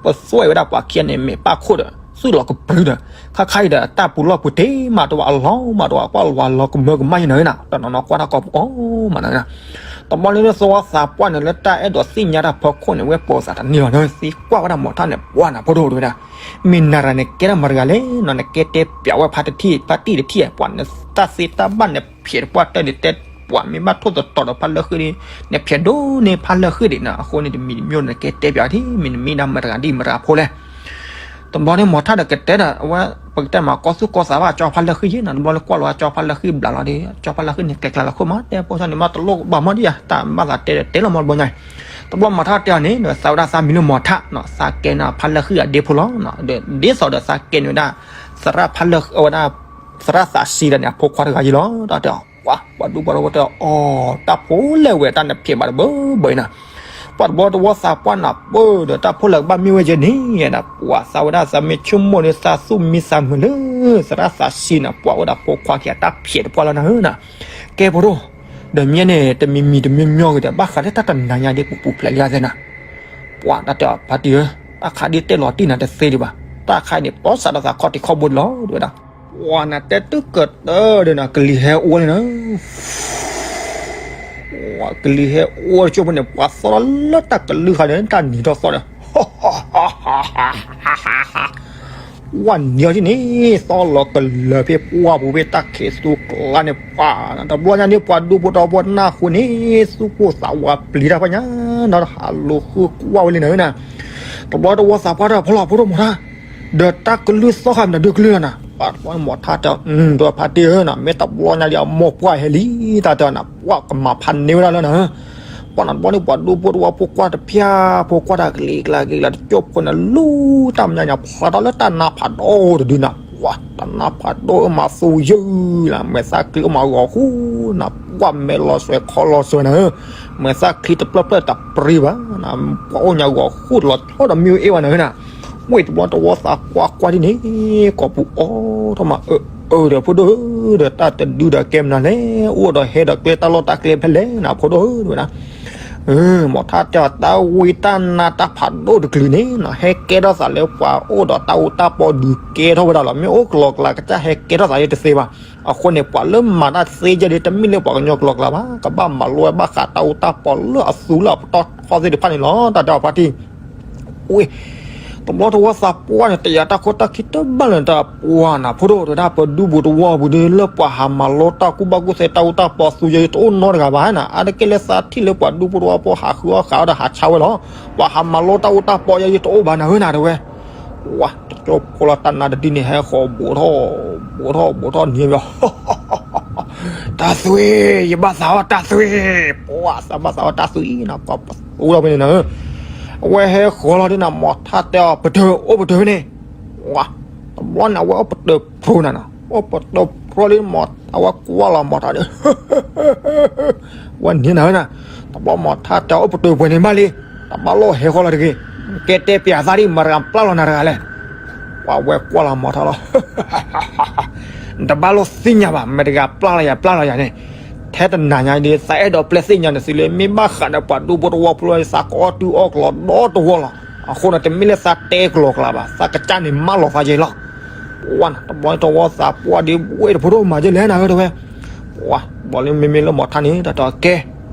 ပသွဲၣ်ဝဲဒၣ်ပှၤခံဂၤန့ၣ် မဲာ်ပၢ်ခိၣ်ဒီး သုးလီၤကပြုၤဒီး ခါခါအံၤဒီး တၢ်ပူၤလီၢ်ပူၤတ့ၢ်မးတဝီအလီၤမးတဝီ ကွၢ်လီၤကမၢကမၣ်ယံၤနၤဧၢနၤ တနီၤနီၤကွၢ်တၢ်ကီၢ်ပူၤအီၤမးနၤဧၢနၤ တဘျီန့ၣ်လၢသဝီသးပှၢ်န့ၣ် လၢတၢ်အဲၣ်ဒိးသ့ၣ်ညါတၢ်ဖီခိၣ်န့ၣ် ဝဲပိာ်သးတန့ၢ်လီၤ နသံကွၢ်ဝဲဒၣ်မီၤထၣ်န့ၣ် ပှၢ်နၤဖိဒိၣ်တဝဲဒၣ် မ့ၢ်နၤရၤန့ၣ် ကဲထီၣ်မတၤတဂၤလဲၣ်နီၤ နကဲတဲပျးဝဲဖါတထံၣ် ဖါတံၢ်တထံၣ် ပှၤနတၢ်သ့တၢ်ဘၣ်နဖျဲးတပှၢ်တၢၢ်န့ၣ် တဲပှၤမ့ၢ်ဘၣ်ထိၣ်သတြီၤဒီးဖါလၢဃ့ၢ်န့ၣ် နဖျဲးဒိၣ်န့ၢ်ဖါလၢဃ့ၢ်ဒံးနီၤ အဃိန့ၣ် တမံၤတမံၤန့ၣ် နကဲတဲပျးထံၣ် မ့ၢ်နမ့ၢ်ဒၣ်မတၤတဂၤဒ်မတၤတဂၤဖိလဲၣ် တဘျီန့ၣ် မီၤထၣ်ဒီးကတဲဒီး အဝဲ ပကတဲမး ကီၢ်သူၣ်ကီၢ်သးဘၣ် ကၠီဖါလၢဃ့ၢ်ယဲၢ်နီၤ တဘျီလၢကွၢ်လီၤကၠီဖါလၢဃ့ၢ်ဘျးလီၤဒီး ကၠီဖါလၢဃ့ၢ်န့ၣ် ကျဲကျါလီၤခိၣ်မး တဲဖိဆၣ်န့ၣ် မ့ၢ်တလိၣ်ဘၣ်မီၢ်ဒံးဧါ တၢ်ဘၣ်သးတဲဒီးတဲလီၤမီၢ်တဘျီညါ တဘျီမီၤထၣ်တဲအီၤန့ၣ် သးဝဲဒၣ်သးမံၤလၢမီၤထၣ်နီၤ သးကဲန့ၣ်ဖါလၢဃ့ၢ်အဒ့ဖိလီၤ ဒီးဒ်သိးဒီးသးကဲန့ၣ်ဝဲဒၣ် သရၣ်ဖါလၢဃ့ၢ်ဝဲဒၣ် သရၣ်သးစံးဒီးန့ၣ် အဖိခွါတဂၤယံၤလီၤ တၢ်တဲအီၤ ပှၤ ပှၤဒူဖိတဝီတဲအီၤ တၢ်ဖိလဲၣ်ဝဲတၢ်နဖျဲးဘၣ်တဘၢဘၢအံၤနီၤ ပှၤတဘျီတဝီသးပှၢ်နၤပၢၢ်ဒီး တၢ်ဖိလဲၣ်ကဘၣ်မ့ၢ်ဝဲယဲၢ်န့ၣ်ဒီး ပှၤသးဝဲဒၣ်သးမ့ၢ်ဆိကမိၣ်န့ၣ် သးသူၣ်မံသးမုာ်လၢ သရၣ်သးစံးနီၤ ပှၤအိၣ်ဒီးဖိခွါခံဂၤတၢ်ဖျဲးတပှၢ်လီၤနၤဧၢနီၤ ကဲဖိဒိၣ် ဒီးမ့ၢ်န့ၣ် တမံၤမံၤတမံၤမံၤဂ့ၤဒီး ဘၣ်ဃးလၢတၢ်တနၤညါဒ်ပူၤပူၤဖျဲးလံသ့နီၤ ပှၤတၢ်တဲအီၤ ဖါတံၢ်ဧၢ တၢ်ခးဒ်တဲလီၤတံၢ်နၤတသ့ဒံးဘၣ် တၢ်ခးအံၤန့ၣ် ပီစးဒီးသးခီၣ်ထံးခီၣ်ဘိလီၤ တဲဝဲဒၣ် ပှၤနတဲတကတၢၢ်ဒီးနီၤ ကလံၤဟဲအိၣ်လံနၤ ကလံၤဟဲအိၣ်တကၠိၢ်ဖိန့ၣ် ပှၤသီၣ်လီၤလၢတၢ်ကလုၢ်ခါန့ၣ် တၢ်နံၤထီၣ်သီၣ်ဒီး ဝဲနံၤအီၤဒ်န့ၣ် သီၣ်လီၤကလၢၤဖဲပှၢ်ပူၤဖဲတၢ်ခံးသူကျါန့ၣ် ပှၤ တဘျီညါန့ၣ် ပှၤဒူဖိတဝီဖိနၢ်ဟူန့ၣ် သူၣ်ကိၢ်သးဝးပျံၤတၢ်ဖဲညါ နီၤ ဟးလိာ်ဃုကွၢ်ဝဲလံနၤဧၢနၤ တဘျီတဝီသးပှၢ်တၢ်ဖီလီၤဖိဒိၣ်မီၤထါ ဒီးတၢ်ကလုၢ်သီၣ်ဃာ်မနုၤဒုကလုၢ်လီၤနၤ ပှၤတဘျီမီၤထါတဲအီၤ ဒီးဖါတံၢ်ဧၢနၤ မ့ၢ်တဘျီညါဒ်အမိၢ်ပှၢ်ဟဲလံ တၢ်တဲအီၤနၤ ပှၤကမၤဖးန့ၢ်ဝဲဒၣ်လၢနၤဧၢ ပှၤနဘျီန့ၣ် ပှၤဒူဖိတဝီဖိကွၢ်တဖၠၣ် ဖိကွၢ်တၢ်ကလံၤကျါကလံၤကျါ တကၠိၢ်ဖိန့ၣ် လူၤတၢ်မဲာ်ညါညါ ဖျါထီၣ်လၢတၢ်နါဖးဒိၣ်တဒုနၤ ပှၤ တၢ်နါဖးဒိၣ်အမၤသူယုၢ်လၢ မဲာ်သၣ်ချံအိၣ်မးဂီၤဃူနၤ ပှၤမဲာ်လီၤစွဲခီလီၤစွဲနၤဧၢ မဲာ်သၣ်ချံတဖျၢၣ်ဖျၢၣ်တပျံၤဘၣ်နၤ ပှၤအိၣ်ညါဂီၤဃူတလီၤဆီဒီးမ့ၢ်အ့ၣ်ဝဲနၤဧၢနၤ ဝ့ၢ်တဘျီတဝီသးကွၢ်ကွၢ်ဒ်န့ၣ် ကိာ်ပူၤအိၣ်ထီၣ်မး အၢ အၢ ဒီးဖိဒိၣ်ဧၢ ဒီးတၢ်တဒုဒီးကဲမနုၤလဲၣ် အိၣ်ဒီးဟဲဒီးကျဲတၢ်လီၢ်တၢ်ကျဲဖဲလဲၣ်နၤ ဖိဒိၣ်ဧၢ တဲဝဲဒၣ် မီၤထါတဲအီၤ တၢ်ဝံတၢ်နါတၢ်ဖးဒိၣ်တကလုာ်န့ၣ်နီၤ ဟဲကဲထီၣ်သးလၢပှၤအိၣ်ဒီးတၢ်အူတၢ်ပီဒုးကဲထီၣ်ဝဲဒၣ်လီၤ. မ့ၢ်အိၣ်ကလီကလီကစၢ်ဟဲကဲထီၣ်သးယဲတသ့ဘၣ်. အဃိန့ၣ် ပှၤလၢမၤတၢ်သ့ယဲၢ်ဒ်တမ့ၢ်လၢပှၤကညီကလီကလီဘၣ်. ကဘၣ်မၤလိဝဲဘၣ်ဃးတၢ်အူတၢ်ပီလၢအသူလၢအပတီၢ်ထီသ့ၣ်တဖၣ်န့ၣ်လီၤ. တၢ်တဲအီၤဖါတံၢ် ဝ့ၢ် တဘျီတဝီသးပှၢ်န့ၣ် တယာ်တၢ်ခိတၢ်ခံတဘၣ်လၢၤ တၢ်ပှၢ်နၤဖိဒိၣ် တဲဒၣ် ပဒူပူၤတဝီပူၤဒ်လၢပှၤဟးမၤလိတၢ်ကူၣ်ဘၣ်ကူၣ်သ့တၢ်အူတၢ်ပီသူယဲၢ်ယတအိၣ်နီတဂၤဘၣ်နၤ. အါတက့ၢ်လၢသးထံၣ်လၢပှၤဒူဖိတဝီဖိဟးဃုအီၣ်ဃုအီဒီးဟးဆါဝဲလီၤ. ပှၤဟးမၤလိတၢ်အူတၢ်ပီယဲၢ်ယတအိၣ်ဘၣ်နၤဧၢနၤ တဲဝဲ. ပှၤ တကၠိဖိလီၤတၢ်နါတဒုန့ၣ် ဟဲဃီၤဘိးထီၣ် ဘိးထီၣ်ဘိးထီၣ်နံၤဘၣ် တၢ်သွံၣ် ယဘၣ်သးအီၣ်တၢ်သွံၣ် ပှၤသးဘၣ်သးအီၣ်တၢ်သွံၣ်နၤ ပှၤပသူလီၤဖဲန့ၣ်နၤ. အဝဲဟဲဃီၤလီၤဒ်နၤ မီၤထါတဲအီၤ ပတၢၤ အိၣ်ပတၢၤဖဲန့ၣ်. ဝါ တဘျီန့ၣ် အဝဲအိၣ်ပတၢၤဖျိနၤနီၤ အိၣ်ပတၢၤဖျိလံ အဝဲကွၢ်လီၤမီၤထါဒီး ဝဲန့ၣ်နၤဧၢနၤ တဘျီမီၤထါတဲအီၤ အိၣ်ပတၢၤပှဲၤန့ၣ်ဘၣ်လံ တဘၣ်လိၣ်ဟဲဃီၤလီၤတဂ့ၤ. ကဲတဲပျးသးဒ် မတၤတဂၤပျၢ်လီၤနၤတဂၤလဲၣ်. ပှၤဝဲကွၢ်လီၤမီၤထါလီၤ နတဘၣ်လိၣ်သ့ၣ်ညါဘၣ် မတၤတဂၤပျၢ်လီၤယၤ ပျၢ်လီၤယၤန့ၣ် ထဲတနၤညါဒ် သးအဲၣ်ဒိးပျဲသ့ၣ်ညါနသုလၢ မ့ၢ်ဘၣ်ဃးဒီးပှၤဒူဖိတဝီဖိလၢ သးကအီၣ်တုၤအီၣ်ကလီဒီတဝီလီၤ. အဃိန့ၣ် တမ့ၢ်လၢသးတဲကလီကလီဘၣ် သးကစၢ်န့ၣ်မၢလီၤသးယဲၢ်လီၤ. ပှၤန့ၣ် တဘျီတဝီသးပှၢ်ဒ် ဝ့ၢ်တဖိဒိၣ်မၤယဲၢ်လဲၣ်နၤဧၢ တဲဝဲ. ပှၤ တဘျီလၢမ့မ့ၢ်လၢမီၤထါန့ၣ် တၢ်တဲအီၤကဲ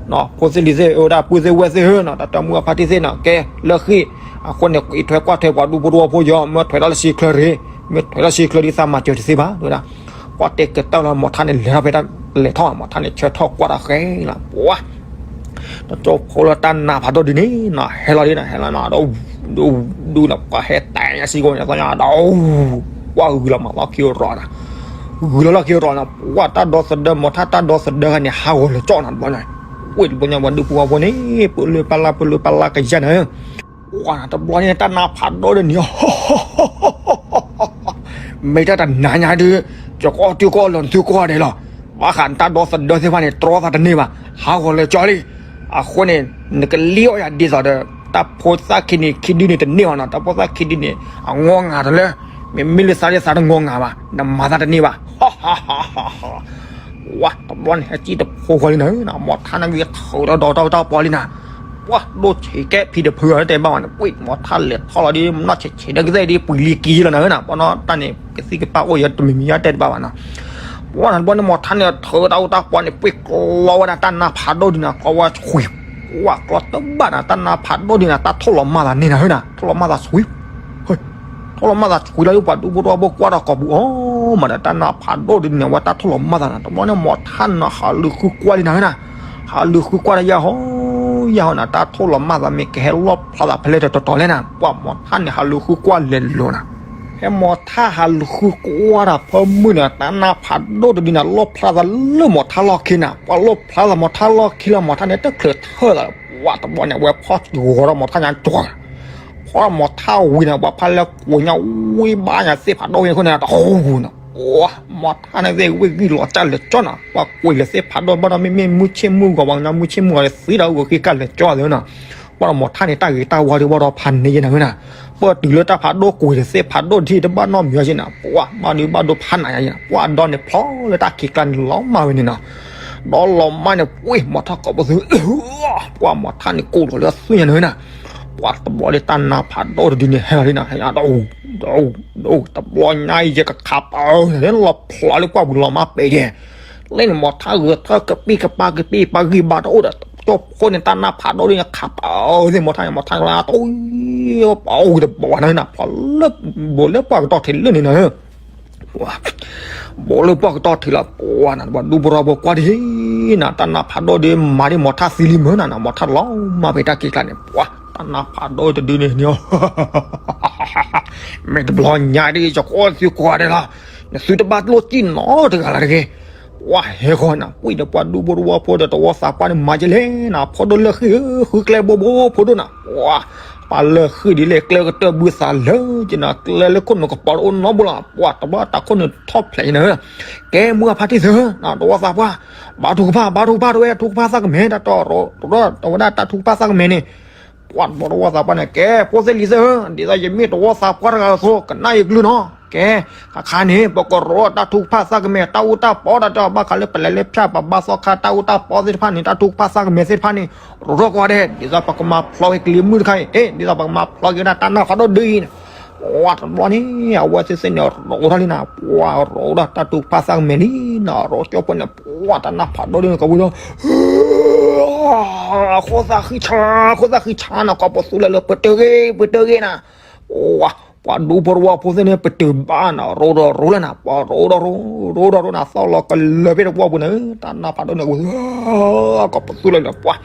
ဖိသ့ၣ်လံၤသ့ၣ် အိၣ်ဝဲဒၣ်ပုၢ်သ့ၣ်ဝဲၢ်သ့ၣ်ဧၢနီၤ တၢ်တဲမုၢ်အဖါတံၢ်သ့ၣ်နီၤ ကဲ လၢဃ့ၢ် အဃိန့ၣ် အံးထွဲကွၢ်ထွဲပှၤဒူဖိတဝီဖိယီၤ, မ့ၢ်ထွဲတၢ်လၢစ့ချၢတဂ့ၤ, မ့ၢ်ထွဲတၢ်လၢစ့ချၢဒ်သးမၤစၢၤတသ့ဘၣ် တဲဝဲဒၣ်. ကွၢ်တဲကတၢၢ်လီၤ မိၢ်ထါန့ၣ်လဲၤထီၣ်ဖဲတၢ်လဲၤထီၣ် မိၢ်ထါန့ၣ်ဆၢထၢၣ်ကွၢ်တၢ်ဃဲလီၤ ပှၤ တကၠိဖိလၢတၢ်နါဖးဒိၣ်ဒ်န့ၣ်နီၤ ဟဲလီၤဒ်နီၤ ဟဲလီၤနီၤ ဒီး ဒူဒီးပှၤဟဲတဲညါစ့ၢ်ကီးန့ၣ် သီညါဒီး ကွၢ်ဂုၤလီၤမးလီၢ်ခံရီၤနီၤ, ဂုၤလီၤလီၢ်ခံရီၤနီၤ ပှၤတၢ်ဒီသဒၢ မိၢ်ထါတၢ်ဒီသဒၢခါန့ၣ် ဟးဂီၤလဲၤကၠီနီၤ တဘျီညါ, ဝ့ၢ်တဘျီညါ ပှၤဒူဖိဝီဖိန့ၣ် ပလၢပလၢ ပလၢပလၢကယၢ်န့ၣ် ပှၤနီၤ တဘျီန့ၣ် တၢ်နါဖးဒိၣ်ဒ်န့ၣ် မ့ၢ်တၢ်တနၤညါဒုး ယကအီၣ်တုၤကအီၣ်လီၤ နသုကီၢ်ဒဲးလီၤ. ဘၣ်ဃးနတၢ်ဒီသဒၢသ့ၣ်တဖၣ်န့ၣ် တြီသးတန့ၢ်ဘၣ်, ဟးဂီၤလဲၤကၠီလံ. အဃိန့ၣ် နကလံၣ်အီၣ်ယၤဒ်သိးဒီး တၢ်ဖိသၣ်ခံနံၤခံဒုန့ၣ်တန့ၢ်ဘၣ်နီၤ, တၢ်ဖိသၣ်ခံဒုန့ၣ် အငီၢ်ငါတလၢ, မ့မ့ၢ်လၢသးဒ်သးတငီၢ်ငါဘၣ်, နမၤသးတန့ၢ်ဘၣ် ဝါ တဘျီန့ၣ် ဟဲစံၣ်တဖိဃီလံနၤ, မိၢ်ထါန့ၣ်ဂ့ၤထုးဒီးဒီးတၢ်တၢ်ပီလံနၤ, ပှၤဒိၣ်ဆံးကဲဖံးတဖုအီၤတဲဘၣ်ဝဲန့ၣ် ပှၤမိၢ်ထါလဲၤထီၣ်လီၤဒ် နီၢ်ဆံးဆံးဒီးကသ့ၣ်ဒ် ပှံၤလံကံလီၤနၤ, ပှၤနီၢ်တၢ်န့ၣ် ကသံၣ်ကပၢ်အိၣ်ယၤတမံၤမံၤယါတဲတဘၣ်ဘၣ်နီၤ, ပှၤနီၤ တဘျီန့ၣ် မိၢ်ထါန့ၣ်ထုးတၢ်အိၣ်တၢ်ပီန့ၣ် ပှ့ၤကျီဝဲဒၣ်တၢ်နါဖးဒိၣ်ဒ်နၤ ကျီဝဲဆှံ, ပှၤကျီတဘၣ်နၤ တၢ်နါဖးဒိၣ်ဒ်နၤ တၢ်ထိၣ်လီၤမၢ်သးန့ၢ်နၤနၤ, ထိၣ်လီၤမၢ်သးဆှံ ထိၣ်လီၤမၢ်သးဆှံလီၤ ပှၤဒူဖိတဝီဖိကွၢ်ဒီးကိာ်ပူၤအီၤမးဒီး တၢ်နါဖးဒိၣ်ဒ်န့ၣ် ဝဲတၢ်ထိၣ်လီၤမၢ်သးနၤ, တဘျီန့ၣ် မိၢ်ထါန့ၣ် ဟးလူၤဃုကွၢ်လံနၤနၤ, ဟးလူၤဃုကွၢ်ဒီးယဲဟီယဲဟီနၤ, တၢ်ထိၣ်လီၤမၢ်သးမ့ၢ်ကဟဲလီၣ်ဖျါသးဖဲလဲၣ် တတီၤလဲၣ်နၤ, ပှၤမိၢ်ထါန့ၣ် ဟးလူၤဃုကွၢ်လဲၤလိၤနၤ, ဖဲမိၢ်ထါဟးလူၤဃုကွၢ်တၢ်ဖၢမုၢ်နၤ တၢ်နါဖးဒိၣ်တဒုနၤ လီၣ်ဖျါသးလၢမိၢ်ထါလီၢ်ခံနၤ, ပှၤလီၣ်ဖျါသးမိၢ်ထါလီၢ်ခံလၢမိၢ်ထါန့ၣ် တချုးထၢၣ်သး, ပှၤတဘျီန့ၣ် အဝဲဖီၣ်ဂီၤဒီးမိၢ်ထါညါကၠီ ဖီၣ်မိၢ်ထါဝံၤန့ၣ် ပှၤဖးလဲၤကွံာ်ညါ ဝံဘၣ်ညါသ့ၣ်ဖးဒိၣ်ဝဲအဃိန့ၣ် တဟူနၤ, မိၢ်ထါန့ၣ်သ့ၣ်ဝ့ၢ်ဂံၢ်လီၤတၢ်လဲၤကၠီနၤ, ပှၤကွံာ်လၢသ့ၣ်ဖးဒိၣ်ဘၣ်ဒီး မ့မ့ၢ်မုၢ်ဆ့ၣ်မုၢ်ဂီၤ ပှၤကညီမုၢ်ဆ့ၣ်မုၢ်ဂီၤန့ၣ် သံဒီးဂီၤဃ့ကၢ်လဲၤကၠီသ့နၤ, ဘၣ်ဒီးမိၢ်ထါန့ၣ် တၢ်ဂ့ၤတၢ်ဝါဒုးဘၣ်ဒီးဖးန့ၢ်ယဲနၤနၤ, ပၢၢ်တုၤလၢတၢ်ဖးဒိၣ်ကွံာ်လၢသ့ၣ်ဖးဒိၣ်ထံၣ်တဘၣ်နီတမံၤယဲနၤ, ပှၤဘၣ်ဒုးဘၣ်ဒိဖးနၤယဲနၤ, ပှၤဒီးန့ၣ်ဖျီလၢတၢ်ခံးကျါန့ၣ်လီၤမၢ်ဝဲန့ၣ်နၤ ဒီးလီၤမၢ်န့ၣ် ပှ့ၤမိၢ်ထါကိာ်ပသူ ပှၤမိၢ်ထါန့ၣ်ကိၢ်လီၤလၢအသွံၣ်ညါန့ၣ်နၤ, ပှၤတဘျီဒီးတၢ်နါဖးဒိၣ်တဒုန့ၣ် ဟဲလီၤဒ်နၤ ဟဲလီၤ ဒီး ဒီး တဘျီညါအံၤ ယကခးပာ်အၢ လီၤဖျါလၢပှၢ်ပူၤလီၤမၢ်ပဲာ်ဒဲး, လၢန့ၣ်မိၢ်ထါဂဲၤထၢၣ်ကပံၢ်ကပၤကပံၢ်ပၤဂံၢ်ဘါတအိၣ်ဒီး ကၠိဖိန့ၣ် တၢ်နါဖးဒိၣ်ဒ်န့ၣ် ခးပာ်အၢသ့ၣ်မိၢ်ထါန့ၣ် မိၢ်ထါကျါတအိၣ် ပာ်အၢဝံၤတဘီနၤနၤ ဖျီလၢ ဘူးလၢပှၢ်ကတီၢ်ထံးလၢန့ၣ်နၤ ဘူးလၢပှၢ်ကတီၢ်ထံးလီၤ ပှၤနၤ ပှၤဒူဖိတဝီဖိကွၢ်ဒ်နၤ တၢ်နါဖးဒိၣ်ဒ်မၤဒ်မိၢ်ထါသံလံမုၢ်နၤနၤ မိၢ်ထါလီၤမၢ်ဖဲတၢ်ခံးကျါန့ၣ် ပှၤတၢ်နါဖးဒိၣ်တဒုန့ၣ်န့ၣ် မ့ၢ်တဘျီညါဒ် ယကအိၣ်သုကိးဂၤဒဲးလီၤ, နသုတဘၣ်လိၣ်စံၣ်နီတဂၤလၢၤတဂ့ၤ, ပှၤဟဲဃီနၤ ကွံာ်ဒီးပှၤဒူဖိတဝီဖိဒီးတဝီသးပှၢ်န့ၣ် မၤကလဲၣ်နၤ ဖိဒိၣ်လၢၢ်ဃံၢ်ဧၢ ဃုကျဲဘိဘိဖိဒိၣ်နၤ ပှၤ ပှၤလၢၢ်ဃံၢ်ဒ်လဲၣ် ကျဲကတၢၢ်ဘုသးလၢကနၤ ကျဲလၢခိၣ်နူာ်ကပီၤတအိၣ်နီတဘိလီၤ ပှၤတဘၣ်တၢ်ခိၣ်နူာ်ထီၣ်ဖျဲးအံၤနၤ ကဲမုၢ်အဖါတံၢ်သၢ တဝီသးပှၢ် ဘါထုကဖၣ် ဘါထုကဖၣ် တဝဲထုကဖၣ်သးကမဲာ် တၢ်တီၢ်ရိး တဝဲဒၣ်တၢ်ထုကဖၣ်သးကမဲာ်န့ၣ် ပှၤတဘျီတဝီသးပှၢ်န့ၣ် ကဲ ဖိသ့ၣ်လံၤသ့ၣ်ဧၢ, ဒ်သိးယမ့ၢ်တဝီသးပှၢ်တဂၤအသိး ကနၣ်ယကလုၢ်နီၤ, ကဲ ခါခါန့ၣ် ပကရိးတၢ်ထုကဖၣ်သးကမဲာ် တၢ်အူတၢ်ပီတၢ် ဘၣ်ဃးလၢပလဲၤလၢဖၠၣ် ပဘါသီခါ တၢ်အူတၢ်ပီသ့ၣ်တဖၣ်န့ၣ် တၢ်ထုကဖၣ်သးကမဲာ်သ့ၣ်တဖၣ်န့ၣ် ရိးထီၣ်ကွၢ်ဒဲး ဒ်သိးပကမၤဖျီက့ၤကလံၤမုၢ်တခါအံၤ အ့ ဒ်သိးပကမၤဖျီက့ၤဝဲဒၣ်တၢ်နါဖးဒိၣ်ဒ်အံၤန့ၣ် ပှၤတဘျီန့ၣ် အဝဲသ့ၣ်သ့ၣ်န့ၣ် ရိးထီၣ်လံနၤ ပှၤရိးဒၣ်တၢ်ထုကဖၣ်သးကမဲာ်လံနၤ ရိးကၠိဖိန့ၣ် ပှၤတၢ်နါဖးဒိၣ်ဒ်န့ၣ် ကဝံၤဒီး အခိၣ်သၣ်ဃံဆါ အခိၣ်သၣ်ဃံဆါနၤ ကိးပသူလၢလၢ ပတဂ့ၤ ပတဂ့ၤနၤ, ပှၤဒူဖိတဝီဖိသ့ၣ်န့ၣ် ပတုာ်ဘၣ်နၤ ရိးဒီးရိးလၢနၤ ပှၤရိးဒီးရိး ရိးဒီးရိးနၤ သီၣ်လီၤကလၢၤဖဲတဝီပူၤန့ၣ် တၢ်နါဖးဒိၣ်န့ၣ် ကိးပသူလၢလၢပှၤ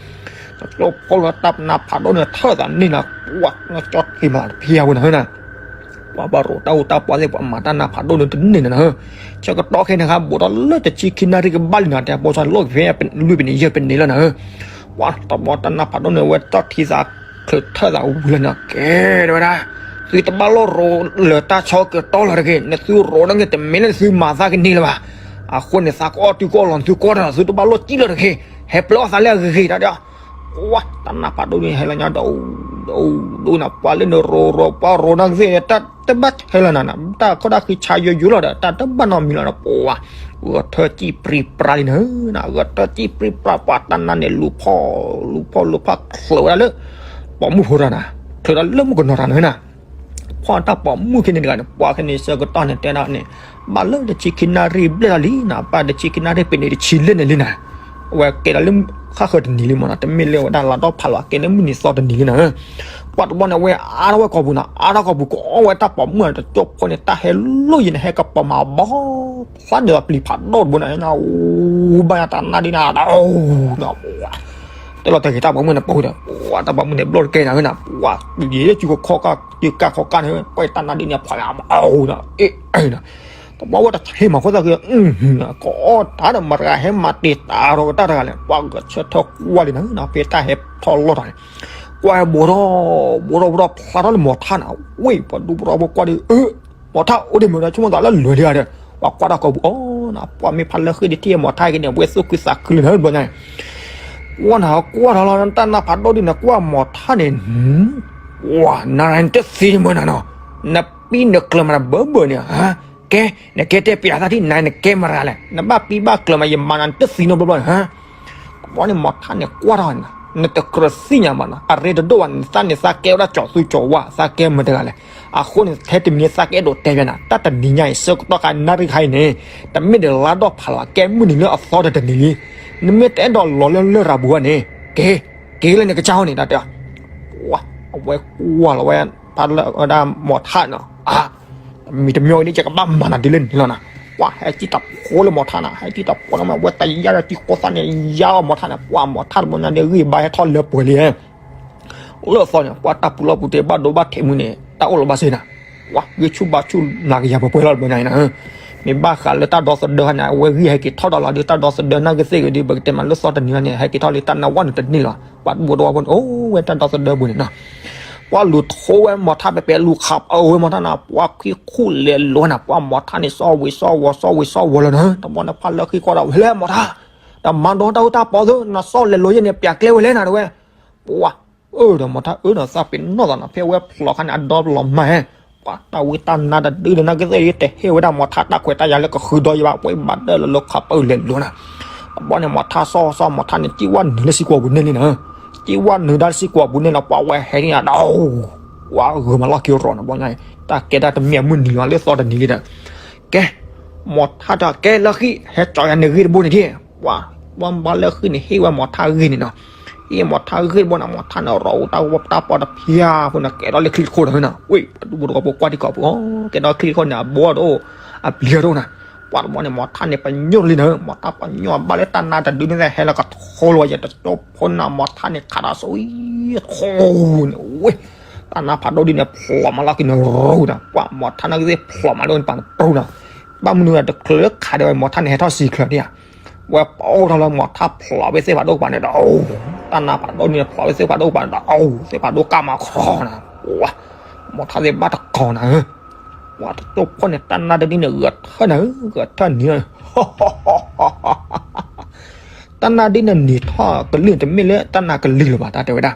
ကၠိဖိလၢတၢ်နါဖးဒိၣ်န့ၣ် ထၢၣ်သးန့ၢ်နၤ ပှၤကၠီထံမၤတဖံးအဝဲနၤနၤ ပှၤဘၣ်ရိးတၢ်အူတၢ်ပီသ့ၣ် ပှၤမၤတၢ်နါဖးဒိၣ်န့ၣ်တန့ၢ်နၤနၤ, ဆၢကတီၢ်ခဲန့ၣ်ခါ ဘူးထီၣ်လၢတဆံခံနၣ်ရံၣ်ကဘၣ်လံနၤ တဲပိာ်ဆၢလိၣ်က့ၤဖဲ လွံၢ်ပနံးယဲၢ်ပနံးလီၤနၤဧၢ, ပှၤတဘျီတၢ်နါဖးဒိၣ်န့ၣ် ဝဲတီၢ်ထံသးချၢးထၢၣ်သးဝံၤလီၤနၤ ကဲ တဲဝဲဒၣ်, သုတဘၣ်လိၣ်ရိးလၢတၢ်ဆၢကတီၢ်လၢၤတဂ့ၤ နသုရိးဒၣ်န့ၣ်တမ့ၢ်လၢသုမၤသးကန့ၢ်လၢၤဘၣ်, အဃိန့ၣ် သးကအီၣ်တုၤကအီၣ်လီၤ နသုကီၢ်တၢ် သုတဘၣ်လိၣ်စံၣ်လၢၤတဂ့ၤ ဟဲပျဲအီၣ်သးလၢအဂ့ၤဂ့ၤတၢ်ဒီး ပှၤတၢ်နါဖးဒိၣ်န့ၣ် ဟဲလီၤညါဒီး ဒီးဒီးနၤ ပှၤလၢနရိးရိး ပှၤရိးနၤကသ့ၣ် တၢ်တဘၣ်ဟဲလီၤနၤနၤ တၢ်ခိၣ်တၢ်ဃံဆါယိယိလီၤဒီး တၢ်တဘၣ်နီတမံၤလီၤဒီး ပှၤ ဂဲၤထၢၣ်စံၣ်ပြံပြါလံနၤ ဂဲၤထၢၣ်စံၣ်ပြံပြါ ပှၤတၢ်နါန့ၣ် လူၤဖီၣ် လူၤဖီၣ်လူၤဖီၣ် ချုးဝဲဒၣ်လၢ ပိာ်မုၣ်ဖိတၢ်နၤ ချုးဒီးလၢမုၣ်ကနီၤတၢ်နၤနၤ ဖီၣ်တၢ်ပိာ်မုၣ်ခဲန့ၣ်တဂၤန့ၣ် ပှၤခဲန့ၣ်ဆၢကတီၢ်န့ၣ် တဲဒၣ်န့ၣ် ဘၣ်လၢတဆံခံနၣ်ရံၣ်ဘျဲၣ်လီၤလံနၤ ဘၣ်တဆံခံနၣ်ရံၣ်ပနံးတဆံလၢန့ၣ်လံနၤ, အဝဲကဲဒၣ်လၢ ဃၣ်ဃၢၤတနံၤလံမးနီၤ, တမ့ၢ်လၢဝဲဒၣ်လါဒီဖးလီၤ အကဲလၢမုၢ်နံၤသီတနံၤလံနီၤ. ပှၤတဘျီန့ၣ် အဝဲအါထီၣ်ဝဲကိာ်ပူၤနီၤ, အါထီၣ်ကိာ်ပူၤ ကအီၣ်ဝဲတၢ်ပိာ်မုၣ်တကၠိဖိန့ၣ် တၢ်ဟဲလိၣ်ယံၤန့ၣ် ဟဲကပီၤမၤဘီ ဖျါန့ၣ်လီၤပျံၤဖးဒိၣ်တဘိန့ၣ် အိၣ်ဘၣ်ညါတၢ်နါဒ်န့ၣ် ဒ် တဲလီၤတဂ့ၤတၢ်ပိာ်မုၣ်န့ၣ်ပိာ်ဒီး ပှၤတၢ်ပိာ်မုၣ်န့ၣ်ပိာ်တကဲနီၤနီၤ, ပှၤယဲၢ်စုကခီကၢ် ယကၢ်ခီကၢ်န့ၣ် ပှၤတၢ်နါဒ်န့ၣ် ဖျါမၤအီၤနီၤ, အ့ၣ်နီၤ, တဘျီဝဲတဆ့မၤခိၣ်သၣ်ဃံ ကအီၣ်တၢ်ဒီးမတၤဂၤ ဟဲမၤတ့ၢ်တၢ်ဒီးတၢ်တဂၤလဲၣ်, ပှၤဂဲၤဆၢထၢၣ်ကွၢ်လံနီၤနီၤ, ဖဲတၢ်ဟဲထီၣ်လီၢ်ထီၣ်န့ၣ် ကွၢ်ဟဲဘိးထီၣ် ဘိးထီၣ်ဘိးထီၣ်ဖျါထီၣ်လၢမီၤထၣ်နီၤ, ဝ့ၢ်ပှၤဒူပှၤဒီဖိကွၢ်ဒီး မီၤထၣ် အိၣ်ဒံးမုၢ်ဒီးဆိကမိၣ်သးလၢလွဲၢ်ဒံးဧါဒီး ပှၤကွၢ်တၢ်ကိာ်ပူၤအီၤနီၤ, ပှၤမ့ၢ်ဖးလၢဃ့ၢ်ဒံးထံၣ်မီၤထၣ်က့ၤန့ၣ် အဝဲသူၣ်ခုသးခုလံနီၤ တဘျီညါန့ၣ် ကွၢ်နၤကွၢ်ထီၣ်လီၤ တၢ်နါဖးဒိၣ်ဒ်န့ၣ် ကွၢ်မီၤထၣ်န့ၣ် ဝၤ နၤရၤနတသံတမုာ်နၤနီၤ, နပံနကျၢၤမးနဘၢဘၢန့ၣ်, ကဲ နကဲတဲပျးသးထံၣ်နၤ နကဲမတၤလဲၣ်, နဘၣ်ပံဘၣ်ကျၢၤမး ယမၤနၤနတသံနီတဘျီဘျီန့ၣ် တဘျီန့ၣ် မီၤထၣ်န့ၣ်ကွၢ်ထီၣ်နၤ, နတကြၢးသ့ၣ်ညါဘၣ်နီၤ, အရ့တဒိၣ်ဘၣ်န့ၣ် နသးန့ၣ်သးကဲဝဲဒၣ်ကၠီၤသူကၠီၤဝါ သးကဲမတၤတဂၤလဲၣ်, အဃိန့ၣ် ထဲတမံၤန့ၣ်သးကအဲၣ်ဒိးတဲပျးနၤ, တၢ်တနံၤညါအံၤ ဆၢကတီၢ်ခါနၣ်ရံၣ်ခါအံၤန့ၣ် တမ့ၢ်ဒီးလါဒီဖးလီၤ ကဲမုၢ်နံၤလၢအသီတတနံၤလံ, နမ့ၢ်တအဲၣ်ဒိးလီၤလၢလရာ်ပူၤဘၣ်န့ၣ် က့ၤ က့ၤလၢနကစၢ်ဟီန့ၣ် တၢ်တဲ အဝဲကွၢ်လီၤဝဲ ဖးလၢဝဲဒၣ်မီၤထၣ်နီၤ, မံၤတမံၤဒ်ယကဘၣ်မၤနၤတုၤလၢန့ၣ်လီၤနၤ, ပှၤဟဲကံၣ်တၢ်ဖိလၢမီၤထၣ်နၤ, ဟဲကံၣ်တၢ်ဖိလၢမီၤ ဝဲတယါဒီးကံၣ်ဃိသၣ်န့ၣ် ယါအီၤမီၤထၣ်န့ၣ်, ပှၤမီၤထၣ်တဘျီညါဒီးဂံၢ်ဘါဟဲထီၣ်လၢပှဲၤလံ, လၢအသီန့ၣ် ပှၤတၢ်ပူၤလီၢ်ပူၤတ့ၢ်ဘၣ်ဒိဘၣ်ထံးမုၢ်န့ၣ် တၢ်အိၣ်လီၤဘၣ်စ့ၢ်နၤ, ပှၤဂ့ၤဆူၣ်ဘါဆူၣ်နၤကယၤပှဲၤပှဲၤလီၤတဘျီညါအံၤနၤ, မ့ၢ်ဘၣ်ဃးလၢတၢ်ဒီသဒၢခါန့ၣ် အဝဲဂံၢ်ဟဲက့ၤထီၣ်ဒီးလီၤဒီး တၢ်ဒီသဒၢနၢ်ကသ့ၣ်ဂ့ၤဒီး ပကတဲမးလၢသီတနံၤခါန့ၣ် ဟဲက့ၤထီၣ်လံ တၢ်နၢ်ဝဲန့ၣ်တန့ၢ်လီၤ, ပှၤတဘိတဝီဖိန့ၣ် အိၣ်ဝဲတၢ်ဒီသဒၢပူၤန့ၣ်နီၤ ပှၤလူၤထိဝဲမီၤထၣ်ပဲပဲလူၤခးပၢဝဲမီၤထၣ်နၤ, ပှၤခံခူၣ်လဲၤလိၤနၤ, ပှၤမီၤထၣ်န့ၣ် စီဝံၤစီဝီၤ စီဝံၤစီဝီၤလီၤနၤ, တဘျီန့ၣ်ဖးလၢဃံကွၢ်ဒီး ဝဲလဲၣ်မီၤထၣ်, တမၤဒီတၢ်အူတၢ်ပီသု နစီလဲၤလိၤယဲၢ်န့ၣ် ပျးကျဲဝဲလဲၣ်နၤတဝဲ, ပှၤ အၢဒီးမီၤထၣ်အၢဒီးသးပ့ၤနီၣ်သးနၤ ဖဲဝဲဖျိးခါန့ၣ် အဒီလီၤမၢ်ဟဲ, ပှၤတၢ်ဝံတၢ်နါတဒုဒီး နၢ်ကသ့ၣ်အံၤ တဟ့ၣ်ဝဲဒၣ်မီၤထၣ်တၢ်ခွဲးတၢ်ယာ်လၢကဃုဒီယံၤဘၣ်, ပှၤဘၣ်ဒၢလၢလၢခးပၢလဲၤလိၤနၤ, တဘျီန့ၣ် မီၤထၣ်စီၣ်စီၣ် မီၤထၣ်န့ၣ် ကံၣ်ဝဲနုာ်လၢစံကွီၤပူၤန့ၣ်လံနၤ, ကံၣ်ဝဲနုာ်ဒၣ်လၢစံကွီၤပူၤန့ၣ်လီၤ, ပှၤဝဲဟဲန့ၣ်ဒီး ပှၤဂုၤမၤလီၢ်ခံရီၤနၤ, တဘျီညါအံၤ တၢ်ကဲဒၣ်တမံၤအမုၢ်နံၤလီၤ လၢသီတနံၤလံဒီး ကဲ မီၤထၣ်တၢ်ကဲလၢဃံ ဟဲကၠီယၤန့ၣ်ဂ့ၢ်တဘိန့ၣ်ဒ်, ပှၤ ပှၤဘါလၢဃံန့ၣ် ဟ့ၣ်ဝဲမီၤထၣ်ဂ့ၢ်န့ၣ်နီၤ, ဟ့ၣ်မီၤထၣ်ဂ့ၢ်တဘိန့ၣ် မီၤထၣ်န့ၣ် ရီအူတၢ်ဂီၢ်တၢ်ပီတဖၠၣ်ဖိန့ၣ် ကဲထီၣ်လၢချံတခိၣ်ဒီးနီၤ, ဝ့ၢ် ပှၤဒူဖိတဝီဖိကွၢ်ထံကီၢ်ပူၤ ကဲထီၣ်ချံတခိၣ်န့ၣ် အဘိတအိၣ် အပျံၤတအိၣ်နီၤ, ပှၤတဘျီန့ၣ် မီၤထၣ်န့ၣ် ပညိၣ်လံနီၤ, မီၤထၣ်ပညိၣ်ဘၣ်လၢတၢ်နါတဒုန့ၣ် ဟဲလီၤကထိလိာ်ယတကၠိဖိနီၤ, မီၤထၣ်န့ၣ် ခးဒီးစိအံၤ ထိန့ၣ် ဝ့ၢ် တၢ်နါဖးဒိၣ်ဒ်န့ၣ် ဖျိးမးလီၤက့ၤန့ၣ်ရူၤနီၤ, ပှၤမီၤထၣ်နၢ်ကသ့ၣ်ဖျိးမးဒိၣ်န့ၣ် ပာ်န့ၣ်ပရူၤနီၤ, ဘၣ်မနုၤတချုးလၢခးဒီးဝဲမီၤထၣ်န့ၣ် ဟဲထီၣ်စံၤချၢဒံးဧါ, ဝဲပအိၣ်ထီၣ်လၢမီၤထၣ်ဖျိးဝဲသ့ၣ်ဖးဒိၣ်ကပၤန့ၣ်ဒီး တၢ်နါဖးဒိၣ်န့ၣ် ဖျိးဝဲသ့ၣ်ဖးဒိၣ်ကပၤန့ၣ်ဒီး သ့ၣ်ဖးဒိၣ်ကၢ်မၤခီနီၤ, ပှၤ မီၤထၣ်သ့ၣ်ဘၣ်တကီၤနၤဧၢ, ပှၤတကၠိဖိန့ၣ် တၢ်နါတဒုန့ၣ် ဂဲၤထၢၣ်နၤဧၢ, ဂဲၤထၢၣ်နံၤဧၢ တၢ်နါဒ်န့ၣ်နံၤထီၣ်ကလုၢ်န့ၣ် တမ့ၢ်လၢတၢ်နါကလုၢ်လၢၤဘၣ် တၢ်တဲဝဲဒၣ်,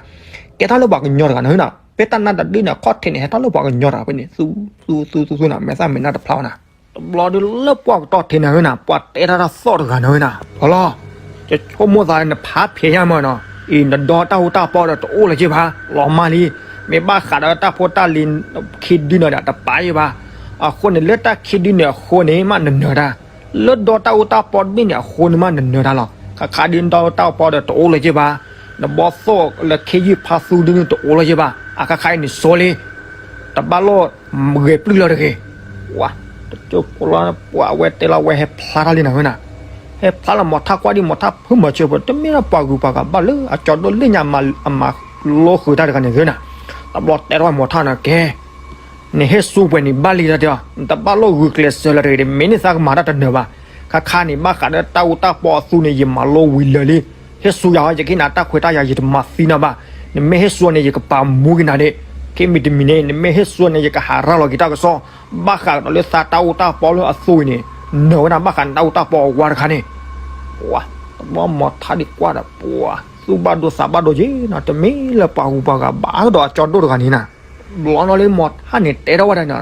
ကဲထီၣ်လၢပှၤကညီတဂၤနၤဧၢနီၤ, ဖဲတၢ်နါတဒုန့ၣ် အခီၣ်ထံးန့ၣ် ဟဲထီၣ်လၢပှၤကညီတဂၤဖဲန့ၣ် သူသူသူသူသူနီၤ, မဲာ်သၣ်မဲာ်နါတဖျါဘၣ်နၤ, တဘျီဒုလၢပှၤကတီၢ်ထဲနၤဧၢနီၤ, ပှၤတဲတၢ်တၢ်သီၣ်တဂၤနၤဧၢနီၤ, ဖီလီၤ, ယဆိကမိၣ်သးနဖးဖျဲးညါမၢ်နီၤ, အံၤနဒီတၢ်အူတၢ်ပီဒီးတအိၣ်လၢၤက့ၤဘၣ်, လီၤမၢ်လံ, မ့ၢ်ဘၣ်ဃးဒီးတၢ်ဖိတၢ်လံၤခံဒုန့ၣ်ဒီးတပာ်ယံၤဘၣ်, အဃိန့ၣ် လၢတၢ်ခံဒုန့ၣ်အဃိန့ၣ်မးနနၢၤတၢ် လၢဒီတၢ်အူတၢ်ပီတဘ့ၣ်န့ၣ် အဃိန့ၣ်မးနနၢၤတၢ်လီၤ. ခါခါဒ်ဒီတၢ်အူတၢ်ပီဒီးတအိၣ်လၢၤက့ၤဘၣ်, နဘီသိၣ်လၢခ့ယုၢ်ဖါသူဒ်န့ၣ်တအိၣ်လၢၤက့ၤဘၣ်, အခါခါအံၤန့ၣ်စိလံ, တဘၣ်လိၣ်ဂဲၤပျုၢ်လၢၤတဂ့ၤ. ဝါ, တကၠိဖိလီၤ, ပှၤအဝဲတဲလီၤဝဲဟဲဖျါထီၣ်လံနၤဧၢနီၤ, ဟဲဖျါလီၤမီၤထၣ်ကွၢ်ဒ်မီၤထၣ် ဖုမၤစၢၤပှၤ တမ့ၢ်လၢပှၤဂုၤပှၤဂၤဘၣ်လၢအကၠီဒိၣ်လၢညါအမၤလိဃုာ်တၢ်တဂၤန့ၣ်ဧၢနီၤ, တဘျီတဲထီၣ်မီၤထၣ်နီၤ ကဲ နဟ့ၣ်စူပှဲၤန့ၣ်ဘၣ်လံတၢ်တဲအီၤ, နတဘၣ်လိၣ်ဂုာ်ကျဲးစၢးလၢၤတဂ့ၤ, မ့ၢ်န့ၢ်သးကမၤတၢ်တနၢၤဘၣ်. ခါခါန့ၣ် ဘၣ်ဃးဒီးတၢ်အူတၢ်ပီအသူန့ၣ် ယမၤလိဝံၤလၢာ်လံ. ဟ့ၣ်စူယၤဟီ ယကဟ့ၣ်နၤတၢ်ခွဲးတၢ်ယာ် ယတမၤသံနၤဘၣ်. နမ့ၢ်ဟ့ၣ်စူန့ၣ် ယကပာ်မူက့ၤနၤဒၣ်. ခဲမံၤတမံၤန့ၣ် နမ့ၢ်ဟ့ၣ်စူန့ၣ် ယကဟးရၤလီၤက့ၤတၢ်ကစီၣ် ဘၣ်ဃးကဒီးလၢသးတၢ်အူတၢ်ပီလၢအသူအံၤန့ၣ်, နၢၤဝဲဒၣ်ဘၣ်ဃးနတၢ်အူတၢ်ပီအဝါတခါန့ၣ်. ဝါ, တဘျီမီၤထၣ်ဒံးကွၢ်ဒီး ပှၤသူၣ်ဘၣ်ဒိသးဘၣ်ဒိက့ၤနီၤ, တမ့ၢ်လၢပှၤဂုၤပှၤဂၤဘၣ်ကဒီးအကၠီဒိၣ်တဂၤန့ၣ်နီၤ. ဘျီနီၤလၢမီၤထၣ်န့ၣ်တဲထီၣ်ဝဲဒၣ်နီၤ,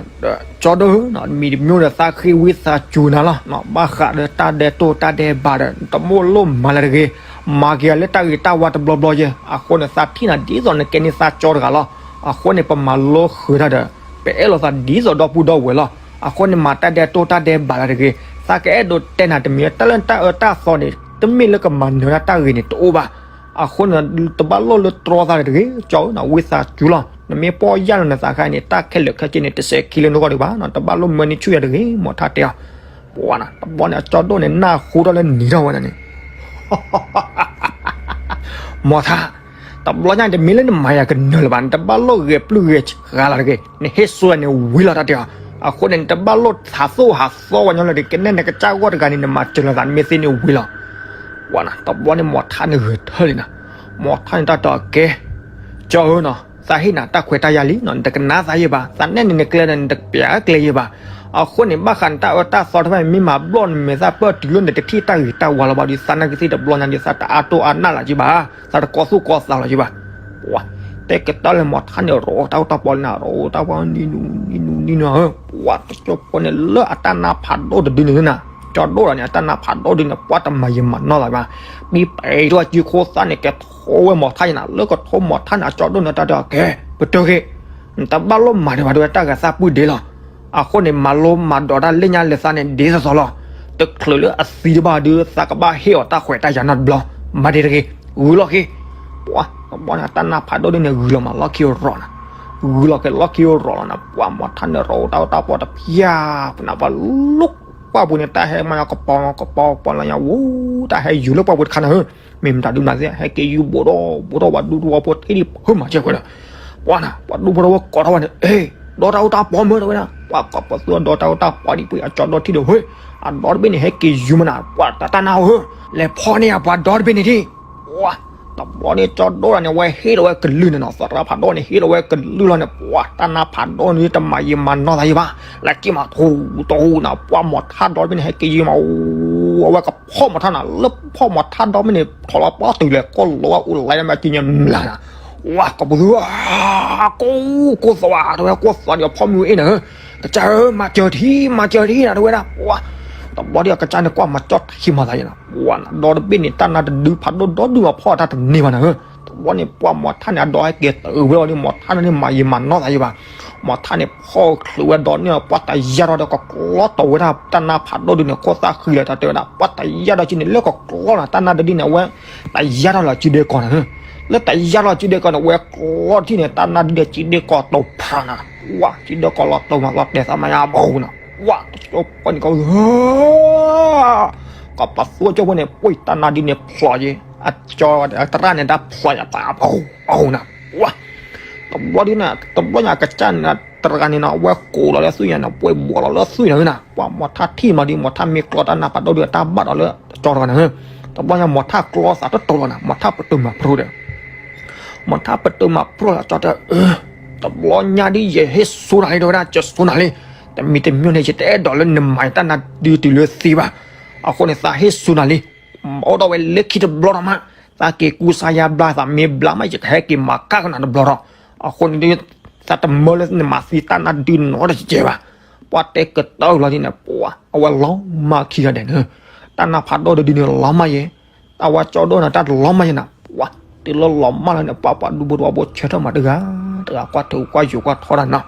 ကၠီဒိၣ်ဧၢ, မံၤတမံၤဒီးသးဃ့ဝံသးစူၤနၤလီၤ. ဘၣ်ဃးဒီးတၢ်ဒဲးတိၢ်တၢ်ဒဲးဘးဒီး နတမိၣ်လိၣ်မၤလၢၤတဂ့ၤ. မၤက့ၤအီၤလၢတၢ်ဂ့ၤတၢ်ဝါတဘျီဘျီယဲၢ်. အဃိန့ၣ် သးထံၣ်နၤဒ်သိးနကဲန့ၢ်သးကၠီတဂၤလီၤ. အဃိန့ၣ် ပမၤလိဃုာ်တၢ်ဒီး ပအဲၣ်လိာ်သးဒ်သိးဒီပုၢ်ဒီဝဲၢ်လီၤ. အဃိန့ၣ် မၤတၢ်ဒဲးတိၢ်တၢ်ဒဲးဘးလၢၤတဂ့ၤ. သးကအဲၣ်ဒိးတဲနၤတမံၤ တၢ်လၢတၢ်အၢတၢ်သီန့ၣ် တမ့ၢ်လၢကမၤနၢၤတၢ်ဂ့ၤန့ၣ်တအိၣ်ဘၣ်. အဃိန့ၣ် တဘၣ်လိၣ်လၢတြီသးတဂ့ၤ, ကၠီဧၢနီၤ, ဝံသးစူၤလီၤ. နမ့ၢ်ပီၢ်ယၢ်လီၤနသးခါန့ၣ် တၢ်ခဲလၢာ်ခဲဆ့န့ၣ် တစဲးခံလၢနဂီၢ်ဒံးဘၣ်နီၤ, တဘၣ်လိၣ်မၢန့ၢ်ဆူၣ်ယၤတဂ့ၤ, မိၢ်ထါတဲအီၤ. ပှၤနီၤ, တဘျီန့ၣ် အကၠီဒိၣ်န့ၣ် နၢ်ဟူထီၣ်လၢနံၤထီၣ်ဝဲဒၣ်န့ၣ် မိၢ်ထါ, တဘျီညါ တမ့ၢ်လၢနမၤယၤကနၢၤလၢၤဘၣ်, နတဘၣ်လိၣ်ဂဲၤပျုၢ်ဂဲၤဆှးလၢၤတဂ့ၤ, နဟ့ၣ်စိယၤန့ၣ်ဝံၤလီၤ တၢ်တဲအီၤ. အဃိန့ၣ် နတဘၣ်လိၣ်ဟးသိၣ်ဟးသီဝဲညီလၢၤတဂ့ၤ, ကနဲၣ်နကစၢ်ဂီၢ်တဂၤန့ၣ် နမၤစၢၤလိာ်သး နမ့ၢ်သ့န့ၣ်ဝံၤလီၤ. ပှၤနီၤ, တဘျီန့ၣ် မိၢ်ထါန့ၣ်ဂဲၤထၢၣ်လံနီၤ, မိၢ်ထါန့ၣ်တၢ်တဲအီၤ ကဲ ကၠီဧၢနီၤ, သးဟ့ၣ်နၤတၢ်ခွဲးတၢ်ယာ်လံနီၤ, နတကနၣ်သးယဲၢ်ဘၣ်, သးနဲၣ်န့ၣ်နကျဲဒီး နတပျးကျဲယဲၢ်ဘၣ်. အဃိန့ၣ် ဘၣ်ဃးနတၢ်အၢတၢ်သီတဖၣ်န့ၣ် မ့ၢ်မၤဘျီၣ်နမဲာ်သၣ်ပၢၢ်တုၤလၢနတထံၣ်တၢ်ဂ့ၤတၢ်ဝါလၢၤဘၣ်ဒီး သးနာ်က့သ့ၣ်တဘျီညါဒီး သးတအါတိၢ်အါနၢ်လၢၤက့ဘၣ်, သးတကီသူၣ်ကီသးလၢၤက့ဘၣ်. ပှၤတဲကတၢၢ်လၢမိၢ်ထါန့ၣ် ရီတၢ်အိၣ်တၢ်ပီးလံနီၤ, ရီတၢ်ပီးနံၤနူနံၤနူနံၤနူဧၢ, ပှၤတကၠိဖိန့ၣ်လၢအတၢ်နါဖးဒိၣ်တဒုန့ၣ်နီၤ, ကၠီဒိၣ်ဒီးန့ၣ် အတၢ်နါဖးဒိၣ်ဒုန့ၣ် ပှၤတမၤယံာ်မၤနီၢ်သးဘၣ်, ပံပံထီၣ်စုခိၣ်သၣ်န့ၣ် ကထိဝဲမိၢ်ထါယံာ်နီၤ, လၢကထိမိၢ်ထါန့ၣ် အကၠီဒိၣ်န့ၣ် တၢ်တဲအီၤ ကဲ ပတဂ့ၤ, နတဘၣ်လိၣ်မၤဒံးဘၣ်ဒ်ဝဲ တၢ်ဂၤသးပုၢ်ဒ့လီၤ. အဃိန့ၣ် မၤလိမၤဒိးတၢ်လၢညါလၢသးန့ၣ် ဒ်သိးသိးလီၤ. တချုးလၢအသံတဘၣ်ဒီး သးကဘၣ်ဟ့ၣ်အီၤတၢ်ခွဲးတၢ်ယာ်နီတဘျီ, မၤဒံးတဂ့ၤ, ဂုာ်လီၤက့ၤ. ပှၤတဘျီန့ၣ် အတၢ်နါဖးဒိၣ်ဒုန့ၣ် ဂုာ်လီၤမးလီၢ်ခံရီၤနီၤ, ဂုာ်လီၤက့ၤလီၢ်ခံရီၤလီၤနီၤ, ပှၤမိၢ်ထါန့ၣ် ရီတၢ်အိၣ်တၢ်ပီးတဖၠၣ်ပနၤ, ပှၤလူၤကွၢ်ပူၤန့ၣ် တၢ်ဟဲမၤညါကပီၤကပီၤပီၤလီၤညါဝူ, တၢ်ဟဲယူၤလၢပှၢ်ပူၤတခါန့ၣ်ဧၢ, မ့ၢ်မတၤဒုမၤသ့ ဟဲက့ၤယူၤဘူးဒီးဘူးဒီး ပှၤဒူသဝီဖိထံၣ်ဒံးဖုးမၤစၢၤကွံာ်ဒီး, ပှၤနီၤ, ပှၤဒူဖိသဝီကိးထီၣ်ဝဲန့ၣ် အ့ ဒီတၢ်အိၣ်တၢ်ပီးမၢတဝဲဒၣ်, ပှၤကိးပသူအဒီတၢ်အိၣ်တၢ်ပီးဒံး ပှၤအကၠီဒီထံၣ်ဒီး ဟ့ၣ် အဒီတဘ့ၣ်န့ၣ် ဟဲက့ၤယူၤမနၤ, ပှၤတၢ်တၢ်နါဧၢ, လဲၤဖီၣ်န့ၢ်ယပှၤဒီတဘ့ၣ်န့ၣ်ဒံး. ပှၤတဘျီန့ၣ် ကၠီဒိၣ်တဂၤန့ၣ် အဝဲဟ့ၣ်လီၤဝဲကလုၢ်န့ၣ်နီၤ, သရၣ်ဖးဒိၣ်န့ၣ် ဟ့ၣ်လီၤဝဲကလုၢ်လီၤန့ၣ်, ပှၤတၢ်နါဖးဒိၣ်န့ၣ် တမၤယံာ်မၤနီၢ်သးယံာ်ဘၣ်, လဲၤက့ၤမၤထူတဟူနီၤ, ပှၤမိၢ်ထါဒီတဘ့ၣ်န့ၣ် ဟဲက့ၤယူၤမး, အဝဲကဖီၣ်မိၢ်ထါနီၤ, လၢဖီၣ်မိၢ်ထါဒီတဘ့ၣ်န့ၣ် ထီၣ်လီၤပှၤတုၤလဲၤကိၢ်လီၤဝဲအိၣ်လဲၤမးက့ၤညါမျးနီၤ, ပှၤကိးပသူ ကိၢ်သးဝါ တဝဲကိၢ်သးဒီးဖီၣ်မုၢ်အ့ၣ်န့ၣ် ကစၢ်ဧၢ မၤစၢၤထံ မၤစၢၤထံနီၤ တဝဲဒၣ်, ပှၤတဘျီဒီး အကစၢ်န့ၣ် ကွၢ်မၤကၠီထံမၤသးယဲနီၤ, ပှၤနီၤ ဒီတဘ့ၣ်န့ၣ် တၢ်နါတဒုဖးဒိၣ်ဒီဒုမး ဖီၣ်တၢ်တန့ၢ်ဘၣ်နီၤဧၢ, တဘျီန့ၣ် ပှၤမိၢ်ထါန့ၣ် အဒီဟဲက့ၤတုၤဝဲလီၤန့ၣ် မိၢ်ထါန့ၣ် မၤယံာ်မၤနီၢ်သးယံာ်ဘၣ်, မိၢ်ထါန့ၣ် ဖီၣ်ချုးဝဲဒီးန့ၣ် ပှၤတယာ်ထီၣ်ဒီးကကျီတီၤဝဲဒၣ် တၢ်နါဖးဒိၣ်ဒုန့ၣ် ခိၣ်သၣ်ဃံလီၤတၢ်တဲဝဲဒၣ်, ပှၤတယာ်ထီၣ်က့ၤန့ၣ် လၢကကျီနီၤ တၢ်နါတဒုန့ၣ် အဝဲ တယာ်ထီၣ်လီၤစုဒ့ကီးနီၤဧၢ, လၢတယာ်ထီၣ်စုဒ့ကီးန့ၣ် ဝဲကျီထံၣ်န့ၣ် တၢ်နါဒုန့ၣ် စုဒ့ကီးတိာ်ဖးနီၤ, ပှၤ စုဒ့ကီးလီၤတိာ်မး လီၤတဲာ်သးမးညါဘီနီၤ, ပှၤ တကၠိဖိန့ၣ် က ကပသူကၠိဖိန့ၣ် ပှၤတၢ်နါဒုန့ၣ်ဖျိးယဲ, အကၠီသရၣ်န့ၣ် တၢ်ဖျိးယၤပှၤဘီနီၤ, ပှၤ တဘျီဒုန့ၣ် တဘျီညါ အကစၢ်န့ၣ် တဂၤန့ၣ်နီၤ အဝဲကိးလီၤလၢသွံၣ်ညါနီၤ ပှဲၤဘှီလီၤလၢသွံၣ်နီၤဧၢနီၤ, ပှၤမိၢ်ထါထံၣ်မးဒီး မိၢ်ထါမ့ၢ်ကျီတၢ်နါဖးဒိၣ်ဒီး တၢ်ဘၣ်ဒီးလၢကၠီတဂၤန့ၣ်, တဘျီညါ မိၢ်ထါကျီသးတတီၤလီၤနီၤ မိၢ်ထါပတုာ်မၤဖျိဒီး မိၢ်ထါပတုာ်မၤဖျိလီၤ ကၠီတဲ တဘျီညါဒ်ယဟ့ၣ်စိနၤလံ တဲဝဲဒၣ် ကၠီစိနၤလံ, တမံၤတမံၤန့ၣ် ယတအဲၣ်ဒိးလၢနမၤတၢ်နါဒုတုၤလၢသံဘၣ်, အဃိန့ၣ် သးဟ့ၣ်စိနၤလံ, အိၣ်ဒီးဝဲလၢခံတဘျီဒီးမး, သးက့ၤကူစါယါဘျါသးမ့ၢ်ဘျါမး ယကဟဲက့ၤမၤကၣ်ကနၤတဘျီဒီး, အဃိန့ၣ် သးတမၢလၢနမၤသံတၢ်နါဒုနီတစဲးဘၣ်, ပှၤတဲကတၢၢ်လီၤဒ်န့ၣ် ပှၤ အဝဲလီၤမၢ်ခံဂၤဒဲးန့ၣ်, တၢ်နါဖးဒိၣ်တဒုန့ၣ်လီၤမၢ်ယဲ, အဝဲကၠီဒိၣ်န့ၣ် တၢ်တလီၤမၢ်ယဲနီၤ, ပှၤ တုၤလၢလီၤမၢ်လီၤန့ၣ် ပှၤပှၤဒူဖိတဝီဖိဆၢထၢၣ်မးတဂၤ, တဂၤကွၢ်ထုးကွၢ်ယိာ်ကွၢ်ထီတၢ်နီၤ,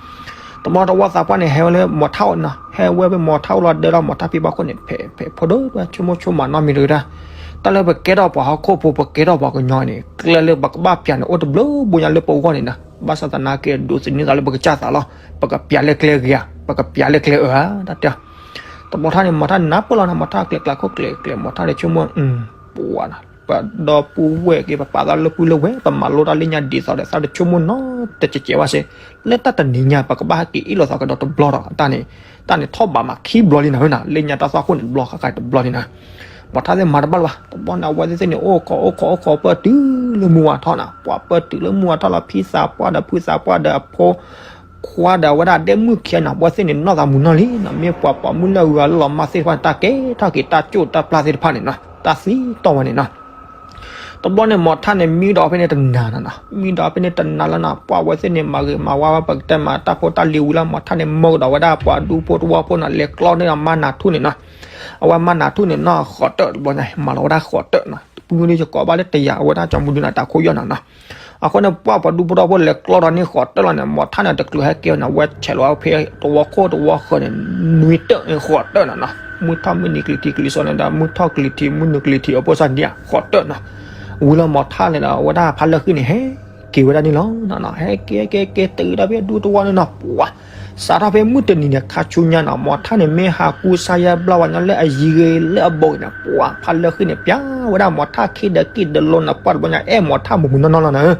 တဘျီတဝီသးပှၢ်န့ၣ် ဟဲဝဲလၢမိၢ်ထါအိၣ်နီၤ, ဟဲဝဲဖဲမိၢ်ထါအိၣ်လီၤဒဲလီၤ မိၢ်ထါဖံးဘၣ်ခိၣ်န့ၣ် ဖဲ ဖဲဖိဒိၣ် ဆိကမိၣ်ဆိကမးနီတမံၤတဂၤဒၣ်, တၢ်လၢပကဲထီၣ်ပှၤဟီၣ်ခိၣ်ဖိ ပကဲထီၣ်ပှၤကညီန့ၣ် ကျဲလၢပကဘၣ်ပျးန့ၣ် အိၣ်တဘျုးဘိညါလၢပဂီၢ်န့ၣ်နီၤ, ဘၣ်ဆၣ်သနာ်က့ ဒိးသန့ၤသးလၢပကစၢ်သးလီၤ, ပကပျးလၢကျဲဂ့ၤဧါ, ပကပျးလၢကျဲအၢဧါ, တၢ်တဲ တဘျီထါန့ၣ် မိၢ်ထါန့ၣ်နၢ်ပၢၢ်လီၤနီၤ, မိၢ်ထါကျဲၤကျါခိၣ်ကျဲၤကျဲၤ မိၢ်ထါန့ၣ်ဆိကမိၣ် ပှၤနီၤ ပဒီပုၢ်ဝဲၢ်က့ၤ ပပာ်သးလၢပုၢ်လၢဝဲၢ် ပမၤလိတၢ်လၢညါဒ်သိးဒီး သးတဆိကမိၣ်နီတစဲးစဲးဘၣ်စ့ၢ်, လၢတၢ်တနံၤညါ ပကဘၣ်ဟဲက့ၤအ့ၣ်လိာ်သးကဒီးတဘျီဒီး တၢ်န့ၣ် တၢ်န့ၣ်ထီၣ်ဘးမးခံဘျီလံနီၤနီၤ, လၢညါတၢ်သွၣ်ခိၣ်န့ၣ်တဘျီဃၣ်ဃၣ်တဘျီန့ၣ်နီၤ, မိၢ်ထါသ့ၣ်မၤတဘၣ်လၢၤဘၣ်, တဘျီန့ၣ် အဝဲသ့ၣ်န့ၣ် အိၣ်ခိးအိၣ်ခိးအိၣ်ခိးပၢၢ်တုၤလၢမုၢ်ဝါထီၣ်နီၤ, ပှၤပၢၢ်တုၤလၢမုၢ်ဝါထီၣ်လီၤ ဖံသးပှၢ်ဒီးဖုသးပှၢ်ဒီးအဖိ ခွါဒီးအဝဲဒၣ်ဒဲမုၣ်ခံဂၤနီၤ, အဝဲသ့ၣ်န့ၣ်နီၢ်သးမုာ်နီၢ်လံနီၤ, မ့ၢ်ပှၤပိာ်မုၣ်လၢအဂၤလၢလီၤမၢ်သ့ၣ်တဖၣ်န့ၣ် တၢ်ကဲထီၣ်က့ၤတၢ်ကၠိၣ်တၢ်ပျၢ်သ့ၣ်တဖၣ်န့ၣ်နီၤ, တၢ်သံတီၢ်ဝဲန့ၣ်နီၤ. တဘျီန့ၣ် မိၢ်ထါန့ၣ် မံဒီးဖဲန့ၣ်တနၤနီၤနီၤ, မံဒီးဖဲန့ၣ်တနၤလၢနီၤ, ပှၤဝဲသ့ၣ်န့ၣ် မၤဂ့ၤမၤဝါဝဲ ပကတဲမးတၢ်ဖိတၢ်လံၤဝံၤလၢ မိၢ်ထါန့ၣ် မၢကဒီးဝဲဒၣ်ပှၤဒူဖိတဝီဖိနီၤ, လဲၤကျီန့ၢ်အမါနၤထူၣ်န့ၣ်နီၤ, အဝဲမါနၤထူၣ်န့ၣ်နီၤ ဃိးတၢၣ်တဘျီညါ မၤလီၤဝဲဒၣ်ဃိးတၢၣ်နီၤ, ပူၤန့ၣ်ယကိးဘၣ်လၢတယၤ အဝဲဒၣ်ကၠီမူဒုနၤတၢ်ခိၣ်ယီၢ်နီၤနီၤ. အဃိန့ၣ် ပှၢ်ပှၤဒူဖိထီဖိလဲၤကျီဒီးန့ၣ်ဃိးတၢၢ်လီၤန့ၣ် မီၤထၣ်န့ၣ်တချုးဟဲက့ၤန့ၣ် ဝဲဆဲးလီၤဖဲတဝီခိၣ်တဝီဃၢၤန့ၣ် နွံတၢၢ်ဃိးတၢၢ်န့ၣ်နီၤ. မုၢ်ထီၣ်မုၢ်နံၤကလံၤထံးကလံၤစိးန့ၣ်ဒီး မုၢ်ထီၣ်ကလံၤထံး မုၢ်နုာ်ကလံၤထံး အဖိစၢ်ဒံးဃိးတၢၢ်နီၤ. ဝံၤလီၤမီၤထၣ်လဲၤဒီး အဝဲဒၣ်ဖါလၢဃံၣ်န့ၣ် ဟဲက့ၤဝဲဒၣ်န့ၣ်လီၤ. ဟဲက့ၤက့ၤက့ၤတုၤဒီးဖဲဒူသဝီန့ၣ်နီၤ ပှၤ စးထီၣ်ဖဲမုၢ်တနံၤန့ၣ် ခါဆူညါနီၤ မီၤထၣ်န့ၣ် မ့ၢ်ဟးကူစါယါဘျါဝဲညီလၢအယံၤဂ့ၤလၢအဘူးဂ့ၤန့ၣ် ပှၤဖါလၢဃံၣ်န့ၣ် ပျးဝဲဒၣ်မီၤထၣ်ခံဒၢးကံၢ်ဒၢးလိၤန့ၣ် ပှၢ်တဘျီညါ အဲၣ်မီၤထၣ်မုာ်မုာ်နီၢ်နီၢ်လီၤန့ၣ်.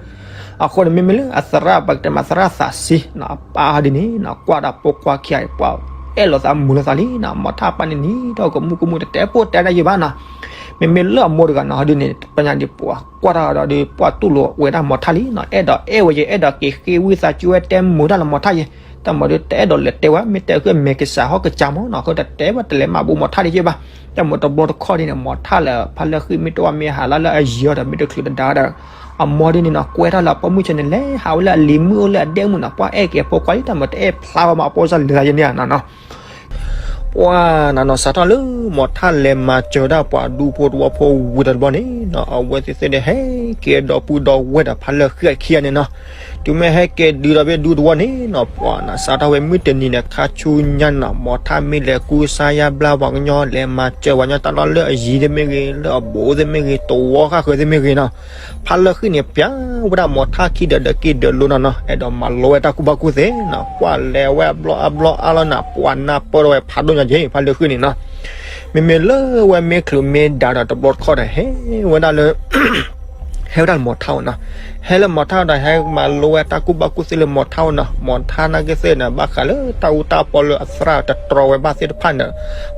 အဃိန့ၣ် မ့မ့ၢ်လၢအသရၣ် ပကတဲမးသရၣ်သးစံနီၤ အပၢ်ဟီဒ်န့ၣ်နီၤ ကွၢ်ဒီးဖိခွါခံဂၤအံၤ ပှၤအဲၣ်လိာ်သးမုာ်လိာ်သးလံနီၤ မီၤထၣ်ပၢ်န့ၣ်နံၤထီၣ်ကမူၣ်ကမူၣ် တတဲပိၢ်တဲဒၣ်ယံၤဘၣ်နီၤ. မ့မ့ၢ်လၢအမိၢ်တဂၤနီၤ ဟီဒ်န့ၣ် ပညါဒ်ပှၤကွၢ်တၢ်ဒီးဒ် ပှၢ်တူၢ်လိာ်ဝဲဒၣ်မီၤထၣ်လံနီၤ အဲၣ်ဒိးအဲၣ်ဝဲယဲ အဲၣ်ဒိးက့ၤဃ့ဝံသးစူၤဝဲ တဲမုာ်တၢ်လၢမီၤထၣ်ယဲ တၢ်မၤဒ်တအဲၣ်ဒိးလဲၤတဲဝဲ မ့ၢ်တဲဃုအမဲာ်ကစၢ်ဟီၣ်ကစၢ်မးနီၤ ဃုတတဲဘၣ်တလဲၤမၤဘူးမီၤထၣ်ဒ်ယဲဘၣ်. တၢ်မၤတဘျီတခီၣ်ဒ်န့ၣ် မီၤထၣ်လၢဖါလၢဃံၣ်မ့ၢ်တအိၣ်မ့ၢ်ဟးလၢလၢအယံၤအီၤဒီး မ့ၢ်တချုးတဒါဒီး အမိၢ်ဒ်န့ၣ်နီၤ ကွဲထီၣ်လၢအပိာ်မုၣ်ဆဲးန့ၣ် လဲၤဟးဝဲလၢအလံၤမုၣ်အိၣ်လၢအဒဲမုၣ်နီၤ ပှၢ်အဲၣ်က့ၤအဖိခွါလံ တၢ်မၤတအဲၣ်ဖျါဝဲမး အဖိစၢ်လဲၤသးယဲန့ၣ်နီၤ ပှၢ်နၤနီၤ စးထီၣ်လၢမီၤထၣ်လဲၤမၤစၢၤဒၣ်ပှၤဒူဖိတဝီဖိဝံၤတဘျီန့ၣ်နီၤ အဝဲသ့ၣ်သ့ၣ်ဒီးဟဲက့ၤဒီပုၢ်ဒီဝဲၢ်ဒီးဖါလၢဃံၣ်ခံဂၤန့ၣ်နီၤ တုၤမ့ၢ်ဟဲက့ၤဒုးဒီးဖဲဒူသဝီန့ၣ်နီၤ ပှၢ်နၤစးထီၣ်ဝဲမုၢ်တနံၤန့ၣ် ခါဆူညါနီၤ မီၤထၣ်မ့ၢ်လဲၤကူစါယါဘျါပှၤကညီ လဲၤမၤစၢၤပှၤကညီတၢ်လီၢ်လၢအယံၤသ့ၣ်မ့ၢ်ဂ့ၤ လၢအဘူးသ့ၣ်မ့ၢ်ဂ့ၤ တဝီဃၣ်ဃၢၤသ့ၣ်မ့ၢ်ဂ့ၤနီၤ ဖါလၢဃံၣ်န့ၣ် ပျးဝဲဒၣ်မီၤထၣ်ခံဒၢးဒီးက့ၢ်ဒၢးလိၤနီၤနီၤ အဲၣ်ဒိးမၤလိဝဲတၢ်ကူၣ်ဘၣ်ကူၣ်သ့နီၤ ကွၢ်လဲၤဝဲအဘျီအဘျီအါလီၤနၤ ပှၢ်နၢ်ပၢၢ်ထီၣ်ဝဲဖးဒိၣ်ညါက့ၤ ဖါလၢဃံၣ်န့ၣ်နီၤ မ့မ့ၢ်လၢဝဲမ့ၢ်ချုးမ့ၢ်ဒါဒီးတဘျီတခီၣ်ဒီး ဟဲဝဲဒၣ်လၢ ဟဲဝဲဒၣ်လၢမီၤထၣ်အိၣ်နီၤ ဟဲလၢမီၤထၣ်ဒီး ဟဲမၤလိဝဲတၢ်ကူၣ်ဘၣ်ကူၣ်သ့လၢမီၤထၣ်အိၣ်နီၤ မီၤထၣ်နာ်က့သ့ၣ်န့ၣ် ဘၣ်ဃးလၢတၢ်အူတၢ်ပီလၢအသရၣ်တတြီဝဲဘၣ်သ့ၣ်တဖၣ်န့ၣ်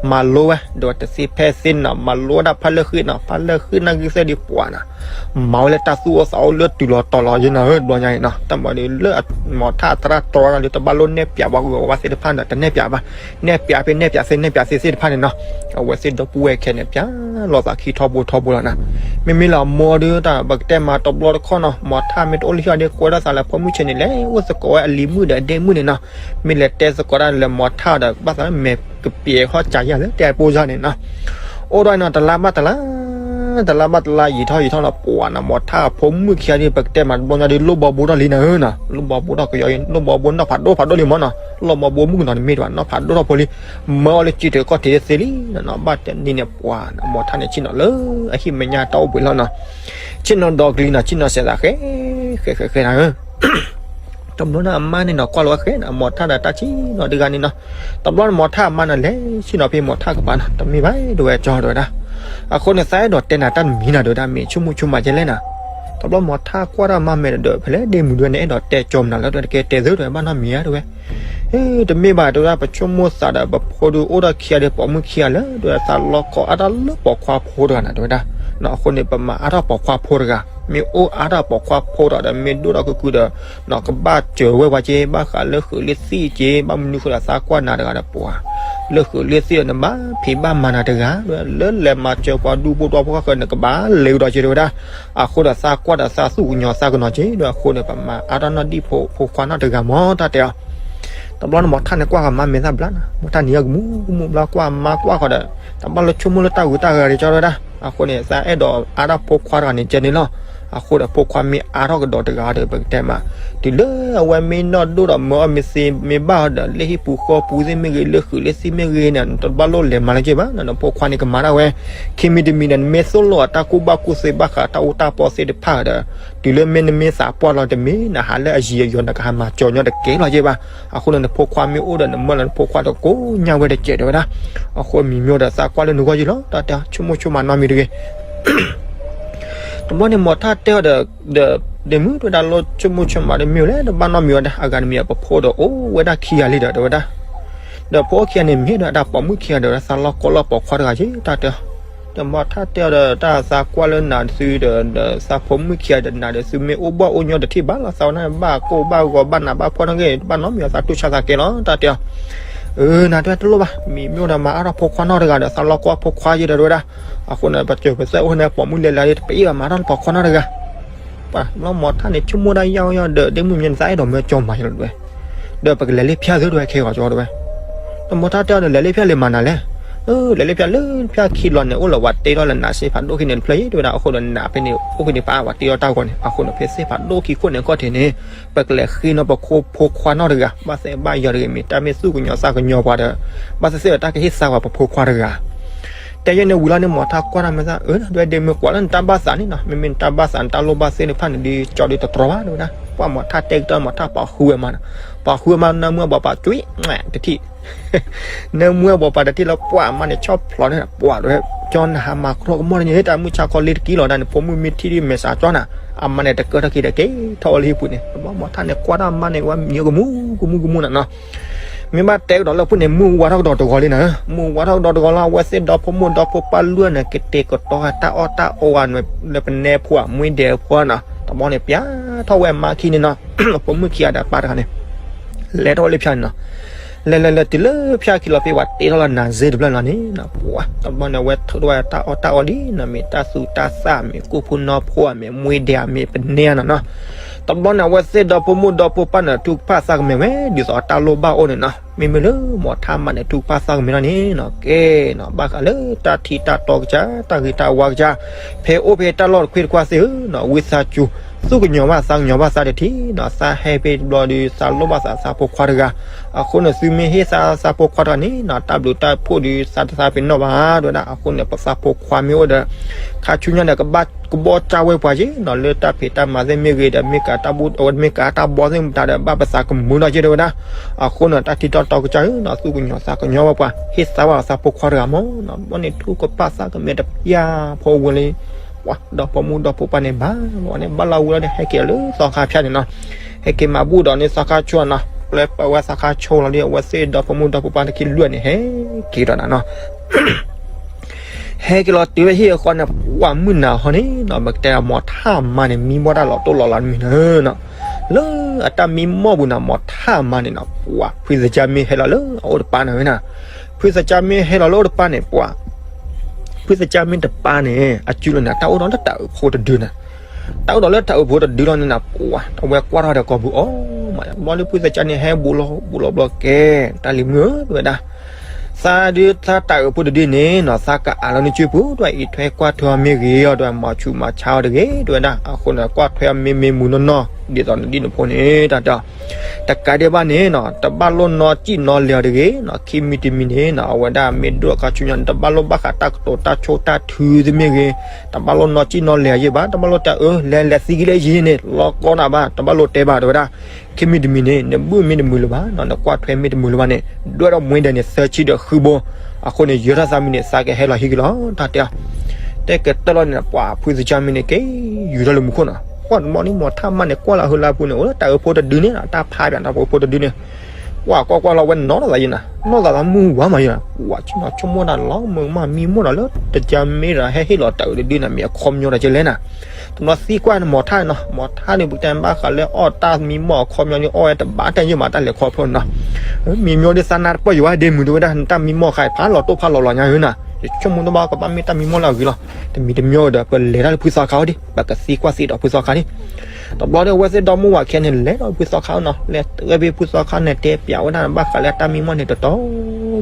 မၤလိဝဲ ဒီးတသ့ဖဲသ့နီၤ မၤလိဝဲဒၣ်ဖါလၢဃံၣ်နီၤ ဖါလၢဃံၣ်နာ်က့သ့ၣ်ဒ်ပှၢ်နီၤ မၤဝဲလၢတၢ်သူၣ်အိၣ်သးအိၣ်လၢတုၤလီၤတီၤလီၤယဲနီၤ တဘျီညါအံၤနီၤ တၢ်မၤဒ်လၢမီၤထၣ်အသရၣ်တြီဝဲဒၣ်လၢတဘၣ်လိၣ်နဲၣ်ပၠးပှၤဂုၤဂၤဝဲသ့ၣ်တဖၣ်န့ၣ် တနဲၣ်ပၠးဘၣ် နဲၣ်ပၠးဖဲနဲၣ်ပၠးသ့ နဲၣ်ပၠးသ့သ့ၣ်တဖၣ်န့ၣ်နီၤ အဝဲသ့ၣ်ဒီပုၢ်ဝဲၢ်ခဲန့ၣ် ပျးလိာ်သးခံထီဘိထီဘိလီၤနီၤ မ့မ့ၢ်လၢအမိၢ်ဒ်တၢ်ပကတဲမးတဘျီတခီၣ်နီၤ မီၤထၣ်မ့ၢ်တအိၣ်လၢဟံၣ်အီၤဒ် ကွဲထီၣ်သးလၢဖိမုၣ်ဆဲးန့ၣ် လဲၤအိၣ်သကိးဝဲအလံၤမုၣ်ဒီးအဒဲမုၣ်န့ၣ်နီၤ မ့ၢ်လဲၤတဲသကိးတၢ်လၢမီၤထၣ်ဒီး ဘၣ်သးလၢမဲာ်ကပျဲၤဟီၣ်ကးယၤလၢတဲအပိၢ်စၢ်န့ၣ်နီၤ အိၣ်ဒီးနီၤ တလါဘၣ်တလါ တလါဘၣ်တလါ ယံာ်ထီၣ်ယံာ်ထီၣ်လီၤ ပှၢ်နီၤ မီၤထၣ်အဖိမုၣ်ခံဂၤဒ် ပကတဲမးတဘျီညါဒ် လိၣ်ဘီဘိထီၣ်လံနီၤနီၤ လိၣ်ဘီဘိထီၣ်ကယီ လိၣ်ဘီဘိနီၢ်ဖးဒိၣ်ဖးဒိၣ်လံမးနီၤ လိၣ်ဘီဘိမုၣ်ကနီၤတမ့ၢ်တဘၣ် နီၢ်ဖးဒိၣ်ထီၣ်ဖိလံ မၢအီၤလၢကံၢ်ထံးကီၢ်ထံးသ့လံနီၤ ဘၣ်တနံၤန့ၣ် ပှၢ်နီၤ မီၤထၣ်န့ၣ်ဆ့ၣ်နီၤလၢအဟံၣ်မဲာ်ညါတၢ်အိၣ်ဘှံးလီၤနီၤ ဆ့ၣ်နီၤဒီးကလံၤနီၤ ဆ့ၣ်နီၤစဲးသးဃဲ ဃဲဃဲဃဲနီၤ တဘျီန့ၣ်အမါန့ၣ်နီၤ ကွၢ်လီၤဝဲဃဲနီၤ မီၤထၣ်ဒီးတၢ်ဆံးနီၤတဂၤန့ၣ်နီၤ တဘျီန့ၣ်မီၤထၣ်အမါန့ၣ် လဲၤဆ့ၣ်နီၤဖဲမီၤထၣ်ကပၤနီၤ တမ့ၢ်ဘၣ် တဲဝဲကၠီတဲဝဲဒၣ် အဃိန့ၣ် သးအဲၣ်ဒိးတဲနၤတၢ်တမံၤနီၤ တဲဝဲဒၣ် မ့ၢ်ဆိကမိၣ်ဆိကမးကဲလဲၣ်နီၤ တဘျီမီၤထၣ်ကွၢ်တၢ်မါမဲာ်ဒီး ဖဲလဲၣ်ဒ့မုၣ်ဒ်ဝဲန့ၣ် အဲၣ်ဒိးတဲကၠီမနုၤလၢ တကဲတဲသုတဲဝဲ ဘၣ်နီတမံၤဧါတဲဝဲ တမ့ၢ်ဘၣ် တဲဝဲဒၣ် ပဆိကမိၣ်သးဒီး ပဖိဒုးအိၣ်ထီၣ်ခံဂၤဒီး ပိာ်မုၣ်ခံဂၤလၢ တဲဝဲဒၣ်သးလီၢ်ကီအါထီၣ်လၢပိာ်ခွါဖိတဂၤနီၤ တဲဝဲဒၣ် အဃိန့ၣ် ပမၤအါထီၣ်ပိာ်ခွါဖိတဂၤ မ့ၢ်အိၣ်အါထီၣ်ပိာ်ခွါဖိတဂၤဒီး မ့ၢ်ဒိၣ်ထီၣ်ကုကုဒီး ကဘၣ်စၢၤဝဲဝဲက့ ဘၣ်ဃးလၢဃုးလၢသံၣ်က့ ဘၣ်မနုၤဃိဒီးသးကွၢ်နၤတဂၤဒီးပှၤ လၢဃုးလၢသံၣ်ဒီးနဘၣ်ဖံးဘၣ်မၤနၤတဂၤ လၢလဲၤမၤစၢၤပှၤဒူဖိတဝီဖိဃၣ်ဃၢၤ နကဘၣ်လဲၤကဒီးက့ တဲဝဲဒၣ် အဃိဒီးသးကွၢ်ဒီးသးသူၣ်ကညီၤသးကနီၤက့ ဒီးအဃိန့ၣ် ပမၤအါထီၣ်နီၢ်ဒံၣ်ဖိဖိခွါနီၢ်တဂၤမး တၢ်တဲအီၤ တဘျီန့ၣ်မီၤထၣ်န့ၣ်ကွၢ်ဃီၤမါမဲာ်သၣ်ဘျါနီၤ မီၤထၣ်န့ၣ်ယကမူကမူဘျါ ကွၢ်မါကွၢ်ဃီၤဒီး တဘျီလၢဆိကမိၣ်လၢတၢ်ဂုၤတၢ်ဂၤဒီးကၠီတဲဝဲဒၣ် အဃိန့ၣ် သးအဲၣ်ဒိးအါထီၣ်ဖိခွါတဂၤန့ၣ်ကဲန့ၣ်လီၤ အဃိဒီးဖိခွါမ့ၢ်အါထီၣ်ကဒီးတဂၤဒီး ပကတဲမး တုၤလၢအဝဲမ့ၢ်နီၢ်ဒိၣ်ဒီးမၢအီၣ်မ့ၢ်သ့မ့ၢ်ဘၣ်အီၤဒီး လၢဟံၣ်ပူၤဃီပူၤသ့ၣ်မ့ၢ်ဂ့ၤ လၢဃုးလၢသံၣ်မ့ၢ်ဂ့ၤန့ၣ် နတဘၣ်လိၣ်လဲၤမၤလၢက့ဘၣ် နဖိခွါန့ၣ်ကမၤဒၣ်ဝဲ ခံမံၤတမံၤဒီး နမ့ၢ်သိၣ်လိအတၢ်ကူၣ်ဘၣ်ကူၣ်သ့ဘၣ်ဃးတၢ်အူတၢ်ပီသ့ၣ်တဖၣ်ဒီး တုၤလၢမ့ၢ်နမ့ၢ်သးပှၢ်လီၤတမ့ၢ် နဟးလၢအယံၤအယီၤ နကဟးမၤကၠီညီတကဲလီၤက့ဘၣ် အဃိန့ၣ် နဖိခွါမ့ၢ်အိၣ်ဒီးနမၢလီၤ နဖိခွါတကိးညါဝဲတကဲးတဲဝဲဒၣ် အဃိမံၤမျိၢ်ဒီးသးကွၢ်လၢနဂီၢ်ယံၤလီၤ တၢ်တဲ ဆိကမိၣ်ဆိကမးနီတမံၤတဂ့ၤ တဘျီန့ၣ်မီၤထၣ်တဲအီၤဒီး ဒီး ဒ့မုၣ်တဲဝဲဒၣ် လီၤဆိကမိၣ်ဆိကမးဒီးမ့ၢ်လဲၣ် တဘၣ်နီတမံၤဝဲဒၣ် အဂၤတမံၤ ပဖိဒီးအိၣ်ဝဲဒၣ်ခံဂၤလံဒီးတဲဝဲဒၣ် ဒီးဖိအိၣ်ခံဂၤန့ၣ်မ့ၢ်ဒီးတၢ်ပိာ်မုၣ်ခံဂၤဒီးဝဲဒၣ် သးလီၢ်ကီလီၢ်ပိာ်ခွါတဂၤက့ တၢ်တဲအီၤ ဒီးမီၤထၣ်တဲအီၤဒီး တၢ်သးကွၢ်လၢနၤသုဒီး ဒီးသးဖိမုၣ်ခံဂၤဒီးနၤဒီး သုမ့ၢ်အိၣ်ဘၣ်အိၣ်ညီတထံၣ်ဘၣ်လီၤ သးဝဲန့ၣ် ဘၣ်ကိၢ်ဘၣ်ဂီၤဘၣ်နးဘၣ်ဖှီၣ်န့ၣ်ဂ့ၤ တဘၣ်နီတမံၤ သးတူၢ်ဆါသးကဲလီၤ တၢ်တဲအီၤ အၢ နၤတဲဝဲတလိၣ်ဘၣ် မံၤမျိၢ်ဒီးမၤအါထီၣ်ဖိခွါနီတဂၤဒီး သးလီၢ်ကီဖိခွါယဲဒီးတဲဝဲဒၣ် အဃိန့ၣ် ပစၢၤပသွဲၣ်အိၣ်န့ၣ် ပိာ်မုၣ်လဲၤလၢာ်ဒီး တပအ့ၣ်ဘၣ်မၤထီၣ်လၢပိာ်ခွါနီတဂၤ ပှၤဘျီမီၤထၣ်န့ၣ် ဆိကမိၣ်ဒၣ်ယၢ်ယၢ်ဒီး ဒ့မုၣ်မ့ၢ်နသးအဲၣ်ဒိးမၢကၠီမၤယဲလီၤတဲဝဲ ဒီးပကလဲၤလၢဖၠၣ်သုတဲဝဲခဲဂီၤကၠီတဲဝဲ ဒီးမီၤထၣ်တဲအီၤဒီး လဲၤလၢဖၠၣ်လဲၤမၤနၤလဲၣ် လဲၤလၢဖၠၣ်လၢဖၠၣ်ခံလီၤန့ၣ် အိၣ်လၢဝဲတ့ထီၣ်လၢနးစ့ဖးဒိၣ်ခံန့ၣ်တဖျၢၣ်အံၤ တဲဝဲဒၣ်. အဃိဒီးနးဖဲန့ၣ် အိၣ်ဖဲန့ၣ်ပာ်ဝဲတ့ထီၣ်တၢ်ဂီၤန့ၣ် အဃိန့ၣ် ဖဲသ့ၣ်ဖးဒိၣ်ခံခိၣ်န့ၣ် အခီၣ်ထံးန့ၣ် ပကလဲၤဃ့နီၣ်ပဖိခွါနီၣ်တဂၤ ဘၣ်သဲဘၣ်ယီၤတဂ့ၤ မ့ၢ်တၢ်မ့ၢ်သူၣ်ကညီၤသးကညီၤပှၤဒီး ဘၣ်သ့ၣ်သ့ၣ်ဒီးတၢ်ကဟ့ၣ်သါပှၤပဖိခွါတဂၤ တဲယဲန့ၣ်ဝံၤလီၤန့ၣ် မီၤထၣ်ကွၢ်တၢ်မ့ၢ်သး အၢ ဒွဲၣ်ဒ့မ့ၢ်ကွၢ်လၢနတၢ်ဘၣ်သးန့ၣ်နီၤ မ့မ့ၢ်နတၢ်ဘၣ်သးနတၢ်လိၣ်ဘၣ်သ့ၣ်တဖၣ်န့ၣ် ဒ်ကၠီဒ်တတြီဘၣ် တဲဝဲဒၣ်. ပှၤမီၤထၣ်တဲကတၢၢ် မီၤထၣ်ပာ်ဃုဝဲမးနီၤ ပာ်ဃုဝဲမး နၢမူအဘီပာ်ကွံာ်တထံၣ် နၢမူအဘီပာ်တထံၣ်လၢပှၤအမါန့ၣ်ဆီၣ်ဖျိးန့ၣ် ပှၤတဝဲ ကၠီနဟးမၤကရီကမီၣ်တန့ၢ် တၢ်မုၢ်ဆါခီလ့တကံလီၤဒၣ်န့ၣ် ဖိမုၣ်မ့ၢ်ထံၣ်ဒ်မဲာ်ဆှးကၠီနၤ အမါန့ၣ်တကၢထီၣ်က့ၤဒီးက့ၤထီၣ်ဝဲလၢဟံၣ်ပူၤန့ၣ် တဘျီမီၤထၣ်န့ၣ် ကွၢ်တၢ်အမါန့ၣ် ဝဲမံၤကမူကမူကမူနၤနီၤ မ့ၢ်ဘၣ်တဲကဒီးလၢဖုၣ်န့ၣ် မုၢ်ဝါထီၣ်ကဒီးတဂီၤလံနၤ, မုၢ်ဝါထီၣ်ကဒီးတဂီၤလီၤ အဝဲသ့ၣ်ဒီဖိမိၢ်ဒီဖိပၢ်လွံၢ်န့ၣ် ကတဲာ်ကတီၤတၢ်အီၣ်တၢ်အီဝဲန့ၣ် လၢပနဲဖိ မွ့ဒဲးဖိနီၤ, တဘျီန့ၣ် ပျဲထီၣ်ဝဲအမါခံန့ၣ်နီၤ, ဖိမုၣ်ခံဂၤဒီးပၢ်တဂၤန့ၣ် လဲၤထီၣ်ဝဲလၢဖၠၣ်န့ၣ်နီၤ, လဲၤလဲၤလဲၤတုၤလၢဖၠၣ်ခံလီၤ ဖဲပှၤတ့ထီၣ်လၢနၤစ့တဖျၢၣ်လီၤန့ၣ်နီၤ, ပှၤ တဘျီန့ၣ် အဝဲထုးထီၣ်ဝဲတၢ်အီၣ်တၢ်အီလံနီၤ, မ့ၢ်တၢ်သူတၢ်သၣ် မ့ၢ်ကိၣ်ဖိနီဖိ မ့ၢ်မွ့ဒဲး မ့ၢ်ပနဲနီၤနီၤ တဘျီန့ၣ် အဝဲသ့ၣ်ဒီဖိမိၢ်ဒီဖိပၢ်န့ၣ် ထုကဖၣ်သးကမဲာ်ဝဲ ဒ်သိးတၢ်လိၣ်ဘၣ်အိၣ်န့ၣ်နီၤ, မ့မ့ၢ်လၢမီၤထၣ်မါန့ၣ် ထုကဖၣ်သးကမဲာ်လီၤန့ၣ်နီၤ, ကဲနီၤ ဘၣ်ဃးလၢတၢ်ထံၣ်တၢ်တီကစၢ် တၢ်ဂ့ၤတၢ်ဝါကစၢ် ဖဲအိၣ်ဖဲတၢ်လီၢ်တခွ့တခွါသ့ၣ်ဧၢနီၤ, ဝံသးစူၤ သူၣ်ကညီၤဘၣ်သးကညီၤဘၣ်သးတထံၣ်နီၤ, သးဟဲဖဲတဘျီဒီး သးလိၣ်ဘၣ်သးသးဖိခွါတဂၤ, အဃိန့ၣ် သုမ့ၢ်ဟ့ၣ်သးသးဖိခွါတဂၤန့ၣ်နီၤ တၢ်ဘျုးတၢ်ဖှိၣ်ဒီး သးတသးပ့ၤနီၣ်ဘၣ် တဲဝဲဒၣ်, အဃိန့ၣ် ပသးဖိခွါမ့ၢ်အိၣ်ဒီး ခါဆူညါန့ၣ် ကဘၣ်ကဘီကၢ်ဝဲပှၤက့နီၤ, လၢတၢ်ဖံးတၢ်မၤသ့ၣ်မ့ၢ်ဂ့ၤဒီး မ့ၢ်ကးတၢ်ဘိ အဝဲမ့ၢ်ကးတၢ်ဘီသ့ၣ်မတၤဒီး ဘၣ်ပသးကမုာ်နီၤက့ တဲဝဲဒၣ်, အဃိန့ၣ် တၢ်ထံၣ်တၢ်တီကစၢ်ဧၢနီၤ သူၣ်ကညီၤသးကညီၤဘၣ်ပှၤ ဟ့ၣ်သးဘၣ်သးဖိခွါတဂၤမ့ၢ်နီၤ, ဘီန့ၣ် ထုကဖၣ်သးကမဲာ်တပျၢ်ဖိဝဲလံ, ပှၤ ဒီဖိမိၢ်ဒီဖိပၢ်န့ၣ် ဘၣ်လီၤန့ၣ် ဘၣ်လီၤဝံၤလီၤန့ၣ် ဟဲက့ၤလၢသီခါဖၠၣ်န့ၣ်နီၤ, ဟဲက့ၤမၤဘူၣ်ဒီးန့ၣ်သီခါဆိနီၤ, ပျဲပဝဲသီခါဆိလီၤဒီး အဝဲသ့ၣ်ဒီဖိမိၢ်ဒီဖိပၢ်တက့လွံၢ်န့ၣ် ဟဲက့ၤဒီးနၤနီၤ ဟဲက့ၤလီၤတုၤဝဲဟံၣ်အဃီန့ၣ် ပှၤမုၢ်နၤဟီန့ၣ်နီၤ ပကတဲမီၤထၣ်မါန့ၣ် မံမီၢ်တၢ်လီၤတိၢ်လီၤလးတမံၤန့ၣ်နီၤ, လၢအတၢ်မံမီၢ်ပူၤန့ၣ် မီၤထၣ်မါန့ၣ်နီၤ ပှၤ ဖုသကၢ်မ့ၢ်ဟဲလီၤလၢအအိၣ်တပၤန့ၣ်ဝဲနီၤ, ဖုသကၢ်မ့ၢ်ဟဲလီၤလၢအအိၣ်တပၤန့ၣ် ပှၤ ဖုသကၢ်မ့ၢ်တပၤန့ၣ် အစုလီၤန့ၣ် တၢ်အိၣ်ဒီးလၢတၢ်အုးဖိတဒုန့ၣ် တၢ်အိၣ်ဒီးလၢတၢ်အုးဖိတဒုလီၤန့ၣ်နီၤ ပှၤ အဝဲကွၢ်ထီၣ်ဒီးကိာ်ပူၤအီၤမး, ဘီလၢဖုသကၢ်န့ၣ် ဟဲဘူးလီၤဘူးလီၤဘျီကဲ တၢ်လံၤမုၣ်ဧၢ တဲဝဲဒၣ် သးဒုးသးတၢ်အုးဖိတဒုန့ၣ်နီၤ သးကအးလီၤနစုပူၤ တဲဝဲ အံးထွဲကွၢ်ထွဲအီၤမ့ၢ်ဂ့ၤအီၤ တဲဝဲ မၤဆူးမၤဆါအီၤတဂ့ၤ တဲဝဲဒၣ်, အဃိန့ၣ် ကွၢ်ထွဲအီၤမ့ၢ်မ့ၢ်မုာ်နီၢ်နီၢ် ဒ်သိးနဒ်နဖိန့ၣ် တၢ်တဲအီၤ, တကးဒံးဘၣ်န့ၣ်နီၤ တဘၣ်လိၣ်နီၢ်စံၣ်နီၢ်လဲၤအီၤတဂ့ၤနီၤ, ခံမံၤတမံၤန့ၣ်နီၤ အဝဲဒၣ်မ့ၢ်ဒိၣ်အခါဆူညါန့ၣ် တဘၣ်လိၣ်ဘၣ်ဃးတၢ်ကတိၤတၢ်ဆိၣ်တၢ်ထုသ့ၣ်မ့ၢ်ဂ့ၤ, တဘၣ်လိၣ်နီၢ်စံၣ်နီၢ်လဲၤအီၤယဲၢ်ဘၣ်, တဘၣ်လိၣ်တဲအၢ လဲၤလဲၤသံက့ၤလၢယံၤန့ၣ် လီၤကီနၤဘၣ်, တဘၣ်လိၣ်တဲဘၣ် တဲဝဲဒၣ် ခံမံၤတမံၤန့ၣ် နဘုၣ်မ့ၢ်တမုာ်လၢၤဘၣ်နီၤ နကွၢ်ထွဲမ့ၢ်တမုာ်လၢၤဘၣ်န့ၣ် ဒွဲၣ်ထီၣ်မှဲဒဲးန့ၣ် သၢဆံဒီးဃုဘိ, အဃိန့ၣ် ယၢၤထီၣ်သးမံၤန့ၣ် သးကဟဲလီၤဟံးက့ၤလီၤ တၢ်တဲအီၤ, တဲကတၢၢ်လီၤန့ၣ် ပှၤဖုသကၢ်မ့ၢ်န့ၣ် က့ၤယူၤထီၣ်လၢမူခိၣ်နီၤ, ကွၢ်တဘျီန့ၣ် မီၤထၣ်မါန့ၣ် ကွၢ်လၢအဟၢလၢအပူၤန့ၣ် အိၣ်လၢတၢ်အုးဖိတဒုန့ၣ်နီၤ တၢ်ဖးပၠးတၢ်ဖိဖိတဒုန့ၣ် ကွၢ်ကွၢ်ကွၢ်လီၤဝဲနီၤလီၤသးယဲနီၤ နီၢ်သးသးမုၢ်ဝါမးယဲနီၤ ကွၢ်ဆိနီၤဆိကမိၣ်တၢ်လီၤမုၢ်မးမံမီၢ်ဒီးလၢတကၢ်မ့ၢ်ဒီး ဟဲဟ့ၣ်လီၤတၢ်အုးတဒုန့ၣ် မ့ၢ်အခီပညီဒီးကဲလဲၣ်နၤ တဘျီသံကွၢ်န့ၣ် မီၤထၣ်နီၤ မီၤထၣ်န့ၣ် ပကတဲဘၣ်ဃးလၢအီၣ်တၢ်မံမီၢ်အခီပညီန့ၣ် အီၣ်ဝဲတဘၣ်တၢ်ယဲၢ်မး တၢ်လဲၤခီဖျိနီၤ မံမီၢ်ဒ်သးနါတပၢၢ်ယိၤဘၣ်ဒ့မုၢ် တဲဝဲဒၣ် နတၢ်မံမီၢ်ဃး ဖးလီၤတိၢ်ဖးလီၤလီၤညါဧၢနီၤ ယဆိကမိၣ်တဘၣ်ကဘၣ်မ့ၢ်တၢ်မံမီၢ်လၢအဂ့ၤလီၤ တမံၤတမံၤဒီး ပလဲၤတၢ်လၢဖုသီခါအီၤဒံး ပကသံကွၢ်သံဒီးဖုသီခါန့ၣ် တဘျီန့ၣ် အဝဲသ့ၣ်ဒီမါဝၤခံဂၤန့ၣ် လဲၤဒီးဖုသီခါနီၤ လဲၤတုၤဝဲဖဲဖုသီခါန့ၣ် တဲပၠးဝဲဒၣ်ဘၣ်ဃးလၢတၢ်မံမီၢ်န့ၣ် တတီၤ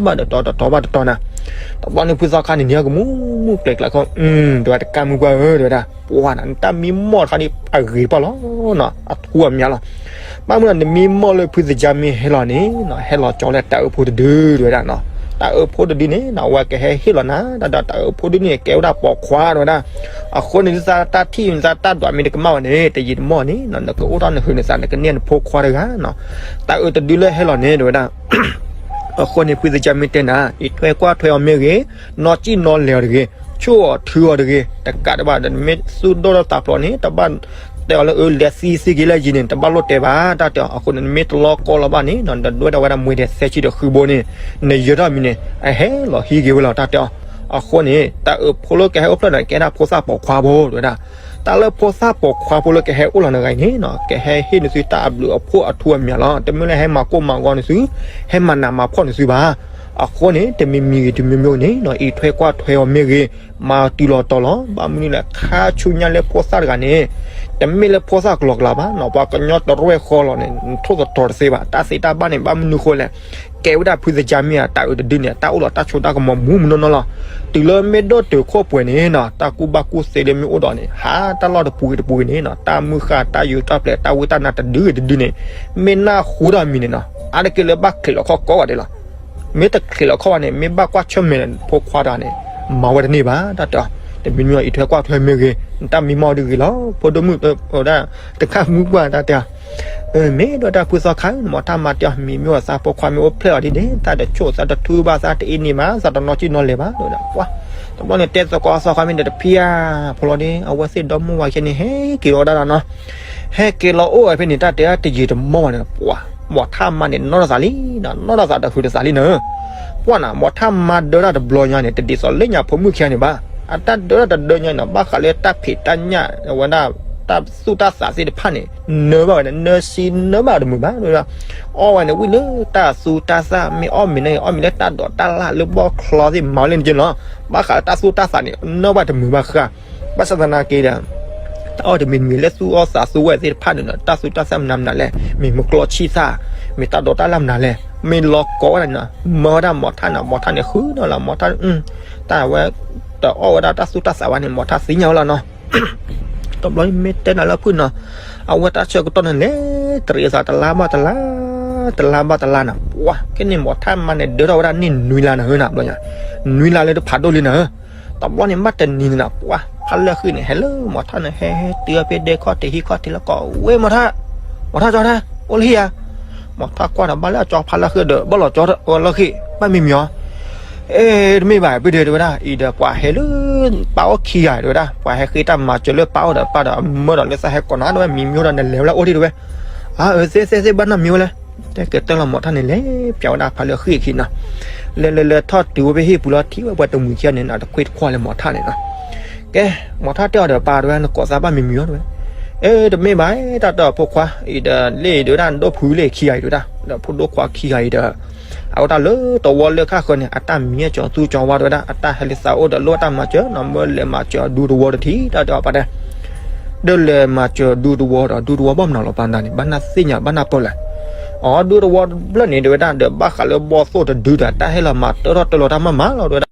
ဘၣ်တတီၤ တတီၤဘၣ်တတီၤနၤ တဘျီန့ၣ် ဖုသီခါန့ၣ် နံၤကမူမူကျဲၤကျဲၤခီ တဲဝဲဒၣ် တကၢ်မုၢ်ပှၢ်ဧၢ တဲဝဲဒၣ် ပှၤနီၤ နတၢ်မံမီၢ်တခါန့ၣ် အဂ့ၤတပှၢ်လီၤနီၤ အထူအမးလီၤ ဘၣ်မနုၤနီၤ နမံမီၢ်လၢဖုသကၢ်မ့ၢ်ဟဲလီၤန့ၣ်နီၤ ဟဲလီၤကၠီလၢတၢ်အုးဖိတဒု တဲဝဲဒၣ်နီၤ တၢ်အုးဖိတဒုန့ၣ်နီၤ အဝဲကဟဲဟ့ၣ်လီၤနၤ တၢ်ဒီးတၢ်အုးဖိဒုန့ၣ် ကဲဝဲဒၣ်ပိာ်ခွါ တဲဝဲဒၣ် အဃိန့ၣ် ဒ်သးတၢ်ထံၣ် ဒ်သးတၢ်ဒွးမ့ၢ်တကမၣ်ဘၣ်န့ၣ် တယံာ်တမီၢ်န့ၣ်နီၤ နကအိၣ်ထီၣ်နဟုးနသး နကန့ၢ်နဖိခွါတဂၤနီၤ တၢ်အုးတဒုလၢဟဲလီၤန့ၣ် တဲဝဲဒၣ် အဃိန့ၣ် ဖုသကၢ်မ့ၢ်တဲနၤ အံးထွဲကွၢ်ထွဲအီၤမ့ၢ်ဂ့ၤ နီၢ်စံၣ်နီၢ်လဲၤအီၤတဂ့ၤ ဆိၣ်အီၤထုအီၤတဂ့ၤ တကးဒံးဘၣ်ဒီး နမ့ၢ်သူၣ်ဒိၣ်ထီၣ်သးဖျိးန့ၣ် တဘၣ်တဲအီၤလၢ အၢ လဲၤသံသံက့ၤလၢယံၤန့ၣ် တဘၣ်လိၣ်တဲဘၣ် တၢ်တဲအီၤ အဃိန့ၣ် နမ့ၢ်တလီၤကီလီၤဘၣ်န့ၣ်နီၤ နဒွဲၣ်ထီၣ်ဝဲဒၣ်မှဲဒဲးသၢဆံဒီးဃုဘိန့ၣ် နယၢၤထီၣ်မံၤန့ၣ် အဟဲလီၤဟံးက့ၤဝဲလီၤ တၢ်တဲအီၤ အဃိန့ၣ် တၢ်အုးဖိလၢကဟဲအိၣ်ဖျဲၣ်န့ၣ် ကဲဒၣ်ဖိသၣ်ပိာ်ခွါဖိ တဲဝဲဒၣ် တၢ်လၢဖိသၣ်ပိာ်ခွါဖိလၢကဟဲအိၣ်လီၤနဂၤအံၤန့ၣ်နီၤ ကဟဲဟ့ၣ်နသုတၢ်အဘျုးအဖှိၣ်အထူအမးလီၤ တမ့ၢ်လၢဟဲမၤကိၢ်မၤဂီၤနသု ဟဲမၤနးမၤဖှီၣ်နသုဘၣ် အဃိန့ၣ် တမံၤမံၤဂ့ၤ တမံၤမံၤဂ့ၤန့ၣ်နီၤ အံးထွဲကွၢ်ထွဲအီၤမ့ၢ်ဂ့ၤ, မၤတုၤလီၤတီၤလီၤ. ဘၣ်မနုၤလဲၣ် ခါဆူညါလၢဖိသၣ်တဂၤန့ၣ် တမ့ၢ်လၢဖိသၣ်ကလီကလီဘၣ်နီၤ, ပှၤကညီတရဲၣ်ဃီလီၤန့ၣ် နထိၣ်သတြီၤတသ့ဘၣ်. တၢ်သ့တၢ်ဘၣ်န့ၣ် ဘၣ်မနုၤဃိလဲၣ်, ကဲဝဲဒၣ်ဖုသကၢ်မ့ၢ်ဧါ တၢ်အုးတဒုန့ၣ် တၢ်အိၣ်လီၤတၢ်ဆိးတၢ်ကမီၤမူးမူးနီၢ်နီၢ်လီၤ. တုၤလၢမ့ၢ်ဒိၣ်တုာ်ခိၣ်ပှဲၤန့ၣ်နီၤ တၢ်ကူၣ်ဘၣ်ကူၣ်သ့လၢမ့ၢ်အိၣ်ဒီးန့ၣ် ဟးတၢ်လီၢ်တပူၤဂ့ၤတပူၤဂ့ၤန့ၣ်နီၤ တၢ်မုၢ်ဃၢ်တၢ်ယူးတၢ်ပျဲၤ တၢ်ဝံတၢ်နါတဒုဂ့ၤတဒုန့ၣ် မ့ၢ်နၢ်ဟူဒီးအမံၤန့ၣ်နီၤ အါတက့ၢ်လၢဘၣ်ချံးလီၤခီၣ်ကိးဂၤဒဲးလီၤ. မ့ၢ်တချံးလီၤခီၣ်ဘၣ်န့ၣ် မ့ၢ်ဘၣ်ကွၢ်ဆၢၣ်မဲာ်ဖိခွါတဂၤန့ၣ် မၤဝဲတန့ၢ်ဘၣ် တၢ်တဲအီၤ. တမံၤမံၤအံးထွဲကွၢ်ထွဲမ့ၢ်ဂ့ၤ နတၢ်မံမီၢ်ဒ်ဂ့ၤလီၤ. ဖိဒိၣ်မုၣ်ဝဲဒၣ် တခါမုၢ်ပှၢ်တၢ်တဲအီၤ, မ့ၢ်ဒိၣ်တၢ်ဖုသီခါ နမၤတၢ်မၤတဲအီၤ မံမံၤအသးဖိခွါမ့ၢ်အိၣ်ဖျဲၣ်အီၤဒ်န့ၣ် သးတဆိၣ်သးတထူဘၣ်သးတအ့န့ၢ်ဘၣ် သးတနီၢ်ကံၣ်နီၢ်လဲၤဘၣ် တဲဝဲဒၣ်. ပှၤ တဘျီန့ၣ်တဲသကိးသီခါမ့ၢ်ဒီး တဖံးဧါ ဖိလီၤဒ့ အဝဲသ့ၣ်ဒီမါဝၤခဲန့ၣ် ဟဲက့ၤလီၤဝဲဒၣ်နီၤ. ဟဲက့ၤလီၤအိၣ်ဝဲဖဲန့ၣ် တၢ်တဲတယံာ်တမီၢ်ဘၣ်န့ၣ် ပှၤ မိၢ်ထၣ်မါန့ၣ် နီၢ်ထီၣ်သးလံနီၤ နီၢ်ထီၣ်သးတဟုးတသးလံနၤ. ပှၤနီၤ မိၢ်ထၣ်မါဒၢတၢ်တဘျီညါန့ၣ် တဒ်သိးလၢညါဖိမုၣ်ခံဂၤန့ၣ်ဘၣ်. အတၢ်ဒၢတၢ်တဒၢညါနီၤ ဘၣ်ဃးလၢတၢ်ဖံးတၢ်ညၣ်ဝဲဒၣ် တၢ်သူၣ်တၢ်သးသ့ၣ်တဖၣ်န့ၣ် နၢဘၣ်ဝဲန့ၣ် နၢစံနၢဘၣ်တမုာ်ဘၣ် တဲဝဲဒၣ်. အီၣ်ဝဲန့ၣ် ဝံၤလၢတၢ်သူတၢ်သၣ် မ့ၢ်အီၣ်မ့ၤန့ၣ် အီၣ်မ့ၤလၢတၢ်ဒိးတၢ်လၣ်လၢဘီၣ်ချီသ့ၣ် မၤဝဲလၢန့ၣ်က့လီၤ. ဘၣ်ဃးလၢတၢ်သူၣ်တၢ်သးန့ၣ် နၢဘၣ်တမုာ်ဘၣ်ဃး. ဘၣ်ဆၣ်သနာ်က့ဒီး တၢ်အီၣ်တမံၤတမံၤလၢသူၣ်အီၣ်သးသူဝဲသ့ၣ်တဖၣ်န့ၣ်နီၤ တၢ်သူတၢ်သၣ်မနုၤမနုၤလဲၣ်, မ့ၢ်မုၢ်ကျီဆံၣ်သၣ်, မ့ၢ်တၢ်ဒိးတၢ်လၣ်မနုၤလဲၣ်, မ့ၢ်လီၤကိးဝဲဒၣ်န့ၣ်နီၤ မၢဝဲဒၣ်မိၢ်ထၣ်န့ၣ် မိၢ်ထၣ်န့ၣ်ဃုနီၤလီၤ မိၢ်ထၣ် တၢ်ဝဲ တအီၣ်ဝဲဒၣ်တၢ်သူၣ်တၢ်သးဘၣ်န့ၣ် မိၢ်ထၣ်သ့ၣ်ညါဝဲလီၤနီၤ. တဘျီမ့ၢ်တဲနၤလၢဖုၣ်နီၤ အဝဲတၢ်ဆၢကတီၢ်န့ၣ်လဲၤတရံးအသးတလါဘၣ်တလါ တလါဘၣ်တလါနီၤ ပှၤ ကဲန့ၣ်မိၢ်ထၣ်မါန့ၣ် ဒၢထီၣ်ဝဲဒၣ်န့ၢ်နွံလါနၤဧၢနီၤ ဘျီညါ နွံလါလၢတဖးဒိၣ်လံနၤဧၢ. တဘျီန့ၣ်ဘၣ်တနံၤန့ၣ်နီၤ ပှၤ ဖါလၢဃံၣ်န့ၣ် ဟဲလၢမိၢ်ထၣ်န့ၣ် ဟဲဟဲတုၤဖဲဒဲခီၣ်ထံးဟံၣ်ခီၣ်ထံးလၢကီး ဝဲမိၢ်ထၣ် မိၢ်ထၣ်ကၠီထၣ် အိၣ်လၢဟံၣ်ဧါ. မိၢ်ထၣ်ကွၢ်ဒီးဘၣ်လၢအကၠီဖါလၢဃံၣ်ဒီး ဘၣ်လီၤကၠီဝဲလၢဃံၣ် ဘၣ်မံမံၤအီၤ အဲ တမ့ၢ်ဘၣ် ပဒဲတဲဝဲဒၣ် အံၤဒီးပှၤဟဲလၢ ပၢ်အိၣ်ခံဂၤတဲဝဲဒၣ် ပှၤဟဲဃ့တၢ်မၤစၢၤလၢပၢ်အိၣ်ဒီးပၢ်ဒီး မၢဒီးလၢသးဟဲကိးနၤတဲဝဲ မံမံၤဒီးနလဲၤဝဲလၢအိၣ်ဒံးတဲဝဲ. အၢ သ့သ့သ့ ဘၣ်နီၢ်မံဝဲလဲၣ်. တဲကတၢၢ်လီၤမိၢ်ထၢ်န့ၣ် လဲၤပၠးဝဲဒၣ်ဖးလၢဃံၣ်အခံနီၤ. လဲၤလဲၤလဲၤထီၣ်တုၤဝဲဖဲဟံၣ်ပူၤလီၤ ထံၣ်ဝဲပှၤတမှံၤခံဂၤန့ၣ်နီၤ တခွ့တခွီလၢမိၢ်ထၢ်န့ၣ်နီၤ. ကဲ မိၢ်ထၢ်တဲအီၤဒီး ပၢ်တဲဝဲ နကိးသးဘၣ်မံမံၤအီၤတဲဝဲ. အၢ တမ့ၢ်ဘၣ် တၢ်တဲအီၤဖိခွါ အံၤဒီး လၢအံၤတဲဝဲဒၣ် နဒိၣ်ဖုလၢခံဂၤအံၤတဲဝဲဒၣ် ဒီးဖိဒိၣ်ခွါခံဂၤအံၤဒီး အဝဲတၢ်လၢတဝီလၢခါဃၢၤန့ၣ် အတၢ်မံအကီၤသူကီၤဝါတဲဝဲဒၣ် အတၢ်ဟဲလၢသးအိၣ်ဒီးလိၣ်တၢ်မၤစၢၤနီၤ မၢလဲၤမၤစၢၤအဒူတဝီတထံၣ် တၢ်တဲအီၤပၢ်တဲ ဒီးလဲၤမၤစၢၤဒူတဝီဒီး ဒူတဝီဘၣ်မနုၤလီၤပၢ်နၤန့ၣ် ဘၣ်နၢ်သ့ၣ်ညါဘၣ်နၢ်ပၢၢ်လဲၣ်. အီ ဒူတဝီဘျၢၣ်န့ၣ်တဲဝဲဒၣ် ဒီးဘၣ်ဃးလၢဘီၣ်သိၣ်တဒုဒီး တၢ်ဟဲလီၤမၤတၢထီၣ်တၢလီၤတၢ်မၤမၤလီၤတဲဝဲဒၣ်.